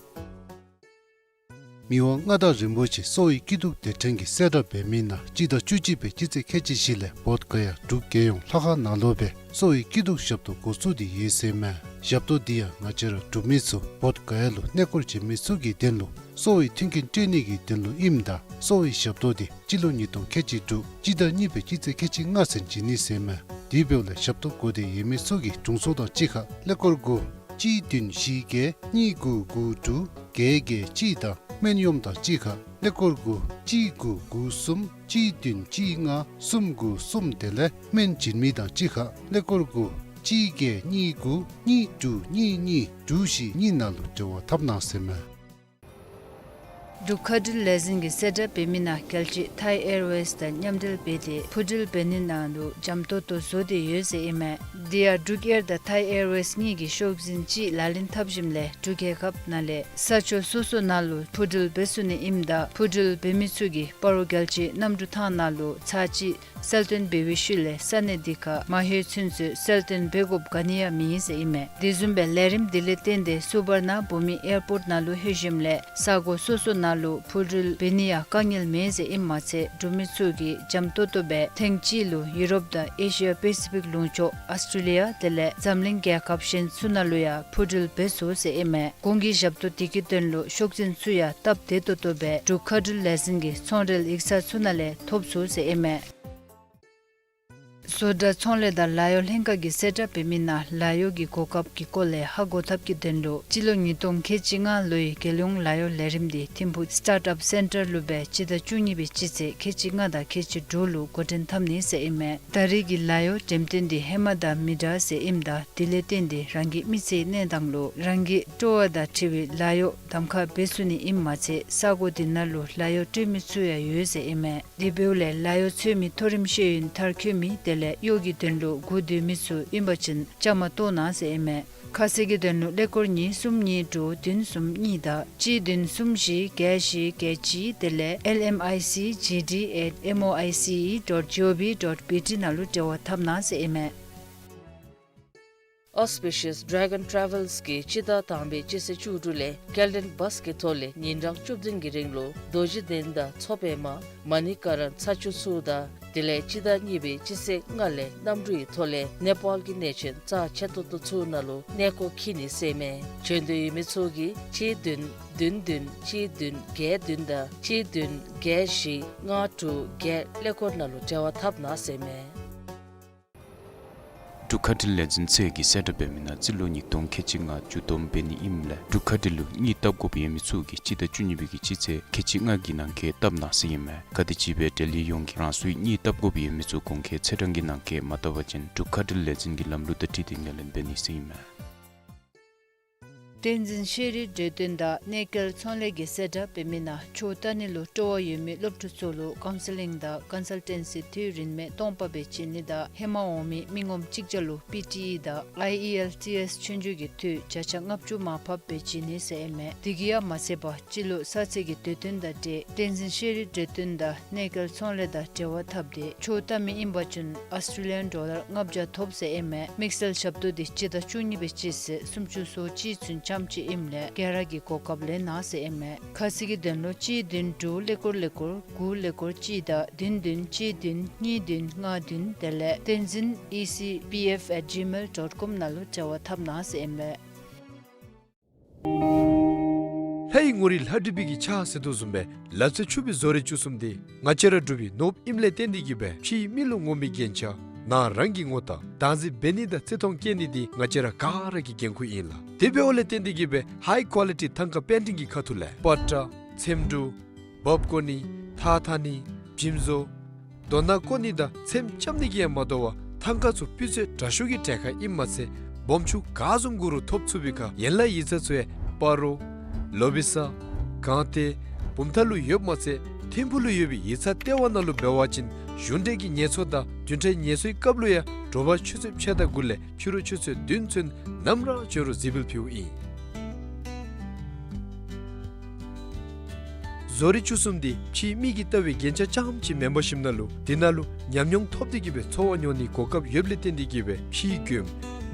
མི་དབང་མངའ་བདག་རིན་པོ་ཆེ་གསོ་བའི་སྐྱིད་སྡུག་སྡེ་ཕྲན་གྱིས་གསལ་བསྒྲགས་འབད་མི་ནང་སྤྱི་ཟླ་བཅུ་གཅིག་པའི་སྤྱི་ཚེས་ཁལ་གཅིག་བཞི་ལས་བོདྷ་ག་ཡ་འབྲུག་རྒྱལ་ཡོངས་ལྷ་ཁང་ནང་ལུ་སྦེ་གསོ་བའི་སྐྱིད་སྡུག་ཞབས་ཏོག་འགོ་བཙུགས་ཏེ་ཡོད་ཟེར་མས། ཞབས་ཏོག་འདི་ཡང་ང་བཅས་ར་འབྲུག་མི་ཚུ་བོདྷ་ག་ཡ་ལུ་གནས་སྐོར་བྱོན་མི་ཚུ་གི་དོན་ལུ་གསོ་བའི་མཐུན་རྐྱེན་སྤྲོད་ནི་གི་དོན་ལུ་ཨིནམ་ད་གསོ་བའི་ཞབས་ཏོག་འདི་སྤྱི་ལོ་ཉིས་སྟོང་ཁལ་གཅིག་དྲུག་སྤྱི་ཟླ་གཉིས་པའི་སྤྱི་ཚེས་ཁལ་གཅིག་ལྔ་ཚུན་བྱིན་ནི་ཟེར་མས། དེ་འབདཝ་ལས་ཞབས་ཏོག་དགོ་སྟེ་ཡོད་མི་ཚུ་གིས་དྲུང་འཚོ་དང་གཅིག་ཁར་ཀླད་ཀོར་དགུ་གཅིག་བདུན་བཞི་བརྒྱད་གཉིས་དགུ་དགུ་དྲུག་བརྒྱད་བརྒྱད་གཅིག་དང་སྨན་གཡོགམ་དང་གཅིག་ཁར་ཀླད་ཀོར་དགུ་གཅིག་དགུ་དགུ་གསུམ་གཅིག་བདུན་གཅིག་ལྔ་གསུམ་དགུ་གསུམ་དེ་ལས་སྨན་བྱིན་མི་དང་གཅིག་ཁར་ཀླད་ཀོར་དགུ་གཅིག་བརྒྱད་གཉིས་དགུ་གཉིས་དྲུག་གཉིས་གཉིས་དྲུག་བཞི་གཉིས་ནང་ལུ་འབྲེལ་བ་འཐབ་གནང་ཟེར་མས། འབྲུག་མཁའ་འགྲུལ་ལས་འཛིན་གྱིས་གསལ་བསྒྲགས་འབད་མི་ནང་རྒྱལ་སྤྱི་ཐའི་ཨེར་ཝེསི་དང་མཉམ་འབྲེལ་འབད་དེ་འཕུར་འགྲུལ་འབད་ནི་ནང་ལུ་འཇམ་ཏོང་ཏོ་བཟོ་སྟེ་ཡོད་ཟེར་ཨིན་མས། དེ་ཡང་འབྲུག་ཨེར་དང་ཐའི་ཨེར་ཝེསི་གཉིས་ཀྱིས་ཤོག་འཛིན་ཅིག་ལག་ལེན་འཐབ་ཞིནམ་ལས་འབྲུག་རྒྱལ་ཁབ་ནང་ལས་ས་ཕྱོགས་སོ་སོ་ནང་ལུ་འཕུར་འགྲུལ་འབད་ཚུགས་ནི་ཨིནམ་ད་འཕུར་འགྲུལ་འབད་མི་ཚུ་གིས་སྤ་རོ་རྒྱལ་སྤྱིའི་གནམ་གྲུ་ཐང་ནང་ལུ་ཚར་གཅིག་གསལ་སྟོན་འབད་བའི་ཤུལ་ལས་ས་གནས་དེ་ཁར་མ་ལྷོད་ཚུན་ཚོད་གསལ་སྟོན་འབད་དགོཔ་ག་ནི་ཡང་མེད་ཟེར་ཨིན་མས། དེ་བཟུམ་སྦེ་ལས་རིམ་དེ་ལས་བརྟེན་ཏེ་སུ་བར་ན་བྷུ་མི་ཨེར་པོརཊ་ནང་ལུ་ལྷོད་ཞིནམ་ལས་ས་གོ་སོ་སོ་ནང་ལུ་འཕུར་འགྲུལ་འབད་ནི་ཡང་དཀའ་ངལ་མེད་ཟེར་ཨིནམ་མ་ཚད་འབྲུག་མི་ཚུ་གིས་འཇམ་ཏོང་ཏོ་སྦེ་ཐེངས་གཅིག་ལུ་ཡུ་རོབ་དང་ཨེ་ཤི་ཡ་པེ་སི་ཕིག་ལུང་ཕྱོགས་ཨཱོས་ཊྲེ་ལི་ཡ་དེ་ལས་འཛམ་གླིང་རྒྱལ་ཁབ་གཞན་ཚུ་ནང་ལུ་ཡང་འཕུར་འགྲུལ་འབད་ཚུགས་ཟེར་ཨིན་མས། གོང་གི་ཞབས་ཏོག་དེ་གི་དོན་ལུ་ཤོག་འཛིན་ཚུ་ཡང་སྟབས་བདེ་ཏོག་ཏོ་སྦེ་འབྲུག་མཁའ་འགྲུལ་ལས་འཛིན་གྱི་ཚོང་འབྲེལ་ཡིག་ཚང་ཚུ་ནང་ལས་ཐོབ་ཚུགས་ཟེར་ཨིན་མས། བཟོ་གྲྭ་ཚོང་ལས་དང་ལཱ་གཡོག་ལྷན་ཁག་གིས་གསལ་བསྒྲགས་འབད་མི་ནང་ལཱ་གཡོག་གི་གོ་སྐབས་ཀྱི་སྐོར་ལས་ཧ་གོ་ཐབས་ཀྱི་དོན་ལུ་སྤྱི་ལོ་ཉིས་སྟོང་ཁལ་གཅིག་ལྔ་ལོའི་རྒྱལ་ཡོངས་ལཱ་གཡོག་ལས་རིམ་འདི་ཐིམ་ཕུག་སི་ཊཱརཊ་ཨཔ་སེན་ཊར་ལུ་སྦེ་སྤྱི་ཟླ་བཅུ་གཉིས་པའི་སྤྱི་ཚེས་ཁལ་གཅིག་ལྔ་དང་ཁལ་གཅིག་དྲུག་ལུ་འགོ་འདྲེན་འཐབ་ནི་ཟེར་ཨིན་མས། ད་རེས་ཀྱི་ལཱ་གཡོག་འགྲེམས་སྟོན་འདི་ཧེ་མ་དང་མི་འདྲ་ཟེར་ཨིནམ་ད་དེ་ལས་བརྟེན་ཏེ་རང་གི་མི་ཚེའི་གནས་སྟངས་ལུ་རང་གི་སྤྲོ་བ་དང་འཁྲིལ་བའི་ལཱ་གཡོག་གདམ་ཁ་འབད་ཚུགས་ནི་ཨིནམ་མ་ཚད་ས་གོ་དེ་ནང་ལུ་ལཱ་གཡོག་སྤྲོད་མི་ཚུ་ཡང་ཡོད་ཟེར་ཨིན་མས། དེ་འབདཝ་ལས་ལཱ་གཡོག་འཚོལ་མི་མཐོ་རིམ་ཤེས་ཡོན་མཐར་འཁྱོལ་མི་དེ་ལས་གཡོག་གི་དོན་ལུ་སྒུག་སྡོད་མི་ཚུ་ཨིན་པ་ཅིན་བཅའ་མར་གཏོགས་གནང་ཟེར་ཨིན་མས། ཁ་གསལ་གྱི་དོན་ལུ་ཀླད་ཀོར་གཉིས་གསུམ་གཉིས་དྲུག་བདུན་གསུམ་གཉིས་དང་གཅིག་བདུན་གསུམ་བཞི་བརྒྱད་བཞི་བརྒྱད་གཅིག་དེ་ལས་ཨེལ་ཨེམ་ཨའི་སི་ཇི་ཌི་ཨེཊ་ཨེམ་ཨོ་ཨའི་སི་ཨི་ཌོཊ་ཇི་ཨོ་བི་ཌོཊ་བི་ཊི་ནང་ལུ་འབྲེལ་བ་འཐབ་གནང་ཟེར་ཨིན་མས། Auspicious Dragon Travels གིས་སྤྱི་ཟླ་དང་པའི་སྤྱི་ཚེས་བཅུ་དྲུག་ལས་སྐྱེལ་འདྲེན་བཱས་ཀྱི་ཐོག་ལས་ཉིན་གྲངས་བཅུ་བདུན་གྱི་རིང་ལུ་རྡོ་རྗེ་གདན་དང་མཚོ་པདྨ་མ་ཎི་ཀ་ར་ན་ཚ་ཆུ་ཚུ་དང་དེ་ལས་སྤྱི་ཟླ་གཉིས་པའི་སྤྱི་ཚེས་ལྔ་ལས་གནམ་གྲུ་ཡི་ཐོག་ལས་ནེ་པཱལ་གྱི་གནས་ཆེན་རྩ་ཆེ་ཏོག་ཏོ་ཚུ་ནང་ལུ་གནས་སྐོར་འཁྱིད་ནི་ཟེར་མས། བྱོན་འདོད་ཡོད་མི་ཚུ་གིས་གཅིག་བདུན་བདུན་བདུན་གཅིག་བདུན་བརྒྱད་བདུན་དང་གཅིག་བདུན་བརྒྱད་བཞི་ལྔ་དྲུག་བརྒྱད་ཀླད་ཀོར་ནང་ལུ་འབྲེལ་བ་འཐབ་གནང་ཟེར་མས། འབྲུག་མཁའ་འགྲུལ་ལས་འཛིན་ཚུ་གིས་གསལ་བསྒྲགས་འབད་མི་ནང་རྩིས་ལོ་ཉིས་སྟོང་ཁལ་གཅིག་ལྔ་མཇུག་བསྡོམས་འབད་ནི་ཨིནམ་ལས་འབྲུག་མཁའ་འགྲུལ་ལུ་གཉིད་བཏབ་དགོཔ་ཡོད་མི་ཚུ་གིས་སྤྱི་ཟླ་བཅུ་གཉིས་པའི་གི་སྤྱི་ཚེས་ཁལ་གཅིག་ལྔ་གི་ནང་འཁོད་བཏབ་གནང་ཟེར་ཨིན་མས། ག་དེམ་ཅིག་སྦེ་འབྲེལ་ཡོད་ཡོངས་ཀྱིས་རང་སོའི་གཉིད་བཏབ་དགོཔ་ཡོད་མི་ཚུ་གོང་འཁོད་ཚེས་གྲངས་ཀྱི་ནང་འཁོད་མ་བཏབ་པ་ཅིན་འབྲུག་མཁའ་འགྲུལ་ལས་འཛིན་གྱི་ལམ་ལུགས་དང་འཁྲིལ་ཏེ་ངོས་ལེན་འབད་ནི་ཟེར་ཨིན་མས། བསྟན་འཛིན་ཤེས་རིག་འབྲེལ་དོན་དང་གནས་སྐལ་ཚོང་ལས་ཀྱིས་གསལ་བསྒྲགས་འབད་མི་ནང་ཆོས་ལྟ་ནི་ལུ་སྤྲོ་བ་ཡོད་མི་སློབ་ཕྲུག་ཚུ་ལུ་ཀའུན་སི་ལིང་དང་ཀོན་སཱལ་ཊེན་སི་དུས་རིན་མེད་སྟོང་པ་སྦེ་བྱིན་ནི་དང་ཧེ་མ་འོང་མི་མི་ངོམ་གཅིག་བརྒྱ་ལུ་པི་ཊི་ཨི་དང་ཨའི་ཨི་ཨེལ་ཊི་ཨེསི་ཆོས་རྒྱུགས་ཀྱི་འཐུས་བརྒྱ་ཆ་ལྔ་བཅུ་མར་ཕབ་སྦེ་བྱིན་ནི་ཟེར་ཨིན་མས། དེ་གིས་ཡང་མ་ཚད་པར་སྤྱི་ལོ་གསར་ཚེས་ཀྱི་དུས་སྟོན་དང་འབྲེལ་བསྟན་འཛིན་ཤེས་རིག་འབྲེལ་དོན་དང་གནས་སྐལ་ཚོང་ལས་དང་འབྲེལ་བ་འཐབ་སྟེ་ཆོས་ལྟ་མི་ཨིན་པ་ཅིན་ཨཱོས་ཊྲེ་ལི་ཡཱན་ཌོ་ལར་ལྔ་བརྒྱ་ཐོབ་ཟེར་ཨིན་མས། དམིགས་བསལ་ཞབས་ཏོག་འདི་སྤྱི་ཟླ་བཅུ་གཉིས་པའི་སྤྱི་ཚེས་སུམ་ཅུ་སོ་གཅིག་ཚུན་ཙམ་ཅིག་ཨིནམ་ལས་སྒེར་ར་གི་གོ་སྐབས་ལེན་གནང་ཟེར་ཨིན་མས། ཁ་གསལ་གྱི་དོན་ལུ་གཅིག་བདུན་དྲུག་ཀླད་ཀོར་ཀླད་ཀོར་དགུ་ཀླད་ཀོར་གཅིག་དང་བདུན་བདུན་གཅིག་བདུན་གཉིས་བདུན་ལྔ་བདུན་དེ་ལས་བསྟན་འཛིན་ཨི་སི་པི་ཨེཕ་ཨེཊ་ཇི་མེལ་ཌོཊ་ཀོམ་ནང་ལུ་འབྲེལ་བ་འཐབ་གནང་ཟེར་ཨིན་མས། ལྷའི་ངོ་རིས་ལྷ་བྲིས་པའི་གི་ཕྱག་ཟེར་དོ་བཟུམ་སྦེ་ལག་རྩལ་ཕྱུག་པའི་བཟོ་རིག་བཅུ་གསུམ་འདི་ང་བཅས་ར་འབྲུག་པའི་ནོར་བུ་ཨིནམ་ལས་བརྟེན་ཏེ་གིས་སྦེ་ཕྱིའི་མི་ལུ་ངོམ་པའི་རྒྱན་ཆ་ནང་རང་གི་ངོ་རྟགས་བདག་འཛིན་འབད་ནི་དང་བརྩི་མཐོང་བསྐྱེད་ནི་འདི་ང་བཅས་ར་ག་ར་གི་འགན་ཁུར་ཨིན་ལགས། དེ་འབདཝ་ལས་བརྟེན་ཏེ་གིས་སྦེ་ཧའི་ཀོ་ལི་ཊི་ཐང་ཀ་པེན་ཊིང་གི་ཁ་ཐུག་ལས་པ་ཏྲ་ཚེམ་དྲུབ་འབག་བཀོ་ནི་ཐགས་འཐག་ནི་འཇིམ་བཟོ་རྡོ་ནག་བརྐོ་ནི་དང་ཚེམ་རྐྱབ་ནི་གིས་ཡང་མ་དོ་བར་ཐང་ཀ་ཚུ་སྤུས་ཚད་དྲག་ཤོས་ཀྱི་གྲལ་ཁར་ཨིནམ་མ་ཚད་སྦོམ་ཆུང་ག་བཟུམ་དགོ་རུང་ཐོབ་ཚུགས་པའི་ཁར་ཡན་ལག་ཡིག་ཚང་ཚུ་ཡང་སྤ་རོ་ལོ་བི་ས་སྒང་སྟེང་བུམ་ཐང་ལུ་ཡོདཔ་མ་ཚད་ ཐིམ་ཕུག་ལུ་ཡོད་པའི་ཡིག་ཚང་ལྟེ་བ་ནང་ལུ་འབད་བ་ཅིན་གཞུང་འབྲེལ་གྱི་ངལ་གསོ་དང་བདུན་ཕྲག་ངལ་གསོའི་སྐབས་ལུ་ཡང་དྲོ་པ་ཆུ་ཚོད་ཕྱེད་དང་དགུ་ལས་ཕྱི་རུ་ཆུ་ཚོད་བདུན་ཚུན་ནམ་ར་བྱོན་རུང་གཟིགས་འབུལ་ཕུལཝ་ཨིན། བཟོ་རིག་བཅུ་གསུམ་འདི་ཕྱིའི་མིག་གིས་བལྟ་བའི་རྒྱན་ཆ་རྐྱངམ་ཅིག་མེན་པར་ཞིནམ་ན་ལུ་དེ་ནང་ལུ་ཉམས་མྱོང་ཐོབ་སྟེ་གི་སྦེ་འཚོ་བ་མྱོང་ནིའི་གོ་སྐབས་ཡོདཔ་ལས་བརྟེན་ཏེ་གི་སྦེ་ཕྱིའི་མགྱོནམ་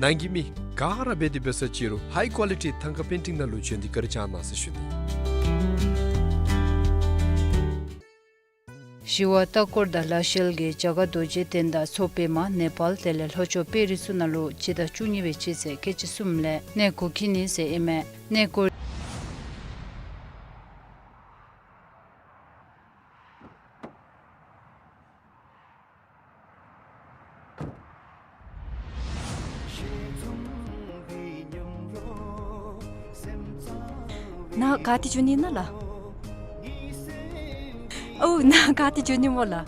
ནང་གི་མི་ག་ར་འབད་དེ་འབད་ས་ཅིག་རུང་ཧའི་ཀོ་ལི་ཊི་ཐང་ཀ་པེན་ཊིང་ནང་ལུ་བྱོན་ཏེ་བཀའ་དྲིན་བསྐྱང་གནང་ཟེར་ཞུ་ནི། ཞི་བ་ལྟ་སྐོར་དང་ལ་ཤལ་གྱིས་རྒྱ་གར་རྡོ་རྗེ་གདན་དང་མཚོ་པདྨ་ནེ་པཱལ་དེ་ལས་ལྷོ་ཕྱོགས་པེ་རི་སུ་ནང་ལུ་སྤྱི་ཟླ་བཅུ་གཉིས་པའི་སྤྱི་ཚེས་ཁལ་གཅིག་གསུམ་ལས་གནས་སྒོ་ཁྱིད་ནི་ཟེར་ཨིན་མས། གནས་སྐོར། ནཱ་ག་ཏེ་འགྱོ་ནི་ཨིན་ན་ལགས། ཨོ་ནཱ་ག་ཏེ་འགྱོ་ནི་སྨོ་ལགས།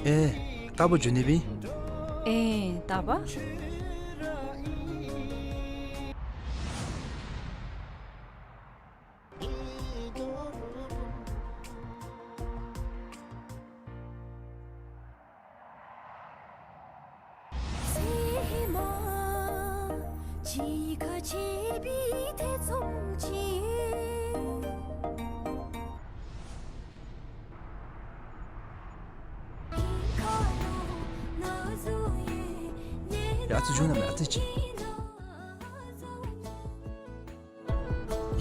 ཨེ་རྟ་པ་འགྱོ་ནི་སྦེ་ཨིན། ཨེ་རྟ་པ། ཡ་ཨ་ཙི་འགྱོ་ན་མེན་ཨ་ཙི་ཅིག།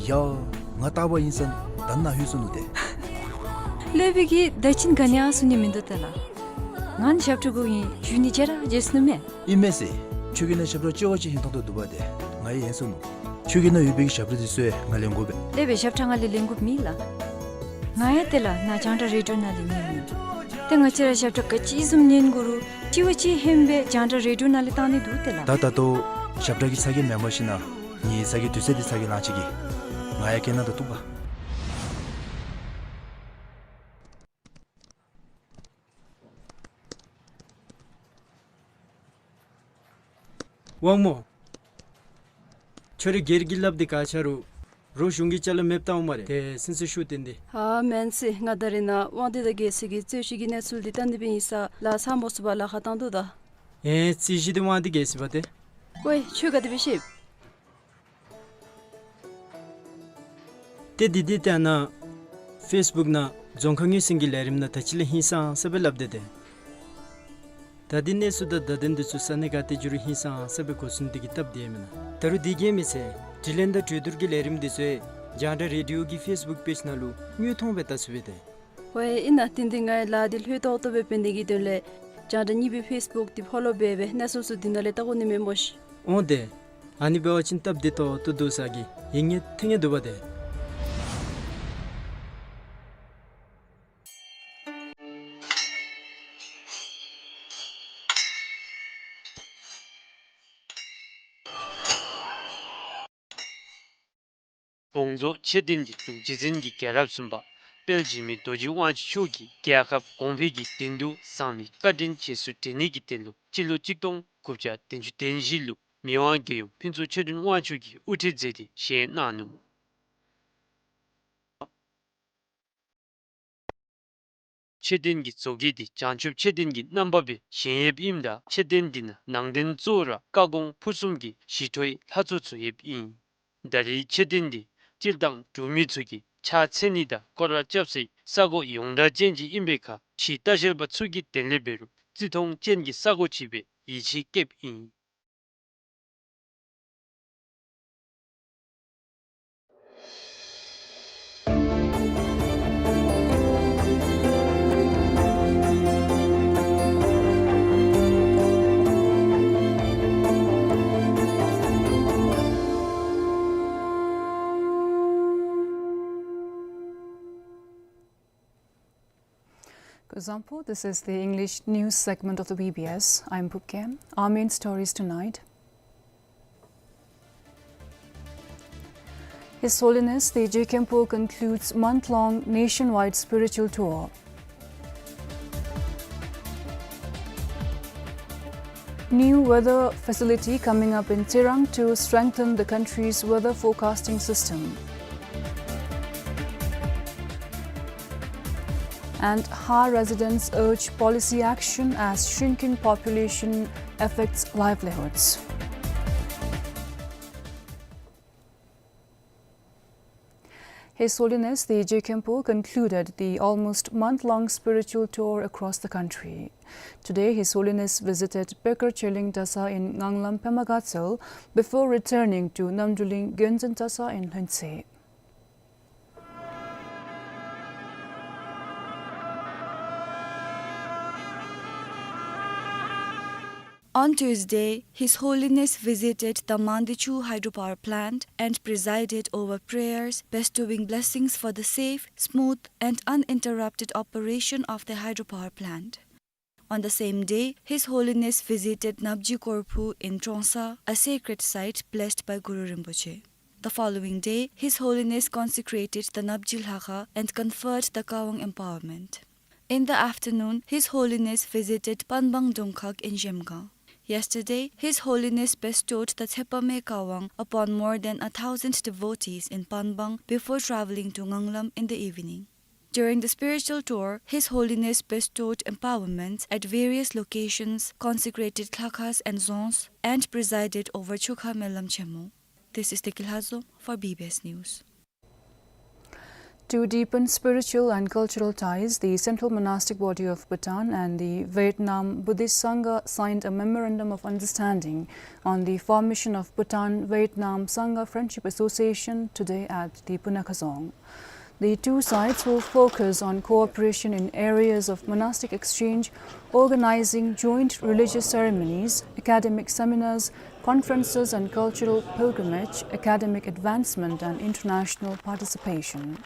ཡ་ང་རྟ་པ་ཨིན་ཟེར་ད་ནཱ་ལྷོད་སོ་ནུག་ཏེ། ལྷོད་པའི་གི་ད་ཅི་ག་ནི་ཡང་གསུང་ནི་མིན་འདུག་ཏེ་ལགས། ང་ནི་ཞབས་ཁྲ་གུ་ཨིན། ཞུ་ནི་བརྗེད་ར་བརྗེད་སོ་ནུག་མས། ཨིན་མས་ཟེར། ཁྱོད་ཀྱི་ནང་ཞབས་ཁྲ་ལྕི་བ་ཅིག་ཧིང་ཐང་ཐང་འདུག་པ་ཏེ། ང་ཡང་ཡེངས་སོ་ནུག། ཁྱོད་ཀྱི་ནང་ཡོད་པའི་གི་ཞབས་ཁྲ་འདི་ཚུ་ཡང་ང་ལེན་དགོ་པས། ལྷོད་པའི་ཞབས་ཁྲ་ང་ལས་ལེན་དགོཔ་མེད་ལགས། ང་ཡང་ཏེ་ལགས་ནཱ་རྒྱང་བསྒྲགས་རེ་ཌི་ཡོ་ནང་ལས་ཉན་ནི། ཏེ་ང་བཅས་ར་ཞབས་ཁྲ་ག་ཅི་བཟུམ་ཉན་དགོ་རུང་ལྕི་བ་ཅིག་ཧེ་མ་སྦེ་རྒྱང་བསྒྲགས་རེ་ཌི་ཡོ་ནང་ལས་བཏང་ནི་འདུག་ཏེ་ལགས། ད་ད་ལྟོ་ཞབས་ཁྲ་གི་ཚ་གྱང་མེན་པར་ཞིན་ན་ངེའི་ཚ་གྱང་དུས་ཚོད་འདི་ཚ་གྱང་ལང་ཅི་གི། ང་ཡང་སྐད་ནང་དུ་གཏུགས་པ། དབང་མོ། ཁྱོད་ར་སྒེར་གྱི་སླབ་སྟེ་ག་ཅི་རུང་རོགས་གཞུང་གི་ཅ་ལ་མེདཔ་བཏང་འོང་སྨ་རེ། ཏེ་སེམས་ཚེགས་ཤོར་ཏེ་འདི། ཨ་མེན་ཟེར། ང་ད་རེས་ནཱ་དབང་འདུས་དང་རྒྱལ་སྲས་ཀྱི་རྩོད་གཞི་གི་གནས་ཚུལ་འདི་བལྟ་ནི་སྦེ་ཨིན་ས་ལགས། ཚར་མ་ཚུགས་པར་ལཱ་ཁག་བཏང་དོ་ད། ཨེ་རྩོད་གཞི་འདི་དབང་འདུས་རྒྱལ་སྲས་པ་ཏེ། ཝའེ་ཁྱོད་ག་དེ་སྦེ་ཤེས། ཏེ་འདི་འདི་ཏེ་ཨ་ནཱ་ཕེསི་བུཀ་ནང་རྫོང་ཁ་ངོས་ཟིན་གྱི་ལས་རིམ་ནང་ད་ཅི་ལས་ཧིང་སངས་ས་སྦེ་སླབ་སྟེ་ཏེ། ད་འདི་གནས་ཚུལ་དང་བརྡ་དོན་འདི་ཚུ་ས་གནས་ག་ཏེ་འགྱོ་རུང་ཧིང་སངས་ས་སྦེ་གོ་ཚུགས་ནི་དེ་གིས་སྟབས་བདེ་མེན་ན། ད་རུང་དེ་གིས་མེན་ཟེར་དྲི་ལན་དང་གྲོས་བསྡུར་གྱི་ལས་རིམ་འདི་ཚུ་ཡང་རྒྱང་བསྒྲགས་རེ་ཌི་ཡོ་གི་ཕེསི་བུཀ་པེཇ་ནང་ལུ་དངོས་མཐོང་སྦེ་བལྟ་ཚུགས་པས་ཏེ། ཝའེ་ཨིན་ན། དེ་འདི་ང་ཡང་ལཱ་འདི་ལྷོད་ཏོག་ཏོ་སྦེ་འབད་ནི་གི་དོན་ལས་རྒྱང་བསྒྲགས་གཉིས་པའི་ཕེསི་བུཀ་འདི་ཕོ་ལོ་འབད་སྦེ་གནས་ཚུལ་ཚུ་འདི་ནང་ལས་བལྟ་དགོ་ནི་མས་སྨོ་ཤིག། འོང་ཏེ། ཨ་ནི་འབད་བ་ཅིན་སྟབས་བདེ་ཏོག་ཏོ་འདུག་ས་གི་ཡིད་ངེས་ཐིང་ངེས་འདུག་པ་ཏེ། དགོངས་རྫོགས་མཆོད་རྟེན་གྱི་གཙུག་རྗེ་འཛིན་གྱི་རྒྱལ་རབས་གསུམ་པ་དཔལ་འཇིགས་མེད་རྡོ་རྗེ་དབང་ཕྱུག་མཆོག་གིས་རྒྱལ་ཁབ་གོང་འཕེལ་གྱི་དོན་དུ་གསང་བའི་བཀའ་དྲིན་རྗེས་སུ་དྲན་ནི་གི་དོན་ལུ་སྤྱི་ལོ་གཅིག་སྟོང་དགུ་བརྒྱ་བདུན་ཅུ་དོན་བཞི་ལུ་མི་དབང་རྒྱལ་ཡུམ་ཕུན་ཚོགས་ཆོས་སྒྲོན་དབང་ཕྱུག་གིས་དབུ་ཁྲིད་མཛད་དེ་བཞེངས་གནང་ནུག། མཆོད་རྟེན་གྱི་བཟོ་བཀོད་འདི་བྱང་ཆུབ་མཆོད་རྟེན་གྱི་རྣམ་པ་སྦེ་བཞེངས་ཡོདཔ་ཨིནམ་ད་མཆོད་རྟེན་འདི་ནང་ནང་རྟེན་གཙོ་བོ་ར་བཀའ་དགོངས་ཕུར་གསུམ་གྱི་ཞི་ཁྲོའི་ལྷ་ཚོགས་ཚུ་ཡོདཔ་ཨིན། ད་རེས་མཆོད་རྟེན་འདི་སྤྱིར་བཏང་འབྲུག་མི་ཚུ་གིས་ཕྱག་འཚལ་ནི་དང་སྐོར་ར་རྐྱབ་སའི་ས་གོ་ཡོངས་གྲགས་ཅན་ཅིག་ཨིན་པའི་ཁར་ཕྱིའི་ལྟ་བཤལ་པ་ཚུ་གི་དོན་ལས་འབད་རུང་བརྩི་མཐོང་ཅན་གྱི་ས་གོ་ཅིག་སྦེ་ཡིད་ཆེས་བསྐྱེདཔ་ཨིན། Kuzuzangpo, this is the English news segment of the B B S. I'm Phub Kem. Our main stories tonight. His Holiness the Je Khenpo concludes month-long nationwide spiritual tour. New weather facility coming up in Tsirang to strengthen the country's weather forecasting system. And Har residents urge policy action as shrinking population affects livelihoods. His Holiness the Je Khenpo concluded the almost month-long spiritual tour across the country. Today, His Holiness visited Pekar Cheleng Tasa in Nganglam Pema Gatshel before returning to Namdruling Gönzon Tasa in Lhuentse. On Tuesday, His Holiness visited the Mandichu hydropower plant and presided over prayers, bestowing blessings for the safe, smooth, and uninterrupted operation of the hydropower plant. On the same day, His Holiness visited Napji Korphu in Trongsa, a sacred site blessed by Guru Rinpoche. The following day, His Holiness consecrated the Napji Lhakha and conferred the Kawang empowerment. In the afternoon, His Holiness visited Panbang Dongkhag in Zhemgang. Yesterday, His Holiness bestowed the Tsepame Kawang upon more than a thousand devotees in Panbang before traveling to Nganglam in the evening. During the spiritual tour, His Holiness bestowed empowerments at various locations, consecrated lhakhas and dzongs, and presided over Chokha Melam Chemo. This is Teki Lhazom for B B S News. To deepen spiritual and cultural ties, the Central Monastic Body of Bhutan and the Vietnam Buddhist Sangha signed a memorandum of understanding on the formation of Bhutan Vietnam Sangha Friendship Association today at the Punakhazong. The two sides will focus on cooperation in areas of monastic exchange, organizing joint religious ceremonies, academic seminars, conferences and cultural pilgrimage, academic advancement and international participation.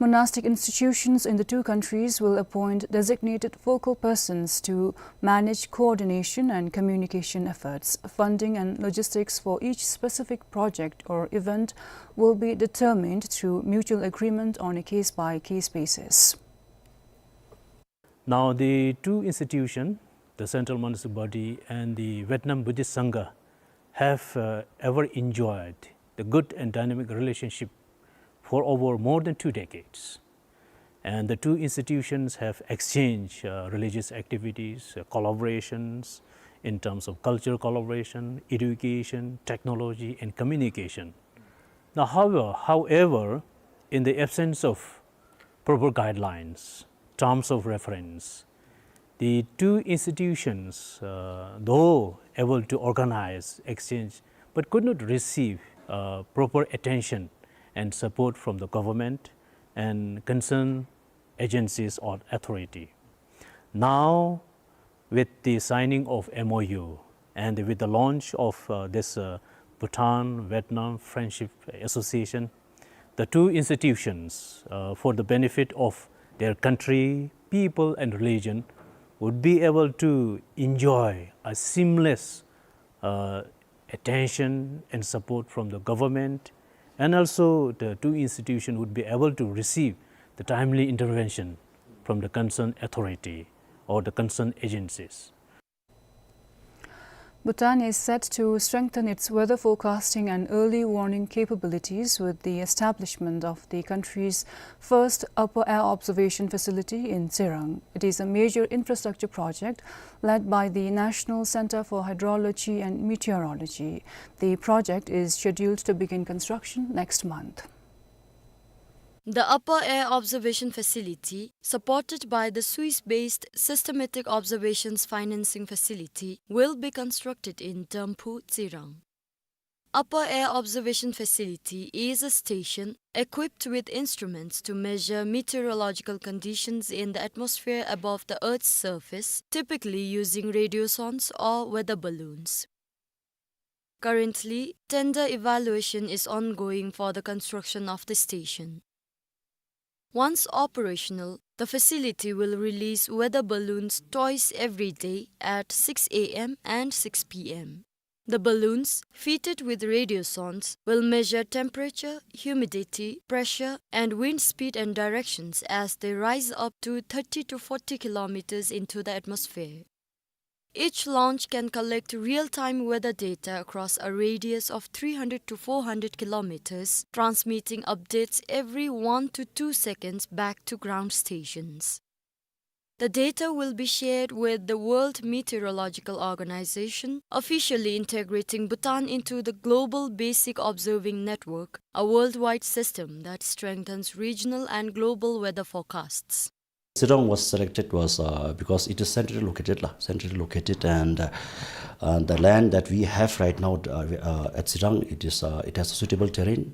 Monastic institutions in the two countries will appoint designated focal persons to manage coordination and communication efforts. Funding and logistics for each specific project or event will be determined through mutual agreement on a case-by-case basis. Now, the two institutions, the Central Monastic Body and the Vietnam Buddhist Sangha, have, uh, ever enjoyed the good and dynamic relationship for over more than two decades. And the two institutions have exchanged, uh, religious activities, uh, collaborations in terms of cultural collaboration, education, technology, and communication. Now, however, however, in the absence of proper guidelines, terms of reference, the two institutions, uh, though able to organize exchange, but could not receive, uh, proper attention and support from the government and concerned agencies or authority. Now, with the signing of M O U and with the launch of, uh, this, uh, Bhutan-Vietnam Friendship Association, the two institutions, uh, for the benefit of their country, people, and religion, would be able to enjoy a seamless, uh, attention and support from the government, and also the two institutions would be able to receive the timely intervention from the concerned authority or the concerned agencies. Bhutan is set to strengthen its weather forecasting and early warning capabilities with the establishment of the country's first upper air observation facility in Tsirang. It is a major infrastructure project led by the National Center for Hydrology and Meteorology. The project is scheduled to begin construction next month. The Upper Air Observation Facility, supported by the Swiss-based Systematic Observations Financing Facility, will be constructed in Damphu, Tsirang. Upper Air Observation Facility is a station equipped with instruments to measure meteorological conditions in the atmosphere above the Earth's surface, typically using radiosondes or weather balloons. Currently, tender evaluation is ongoing for the construction of the station. Once operational, the facility will release weather balloons twice every day at six A M and six P M. The balloons, fitted with radiosondes, will measure temperature, humidity, pressure, and wind speed and directions as they rise up to thirty to forty kilometers into the atmosphere. Each launch can collect real-time weather data across a radius of three hundred to four hundred kilometers, transmitting updates every one to two seconds back to ground stations. The data will be shared with the World Meteorological Organization, officially integrating Bhutan into the global basic observing network, a worldwide system that strengthens regional and global weather forecasts. Shillong was selected was, uh, because it is centrally located, la, centrally located, and, uh, uh, the land that we have right now, uh, uh, at Shillong, it is, uh, it has a suitable terrain,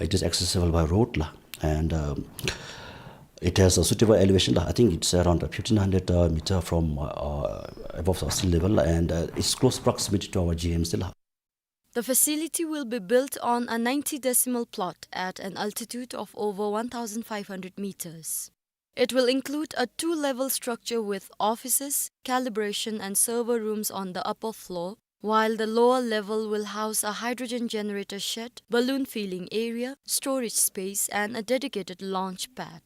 it is accessible by road, la, and, um, it has a suitable elevation, la. I think it's around fifteen hundred, uh, meter from, uh, uh, above the sea level, and, uh, it's close proximity to our G M C, la. The facility will be built on a ninety decimal plot at an altitude of over one thousand five hundred meters. It will include a two-level structure with offices, calibration and server rooms on the upper floor, while the lower level will house a hydrogen generator shed, balloon feeling area, storage space, and a dedicated launch pad.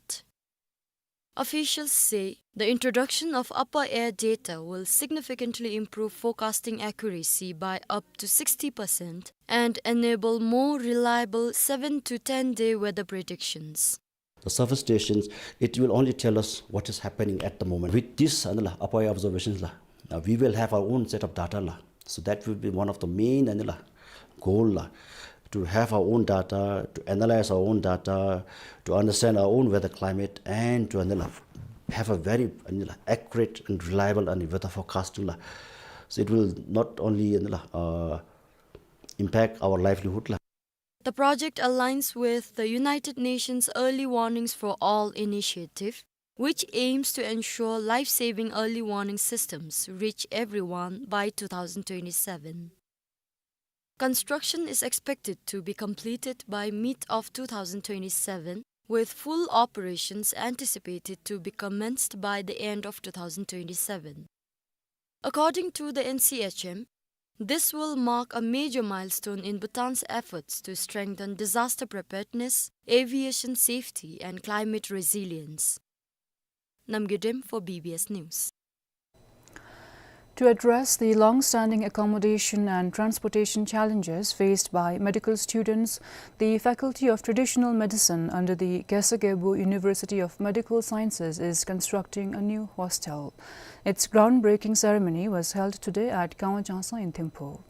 Officials say the introduction of upper air data will significantly improve forecasting accuracy by up to sixty percent and enable more reliable seven to ten day weather predictions. The surface stations, it will only tell us what is happening at the moment. With this, uh, la, upper air observations, la, uh, we will have our own set of data, la. So that will be one of the main, uh, la, goal, la, to have our own data, to analyze our own data, to understand our own weather climate, and to, uh, la, have a very, uh, la, accurate and reliable, uh, weather forecasting, la. So it will not only, uh, la, uh, impact our livelihood, la. The project aligns with the United Nations Early Warnings for All initiative, which aims to ensure life-saving early warning systems reach everyone by two thousand twenty-seven. Construction is expected to be completed by mid of two thousand twenty-seven, with full operations anticipated to be commenced by the end of two thousand twenty-seven. According to the N C H M, this will mark a major milestone in Bhutan's efforts to strengthen disaster preparedness, aviation safety, and climate resilience. Namgay Dem for B B S News. To address the long-standing accommodation and transportation challenges faced by medical students, the Faculty of Traditional Medicine under the Khesar Khebu University of Medical Sciences is constructing a new hostel. Its groundbreaking ceremony was held today at Kangwa Changsang in Thimphu.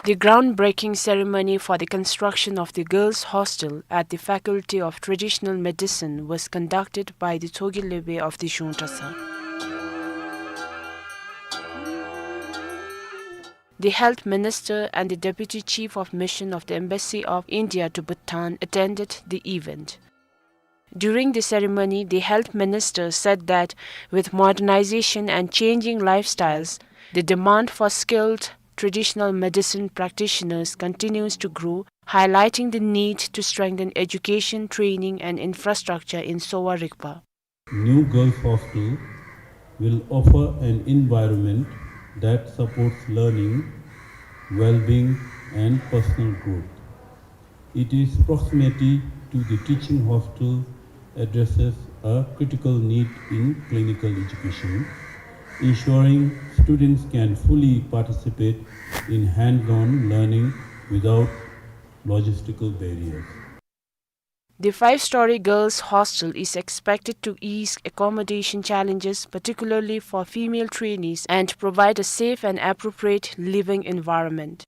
The groundbreaking ceremony for the construction of the girls' hostel at the Faculty of Traditional Medicine was conducted by the Tshogkhe Lopen of the Zhongtasa. The Health Minister and the Deputy Chief of Mission of the Embassy of India to Bhutan attended the event. During the ceremony, the Health Minister said that with modernization and changing lifestyles, the demand for skilled traditional medicine practitioners continues to grow, highlighting the need to strengthen education, training, and infrastructure in Sowa Rigpa. New Girls Hostel will offer an environment that supports learning, well-being, and personal growth. Its proximity to the teaching hostel addresses a critical need in clinical education, ensuring students can fully participate in hands-on learning without logistical barriers. The five-story girls' hostel is expected to ease accommodation challenges, particularly for female trainees, and provide a safe and appropriate living environment.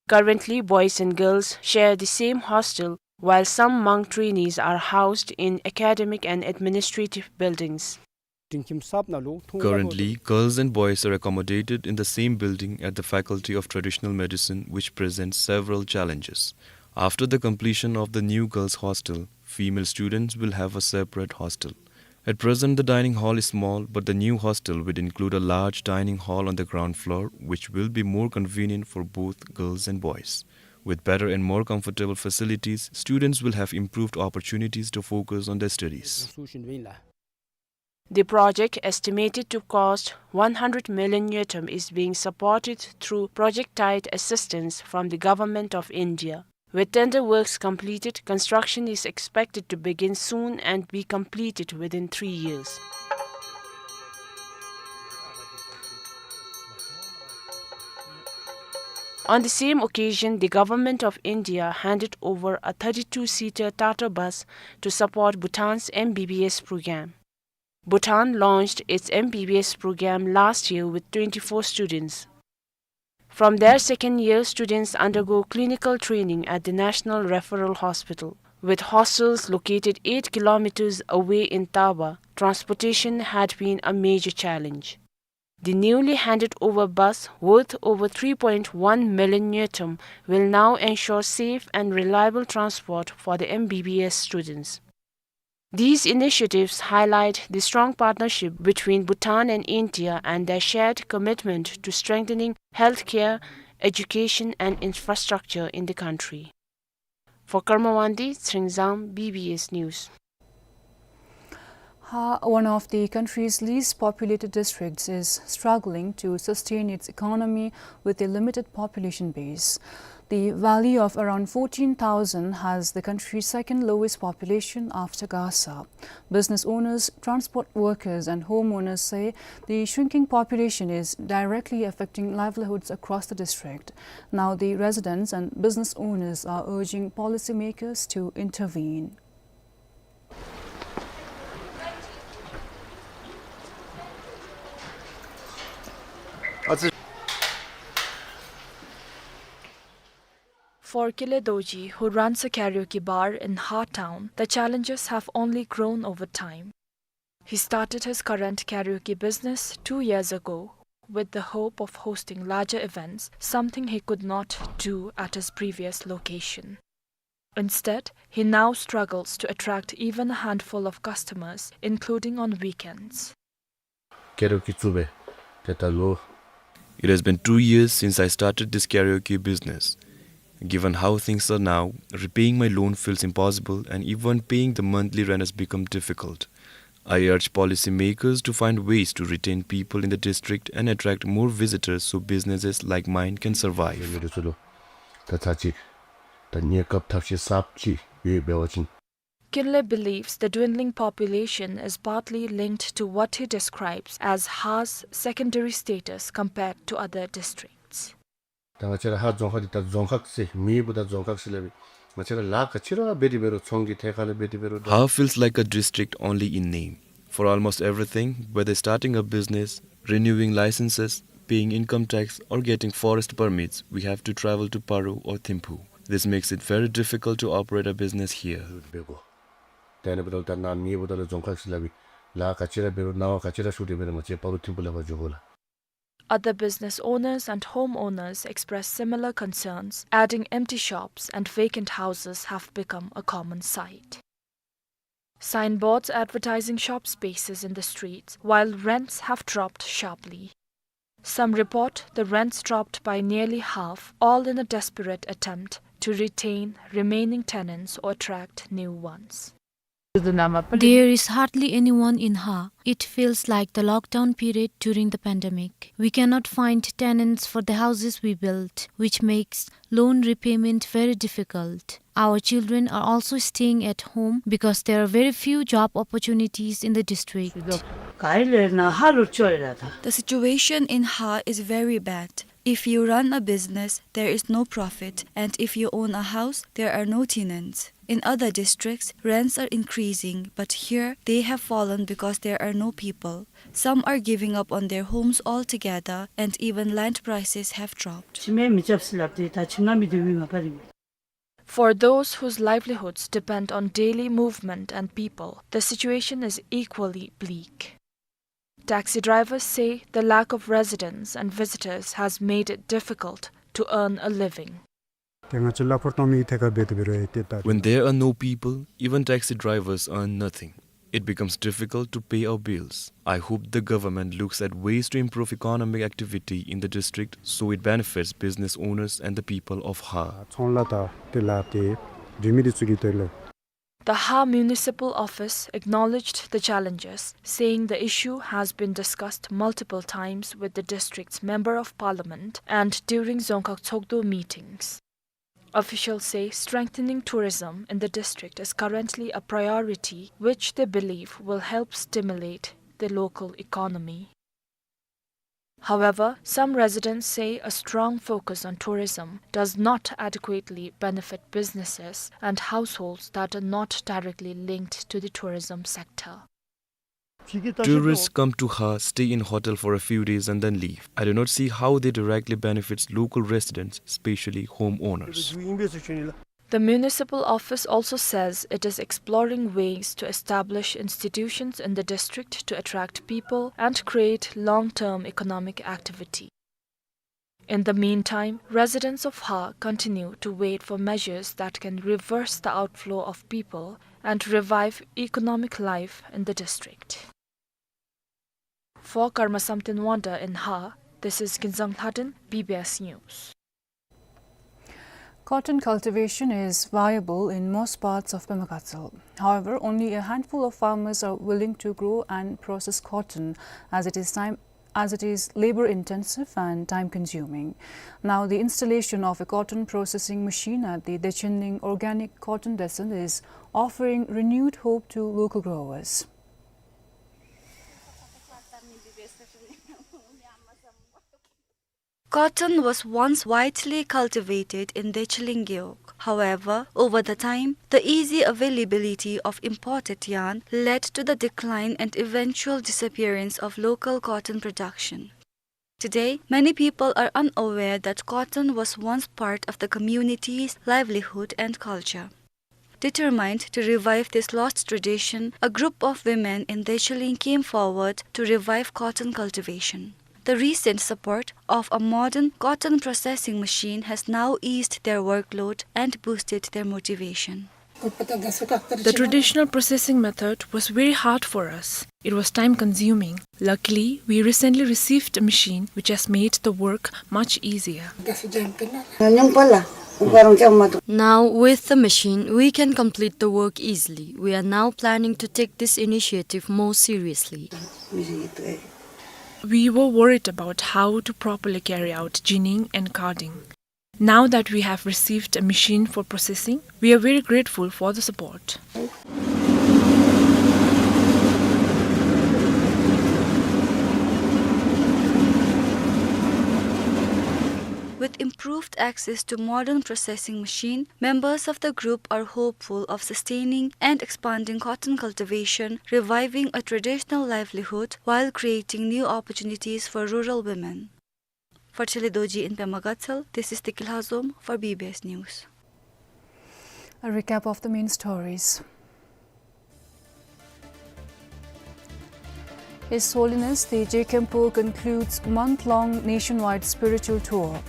Currently, boys and girls share the same hostel, while some Hmong trainees are housed in academic and administrative buildings. Currently, girls and boys are accommodated in the same building at the Faculty of Traditional Medicine, which presents several challenges. After the completion of the new girls' hostel, female students will have a separate hostel. At present, the dining hall is small, but the new hostel will include a large dining hall on the ground floor, which will be more convenient for both girls and boys. With better and more comfortable facilities, students will have improved opportunities to focus on their studies. The project, estimated to cost one hundred million ngultrum, is being supported through project-tied assistance from the Government of India. With tender works completed, construction is expected to begin soon and be completed within three years. On the same occasion, the Government of India handed over a thirty-two-seater Tata bus to support Bhutan's M B B S program. Bhutan launched its M B B S program last year with twenty-four students. From their second year, students undergo clinical training at the National Referral Hospital. With hostels located eight kilometers away in Taba, transportation had been a major challenge. The newly handed over bus, worth over three point one million ngultrum, will now ensure safe and reliable transport for the M B B S students. These initiatives highlight the strong partnership between Bhutan and India and their shared commitment to strengthening healthcare, education, and infrastructure in the country. For Karma Wangdi, Tshering Zam, B B S News. Ha, one of the country's least populated districts, is struggling to sustain its economy with a limited population base. The valley of around fourteen thousand has the country's second lowest population after Gasa. Business owners, transport workers, and homeowners say the shrinking population is directly affecting livelihoods across the district. Now, the residents and business owners are urging policymakers to intervene. For Kinley Dorji, who runs a karaoke bar in Ha town, the challenges have only grown over time. He started his current karaoke business two years ago with the hope of hosting larger events, something he could not do at his previous location. Instead, he now struggles to attract even a handful of customers, including on weekends. Karaoke བཙུགས་པའི་ཏེ་ད་ལོ། It has been two years since I started this karaoke business. Given how things are now, repaying my loan feels impossible, and even paying the monthly rent has become difficult. I urge policymakers to find ways to retain people in the district and attract more visitors so businesses like mine can survive. མི་འདི་ཚུ་ལུ་ད་ཚར་གཅིག་ད་གནས་སྐབས་ཐབས་ཤེས་གསརཔ་ཅིག་ཡོད་འབད་བ་ཅིན། Kinley believes the dwindling population is partly linked to what he describes as Ha's secondary status compared to other districts. ད་ང་བཅས་ར་ཧ་རྫོང་ཁག་འདི་ད་རྫོང་ཁག་ཟེར་མེདཔ་ད་རྫོང་ཁག་ཟེར་སླབ་ཨིན། ང་བཅས་ར་ལཱ་ག་ཅི་ར་འབད་དེ་འབད་རུང་ཚོང་གི་ཐད་ཁར་ལས་འབད་དེ་འབད་རུང་ད། Ha feels like a district only in name. For almost everything, whether starting a business, renewing licenses, paying income tax, or getting forest permits, we have to travel to Paro or Thimphu. This makes it very difficult to operate a business here. འབད་དགོ། དེ་ནི་འབདཝ་ད་ནཱ་མེདཔ་ད་ལུ་རྫོང་ཁག་ཟེར་སླབ་ཨིན། ལཱ་ག་ཅི་ར་འབད་རུང་གནང་བ་ག་ཅི་ར་ཞུ་སྟེ་འབད་རུང་ང་བཅས་པ་རུ་ཐིམ་ཕུག་ལས་ཕར་འགྱོ་དགོ་ལགས། Other business owners and homeowners express similar concerns, adding empty shops and vacant houses have become a common sight. Signboards advertising shop spaces in the streets, while rents have dropped sharply. Some report the rents dropped by nearly half, all in a desperate attempt to retain remaining tenants or attract new ones. There is hardly anyone in Ha. It feels like the lockdown period during the pandemic. We cannot find tenants for the houses we built, which makes loan repayment very difficult. Our children are also staying at home because there are very few job opportunities in the district. The situation in Ha is very bad. If you run a business, there is no profit, and if you own a house, there are no tenants. In other districts, rents are increasing, but here they have fallen because there are no people. Some are giving up on their homes altogether, and even land prices have dropped. For those whose livelihoods depend on daily movement and people, the situation is equally bleak. Taxi drivers say the lack of residents and visitors has made it difficult to earn a living. ཏེ་ང་བཅས་གླ་འཕུར་གཏང་མི་གི་ཐད་ཁར་འབད་དེ་འབད་རུང་ཨེ་ཏེ་ད། When there are no people, even taxi drivers earn nothing. It becomes difficult to pay our bills. I hope the government looks at ways to improve economic activity in the district so it benefits business owners and the people of Ha. ཚོང་ལཱ་དང་ཏེ་ལཱ་ཏེ་འབྲི་མི་འདི་ཚུ་གི་དོན་ལུ། The Ha Municipal Office acknowledged the challenges, saying the issue has been discussed multiple times with the district's Member of Parliament and during Dzongkhag Tshogdu meetings. Officials say strengthening tourism in the district is currently a priority, which they believe will help stimulate the local economy. However, some residents say a strong focus on tourism does not adequately benefit businesses and households that are not directly linked to the tourism sector. Tourists come to Har, stay in hotel for a few days and then leave. I do not see how they directly benefits local residents, especially homeowners. The municipal office also says it is exploring ways to establish institutions in the district to attract people and create long-term economic activity. In the meantime, residents of Har continue to wait for measures that can reverse the outflow of people and revive economic life in the district. For Karma Samten Wangda in Har, this is Kinzang Lhaden, B B S News. Cotton cultivation is viable in most parts of Pema Gatshel. However, only a handful of farmers are willing to grow and process cotton, as it is time, as it is labor-intensive and time-consuming. Now, the installation of a cotton processing machine at the Dechenling Organic Cotton Descent is offering renewed hope to local growers. Cotton was once widely cultivated in Dechenling Gewog. However, over the time, the easy availability of imported yarn led to the decline and eventual disappearance of local cotton production. Today, many people are unaware that cotton was once part of the community's livelihood and culture. Determined to revive this lost tradition, a group of women in Dechenling came forward to revive cotton cultivation. The recent support of a modern cotton processing machine has now eased their workload and boosted their motivation. The traditional processing method was very hard for us. It was time consuming. Luckily, we recently received a machine which has made the work much easier. Now, with the machine, we can complete the work easily. We are now planning to take this initiative more seriously. We were worried about how to properly carry out ginning and carding. Now that we have received a machine for processing, we are very grateful for the support. With improved access to modern processing machine, members of the group are hopeful of sustaining and expanding cotton cultivation, reviving a traditional livelihood while creating new opportunities for rural women. For Chele Dorji in Pema Gatshel, this is Tiki Lhazom for B B S News. A recap of the main stories. His Holiness the Je Khenpo concludes month-long nationwide spiritual tour.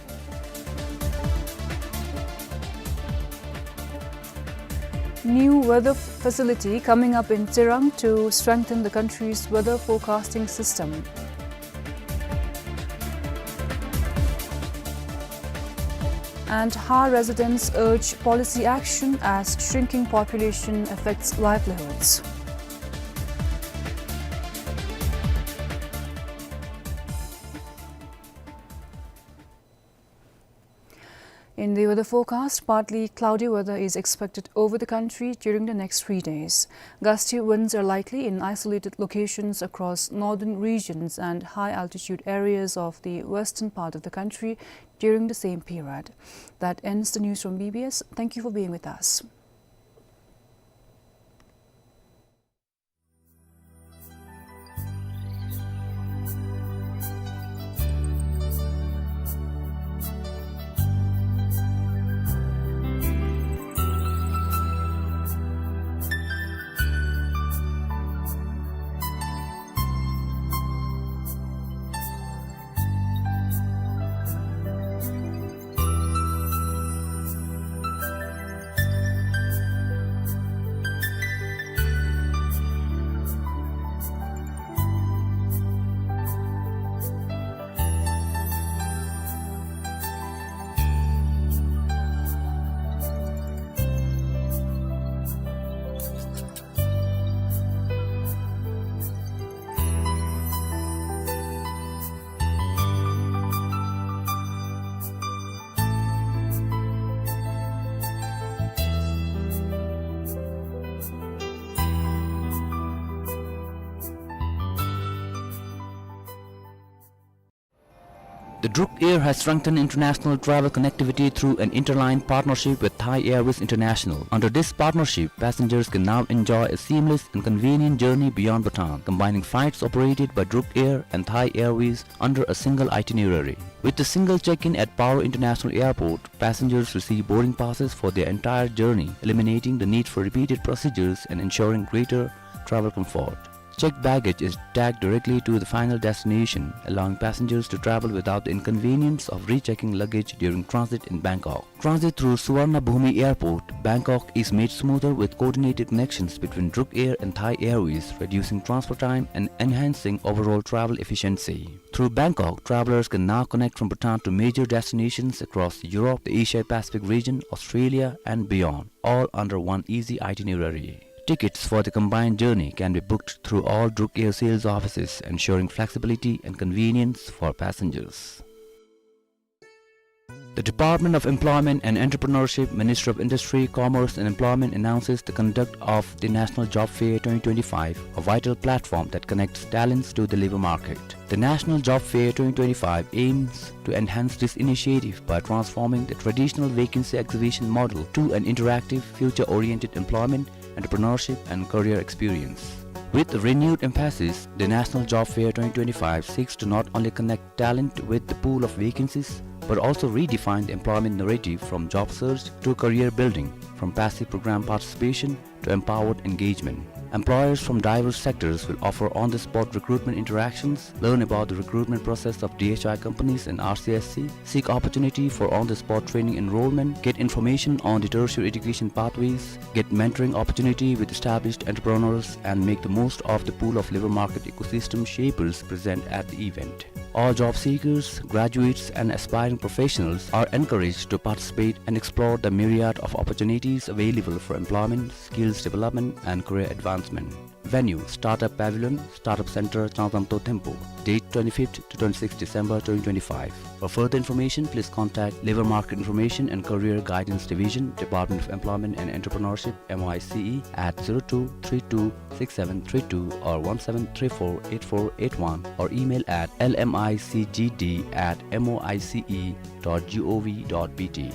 New weather f-, facility coming up in Tsirang to strengthen the country's weather forecasting system. And Har residents urge policy action as shrinking population affects livelihoods. In the weather forecast, partly cloudy weather is expected over the country during the next three days. Gusty winds are likely in isolated locations across northern regions and high-altitude areas of the western part of the country during the same period. That ends the news from B B S. Thank you for being with us. The Druk Air has strengthened international travel connectivity through an interline partnership with Thai Airways International. Under this partnership, passengers can now enjoy a seamless and convenient journey beyond Bhutan, combining flights operated by Druk Air and Thai Airways under a single itinerary. With a single check-in at Paro International Airport, passengers receive boarding passes for their entire journey, eliminating the need for repeated procedures and ensuring greater travel comfort. Checked baggage is tagged directly to the final destination, allowing passengers to travel without the inconvenience of rechecking luggage during transit in Bangkok. Transit through Suvarnabhumi Airport, Bangkok is made smoother with coordinated connections between Druk Air and Thai Airways, reducing transfer time and enhancing overall travel efficiency. Through Bangkok, travelers can now connect from Bhutan to major destinations across Europe, the Asia-Pacific region, Australia, and beyond, all under one easy itinerary. Tickets for the combined journey can be booked through all Druk Air sales offices, ensuring flexibility and convenience for passengers. The Department of Employment and Entrepreneurship, Ministry of Industry, Commerce and Employment announces the conduct of the National Job Fair twenty twenty-five, a vital platform that connects talents to the labor market. The National Job Fair twenty twenty-five aims to enhance this initiative by transforming the traditional vacancy exhibition model to an interactive, future-oriented employment, entrepreneurship, and career experience. With a renewed emphasis, the National Job Fair twenty twenty-five seeks to not only connect talent with the pool of vacancies, but also redefine the employment narrative from job search to career building, from passive program participation to empowered engagement. Employers from diverse sectors will offer on-the-spot recruitment interactions, learn about the recruitment process of D H I companies and R C S C, seek opportunity for on-the-spot training enrollment, get information on the tertiary education pathways, get mentoring opportunity with established entrepreneurs, and make the most of the pool of labor market ecosystem shapers present at the event. All job seekers, graduates, and aspiring professionals are encouraged to participate and explore the myriad of opportunities available for employment, skills development, and career advancement. Venue, Startup Pavilion, Startup Center, Changzamto Thimphu. Date, twenty-fifth to twenty-sixth December twenty twenty-five. For further information, please contact Labor Market Information and Career Guidance Division, Department of Employment and Entrepreneurship, M O I C E, at zero two three two six seven three two or one seven three four eight four eight one, or email at L M I C G D at M O I C E dot G O V dot B T.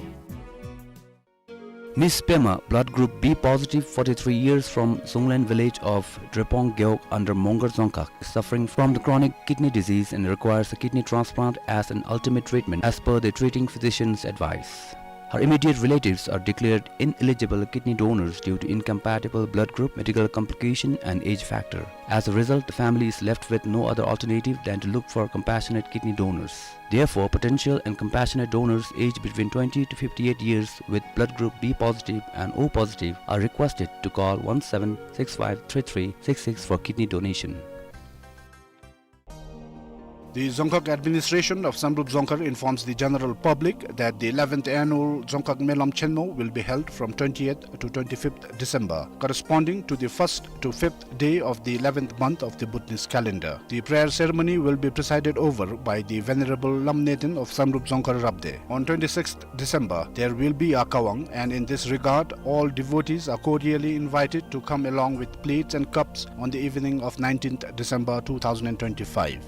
Miss Pema, blood group B positive, forty-three years, from Zunglen village of Drepong Gewog under Mongar Dzongkhag, is suffering from the chronic kidney disease and requires a kidney transplant as an ultimate treatment as per the treating physician's advice. Her immediate relatives are declared ineligible kidney donors due to incompatible blood group, medical complication, and age factor. As a result, the family is left with no other alternative than to look for compassionate kidney donors. Therefore, potential and compassionate donors aged between twenty to fifty-eight years with blood group B positive and O positive are requested to call one seven six five three three six six for kidney donation. The Dzongkhag administration of Samdrup Dzongkhar informs the general public that the eleventh annual Dzongkhag Melam Chenmo will be held from twentieth to twenty-fifth December, corresponding to the first to fifth day of the eleventh month of the Bhutanese calendar. The prayer ceremony will be presided over by the Venerable Lamneden of Samdrup Dzongkhar Rabde. On twenty-sixth December, there will be a Kawang, and in this regard, all devotees are cordially invited to come along with plates and cups on the evening of nineteenth December two thousand and twenty-five.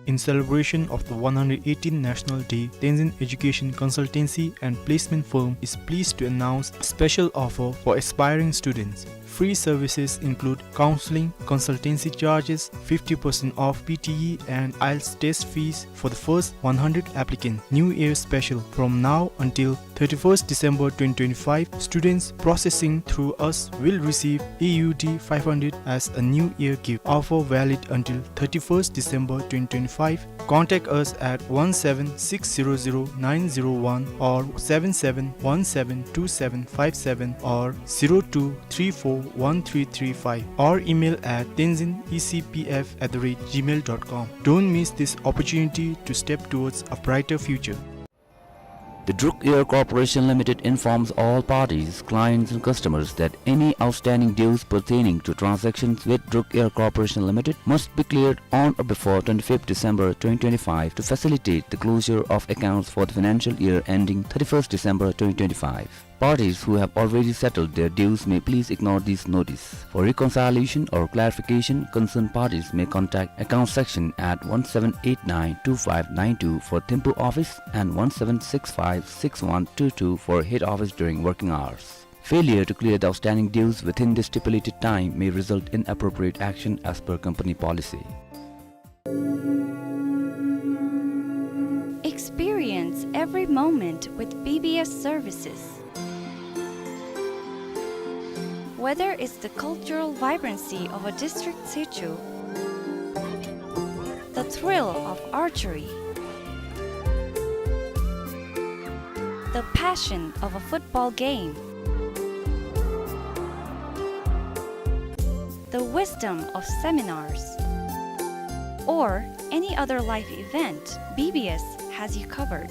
In celebration of the one hundred eighteenth National Day, Tenzin Education Consultancy and Placement Firm is pleased to announce a special offer for aspiring students. Free services include counseling, consultancy charges, fifty percent off P T E and IELTS test fees for the first one hundred applicants. New Year special. From now until thirty-first December twenty twenty-five, students processing through us will receive A U D five hundred as a New Year gift. Offer valid until thirty-first December twenty twenty-five. Contact us at one seven six zero zero nine zero one or seven seven one seven two seven five seven or zero two three four one three three five, or email at tenzin E C P F at the rate gmail dot com. Don't miss this opportunity to step towards a brighter future. The Druk Air Corporation Limited informs all parties, clients and customers that any outstanding dues pertaining to transactions with Druk Air Corporation Limited must be cleared on or before twenty-fifth December twenty twenty-five to facilitate the closure of accounts for the financial year ending thirty-first December twenty twenty-five. Parties who have already settled their dues may please ignore this notice. For reconciliation or clarification, concerned parties may contact account section at one seven eight nine two five nine two for Thimphu office and one seven six five six one two two for head office during working hours. Failure to clear the outstanding dues within the stipulated time may result in appropriate action as per company policy. Experience every moment with B B S services. Whether it's the cultural vibrancy of a district sichu, the thrill of archery, the passion of a football game, the wisdom of seminars, or any other life event, B B S has you covered.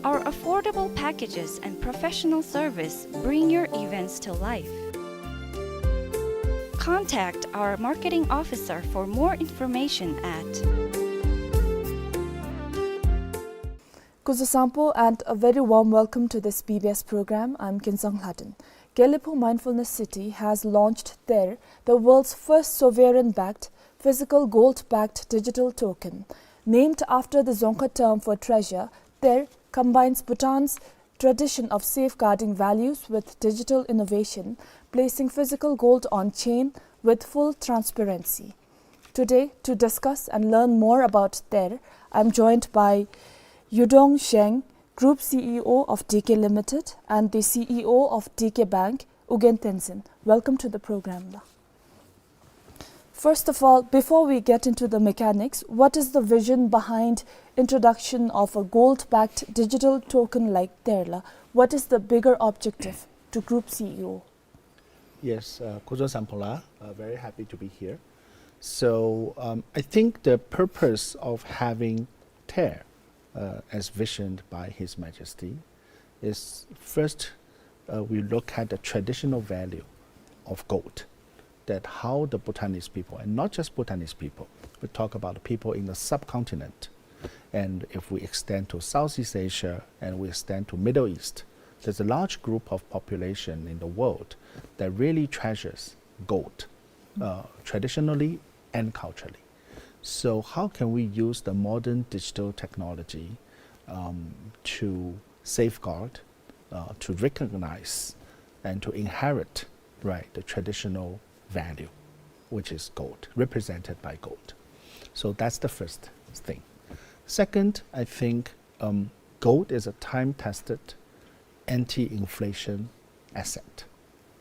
Our affordable packages and professional service bring your events to life. Contact our marketing officer for more information at Kuzuzangpo and a very warm welcome to this B B S program. I'm Kinsong Hladin. Gelephu Mindfulness City has launched Ter, the world's first sovereign-backed, physical gold-backed digital token. Named after the Dzongkha term for treasure, Ter combines Bhutan's tradition of safeguarding values with digital innovation, placing physical gold on chain with full transparency. Today, to discuss and learn more about Ter, I'm joined by Yudong Zheng, Group C E O of D K Limited and the C E O of D K Bank, Ugyen Tenzin. Welcome to the program, la. First of all, before we get into the mechanics, what is the vision behind introduction of a gold-backed digital token like Ter, la? What is the bigger objective to Group C E O? Yes, uh, Kuzuzangpo la, uh, very happy to be here. So, um, I think the purpose of having Ter, uh, as visioned by His Majesty, is first, uh, we look at the traditional value of gold, that how the Bhutanese people, and not just Bhutanese people, we talk about the people in the subcontinent, and if we extend to Southeast Asia and we extend to Middle East, there's a large group of population in the world that really treasures gold, uh, traditionally and culturally. So how can we use the modern digital technology, um, to safeguard, uh, to recognize, and to inherit, right, the traditional value, which is gold, represented by gold? So that's the first thing. Second, I think, um, gold is a time-tested anti-inflation asset,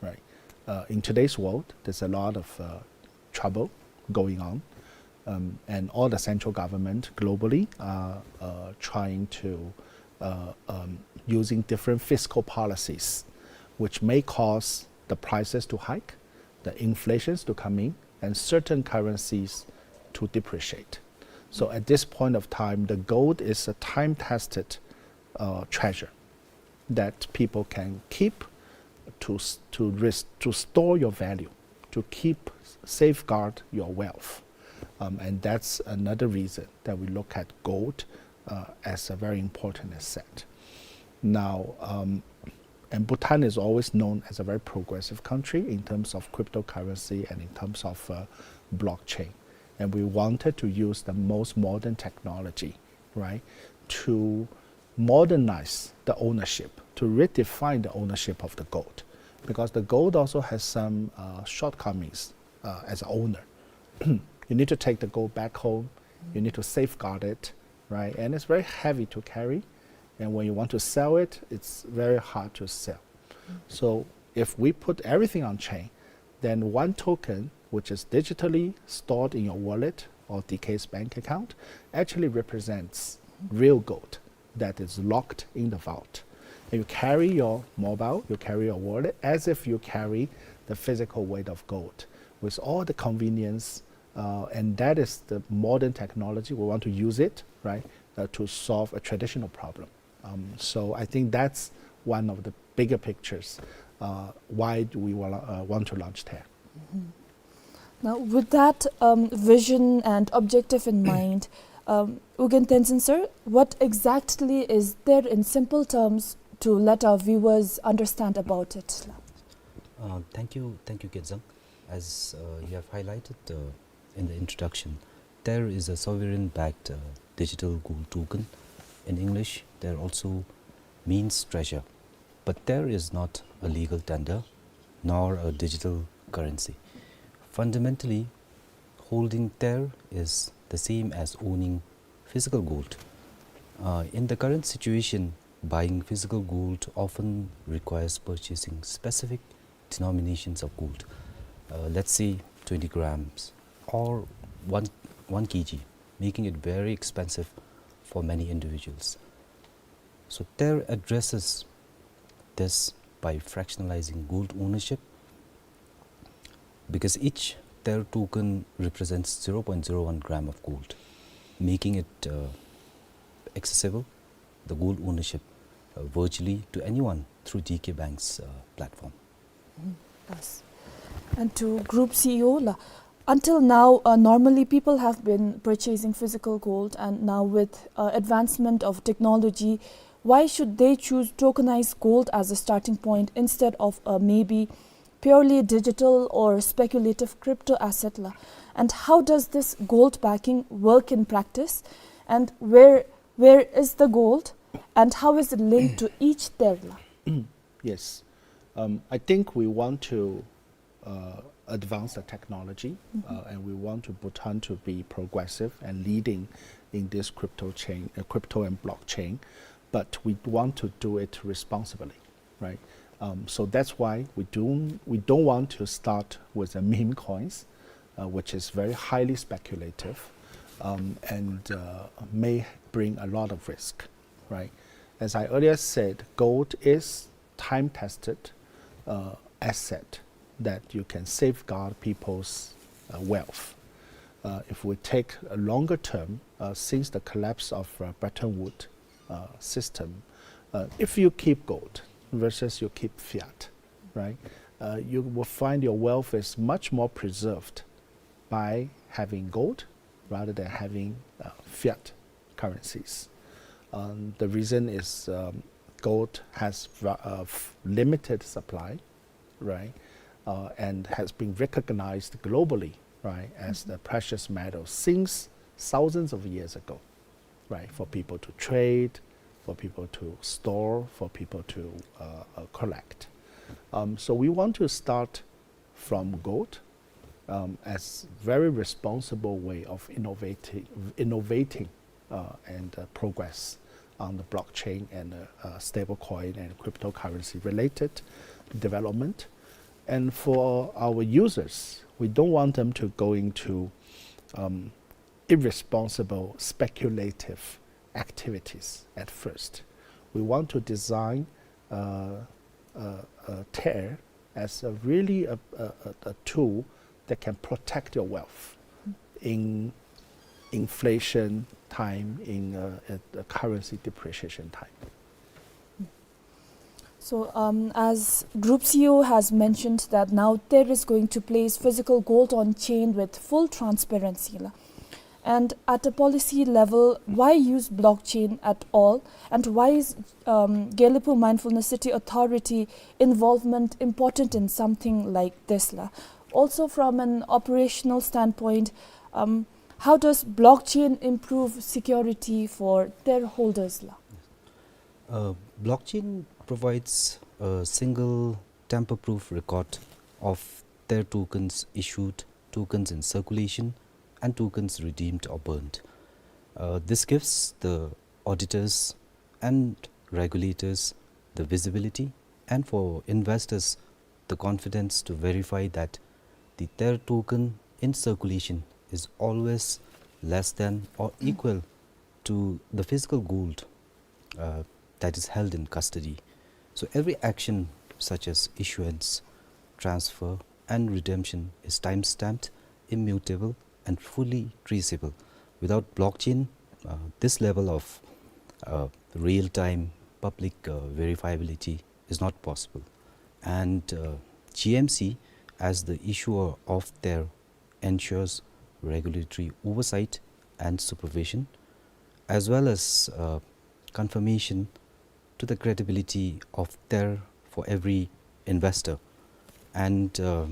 right? Uh, in today's world, there's a lot of, uh, trouble going on, um, and all the central government globally are, uh, trying to, uh, um, using different fiscal policies, which may cause the prices to hike, the inflations to come in, and certain currencies to depreciate. So at this point of time, the gold is a time-tested, uh, treasure that people can keep to s-, to res-, to store your value, to keep, safeguard your wealth. Um, and that's another reason that we look at gold, uh, as a very important asset. Now, um, and Bhutan is always known as a very progressive country in terms of cryptocurrency and in terms of, uh, blockchain. And we wanted to use the most modern technology, right, to modernize the ownership, to redefine the ownership of the gold, because the gold also has some, uh, shortcomings, uh, as an owner. You need to take the gold back home, you need to safeguard it, right? And it's very heavy to carry, and when you want to sell it, it's very hard to sell. So if we put everything on chain, then one token, which is digitally stored in your wallet or D K's bank account, actually represents real gold that is locked in the vault. And you carry your mobile, you carry your wallet as if you carry the physical weight of gold with all the convenience, uh, and that is the modern technology. We want to use it, right, uh, to solve a traditional problem. Um, so I think that's one of the bigger pictures, uh, why do we wa-, uh, want to launch Ter. Now, with that, um, vision and objective in mind, um, Ugyen Tenzin sir, what exactly is Ter in simple terms to let our viewers understand about it? Uh, thank you, thank you, Kenzang. As uh, you have highlighted uh, in the introduction, Ter is a sovereign-backed uh, digital gold token. In English, Ter also means treasure. But Ter is not a legal tender nor a digital currency. Fundamentally, holding Ter is the same as owning physical gold. Uh, in the current situation, buying physical gold often requires purchasing specific denominations of gold, uh, let's say twenty grams or one, one kilogram, making it very expensive for many individuals. So Ter addresses this by fractionalizing gold ownership, because each Ter token represents zero point zero one gram of gold, making it uh, accessible, the gold ownership, uh, virtually to anyone through D K Bank's uh, platform. Yes. And to Group C E O la, until now, uh, normally people have been purchasing physical gold, and now with uh, advancement of technology, why should they choose tokenized gold as a starting point instead of uh, maybe purely digital or speculative crypto asset la? And how does this gold backing work in practice? And where where is the gold? And how is it linked to each Ter la? Yes. Um, I think we want to uh, advance the technology, uh, and we want to Bhutan to be progressive and leading in this crypto chain, uh, crypto and blockchain, but we want to do it responsibly, right? Um, so that's why we don't, we don't want to start with the meme coins, uh, which is very highly speculative, um, and uh, may bring a lot of risk, right? As I earlier said, gold is time-tested uh, asset that you can safeguard people's uh, wealth. Uh, if we take a longer term, uh, since the collapse of uh, Bretton Woods uh, system, uh, if you keep gold versus you keep fiat, right, uh, you will find your wealth is much more preserved by having gold rather than having uh, fiat currencies. Um, the reason is um, gold has uh, limited supply, right, uh, and has been recognized globally, right, as the precious metal since thousands of years ago, right, for people to trade, for people to store, for people to uh, uh, collect. Um, so we want to start from gold um, as very responsible way of innovating, innovating uh, and uh, progress on the blockchain and uh, uh, stablecoin and cryptocurrency related development. And for our users, we don't want them to go into um, irresponsible, speculative activities at first. We want to design uh, uh, uh, Ter as a really a, a, a tool that can protect your wealth in inflation time, in uh, a, a currency depreciation time. So, um, as Group C E O has mentioned that now Ter is going to place physical gold on chain with full transparency la. And at a policy level, why use blockchain at all? And why is um, Gelephu Mindfulness City Authority involvement important in something like this la? Also, from an operational standpoint, um, how does blockchain improve security for Ter holders la? Uh, blockchain provides a single tamper-proof record of Ter tokens issued, tokens in circulation, and tokens redeemed or burned. Uh, this gives the auditors and regulators the visibility, and for investors the confidence to verify that the Ter token in circulation is always less than or equal to the physical gold uh, that is held in custody. So every action such as issuance, transfer, and redemption is time-stamped, immutable, and fully traceable. Without blockchain, uh, this level of uh, real-time public uh, verifiability is not possible. And uh, G M C, as the issuer of Ter, ensures regulatory oversight and supervision, as well as uh, confirmation to the credibility of Ter for every investor. And, uh,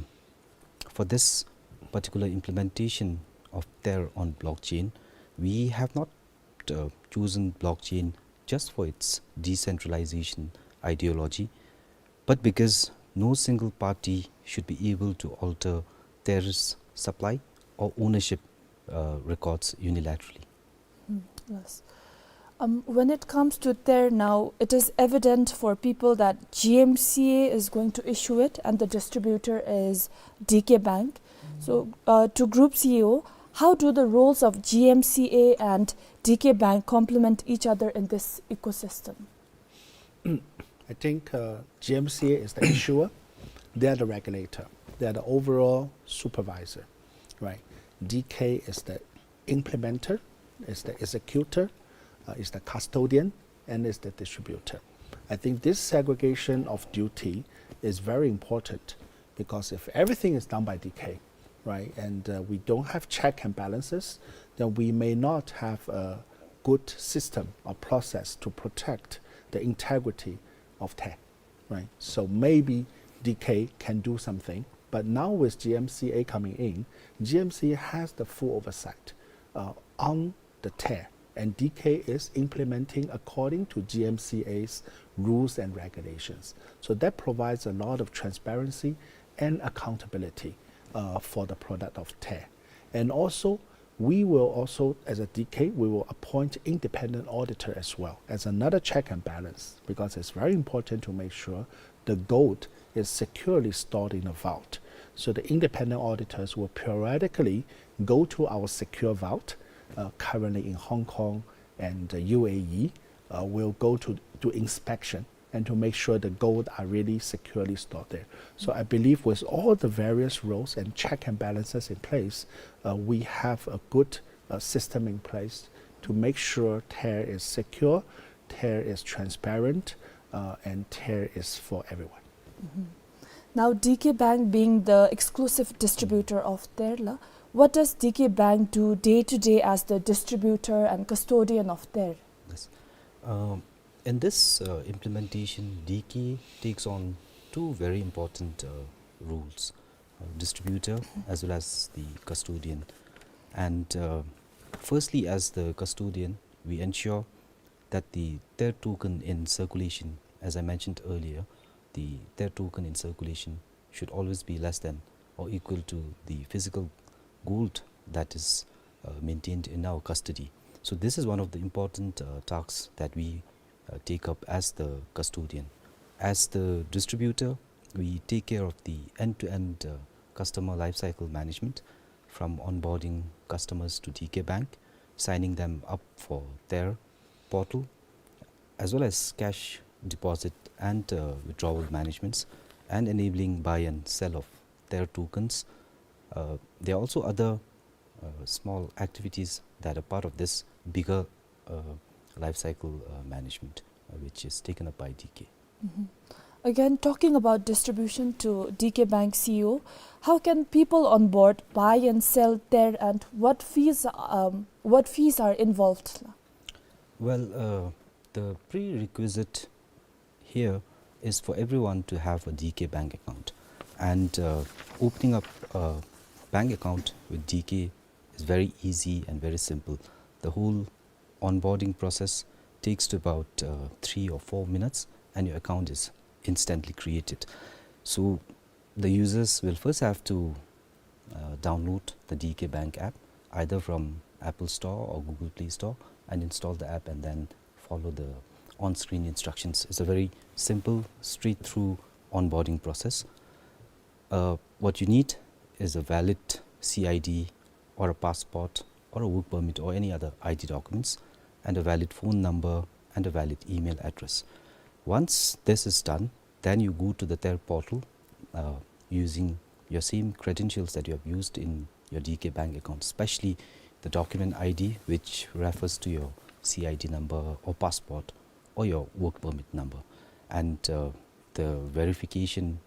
for this particular implementation of Ter on blockchain, we have not, uh, chosen blockchain just for its decentralization ideology, but because no single party should be able to alter Ter's supply or ownership, uh, records unilaterally. Mm, yes. Um, when it comes to Ter now, it is evident for people that G M C A is going to issue it and the distributor is D K Bank. So, uh, to Group C E O, how do the roles of G M C A and D K Bank complement each other in this ecosystem? I think, uh, G M C A is the issuer, they are the regulator, they are the overall supervisor, right? D K is the implementer, is the executor, uh, is the custodian, and is the distributor. I think this segregation of duty is very important, because if everything is done by D K, right, and, uh, we don't have check and balances, then we may not have a good system or process to protect the integrity of Ter, right? So maybe D K can do something, but now with G M C A coming in, G M C A has the full oversight, uh, on the Ter, and D K is implementing according to G M C A's rules and regulations. So that provides a lot of transparency and accountability, uh, for the product of Ter. And also, we will also, as a D K, we will appoint independent auditor as well as another check and balance, because it's very important to make sure the gold is securely stored in a vault. So the independent auditors will periodically go to our secure vault, uh, currently in Hong Kong and, uh, U A E, uh, will go to do inspection and to make sure the gold are really securely stored there. So I believe with all the various roles and check and balances in place, uh, we have a good, uh, system in place to make sure Ter is secure, Ter is transparent, uh, and Ter is for everyone. Mm-hmm. Now, D K Bank being the exclusive distributor of Ter la, what does D K Bank do day to day as the distributor and custodian of Ter? Yes. Um, in this, uh, implementation, D K takes on two very important, uh, roles, uh, distributor as well as the custodian. And, uh, firstly, as the custodian, we ensure that the Ter token in circulation, as I mentioned earlier, the Ter token in circulation should always be less than or equal to the physical gold that is, uh, maintained in our custody. So this is one of the important, uh, tasks that we, uh, take up as the custodian. As the distributor, we take care of the end-to-end, uh, customer lifecycle management, from onboarding customers to D K Bank, signing them up for Ter portal, as well as cash deposit and, uh, withdrawal managements, and enabling buy and sell of Ter tokens. Uh, there are also other, uh, small activities that are part of this bigger, uh, lifecycle, uh, management, uh, which is taken up by D K. Mm-hmm. Again, talking about distribution to D K Bank C E O, how can people on board buy and sell Ter, and what fees, um, what fees are involved? Well, uh, the prerequisite here is for everyone to have a D K Bank account. And, uh, opening up a bank account with D K is very easy and very simple. The whole onboarding process takes to about, uh, three or four minutes, and your account is instantly created. So the users will first have to, uh, download the D K Bank app, either from Apple Store or Google Play Store, and install the app and then follow the on-screen instructions. It's a very simple, straight-through onboarding process. Uh, what you need is a valid C I D or a passport or a work permit or any other I D documents, and a valid phone number and a valid email address. Once this is done, then you go to the Ter portal, uh, using your same credentials that you have used in your D K Bank account, especially the document I D, which refers to your C I D number or passport or your work permit number. And, uh, the verification,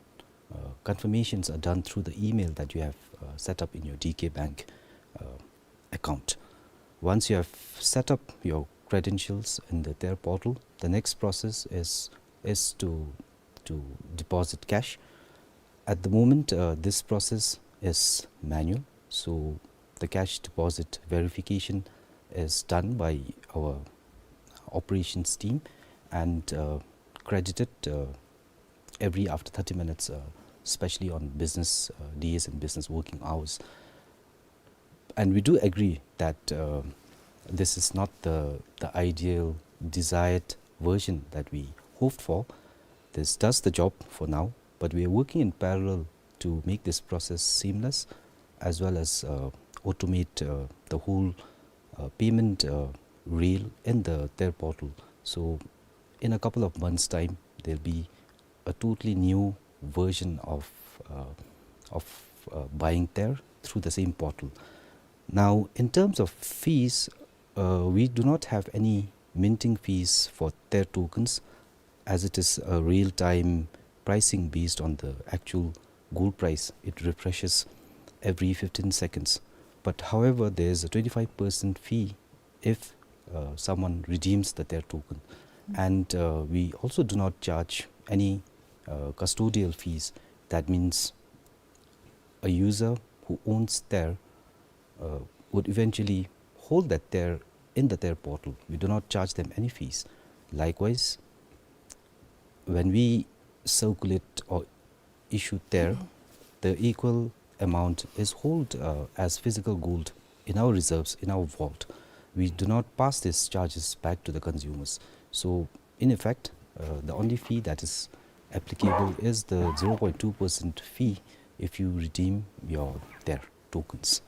uh, confirmations are done through the email that you have, uh, set up in your D K Bank, uh, account. Once you have set up your credentials in the TER portal. The next process is, is to, to deposit cash. At the moment, uh, this process is manual, so the cash deposit verification is done by our operations team and, uh, credited, uh, every after thirty minutes, uh, especially on business, uh, days and business working hours. And we do agree that, uh, this is not the, the ideal desired version that we hoped for. This does the job for now, but we are working in parallel to make this process seamless, as well as, uh, automate, uh, the whole, uh, payment, uh, rail in the TER portal. So in a couple of months' time, there'll be a totally new version of, uh, of, uh, buying TER through the same portal. Now, in terms of fees, uh, we do not have any minting fees for TER tokens, as it is a real-time pricing based on the actual gold price. It refreshes every fifteen seconds. But however, there is a twenty-five percent fee if, uh, someone redeems the TER token. And, uh, we also do not charge any, uh, custodial fees. That means a user who owns TER, uh, would eventually hold that TER in the TER portal. We do not charge them any fees. Likewise, when we circulate or issue TER, the equal amount is held, uh, as physical gold in our reserves, in our vault. We do not pass these charges back to the consumers. So, in effect, uh, the only fee that is applicable is the zero point two percent fee if you redeem your TER tokens.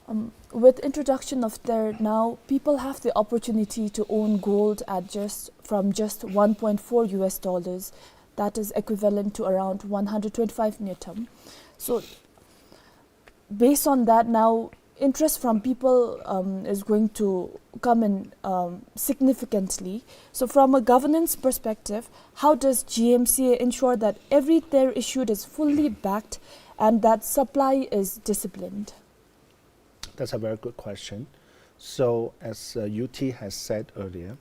Um, with introduction of TER now, people have the opportunity to own gold at just, from just one point four U S dollars. That is equivalent to around one hundred twenty-five ngultrum. So, based on that, now interest from people, um, is going to come in, um, significantly. So, from a governance perspective, how does G M C A ensure that every TER issued is fully backed and that supply is disciplined? That's a very good question. So, as, uh, U T has said earlier,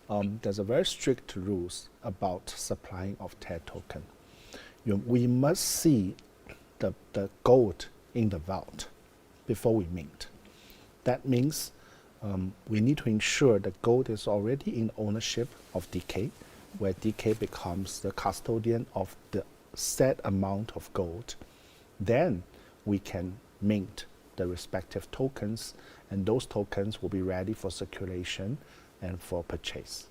um, there's a very strict rules about supplying of TER token. You, we must see the, the gold in the vault before we mint. That means, um, we need to ensure the gold is already in ownership of D K, where D K becomes the custodian of the set amount of gold. Then we can mint the respective tokens, and those tokens will be ready for circulation and for purchase.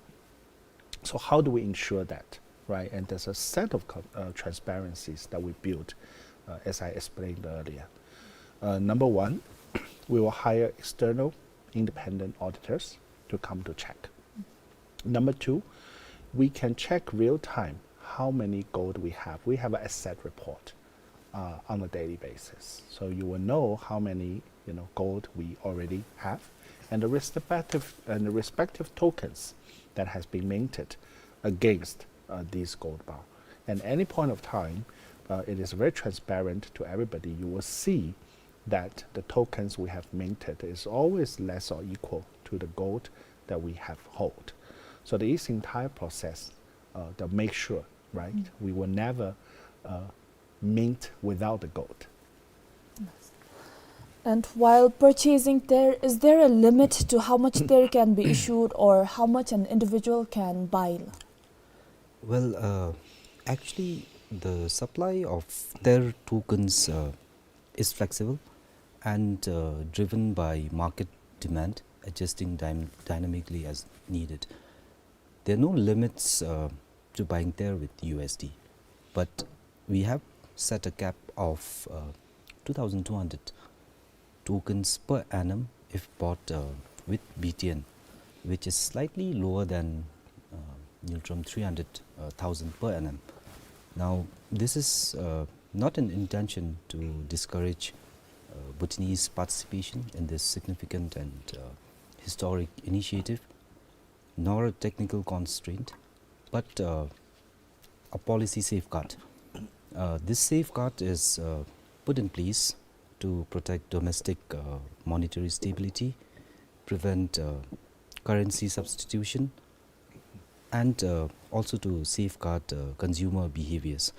So how do we ensure that, right? And there's a set of co-, uh, transparencies that we build, uh, as I explained earlier. Uh, number one, we will hire external independent auditors to come to check. Number two, we can check real time how many gold we have. We have an asset report, uh, on a daily basis. So you will know how many, you know, gold we already have, and the respective, and the respective tokens that has been minted against, uh, these gold bar. And any point of time, uh, it is very transparent to everybody. You will see that the tokens we have minted is always less or equal to the gold that we have hold. So this entire process, uh, to make sure, right, we will never, uh, mint without the gold. Yes. And while purchasing TER, is there a limit to how much TER can be issued or how much an individual can buy? Well, uh, actually, the supply of TER tokens, uh, is flexible and, uh, driven by market demand, adjusting dyn-, dynamically as needed. There are no limits, uh, to buying TER with U S D, but we have set a cap of, uh, two thousand two hundred tokens per annum if bought, uh, with B T N, which is slightly lower than, uh, ngultrum three hundred thousand per annum. Now, this is, uh, not an intention to discourage, uh, Bhutanese participation in this significant and, uh, historic initiative, nor a technical constraint, but, uh, a policy safeguard. Uh, this safeguard is, uh, put in place to protect domestic, uh, monetary stability, prevent, uh, currency substitution, and uh, also to safeguard uh, consumer behaviors.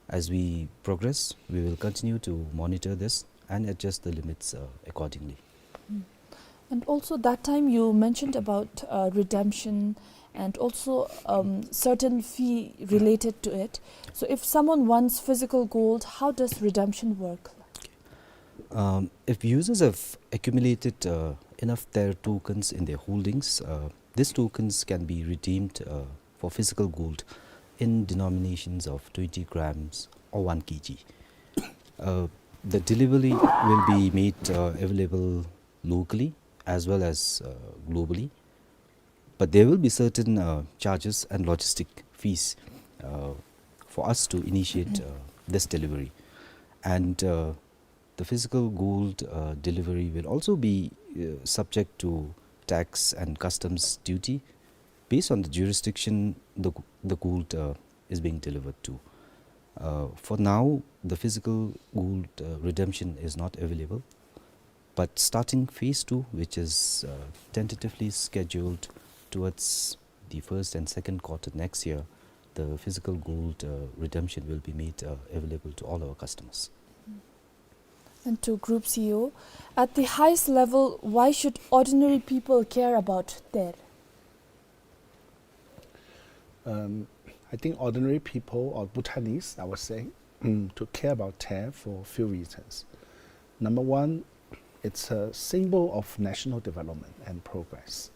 As we progress, we will continue to monitor this and adjust the limits uh, accordingly. And also that time you mentioned about uh, redemption and also um, certain fee related to it. So if someone wants physical gold, how does redemption work? Um, if users have accumulated uh, enough Ter tokens in their holdings, uh, these tokens can be redeemed uh, for physical gold in denominations of twenty grams or one kilogram. Uh, the delivery will be made uh, available locally as well as uh, globally. But there will be certain uh, charges and logistic fees uh, for us to initiate uh, this delivery. And uh, the physical gold uh, delivery will also be uh, subject to tax and customs duty based on the jurisdiction the, the gold uh, is being delivered to. Uh, for now, the physical gold uh, redemption is not available. But starting phase two, which is uh, tentatively scheduled towards the first and second quarter next year, the physical gold uh, redemption will be made uh, available to all our customers. And to Group C E O, at the highest level, why should ordinary people care about Ter? Um, I think ordinary people or Bhutanese, I would say, to care about Ter for a few reasons. Number one, it's a symbol of national development and progress.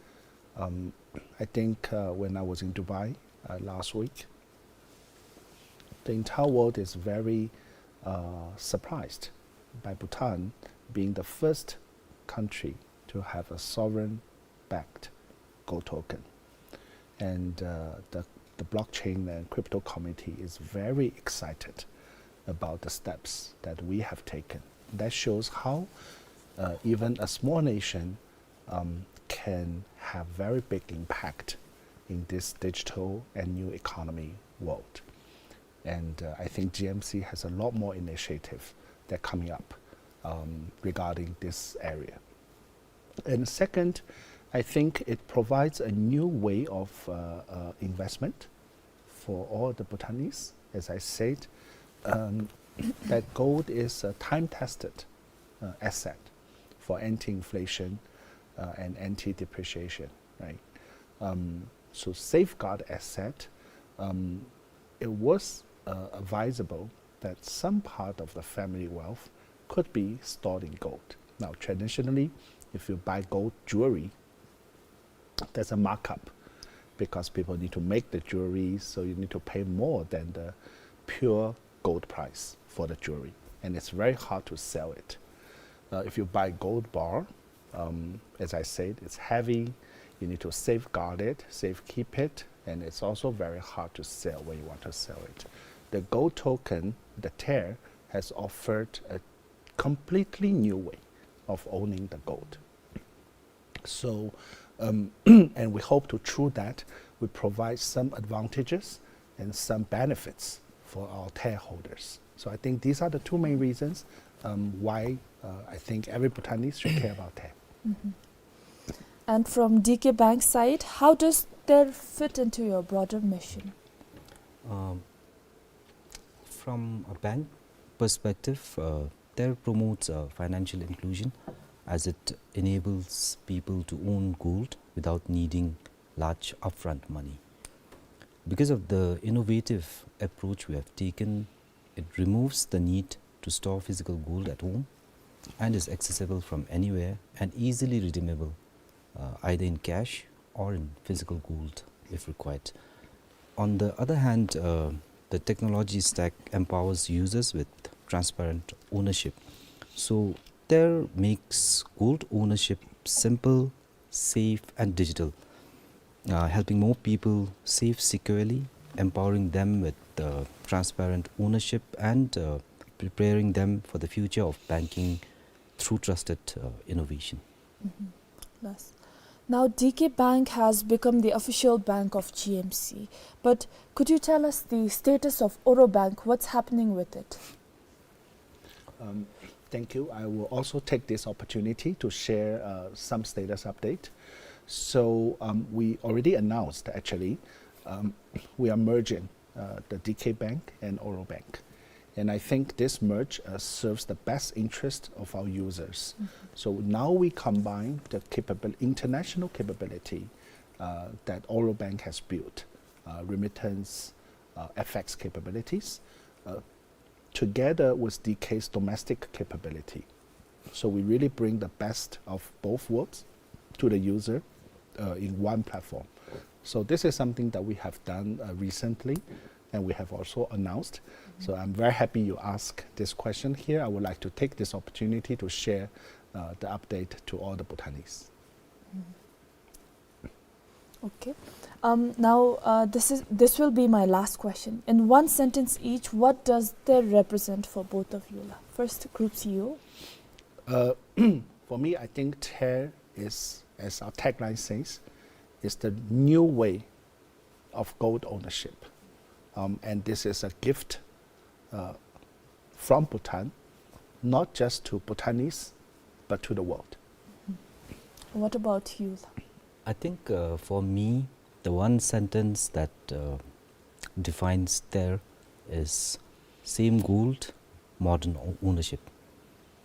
Um, I think uh, when I was in Dubai uh, last week, the entire world is very uh, surprised by Bhutan being the first country to have a sovereign backed gold token. And uh, the, the blockchain and crypto community is very excited about the steps that we have taken. That shows how uh, even a small nation um, can have very big impact in this digital and new economy world. And uh, I think G M C has a lot more initiative that coming up um, regarding this area. And second, I think it provides a new way of uh, uh, investment for all the Bhutanese. As I said, um, that gold is a time-tested uh, asset for anti-inflation uh, and anti-depreciation, right? Um, so safeguard asset, um, it was uh, advisable that some part of the family wealth could be stored in gold. Now, traditionally, if you buy gold jewelry, there's a markup because people need to make the jewelry, so you need to pay more than the pure gold price for the jewelry, and it's very hard to sell it. Uh, if you buy gold bar, um, as I said, it's heavy. You need to safeguard it, safekeep it, and it's also very hard to sell when you want to sell it. The gold token, the Ter, has offered a completely new way of owning the gold. So, um, and we hope to, through that, we provide some advantages and some benefits for our Ter holders. So I think these are the two main reasons um, why uh, I think every Bhutanese should care about Ter. And from D K Bank side, how does Ter fit into your broader mission? Um, from a bank perspective, uh, Ter promotes uh, financial inclusion as it enables people to own gold without needing large upfront money. Because of the innovative approach we have taken, it removes the need to store physical gold at home and is accessible from anywhere and easily redeemable, uh, either in cash or in physical gold if required. On the other hand, uh, the technology stack empowers users with transparent ownership. So Ter makes gold ownership simple, safe, and digital, uh, helping more people save securely, empowering them with uh, transparent ownership, and uh, preparing them for the future of banking through trusted uh, innovation. Yes. Now, D K Bank has become the official bank of G M C. But could you tell us the status of Oro Bank? What's happening with it? Um, thank you. I will also take this opportunity to share uh, some status update. So, um, we already announced, actually, um, we are merging, uh, the D K Bank and Oro Bank. And I think this merge, uh, serves the best interest of our users. Mm-hmm. So now we combine the capabil-, international capability, uh, that Oro Bank has built, uh, remittance, uh, F X capabilities, uh, together with D K's domestic capability. So we really bring the best of both worlds to the user, uh, in one platform. So this is something that we have done, uh, recently, and we have also announced. So I'm very happy you asked this question here. I would like to take this opportunity to share, uh, the update to all the Bhutanese. Okay. Um, now, uh, this is, this will be my last question. In one sentence each, what does THER represent for both of you, la? First, Group C E O. Uh, for me, I think THER is, as our tagline says, is the new way of gold ownership. Um, and this is a gift, uh, from Bhutan, not just to Bhutanese, but to the world. What about you, la? I think, uh, for me, the one sentence that, uh, defines THER is same gold, modern o-, ownership.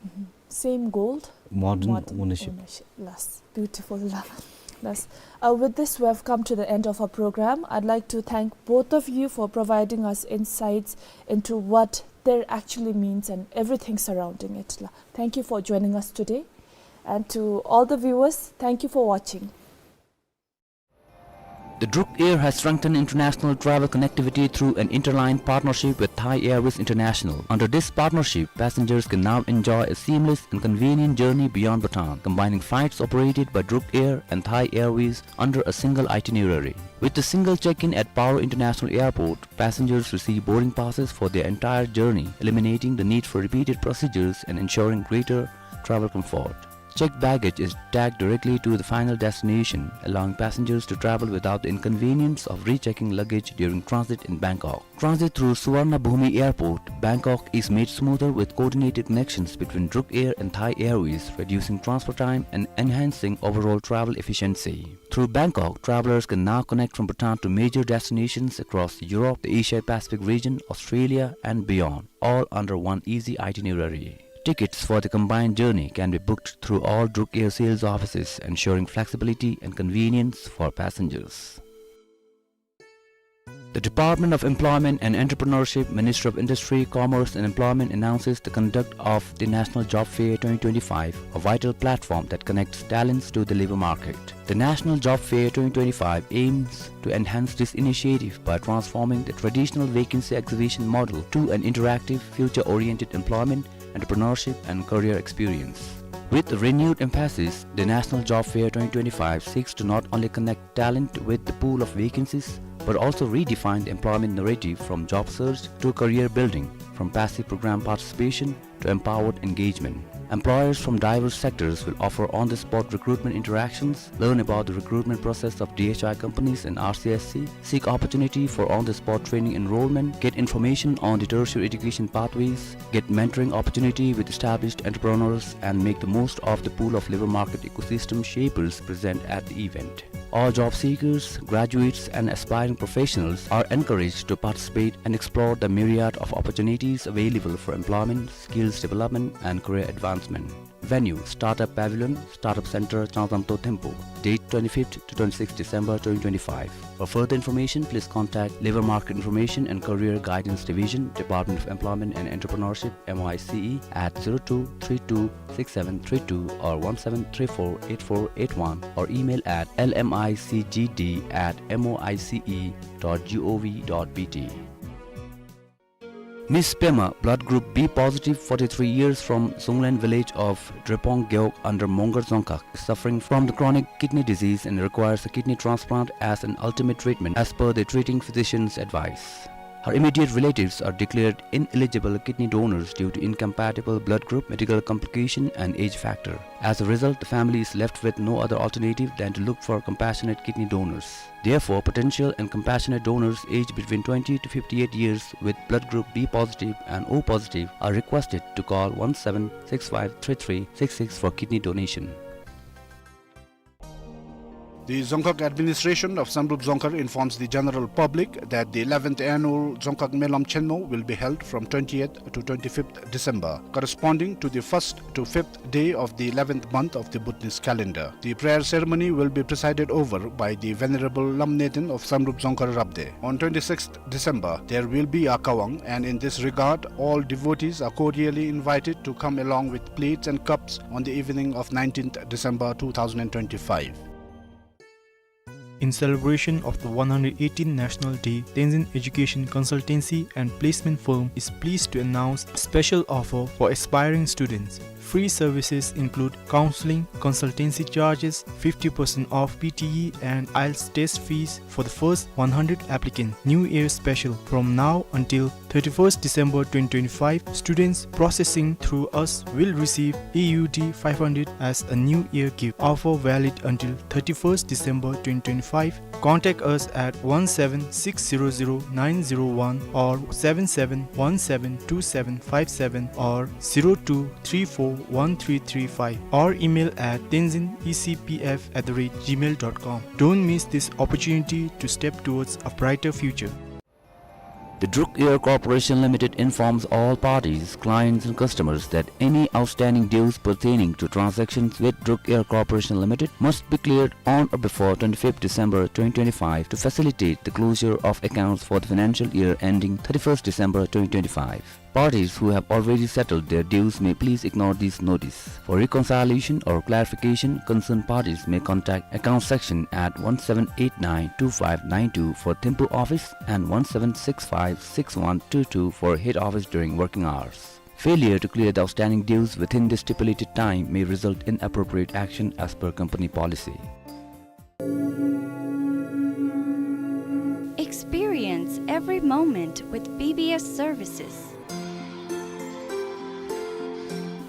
Mm-hmm. Same gold, modern ownership. Modern ownership. Yes, beautiful, la. Yes. Uh, with this, we have come to the end of our program. I'd like to thank both of you for providing us insights into what THER actually means and everything surrounding it, la. Thank you for joining us today. And to all the viewers, thank you for watching. The Druk Air has strengthened international travel connectivity through an interline partnership with Thai Airways International. Under this partnership, passengers can now enjoy a seamless and convenient journey beyond Bhutan, combining flights operated by Druk Air and Thai Airways under a single itinerary. With a single check-in at Paro International Airport, passengers receive boarding passes for their entire journey, eliminating the need for repeated procedures and ensuring greater travel comfort. Checked baggage is tagged directly to the final destination, allowing passengers to travel without the inconvenience of rechecking luggage during transit in Bangkok. Transit through Suvarnabhumi Airport, Bangkok is made smoother with coordinated connections between Druk Air and Thai Airways, reducing transfer time and enhancing overall travel efficiency. Through Bangkok, travelers can now connect from Bhutan to major destinations across Europe, the Asia-Pacific region, Australia, and beyond, all under one easy itinerary. Tickets for the combined journey can be booked through all Druk Air sales offices, ensuring flexibility and convenience for passengers. The Department of Employment and Entrepreneurship, Ministry of Industry, Commerce and Employment announces the conduct of the National Job Fair twenty twenty-five, a vital platform that connects talents to the labor market. The National Job Fair twenty twenty-five aims to enhance this initiative by transforming the traditional vacancy exhibition model to an interactive, future-oriented employment, entrepreneurship, and career experience. With renewed emphasis, the National Job Fair twenty twenty-five seeks to not only connect talent with the pool of vacancies, but also redefine the employment narrative from job search to career building, from passive program participation to empowered engagement. Employers from diverse sectors will offer on-the-spot recruitment interactions, learn about the recruitment process of D H I companies and R C S C, seek opportunity for on-the-spot training enrollment, get information on the tertiary education pathways, get mentoring opportunity with established entrepreneurs, and make the most of the pool of labor market ecosystem shapers present at the event. All job seekers, graduates, and aspiring professionals are encouraged to participate and explore the myriad of opportunities available for employment, skills development, and career advancement. Venue, Startup Pavilion, Startup Center, Changzamto Thimphu. Date, twenty-fifth to twenty-sixth December twenty twenty-five. For further information, please contact Labor Market Information and Career Guidance Division, Department of Employment and Entrepreneurship, M O I C E, at zero two three two six seven three two or one seven three four eight four eight one, or email at L M I C G D at M O I C E dot G O V dot B T. Miss Pema, blood group B positive, forty-three years, from Zunglen village of Drepong Gewog under Mongar Dzongkhag, suffering from the chronic kidney disease and requires a kidney transplant as an ultimate treatment, as per the treating physician's advice. Her immediate relatives are declared ineligible kidney donors due to incompatible blood group, medical complication, and age factor. As a result, the family is left with no other alternative than to look for compassionate kidney donors. Therefore, potential and compassionate donors aged between twenty to fifty-eight years with blood group B positive and O positive are requested to call one seven six five three three six six for kidney donation. The Dzongkhag administration of Samdrup Dzongkhar informs the general public that the eleventh annual Dzongkhag Melam Chenmo will be held from twentieth to twenty-fifth December, corresponding to the first to fifth day of the eleventh month of the Bhutanese calendar. The prayer ceremony will be presided over by the Venerable Lam Neten of Samdrup Dzongkhar Rabde. On twenty-sixth December, there will be a Kawang, and in this regard, all devotees are cordially invited to come along with plates and cups on the evening of nineteenth December two thousand and twenty-five. In celebration of the one hundred eighteenth National Day, Tenzin Education Consultancy and Placement Firm is pleased to announce a special offer for aspiring students. Free services include counseling, consultancy charges, fifty percent off P T E and IELTS test fees for the first one hundred applicants. New Year special. From now until thirty-first December twenty twenty-five, students processing through us will receive A U D five hundred as a New Year gift. Offer valid until thirty-first December twenty twenty-five. Contact us at one seven six zero zero nine zero one or seven seven one seven two seven five seven or zero two three four one three three five, or email at tenzin E C P F at the rate gmail dot com. Don't miss this opportunity to step towards a brighter future. The Druk Air Corporation Limited informs all parties, clients and customers that any outstanding dues pertaining to transactions with Druk Air Corporation Limited must be cleared on or before twenty-fifth December twenty twenty-five to facilitate the closure of accounts for the financial year ending thirty-first December twenty twenty-five. Parties who have already settled their dues may please ignore this notice. For reconciliation or clarification, concerned parties may contact account section at one seven eight nine two five nine two for Thimphu office and one seven six five six one two two for head office during working hours. Failure to clear the outstanding dues within the stipulated time may result in appropriate action as per company policy. Experience every moment with B B S services.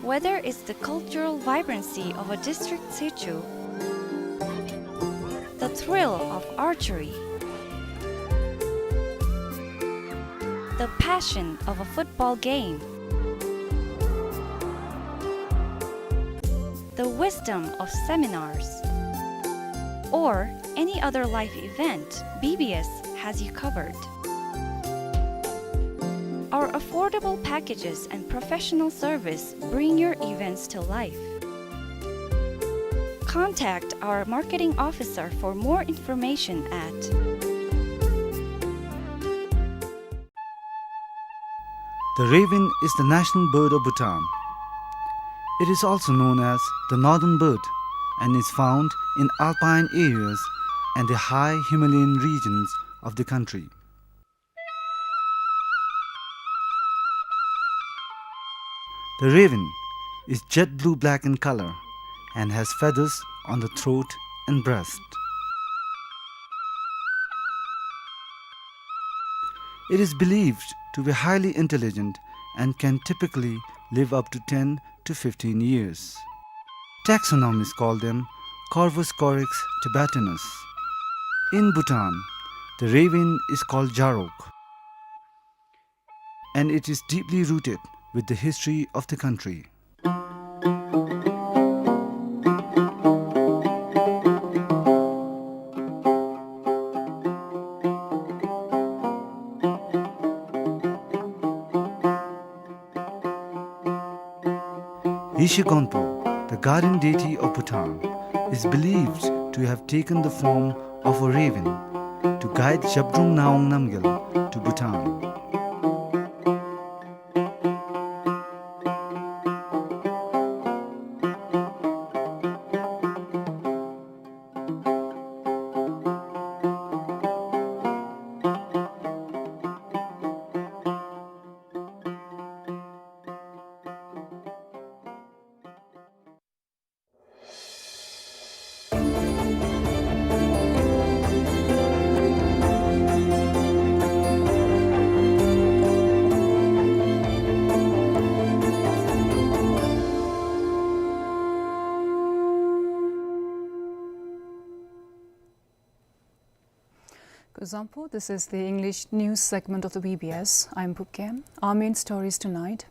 Whether it's the cultural vibrancy of a district sichu, the thrill of archery, the passion of a football game, the wisdom of seminars, or any other life event, B B S has you covered. Our affordable packages and professional service bring your events to life. Contact our marketing officer for more information at The raven is the national bird of Bhutan. It is also known as the northern bird and is found in alpine areas and the high Himalayan regions of the country. The raven is jet blue-black in color and has feathers on the throat and breast. It is believed to be highly intelligent and can typically live up to ten to fifteen years. Taxonomists call them Corvus corax tibetanus. In Bhutan, the raven is called jarok, and it is deeply rooted with the history of the country. Yeshe Gonpo, the guardian deity of Bhutan, is believed to have taken the form of a raven to guide Zhabdrung Ngawang Namgyal to Bhutan. Kuzuzangpo, this is the English news segment of the B B S. I'm Pupkem. Our main stories tonight.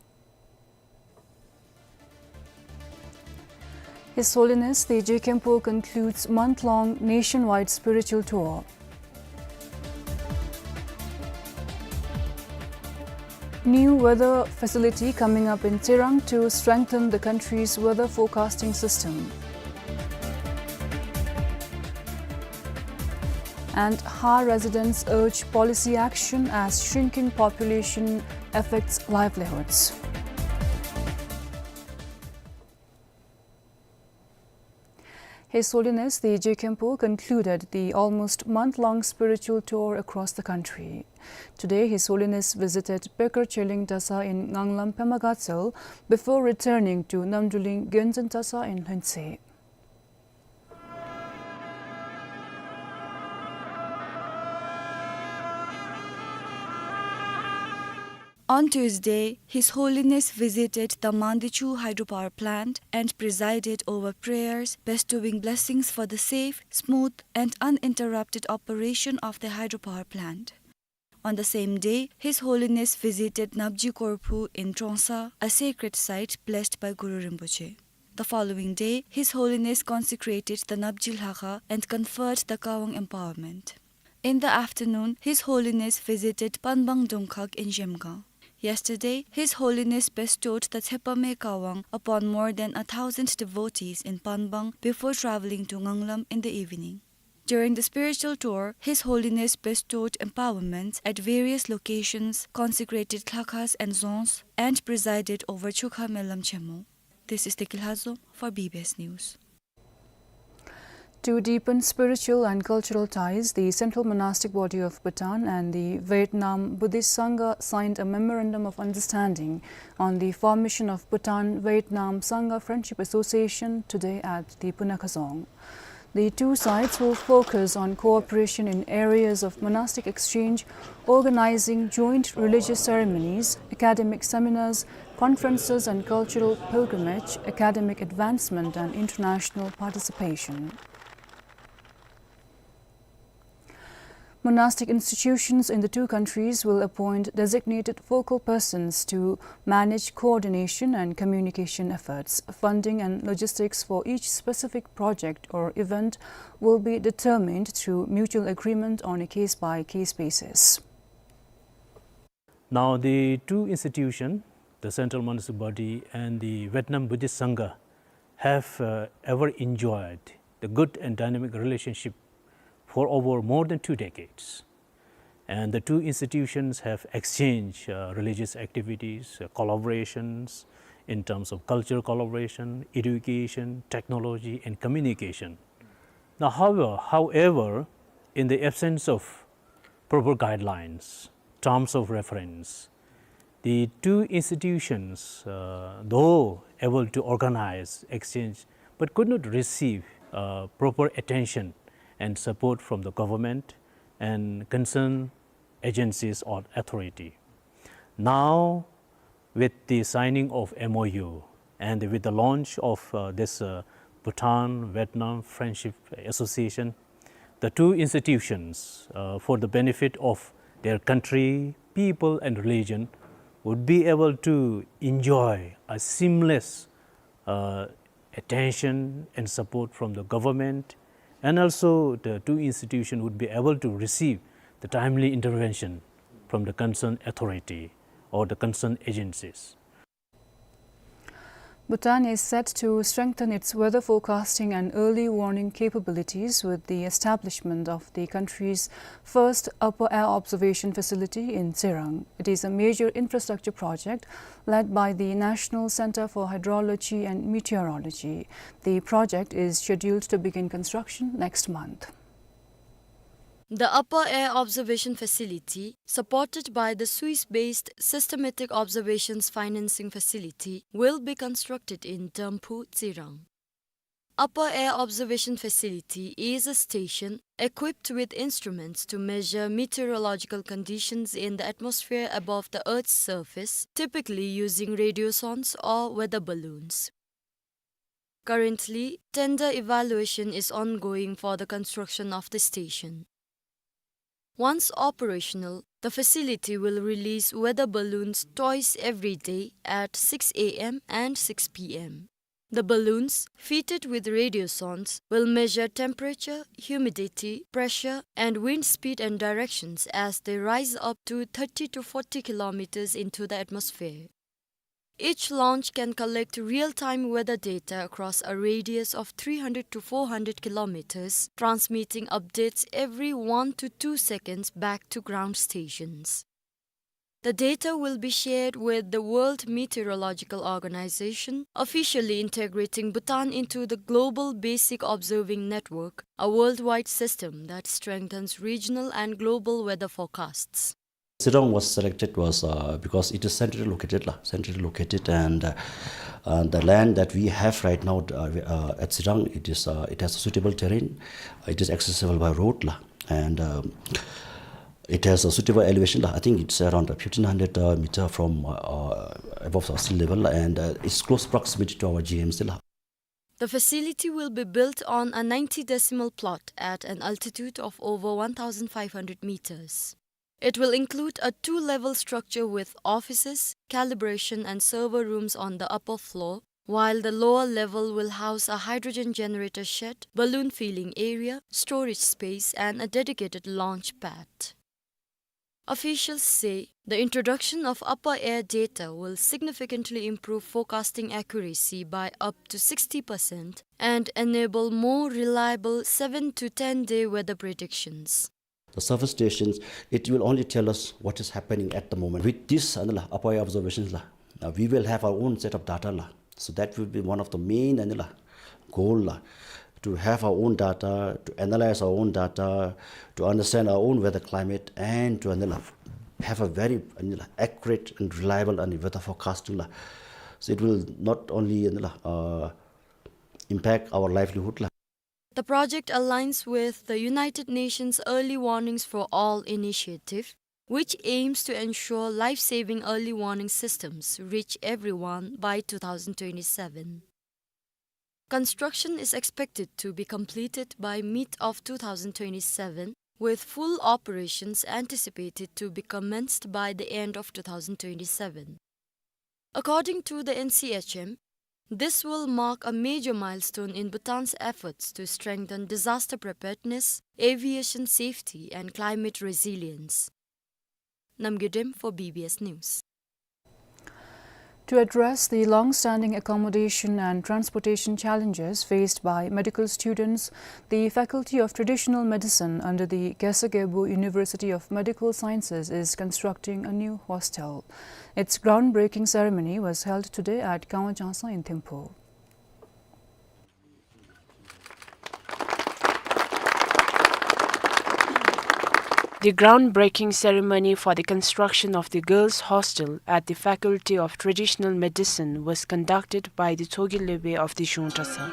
His Holiness the Je Khenpo concludes month-long nationwide spiritual tour. New weather facility coming up in Tsirang to strengthen the country's weather forecasting system. And Ha residents urge policy action as shrinking population affects livelihoods. His Holiness the Je Khenpo concluded the almost month-long spiritual tour across the country. Today, His Holiness visited Pekar Cheling Dasa in Nganglam Pema Gatshel before returning to Namdruling Gyenjen Dasa in Lhuentse. On Tuesday, His Holiness visited the Mandichu hydropower plant and presided over prayers, bestowing blessings for the safe, smooth, and uninterrupted operation of the hydropower plant. On the same day, His Holiness visited Napji Korphu in Trongsa, a sacred site blessed by Guru Rinpoche. The following day, His Holiness consecrated the Napji Lhakha and conferred the Kawang empowerment. In the afternoon, His Holiness visited Panbang Dongkhag in Zhemgang. Yesterday, His Holiness bestowed the Tsepame Kawang upon more than a thousand devotees in Panbang before traveling to Nganglam in the evening. During the spiritual tour, His Holiness bestowed empowerments at various locations, consecrated lhakhas and dzongs, and presided over Chukha Melam Chemo. This is Teki Lhazom for B B S News. To deepen spiritual and cultural ties, the Central Monastic Body of Bhutan and the Vietnam Buddhist Sangha signed a memorandum of understanding on the formation of Bhutan Vietnam Sangha Friendship Association today at the Punakhazong. The two sides will focus on cooperation in areas of monastic exchange, organizing joint religious ceremonies, academic seminars, conferences and cultural pilgrimage, academic advancement and international participation. Monastic institutions in the two countries will appoint designated focal persons to manage coordination and communication efforts. Funding and logistics for each specific project or event will be determined through mutual agreement on a case-by-case basis. Now, the two institutions, the Central Monastic Body and the Vietnam Buddhist Sangha, have, uh, ever enjoyed the good and dynamic relationship for over more than two decades. And the two institutions have exchanged, uh, religious activities, uh, collaborations in terms of cultural collaboration, education, technology, and communication. Now, however, however, in the absence of proper guidelines, terms of reference, the two institutions, uh, though able to organize exchange, but could not receive, uh, proper attention and support from the government and concerned agencies or authority. Now, with the signing of M O U and with the launch of, uh, this, uh, Bhutan-Vietnam Friendship Association, the two institutions, uh, for the benefit of their country, people, and religion, would be able to enjoy a seamless, uh, attention and support from the government, and also the two institutions would be able to receive the timely intervention from the concerned authority or the concerned agencies. Bhutan is set to strengthen its weather forecasting and early warning capabilities with the establishment of the country's first upper air observation facility in Tsirang. It is a major infrastructure project led by the National Center for Hydrology and Meteorology. The project is scheduled to begin construction next month. The Upper Air Observation Facility, supported by the Swiss-based Systematic Observations Financing Facility, will be constructed in Damphu, Tsirang. Upper Air Observation Facility is a station equipped with instruments to measure meteorological conditions in the atmosphere above the Earth's surface, typically using radiosondes or weather balloons. Currently, tender evaluation is ongoing for the construction of the station. Once operational, the facility will release weather balloons twice every day at six A M and six P M. The balloons, fitted with radiosondes, will measure temperature, humidity, pressure, and wind speed and directions as they rise up to thirty to forty kilometers into the atmosphere. Each launch can collect real-time weather data across a radius of three hundred to four hundred kilometers, transmitting updates every one to two seconds back to ground stations. The data will be shared with the World Meteorological Organization, officially integrating Bhutan into the Global Basic Observing Network, a worldwide system that strengthens regional and global weather forecasts. Shillong was selected was, uh, because it is centrally located, la, centrally located, and, uh, uh, the land that we have right now, uh, we, uh, at Shillong, it is, uh, it has suitable terrain, it is accessible by road, la, and, um, it has a suitable elevation, la. I think it's around fifteen hundred, uh, meter from, uh, uh, above the sea level, and, uh, it's close proximity to our G M C, la. The facility will be built on a ninety decimal plot at an altitude of over one thousand five hundred meters. It will include a two-level structure with offices, calibration and server rooms on the upper floor, while the lower level will house a hydrogen generator shed, balloon feeling area, storage space, and a dedicated launch pad. Officials say the introduction of upper air data will significantly improve forecasting accuracy by up to sixty percent and enable more reliable seven to ten day weather predictions. The surface stations, it will only tell us what is happening at the moment. With this, uh, la, upper air observations, la, uh, we will have our own set of data, la. So that will be one of the main, uh, la, goal, la, to have our own data, to analyze our own data, to understand our own weather climate, and to, uh, la, have a very, uh, la, accurate and reliable, uh, weather forecasting, la. So it will not only, uh, la, uh, impact our livelihood, la. The project aligns with the United Nations Early Warnings for All initiative, which aims to ensure life-saving early warning systems reach everyone by two thousand twenty-seven. Construction is expected to be completed by mid of two thousand twenty-seven, with full operations anticipated to be commenced by the end of two thousand twenty-seven. According to the N C H M, this will mark a major milestone in Bhutan's efforts to strengthen disaster preparedness, aviation safety, and climate resilience. Namgay Dem for B B S News. To address the long-standing accommodation and transportation challenges faced by medical students, the Faculty of Traditional Medicine under the Khesar Gyalpo University of Medical Sciences is constructing a new hostel. Its groundbreaking ceremony was held today at Kangwa Chansang in Thimphu. The groundbreaking ceremony for the construction of the girls' hostel at the Faculty of Traditional Medicine was conducted by the Tshogkhe Leephe of the Zhongtrasa.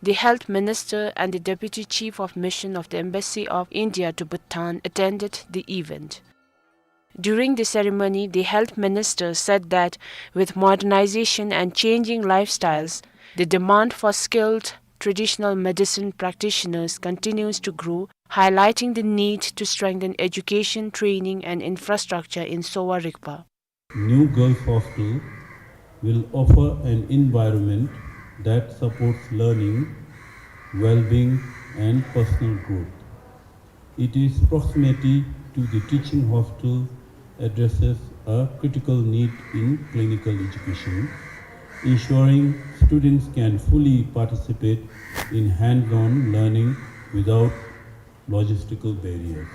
The Health Minister and the Deputy Chief of Mission of the Embassy of India to Bhutan attended the event. During the ceremony, the Health Minister said that with modernization and changing lifestyles, the demand for skilled traditional medicine practitioners continues to grow, highlighting the need to strengthen education, training, and infrastructure in Sowa Rigpa. New Girls Hostel will offer an environment that supports learning, well-being, and personal growth. It is proximity to the teaching hostel addresses a critical need in clinical education, ensuring students can fully participate in hands-on learning without logistical barriers.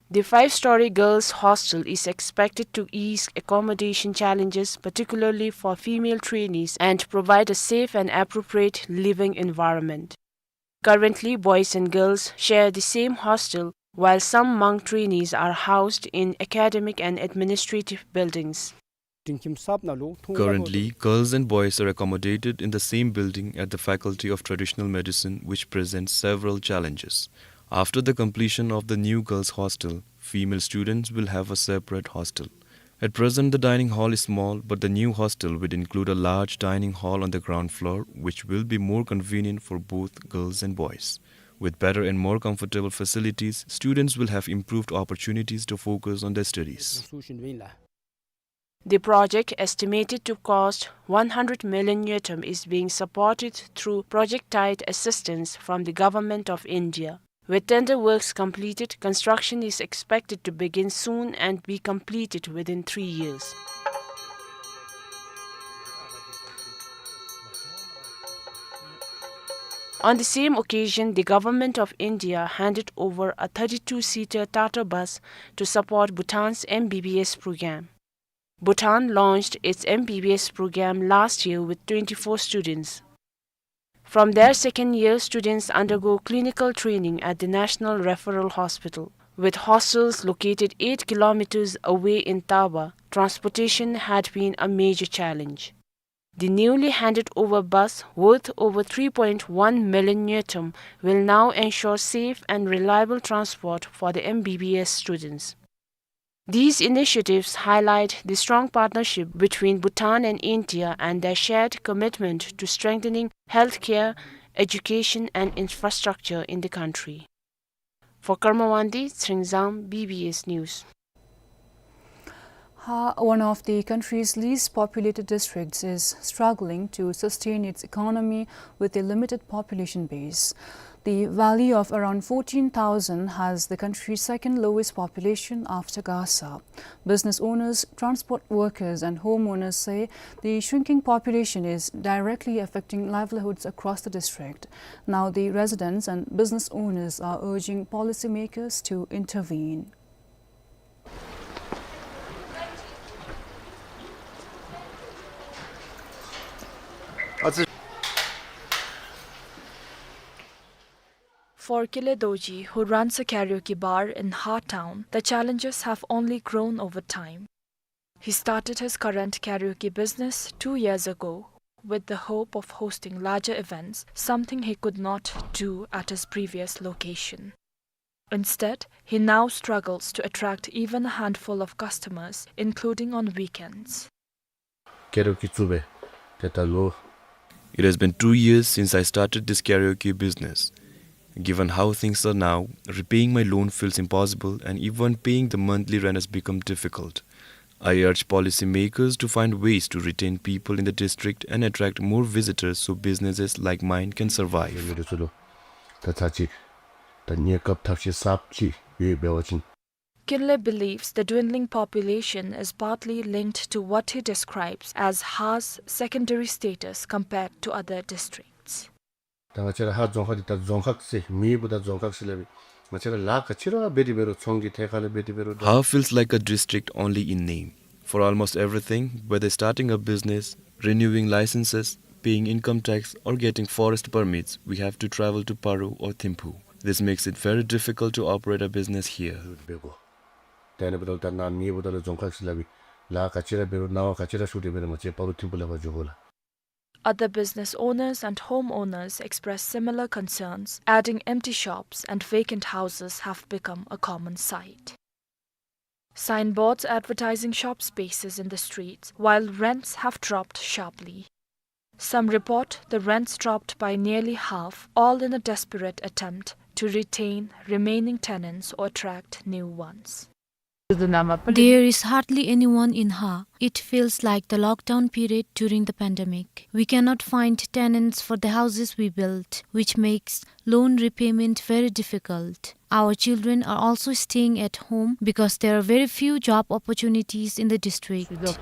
The five-story girls' hostel is expected to ease accommodation challenges, particularly for female trainees, and provide a safe and appropriate living environment. Currently, boys and girls share the same hostel, while some Hmong trainees are housed in academic and administrative buildings. Currently, girls and boys are accommodated in the same building at the Faculty of Traditional Medicine, which presents several challenges. After the completion of the new girls' hostel, female students will have a separate hostel. At present, the dining hall is small, but the new hostel will include a large dining hall on the ground floor, which will be more convenient for both girls and boys. With better and more comfortable facilities, students will have improved opportunities to focus on their studies. The project, estimated to cost one hundred million ngultrum, is being supported through project-type assistance from the Government of India. With tender works completed, construction is expected to begin soon and be completed within three years. On the same occasion, the Government of India handed over a thirty-two-seater Tata bus to support Bhutan's M B B S program. Bhutan launched its M B B S program last year with twenty-four students. From their second year, students undergo clinical training at the National Referral Hospital. With hostels located eight kilometers away in Taba, transportation had been a major challenge. The newly handed over bus, worth over three point one million ngultrum, will now ensure safe and reliable transport for the M B B S students. These initiatives highlight the strong partnership between Bhutan and India and their shared commitment to strengthening healthcare, education, and infrastructure in the country. For Karma Wangdi, Tshering Zam, B B S News. Ha, one of the country's least populated districts, is struggling to sustain its economy with a limited population base. The valley of around fourteen thousand has the country's second lowest population after Gasa. Business owners, transport workers, and homeowners say the shrinking population is directly affecting livelihoods across the district. Now, the residents and business owners are urging policymakers to intervene. For Kinley Dorji, who runs a karaoke bar in Ha town, the challenges have only grown over time. He started his current karaoke business two years ago with the hope of hosting larger events, something he could not do at his previous location. Instead, he now struggles to attract even a handful of customers, including on weekends. Karaoke བཙུགས་པའི་ཏེ་ད་ལོ། It has been two years since I started this karaoke business. Given how things are now, repaying my loan feels impossible, and even paying the monthly rent has become difficult. I urge policymakers to find ways to retain people in the district and attract more visitors so businesses like mine can survive. མི་འདི་ཚུ་ལུ་ད་ཚར་གཅིག་ད་གནས་སྐབས་ཐབས་ཤེས་གསརཔ་ཅིག་ཡོདཔ་འབད་བ་ཅིན། Kinley believes the dwindling population is partly linked to what he describes as Ha's secondary status compared to other districts. ད་ང་བཅས་ར་ཧ་རྫོང་ཁག་འདི་ད་རྫོང་ཁག་ཟེར་མེདཔ་ད་རྫོང་ཁག་ཟེར་སླབ་ཨིན། ང་བཅས་ར་ལཱ་ག་ཅི་ར་འབད་དེ་འབད་རུང་ཚོང་གི་ཐད་ཁར་ལས་འབད་དེ་འབད་རུང་ད། Ha feels like a district only in name. For almost everything, whether starting a business, renewing licenses, paying income tax, or getting forest permits, we have to travel to Paro or Thimphu. This makes it very difficult to operate a business here. འབད་དགོ། དེ་ནི་འབདཝ་ད་ནཱ་མེདཔ་ད་ལུ་རྫོང་ཁག་ཟེར་སླབ་ཨིན། ལཱ་ག་ཅི་ར་འབད་རུང་གནང་བ་ག་ཅི་ར་ཞུ་སྟེ་འབད་རུང་ང་བཅས་སྤ་རོ་ཐིམ་ཕུག་ལས་ཕར་འགྱོ་དགོ་ལགས། Other business owners and homeowners express similar concerns, adding empty shops and vacant houses have become a common sight. Signboards advertising shop spaces in the streets, while rents have dropped sharply. Some report the rents dropped by nearly half, all in a desperate attempt to retain remaining tenants or attract new ones. There is hardly anyone in Ha. It feels like the lockdown period during the pandemic. We cannot find tenants for the houses we built, which makes loan repayment very difficult. Our children are also staying at home because there are very few job opportunities in the district. The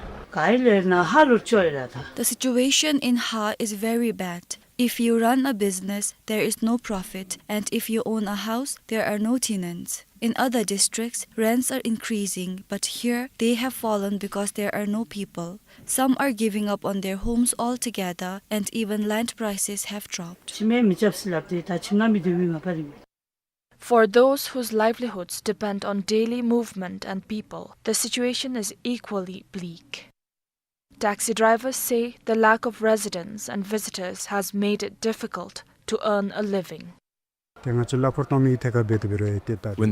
situation in Ha is very bad. If you run a business, there is no profit, and if you own a house, there are no tenants. In other districts, rents are increasing, but here they have fallen because there are no people. Some are giving up on their homes altogether, and even land prices have dropped. For those whose livelihoods depend on daily movement and people, the situation is equally bleak. Taxi drivers say the lack of residents and visitors has made it difficult to earn a living. When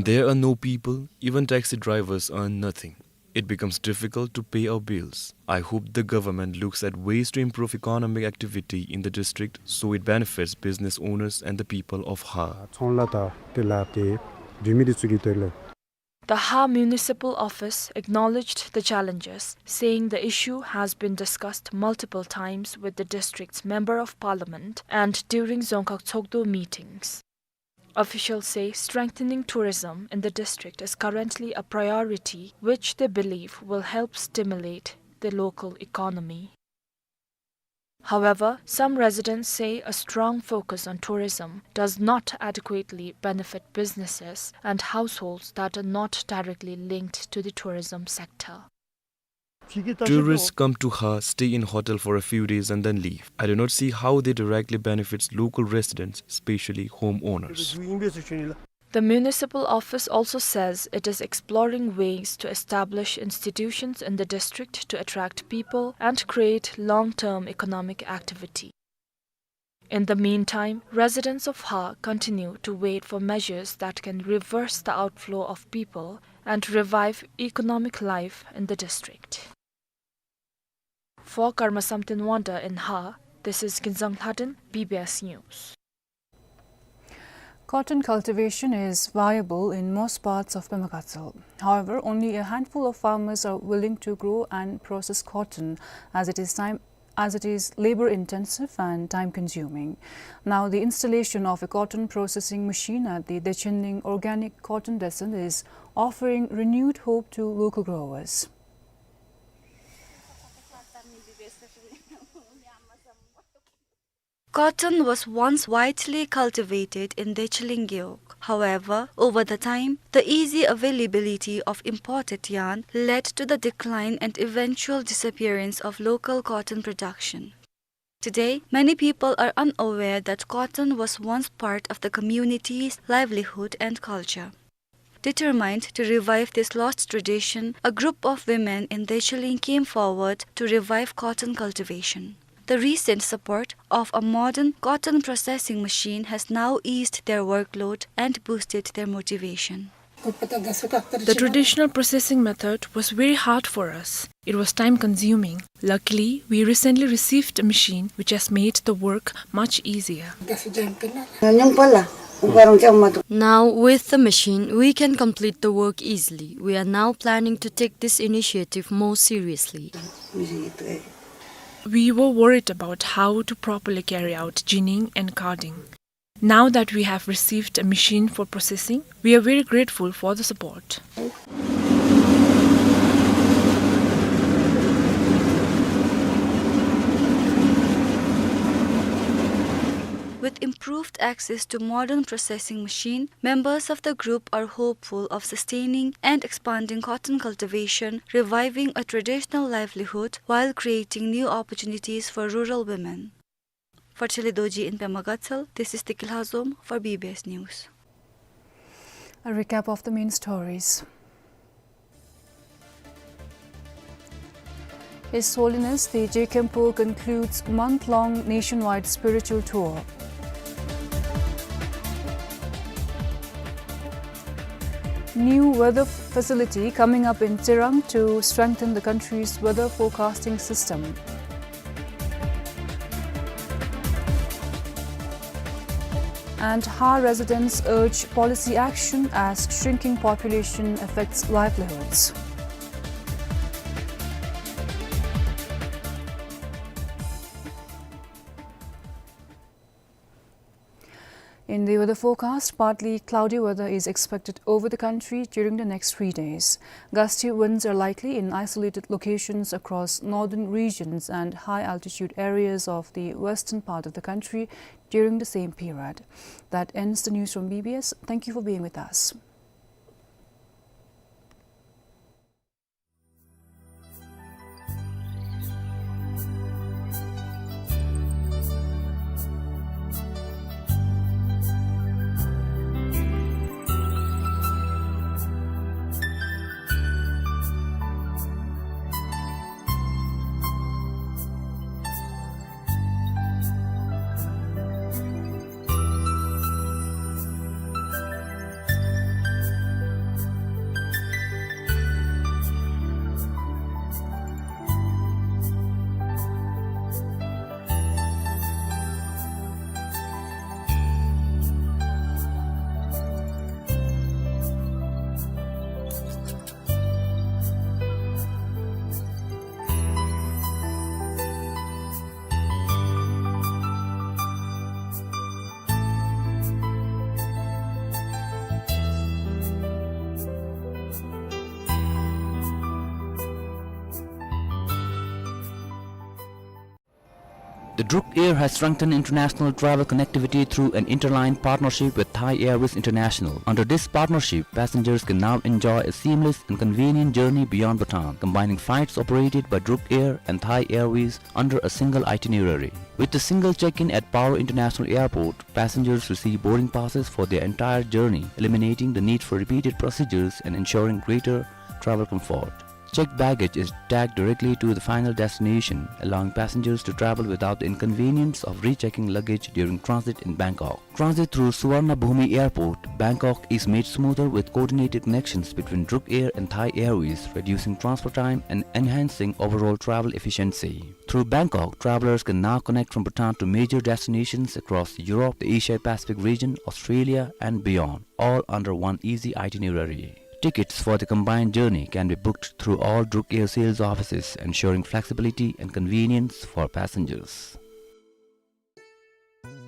there are no people, even taxi drivers earn nothing. It becomes difficult to pay our bills. I hope the government looks at ways to improve economic activity in the district so it benefits business owners and the people of Ha. ཚོང་ལཱ་དང་ཏེ་ལཱ་ཏེ་འབྲི་མི་འདི་ཚུ་གི་དོན་ལས། The Ha Municipal Office acknowledged the challenges, saying the issue has been discussed multiple times with the district's Member of Parliament and during Dzongkhag Tshogdu meetings. Officials say strengthening tourism in the district is currently a priority, which they believe will help stimulate the local economy. However, some residents say a strong focus on tourism does not adequately benefit businesses and households that are not directly linked to the tourism sector. Tourists come to Ha, stay in hotel for a few days and then leave. I do not see how they directly benefits local residents, especially homeowners. The municipal office also says it is exploring ways to establish institutions in the district to attract people and create long-term economic activity. In the meantime, residents of Ha continue to wait for measures that can reverse the outflow of people and revive economic life in the district. For Karma Samten Wangda in Ha, this is Kinzang Lhaden, B B S News. Cotton cultivation is viable in most parts of Pema Gatshel. However, only a handful of farmers are willing to grow and process cotton, as it is time, as it is labor-intensive and time-consuming. Now, the installation of a cotton processing machine at the Dechenying Organic Cotton Descent is offering renewed hope to local growers. Cotton was once widely cultivated in Dechenying Gewog. However, over the time, the easy availability of imported yarn led to the decline and eventual disappearance of local cotton production. Today, many people are unaware that cotton was once part of the community's livelihood and culture. Determined to revive this lost tradition, a group of women in Dechenying came forward to revive cotton cultivation. The recent support of a modern cotton processing machine has now eased their workload and boosted their motivation. The traditional processing method was very hard for us. It was time consuming. Luckily, we recently received a machine which has made the work much easier. Now, with the machine, we can complete the work easily. We are now planning to take this initiative more seriously. We were worried about how to properly carry out ginning and carding. Now that we have received a machine for processing, we are very grateful for the support. With improved access to modern processing machine, members of the group are hopeful of sustaining and expanding cotton cultivation, reviving a traditional livelihood while creating new opportunities for rural women. For Chele Dorji in Pema Gatshel, this is Tiki Lhazom for B B S News. A recap of the main stories. His Holiness the Je Khenpo concludes month-long nationwide spiritual tour. New weather f-, facility coming up in Tsirang to strengthen the country's weather forecasting system. And Ha residents urge policy action as shrinking population affects livelihoods. In the weather forecast, partly cloudy weather is expected over the country during the next three days. Gusty winds are likely in isolated locations across northern regions and high-altitude areas of the western part of the country during the same period. That ends the news from B B S. Thank you for being with us. The Druk Air has strengthened international travel connectivity through an interline partnership with Thai Airways International. Under this partnership, passengers can now enjoy a seamless and convenient journey beyond Bhutan, combining flights operated by Druk Air and Thai Airways under a single itinerary. With a single check-in at Paro International Airport, passengers receive boarding passes for their entire journey, eliminating the need for repeated procedures and ensuring greater travel comfort. Checked baggage is tagged directly to the final destination, allowing passengers to travel without the inconvenience of rechecking luggage during transit in Bangkok. Transit through Suvarnabhumi Airport, Bangkok is made smoother with coordinated connections between Druk Air and Thai Airways, reducing transfer time and enhancing overall travel efficiency. Through Bangkok, travelers can now connect from Bhutan to major destinations across Europe, the Asia-Pacific region, Australia, and beyond, all under one easy itinerary. Tickets for the combined journey can be booked through all Druk Air sales offices, ensuring flexibility and convenience for passengers.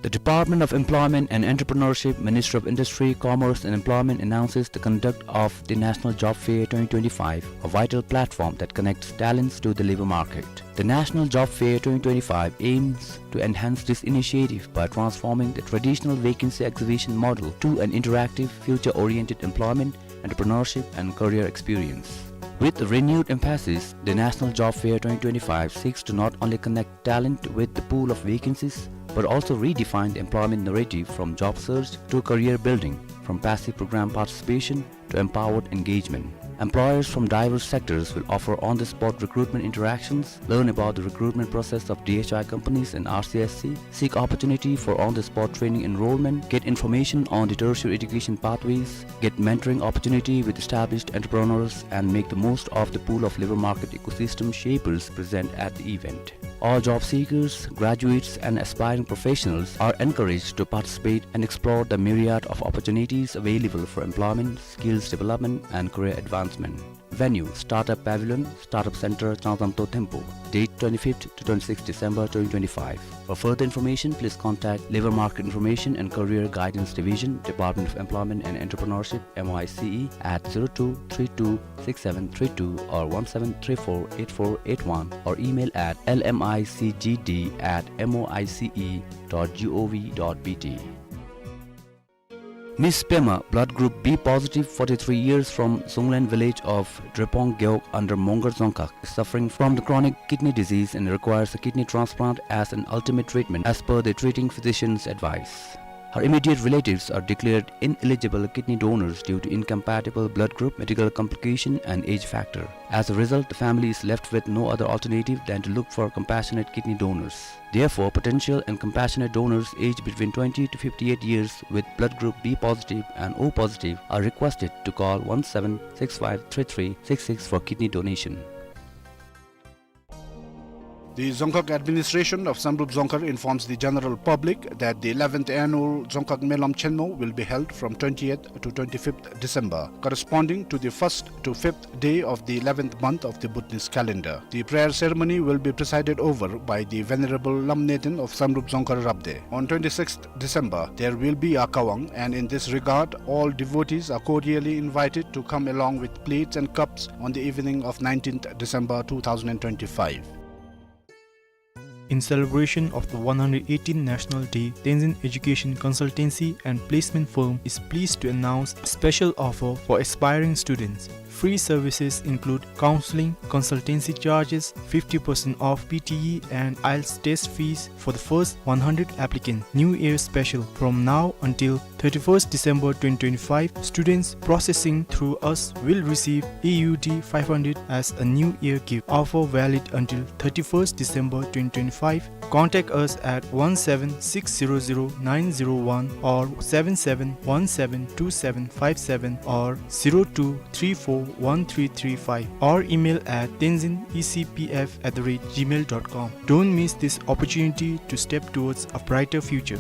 The Department of Employment and Entrepreneurship, Ministry of Industry, Commerce and Employment announces the conduct of the National Job Fair twenty twenty-five, a vital platform that connects talents to the labor market. The National Job Fair twenty twenty-five aims to enhance this initiative by transforming the traditional vacancy exhibition model to an interactive, future-oriented employment, entrepreneurship, and career experience. With a renewed emphasis, the National Job Fair twenty twenty-five seeks to not only connect talent with the pool of vacancies, but also redefine the employment narrative from job search to career building, from passive program participation to empowered engagement. Employers from diverse sectors will offer on-the-spot recruitment interactions, learn about the recruitment process of D H I companies and R C S C, seek opportunity for on-the-spot training enrollment, get information on the tertiary education pathways, get mentoring opportunity with established entrepreneurs, and make the most of the pool of labor market ecosystem shapers present at the event. All job seekers, graduates, and aspiring professionals are encouraged to participate and explore the myriad of opportunities available for employment, skills development, and career advancement. Venue, Startup Pavilion, Startup Center, Changzamto Thimphu. Date, twenty-fifth to twenty-sixth December twenty twenty-five. For further information, please contact Labor Market Information and Career Guidance Division, Department of Employment and Entrepreneurship, M O I C E, at zero two three two six seven three two or one seven three four eight four eight one, or email at L M I C G D at M O I C E dot G O V dot B T. Miss Pema, blood group B positive, forty-three years, from Zunglen village of Drepong Gewog under Mongar Dzongkhag, is suffering from the chronic kidney disease and requires a kidney transplant as an ultimate treatment, as per the treating physician's advice. Her immediate relatives are declared ineligible kidney donors due to incompatible blood group, medical complication, and age factor. As a result, the family is left with no other alternative than to look for compassionate kidney donors. Therefore, potential and compassionate donors aged between twenty to fifty-eight years with blood group B positive and O positive are requested to call one seven six five three three six six for kidney donation. The Dzongkhag administration of Samdrup Dzongkhar informs the general public that the eleventh annual Dzongkhag Melam Chenmo will be held from twentieth to twenty-fifth December, corresponding to the first to fifth day of the eleventh month of the Bhutanese calendar. The prayer ceremony will be presided over by the Venerable Lamneden of Samdrup Dzongkhar Rabde. On twenty-sixth December, there will be a Kawang, and in this regard, all devotees are cordially invited to come along with plates and cups on the evening of nineteenth December two thousand and twenty-five. In celebration of the one hundred eighteenth National Day, Tenzin Education Consultancy and Placement Firm is pleased to announce a special offer for aspiring students. Free services include counseling, consultancy charges, fifty percent off P T E and IELTS test fees for the first one hundred applicants. New Year special. From now until thirty-first December twenty twenty-five, students processing through us will receive A U D five hundred as a New Year gift. Offer valid until thirty-first December twenty twenty-five. Contact us at one seven six zero zero nine zero one or seven seven one seven two seven five seven or zero two three four one three three five, or email at tenzin E C P F at the rate gmail dot com. Don't miss this opportunity to step towards a brighter future.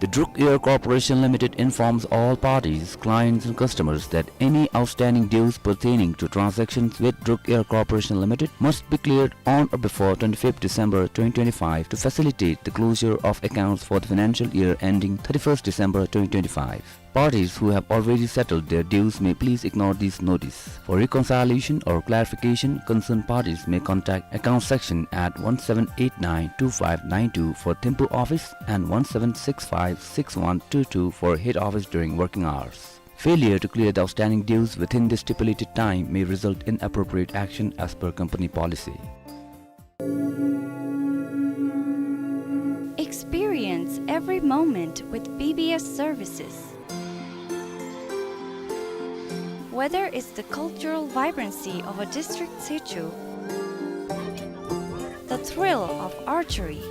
The Druk Air Corporation Limited informs all parties, clients and customers that any outstanding dues pertaining to transactions with Druk Air Corporation Limited must be cleared on or before twenty-fifth December twenty twenty-five to facilitate the closure of accounts for the financial year ending thirty-first December twenty twenty-five. Parties who have already settled their dues may please ignore this notice. For reconciliation or clarification, concerned parties may contact account section at one seven eight nine two five nine two for Thimphu office and one seven six five six one two two for head office during working hours. Failure to clear the outstanding dues within the stipulated time may result in appropriate action as per company policy. Experience every moment with B B S services. Whether it's the cultural vibrancy of a district sichu, the thrill of archery,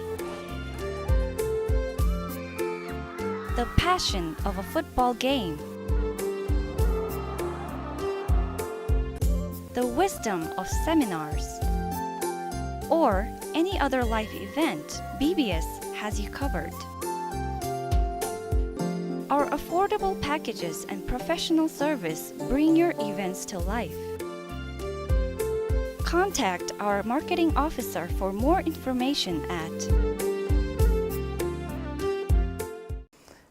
the passion of a football game, the wisdom of seminars, or any other life event, B B S has you covered. Our affordable packages and professional service bring your events to life. Contact our marketing officer for more information at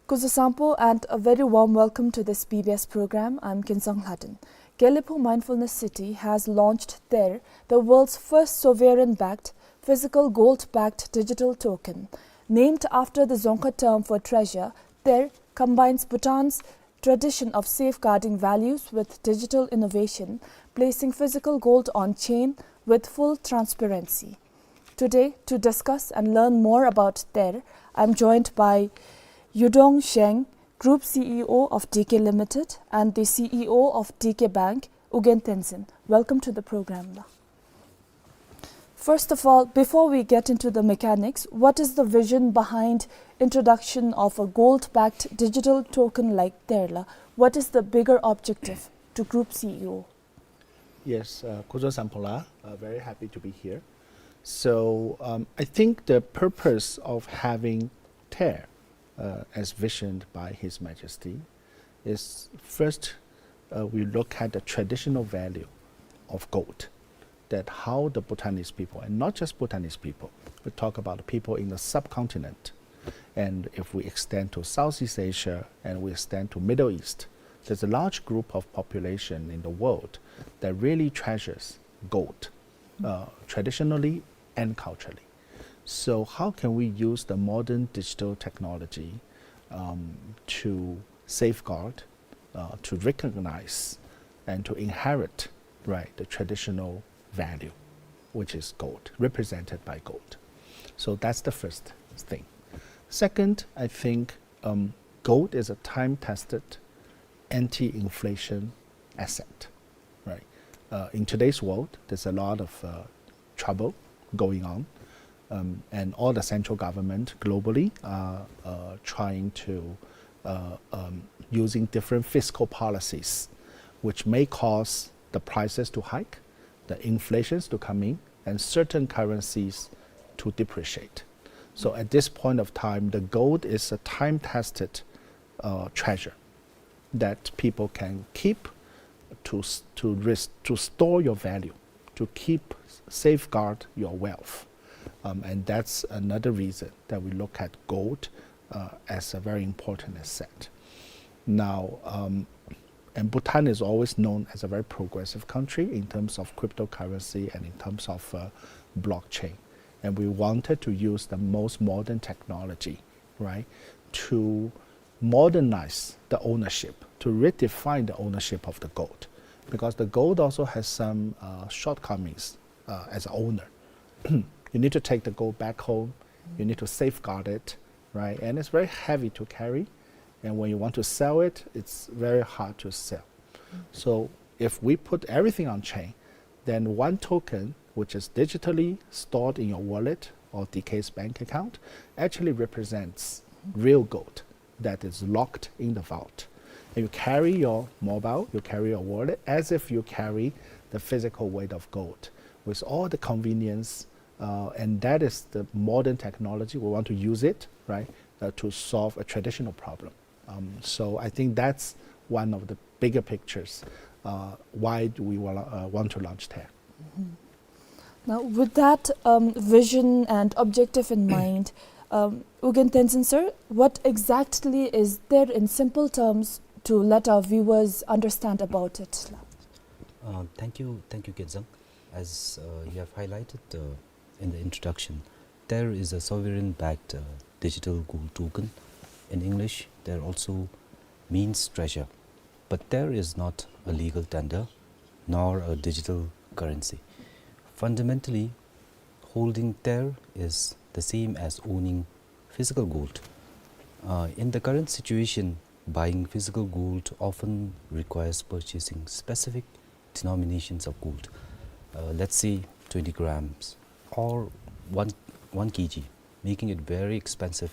Kuzuzangpo and a very warm welcome to this B B S program. I'm Kinsang Hladen. Gelephu Mindfulness City has launched Ter, the world's first sovereign-backed, physical gold-backed digital token. Named after the Dzongkha term for treasure, Ter combines Bhutan's tradition of safeguarding values with digital innovation, placing physical gold on chain with full transparency. Today, to discuss and learn more about Ter, I'm joined by Yudong Zheng, Group C E O of D K Limited and the C E O of D K Bank, Ugyen Tenzin. Welcome to the program, la. First of all, before we get into the mechanics, what is the vision behind introduction of a gold-backed digital token like Ter, la? What is the bigger objective to Group C E O? Yes, uh, Kuzuzangpo la, uh, very happy to be here. So, um, I think the purpose of having Ter, uh, as visioned by His Majesty is first, uh, we look at the traditional value of gold, that how the Bhutanese people, and not just Bhutanese people, we talk about the people in the subcontinent, and if we extend to Southeast Asia and we extend to Middle East, there's a large group of population in the world that really treasures gold, uh, traditionally and culturally. So how can we use the modern digital technology, um, to safeguard, uh, to recognize, and to inherit, right, the traditional value, which is gold, represented by gold? So that's the first thing. Second, I think, um, gold is a time-tested anti-inflation asset, right? Uh, in today's world, there's a lot of, uh, trouble going on, um, and all the central government globally are, uh, trying to, uh, um, using different fiscal policies, which may cause the prices to hike, the inflations to come in, and certain currencies to depreciate. So at this point of time, the gold is a time-tested, uh, treasure that people can keep to s-, to res-, to store your value, to keep, safeguard your wealth. Um, and that's another reason that we look at gold, uh, as a very important asset. Now, um, and Bhutan is always known as a very progressive country in terms of cryptocurrency and in terms of, uh, blockchain. And we wanted to use the most modern technology, right, to modernize the ownership, to redefine the ownership of the gold, because the gold also has some, uh, shortcomings, uh, as an owner. You need to take the gold back home. You need to safeguard it, right? And it's very heavy to carry. And when you want to sell it, it's very hard to sell. So if we put everything on chain, then one token, which is digitally stored in your wallet or D K's bank account, actually represents real gold that is locked in the vault. And you carry your mobile, you carry your wallet as if you carry the physical weight of gold with all the convenience, uh, and that is the modern technology. We want to use it, right, uh, to solve a traditional problem. Um, so I think that's one of the bigger pictures, uh, why do we wa-, uh, want to launch Ter. Mm-hmm. Now, with that, um, vision and objective in mind, Um, Ugyen Tenzin sir, what exactly is Ter in simple terms to let our viewers understand about it? Uh, thank you, thank you, Kenzang. As uh, you have highlighted uh, in the introduction, Ter is a sovereign-backed uh, digital gold token. In English, Ter also means treasure. But Ter is not a legal tender, nor a digital currency. Fundamentally, holding Ter is the same as owning physical gold. Uh, in the current situation, buying physical gold often requires purchasing specific denominations of gold, uh, let's say twenty grams or one, one kg, making it very expensive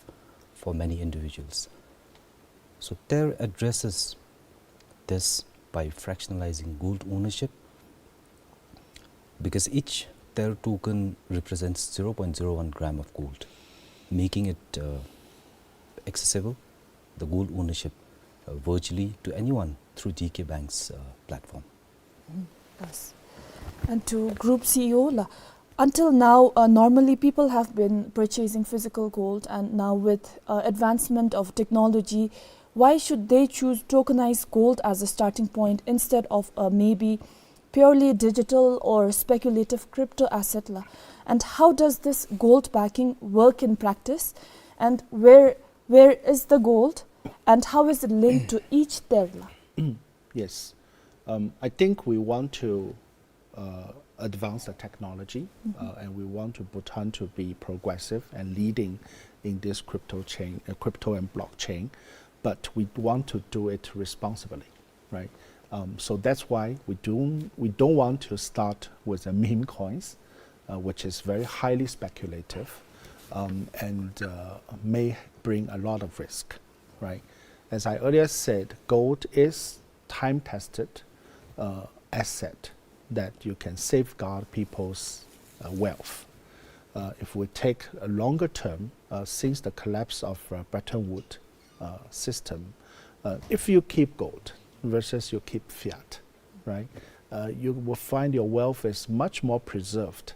for many individuals. So Ter addresses this by fractionalizing gold ownership, because each Ter token represents zero point zero one gram of gold, making it uh, accessible, the gold ownership, uh, virtually to anyone through D K Bank's uh, platform. Yes. And to Group C E O la, until now, uh, normally people have been purchasing physical gold, and now with uh, advancement of technology, why should they choose tokenized gold as a starting point instead of uh, maybe purely digital or speculative crypto asset la? And how does this gold backing work in practice? And where where is the gold, and how is it linked to each Ter la? Yes. Um, I think we want to uh, advance the technology, uh, and we want to Bhutan to be progressive and leading in this crypto chain, uh, crypto and blockchain, but we want to do it responsibly, right? Um, so that's why we don't, we don't want to start with the meme coins, uh, which is very highly speculative, um, and uh, may bring a lot of risk, right? As I earlier said, gold is time-tested uh, asset that you can safeguard people's uh, wealth. Uh, if we take a longer term, uh, since the collapse of uh, Bretton Woods uh, system, uh, if you keep gold versus you keep fiat, right, uh, you will find your wealth is much more preserved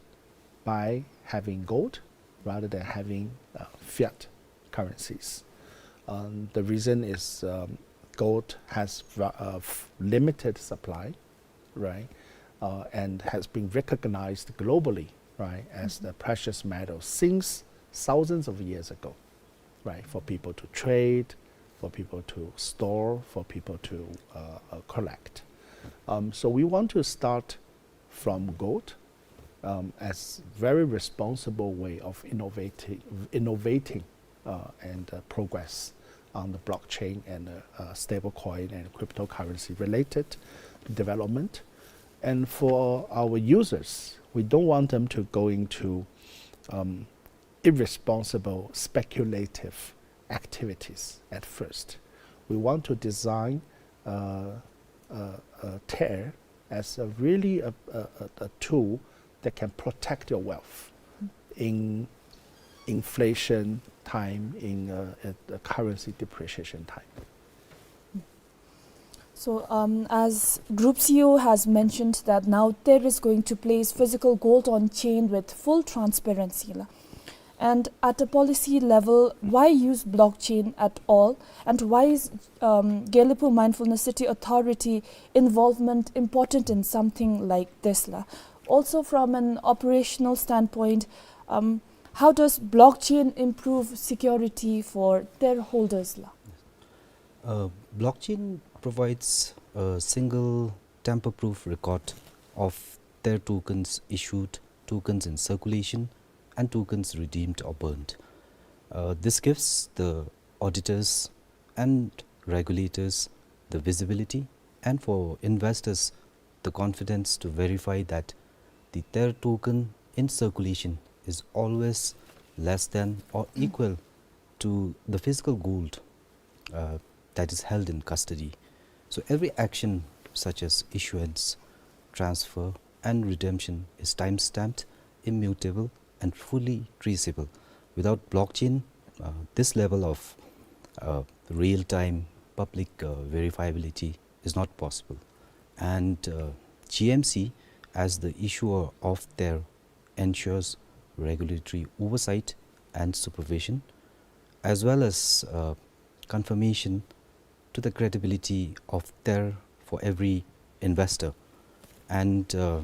by having gold rather than having uh, fiat currencies. Um, the reason is um, gold has uh, limited supply, right, uh, and has been recognized globally, right, as the precious metal since thousands of years ago, right, for people to trade, for people to store, for people to uh, uh, collect. Um, so we want to start from gold um, as very responsible way of innovating, innovating uh, and uh, progress on the blockchain and uh, uh, stablecoin and cryptocurrency related development. And for our users, we don't want them to go into um, irresponsible, speculative activities at first. We want to design uh, uh, uh, Ter as a really a, a, a tool that can protect your wealth in inflation time, in uh, a, a currency depreciation time. So, um, as Group C E O has mentioned that now Ter is going to place physical gold on chain with full transparency la. And at a policy level, why use blockchain at all? And why is um, Gelephu Mindfulness City Authority involvement important in something like this la? Also, from an operational standpoint, um, how does blockchain improve security for Ter holders la? Uh, blockchain provides a single tamper-proof record of Ter tokens issued, tokens in circulation, and tokens redeemed or burned. Uh, this gives the auditors and regulators the visibility, and for investors the confidence to verify that the Ter token in circulation is always less than or equal to the physical gold uh, that is held in custody. So every action such as issuance, transfer, and redemption is time-stamped, immutable, and fully traceable. Without blockchain, uh, this level of uh, real-time public uh, verifiability is not possible. And uh, G M C, as the issuer of Ter, ensures regulatory oversight and supervision, as well as uh, confirmation to the credibility of TER for every investor. And uh,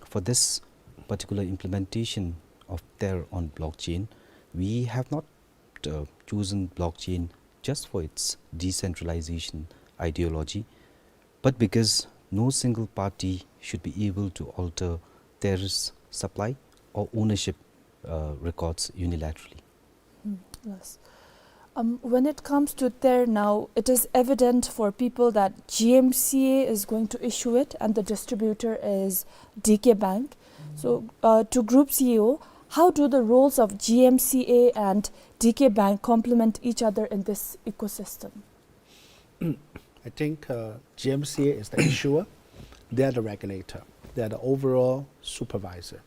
for this particular implementation of TER on blockchain, we have not uh, chosen blockchain just for its decentralization ideology, but because no single party should be able to alter TER's supply or ownership uh, records unilaterally. Mm, yes. Um, when it comes to TER now, it is evident for people that G M C A is going to issue it and the distributor is D K Bank. So, uh, to Group C E O, how do the roles of G M C A and D K Bank complement each other in this ecosystem? I think uh, G M C A is the issuer, they are the regulator, they are the overall supervisor,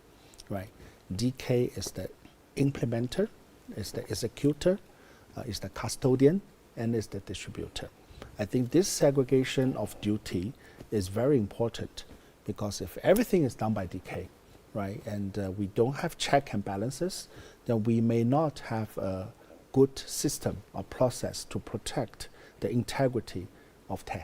right? D K is the implementer, is the executor, uh, is the custodian, and is the distributor. I think this segregation of duty is very important because if everything is done by D K, right, and uh, we don't have check and balances, then we may not have a good system or process to protect the integrity of TER,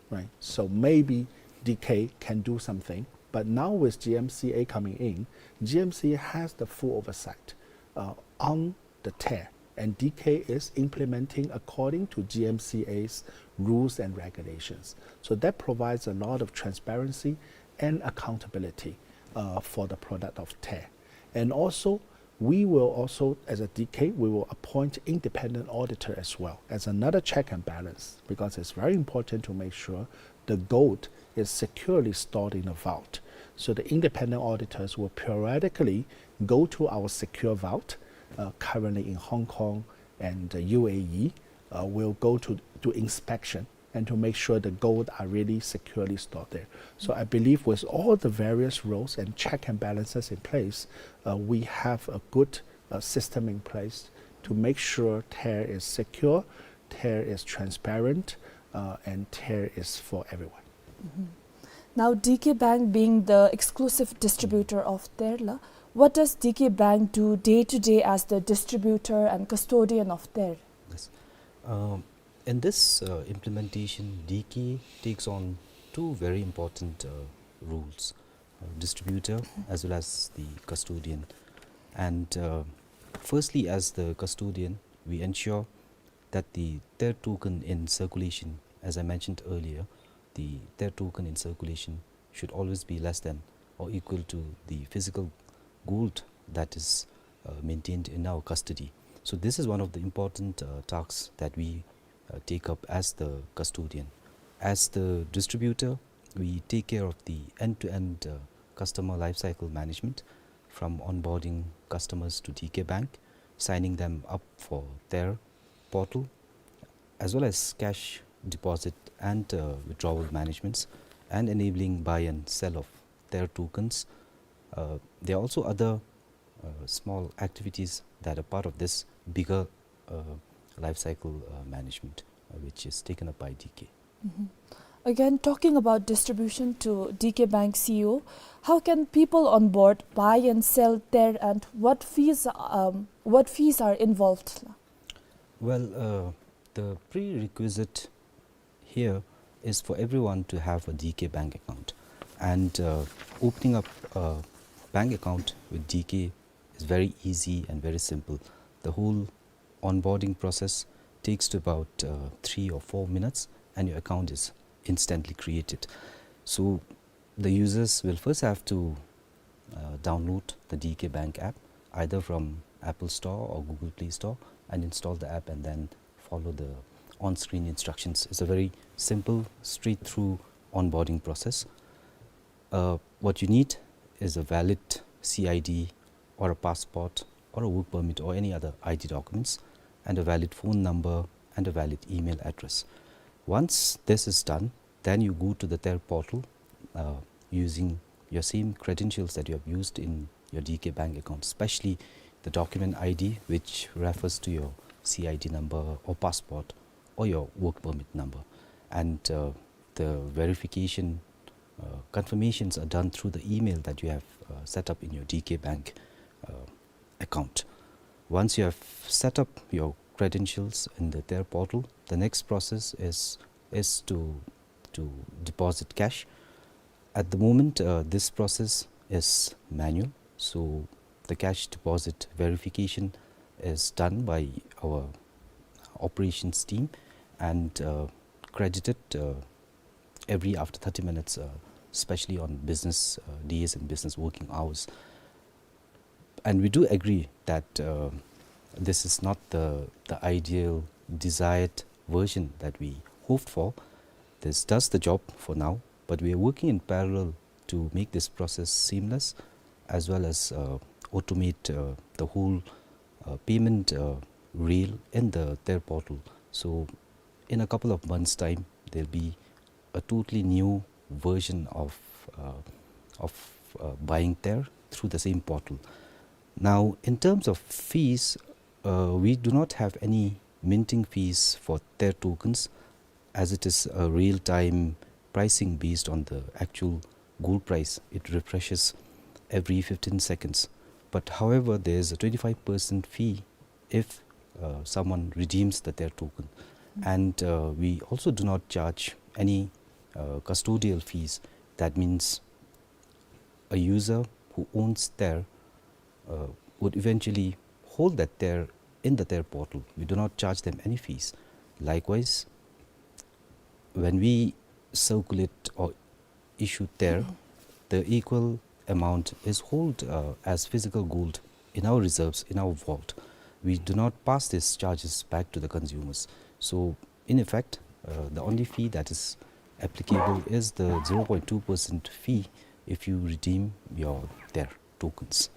right? So maybe D K can do something, but now with G M C A coming in, G M C A has the full oversight uh, on the TER, and D K is implementing according to G M C A's rules and regulations. So that provides a lot of transparency and accountability uh, for the product of TER. And also, we will also, as a D K, we will appoint independent auditor as well as another check and balance, because it's very important to make sure the gold is securely stored in a vault. So the independent auditors will periodically go to our secure vault, uh, currently in Hong Kong and uh, U A E, uh, will go to do inspection and to make sure the gold are really securely stored there. So I believe with all the various roles and check and balances in place, uh, we have a good uh, system in place to make sure TER is secure, TER is transparent, uh, and TER is for everyone. Now, D K Bank being the exclusive distributor of TER la, what does D K Bank do day to day as the distributor and custodian of TER? Yes. Um, in this uh, implementation, D K takes on two very important uh, roles, uh, distributor as well as the custodian. And uh, firstly, as the custodian, we ensure that the TER token in circulation, as I mentioned earlier, the TER token in circulation should always be less than or equal to the physical gold that is uh, maintained in our custody. So this is one of the important uh, tasks that we uh, take up as the custodian. As the distributor, we take care of the end-to-end uh, customer lifecycle management, from onboarding customers to D K Bank, signing them up for TER portal, as well as cash deposit and uh, withdrawal managements, and enabling buy and sell of TER tokens. Uh, there are also other uh, small activities that are part of this bigger uh, life cycle uh, management, uh, which is taken up by D K. Again, talking about distribution to D K Bank C E O, how can people on board buy and sell TER, and what fees, um, what fees are involved? Well, uh, the prerequisite here is for everyone to have a D K bank account. And uh, opening up a bank account with D K is very easy and very simple. The whole onboarding process takes to about uh, three or four minutes, and your account is instantly created. So the users will first have to uh, download the D K Bank app, either from Apple Store or Google Play Store, and install the app and then follow the on-screen instructions. It's a very simple, straight-through onboarding process. Uh, what you need is a valid C I D or a passport or a work permit or any other I D documents, and a valid phone number and a valid email address. Once this is done, then you go to the TER portal uh, using your same credentials that you have used in your D K bank account, especially the document I D, which refers to your C I D number or passport or your work permit number. And uh, the verification uh, confirmations are done through the email that you have uh, set up in your D K bank uh, account. Once you have set up your credentials in the TER portal, the next process is, is to, to deposit cash. At the moment, uh, this process is manual, so the cash deposit verification is done by our operations team and, uh, credited, uh, every after thirty minutes, uh, especially on business, uh, days and business working hours. And we do agree that, uh, this is not the, the ideal desired version that we hoped for. This does the job for now, but we are working in parallel to make this process seamless, as well as, uh, automate, uh, the whole, uh, payment, uh, rail in the TER portal. So in a couple of months' time, there'll be a totally new version of, uh, of, uh, buying TER through the same portal. Now, in terms of fees, uh, we do not have any minting fees for TER tokens, as it is a real-time pricing based on the actual gold price. It refreshes every fifteen seconds. But however, there is a twenty-five percent fee if, uh, someone redeems the TER token. And, uh, we also do not charge any, uh, custodial fees. That means a user who owns TER, uh, would eventually hold that TER in the TER portal. We do not charge them any fees. Likewise, when we circulate or issue TER, the equal amount is held, uh, as physical gold in our reserves, in our vault. We do not pass these charges back to the consumers. So, in effect, uh, the only fee that is applicable is the zero point two percent fee if you redeem your TER tokens.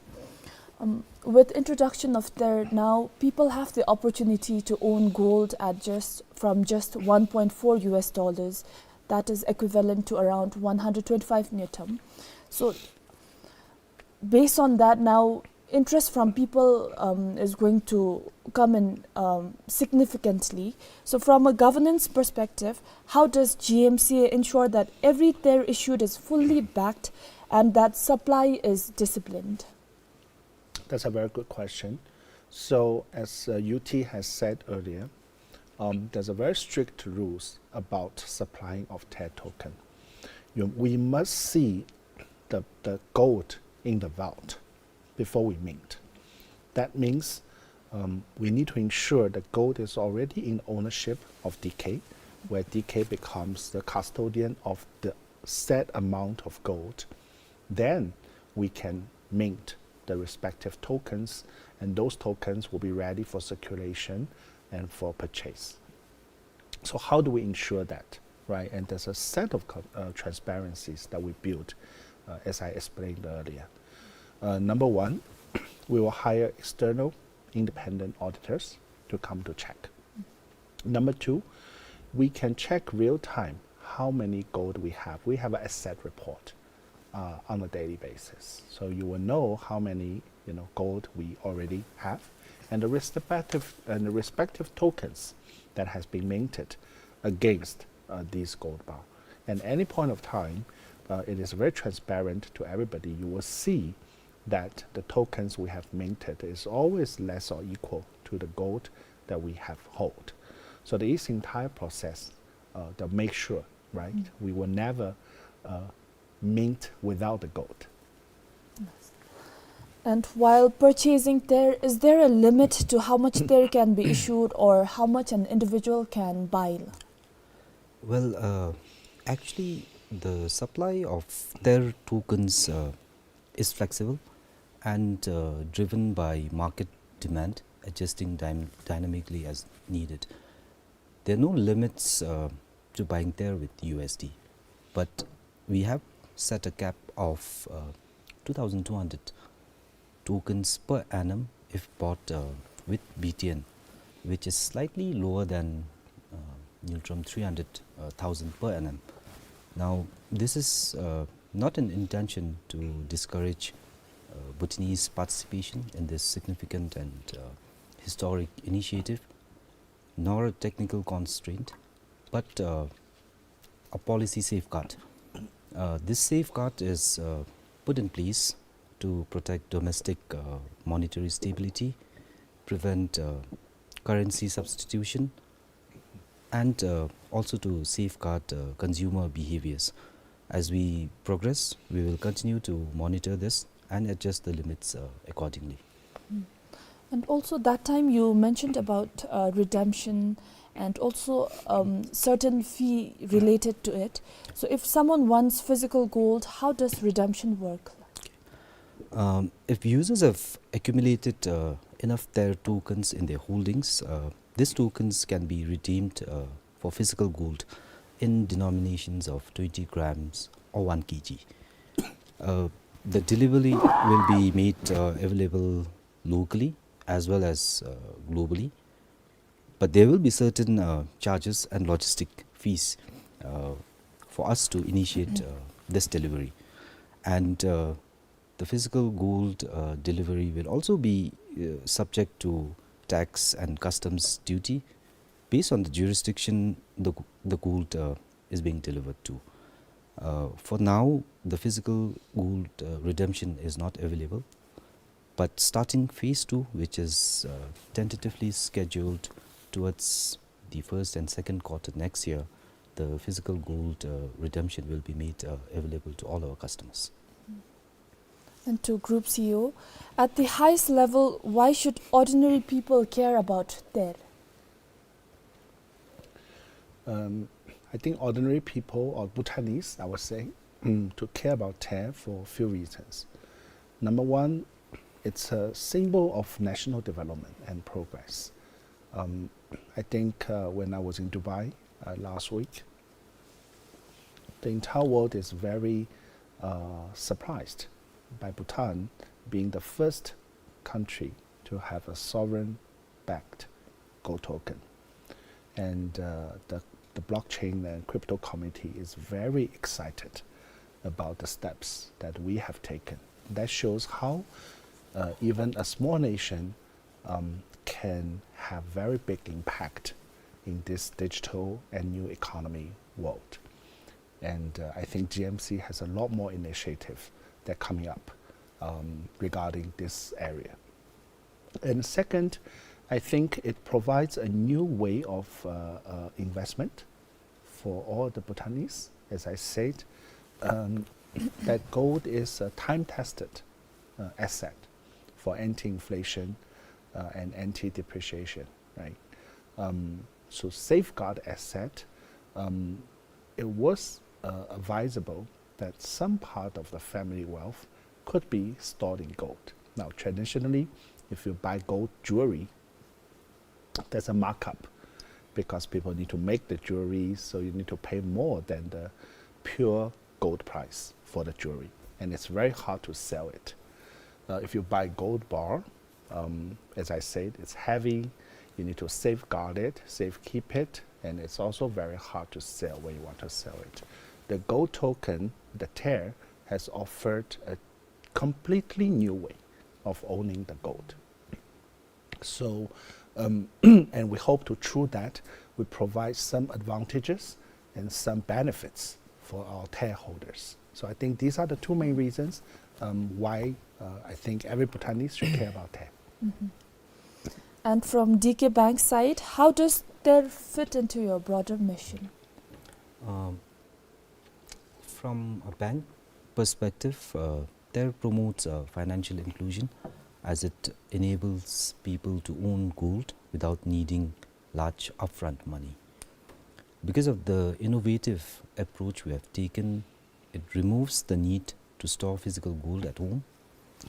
Um, with introduction of TER now, people have the opportunity to own gold at just, from just one point four U S dollars, that is equivalent to around one hundred twenty-five ngultrum. So, based on that, now interest from people, um, is going to come in, um, significantly. So, from a governance perspective, how does G M C A ensure that every TER issued is fully backed and that supply is disciplined? That's a very good question. So, as, uh, U T has said earlier, um, there's a very strict rules about supplying of TER token. You, we must see the, the gold in the vault before we mint. That means, um, we need to ensure the gold is already in ownership of D K, where D K becomes the custodian of the set amount of gold. Then we can mint the respective tokens, and those tokens will be ready for circulation and for purchase. So how do we ensure that, right? And there's a set of co-, uh, transparencies that we build, uh, as I explained earlier. Uh, number one, we will hire external independent auditors to come to check. Number two, we can check real time how many gold we have. We have an asset report, uh, on a daily basis. So you will know how many, you know, gold we already have, and the respective, and the respective tokens that has been minted against, uh, these gold bar. And any point of time, uh, it is very transparent to everybody. You will see that the tokens we have minted is always less or equal to the gold that we have hold. So this entire process, uh, to make sure, right, we will never, uh, mint without the gold. Yes. And while purchasing TER, is there a limit to how much TER can be issued or how much an individual can buy? Well, uh, actually, the supply of TER tokens, uh, is flexible and, uh, driven by market demand, adjusting dyn-, dynamically as needed. There are no limits, uh, to buying TER with U S D, but we have set a cap of, uh, two thousand two hundred tokens per annum if bought, uh, with B T N, which is slightly lower than, uh, ngultrum three hundred thousand per annum. Now, this is, uh, not an intention to discourage, uh, Bhutanese participation in this significant and, uh, historic initiative, nor a technical constraint, but, uh, a policy safeguard. Uh, this safeguard is, uh, put in place to protect domestic, uh, monetary stability prevent uh, currency substitution, and uh, also to safeguard uh, consumer behaviors. As we progress, we will continue to monitor this and adjust the limits uh, accordingly. And also, that time you mentioned about uh, redemption and also um, certain fee related to it. So, if someone wants physical gold, how does redemption work? Um, if users have accumulated uh, enough Terre tokens in their holdings, uh, these tokens can be redeemed uh, for physical gold in denominations of twenty grams or one kilogram. Uh, the delivery will be made uh, available locally as well as uh, globally. But there will be certain uh, charges and logistic fees uh, for us to initiate uh, this delivery. And uh, the physical gold uh, delivery will also be uh, subject to tax and customs duty based on the jurisdiction the, the gold uh, is being delivered to. Uh, for now, the physical gold uh, redemption is not available, but starting phase two, which is uh, tentatively scheduled towards the first and second quarter next year, the physical gold uh, redemption will be made uh, available to all our customers. And to Group C E O, at the highest level, why should ordinary people care about Terre? Um, I think ordinary people or Bhutanese, I would say, mm, to care about Terre for a few reasons. Number one, it's a symbol of national development and progress. Um, I think uh, when I was in Dubai uh, last week, the entire world is very uh, surprised by Bhutan being the first country to have a sovereign-backed gold token. And uh, the, the blockchain and crypto community is very excited about the steps that we have taken. That shows how uh, even a small nation um, can have very big impact in this digital and new economy world. And uh, I think G M C has a lot more initiative that coming up um, regarding this area. And second, I think it provides a new way of uh, uh, investment for all the Bhutanese. As I said, um, that gold is a time-tested uh, asset for anti-inflation uh, and anti-depreciation, right? Um, so safeguard asset, um, it was uh, advisable that some part of the family wealth could be stored in gold. Now, traditionally, if you buy gold jewelry, there's a markup because people need to make the jewelry, so you need to pay more than the pure gold price for the jewelry, and it's very hard to sell it. Uh, if you buy gold bar, um, as I said, it's heavy. You need to safeguard it, safekeep it, and it's also very hard to sell when you want to sell it. The gold token, the Terre, has offered a completely new way of owning the gold. So, um, and we hope to, through that, we provide some advantages and some benefits for our Terre holders. So I think these are the two main reasons um, why uh, I think every Bhutanese should care about Terre. And from D K Bank side, how does Terre fit into your broader mission? Um, from a bank perspective, uh, Terre promotes uh, financial inclusion as it enables people to own gold without needing large upfront money. Because of the innovative approach we have taken, it removes the need to store physical gold at home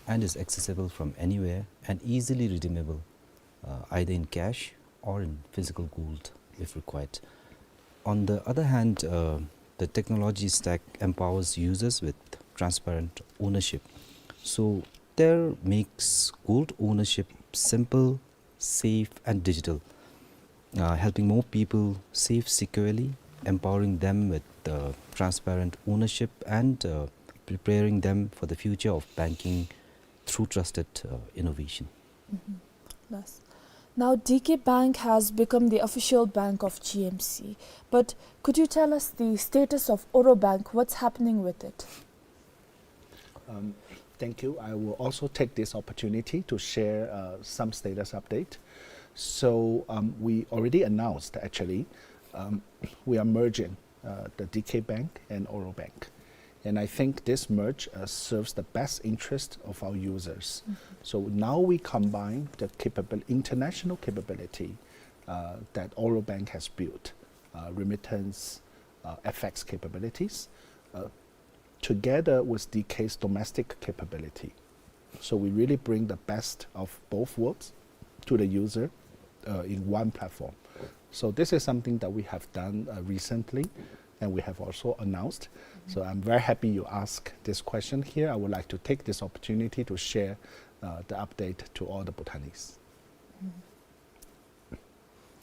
and is accessible from anywhere and easily redeemable, uh, either in cash or in physical gold if required. On the other hand, uh, the technology stack empowers users with transparent ownership. So Terre makes gold ownership simple, safe, and digital, uh, helping more people save securely, empowering them with uh, transparent ownership, and uh, preparing them for the future of banking through trusted uh, innovation. Yes. Now, D K Bank has become the official bank of G M C. But could you tell us the status of Oro Bank? What's happening with it? Um, Thank you. I will also take this opportunity to share, uh, some status update. So, um, we already announced, actually, um, we are merging, uh, the D K Bank and Oro Bank. And I think this merge, uh, serves the best interest of our users. Mm-hmm. So now we combine the capabil-, international capability, uh, that Oro Bank has built, uh, remittance, uh, F X capabilities, uh, together with D K's domestic capability. So we really bring the best of both worlds to the user, uh, in one platform. So this is something that we have done, uh, recently, and we have also announced. So I'm very happy you asked this question here. I would like to take this opportunity to share, uh, the update to all the Bhutanese.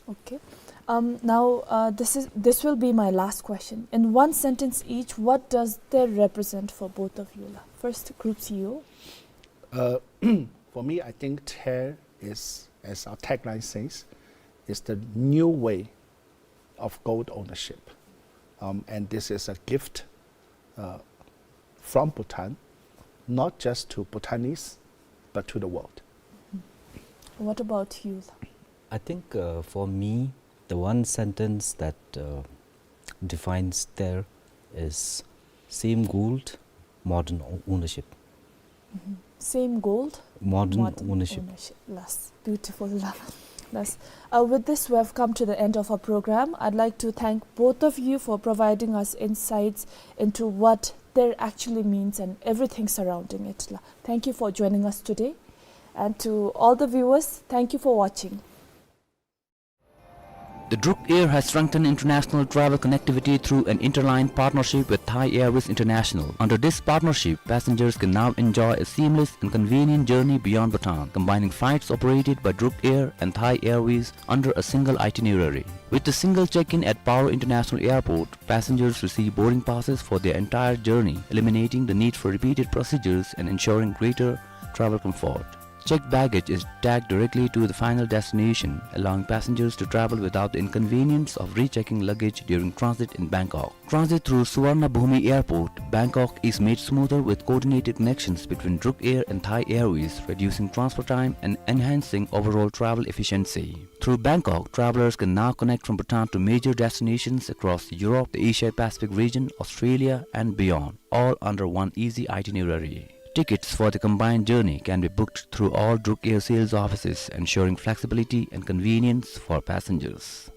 Okay. Um, now, uh, this is, this will be my last question. In one sentence each, what does Ter represent for both of you, la? First, Group C E O. Uh, for me, I think Ter is, as our tagline says, is the new way of gold ownership. Um, and this is a gift, uh, from Bhutan, not just to Bhutanese, but to the world. What about you? I think, uh, for me, the one sentence that, uh, defines Ter is same gold, modern o-, ownership. Mm-hmm. Same gold, modern ownership. Modern ownership. Yes, beautiful. Yes. Uh, with this, we have come to the end of our program. I'd like to thank both of you for providing us insights into what Ter actually means and everything surrounding it. La. Thank you for joining us today. And to all the viewers, thank you for watching. The Druk Air has strengthened international travel connectivity through an interline partnership with Thai Airways International. Under this partnership, passengers can now enjoy a seamless and convenient journey beyond Bhutan, combining flights operated by Druk Air and Thai Airways under a single itinerary. With a single check-in at Paro International Airport, passengers receive boarding passes for their entire journey, eliminating the need for repeated procedures and ensuring greater travel comfort. Checked baggage is tagged directly to the final destination, allowing passengers to travel without the inconvenience of rechecking luggage during transit in Bangkok. Transit through Suvarnabhumi Airport, Bangkok is made smoother with coordinated connections between Druk Air and Thai Airways, reducing transfer time and enhancing overall travel efficiency. Through Bangkok, travelers can now connect from Bhutan to major destinations across Europe, the Asia-Pacific region, Australia, and beyond, all under one easy itinerary. Tickets for the combined journey can be booked through all Druk Air sales offices, ensuring flexibility and convenience for passengers.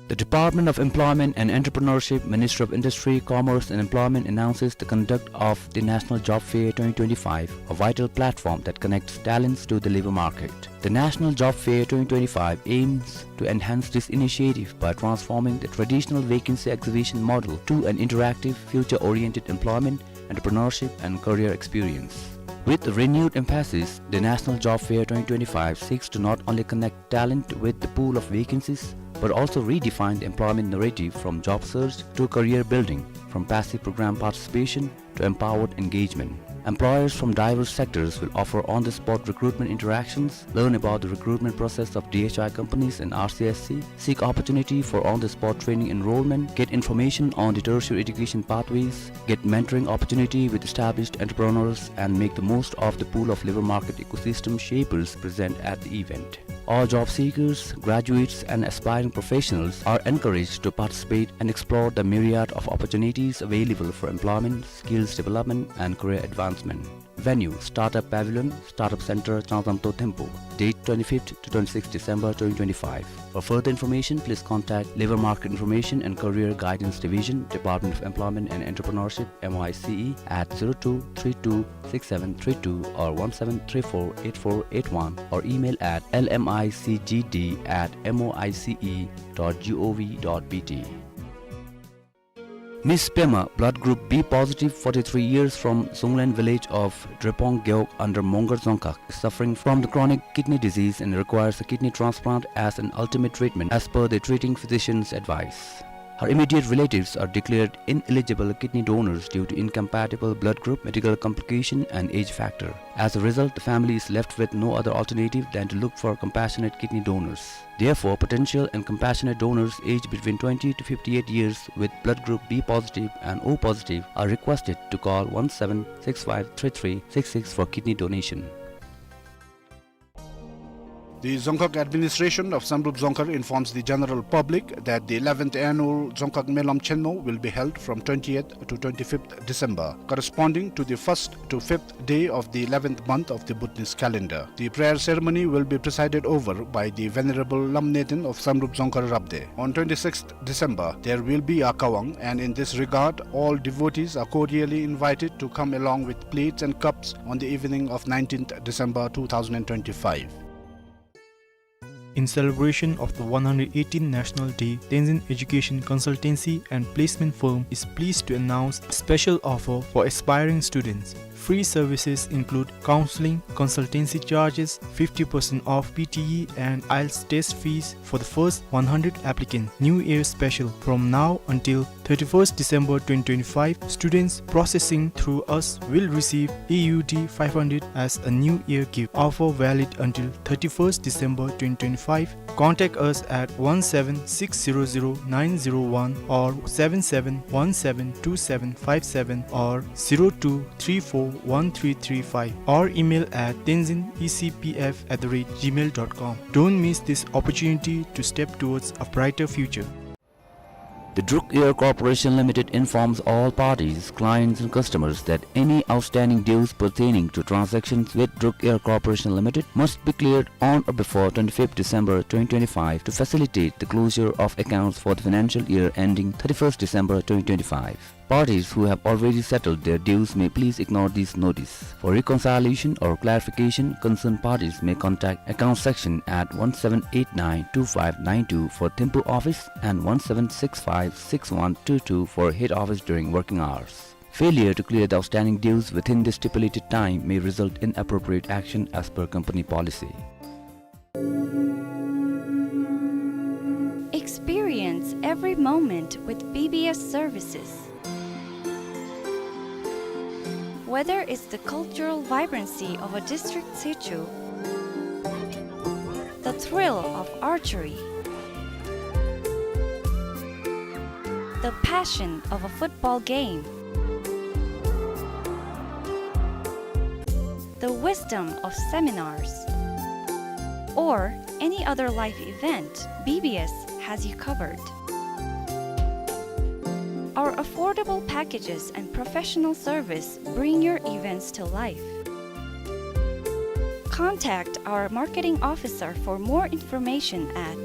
The Department of Employment and Entrepreneurship, Ministry of Industry, Commerce and Employment announces the conduct of the National Job Fair twenty twenty-five, a vital platform that connects talents to the labor market. The National Job Fair twenty twenty-five aims to enhance this initiative by transforming the traditional vacancy exhibition model to an interactive, future-oriented employment, entrepreneurship, and career experience. With a renewed emphasis, the National Job Fair twenty twenty-five seeks to not only connect talent with the pool of vacancies, but also redefine the employment narrative from job search to career building, from passive program participation to empowered engagement. Employers from diverse sectors will offer on-the-spot recruitment interactions, learn about the recruitment process of D H I companies and R C S C, seek opportunity for on-the-spot training enrollment, get information on the tertiary education pathways, get mentoring opportunity with established entrepreneurs, and make the most of the pool of labor market ecosystem shapers present at the event. All job seekers, graduates, and aspiring professionals are encouraged to participate and explore the myriad of opportunities available for employment, skills development, and career advancement. Venue, Startup Pavilion, Startup Center, Changzamto Thimphu. Date, twenty-fifth to twenty-sixth December twenty twenty-five. For further information, please contact Labour Market Information and Career Guidance Division, Department of Employment and Entrepreneurship, M O I C E, at zero two three two six seven three two or one seven three four eight four eight one, or email at L M I C G D at M O I C E dot G O V dot B T. Miss Pema, blood group B positive, forty-three years, from Zunglen village of Drepong Gewog under Mongar Dzongkhag, is suffering from the chronic kidney disease and requires a kidney transplant as an ultimate treatment as per the treating physician's advice. Her immediate relatives are declared ineligible kidney donors due to incompatible blood group, medical complication, and age factor. As a result, the family is left with no other alternative than to look for compassionate kidney donors. Therefore, potential and compassionate donors aged between twenty to fifty-eight years with blood group B positive and O positive are requested to call one seven six five three three six six for kidney donation. The Dzongkhag administration of Samdrup Dzongkhar informs the general public that the eleventh annual Dzongkhag Melam Chenmo will be held from twentieth to twenty-fifth December, corresponding to the first to fifth day of the eleventh month of the Bhutanese calendar. The prayer ceremony will be presided over by the Venerable Lam Neten of Samdrup Dzongkhar Rabde. On twenty-sixth December, there will be a Kawang, and in this regard, all devotees are cordially invited to come along with plates and cups on the evening of nineteenth December two thousand and twenty-five. In celebration of the one hundred eighteenth National Day, Tenzin Education Consultancy and Placement Firm is pleased to announce a special offer for aspiring students. Free services include counseling, consultancy charges, fifty percent off P T E and IELTS test fees for the first one hundred applicants. New Year special. From now until thirty-first December twenty twenty-five, students processing through us will receive A U D five hundred as a New Year gift. Offer valid until thirty-first December twenty twenty-five. Contact us at one seven six zero zero nine zero one or seven seven one seven two seven five seven or zero two three four one three three five, or email at tenzin E C P F at the rate gmail dot com. Don't miss this opportunity to step towards a brighter future. The Druk Air Corporation Limited informs all parties, clients and customers that any outstanding dues pertaining to transactions with Druk Air Corporation Limited must be cleared on or before twenty-fifth December twenty twenty-five to facilitate the closure of accounts for the financial year ending thirty-first December twenty twenty-five. Parties who have already settled their dues may please ignore this notice. For reconciliation or clarification, concerned parties may contact account section at one seven eight nine two five nine two for Thimphu office and one seven six five six one two two for head office during working hours. Failure to clear the outstanding dues within the stipulated time may result in appropriate action as per company policy. Experience every moment with B B S services. Whether it's the cultural vibrancy of a district sichu, the thrill of archery, the passion of a football game, the wisdom of seminars, or any other life event, B B S has you covered. Our affordable packages and professional service bring your events to life. Contact our marketing officer for more information at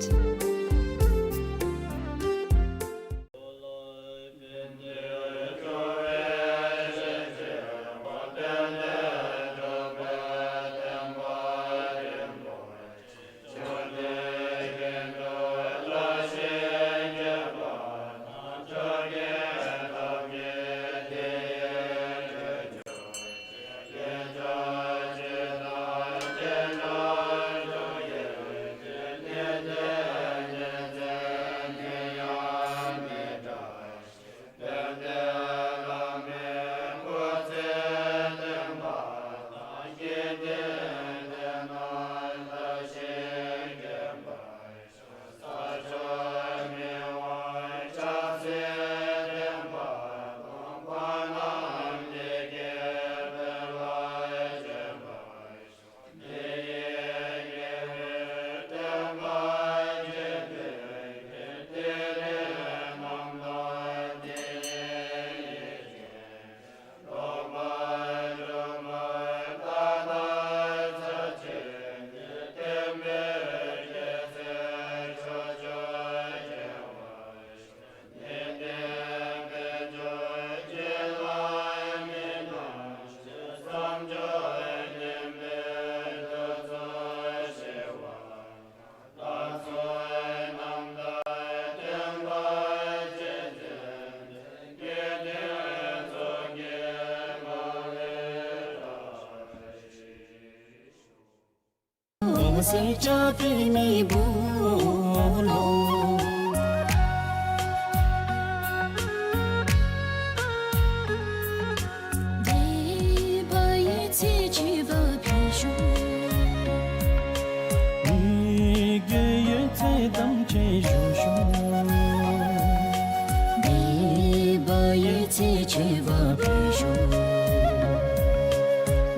མཆོད་པ་ཕུལ་ཤོག།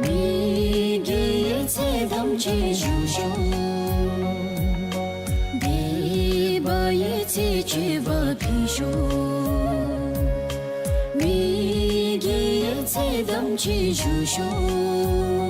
མི་དགེ་བའི་ཚེ་ཐམས་ཅད་ཞི་ཤོག། སྡིག་པའི་ཚེ་མཆོད་པ་ཕུལ་ཤོག། མི་དགེ་བའི་ཚེ་ཐམས་ཅད་ཞི་ཤོག།